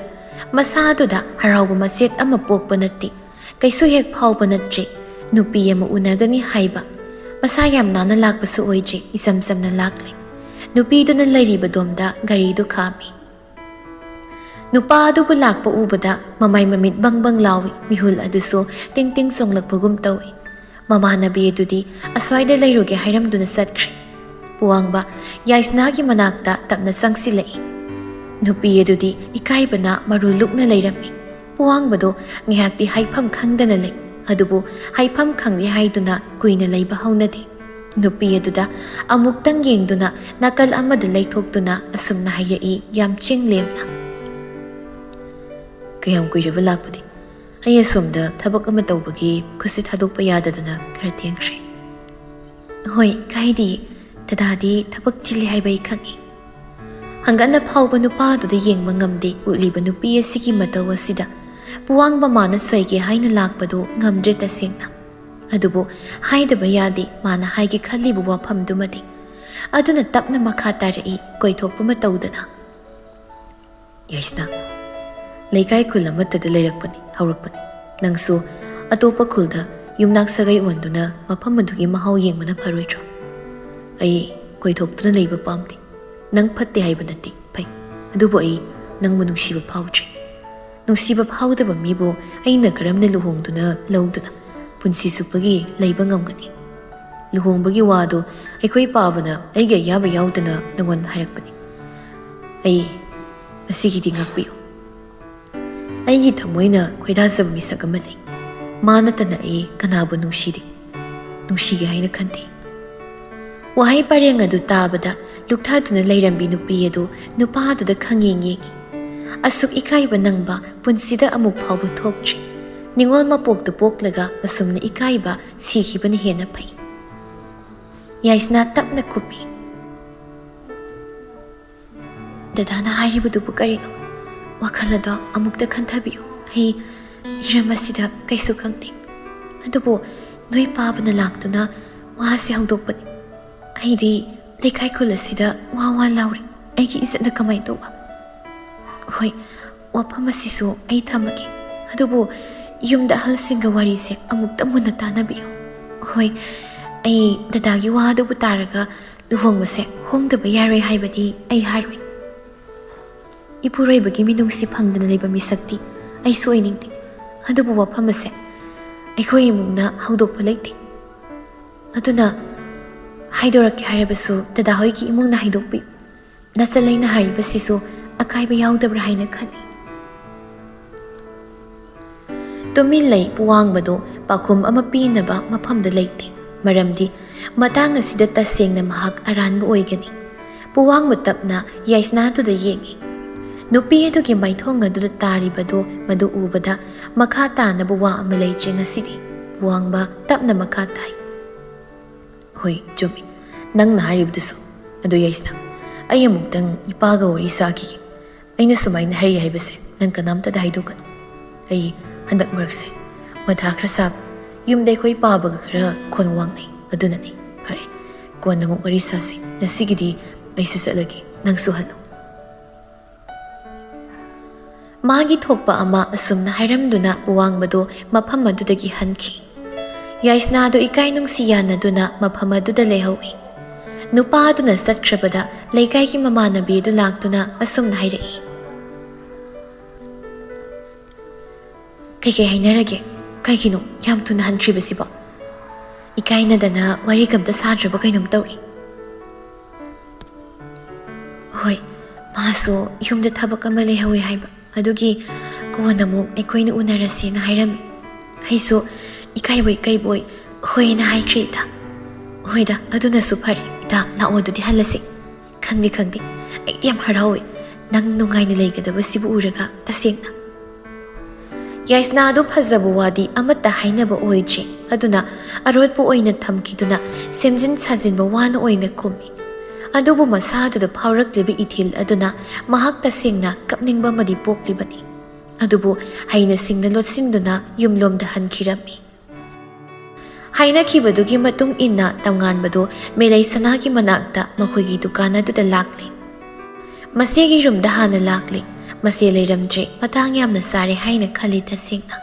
ꯃꯁꯥꯗꯨꯗ ꯍꯔꯥꯎꯕ ꯃꯆꯦꯠ ꯑꯃ ꯄꯣꯛꯄ ꯅꯠꯇꯦ꯫ ꯀꯩꯁꯨ ꯍꯦꯛ ꯐꯥꯎꯕ ꯅꯠꯇ꯭ꯔꯦ꯫ ꯅꯨꯄꯤ ꯑꯃ ꯎꯅꯒꯅꯤ ꯍꯥꯏꯕ꯫ ꯃꯁꯥ ꯌꯥꯝ ꯅꯥꯟꯅ ꯂꯥꯛꯄꯁꯨ ꯑꯣꯏꯗ꯭ꯔꯦ, ꯏꯆꯝ ꯆꯝꯅ ꯂꯥꯛꯂꯦ꯫ ꯅꯨꯄꯤꯗꯨꯅ ꯂꯩꯔꯤꯕꯗꯣꯝꯗ ꯒꯥꯔꯤꯗꯨ ꯈꯥꯝꯃꯤ꯫ ꯅꯨꯄꯥ ꯑꯗꯨꯕꯨ ꯂꯥꯛꯄ ꯎꯕꯗ ꯃꯃꯥꯏ ꯃꯃꯤꯠ ꯕꯪ ꯕꯪ ꯂꯥꯎꯏ, ꯃꯤꯍꯨꯜ ꯑꯗꯨꯁꯨ ꯇꯤꯡ ꯇꯤꯡ ꯆꯣꯡꯂꯛꯄꯒꯨꯝ ꯇꯧꯏ꯫ ꯃꯃꯥꯟꯅꯕꯤ ꯑꯗꯨꯗꯤ ꯑꯁ꯭ꯋꯥꯏꯗ ꯂꯩꯔꯨꯒꯦ ꯍꯥꯏꯔꯝꯗꯨꯅ ꯆꯠꯈ꯭ꯔꯦ꯫ ꯄꯨꯋꯥꯡꯕ ꯌꯥꯏꯁꯅꯥꯒꯤ ꯃꯅꯥꯛꯇ ꯇꯞꯅ ꯆꯪꯁꯤꯜꯂꯛꯏ꯫ ꯅꯨꯄꯤ ꯑꯗꯨꯗꯤ ꯏꯀꯥꯏꯕꯅ ꯃꯔꯨ ꯂꯨꯛꯅ ꯂꯩꯔꯝꯃꯤ꯫ ꯄꯨꯋꯥꯡꯕꯗꯨ ꯉꯥꯏꯍꯥꯛꯇꯤ ꯍꯥꯏꯐꯝ ꯈꯪꯗꯅ ꯂꯩ, ꯑꯗꯨꯕꯨ ꯍꯥꯏꯐꯝ ꯈꯪꯗꯦ ꯍꯥꯏꯗꯨꯅ ꯀꯨꯏꯅ ꯂꯩꯕ ꯍꯧꯅꯗꯦ꯫ ꯅꯨꯄꯤ ꯑꯗꯨꯗ ꯑꯃꯨꯛꯇꯪ ꯌꯦꯡꯗꯨꯅ ꯅꯥꯀꯜ ꯑꯃꯗ ꯂꯩꯊꯣꯛꯇꯨꯅ ꯑꯁꯨꯝꯅ ꯍꯥꯏꯔꯛꯏ, ꯌꯥꯝ ꯆꯤꯡ ꯂꯦꯝꯅ꯫ "ꯀꯌꯥꯝ ꯀꯨꯏꯔꯕ ꯂꯥꯛꯄꯗꯤ? ꯑꯩ ꯑꯁꯣꯝꯗ ꯊꯕꯛ ꯑꯃ ꯇꯧꯕꯒꯤ ꯈꯨꯠꯁꯤ ꯊꯥꯗꯣꯛꯄ ꯌꯥꯗꯗꯅ ꯈꯔ ꯊꯦꯡꯈ꯭ꯔꯦ꯫" "ꯍꯣꯏ, ꯀꯥꯏꯗꯦ꯫ ꯗꯗꯥꯗꯤ ꯊꯕꯛ ꯆꯤꯜꯂꯤ ꯍꯥꯏꯕ ꯑꯩ ꯈꯪꯏ꯫" ꯍꯪꯒꯠꯅ ꯐꯥꯎꯕ ꯅꯨꯄꯥ ꯑꯗꯨꯗ ꯌꯦꯡꯕ ꯉꯝꯗꯦ꯫ ꯎꯠꯂꯤꯕ ꯅꯨꯄꯤ ꯑꯁꯤꯒꯤ ꯃꯇꯧ ꯑꯁꯤꯗ ꯄꯨꯋꯥꯡꯕ ꯃꯥꯅ ꯁꯩꯒꯦ ꯍꯥꯏꯅ ꯂꯥꯛꯄꯗꯨ ꯉꯝꯗ꯭ꯔꯦ ꯇꯁꯦꯡꯅ꯫ ꯑꯗꯨꯕꯨ ꯍꯥꯏꯗꯕ ꯌꯥꯗꯦ, ꯃꯥꯅ ꯍꯥꯏꯒꯦ ꯈꯜꯂꯤꯕ ꯋꯥꯐꯝꯗꯨꯃꯗꯤ꯫ ꯑꯗꯨꯅ ꯇꯞꯅ ꯃꯈꯥ ꯇꯥꯔꯛꯏ, ꯀꯣꯏꯊꯣꯛꯄ ꯑꯃ ꯇꯧꯗꯅ꯫ "ꯌꯥꯏꯁꯅꯥ, ꯂꯩꯀꯥꯏ ꯈꯨꯜ ꯑꯃꯠꯇꯗ ꯂꯩꯔꯛꯄꯅꯤ, ꯍꯧꯔꯛꯄꯅꯤ꯫ ꯅꯪꯁꯨ ꯑꯇꯣꯞꯄ ꯈꯨꯜꯗ ꯌꯨꯝꯅꯥꯛ ꯁꯥꯒꯩ ꯑꯣꯟꯗꯨꯅ ꯃꯐꯝ ꯑꯗꯨꯒꯤ ꯃꯍꯥꯎ ꯌꯦꯡꯕꯅ ꯐꯔꯣꯏꯗ꯭ꯔꯣ?" "ꯑꯩ ꯀꯣꯏꯊꯣꯛꯇꯨꯅ ꯂꯩꯕ ꯄꯥꯝꯗꯦ꯫ ꯅꯪ ꯐꯠꯇꯦ ꯍꯥꯏꯕ ꯅꯠꯇꯦ, ꯐꯩ꯫ ꯑꯗꯨꯕꯨ ꯑꯩ ꯅꯪꯕꯨ ꯅꯨꯡꯁꯤꯕ ꯐꯥꯎꯗ꯭ꯔꯤ꯫ ꯅꯨꯡꯁꯤꯕ ꯐꯥꯎꯗꯕ ꯃꯤꯕꯨ ꯑꯩꯅ ꯀꯔꯝꯅ ꯂꯨꯍꯣꯡꯗꯨꯅ ꯂꯧꯗꯨꯅ ꯄꯨꯟꯁꯤ ꯆꯨꯞꯄꯒꯤ ꯂꯩꯕ ꯉꯝꯒꯅꯤ? ꯂꯨꯍꯣꯡꯕꯒꯤ ꯋꯥꯗꯨ ꯑꯩꯈꯣꯏ ꯄꯥꯕꯅ ꯑꯩꯒꯤ ꯑꯌꯥꯕ ꯌꯥꯎꯗꯅ ꯅꯉꯣꯟꯗ ꯍꯥꯏꯔꯛꯄꯅꯤ꯫ ꯑꯩ ꯑꯁꯤꯒꯤꯗꯤ ꯉꯥꯛꯄꯤꯌꯨ꯫" ꯑꯩꯒꯤ ꯊꯃꯣꯏꯅ ꯈꯣꯏꯗꯥꯖꯕ ꯃꯤꯁꯛ ꯑꯃ ꯂꯩ꯫ ꯃꯥ ꯅꯠꯇꯅ ꯑꯩ ꯀꯅꯥꯕꯨ ꯅꯨꯡꯁꯤꯗꯦ, ꯅꯨꯡꯁꯤꯒꯦ ꯍꯥꯏꯅ ꯈꯟꯗꯦ꯫ ꯋꯥꯍꯩ ꯄꯔꯦꯡ ꯑꯗꯨ ꯇꯥꯕꯗ ꯂꯨꯛꯊꯥꯗꯨꯅ ꯂꯩꯔꯝꯕꯤ ꯅꯨꯄꯤ ꯑꯗꯨ ꯅꯨꯄꯥ ꯑꯗꯨꯗ ꯈꯪꯌꯦꯡ ꯌꯦꯡꯏ꯫ "ꯑꯁꯨꯛ ꯏꯀꯥꯏꯕ ꯅꯪꯕ ꯄꯨꯟꯁꯤꯗ ꯑꯃꯨꯛ ꯐꯥꯎꯕ ꯊꯣꯛꯇ꯭ꯔꯤ꯫ ꯅꯤꯉꯣꯜ ꯃꯄꯣꯛꯇ ꯄꯣꯛꯂꯒ ꯑꯁꯨꯝꯅ ꯏꯀꯥꯏꯕ ꯁꯤꯈꯤꯕꯅ ꯍꯦꯟꯅ ꯐꯩ꯫" ꯌꯥꯏꯁꯅꯥ ꯇꯞꯅ ꯈꯨꯝꯃꯤ꯫ "ꯗꯗꯥꯅ ꯍꯥꯏꯔꯤꯕꯗꯨꯕꯨ ꯀꯔꯤꯅꯣ? ꯋꯥꯈꯜ ꯑꯗꯣ ꯑꯃꯨꯛꯇ ꯈꯟꯊꯕꯤꯌꯨ꯫ ꯑꯩ ꯍꯤꯔꯝ ꯑꯁꯤꯗ ꯀꯩꯁꯨ ꯈꯪꯗꯦ꯫ ꯑꯗꯨꯕꯨ ꯅꯣꯏ ꯄꯥꯕꯅ ꯂꯥꯛꯇꯨꯅ ꯋꯥꯁꯦ ꯍꯧꯗꯣꯛꯄꯅꯤ꯫ ꯑꯩꯗꯤ ꯂꯩꯀꯥꯏ ꯈꯨꯜ ꯑꯁꯤꯗ ꯋꯥ ꯋꯥ ꯂꯥꯎꯔꯤ꯫ ꯑꯩꯒꯤ ꯏꯖꯠꯅ ꯀꯃꯥꯏ ꯇꯧꯕ? ꯍꯣꯏ, ꯋꯥꯐꯝ ꯑꯁꯤꯁꯨ ꯑꯩ ꯊꯝꯃꯒꯦ꯫ ꯑꯗꯨꯕꯨ ꯌꯨꯝꯗ ꯑꯍꯜꯁꯤꯡꯒ ꯋꯥꯔꯤꯁꯦ ꯑꯃꯨꯛꯇ ꯃꯨꯟꯅ ꯇꯥꯟꯅꯕꯤꯌꯨ꯫ ꯍꯣꯏ, ꯑꯩ ꯗꯗꯥꯒꯤ ꯋꯥ ꯑꯗꯨꯕꯨ ꯇꯥꯔꯒ ꯂꯨꯍꯣꯡꯕꯁꯦ ꯍꯣꯡꯗꯕ ꯌꯥꯔꯣꯏ ꯍꯥꯏꯕꯗꯤ ꯑꯩ ꯍꯥꯏꯔꯣꯏ꯫ ꯏꯄꯨꯔꯣꯏꯕꯒꯤ ꯃꯤꯅꯨꯡꯁꯤ ꯐꯪꯗꯅ ꯂꯩꯕ ꯃꯤꯁꯛꯇꯤ ꯑꯩꯁꯨ ꯑꯣꯏꯅꯤꯡꯗꯦ꯫ ꯑꯗꯨꯕꯨ ꯋꯥꯐꯝ ꯑꯁꯦ ꯑꯩꯈꯣꯏ ꯏꯃꯨꯡꯅ ꯍꯧꯗꯣꯛꯄ ꯂꯩꯇꯦ꯫ ꯑꯗꯨꯅ ꯍꯥꯏꯗꯣꯔꯛꯀꯦ ꯍꯥꯏꯔꯕꯁꯨ ꯗꯗꯥ ꯍꯣꯏꯒꯤ ꯏꯃꯨꯡꯅ ꯍꯥꯏꯗꯣꯛꯄꯤꯌꯨ꯫ ꯅꯆꯜ ꯑꯩꯅ ꯍꯥꯏꯔꯤꯕꯁꯤꯁꯨ ꯑꯀꯥꯏꯕ ꯌꯥꯎꯗꯕ꯭ꯔꯥ ꯍꯥꯏꯅ ꯈꯜꯂꯤ꯫" ꯇꯨꯃꯤꯟ ꯂꯩ꯫ ꯄꯨꯋꯥꯡꯕꯗꯨ ꯄꯥꯎꯈꯨꯝ ꯑꯃ ꯄꯤꯅꯕ ꯃꯐꯝꯗ ꯂꯩꯇꯦ꯫ ꯃꯔꯝꯗꯤ ꯃꯇꯥꯡ ꯑꯁꯤꯗ ꯇꯁꯦꯡꯅ ꯃꯍꯥꯛ ꯑꯔꯥꯟꯕ ꯑꯣꯏꯒꯅꯤ꯫ ꯄꯨꯋꯥꯡꯕ ꯇꯞꯅ ꯌꯥꯏꯁꯅꯥꯗꯨꯗ ꯌꯦꯡꯏ꯫ ꯅꯨꯄꯤ ꯑꯗꯨꯒꯤ ꯃꯥꯏꯊꯣꯡ ꯑꯗꯨꯗ ꯇꯥꯔꯤꯕꯗꯨ ꯃꯗꯨ ꯎꯕꯗ ꯃꯈꯥ ꯇꯥꯅꯕ ꯋꯥ ꯑꯃ ꯂꯩꯇ꯭ꯔꯦ ꯉꯁꯤꯗꯤ꯫ ꯄꯨꯋꯥꯡꯕ ꯇꯞꯅ ꯃꯈꯥ ꯇꯥꯏ꯫ "ꯍꯣꯏ, ꯆꯨꯝꯃꯤ, ꯅꯪꯅ ꯍꯥꯏꯔꯤꯕꯗꯨꯁꯨ꯫ ꯑꯗꯨ ꯌꯥꯏꯁꯅꯥ, ꯑꯩ ꯑꯃꯨꯛꯇꯪ ꯏꯄꯥꯒ ꯋꯥꯔꯤ ꯁꯥꯈꯤꯒꯦ꯫ ꯑꯩꯅ ꯁꯨꯃꯥꯏꯅ ꯍꯥꯏꯔꯤ ꯍꯥꯏꯕꯁꯦ ꯅꯪ ꯀꯅꯥꯝꯇꯗ ꯍꯥꯏꯗꯣꯛꯀꯅꯨ꯫ ꯑꯩ ꯍꯟꯗꯛ ꯃꯔꯛꯁꯦ ꯃꯊꯥ ꯈꯔ ꯁꯥꯕ, ꯌꯨꯝꯗ ꯑꯩꯈꯣꯏ ꯄꯥꯕꯒ ꯈꯔ ꯈꯣꯟ ꯋꯥꯡꯅꯩ, ꯑꯗꯨꯅꯅꯤ꯫ ꯐꯔꯦ, ꯀꯣꯟꯅ ꯑꯃꯨꯛ ꯋꯥꯔꯤ ꯁꯥꯁꯤ꯫ ꯉꯁꯤꯒꯤꯗꯤ ꯑꯩꯁꯨ ꯆꯠꯂꯒꯦ, ꯅꯪꯁꯨ ꯍꯜꯂꯨ꯫" ꯃꯥꯒꯤ ꯊꯣꯛꯄ ꯑꯃ ꯑꯁꯨꯝꯅ ꯍꯥꯏꯔꯝꯗꯨꯅ ꯄꯨꯋꯥꯡꯕꯗꯨ ꯃꯐꯝ ꯑꯗꯨꯗꯒꯤ ꯍꯟꯈꯤ꯫ ꯌꯥꯏꯁꯅꯥꯗꯨ ꯏꯀꯥꯏ ꯅꯨꯡꯁꯤ ꯌꯥꯅꯗꯨꯅ ꯃꯐꯝ ꯑꯗꯨꯗ ꯂꯩꯍꯧꯏ꯫ ꯅꯨꯄꯥ ꯑꯗꯨꯅ ꯆꯠꯈ꯭ꯔꯕꯗ ꯂꯩꯀꯥꯏꯒꯤ ꯃꯃꯥꯟꯅꯕꯤ ꯑꯗꯨ ꯂꯥꯛꯇꯨꯅ ꯑꯁꯨꯝꯅ ꯍꯥꯏꯔꯛꯏ꯫ "ꯀꯩꯀꯩ ꯍꯥꯏꯅꯔꯒꯦ? ꯀꯩꯒꯤꯅꯣ ꯌꯥꯝ ꯊꯨꯅ ꯍꯟꯈ꯭ꯔꯤꯕꯁꯤꯕꯣ? ꯏꯀꯥꯏꯅꯗꯅ ꯋꯥꯔꯤꯒ ꯑꯝꯇ ꯁꯥꯗ꯭ꯔꯕ ꯀꯩꯅꯣꯝ ꯇꯧꯔꯦ꯫" "ꯍꯣꯏ, ꯃꯥꯁꯨ ꯌꯨꯝꯗ ꯊꯕꯛ ꯑꯃ ꯂꯩꯍꯧꯋꯦ ꯍꯥꯏꯕ, ꯑꯗꯨꯒꯤ ꯀꯣꯟꯅ ꯑꯃꯨꯛ ꯑꯩꯈꯣꯏꯅ ꯎꯅꯔꯁꯦꯅ ꯍꯥꯏꯔꯝꯃꯤ꯫ ꯑꯩꯁꯨ ꯏꯀꯥꯏꯕꯣꯏ ꯀꯩꯕꯣꯏ ꯍꯣꯏꯅ ꯍꯥꯏꯈ꯭ꯔꯦ ꯏꯇꯥ꯫" "ꯍꯣꯏꯗ, ꯑꯗꯨꯅꯁꯨ ꯐꯔꯦ ꯏꯇꯥ, ꯂꯥꯛꯑꯣ ꯑꯗꯨꯗꯤ ꯍꯜꯂꯁꯤ꯫" "ꯈꯪꯗꯦ, ꯈꯪꯗꯦ, ꯑꯩꯗꯤ ꯌꯥꯝ ꯍꯔꯥꯎꯋꯦ ꯅꯪ ꯅꯨꯡꯉꯥꯏꯅ ꯂꯩꯒꯗꯕꯁꯤꯕꯨ ꯎꯔꯒ ꯇꯁꯦꯡꯅ꯫" ꯌꯥꯏꯁꯅꯥ ꯑꯗꯨ ꯐꯖꯕ ꯋꯥꯗꯤ ꯑꯃꯠꯇ ꯍꯥꯏꯅꯕ ꯑꯣꯏꯗ꯭ꯔꯦ, ꯑꯗꯨꯅ ꯑꯔꯣꯠꯄ ꯑꯣꯏꯅ ꯊꯝꯈꯤꯗꯨꯅ ꯁꯦꯝꯖꯤꯟ ꯁꯥꯖꯤꯟꯕ ꯋꯥꯅ ꯑꯣꯏꯅ ꯈꯨꯝꯃꯤ꯫ ꯑꯗꯨꯕꯨ ꯃꯁꯥꯗꯨꯗ ꯐꯥꯎꯔꯛꯂꯤꯕ ꯏꯊꯤꯜ ꯑꯗꯨꯅ ꯃꯍꯥꯛ ꯇꯁꯦꯡꯅ ꯀꯞꯅꯤꯡꯕ ꯑꯃꯗꯤ ꯄꯣꯛꯂꯤꯕꯅꯤ꯫ ꯑꯗꯨꯕꯨ ꯍꯩꯅ ꯁꯤꯡꯅ ꯂꯣꯠꯁꯤꯟꯗꯨꯅ ꯌꯨꯝꯂꯣꯝꯗ ꯍꯟꯈꯤꯔꯝꯃꯤ꯫ ꯍꯥꯏꯅꯈꯤꯕꯗꯨꯒꯤ ꯃꯇꯨꯡ ꯏꯟꯅ ꯇꯝꯉꯥꯟꯕꯗꯨ ꯃꯦꯂꯩ ꯁꯅꯥꯒꯤ ꯃꯅꯥꯛꯇ ꯃꯈꯣꯏꯒꯤ ꯗꯨꯀꯥꯟ ꯑꯗꯨꯗ ꯂꯥꯛꯂꯦ꯫ ꯃꯁꯦꯒꯤ ꯔꯨꯝꯗ ꯍꯥꯟꯅ ꯂꯥꯛꯂꯦ꯫ ꯃꯁꯦ ꯂꯩꯔꯝꯗ꯭ꯔꯦ, ꯃꯇꯥꯡ ꯌꯥꯝꯅ ꯆꯥꯔꯦ ꯍꯥꯏꯅ ꯈꯜꯂꯤ ꯇꯁꯦꯡꯅ꯫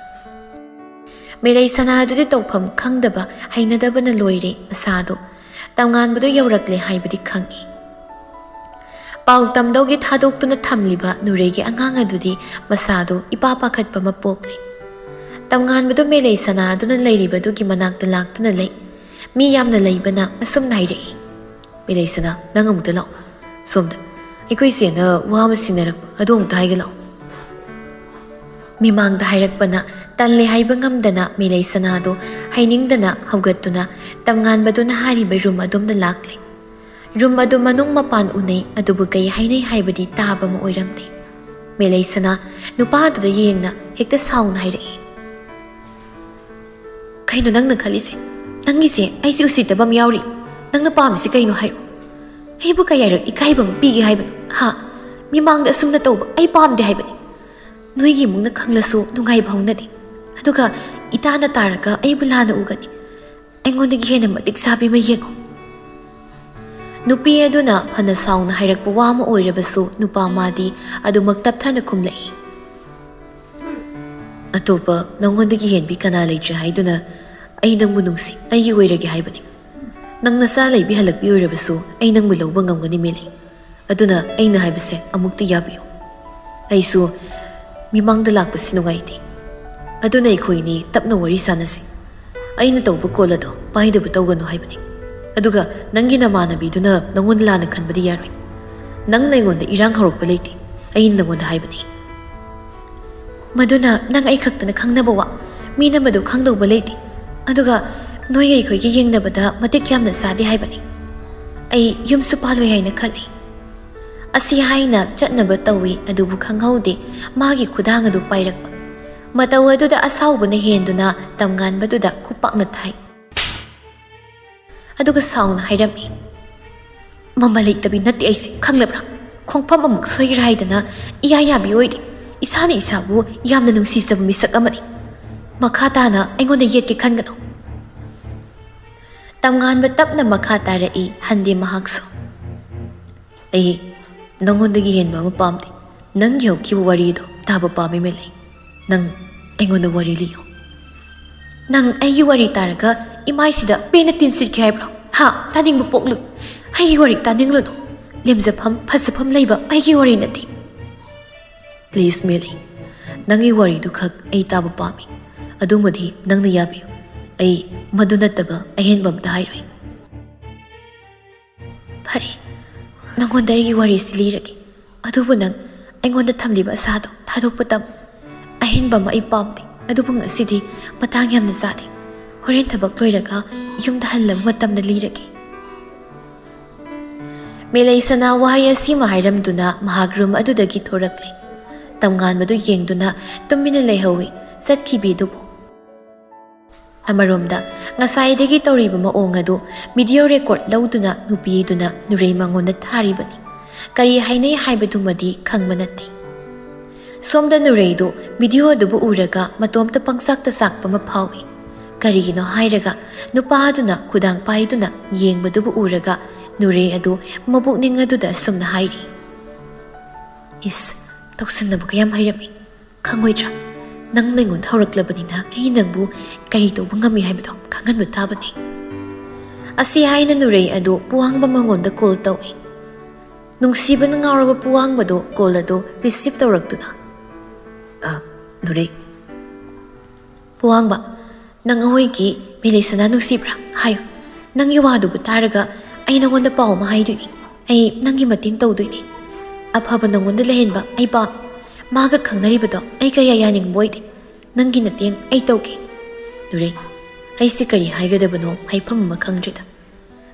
ꯃꯦꯂꯩ ꯁꯅꯥ ꯑꯗꯨꯗꯤ ꯇꯧꯐꯝ ꯈꯪꯗꯕ, ꯍꯩꯅꯗꯕꯅ ꯂꯣꯏꯔꯦ ꯃꯁꯥꯗꯣ꯫ ꯇꯝꯉꯥꯟꯕꯗꯣ ꯌꯧꯔꯛꯂꯦ ꯍꯥꯏꯕꯗꯤ ꯈꯪꯏ꯫ ꯄꯥꯎ ꯇꯝꯗꯧꯒꯤ ꯊꯥꯗꯣꯛꯇꯨꯅ ꯊꯝꯂꯤꯕ ꯅꯨꯔꯩꯒꯤ ꯑꯉꯥꯡ ꯑꯗꯨꯗꯤ ꯃꯁꯥꯗꯣ ꯏꯄꯥ ꯄꯥꯈꯠꯄ ꯑꯃ ꯄꯣꯛꯂꯤ꯫ ꯇꯝꯉꯥꯟꯕꯗꯣ ꯃꯦꯂꯩ ꯁꯅꯥ ꯑꯗꯨꯅ ꯂꯩꯔꯤꯕꯗꯨꯒꯤ ꯃꯅꯥꯛꯇ ꯂꯥꯛꯇꯨꯅ ꯂꯩ꯫ ꯃꯤ ꯌꯥꯝꯅ ꯂꯩꯕꯅ ꯑꯁꯨꯝꯅ ꯍꯥꯏꯔꯛꯏ, "ꯃꯦꯂꯩ ꯁꯅꯥ, ꯅꯪ ꯑꯃꯨꯛꯇ ꯂꯥꯛꯑꯣ꯫ ꯁꯣꯝꯗ ꯑꯩꯈꯣꯏ ꯆꯦꯅ ꯋꯥ ꯑꯃ ꯁꯤꯟꯅꯔꯛꯄ ꯑꯗꯨ ꯑꯃꯨꯛꯇ ꯍꯥꯏꯒꯦ ꯂꯥꯛꯑꯣ꯫" ꯃꯤꯃꯥꯡꯗ ꯍꯥꯏꯔꯛꯄꯅ ꯇꯜꯂꯦ ꯍꯥꯏꯕ ꯉꯝꯗꯅ ꯃꯦꯂꯩ ꯁꯅꯥꯗꯨ ꯍꯩꯅꯤꯡꯗꯅ ꯍꯧꯒꯠꯇꯨꯅ ꯇꯝꯉꯥꯟꯕꯗꯨꯅ ꯍꯥꯏꯔꯤꯕ ꯔꯨꯝ ꯑꯗꯣꯝꯗ ꯂꯥꯛꯂꯦ꯫ ꯔꯨꯝ ꯑꯗꯨ ꯃꯅꯨꯡ ꯃꯄꯥꯟ ꯎꯅꯩ, ꯑꯗꯨꯕꯨ ꯀꯩ ꯍꯥꯏꯅꯩ ꯍꯥꯏꯕꯗꯤ ꯇꯥꯕ ꯑꯃ ꯑꯣꯏꯔꯝꯗꯦ꯫ ꯃꯦꯂꯩ ꯁꯅꯥ ꯅꯨꯄꯥꯗꯨꯗ ꯌꯦꯡꯅ ꯍꯦꯛꯇ ꯁꯥꯎꯅ ꯍꯥꯏꯔꯛꯏ, "ꯀꯩꯅꯣ ꯅꯪꯅ ꯈꯜꯂꯤꯁꯦ? ꯅꯪꯒꯤꯁꯦ ꯑꯩꯁꯦ ꯎꯁꯤꯠꯇꯕ ꯑꯃ ꯌꯥꯎꯔꯤ꯫ ꯅꯪꯅ ꯄꯥꯝꯃꯤꯁꯦ ꯀꯩꯅꯣ ꯍꯥꯏꯔꯣ? ꯑꯩꯕꯨ ꯀꯌꯥꯔꯛ ꯏꯀꯥꯏꯕ ꯑꯃ ꯄꯤꯒꯦ ꯍꯥꯏꯕꯅꯣ? ꯍꯥ? ꯃꯤꯃꯥꯡꯗ ꯑꯁꯨꯝꯅ ꯇꯧꯕ ꯑꯩ ꯄꯥꯝꯗꯦ ꯍꯥꯏꯕꯅꯤ꯫ ꯅꯣꯏꯒꯤ ꯏꯃꯨꯡꯅ ꯈꯪꯂꯁꯨ ꯅꯨꯡꯉꯥꯏꯕ ꯍꯧꯅꯗꯦ꯫ ꯑꯗꯨꯒ ꯏꯇꯥꯅ ꯇꯥꯔꯒ ꯑꯩꯕꯨ ꯂꯥꯟꯅ ꯎꯒꯅꯤ꯫ ꯑꯩꯉꯣꯟꯗꯒꯤ ꯍꯦꯟꯅ ꯃꯇꯤꯛ ꯆꯥꯕꯤ ꯑꯃ ꯌꯦꯡꯉꯣ꯫" ꯅꯨꯄꯤ ꯑꯗꯨꯅ ꯐꯅ ꯁꯥꯎꯅ ꯍꯥꯏꯔꯛꯄ ꯋꯥ ꯑꯃ ꯑꯣꯏꯔꯕꯁꯨ ꯅꯨꯄꯥ ꯃꯥꯗꯤ ꯑꯗꯨꯃꯛ ꯇꯞꯊꯅ ꯈꯨꯝꯂꯛꯏ, "ꯑꯇꯣꯞꯄ ꯅꯉꯣꯟꯗꯒꯤ ꯍꯦꯟꯕꯤ ꯀꯅꯥ ꯂꯩꯇ꯭ꯔꯦ ꯍꯥꯏꯗꯨꯅ ꯑꯩ ꯅꯪꯕꯨ ꯅꯨꯡꯁꯤ, ꯑꯩꯒꯤ ꯑꯣꯏꯔꯒꯦ ꯍꯥꯏꯕꯅꯤ꯫ ꯅꯪ ꯅꯆꯥ ꯂꯩꯕꯤ ꯍꯜꯂꯛꯄꯤ ꯑꯣꯏꯔꯕꯁꯨ ꯑꯩ ꯅꯪꯕꯨ ꯂꯧꯕ ꯉꯝꯒꯅꯤ ꯃꯦꯂꯩ꯫ ꯑꯗꯨꯅ ꯑꯩꯅ ꯍꯥꯏꯕꯁꯦ ꯑꯃꯨꯛꯇ ꯌꯥꯕꯤꯌꯨ꯫ ꯑꯩꯁꯨ ꯃꯤꯃꯥꯡꯗ ꯂꯥꯛꯄꯁꯤ ꯅꯨꯡꯉꯥꯏꯇꯦ꯫ ꯑꯗꯨꯅ ꯑꯩꯈꯣꯏꯅꯤ ꯇꯞꯅ ꯋꯥꯔꯤ ꯁꯥꯟꯅꯁꯤ꯫ ꯑꯩꯅ ꯇꯧꯕ ꯀꯣꯜ ꯑꯗꯣ ꯄꯥꯏꯗꯕ ꯇꯧꯒꯅꯨ ꯍꯥꯏꯕꯅꯤ꯫ ꯑꯗꯨꯒ ꯅꯪꯒꯤ ꯅꯃꯥꯟꯅꯕꯤꯗꯨꯅ ꯅꯪꯉꯣꯟꯗ ꯂꯥꯟꯅ ꯈꯟꯕꯗꯤ ꯌꯥꯔꯣꯏ꯫ ꯅꯪꯅ ꯑꯩꯉꯣꯟꯗ ꯏꯔꯥꯡ ꯍꯧꯔꯛꯄ ꯂꯩꯇꯦ꯫ ꯑꯩꯅ ꯅꯪꯉꯣꯟꯗ ꯍꯥꯏꯕꯅꯤ꯫ ꯃꯗꯨꯅ ꯅꯪ ꯑꯩ ꯈꯛꯇꯅ ꯈꯪꯅꯕ ꯋꯥ, ꯃꯤꯅ ꯃꯗꯨ ꯈꯪꯗꯧꯕ ꯂꯩꯇꯦ꯫ ꯑꯗꯨꯒ ꯅꯣꯏ ꯑꯩꯈꯣꯏꯒꯤ ꯌꯦꯡꯅꯕꯗ ꯃꯇꯤꯛ ꯌꯥꯝꯅ ꯆꯥꯗꯦ ꯍꯥꯏꯕꯅꯤ꯫ ꯑꯩ ꯌꯨꯝꯁꯨ ꯄꯥꯜꯂꯣꯏ ꯍꯥꯏꯅ ꯈꯜꯂꯤ꯫" ꯑꯁꯤ ꯍꯥꯏꯅ ꯆꯠꯅꯕ ꯇꯧꯏ, ꯑꯗꯨꯕꯨ ꯈꯪꯍꯧꯗꯦ ꯃꯥꯒꯤ ꯈꯨꯗꯥꯡ ꯑꯗꯨ ꯄꯥꯏꯔꯛꯄ꯫ ꯃꯇꯧ ꯑꯗꯨꯗ ꯑꯁꯥꯎꯕꯅ ꯍꯦꯟꯗꯨꯅ ꯇꯝꯉꯥꯟꯕꯗꯨꯗ ꯈꯨꯄꯥꯛꯅ ꯊꯥꯏ꯫ ꯑꯗꯨꯒ ꯁꯥꯎꯅ ꯍꯥꯏꯔꯝꯃꯤ, "ꯃꯃꯜ ꯂꯩꯇꯕꯤ ꯅꯠꯇꯦ ꯑꯩꯁꯦ, ꯈꯪꯂꯕ꯭ꯔꯥ? ꯈꯣꯡꯐꯝ ꯑꯃꯨꯛ ꯁꯣꯏꯒꯦꯔꯥ ꯍꯥꯏꯗꯅ ꯏꯌꯥ ꯌꯥꯕꯤ ꯑꯣꯏꯗꯦ꯫ ꯏꯁꯥꯅ ꯏꯁꯥꯕꯨ ꯌꯥꯝꯅ ꯅꯨꯡꯁꯤꯖꯕ ꯃꯤꯁꯛ ꯑꯃꯅꯤ꯫ ꯃꯈꯥ ꯇꯥꯅ ꯑꯩꯉꯣꯟꯗ ꯌꯦꯠꯀꯦ ꯈꯟꯒꯅꯨ꯫" ꯇꯝꯉꯥꯟꯕ ꯇꯞꯅ ꯃꯈꯥ ꯇꯥꯔꯛꯏ, ꯍꯟꯗꯦ ꯃꯍꯥꯛꯁꯨ꯫ "ꯑꯩ ꯅꯉꯣꯟꯗꯒꯤ ꯍꯦꯟꯕ ꯑꯃ ꯄꯥꯝꯗꯦ꯫ ꯅꯪꯒꯤ ꯍꯧꯈꯤꯕ ꯋꯥꯔꯤꯗꯣ ꯇꯥꯕ ꯄꯥꯝꯃꯤ ꯃꯦꯂꯩ꯫ ꯅꯪ ꯑꯩꯉꯣꯟꯗ ꯋꯥꯔꯤ ꯂꯤꯌꯨ꯫" "ꯅꯪ ꯑꯩꯒꯤ ꯋꯥꯔꯤ ꯇꯥꯔꯒ ꯏꯃꯥꯏꯁꯤꯗ ꯄꯦꯟꯅ ꯇꯤꯟꯁꯤꯠꯀꯦ ꯍꯥꯏꯕ꯭ꯔꯣ? ꯍꯥ? ꯇꯥꯅꯤꯡꯕ ꯄꯣꯛꯂꯨ꯫ ꯑꯩꯒꯤ ꯋꯥꯔꯤ ꯇꯥꯅꯤꯡꯂꯨꯅꯨ꯫ ꯂꯦꯝꯖꯐꯝ, ꯐꯖꯐꯝ ꯂꯩꯕ ꯑꯩꯒꯤ ꯋꯥꯔꯤ ꯅꯠꯇꯦ꯫" "ꯄ꯭ꯂꯤꯖ ꯃꯦꯂꯩ, ꯅꯪꯒꯤ ꯋꯥꯔꯤꯗꯨ ꯈꯛ ꯑꯩ ꯇꯥꯕ ꯄꯥꯝꯃꯤ꯫ ꯑꯗꯨꯃꯗꯤ ꯅꯪꯅ ꯌꯥꯕꯤꯌꯨ꯫ ꯑꯩ ꯃꯗꯨ ꯅꯠꯇꯕ ꯑꯍꯦꯟꯕ ꯑꯝꯇ ꯍꯥꯏꯔꯣꯏ꯫" "ꯐꯔꯦ, ꯅꯉꯣꯟꯗ ꯑꯩꯒꯤ ꯋꯥꯔꯤꯁꯤ ꯂꯤꯔꯒꯦ꯫ ꯑꯗꯨꯕꯨ ꯅꯪ ꯑꯩꯉꯣꯟꯗ ꯊꯝꯂꯤꯕ ꯑꯁꯥꯗꯣ ꯊꯥꯗꯣꯛꯄ ꯇꯝꯃꯨ꯫ ꯑꯍꯦꯟꯕ ꯑꯃ ꯑꯩ ꯄꯥꯝꯗꯦ꯫ ꯑꯗꯨꯕꯨ ꯉꯁꯤꯗꯤ ꯃꯇꯥꯡ ꯌꯥꯝꯅ ꯆꯥꯗꯦ꯫ ꯍꯣꯔꯦꯟ ꯊꯕꯛ ꯂꯣꯏꯔꯒ ꯌꯨꯝꯗ ꯍꯜꯂꯕ ꯃꯇꯝꯗ ꯂꯤꯔꯒꯦ꯫ ꯃꯦꯂꯩꯁꯅꯥ ꯋꯥꯍꯩ ꯑꯁꯤꯃ ꯍꯥꯏꯔꯝꯗꯨꯅ ꯃꯍꯥꯛ ꯔꯨꯝ ꯑꯗꯨꯗꯒꯤ ꯊꯣꯔꯛꯂꯦ꯫ ꯇꯝꯉꯥꯟꯕꯗꯨ ꯌꯦꯡꯗꯨꯅ ꯇꯨꯃꯤꯟꯅ ꯂꯩꯍꯧꯏ ꯆꯠꯈꯤꯕꯤꯗꯨꯕꯨ꯫ ꯑꯃꯔꯣꯝꯗ ꯉꯁꯥꯏꯗꯒꯤ ꯇꯧꯔꯤꯕ ꯃꯑꯣꯡ ꯑꯗꯨ ꯚꯤꯗꯤꯑꯣ ꯔꯦꯀꯣꯔꯗ ꯂꯧꯗꯨꯅ ꯅꯨꯄꯤꯗꯨꯅ ꯅꯨꯔꯩ ꯃꯉꯣꯟꯗ ꯊꯥꯔꯤꯕꯅꯤ꯫ ꯀꯔꯤ ꯍꯥꯏꯅꯩ ꯍꯥꯏꯕꯗꯨꯃꯗꯤ ꯈꯪꯕ ꯅꯠꯇꯦ꯫ ꯁꯣꯝꯗ ꯅꯨꯔꯩꯗꯨ ꯚꯤꯗꯤꯑꯣ ꯑꯗꯨꯕꯨ ꯎꯔꯒ ꯃꯇꯣꯝꯇ ꯄꯪꯆꯥꯛꯇ ꯆꯥꯛꯄ ꯑꯃ ꯐꯥꯎꯏ꯫ ꯀꯔꯤꯒꯤꯅꯣ ꯍꯥꯏꯔꯒ ꯅꯨꯄꯥ ꯑꯗꯨꯅ ꯈꯨꯗꯥꯡ ꯄꯥꯏꯗꯨꯅ ꯌꯦꯡꯕꯗꯨꯕꯨ ꯎꯔꯒ ꯅꯨꯔꯩ ꯑꯗꯨ ꯃꯕꯨꯛꯅꯤꯡ ꯑꯗꯨꯗ ꯑꯁꯨꯝꯅ ꯍꯥꯏꯔꯤ, "ꯏꯁ, ꯇꯧꯁꯟꯅꯕꯒ ꯌꯥꯝ ꯍꯩꯔꯝꯃꯤ꯫ ꯈꯪꯉꯣꯏꯗ꯭ꯔꯥ? ꯅꯪꯅ ꯑꯩꯉꯣꯟꯗ ꯍꯧꯔꯛꯂꯕꯅꯤꯅ ꯑꯩ ꯅꯪꯕꯨ ꯀꯔꯤ ꯇꯧꯕ ꯉꯝꯃꯤ ꯍꯥꯏꯕꯗꯣ ꯈꯪꯍꯟꯕ ꯇꯥꯕꯅꯤ"꯫ ꯑꯁꯤ ꯍꯥꯏꯅ ꯅꯨꯔꯩ ꯑꯗꯨ ꯄꯨꯋꯥꯡꯕ ꯃꯉꯣꯟꯗ ꯀꯣꯜ ꯇꯧꯏ꯫ ꯅꯨꯡꯁꯤꯕꯅ ꯉꯥꯎꯔꯕ ꯄꯨꯋꯥꯡꯕꯗꯨ ꯀꯣꯜ ꯑꯗꯨ ꯔꯤꯁꯤꯞ ꯇꯧꯔꯛꯇꯨꯅ, "ꯑ, ꯅꯨꯔꯩ"꯫ "ꯄꯨꯋꯥꯡꯕ, ꯅꯪ ꯑꯩꯈꯣꯏꯒꯤ ꯃꯦꯂꯩꯁꯅꯥ ꯅꯨꯡꯁꯤꯕ꯭ꯔꯥ? ꯍꯥꯏꯌꯨ꯫ ꯅꯪꯒꯤ ꯋꯥꯗꯨꯕꯨ ꯇꯥꯔꯒ ꯑꯩ ꯅꯪꯉꯣꯟꯗ ꯄꯥꯎ ꯑꯃ ꯍꯥꯏꯗꯣꯏꯅꯤ꯫ ꯑꯩ ꯅꯪꯒꯤ ꯃꯇꯦꯡ ꯇꯧꯗꯣꯏꯅꯤ꯫ ꯑꯐꯕ ꯅꯪꯉꯣꯟꯗ ꯂꯩꯍꯟꯕ ꯑꯩ ꯄꯥꯝꯃꯤ꯫ ꯃꯥꯒ ꯈꯪꯅꯔꯤꯕꯗꯣ ꯑꯩ ꯀꯌꯥ ꯌꯥꯅꯤꯡꯕ ꯑꯣꯏꯗꯦ꯫ ꯅꯪꯒꯤ ꯃꯇꯦꯡ ꯑꯩ ꯇꯧꯒꯦ"꯫ ꯅꯨꯔꯩ, ꯑꯩꯁꯦ ꯀꯔꯤ ꯍꯥꯏꯒꯗꯕꯅꯣ ꯍꯥꯏꯐꯝ ꯑꯃ ꯈꯪꯗ꯭ꯔꯦꯗ꯫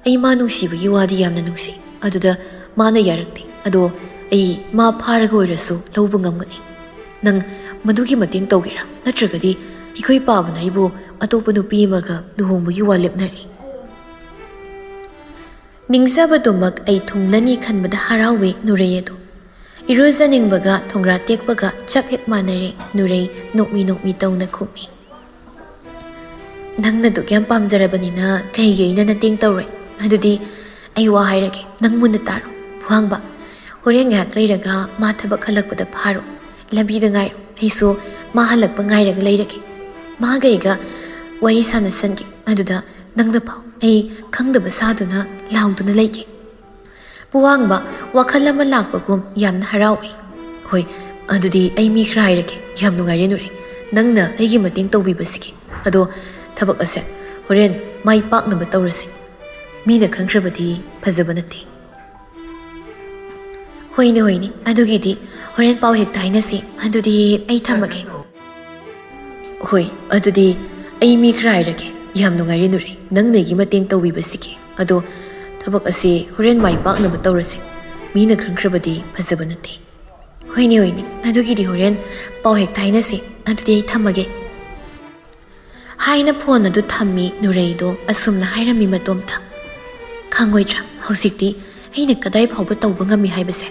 ꯑꯩ ꯃꯥ ꯅꯨꯡꯁꯤꯕꯒꯤ ꯋꯥꯗꯤ ꯌꯥꯝꯅ ꯅꯨꯡꯁꯤ꯫ ꯑꯗꯨꯗ ꯃꯥꯅ ꯌꯥꯔꯛꯇꯦ꯫ ꯑꯗꯣ ꯑꯩ ꯃꯥ ꯐꯥꯔꯒ ꯑꯣꯏꯔꯁꯨ ꯂꯧꯕ ꯉꯝꯒꯅꯤ꯫ ꯅꯪ ꯃꯗꯨꯒꯤ ꯃꯇꯦꯡ ꯇꯧꯒꯦꯔꯥ? ꯅꯠꯇ꯭ꯔꯒꯗꯤ ꯑꯩꯈꯣꯏ ꯄꯥꯕꯅ ꯑꯩꯕꯨ ꯑꯇꯣꯞꯄ ꯅꯨꯄꯤ ꯑꯃꯒ ꯂꯨꯍꯣꯡꯕꯒꯤ ꯋꯥ ꯂꯦꯞꯅꯔꯦ꯫ ꯅꯤꯡꯖꯕꯗꯨꯃꯛ ꯑꯩ ꯊꯨꯡꯂꯅꯤ ꯈꯟꯕꯗ ꯍꯔꯥꯎꯋꯦ ꯅꯨꯔꯩ ꯑꯗꯨ꯫ ꯏꯔꯨꯖꯅꯤꯡꯕꯒ ꯊꯣꯡꯒ꯭ꯔꯥ ꯇꯦꯛꯄꯒ ꯆꯞ ꯍꯦꯛ ꯃꯥꯟꯅꯔꯦ, ꯅꯨꯔꯩ ꯅꯣꯛꯃꯤ ꯅꯣꯛꯃꯤ ꯇꯧꯅ ꯈꯨꯝꯃꯤ꯫ "ꯅꯪꯅ ꯑꯗꯨꯛ ꯌꯥꯝ ꯄꯥꯝꯖꯔꯕꯅꯤꯅ ꯀꯩꯒꯤ ꯑꯩꯅ ꯅꯇꯦꯡ ꯇꯧꯔꯣꯏ? ꯑꯗꯨꯗꯤ ꯑꯩ ꯋꯥ ꯍꯥꯏꯔꯒꯦ, ꯅꯪ ꯃꯨꯟꯅ ꯇꯥꯔꯣ꯫ ꯄꯨꯋꯥꯡꯕ, ꯍꯣꯔꯦꯟ ꯉꯥꯏꯍꯥꯛ ꯂꯩꯔꯒ ꯃꯥ ꯊꯕꯛ ꯍꯜꯂꯛꯄꯗ ꯐꯥꯔꯣ꯫ ꯂꯝꯕꯤꯗ ꯉꯥꯏꯔꯣ꯫ ꯑꯩꯁꯨ ꯃꯥ ꯍꯜꯂꯛꯄ ꯉꯥꯏꯔꯒ ꯂꯩꯔꯒꯦ꯫ ꯃꯥꯒ ꯑꯩꯒ ꯋꯥꯔꯤ ꯁꯥꯟꯅꯁꯟꯒꯦ꯫ ꯑꯗꯨꯗ ꯅꯪꯅ ꯐꯥꯎ꯫ ꯑꯩ ꯈꯪꯗꯕ ꯁꯥꯗꯨꯅ ꯂꯥꯎꯗꯨꯅ ꯂꯩꯒꯦ"꯫ ꯄꯨꯋꯥꯡꯕ ꯋꯥꯈꯜ ꯑꯃ ꯂꯥꯛꯄꯒꯨꯝ ꯌꯥꯝꯅ ꯍꯔꯥꯎꯏ꯫ "ꯍꯣꯏ, ꯑꯗꯨꯗꯤ ꯑꯩ ꯃꯤ ꯈꯔ ꯍꯥꯏꯔꯒꯦ꯫ ꯌꯥꯝ ꯅꯨꯡꯉꯥꯏꯔꯦ ꯅꯨꯔꯩ, ꯅꯪꯅ ꯑꯩꯒꯤ ꯃꯇꯦꯡ ꯇꯧꯕꯤꯕꯁꯤꯒꯤ꯫ ꯑꯗꯣ ꯊꯕꯛ ꯑꯁꯦ ꯍꯣꯔꯦꯟ ꯃꯥꯏ ꯄꯥꯛꯅꯕ ꯇꯧꯔꯁꯤ꯫ ꯃꯤꯅ ꯈꯪꯈ꯭ꯔꯕꯗꯤ ꯐꯖꯕ ꯅꯠꯇꯦ"꯫ "ꯍꯣꯏꯅꯦ, ꯍꯣꯏꯅꯦ, ꯑꯗꯨꯒꯤꯗꯤ ꯍꯣꯔꯦꯟ ꯄꯥꯎ ꯍꯦꯛꯇ ꯍꯥꯏꯅꯁꯤ꯫ ꯑꯗꯨꯗꯤ ꯑꯩ ꯊꯝꯃꯒꯦ"꯫ ꯍꯣꯏ, ꯑꯗꯨꯗꯤ ꯑꯩ ꯃꯤ ꯈꯔ ꯍꯥꯏꯔꯒꯦ꯫ ꯌꯥꯝ ꯅꯨꯡꯉꯥꯏꯔꯦ ꯅꯨꯔꯩ, ꯅꯪꯅ ꯑꯩꯒꯤ ꯃꯇꯦꯡ ꯇꯧꯕꯤꯕꯁꯤꯒꯤ꯫ ꯑꯗꯣ ꯊꯕꯛ ꯑꯁꯤ ꯍꯣꯔꯦꯟ ꯃꯥꯏ ꯄꯥꯛꯅꯕ ꯇꯧꯔꯁꯤ꯫ ꯃꯤꯅ ꯈꯪꯈ꯭ꯔꯕꯗꯤ ꯐꯖꯕ ꯅꯠꯇꯦ꯫ ꯍꯣꯏꯅꯦ, ꯍꯣꯏꯅꯦ, ꯑꯗꯨꯒꯤꯗꯤ ꯍꯣꯔꯦꯟ ꯄꯥꯎ ꯍꯦꯛ ꯊꯥꯏꯅꯁꯦ꯫ ꯑꯗꯨꯗꯤ ꯑꯩ ꯊꯝꯃꯒꯦ꯫ ꯍꯥꯏꯅ ꯐꯣꯟ ꯑꯗꯨ ꯊꯝꯃꯤ꯫ ꯅꯨꯔꯩꯗꯣ ꯑꯁꯨꯝꯅ ꯍꯥꯏꯔꯝꯃꯤ ꯃꯇꯣꯝꯇ, "ꯈꯪꯉꯣꯏꯗ꯭ꯔꯥ ꯍꯧꯖꯤꯛꯇꯤ ꯑꯩꯅ ꯀꯗꯥꯏ ꯐꯥꯎꯕ ꯇꯧꯕ ꯉꯝꯃꯤ ꯍꯥꯏꯕꯁꯦ?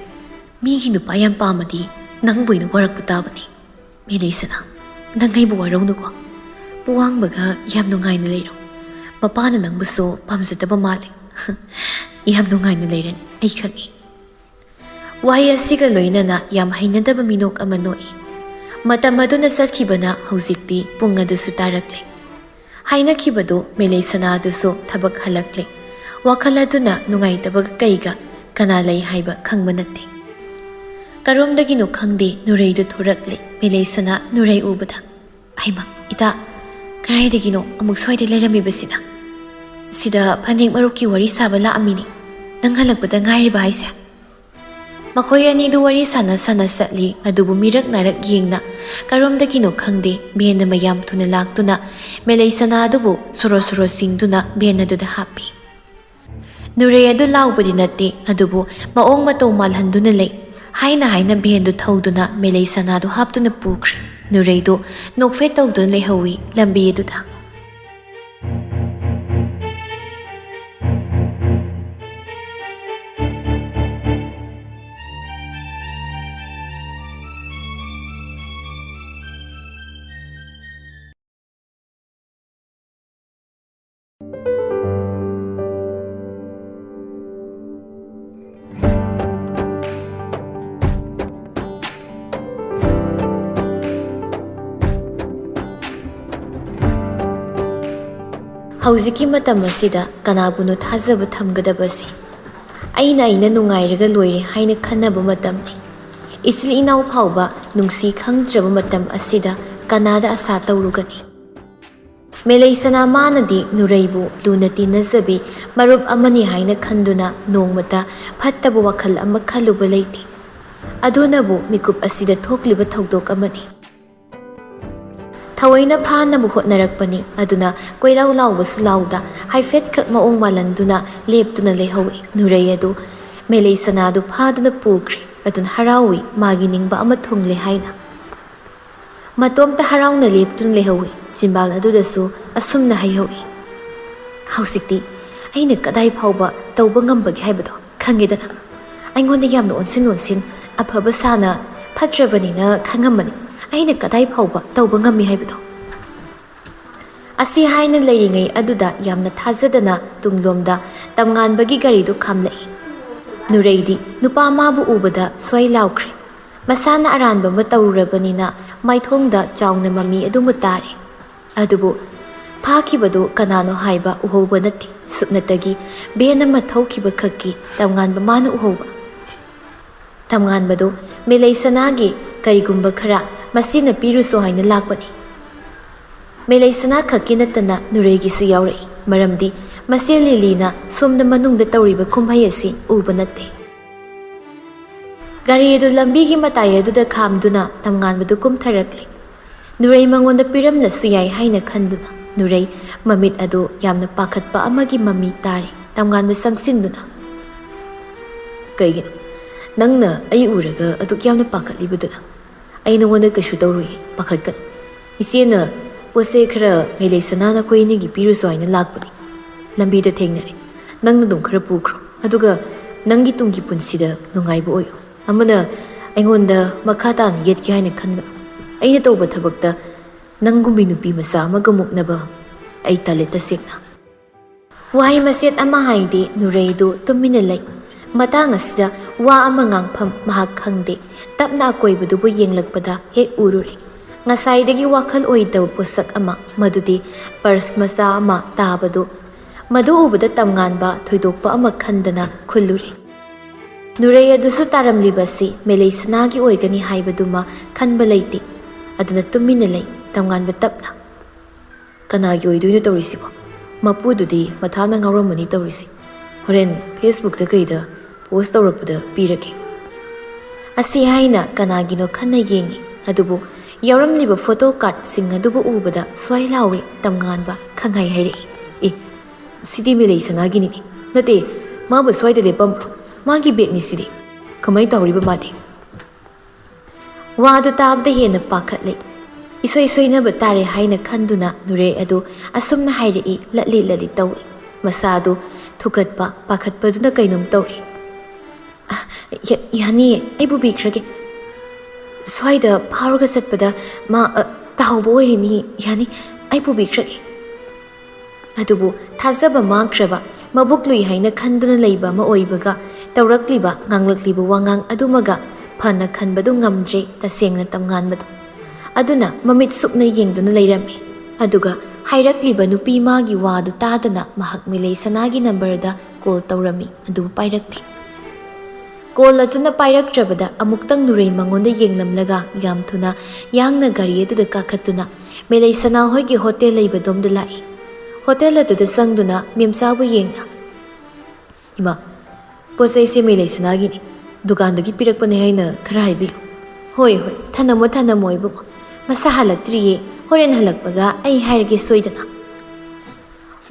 ꯃꯤꯒꯤ ꯅꯨꯄꯥ ꯌꯥꯝ ꯄꯥꯝꯃꯗꯤ ꯅꯪꯕꯨ ꯑꯣꯏꯅ ꯋꯥꯔꯛꯄ ꯇꯥꯕꯅꯤ꯫ ꯃꯦꯂꯩꯁꯅꯥ, ꯅꯪ ꯑꯩꯕꯨ ꯋꯥꯔꯧꯅꯨꯀꯣ꯫ ꯄꯨꯋꯥꯡꯕꯒ ꯌꯥꯝ ꯅꯨꯡꯉꯥꯏꯅ ꯂꯩꯔꯣ꯫ ꯃꯄꯥꯅ ꯅꯪꯕꯨꯁꯨ ꯄꯥꯝꯖꯗꯕ ꯃꯥꯜꯂꯦ꯫" "ꯌꯥꯝ ꯅꯨꯡꯉꯥꯏꯅ ꯂꯩꯔꯅꯤ, ꯑꯩ ꯈꯪꯉꯤ꯫" ꯋꯥꯍꯩ ꯑꯁꯤꯒ ꯂꯣꯏꯅꯅ ꯌꯥꯝ ꯍꯩꯅꯗꯕ ꯃꯤꯅꯣꯛ ꯑꯃ ꯅꯣꯛꯏ꯫ ꯃꯇꯝ ꯑꯗꯨꯅ ꯆꯠꯈꯤꯕꯅ ꯍꯧꯖꯤꯛꯇꯤ ꯄꯨꯡ ꯑꯗꯨꯁꯨ ꯇꯥꯔꯛꯂꯦ꯫ ꯍꯥꯏꯅꯈꯤꯕꯗꯨ ꯃꯦꯂꯩꯁꯅꯥ ꯑꯗꯨꯁꯨ ꯊꯕꯛ ꯍꯜꯂꯛꯂꯦ꯫ ꯋꯥꯈꯜ ꯑꯗꯨꯅ ꯅꯨꯡꯉꯥꯏꯇꯕꯒ ꯀꯩꯒ ꯀꯅꯥ ꯂꯩ ꯍꯥꯏꯕ ꯈꯪꯕ ꯅꯠꯇꯦ꯫ ꯀꯔꯣꯝꯗꯒꯤꯅꯣ ꯈꯪꯗꯦ ꯅꯨꯔꯩꯗꯨ ꯊꯣꯔꯛꯂꯦ꯫ ꯃꯦꯂꯩꯁꯅꯥ ꯅꯨꯔꯩ ꯎꯕꯗ, "ꯍꯩꯃꯥ, ꯏꯇꯥ, ꯀꯗꯥꯏꯗꯒꯤꯅꯣ ꯑꯃꯨꯛ ꯁ꯭ꯋꯥꯏꯗ ꯂꯩꯔꯝꯃꯤꯕꯁꯤꯅ? ꯁꯤꯗ ꯐꯅꯦꯛ ꯃꯔꯨꯞꯀꯤ ꯋꯥꯔꯤ ꯁꯥꯕ ꯂꯥꯛꯑꯝꯃꯤꯅꯦ꯫ ꯅꯪ ꯍꯜꯂꯛꯄꯗ ꯉꯥꯏꯔꯤꯕ ꯍꯥꯏꯁꯦ?" ꯃꯈꯣꯏ ꯑꯅꯤꯗꯨ ꯋꯥꯔꯤ ꯁꯥꯟꯅ ꯁꯥꯟꯅ ꯆꯠꯂꯤ꯫ ꯑꯗꯨꯕꯨ ꯃꯤꯔꯛ ꯅꯥꯔꯛ ꯌꯦꯡꯅ ꯀꯔꯣꯝꯗꯒꯤꯅꯣ ꯈꯪꯗꯦ ꯚꯦꯟ ꯑꯃ ꯌꯥꯝ ꯊꯨꯅ ꯂꯥꯛꯇꯨꯅ ꯃꯦꯂꯩꯁꯅꯥ ꯑꯗꯨꯕꯨ ꯁꯣꯔꯣ ꯁꯣꯔꯣ ꯆꯤꯡꯗꯨꯅ ꯚꯦꯟ ꯑꯗꯨꯗ ꯍꯥꯞꯄꯤ꯫ ꯅꯨꯔꯩ ꯑꯗꯨ ꯂꯥꯎꯕꯗꯤ ꯅꯠꯇꯦ, ꯑꯗꯨꯕꯨ ꯃꯑꯣꯡ ꯃꯇꯧ ꯃꯥꯜꯍꯟꯗꯨꯅ ꯂꯩ꯫ ꯍꯥꯏꯅ ꯍꯥꯏꯅ ꯚꯦꯟꯗꯨ ꯊꯧꯗꯨꯅ ꯃꯦꯂꯩꯁꯅꯥꯗꯨ ꯍꯥꯞꯇꯨꯅ ꯄꯨꯈ꯭ꯔꯦ꯫ ꯅꯨꯔꯩꯗꯨ ꯅꯣꯛꯐꯦꯠ ꯇꯧꯗꯨꯅ ꯂꯩꯍꯧꯋꯤ ꯂꯝꯕꯤ ꯑꯗꯨꯗ꯫ ꯍꯧꯖꯤꯛꯀꯤ ꯃꯇꯝ ꯑꯁꯤꯗ ꯀꯅꯥꯕꯨꯅꯣ ꯊꯥꯖꯕ ꯊꯝꯒꯗꯕꯁꯤ? ꯑꯩꯅ ꯑꯩꯅ ꯅꯨꯡꯉꯥꯏꯔꯒ ꯂꯣꯏꯔꯦ ꯍꯥꯏꯅ ꯈꯟꯅꯕ ꯃꯇꯝꯅꯤ꯫ ꯏꯆꯤꯜ ꯏꯅꯥꯎ ꯐꯥꯎꯕ ꯅꯨꯡꯁꯤ ꯈꯪꯗ꯭ꯔꯕ ꯃꯇꯝ ꯑꯁꯤꯗ ꯀꯅꯥꯗ ꯑꯁꯥ ꯇꯧꯔꯨꯒꯅꯤ? ꯃꯦꯂꯩꯁꯅꯥ ꯃꯥꯅꯗꯤ ꯅꯨꯔꯩꯕꯨ ꯂꯨꯅ ꯇꯤꯟꯅꯖꯕꯤ ꯃꯔꯨꯞ ꯑꯃꯅꯤ ꯍꯥꯏꯅ ꯈꯟꯗꯨꯅ ꯅꯣꯡꯃꯇ ꯐꯠꯇꯕ ꯋꯥꯈꯜ ꯑꯃ ꯈꯜꯂꯨꯕ ꯂꯩꯇꯦ꯫ ꯑꯗꯨꯅꯕꯨ ꯃꯤꯀꯨꯞ ꯑꯁꯤꯗ ꯊꯣꯛꯂꯤꯕ ꯊꯧꯗꯣꯛ ꯑꯃꯅꯤ꯫ ꯊꯑꯣꯏꯅ ꯐꯥꯅꯕ ꯍꯣꯠꯅꯔꯛꯄꯅꯤ꯫ ꯑꯗꯨꯅ ꯀꯣꯏꯂꯥꯎ ꯂꯥꯎꯕꯁꯨ ꯂꯥꯎꯗ ꯍꯥꯏꯐꯦꯠꯈꯛ ꯃꯑꯣꯡ ꯃꯥꯜꯍꯟꯗꯨꯅ ꯂꯦꯞꯇꯨꯅ ꯂꯩꯍꯧꯏ꯫ ꯅꯨꯔꯩ ꯑꯗꯨ ꯃꯦꯂꯩ ꯁꯅꯥꯗꯨ ꯐꯥꯗꯨꯅ ꯄꯨꯈ꯭ꯔꯦ꯫ ꯑꯗꯨꯅ ꯍꯔꯥꯎꯏ, ꯃꯥꯒꯤ ꯅꯤꯡꯕ ꯑꯃ ꯊꯨꯡꯂꯦ ꯍꯥꯏꯅ꯫ ꯃꯇꯣꯝꯇ ꯍꯔꯥꯎꯅ ꯂꯦꯞꯇꯨꯅ ꯂꯩꯍꯧꯏ꯫ ꯆꯤꯟꯕꯥꯜ ꯑꯗꯨꯗꯁꯨ ꯑꯁꯨꯝꯅ ꯍꯥꯏꯍꯧꯏ, "ꯍꯧꯖꯤꯛꯇꯤ ꯑꯩꯅ ꯀꯗꯥꯏ ꯐꯥꯎꯕ ꯇꯧꯕ ꯉꯝꯕꯒꯦ ꯍꯥꯏꯕꯗꯣ ꯈꯪꯉꯦꯗꯅ꯫ ꯑꯩꯉꯣꯟꯗ ꯌꯥꯝꯅ ꯑꯣꯟꯁꯤꯟ ꯑꯣꯟꯁꯤꯟ, ꯑꯐꯕ ꯁꯥꯅ ꯐꯠꯇ꯭ꯔꯕꯅꯤꯅ ꯈꯪꯉꯝꯃꯅꯤ ꯑꯩꯅ ꯀꯗꯥꯏ ꯐꯥꯎꯕ ꯇꯧꯕ ꯉꯝꯃꯤ ꯍꯥꯏꯕꯗꯣ"꯫ ꯑꯁꯤ ꯍꯥꯏꯅ ꯂꯩꯔꯤꯉꯩ ꯑꯗꯨꯗ ꯌꯥꯝꯅ ꯊꯥꯖꯗꯅ ꯇꯨꯡꯂꯣꯝꯗ ꯇꯝꯉꯥꯟꯕꯒꯤ ꯒꯥꯔꯤꯗꯨ ꯈꯥꯝꯂꯛꯏ꯫ ꯅꯨꯔꯩꯗꯤ ꯅꯨꯄꯥ ꯃꯥꯕꯨ ꯎꯕꯗ ꯁ꯭ꯋꯥꯏ ꯂꯥꯎꯈ꯭ꯔꯦ꯫ ꯃꯁꯥꯅ ꯑꯔꯥꯟꯕ ꯑꯃ ꯇꯧꯔꯨꯔꯕꯅꯤꯅ ꯃꯥꯏꯊꯣꯡꯗ ꯆꯥꯎꯅ ꯃꯃꯤ ꯑꯗꯨꯃ ꯇꯥꯔꯦ꯫ ꯑꯗꯨꯕꯨ ꯐꯥꯈꯤꯕꯗꯨ ꯀꯅꯥꯅꯣ ꯍꯥꯏꯕ ꯎꯍꯧꯕ ꯅꯠꯇꯦ꯫ ꯁꯨꯞꯅꯇꯒꯤ ꯚꯦꯟ ꯑꯃ ꯊꯧꯈꯤꯕ ꯈꯛꯀꯤ ꯇꯝꯉꯥꯟꯕ ꯃꯥꯅ ꯎꯍꯧꯕ꯫ ꯇꯝꯉꯥꯟꯕꯗꯨ ꯃꯦꯂꯩ ꯁꯅꯥꯒꯤ ꯀꯔꯤꯒꯨꯝꯕ ꯈꯔ ꯃꯁꯤꯅ ꯄꯤꯔꯨꯁꯣ ꯍꯥꯏꯅ ꯂꯥꯛꯄꯅꯤ꯫ ꯃꯦꯂꯩ ꯁꯅꯥ ꯈꯛꯀꯤ ꯅꯠꯇꯅ ꯅꯨꯔꯩꯒꯤꯁꯨ ꯌꯥꯎꯔꯛꯏ꯫ ꯃꯔꯝꯗꯤ ꯃꯁꯦ ꯂꯤꯂꯤꯅ ꯁꯣꯝꯗ ꯃꯅꯨꯡꯗ ꯇꯧꯔꯤꯕ ꯀꯨꯝꯍꯩ ꯑꯁꯤ ꯎꯕ ꯅꯠꯇꯦ꯫ ꯒꯥꯔꯤ ꯑꯗꯨ ꯂꯝꯕꯤꯒꯤ ꯃꯇꯥꯏ ꯑꯗꯨꯗ ꯈꯥꯝꯗꯨꯅ ꯇꯝꯉꯥꯟꯕꯗꯨ ꯀꯨꯝꯊꯔꯛꯂꯦ꯫ ꯅꯨꯔꯩ ꯃꯉꯣꯟꯗ ꯄꯤꯔꯝꯂꯁꯨ ꯌꯥꯏ ꯍꯥꯏꯅ ꯈꯟꯗꯨꯅ ꯅꯨꯔꯩ ꯃꯃꯤꯠ ꯑꯗꯨ ꯌꯥꯝꯅ ꯄꯥꯈꯠꯄ ꯑꯃꯒꯤ ꯃꯃꯤ ꯇꯥꯔꯦ꯫ ꯇꯝꯉꯥꯟꯕ ꯆꯪꯁꯤꯟꯗꯨꯅ, "ꯀꯩꯒꯤꯅꯣ ꯅꯪꯅ ꯑꯩ ꯎꯔꯒ ꯑꯗꯨꯛ ꯌꯥꯝꯅ ꯄꯥꯈꯠꯂꯤꯕꯗꯨꯅ? ꯑꯩ ꯅꯉꯣꯟꯗ ꯀꯩꯁꯨ ꯇꯧꯔꯣꯏꯌꯦ, ꯄꯥꯈꯠꯀꯅꯨ꯫ ꯏꯆꯦꯅ ꯄꯣꯠ ꯆꯩ ꯈꯔ ꯃꯦꯂꯩ ꯁꯅꯥ ꯅꯈꯣꯏ ꯑꯅꯤꯒꯤ ꯄꯤꯔꯨꯁꯣ ꯍꯥꯏꯅ ꯂꯥꯛꯄꯅꯤ꯫ ꯂꯝꯕꯤꯗ ꯊꯦꯡꯅꯔꯦ꯫ ꯅꯪꯅ ꯑꯗꯨꯝ ꯈꯔ ꯄꯨꯈ꯭ꯔꯣ, ꯑꯗꯨꯒ ꯅꯪꯒꯤ ꯇꯨꯡꯒꯤ ꯄꯨꯟꯁꯤꯗ ꯅꯨꯡꯉꯥꯏꯕ ꯑꯣꯏꯌꯨ꯫ ꯑꯃꯅ ꯑꯩꯉꯣꯟꯗ ꯃꯈꯥ ꯇꯥꯅ ꯌꯦꯠꯀꯦ ꯍꯥꯏꯅ ꯈꯟꯒꯅꯨ꯫ ꯑꯩꯅ ꯇꯧꯕ ꯊꯕꯛꯇ ꯅꯪꯒꯨꯝꯕꯤ ꯅꯨꯄꯤ ꯃꯆꯥ ꯑꯃꯒ ꯃꯨꯛꯅꯕ ꯑꯩ ꯇꯜꯂꯦ ꯇꯁꯦꯡꯅ"꯫ ꯋꯥꯍꯩ ꯃꯆꯦꯠ ꯑꯃ ꯍꯥꯏꯗꯦ꯫ ꯅꯨꯔꯩꯗꯨ ꯇꯨꯃꯤꯟꯅ ꯂꯩ꯫ ꯃꯇꯥꯡ ꯑꯁꯤꯗ ꯋꯥ ꯑꯃ ꯉꯥꯡꯐꯝ ꯃꯍꯥꯛ ꯈꯪꯗꯦ꯫ ꯇꯞꯅ ꯑꯀꯣꯏꯕꯗꯨꯕꯨ ꯌꯦꯡꯂꯛꯄꯗ ꯍꯦꯛ ꯎꯔꯨꯔꯦ꯫ ꯉꯁꯥꯏꯗꯒꯤ ꯋꯥꯈꯜ ꯑꯣꯏꯗꯕ ꯄꯣꯠꯁꯛ ꯑꯃ, ꯃꯗꯨꯗꯤ ꯄꯔꯁ ꯃꯆꯥ ꯑꯃ ꯇꯥꯕꯗꯨ, ꯃꯗꯨ ꯎꯕꯗ ꯇꯝꯉꯥꯟꯕ ꯊꯣꯏꯗꯣꯛꯄ ꯑꯃ ꯈꯟꯗꯅ ꯈꯨꯜꯂꯨꯔꯦ꯫ ꯅꯨꯔꯩ ꯑꯗꯨꯁꯨ ꯇꯥꯔꯝꯂꯤꯕꯁꯤ ꯃꯦꯂꯩ ꯁꯅꯥꯒꯤ ꯑꯣꯏꯒꯅꯤ ꯍꯥꯏꯕꯗꯨꯃ ꯈꯟꯕ ꯂꯩꯇꯦ꯫ ꯑꯗꯨꯅ ꯇꯨꯃꯤꯟꯅ ꯂꯩ꯫ ꯇꯝꯉꯥꯟꯕ ꯇꯞꯅ, "ꯀꯅꯥꯒꯤ ꯑꯣꯏꯗꯣꯏꯅꯣ ꯇꯧꯔꯤꯁꯤꯕꯣ? ꯃꯄꯨꯗꯨꯗꯤ ꯃꯊꯥꯅ ꯉꯥꯎꯔꯝꯃꯅꯤ ꯇꯧꯔꯤꯁꯤ꯫ ꯍꯣꯔꯦꯟ Facebookꯇ ꯀꯩꯗ post ꯇꯧꯔꯛꯄꯗ ꯄꯤꯔꯒꯦ"꯫ ꯑꯁꯤ ꯍꯥꯏꯅ ꯀꯅꯥꯒꯤꯅꯣ ꯈꯟꯅ ꯌꯦꯡꯉꯤ꯫ ꯑꯗꯨꯕꯨ ꯌꯥꯎꯔꯝꯂꯤꯕ ꯐꯣꯇꯣ ꯀꯥꯔꯠꯁꯤꯡ ꯑꯗꯨꯕꯨ ꯎꯕꯗ ꯁ꯭ꯋꯥꯏ ꯂꯥꯎꯏ ꯇꯝꯉꯥꯟꯕ ꯈꯪꯍꯥꯏ ꯍꯥꯏꯔꯛꯏ꯫ "ꯑꯦ, ꯁꯤꯗꯤ ꯃꯦꯂꯩ ꯁꯅꯥꯒꯤꯅꯤꯅꯦ꯫ ꯅꯠꯇꯦ, ꯃꯥꯕꯨ ꯁ꯭ꯋꯥꯏꯗ ꯂꯦꯞꯄꯝꯕ꯭ꯔꯣ? ꯃꯥꯒꯤ ꯕꯦꯒꯅꯤ ꯁꯤꯗꯤ꯫ ꯀꯃꯥꯏ ꯇꯧꯔꯤꯕ ꯃꯥꯗꯤ?" ꯋꯥꯗꯨ ꯇꯥꯕꯗ ꯍꯦꯟꯅ ꯄꯥꯈꯠꯂꯦ꯫ ꯏꯁꯣꯏ ꯁꯣꯏꯅꯕ ꯇꯥꯔꯦ ꯍꯥꯏꯅ ꯈꯟꯗꯨꯅ ꯅꯨꯔꯦ ꯑꯗꯨ ꯑꯁꯨꯝꯅ ꯍꯥꯏꯔꯛꯏ, ꯂꯠꯂꯤ ꯂꯠꯂꯤ ꯇꯧꯏ꯫ ꯃꯁꯥꯗꯨ ꯊꯨꯀꯠꯄ, ꯄꯥꯈꯠꯄꯗꯨꯅ ꯀꯩꯅꯣꯝ ꯇꯧꯔꯤ꯫ "ꯑ, ꯌꯥ-, ꯌꯥꯅꯤꯌꯦ, ꯑꯩ ꯄꯨꯕꯤꯈ꯭ꯔꯒꯦ꯫ ꯁ꯭ꯋꯥꯏꯗ ꯐꯥꯎꯔꯒ ꯆꯠꯄꯗ ꯃꯥ, ꯑ, ꯇꯥꯍꯧꯕ ꯑꯣꯏꯔꯤꯅꯤ, ꯌꯥꯅꯤ, ꯑꯩ ꯄꯨꯕꯤꯈ꯭ꯔꯒꯦ"꯫ ꯑꯗꯨꯕꯨ ꯊꯥꯖꯕ ꯃꯥꯡꯈ꯭ꯔꯕ, ꯃꯕꯨꯛ ꯂꯨꯏ ꯍꯥꯏꯅ ꯈꯟꯗꯨꯅ ꯂꯩꯕ ꯑꯃ ꯑꯣꯏꯕꯒ ꯇꯧꯔꯛꯂꯤꯕ, ꯉꯥꯡꯂꯛꯂꯤꯕ ꯋꯥꯉꯥꯡ ꯑꯗꯨꯃꯒ ꯐꯅ ꯈꯟꯕꯗꯨ ꯉꯝꯗ꯭ꯔꯦ ꯇꯁꯦꯡꯅ ꯇꯝꯉꯥꯟꯕꯗꯨ꯫ ꯑꯗꯨꯅ ꯃꯃꯤꯠ ꯁꯨꯛꯅ ꯌꯦꯡꯗꯨꯅ ꯂꯩꯔꯝꯃꯤ꯫ ꯑꯗꯨꯒ ꯍꯥꯏꯔꯛꯂꯤꯕ ꯅꯨꯄꯤ ꯃꯥꯒꯤ ꯋꯥꯗꯨ ꯇꯥꯗꯅ ꯃꯍꯥꯛ ꯃꯦꯂꯩ ꯁꯅꯥꯒꯤ ꯅꯝꯕꯔꯗ ꯀꯣꯜ ꯇꯧꯔꯝꯃꯤ, ꯑꯗꯨꯕꯨ ꯄꯥꯏꯔꯛꯇꯦ꯫ ꯀꯣꯜ ꯑꯗꯨꯅ ꯄꯥꯏꯔꯛꯇ꯭ꯔꯕꯗ ꯑꯃꯨꯛꯇꯪ ꯅꯨꯔꯩ ꯃꯉꯣꯟꯗ ꯌꯦꯡꯂꯝꯂꯒ ꯌꯥꯝ ꯊꯨꯅ ꯌꯥꯡꯅ ꯒꯥꯔꯤ ꯑꯗꯨꯗ ꯀꯥꯈꯠꯇꯨꯅ ꯃꯦꯂꯩ ꯁꯅꯥ ꯍꯣꯏꯒꯤ ꯍꯣꯇꯦꯜ ꯂꯩꯕꯗꯣꯝꯗ ꯂꯥꯛꯏ꯫ ꯍꯣꯇꯦꯜ ꯑꯗꯨꯗ ꯆꯪꯗꯨꯅ ꯃꯦꯝꯆꯥꯕꯨ ꯌꯦꯡꯅ, "ꯏꯃꯥ, ꯄꯣꯠ ꯆꯩꯁꯦ ꯃꯦꯂꯩ ꯁꯅꯥꯒꯤꯅꯤ, ꯗꯨꯀꯥꯟꯗꯒꯤ ꯄꯤꯔꯛꯄꯅꯦ ꯍꯥꯏꯅ ꯈꯔ ꯍꯥꯏꯕꯤꯌꯨ"꯫ "ꯍꯣꯏ, ꯍꯣꯏ, ꯊꯅꯝꯃꯣ, ꯊꯅꯝꯃꯣ ꯏꯕꯨꯡꯉꯣ, ꯃꯁꯥ ꯍꯜꯂꯛꯇ꯭ꯔꯤꯌꯦ, ꯍꯣꯔꯦꯟ ꯍꯜꯂꯛꯄꯒ ꯑꯩ ꯍꯥꯏꯔꯒꯦ ꯁꯣꯏꯗꯅ"꯫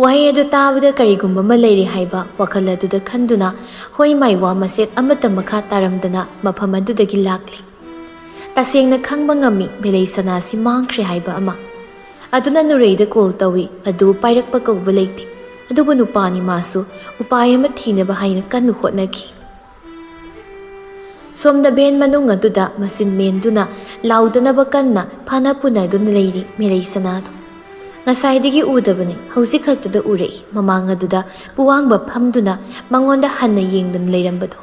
ꯋꯥꯍꯩ ꯑꯗꯨ ꯇꯥꯕꯗ ꯀꯔꯤꯒꯨꯝꯕ ꯑꯃ ꯂꯩꯔꯦ ꯍꯥꯏꯕ ꯋꯥꯈꯜ ꯑꯗꯨꯗ ꯈꯟꯗꯨꯅ ꯍꯣꯏ ꯃꯥꯏ ꯋꯥ ꯃꯆꯦꯠ ꯑꯃꯠꯇ ꯃꯈꯥ ꯇꯥꯔꯝꯗꯅ ꯃꯐꯝ ꯑꯗꯨꯗꯒꯤ ꯂꯥꯛꯂꯦ꯫ ꯇꯁꯦꯡꯅ ꯈꯪꯕ ꯉꯝꯃꯤ ꯃꯦꯂꯩ ꯁꯅꯥꯁꯤ ꯃꯥꯡꯈ꯭ꯔꯦ ꯍꯥꯏꯕ ꯑꯃ꯫ ꯑꯗꯨꯅ ꯅꯨꯔꯩꯗ ꯀꯣꯜ ꯇꯧꯏ, ꯑꯗꯨ ꯄꯥꯏꯔꯛꯄ ꯀꯧꯕ ꯂꯩꯇꯦ꯫ ꯑꯗꯨꯕꯨ ꯅꯨꯄꯥꯅꯤ ꯃꯥꯁꯨ, ꯎꯄꯥꯏ ꯑꯃ ꯊꯤꯅꯕ ꯍꯥꯏꯅ ꯀꯟꯅ ꯍꯣꯠꯅꯈꯤ꯫ ꯁꯣꯝꯗ ꯚꯦꯟ ꯃꯅꯨꯡ ꯑꯗꯨꯗ ꯃꯆꯤꯟ ꯃꯦꯟꯗꯨꯅ ꯂꯥꯎꯗꯅꯕ ꯀꯟꯅ ꯐꯥꯅ ꯄꯨꯅꯗꯨꯅ ꯂꯩꯔꯤ ꯃꯦꯂꯩ ꯁꯅꯥꯗꯨ꯫ ꯉꯁꯥꯏꯗꯒꯤ ꯎꯗꯕꯅꯤ, ꯍꯧꯖꯤꯛ ꯈꯛꯇꯗ ꯎꯔꯛꯏ ꯃꯃꯥꯡ ꯑꯗꯨꯗ ꯄꯨꯋꯥꯡꯕ ꯐꯝꯗꯨꯅ ꯃꯉꯣꯟꯗ ꯍꯟꯅ ꯌꯦꯡꯗꯨꯅ ꯂꯩꯔꯝꯕꯗꯨ꯫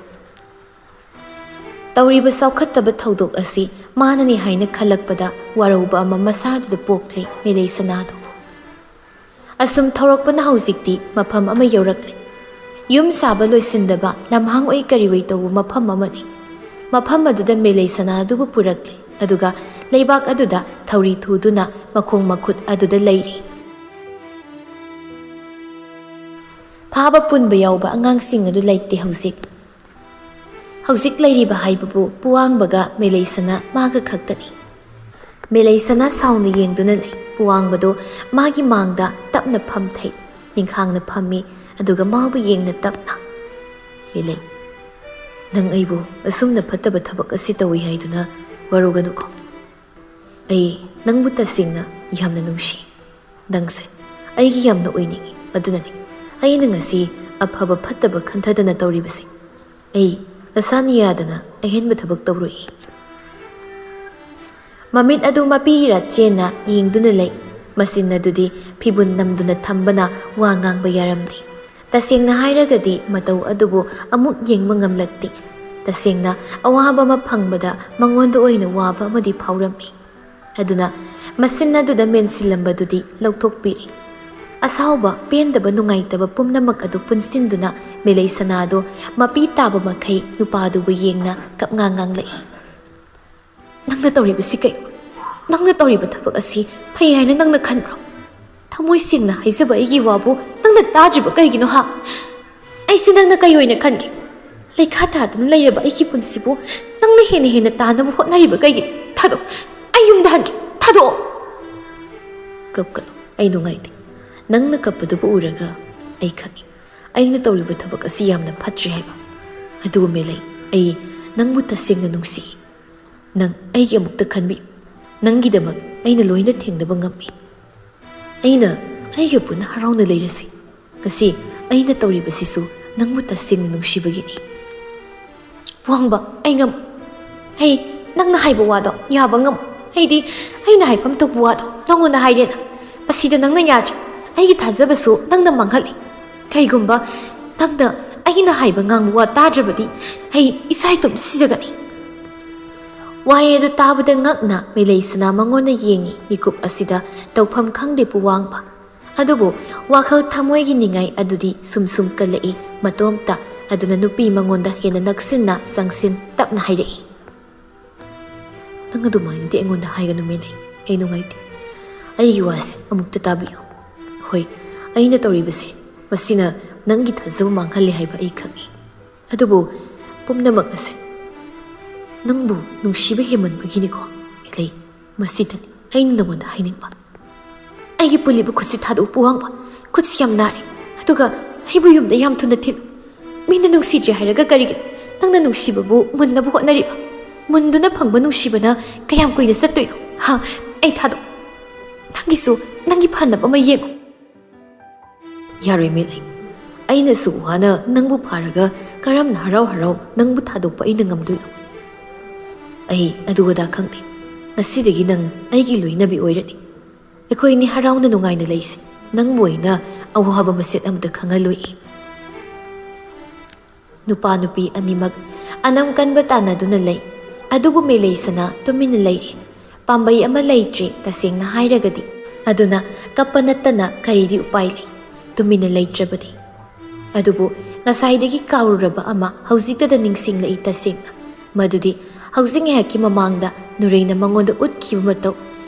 ꯇꯧꯔꯤꯕ ꯆꯥꯎꯈꯠꯇꯕ ꯊꯧꯗꯣꯛ ꯑꯁꯤ ꯃꯥꯅꯅꯤ ꯍꯥꯏꯅ ꯈꯜꯂꯛꯄꯗ ꯋꯥꯔꯧꯕ ꯑꯃ ꯃꯁꯥꯗꯨꯗ ꯄꯣꯛꯂꯦ ꯃꯦꯂꯩ ꯁꯅꯥꯗꯨ꯫ ꯑꯁꯨꯝ ꯊꯧꯔꯛꯄꯅ ꯍꯧꯖꯤꯛꯇꯤ ꯃꯐꯝ ꯑꯃ ꯌꯧꯔꯛꯂꯦ꯫ ꯌꯨꯝ ꯁꯥꯕ ꯂꯣꯏꯁꯤꯟꯗꯕ ꯂꯝꯍꯥꯡ ꯑꯣꯏ ꯀꯔꯤ ꯑꯣꯏ ꯇꯧꯕ ꯃꯐꯝ ꯑꯃꯅꯤ꯫ ꯃꯐꯝ ꯑꯗꯨꯗ ꯃꯦꯂꯩ ꯁꯅꯥ ꯑꯗꯨꯕꯨ ꯄꯨꯔꯛꯂꯦ, ꯑꯗꯨꯒ ꯂꯩꯕꯥꯛ ꯑꯗꯨꯗ ꯊꯧꯔꯤ ꯊꯨꯗꯨꯅ ꯃꯈꯣꯡ ꯃꯈꯨꯠ ꯑꯗꯨꯗ ꯂꯩꯔꯤ꯫ ꯐꯥꯕ ꯄꯨꯟꯕ ꯌꯥꯎꯕ ꯑꯉꯥꯡꯁꯤꯡ ꯑꯗꯨ ꯂꯩꯇꯦ ꯍꯧꯖꯤꯛ꯫ ꯍꯧꯖꯤꯛ ꯂꯩꯔꯤꯕ ꯍꯥꯏꯕꯕꯨ ꯄꯨꯋꯥꯡꯕꯒ ꯃꯦꯂꯩꯁꯅꯥ ꯃꯥꯒ ꯈꯛꯇꯅꯤ꯫ ꯃꯦꯂꯩꯁꯅꯥ ꯁꯥꯎꯅ ꯌꯦꯡꯗꯨꯅ ꯂꯩ꯫ ꯄꯨꯋꯥꯡꯕꯗꯨ ꯃꯥꯒꯤ ꯃꯥꯡꯗ ꯇꯞꯅ ꯐꯝꯊꯩ꯫ ꯅꯤꯡꯈꯥꯡꯅ ꯐꯝꯃꯤ, ꯑꯗꯨꯒ ꯃꯥꯕꯨ ꯌꯦꯡꯅ ꯇꯞꯅ꯫ ꯃꯦꯂꯩ, ꯅꯪ ꯑꯩꯕꯨ ꯑꯁꯨꯝꯅ ꯐꯠꯇꯕ ꯊꯕꯛ ꯑꯁꯤ ꯇꯧꯏ ꯍꯥꯏꯗꯨꯅ ꯋꯥꯔꯧꯒꯅꯨꯀꯣ꯫ ꯑꯩ ꯅꯪꯕꯨ ꯇꯁꯦꯡꯅ ꯌꯥꯝꯅ ꯅꯨꯡꯁꯤ꯫ ꯅꯪꯁꯦ ꯑꯩꯒꯤ ꯌꯥꯝꯅ ꯑꯣꯏꯅꯤꯡꯏ꯫ ꯑꯗꯨꯅꯅꯤ ꯑꯩꯅ ꯉꯁꯤ ꯑꯐꯕ ꯐꯠꯇꯕ ꯈꯟꯊꯗꯅ ꯇꯧꯔꯤꯕꯁꯦ꯫ ꯑꯩ ꯅꯁꯥꯅ ꯌꯥꯗꯅ ꯑꯍꯦꯟꯕ ꯊꯕꯛ ꯇꯧꯔꯣꯏꯌꯦ꯫ ꯃꯃꯤꯠ ꯑꯗꯨ ꯃꯄꯤ ꯏꯔꯥ ꯆꯦꯟꯅ ꯌꯦꯡꯗꯨꯅ ꯂꯩ꯫ ꯃꯆꯤꯟ ꯑꯗꯨꯗꯤ ꯐꯤꯕꯨꯟ ꯅꯝꯗꯨꯅ ꯊꯝꯕꯅ ꯋꯥ ꯉꯥꯡꯕ ꯌꯥꯔꯝꯗꯦ꯫ ꯇꯁꯦꯡꯅ ꯍꯥꯏꯔꯒꯗꯤ ꯃꯇꯧ ꯑꯗꯨꯕꯨ ꯑꯃꯨꯛ ꯌꯦꯡꯕ ꯉꯝꯂꯛꯇꯦ꯫ ꯇꯁꯦꯡꯅ ꯑꯋꯥꯕ ꯑꯃ ꯐꯪꯕꯗ ꯃꯉꯣꯟꯗ ꯑꯣꯏꯅ ꯋꯥꯕ ꯑꯃꯗꯤ ꯐꯥꯎꯔꯝꯃꯤ꯫ ꯑꯗꯨꯅ ꯃꯆꯤꯟ ꯑꯗꯨꯗ ꯃꯦꯟꯁꯤꯜꯂꯝꯕꯗꯨꯗꯤ ꯂꯧꯊꯣꯛꯄꯤꯔꯦ꯫ ꯑꯁꯥꯎꯕ, ꯄꯦꯟꯗꯕ, ꯅꯨꯡꯉꯥꯏꯇꯕ ꯄꯨꯝꯅꯃꯛ ꯑꯗꯨ ꯄꯨꯟꯁꯤꯟꯗꯨꯅ ꯃꯦꯂꯩ ꯁꯅꯥꯗꯨ ꯃꯄꯤ ꯇꯥꯕ ꯃꯈꯩ ꯅꯨꯄꯥꯗꯨꯕꯨ ꯌꯦꯡꯅ ꯀꯞꯉꯥꯡ ꯉꯥꯡꯂꯛꯏ꯫ ꯅꯪꯅ ꯇꯧꯔꯤꯕꯁꯤ ꯀꯩꯅꯣ? ꯅꯪꯅ ꯇꯧꯔꯤꯕ ꯊꯕꯛ ꯑꯁꯤ ꯐꯩ ꯍꯥꯏꯅ ꯅꯪꯅ ꯈꯟꯕ꯭ꯔꯣ? ꯊꯃꯣꯏ ꯁꯦꯡꯅ ꯍꯥꯏꯖꯕ ꯑꯩꯒꯤ ꯋꯥꯕꯨ ꯅꯪꯅ ꯇꯥꯗ꯭ꯔꯤꯕ ꯀꯩꯒꯤꯅꯣ ꯍꯥ? ꯑꯩꯁꯤ ꯅꯪꯅ ꯀꯩ ꯑꯣꯏꯅ ꯈꯟꯒꯦ? ꯂꯩꯈꯥ ꯊꯥꯗꯨꯅ ꯂꯩꯔꯕ ꯑꯩꯒꯤ ꯄꯨꯟꯁꯤꯕꯨ ꯅꯪꯅ ꯍꯦꯟꯅ ꯍꯦꯟꯅ ꯇꯥꯅꯕ ꯍꯣꯠꯅꯔꯤꯕ ꯀꯩꯒꯤꯅꯣ? ꯊꯥꯗꯣꯛ꯫ ꯑꯩ ꯌꯨꯝꯗ ꯍꯟꯒꯦ꯫ ꯊꯥꯗꯣꯛꯑꯣ꯫ ꯀꯞꯀꯅꯨ꯫ ꯑꯩ ꯅꯨꯡꯉꯥꯏꯇꯦ꯫ ꯅꯪꯅ ꯀꯞꯄꯗꯨꯕꯨ ꯎꯔꯒ ꯑꯩ ꯈꯪꯏ꯫ ꯑꯩꯅ ꯇꯧꯔꯤꯕ ꯊꯕꯛ ꯑꯁꯤ ꯌꯥꯝꯅ ꯐꯠꯇ꯭ꯔꯦ ꯍꯥꯏꯕ꯫ ꯑꯗꯨꯕꯨ ꯃꯦꯂꯩ, ꯑꯩ ꯅꯪꯕꯨ ꯇꯁꯦꯡꯅ ꯅꯨꯡꯁꯤ꯫ ꯅꯪ ꯑꯩꯒꯤ ꯑꯃꯨꯛꯇ ꯈꯟꯕꯤꯌꯨ꯫ ꯅꯪꯒꯤꯗꯃꯛ ꯑꯩꯅ ꯂꯣꯏꯅ ꯊꯦꯡꯅꯕ ꯉꯝꯃꯤ꯫ ꯑꯩꯅ ꯑꯩꯒ ꯄꯨꯟꯅ ꯍꯔꯥꯎꯅ ꯂꯩꯔꯁꯤ꯫ ꯉꯁꯤ ꯑꯩꯅ ꯇꯧꯔꯤꯕꯁꯤꯁꯨ ꯅꯪꯕꯨ ꯇꯁꯦꯡꯅ ꯅꯨꯡꯁꯤꯕꯒꯤꯅꯤ꯫ ꯋꯥꯡꯕ, ꯑꯩ ꯉꯝ-, ꯑꯩ ꯅꯪꯅ ꯍꯥꯏꯕ ꯋꯥꯗꯣ ꯌꯥꯕ ꯉꯝ-, ꯑꯩꯗꯤ ꯑꯩꯅ ꯍꯥꯏꯐꯝ ꯊꯣꯛꯄ ꯋꯥꯗꯣ ꯅꯪꯉꯣꯟꯗ ꯍꯥꯏꯔꯦꯅ꯫ ꯃꯁꯤꯗ ꯅꯪꯅ ꯌꯥꯗ꯭ꯔꯦ꯫ ꯑꯩꯒꯤ ꯊꯥꯖꯕꯁꯨ ꯅꯪꯅ ꯃꯥꯡꯍꯜꯂꯤ꯫ ꯀꯔꯤꯒꯨꯝꯕ ꯅꯪꯅ ꯑꯩꯅ ꯍꯥꯏꯕ ꯉꯥꯡꯕ ꯋꯥ ꯇꯥꯗ꯭ꯔꯕꯗꯤ ꯑꯩ ꯏꯁꯥ ꯏꯇꯣꯝꯇ ꯁꯤꯖꯒꯅꯤ꯫ ꯋꯥꯍꯩ ꯑꯗꯨ ꯇꯥꯕꯗ ꯉꯛꯅ ꯃꯦꯂꯩꯁꯅꯥ ꯃꯉꯣꯟꯗ ꯌꯦꯡꯉꯤ꯫ ꯃꯤꯀꯨꯞ ꯑꯁꯤꯗ ꯇꯧꯐꯝ ꯈꯪꯗꯦ ꯄꯨꯋꯥꯡꯕ꯫ ꯑꯗꯨꯕꯨ ꯋꯥꯈꯜ ꯊꯃꯣꯏꯒꯤ ꯅꯤꯡꯉꯥꯏ ꯑꯗꯨꯗꯤ ꯁꯨꯝ ꯁꯨꯝ ꯀꯜꯂꯛꯏ ꯃꯇꯣꯝꯇ꯫ ꯑꯗꯨꯅ ꯅꯨꯄꯤ ꯃꯉꯣꯟꯗ ꯍꯦꯟꯅ ꯅꯛꯁꯤꯟꯅ ꯆꯪꯁꯤꯟ ꯇꯞꯅ ꯍꯥꯏꯔꯛꯏ꯫ ꯅꯪ ꯑꯗꯨꯃꯥꯏꯅꯗꯤ ꯑꯩꯉꯣꯟꯗ ꯍꯥꯏꯒꯅꯨ ꯃꯦꯂꯩ꯫ ꯑꯩ ꯅꯨꯡꯉꯥꯏꯇꯦ꯫ ꯑꯩꯒꯤ ꯋꯥꯁꯦ ꯑꯃꯨꯛꯇ ꯇꯥꯕꯤꯌꯨ꯫ ꯍꯣꯏ, ꯑꯩꯅ ꯇꯧꯔꯤꯕꯁꯦ ꯃꯁꯤꯅ ꯅꯪꯒꯤ ꯊꯥꯖꯕ ꯃꯥꯡꯍꯜꯂꯦ ꯍꯥꯏꯕ ꯑꯩ ꯈꯪꯏ꯫ ꯑꯗꯨꯕꯨ ꯄꯨꯝꯅꯃꯛ ꯑꯁꯦ ꯅꯪꯕꯨ ꯅꯨꯡꯁꯤꯕ ꯍꯦꯟꯃꯟꯕꯒꯤꯅꯤꯀꯣ ꯃꯦꯂꯩ꯫ ꯃꯁꯤꯗꯅꯤ ꯑꯩꯅ ꯅꯉꯣꯟꯗ ꯍꯥꯏꯅꯤꯡꯕ꯫ ꯑꯩꯒꯤ ꯄꯨꯜꯂꯤꯕ ꯈꯨꯠꯁꯤ ꯊꯥꯗꯣꯛꯎ ꯄꯨꯋꯥꯡꯕ꯫ ꯈꯨꯠꯁꯤ ꯌꯥꯝ ꯅꯥꯔꯦ꯫ ꯑꯗꯨꯒ ꯑꯩꯕꯨ ꯌꯨꯝꯗ ꯌꯥꯝ ꯊꯨꯅ ꯊꯤꯜꯂꯨ꯫ ꯃꯤꯅ ꯅꯨꯡꯁꯤꯗ꯭ꯔꯦ ꯍꯥꯏꯔꯒ ꯀꯔꯤꯒꯤꯅꯣ ꯅꯪꯅ ꯅꯨꯡꯁꯤꯕꯕꯨ ꯃꯨꯟꯅꯕ ꯍꯣꯠꯅꯔꯤꯕ? ꯃꯨꯟꯗꯨꯅ ꯐꯪꯕ ꯅꯨꯡꯁꯤꯕꯅ ꯀꯌꯥꯝ ꯀꯨꯏꯅ ꯆꯠꯇꯣꯏꯅꯣ? ꯍꯥ? ꯑꯩ ꯊꯥꯗꯣꯛ꯫ ꯅꯪꯒꯤꯁꯨ ꯅꯪꯒꯤ ꯐꯅꯕ ꯑꯃ ꯌꯦꯡꯉꯨ꯫ ꯌꯥꯔꯣꯏ ꯃꯦꯂꯩ꯫ ꯑꯩꯅꯁꯨ ꯋꯥꯅ ꯅꯪꯕꯨ ꯐꯥꯔꯒ ꯀꯔꯝꯅ ꯍꯔꯥꯎ ꯍꯔꯥꯎ ꯅꯪꯕꯨ ꯊꯥꯗꯣꯛꯄ ꯑꯩꯅ ꯉꯝꯗꯣꯏꯅꯣ? ꯑꯩ ꯑꯗꯨ ꯑꯗꯥ ꯈꯪꯗꯦ꯫ ꯉꯁꯤꯗꯒꯤ ꯅꯪ ꯑꯩꯒꯤ ꯂꯣꯏꯅꯕꯤ ꯑꯣꯏꯔꯅꯤ꯫ ꯑꯩꯈꯣꯏꯅꯤ ꯍꯔꯥꯎꯅ ꯅꯨꯡꯉꯥꯏꯅ ꯂꯩꯁꯤ꯫ ꯅꯪꯕꯨ ꯑꯩꯅ ꯑꯋꯥꯕ ꯃꯆꯦꯠ ꯑꯃꯇ ꯈꯪꯍꯜꯂꯣꯏ꯫ ꯅꯨꯄꯥ ꯅꯨꯄꯤ ꯑꯅꯤꯃꯛ ꯑꯅꯝ ꯀꯟꯕ ꯇꯥꯟꯅꯗꯨꯅ ꯂꯩ꯫ ꯑꯗꯨꯕꯨ ꯃꯦꯂꯩꯁꯅꯥ ꯇꯨꯃꯤꯟꯅ ꯂꯩꯔꯦ꯫ ꯄꯥꯝꯕꯩ ꯑꯃ ꯂꯩꯇ꯭ꯔꯦ, ꯇꯁꯦꯡꯅ ꯍꯥꯏꯔꯒꯗꯤ꯫ ꯑꯗꯨꯅ ꯀꯞꯄ ꯅꯠꯇꯅ ꯀꯔꯤꯗꯤ ꯎꯄꯥꯏ ꯂꯩ? ꯇꯨꯃꯤꯟꯅ ꯂꯩꯇ꯭ꯔꯕꯗꯤ꯫ ꯑꯗꯨꯕꯨ ꯉꯁꯥꯏꯗꯒꯤ ꯀꯥꯎꯔꯨꯔꯕ ꯑꯃ ꯍꯧꯖꯤꯛꯇꯗ ꯅꯤꯡꯁꯤꯡꯂꯛꯏ ꯇꯁꯦꯡꯅ꯫ ꯃꯗꯨꯗꯤ ꯍꯧꯖꯤꯛ ꯉꯥꯏꯍꯥꯛꯀꯤ ꯃꯃꯥꯡꯗ ꯅꯨꯔꯩꯅ ꯃꯉꯣꯟꯗ ꯎꯠꯈꯤꯕ ꯃꯇꯧ,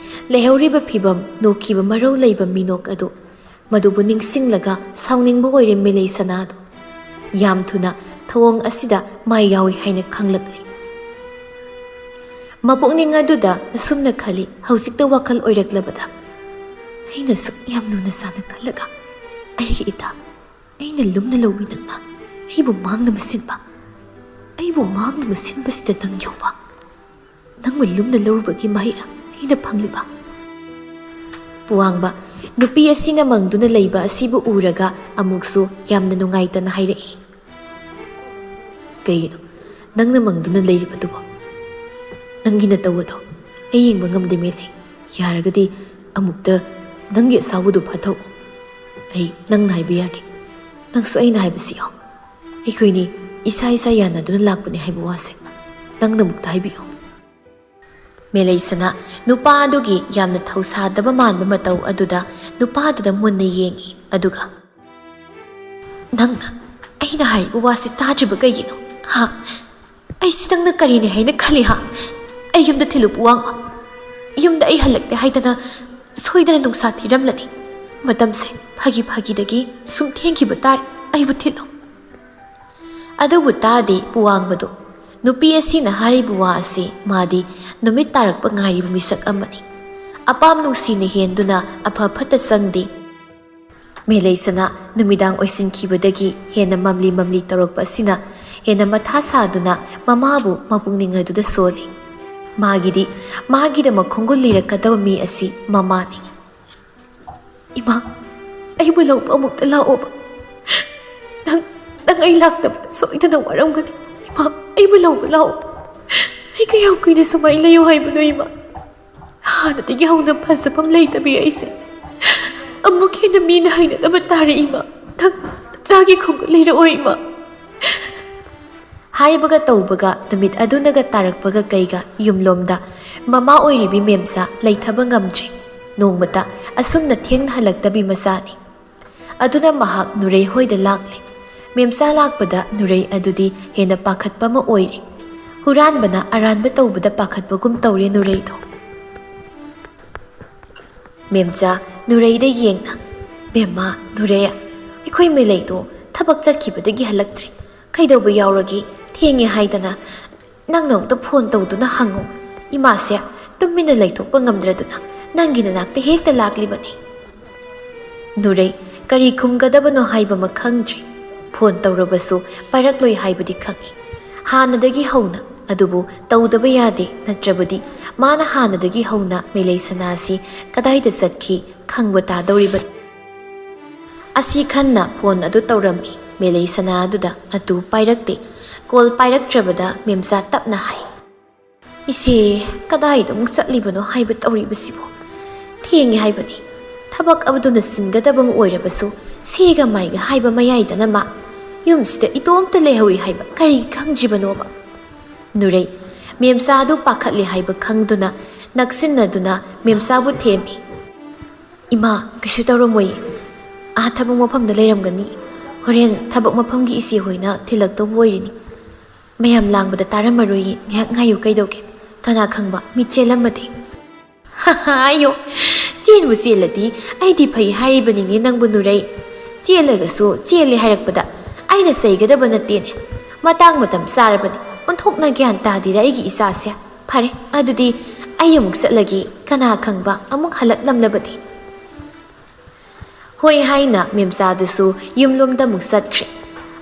ꯂꯩꯍꯧꯔꯤꯕ ꯐꯤꯚꯝ, ꯅꯣꯛꯈꯤꯕ ꯃꯔꯧ ꯂꯩꯕ ꯃꯤꯅꯣꯛ ꯑꯗꯨ, ꯃꯗꯨꯕꯨ ꯅꯤꯡꯁꯤꯡꯂꯒ ꯁꯥꯎꯅꯤꯡꯕ ꯑꯣꯏꯔꯦ ꯃꯦꯂꯩꯁꯅꯥꯗꯨ꯫ ꯌꯥꯝ ꯊꯨꯅ ꯊꯧꯑꯣꯡ ꯑꯁꯤꯗ ꯃꯥꯏ ꯌꯥꯎꯏ ꯍꯥꯏꯅ ꯈꯪꯂꯛꯂꯦ꯫ ꯃꯄꯨꯛꯅꯤꯡ ꯑꯗꯨꯗ ꯑꯁꯨꯝꯅ ꯈꯜꯂꯤ, ꯍꯧꯖꯤꯛꯇ ꯋꯥꯈꯜ ꯑꯣꯏꯔꯛꯂꯕꯗ꯫ ꯑꯩꯅ ꯁꯨꯛ ꯌꯥꯝ ꯂꯨꯅ ꯆꯥꯅ ꯈꯜꯂꯒ ꯑꯩꯒꯤ ꯏꯇꯥ, ꯑꯩꯅ ꯂꯨꯝꯅ ꯂꯧꯏ ꯅꯪꯅ ꯑꯩꯕꯨ ꯃꯥꯡꯅꯕ ꯁꯤꯟꯕ꯫ ꯑꯩꯕꯨ ꯃꯥꯡꯅꯕ ꯁꯤꯟꯕꯁꯤꯗ ꯅꯪ ꯌꯥꯎꯕ꯫ ꯅꯪꯕꯨ ꯂꯨꯝꯅ ꯂꯧꯔꯨꯕꯒꯤ ꯃꯍꯩꯔꯥ ꯑꯩꯅ ꯐꯪꯂꯤꯕ? ꯄꯨꯋꯥꯡꯕ, ꯅꯨꯄꯤ ꯑꯁꯤꯅ ꯃꯪꯗꯨꯅ ꯂꯩꯕ ꯑꯁꯤꯕꯨ ꯎꯔꯒ ꯑꯃꯨꯛꯁꯨ ꯌꯥꯝꯅ ꯅꯨꯡꯉꯥꯏꯇꯅ ꯍꯥꯏꯔꯛꯏ꯫ ꯀꯩꯒꯤꯅꯣ ꯅꯪꯅ ꯃꯪꯗꯨꯅ ꯂꯩꯔꯤꯕꯗꯨꯕꯣ? ꯅꯪꯒꯤ ꯅꯇꯧ ꯑꯗꯣ ꯑꯩ ꯌꯦꯡꯕ ꯉꯝꯗꯦ ꯃꯦꯂꯩ꯫ ꯌꯥꯔꯒꯗꯤ ꯑꯃꯨꯛꯇ ꯅꯪꯒꯤ ꯑꯁꯥꯎꯕꯗꯨ ꯐꯥꯊꯧ꯫ ꯑꯩ ꯅꯪꯅ ꯍꯥꯏꯕ ꯌꯥꯒꯦ꯫ ꯅꯪꯁꯨ ꯑꯩꯅ ꯍꯥꯏꯕꯁꯤ ꯌꯥꯎ꯫ ꯑꯩꯈꯣꯏꯅꯤ ꯏꯁꯥ ꯏꯁꯥ ꯌꯥꯅꯗꯨꯅ ꯂꯥꯛꯄꯅꯤ ꯍꯥꯏꯕ ꯋꯥꯁꯦ ꯅꯪꯅ ꯑꯃꯨꯛꯇ ꯍꯥꯏꯕꯤꯌꯨ꯫ ꯃꯦꯂꯩꯁꯅꯥ ꯅꯨꯄꯥ ꯑꯗꯨꯒꯤ ꯌꯥꯝꯅ ꯊꯧꯁꯥꯗꯕ ꯃꯥꯟꯕ ꯃꯇꯧ ꯑꯗꯨꯗ ꯅꯨꯄꯥꯗꯨꯗ ꯃꯨꯟꯅ ꯌꯦꯡꯏ, ꯑꯗꯨꯒ, "ꯅꯪꯅ ꯑꯩꯅ ꯍꯥꯏꯔꯤꯕ ꯋꯥꯁꯤ ꯇꯥꯗ꯭ꯔꯤꯕ ꯀꯩꯒꯤꯅꯣ? ꯍꯥ? ꯑꯩꯁꯤ ꯅꯪꯅ ꯀꯔꯤꯅꯤ ꯍꯥꯏꯅ ꯈꯜꯂꯤ, ꯍꯥ? ꯑꯩ ꯌꯨꯝꯗ ꯊꯤꯜꯂꯨ ꯄꯨꯋꯥꯡꯕ꯫ ꯌꯨꯝꯗ ꯑꯩ ꯍꯜꯂꯛꯇꯦ ꯍꯥꯏꯗꯅ ꯁꯣꯏꯗꯅ ꯅꯨꯡꯁꯥ ꯊꯤꯔꯝꯂꯅꯤ꯫ ꯃꯇꯝꯁꯦ ꯐꯥꯒꯤ ꯐꯥꯒꯤꯗꯒꯤ ꯁꯨꯝ ꯊꯦꯡꯈꯤꯕ ꯇꯥꯔꯦ꯫ ꯑꯩꯕꯨ ꯊꯤꯜꯂꯨ꯫" ꯑꯗꯨꯕꯨ ꯇꯥꯗꯦ ꯄꯨꯋꯥꯡꯕꯗꯨ꯫ ꯅꯨꯄꯤ ꯑꯁꯤꯅ ꯍꯥꯏꯔꯤꯕ ꯋꯥ ꯑꯁꯤ ꯃꯥꯗꯤ ꯅꯨꯃꯤꯠ ꯇꯥꯔꯛꯄ ꯉꯥꯏꯔꯤꯕ ꯃꯤꯁꯛ ꯑꯃꯅꯤ꯫ ꯑꯄꯥꯝ ꯅꯨꯡꯁꯤꯅ ꯍꯦꯟꯗꯨꯅ ꯑꯐ ꯐꯠꯇ ꯆꯪꯗꯦ꯫ ꯃꯦꯂꯩꯁꯅꯥ ꯅꯨꯃꯤꯗꯥꯡ ꯑꯣꯏꯁꯤꯟꯈꯤꯕꯗꯒꯤ ꯍꯦꯟꯅ ꯃꯝꯂꯤ ꯃꯝꯂꯤ ꯇꯧꯔꯛꯄ ꯑꯁꯤꯅ ꯍꯦꯟꯅ ꯃꯊꯥ ꯁꯥꯗꯨꯅ ꯃꯃꯥꯕꯨ ꯃꯄꯨꯛꯅꯤꯡ ꯑꯗꯨꯗ ꯁꯣꯜꯂꯤ꯫ ꯃꯥꯒꯤꯗꯤ ꯃꯥꯒꯤꯗꯃꯛ ꯈꯣꯡꯒꯨꯜ ꯂꯤꯔꯛꯀꯗꯕ ꯃꯤ ꯑꯁꯤ ꯃꯃꯥꯅꯤ꯫ "ꯏꯃꯥ, ꯑꯩꯕꯨ ꯂꯧꯕ ꯑꯃꯨꯛꯇ ꯂꯥꯛꯑꯣꯕ꯫ ꯅꯪ, ꯅꯪ ꯑꯩ ꯂꯥꯛꯇꯕꯗ ꯁꯣꯏꯗꯅ ꯋꯥꯔꯝꯒꯅꯤ꯫ ꯏꯃꯥ, ꯑꯩꯕꯨ ꯂꯧꯕ ꯂꯥꯛꯑꯣ꯫ ꯑꯩ ꯀꯌꯥꯝ ꯀꯨꯏꯅ ꯁꯨꯃꯥꯏꯅ ꯂꯩꯌꯨ ꯍꯥꯏꯕꯅꯣ ꯏꯃꯥ? ꯍꯥꯟꯅꯗꯒꯤ ꯍꯧꯅ ꯐꯖꯐꯝ ꯂꯩꯇꯕꯤ ꯑꯩꯁꯦ ꯑꯃꯨꯛ ꯍꯦꯟꯅ ꯃꯤꯅ ꯍꯩꯅꯗꯕ ꯇꯥꯔꯦ ꯏꯃꯥ꯫ ꯅꯪ ꯅꯆꯥꯒꯤ ꯈꯣꯡꯒꯨꯜ ꯂꯤꯔꯛꯑꯣ ꯏꯃꯥ꯫" ꯍꯥꯏꯕꯒ ꯇꯧꯕꯒ ꯅꯨꯃꯤꯠ ꯑꯗꯨꯅꯒ ꯇꯥꯔꯛꯄꯒ ꯀꯩꯒ ꯌꯨꯝꯂꯣꯝꯗ ꯃꯃꯥ ꯑꯣꯏꯔꯤꯕꯤ ꯃꯦꯝꯆꯥ ꯂꯩꯊꯕ ꯉꯝꯗ꯭ꯔꯦ꯫ ꯅꯣꯡꯃꯇ ꯑꯁꯨꯝꯅ ꯊꯦꯡꯅ ꯍꯜꯂꯛꯇꯕꯤ ꯃꯆꯥꯅꯤ꯫ ꯑꯗꯨꯅ ꯃꯍꯥꯛ ꯅꯨꯔꯩ ꯍꯣꯏꯗ ꯂꯥꯛꯂꯦ꯫ ꯃꯦꯝꯆꯥ ꯂꯥꯛꯄꯗ ꯅꯨꯔꯩ ꯑꯗꯨꯗꯤ ꯍꯦꯟꯅ ꯄꯥꯈꯠꯄ ꯑꯃ ꯑꯣꯏꯔꯦ꯫ ꯍꯨꯔꯥꯟꯕꯅ ꯑꯔꯥꯟꯕ ꯇꯧꯕꯗ ꯄꯥꯈꯠꯄꯒꯨꯝ ꯇꯧꯔꯦ ꯅꯨꯔꯩꯗꯣ꯫ ꯃꯦꯝꯆꯥ ꯅꯨꯔꯩꯗ ꯌꯦꯡꯅ, "ꯕꯦꯝꯃ, ꯅꯨꯔꯩ, ꯑꯩꯈꯣꯏ ꯃꯦꯂꯩꯗꯣ ꯊꯕꯛ ꯆꯠꯈꯤꯕꯗꯒꯤ ꯍꯜꯂꯛꯇ꯭ꯔꯤ꯫ ꯀꯩꯗꯧꯕ ꯌꯥꯎꯔꯒꯦ? ꯊꯦꯡꯉꯦ ꯍꯥꯏꯗꯅ ꯅꯪꯅ ꯑꯃꯨꯛꯇ ꯐꯣꯟ ꯇꯧꯗꯨꯅ ꯍꯪꯉꯨ꯫ ꯏꯃꯥꯁꯦ ꯇꯨꯃꯤꯟꯅ ꯂꯩꯊꯣꯛꯄ ꯉꯝꯗ꯭ꯔꯗꯨꯅ ꯅꯪꯒꯤ ꯅꯅꯥꯛꯇ ꯍꯦꯛꯇ ꯂꯥꯛꯂꯤꯕꯅꯤ꯫" ꯅꯨꯔꯩ ꯀꯔꯤ ꯈꯨꯝꯒꯗꯕꯅꯣ ꯍꯥꯏꯕ ꯑꯃ ꯈꯪꯗ꯭ꯔꯦ꯫ ꯐꯣꯟ ꯇꯧꯔꯕꯁꯨ ꯄꯥꯏꯔꯛꯂꯣꯏ ꯍꯥꯏꯕꯗꯤ ꯈꯪꯏ꯫ ꯍꯥꯟꯅꯗꯒꯤ ꯍꯧꯅ ꯑꯗꯨꯕꯨ ꯇꯧꯗꯕ ꯌꯥꯗꯦ, ꯅꯠꯇ꯭ꯔꯕꯗꯤ ꯃꯥꯅ ꯍꯥꯟꯅꯗꯒꯤ ꯍꯧꯅ ꯃꯦꯂꯩꯁꯅꯥ ꯑꯁꯤ ꯀꯗꯥꯏꯗ ꯆꯠꯈꯤ ꯈꯪꯕ ꯇꯥꯗꯧꯔꯤꯕꯅꯤ꯫ ꯑꯁꯤ ꯈꯟꯅ ꯐꯣꯟ ꯑꯗꯨ ꯇꯧꯔꯝꯃꯤ꯫ ꯃꯦꯂꯩꯁꯅꯥ ꯑꯗꯨꯗ ꯑꯗꯨ ꯄꯥꯏꯔꯛꯇꯦ꯫ ꯀꯣꯜ ꯄꯥꯏꯔꯛꯇ꯭ꯔꯕꯗ ꯃꯦꯝꯆꯥ ꯇꯞꯅ ꯍꯥꯏ, "ꯏꯆꯦ, ꯀꯗꯥꯏꯗ ꯑꯃꯨꯛ ꯆꯠꯂꯤꯕꯅꯣ ꯍꯥꯏꯕ ꯇꯧꯔꯤꯕꯁꯤꯕꯨ? ꯊꯦꯡꯉꯦ ꯍꯥꯏꯕꯅꯤ꯫ ꯊꯕꯛ ꯑꯗꯨꯅ ꯆꯤꯟꯒꯗꯕ ꯑꯃ ꯑꯣꯏꯔꯕꯁꯨ ꯁꯦꯒ ꯃꯥꯏꯒ ꯍꯥꯏꯕ ꯃꯌꯥꯏꯗꯅ ꯃꯥ ꯌꯨꯝꯁꯤꯗ ꯏꯇꯣꯝꯇ ꯂꯩꯍꯧꯏ ꯍꯥꯏꯕ ꯀꯔꯤ ꯈꯪꯗ꯭ꯔꯤꯕꯅꯣꯕ?" ꯅꯨꯔꯩ ꯃꯦꯝꯆꯥ ꯑꯗꯨ ꯄꯥꯈꯠꯂꯦ ꯍꯥꯏꯕ ꯈꯪꯗꯨꯅ ꯅꯛꯁꯤꯟꯅꯗꯨꯅ ꯃꯦꯝꯆꯥꯕꯨ ꯊꯦꯝꯃꯤ꯫ "ꯏꯃꯥ, ꯀꯩꯁꯨ ꯇꯧꯔꯝꯃꯣꯏꯌꯦ꯫ ꯑꯥ ꯊꯕꯛ ꯃꯐꯝꯗ ꯂꯩꯔꯝꯒꯅꯤ꯫ ꯍꯣꯔꯦꯟ ꯊꯕꯛ ꯃꯐꯝꯒꯤ ꯏꯆꯦ ꯍꯣꯏꯅ ꯊꯤꯜꯂꯛꯇꯧꯕ ꯑꯣꯏꯔꯤꯅꯤ꯫ ꯃꯌꯥꯝ ꯂꯥꯡꯕꯗ ꯇꯥꯔꯝꯃꯔꯣꯏꯌꯦ, ꯉꯥꯏꯍꯥꯛ ꯉꯥꯏꯌꯨ ꯀꯩꯗꯧꯒꯦ? ꯀꯅꯥ ꯈꯪꯕ ꯃꯤ ꯆꯦꯜꯂꯝꯃꯗꯤ?" "ꯑꯌꯣ, ꯆꯦꯟꯕꯨ ꯆꯦꯜꯂꯗꯤ ꯑꯩꯗꯤ ꯐꯩ ꯍꯥꯏꯔꯤꯕꯅꯤꯅꯦ ꯅꯪꯕꯨ ꯅꯨꯔꯩ꯫ ꯆꯦꯜꯂꯒꯁꯨ ꯆꯦꯜꯂꯦ ꯍꯥꯏꯔꯛꯄꯗ ꯑꯩꯅ ꯆꯩꯒꯗꯕ ꯅꯠꯇꯦꯅꯦ꯫ ꯃꯇꯥꯡ ꯃꯇꯝ ꯆꯥꯔꯕꯅꯤ꯫ ꯑꯣꯟꯊꯣꯛꯅ ꯒ꯭ꯌꯥꯟ ꯇꯥꯗꯦꯗ ꯑꯩꯒꯤ ꯏꯆꯥꯁꯦ꯫ ꯐꯔꯦ, ꯑꯗꯨꯗꯤ ꯑꯩ ꯑꯃꯨꯛ ꯆꯠꯂꯒꯦ, ꯀꯅꯥ ꯈꯪꯕ ꯑꯃꯨꯛ ꯍꯜꯂꯛꯂꯝꯂꯕꯗꯤ꯫ ꯍꯣꯏ ꯍꯥꯏꯅ ꯃꯦꯝꯆꯥꯗꯨꯁꯨ ꯌꯨꯝꯂꯣꯝꯗ ꯑꯃꯨꯛ ꯆꯠꯈ꯭ꯔꯦ꯫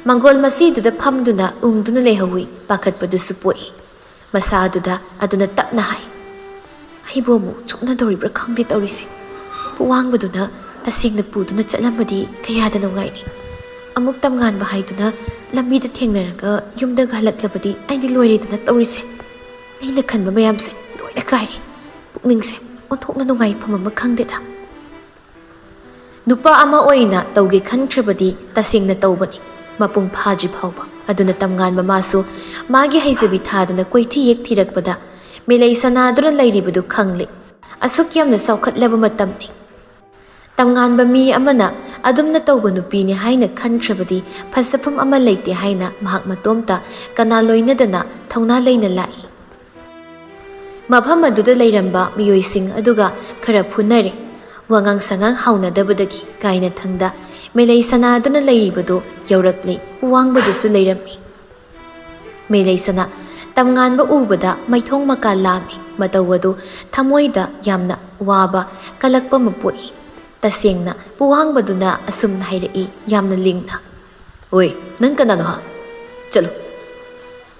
ꯃꯪꯒꯣꯜ ꯃꯆꯤꯗꯨꯗ ꯐꯝꯗꯨꯅ ꯎꯪꯗꯨꯅ ꯂꯩꯍꯧꯏ꯫ ꯄꯥꯈꯠꯄꯗꯨꯁꯨ ꯄꯣꯛꯏ꯫ ꯃꯁꯥꯗꯨꯗ ꯑꯗꯨꯅ ꯇꯞꯅ ꯍꯥꯏ, "ꯑꯩꯕꯨ ꯑꯃꯨꯛ ꯆꯣꯛꯅꯗꯧꯔꯤꯕ꯭ꯔꯥ ꯈꯪꯗꯦ ꯇꯧꯔꯤꯁꯦ꯫ ꯄꯨꯋꯥꯡꯕꯗꯨꯅ ꯇꯁꯦꯡꯅ ꯄꯨꯗꯨꯅ ꯆꯠꯂꯝꯃꯗꯤ ꯀꯌꯥꯗ ꯅꯨꯡꯉꯥꯏꯅꯤ꯫ ꯑꯃꯨꯛ ꯇꯝꯉꯥꯟꯕ ꯍꯥꯏꯗꯨꯅ ꯂꯝꯕꯤꯗ ꯊꯦꯡꯅꯔꯒ ꯌꯨꯝꯗꯒ ꯍꯜꯂꯛꯂꯕꯗꯤ ꯑꯩꯗꯤ ꯂꯣꯏꯔꯦꯗꯅ ꯇꯧꯔꯤꯁꯦ꯫ ꯑꯩꯅ ꯈꯟꯕ ꯃꯌꯥꯝꯁꯦ ꯂꯣꯏꯅ ꯀꯥꯏꯔꯦ꯫ ꯄꯨꯛꯅꯤꯡꯁꯦ ꯑꯣꯟꯊꯣꯛꯅ ꯅꯨꯡꯉꯥꯏꯐꯝ ꯑꯃ ꯈꯪꯗꯦꯗ"꯫ ꯅꯨꯄꯥ ꯑꯃ ꯑꯣꯏꯅ ꯇꯧꯒꯦ ꯈꯟꯈ꯭ꯔꯕꯗꯤ ꯇꯁꯦꯡꯅ ꯇꯧꯕꯅꯤ, ꯃꯄꯨꯡ ꯐꯥꯗ꯭ꯔꯤ ꯐꯥꯎꯕ꯫ ꯑꯗꯨꯅ ꯇꯝꯉꯥꯟꯕ ꯃꯥꯁꯨ ꯃꯥꯒꯤ ꯍꯩꯖꯕꯤ ꯊꯥꯗꯅ ꯀꯣꯏꯊꯤ ꯌꯦꯛ ꯊꯤꯔꯛꯄꯗ ꯃꯦꯂꯩ ꯁꯅꯥꯗꯨꯅ ꯂꯩꯔꯤꯕꯗꯨ ꯈꯪꯂꯦ꯫ ꯑꯁꯨꯛ ꯌꯥꯝꯅ ꯆꯥꯎꯈꯠꯂꯕ ꯃꯇꯝꯅꯤ꯫ ꯇꯝꯉꯥꯟꯕ ꯃꯤ ꯑꯃꯅ ꯑꯗꯨꯝꯅ ꯇꯧꯕ ꯅꯨꯄꯤꯅꯤ ꯍꯥꯏꯅ ꯈꯟꯈ꯭ꯔꯕꯗꯤ ꯐꯖꯐꯝ ꯑꯃ ꯂꯩꯇꯦ ꯍꯥꯏꯅ ꯃꯍꯥꯛ ꯃꯇꯣꯝꯇ ꯀꯅꯥ ꯂꯣꯏꯅꯗꯅ ꯊꯧꯅꯥ ꯂꯩꯅ ꯂꯥꯛꯏ꯫ ꯃꯐꯝ ꯑꯗꯨꯗ ꯂꯩꯔꯝꯕ ꯃꯤꯑꯣꯏꯁꯤꯡ ꯑꯗꯨꯒ ꯈꯔ ꯐꯨꯅꯔꯦ꯫ ꯋꯥꯉꯥꯡ ꯁꯉꯥꯡ ꯍꯥꯎꯅꯗꯕꯗꯒꯤ ꯀꯥꯏꯅꯊꯪꯗ ꯃꯦꯂꯩ ꯁꯅꯥꯗꯨꯅ ꯂꯩꯔꯤꯕꯗꯨ ꯌꯧꯔꯛꯂꯦ꯫ ꯄꯨꯋꯥꯡꯕꯗꯨꯁꯨ ꯂꯩꯔꯝꯃꯤ꯫ ꯃꯦꯂꯩ ꯁꯅꯥ ꯇꯝꯉꯥꯟꯕ ꯎꯕꯗ ꯃꯩꯊꯣꯡ ꯃꯀꯥ ꯂꯥꯝꯃꯤ꯫ ꯃꯇꯧ ꯑꯗꯨ ꯊꯃꯣꯏꯗ ꯌꯥꯝꯅ ꯋꯥꯕ, ꯀꯜꯂꯛꯄ ꯑꯃ ꯄꯣꯛꯏ꯫ ꯇꯁꯦꯡꯅ ꯄꯨꯋꯥꯡꯕꯗꯨꯅ ꯑꯁꯨꯝꯅ ꯍꯥꯏꯔꯛꯏ, ꯌꯥꯝꯅ ꯂꯤꯡꯅ, "ꯑꯣꯏ, ꯅꯪ ꯀꯅꯥꯅꯣ ꯍꯥ? ꯆꯠꯂꯨ꯫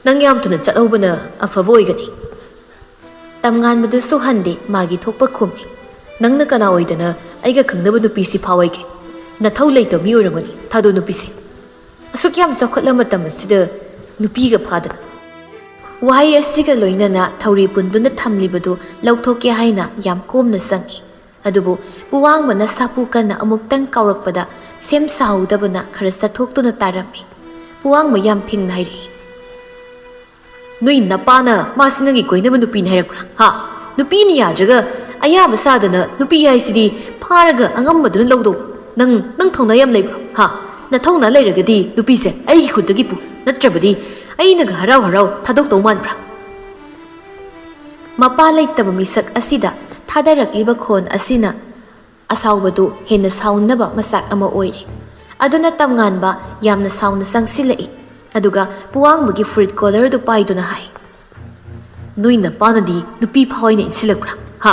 ꯅꯪ ꯌꯥꯝ ꯊꯨꯅ ꯆꯠꯍꯧꯕꯅ ꯑꯐꯕ ꯑꯣꯏꯒꯅꯤ"꯫ ꯇꯝꯉꯥꯟꯕꯗꯨꯁꯨ ꯍꯟꯗꯦ, ꯃꯥꯒꯤ ꯊꯣꯛꯄ ꯈꯨꯝꯃꯤ꯫ "ꯅꯪꯅ ꯀꯅꯥ ꯑꯣꯏꯗꯅ ꯑꯩꯒ ꯈꯪꯅꯕ ꯅꯨꯄꯤꯁꯤ ꯐꯥꯎ ꯍꯥꯏꯒꯦ? ꯅꯊꯧ ꯂꯩꯇꯕ ꯃꯤ ꯑꯣꯏꯔꯝꯒꯅꯤ, ꯊꯥꯗꯣꯛ ꯅꯨꯄꯤꯁꯦ꯫ ꯑꯁꯨꯛ ꯌꯥꯝ ꯆꯥꯎꯈꯠꯂ ꯃꯇꯝ ꯑꯁꯤꯗ ꯅꯨꯄꯤꯒ ꯐꯥꯗꯅ"꯫ ꯋꯥꯍꯩ ꯑꯁꯤꯒ ꯂꯣꯏꯅꯅ ꯊꯧꯔꯤ ꯄꯨꯟꯗꯨꯅ ꯊꯝꯂꯤꯕꯗꯨ ꯂꯧꯊꯣꯛꯀꯦ ꯍꯥꯏꯅ ꯌꯥꯝ ꯀꯣꯝꯅ ꯆꯪꯏ꯫ ꯑꯗꯨꯕꯨ ꯄꯨꯋꯥꯡꯕꯅ ꯁꯥꯐꯨ ꯀꯟꯅ ꯑꯃꯨꯛꯇꯪ ꯀꯥꯎꯔꯛꯄꯗ ꯁꯦꯝ ꯁꯥꯍꯧꯗꯕꯅ ꯈꯔ ꯆꯠꯊꯣꯛꯇꯨꯅ ꯇꯥꯔꯝꯃꯤ꯫ ꯄꯨꯋꯥꯡꯕ ꯌꯥꯝ ꯐꯤꯡꯅ ꯍꯥꯏꯔꯛꯏ, "ꯅꯣꯏ ꯅꯄꯥꯅ ꯃꯥꯁꯤ ꯅꯪꯒꯤ ꯀꯣꯏꯅꯕ ꯅꯨꯄꯤꯅꯤ ꯍꯥꯏꯔꯛꯄ꯭ꯔꯥ? ꯍꯥ? ꯅꯨꯄꯤꯅꯤ ꯌꯥꯗ꯭ꯔꯒ ꯑꯌꯥꯕ ꯁꯥꯗꯅ ꯅꯨꯄꯤ ꯍꯥꯏꯁꯤꯗꯤ ꯐꯥꯔꯒ ꯑꯉꯝꯕꯗꯨꯅ ꯂꯧꯗꯧ꯫ ꯅꯪ, ꯅꯪ ꯊꯧꯅꯥ ꯌꯥꯝ ꯂꯩꯕ꯭ꯔꯣ? ꯍꯥ? ꯅꯊꯧꯅꯥ ꯂꯩꯔꯒꯗꯤ ꯅꯨꯄꯤꯁꯦ ꯑꯩꯒꯤ ꯈꯨꯠꯇꯒꯤ ꯄꯨ, ꯅꯠꯇ꯭ꯔꯕꯗꯤ ꯑꯩꯅꯒ ꯍꯔꯥꯎ ꯍꯔꯥꯎ ꯊꯥꯗꯣꯛꯇꯧ ꯃꯥꯟꯕ꯭ꯔꯥ?" ꯃꯄꯥ ꯂꯩꯇꯕ ꯃꯤꯁꯛ ꯑꯁꯤꯗ ꯊꯥꯗꯔꯛꯂꯤꯕ ꯈꯣꯟ ꯑꯁꯤꯅ ꯑꯁꯥꯎꯕꯗꯨ ꯍꯦꯟꯅ ꯁꯥꯎꯅꯕ ꯃꯆꯥꯛ ꯑꯃ ꯑꯣꯏꯔꯤ꯫ ꯑꯗꯨꯅ ꯇꯝꯉꯥꯟꯕ ꯌꯥꯝꯅ ꯁꯥꯎꯅ ꯆꯪꯁꯤꯜꯂꯛꯏ꯫ ꯑꯗꯨꯒ ꯄꯨꯋꯥꯡꯕꯒꯤ ꯐꯨꯔꯤꯠ ꯀꯣꯂꯔꯗꯨ ꯄꯥꯏꯗꯨꯅ ꯍꯥꯏ, "ꯅꯣꯏ ꯅꯄꯥꯅꯗꯤ ꯅꯨꯄꯤ ꯐꯥꯎ ꯑꯩꯅ ꯏꯟꯁꯤꯜꯂꯛꯄ꯭ꯔꯥ? ꯍꯥ?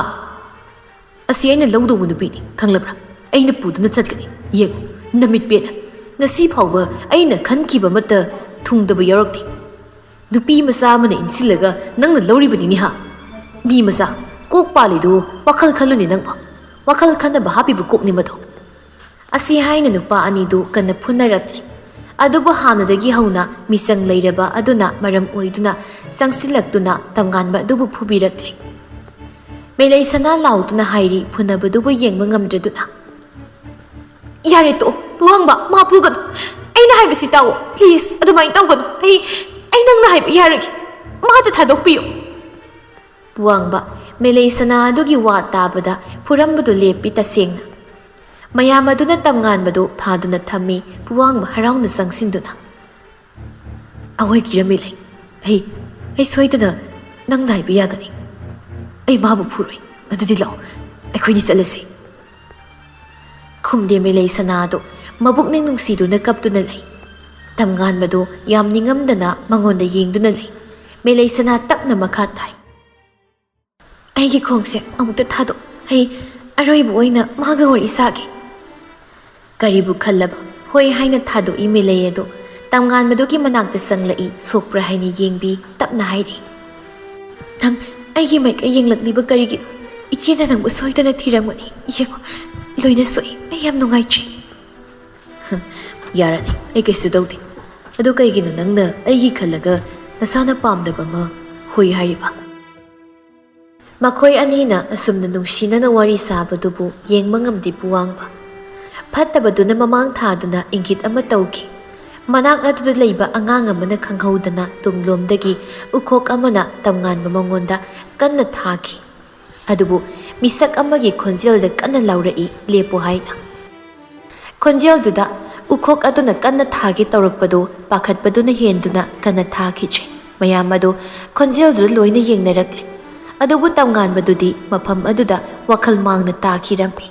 ꯑꯁꯤ ꯑꯩꯅ ꯂꯧꯗꯧꯕ ꯅꯨꯄꯤꯅꯤ, ꯈꯪꯂꯕ꯭ꯔꯥ? ꯑꯩꯅ ꯄꯨꯗꯨꯅ ꯆꯠꯀꯅꯤ꯫ ꯌꯦꯡꯉꯨ, ꯅꯃꯤꯠ ꯄꯦꯠꯅ꯫ ꯉꯁꯤ ꯐꯥꯎꯕ ꯑꯩꯅ ꯈꯟꯈꯤꯕ ꯑꯃꯠꯇ ꯊꯨꯡꯗꯕ ꯌꯥꯎꯔꯛꯇꯦ꯫ ꯅꯨꯄꯤ ꯃꯆꯥ ꯑꯃꯅ ꯏꯟꯁꯤꯜꯂꯒ ꯅꯪꯅ ꯂꯧꯔꯤꯕꯅꯤꯅꯦ, ꯍꯥ? ꯃꯤ ꯃꯆꯥ, ꯀꯣꯛ ꯄꯥꯜꯂꯤꯗꯨ ꯋꯥꯈꯜ ꯈꯜꯂꯨꯅꯦ ꯅꯪꯕꯣ꯫ ꯋꯥꯈꯜ ꯈꯟꯅꯕ ꯍꯥꯞꯄꯤꯕ ꯀꯣꯛꯅꯤ ꯃꯗꯨ꯫" ꯑꯁꯤ ꯍꯥꯏꯅ ꯅꯨꯄꯥ ꯑꯅꯤꯗꯨ ꯀꯟꯅ ꯐꯨꯅꯔꯛꯂꯦ꯫ ꯑꯗꯨꯕꯨ ꯍꯥꯟꯅꯗꯒꯤ ꯍꯧꯅ ꯃꯤꯆꯪ ꯂꯩꯔꯕ ꯑꯗꯨꯅ ꯃꯔꯝ ꯑꯣꯏꯗꯨꯅ ꯆꯪꯁꯤꯜꯂꯛꯇꯨꯅ ꯇꯝꯉꯥꯟꯕ ꯑꯗꯨꯕꯨ ꯐꯨꯕꯤꯔꯛꯂꯦ꯫ ꯃꯦꯂꯩ ꯁꯅꯥ ꯂꯥꯎꯗꯨꯅ ꯍꯥꯏꯔꯤ, ꯐꯨꯅꯕꯗꯨꯕꯨ ꯌꯦꯡꯕ ꯉꯝꯗ꯭ꯔꯗꯨꯅ, "ꯌꯥꯔꯦ, ꯇꯣꯛꯑꯣ, ꯄꯨꯋꯥꯡꯕ, ꯃꯥ ꯐꯨꯒꯅꯨ꯫ ꯑꯩꯅ ꯍꯥꯏꯕꯁꯤ ꯇꯥꯎꯑꯣ, please, ꯑꯗꯨꯃꯥꯏꯅ ꯇꯧꯒꯅꯨ꯫ ꯑꯩ, ꯑꯩ ꯅꯪꯅ ꯍꯥꯏꯕ ꯌꯥꯔꯒꯦ꯫ ꯃꯥꯗ ꯊꯥꯗꯣꯛꯄꯤꯌꯨ꯫" ꯄꯨꯋꯥꯡꯕ, ꯃꯦꯂꯩ ꯁꯅꯥ ꯑꯗꯨꯒꯤ ꯋꯥ ꯇꯥꯕꯗ ꯐꯨꯔꯝꯕꯗꯨ ꯂꯦꯞꯄꯤ ꯇꯁꯦꯡꯅ꯫ ꯃꯌꯥꯝ ꯑꯗꯨꯅ ꯇꯝꯉꯥꯟꯕꯗꯨ ꯐꯥꯗꯨꯅ ꯊꯝꯃꯤ, ꯄꯨꯋꯥꯡꯕ ꯍꯔꯥꯎꯅ ꯆꯪꯁꯤꯟꯗꯨꯅ꯫ "ꯑꯋꯣꯏ ꯀꯤꯔꯝꯃꯤ ꯂꯩ꯫ ꯑꯩ, ꯑꯩ ꯁꯣꯏꯗꯅ ꯅꯪ ꯅꯥꯏꯕ ꯌꯥꯒꯅꯤ꯫ ꯑꯩ ꯃꯥꯕꯨ ꯐꯨꯔꯣꯏ꯫ ꯑꯗꯨꯗꯤ ꯂꯥꯛꯑꯣ, ꯑꯩꯈꯣꯏꯅꯤ ꯆꯠꯂꯁꯤ꯫" ꯈꯨꯝꯗꯦ ꯃꯦꯂꯩ ꯁꯅꯥꯗꯨ꯫ ꯃꯕꯨꯛꯅꯤꯡ ꯅꯨꯡꯁꯤꯗꯨꯅ ꯀꯞꯇꯨꯅ ꯂꯩ꯫ ꯇꯝꯉꯥꯟꯕꯗꯨ ꯌꯥꯝ ꯅꯤꯡꯉꯝꯗꯅ ꯃꯉꯣꯟꯗ ꯌꯦꯡꯗꯨꯅ ꯂꯩ꯫ ꯃꯦꯂꯩ ꯁꯅꯥ ꯇꯞꯅ ꯃꯈꯥ ꯇꯥꯏ꯫ "ꯑꯩꯒꯤ ꯈꯣꯡꯁꯦ ꯑꯃꯨꯛꯇ ꯊꯥꯗꯣꯛ꯫ ꯑꯩ ꯑꯔꯣꯏꯕ ꯑꯣꯏꯅ ꯃꯥꯒ ꯋꯥꯔꯤ ꯁꯥꯒꯦ꯫" ꯀꯔꯤꯕꯨ ꯈꯜꯂꯕ? ꯍꯣꯏ ꯍꯥꯏꯅ ꯊꯥꯗꯣꯛꯏ ꯃꯦꯂꯩ ꯑꯗꯨ꯫ ꯇꯝꯉꯥꯟꯕꯗꯨꯒꯤ ꯃꯅꯥꯛꯇ ꯆꯪꯂꯛꯏ, ꯁꯣꯛꯄ꯭ꯔꯥ ꯍꯥꯏꯅ ꯌꯦꯡꯕꯤ, ꯇꯞꯅ ꯍꯥꯏꯔꯤ, "ꯅꯪ ꯑꯩꯒꯤ ꯃꯥꯏꯀꯩ ꯌꯦꯡꯂꯛꯂꯤꯕ ꯀꯔꯤꯒꯤꯅꯣ? ꯏꯆꯦꯅ ꯅꯪꯕꯨ ꯁꯣꯏꯗꯅ ꯊꯤꯔꯝꯒꯅꯤ꯫ ꯌꯦꯡꯉꯣ, ꯂꯣꯏꯅ ꯁꯣꯛꯏ꯫ ꯑꯩ ꯌꯥꯝ ꯅꯨꯡꯉꯥꯏꯇ꯭ꯔꯦ꯫" "ꯍꯝ, ꯌꯥꯔꯅꯤ, ꯑꯩ ꯀꯩꯁꯨ ꯇꯧꯗꯦ꯫ ꯑꯗꯨ ꯀꯩꯒꯤꯅꯣ ꯅꯪꯅ ꯑꯩꯒꯤ ꯈꯜꯂꯒ ꯅꯁꯥꯅ ꯄꯥꯝꯗꯕ ꯑꯃ ꯍꯣꯏ ꯍꯥꯏꯔꯤꯕ?" ꯃꯈꯣꯏ ꯑꯅꯤꯅ ꯑꯁꯨꯝꯅ ꯅꯨꯡꯁꯤꯅꯅ ꯋꯥꯔꯤ ꯁꯥꯕꯗꯨꯕꯨ ꯌꯦꯡꯕ ꯉꯝꯗꯦ ꯄꯨꯋꯥꯡꯕ꯫ ꯐꯠꯇꯕꯗꯨꯅ ꯃꯃꯥꯡ ꯊꯥꯗꯨꯅ ꯏꯪꯒꯤꯠ ꯑꯃ ꯇꯧꯈꯤ꯫ ꯃꯅꯥꯛ ꯑꯗꯨꯗ ꯂꯩꯕ ꯑꯉꯥꯡ ꯑꯃꯅ ꯈꯪꯍꯧꯗꯅ ꯇꯨꯡꯂꯣꯝꯗꯒꯤ ꯎꯈꯣꯛ ꯑꯃꯅ ꯇꯝꯉꯥꯟꯕ ꯃꯉꯣꯟꯗ ꯀꯟꯅ ꯊꯥꯈꯤ꯫ ꯑꯗꯨꯕꯨ ꯃꯤꯁꯛ ꯑꯃꯒꯤ ꯈꯣꯟꯖꯦꯜꯗ ꯀꯟꯅ ꯂꯥꯎꯔꯛꯏ, "ꯂꯦꯞꯄꯨ" ꯍꯥꯏꯅ꯫ ꯈꯣꯟꯖꯦꯜꯗꯨꯗ ꯎꯈꯣꯛ ꯑꯗꯨꯅ ꯀꯟꯅ ꯊꯥꯒꯦ ꯇꯧꯔꯛꯄꯗꯨ ꯄꯥꯈꯠꯄꯗꯨꯅ ꯍꯦꯟꯗꯨꯅ ꯀꯟꯅ ꯊꯥꯈꯤꯗ꯭ꯔꯦ꯫ ꯃꯌꯥꯝ ꯑꯗꯨ ꯈꯣꯟꯖꯦꯜꯗꯨꯗ ꯂꯣꯏꯅ ꯌꯦꯡꯅꯔꯛꯂꯦ꯫ ꯑꯗꯨꯕꯨ ꯇꯝꯉꯥꯟꯕꯗꯨꯗꯤ ꯃꯐꯝ ꯑꯗꯨꯗ ꯋꯥꯈꯜ ꯃꯥꯡꯅ ꯇꯥꯈꯤꯔꯝꯃꯤ꯫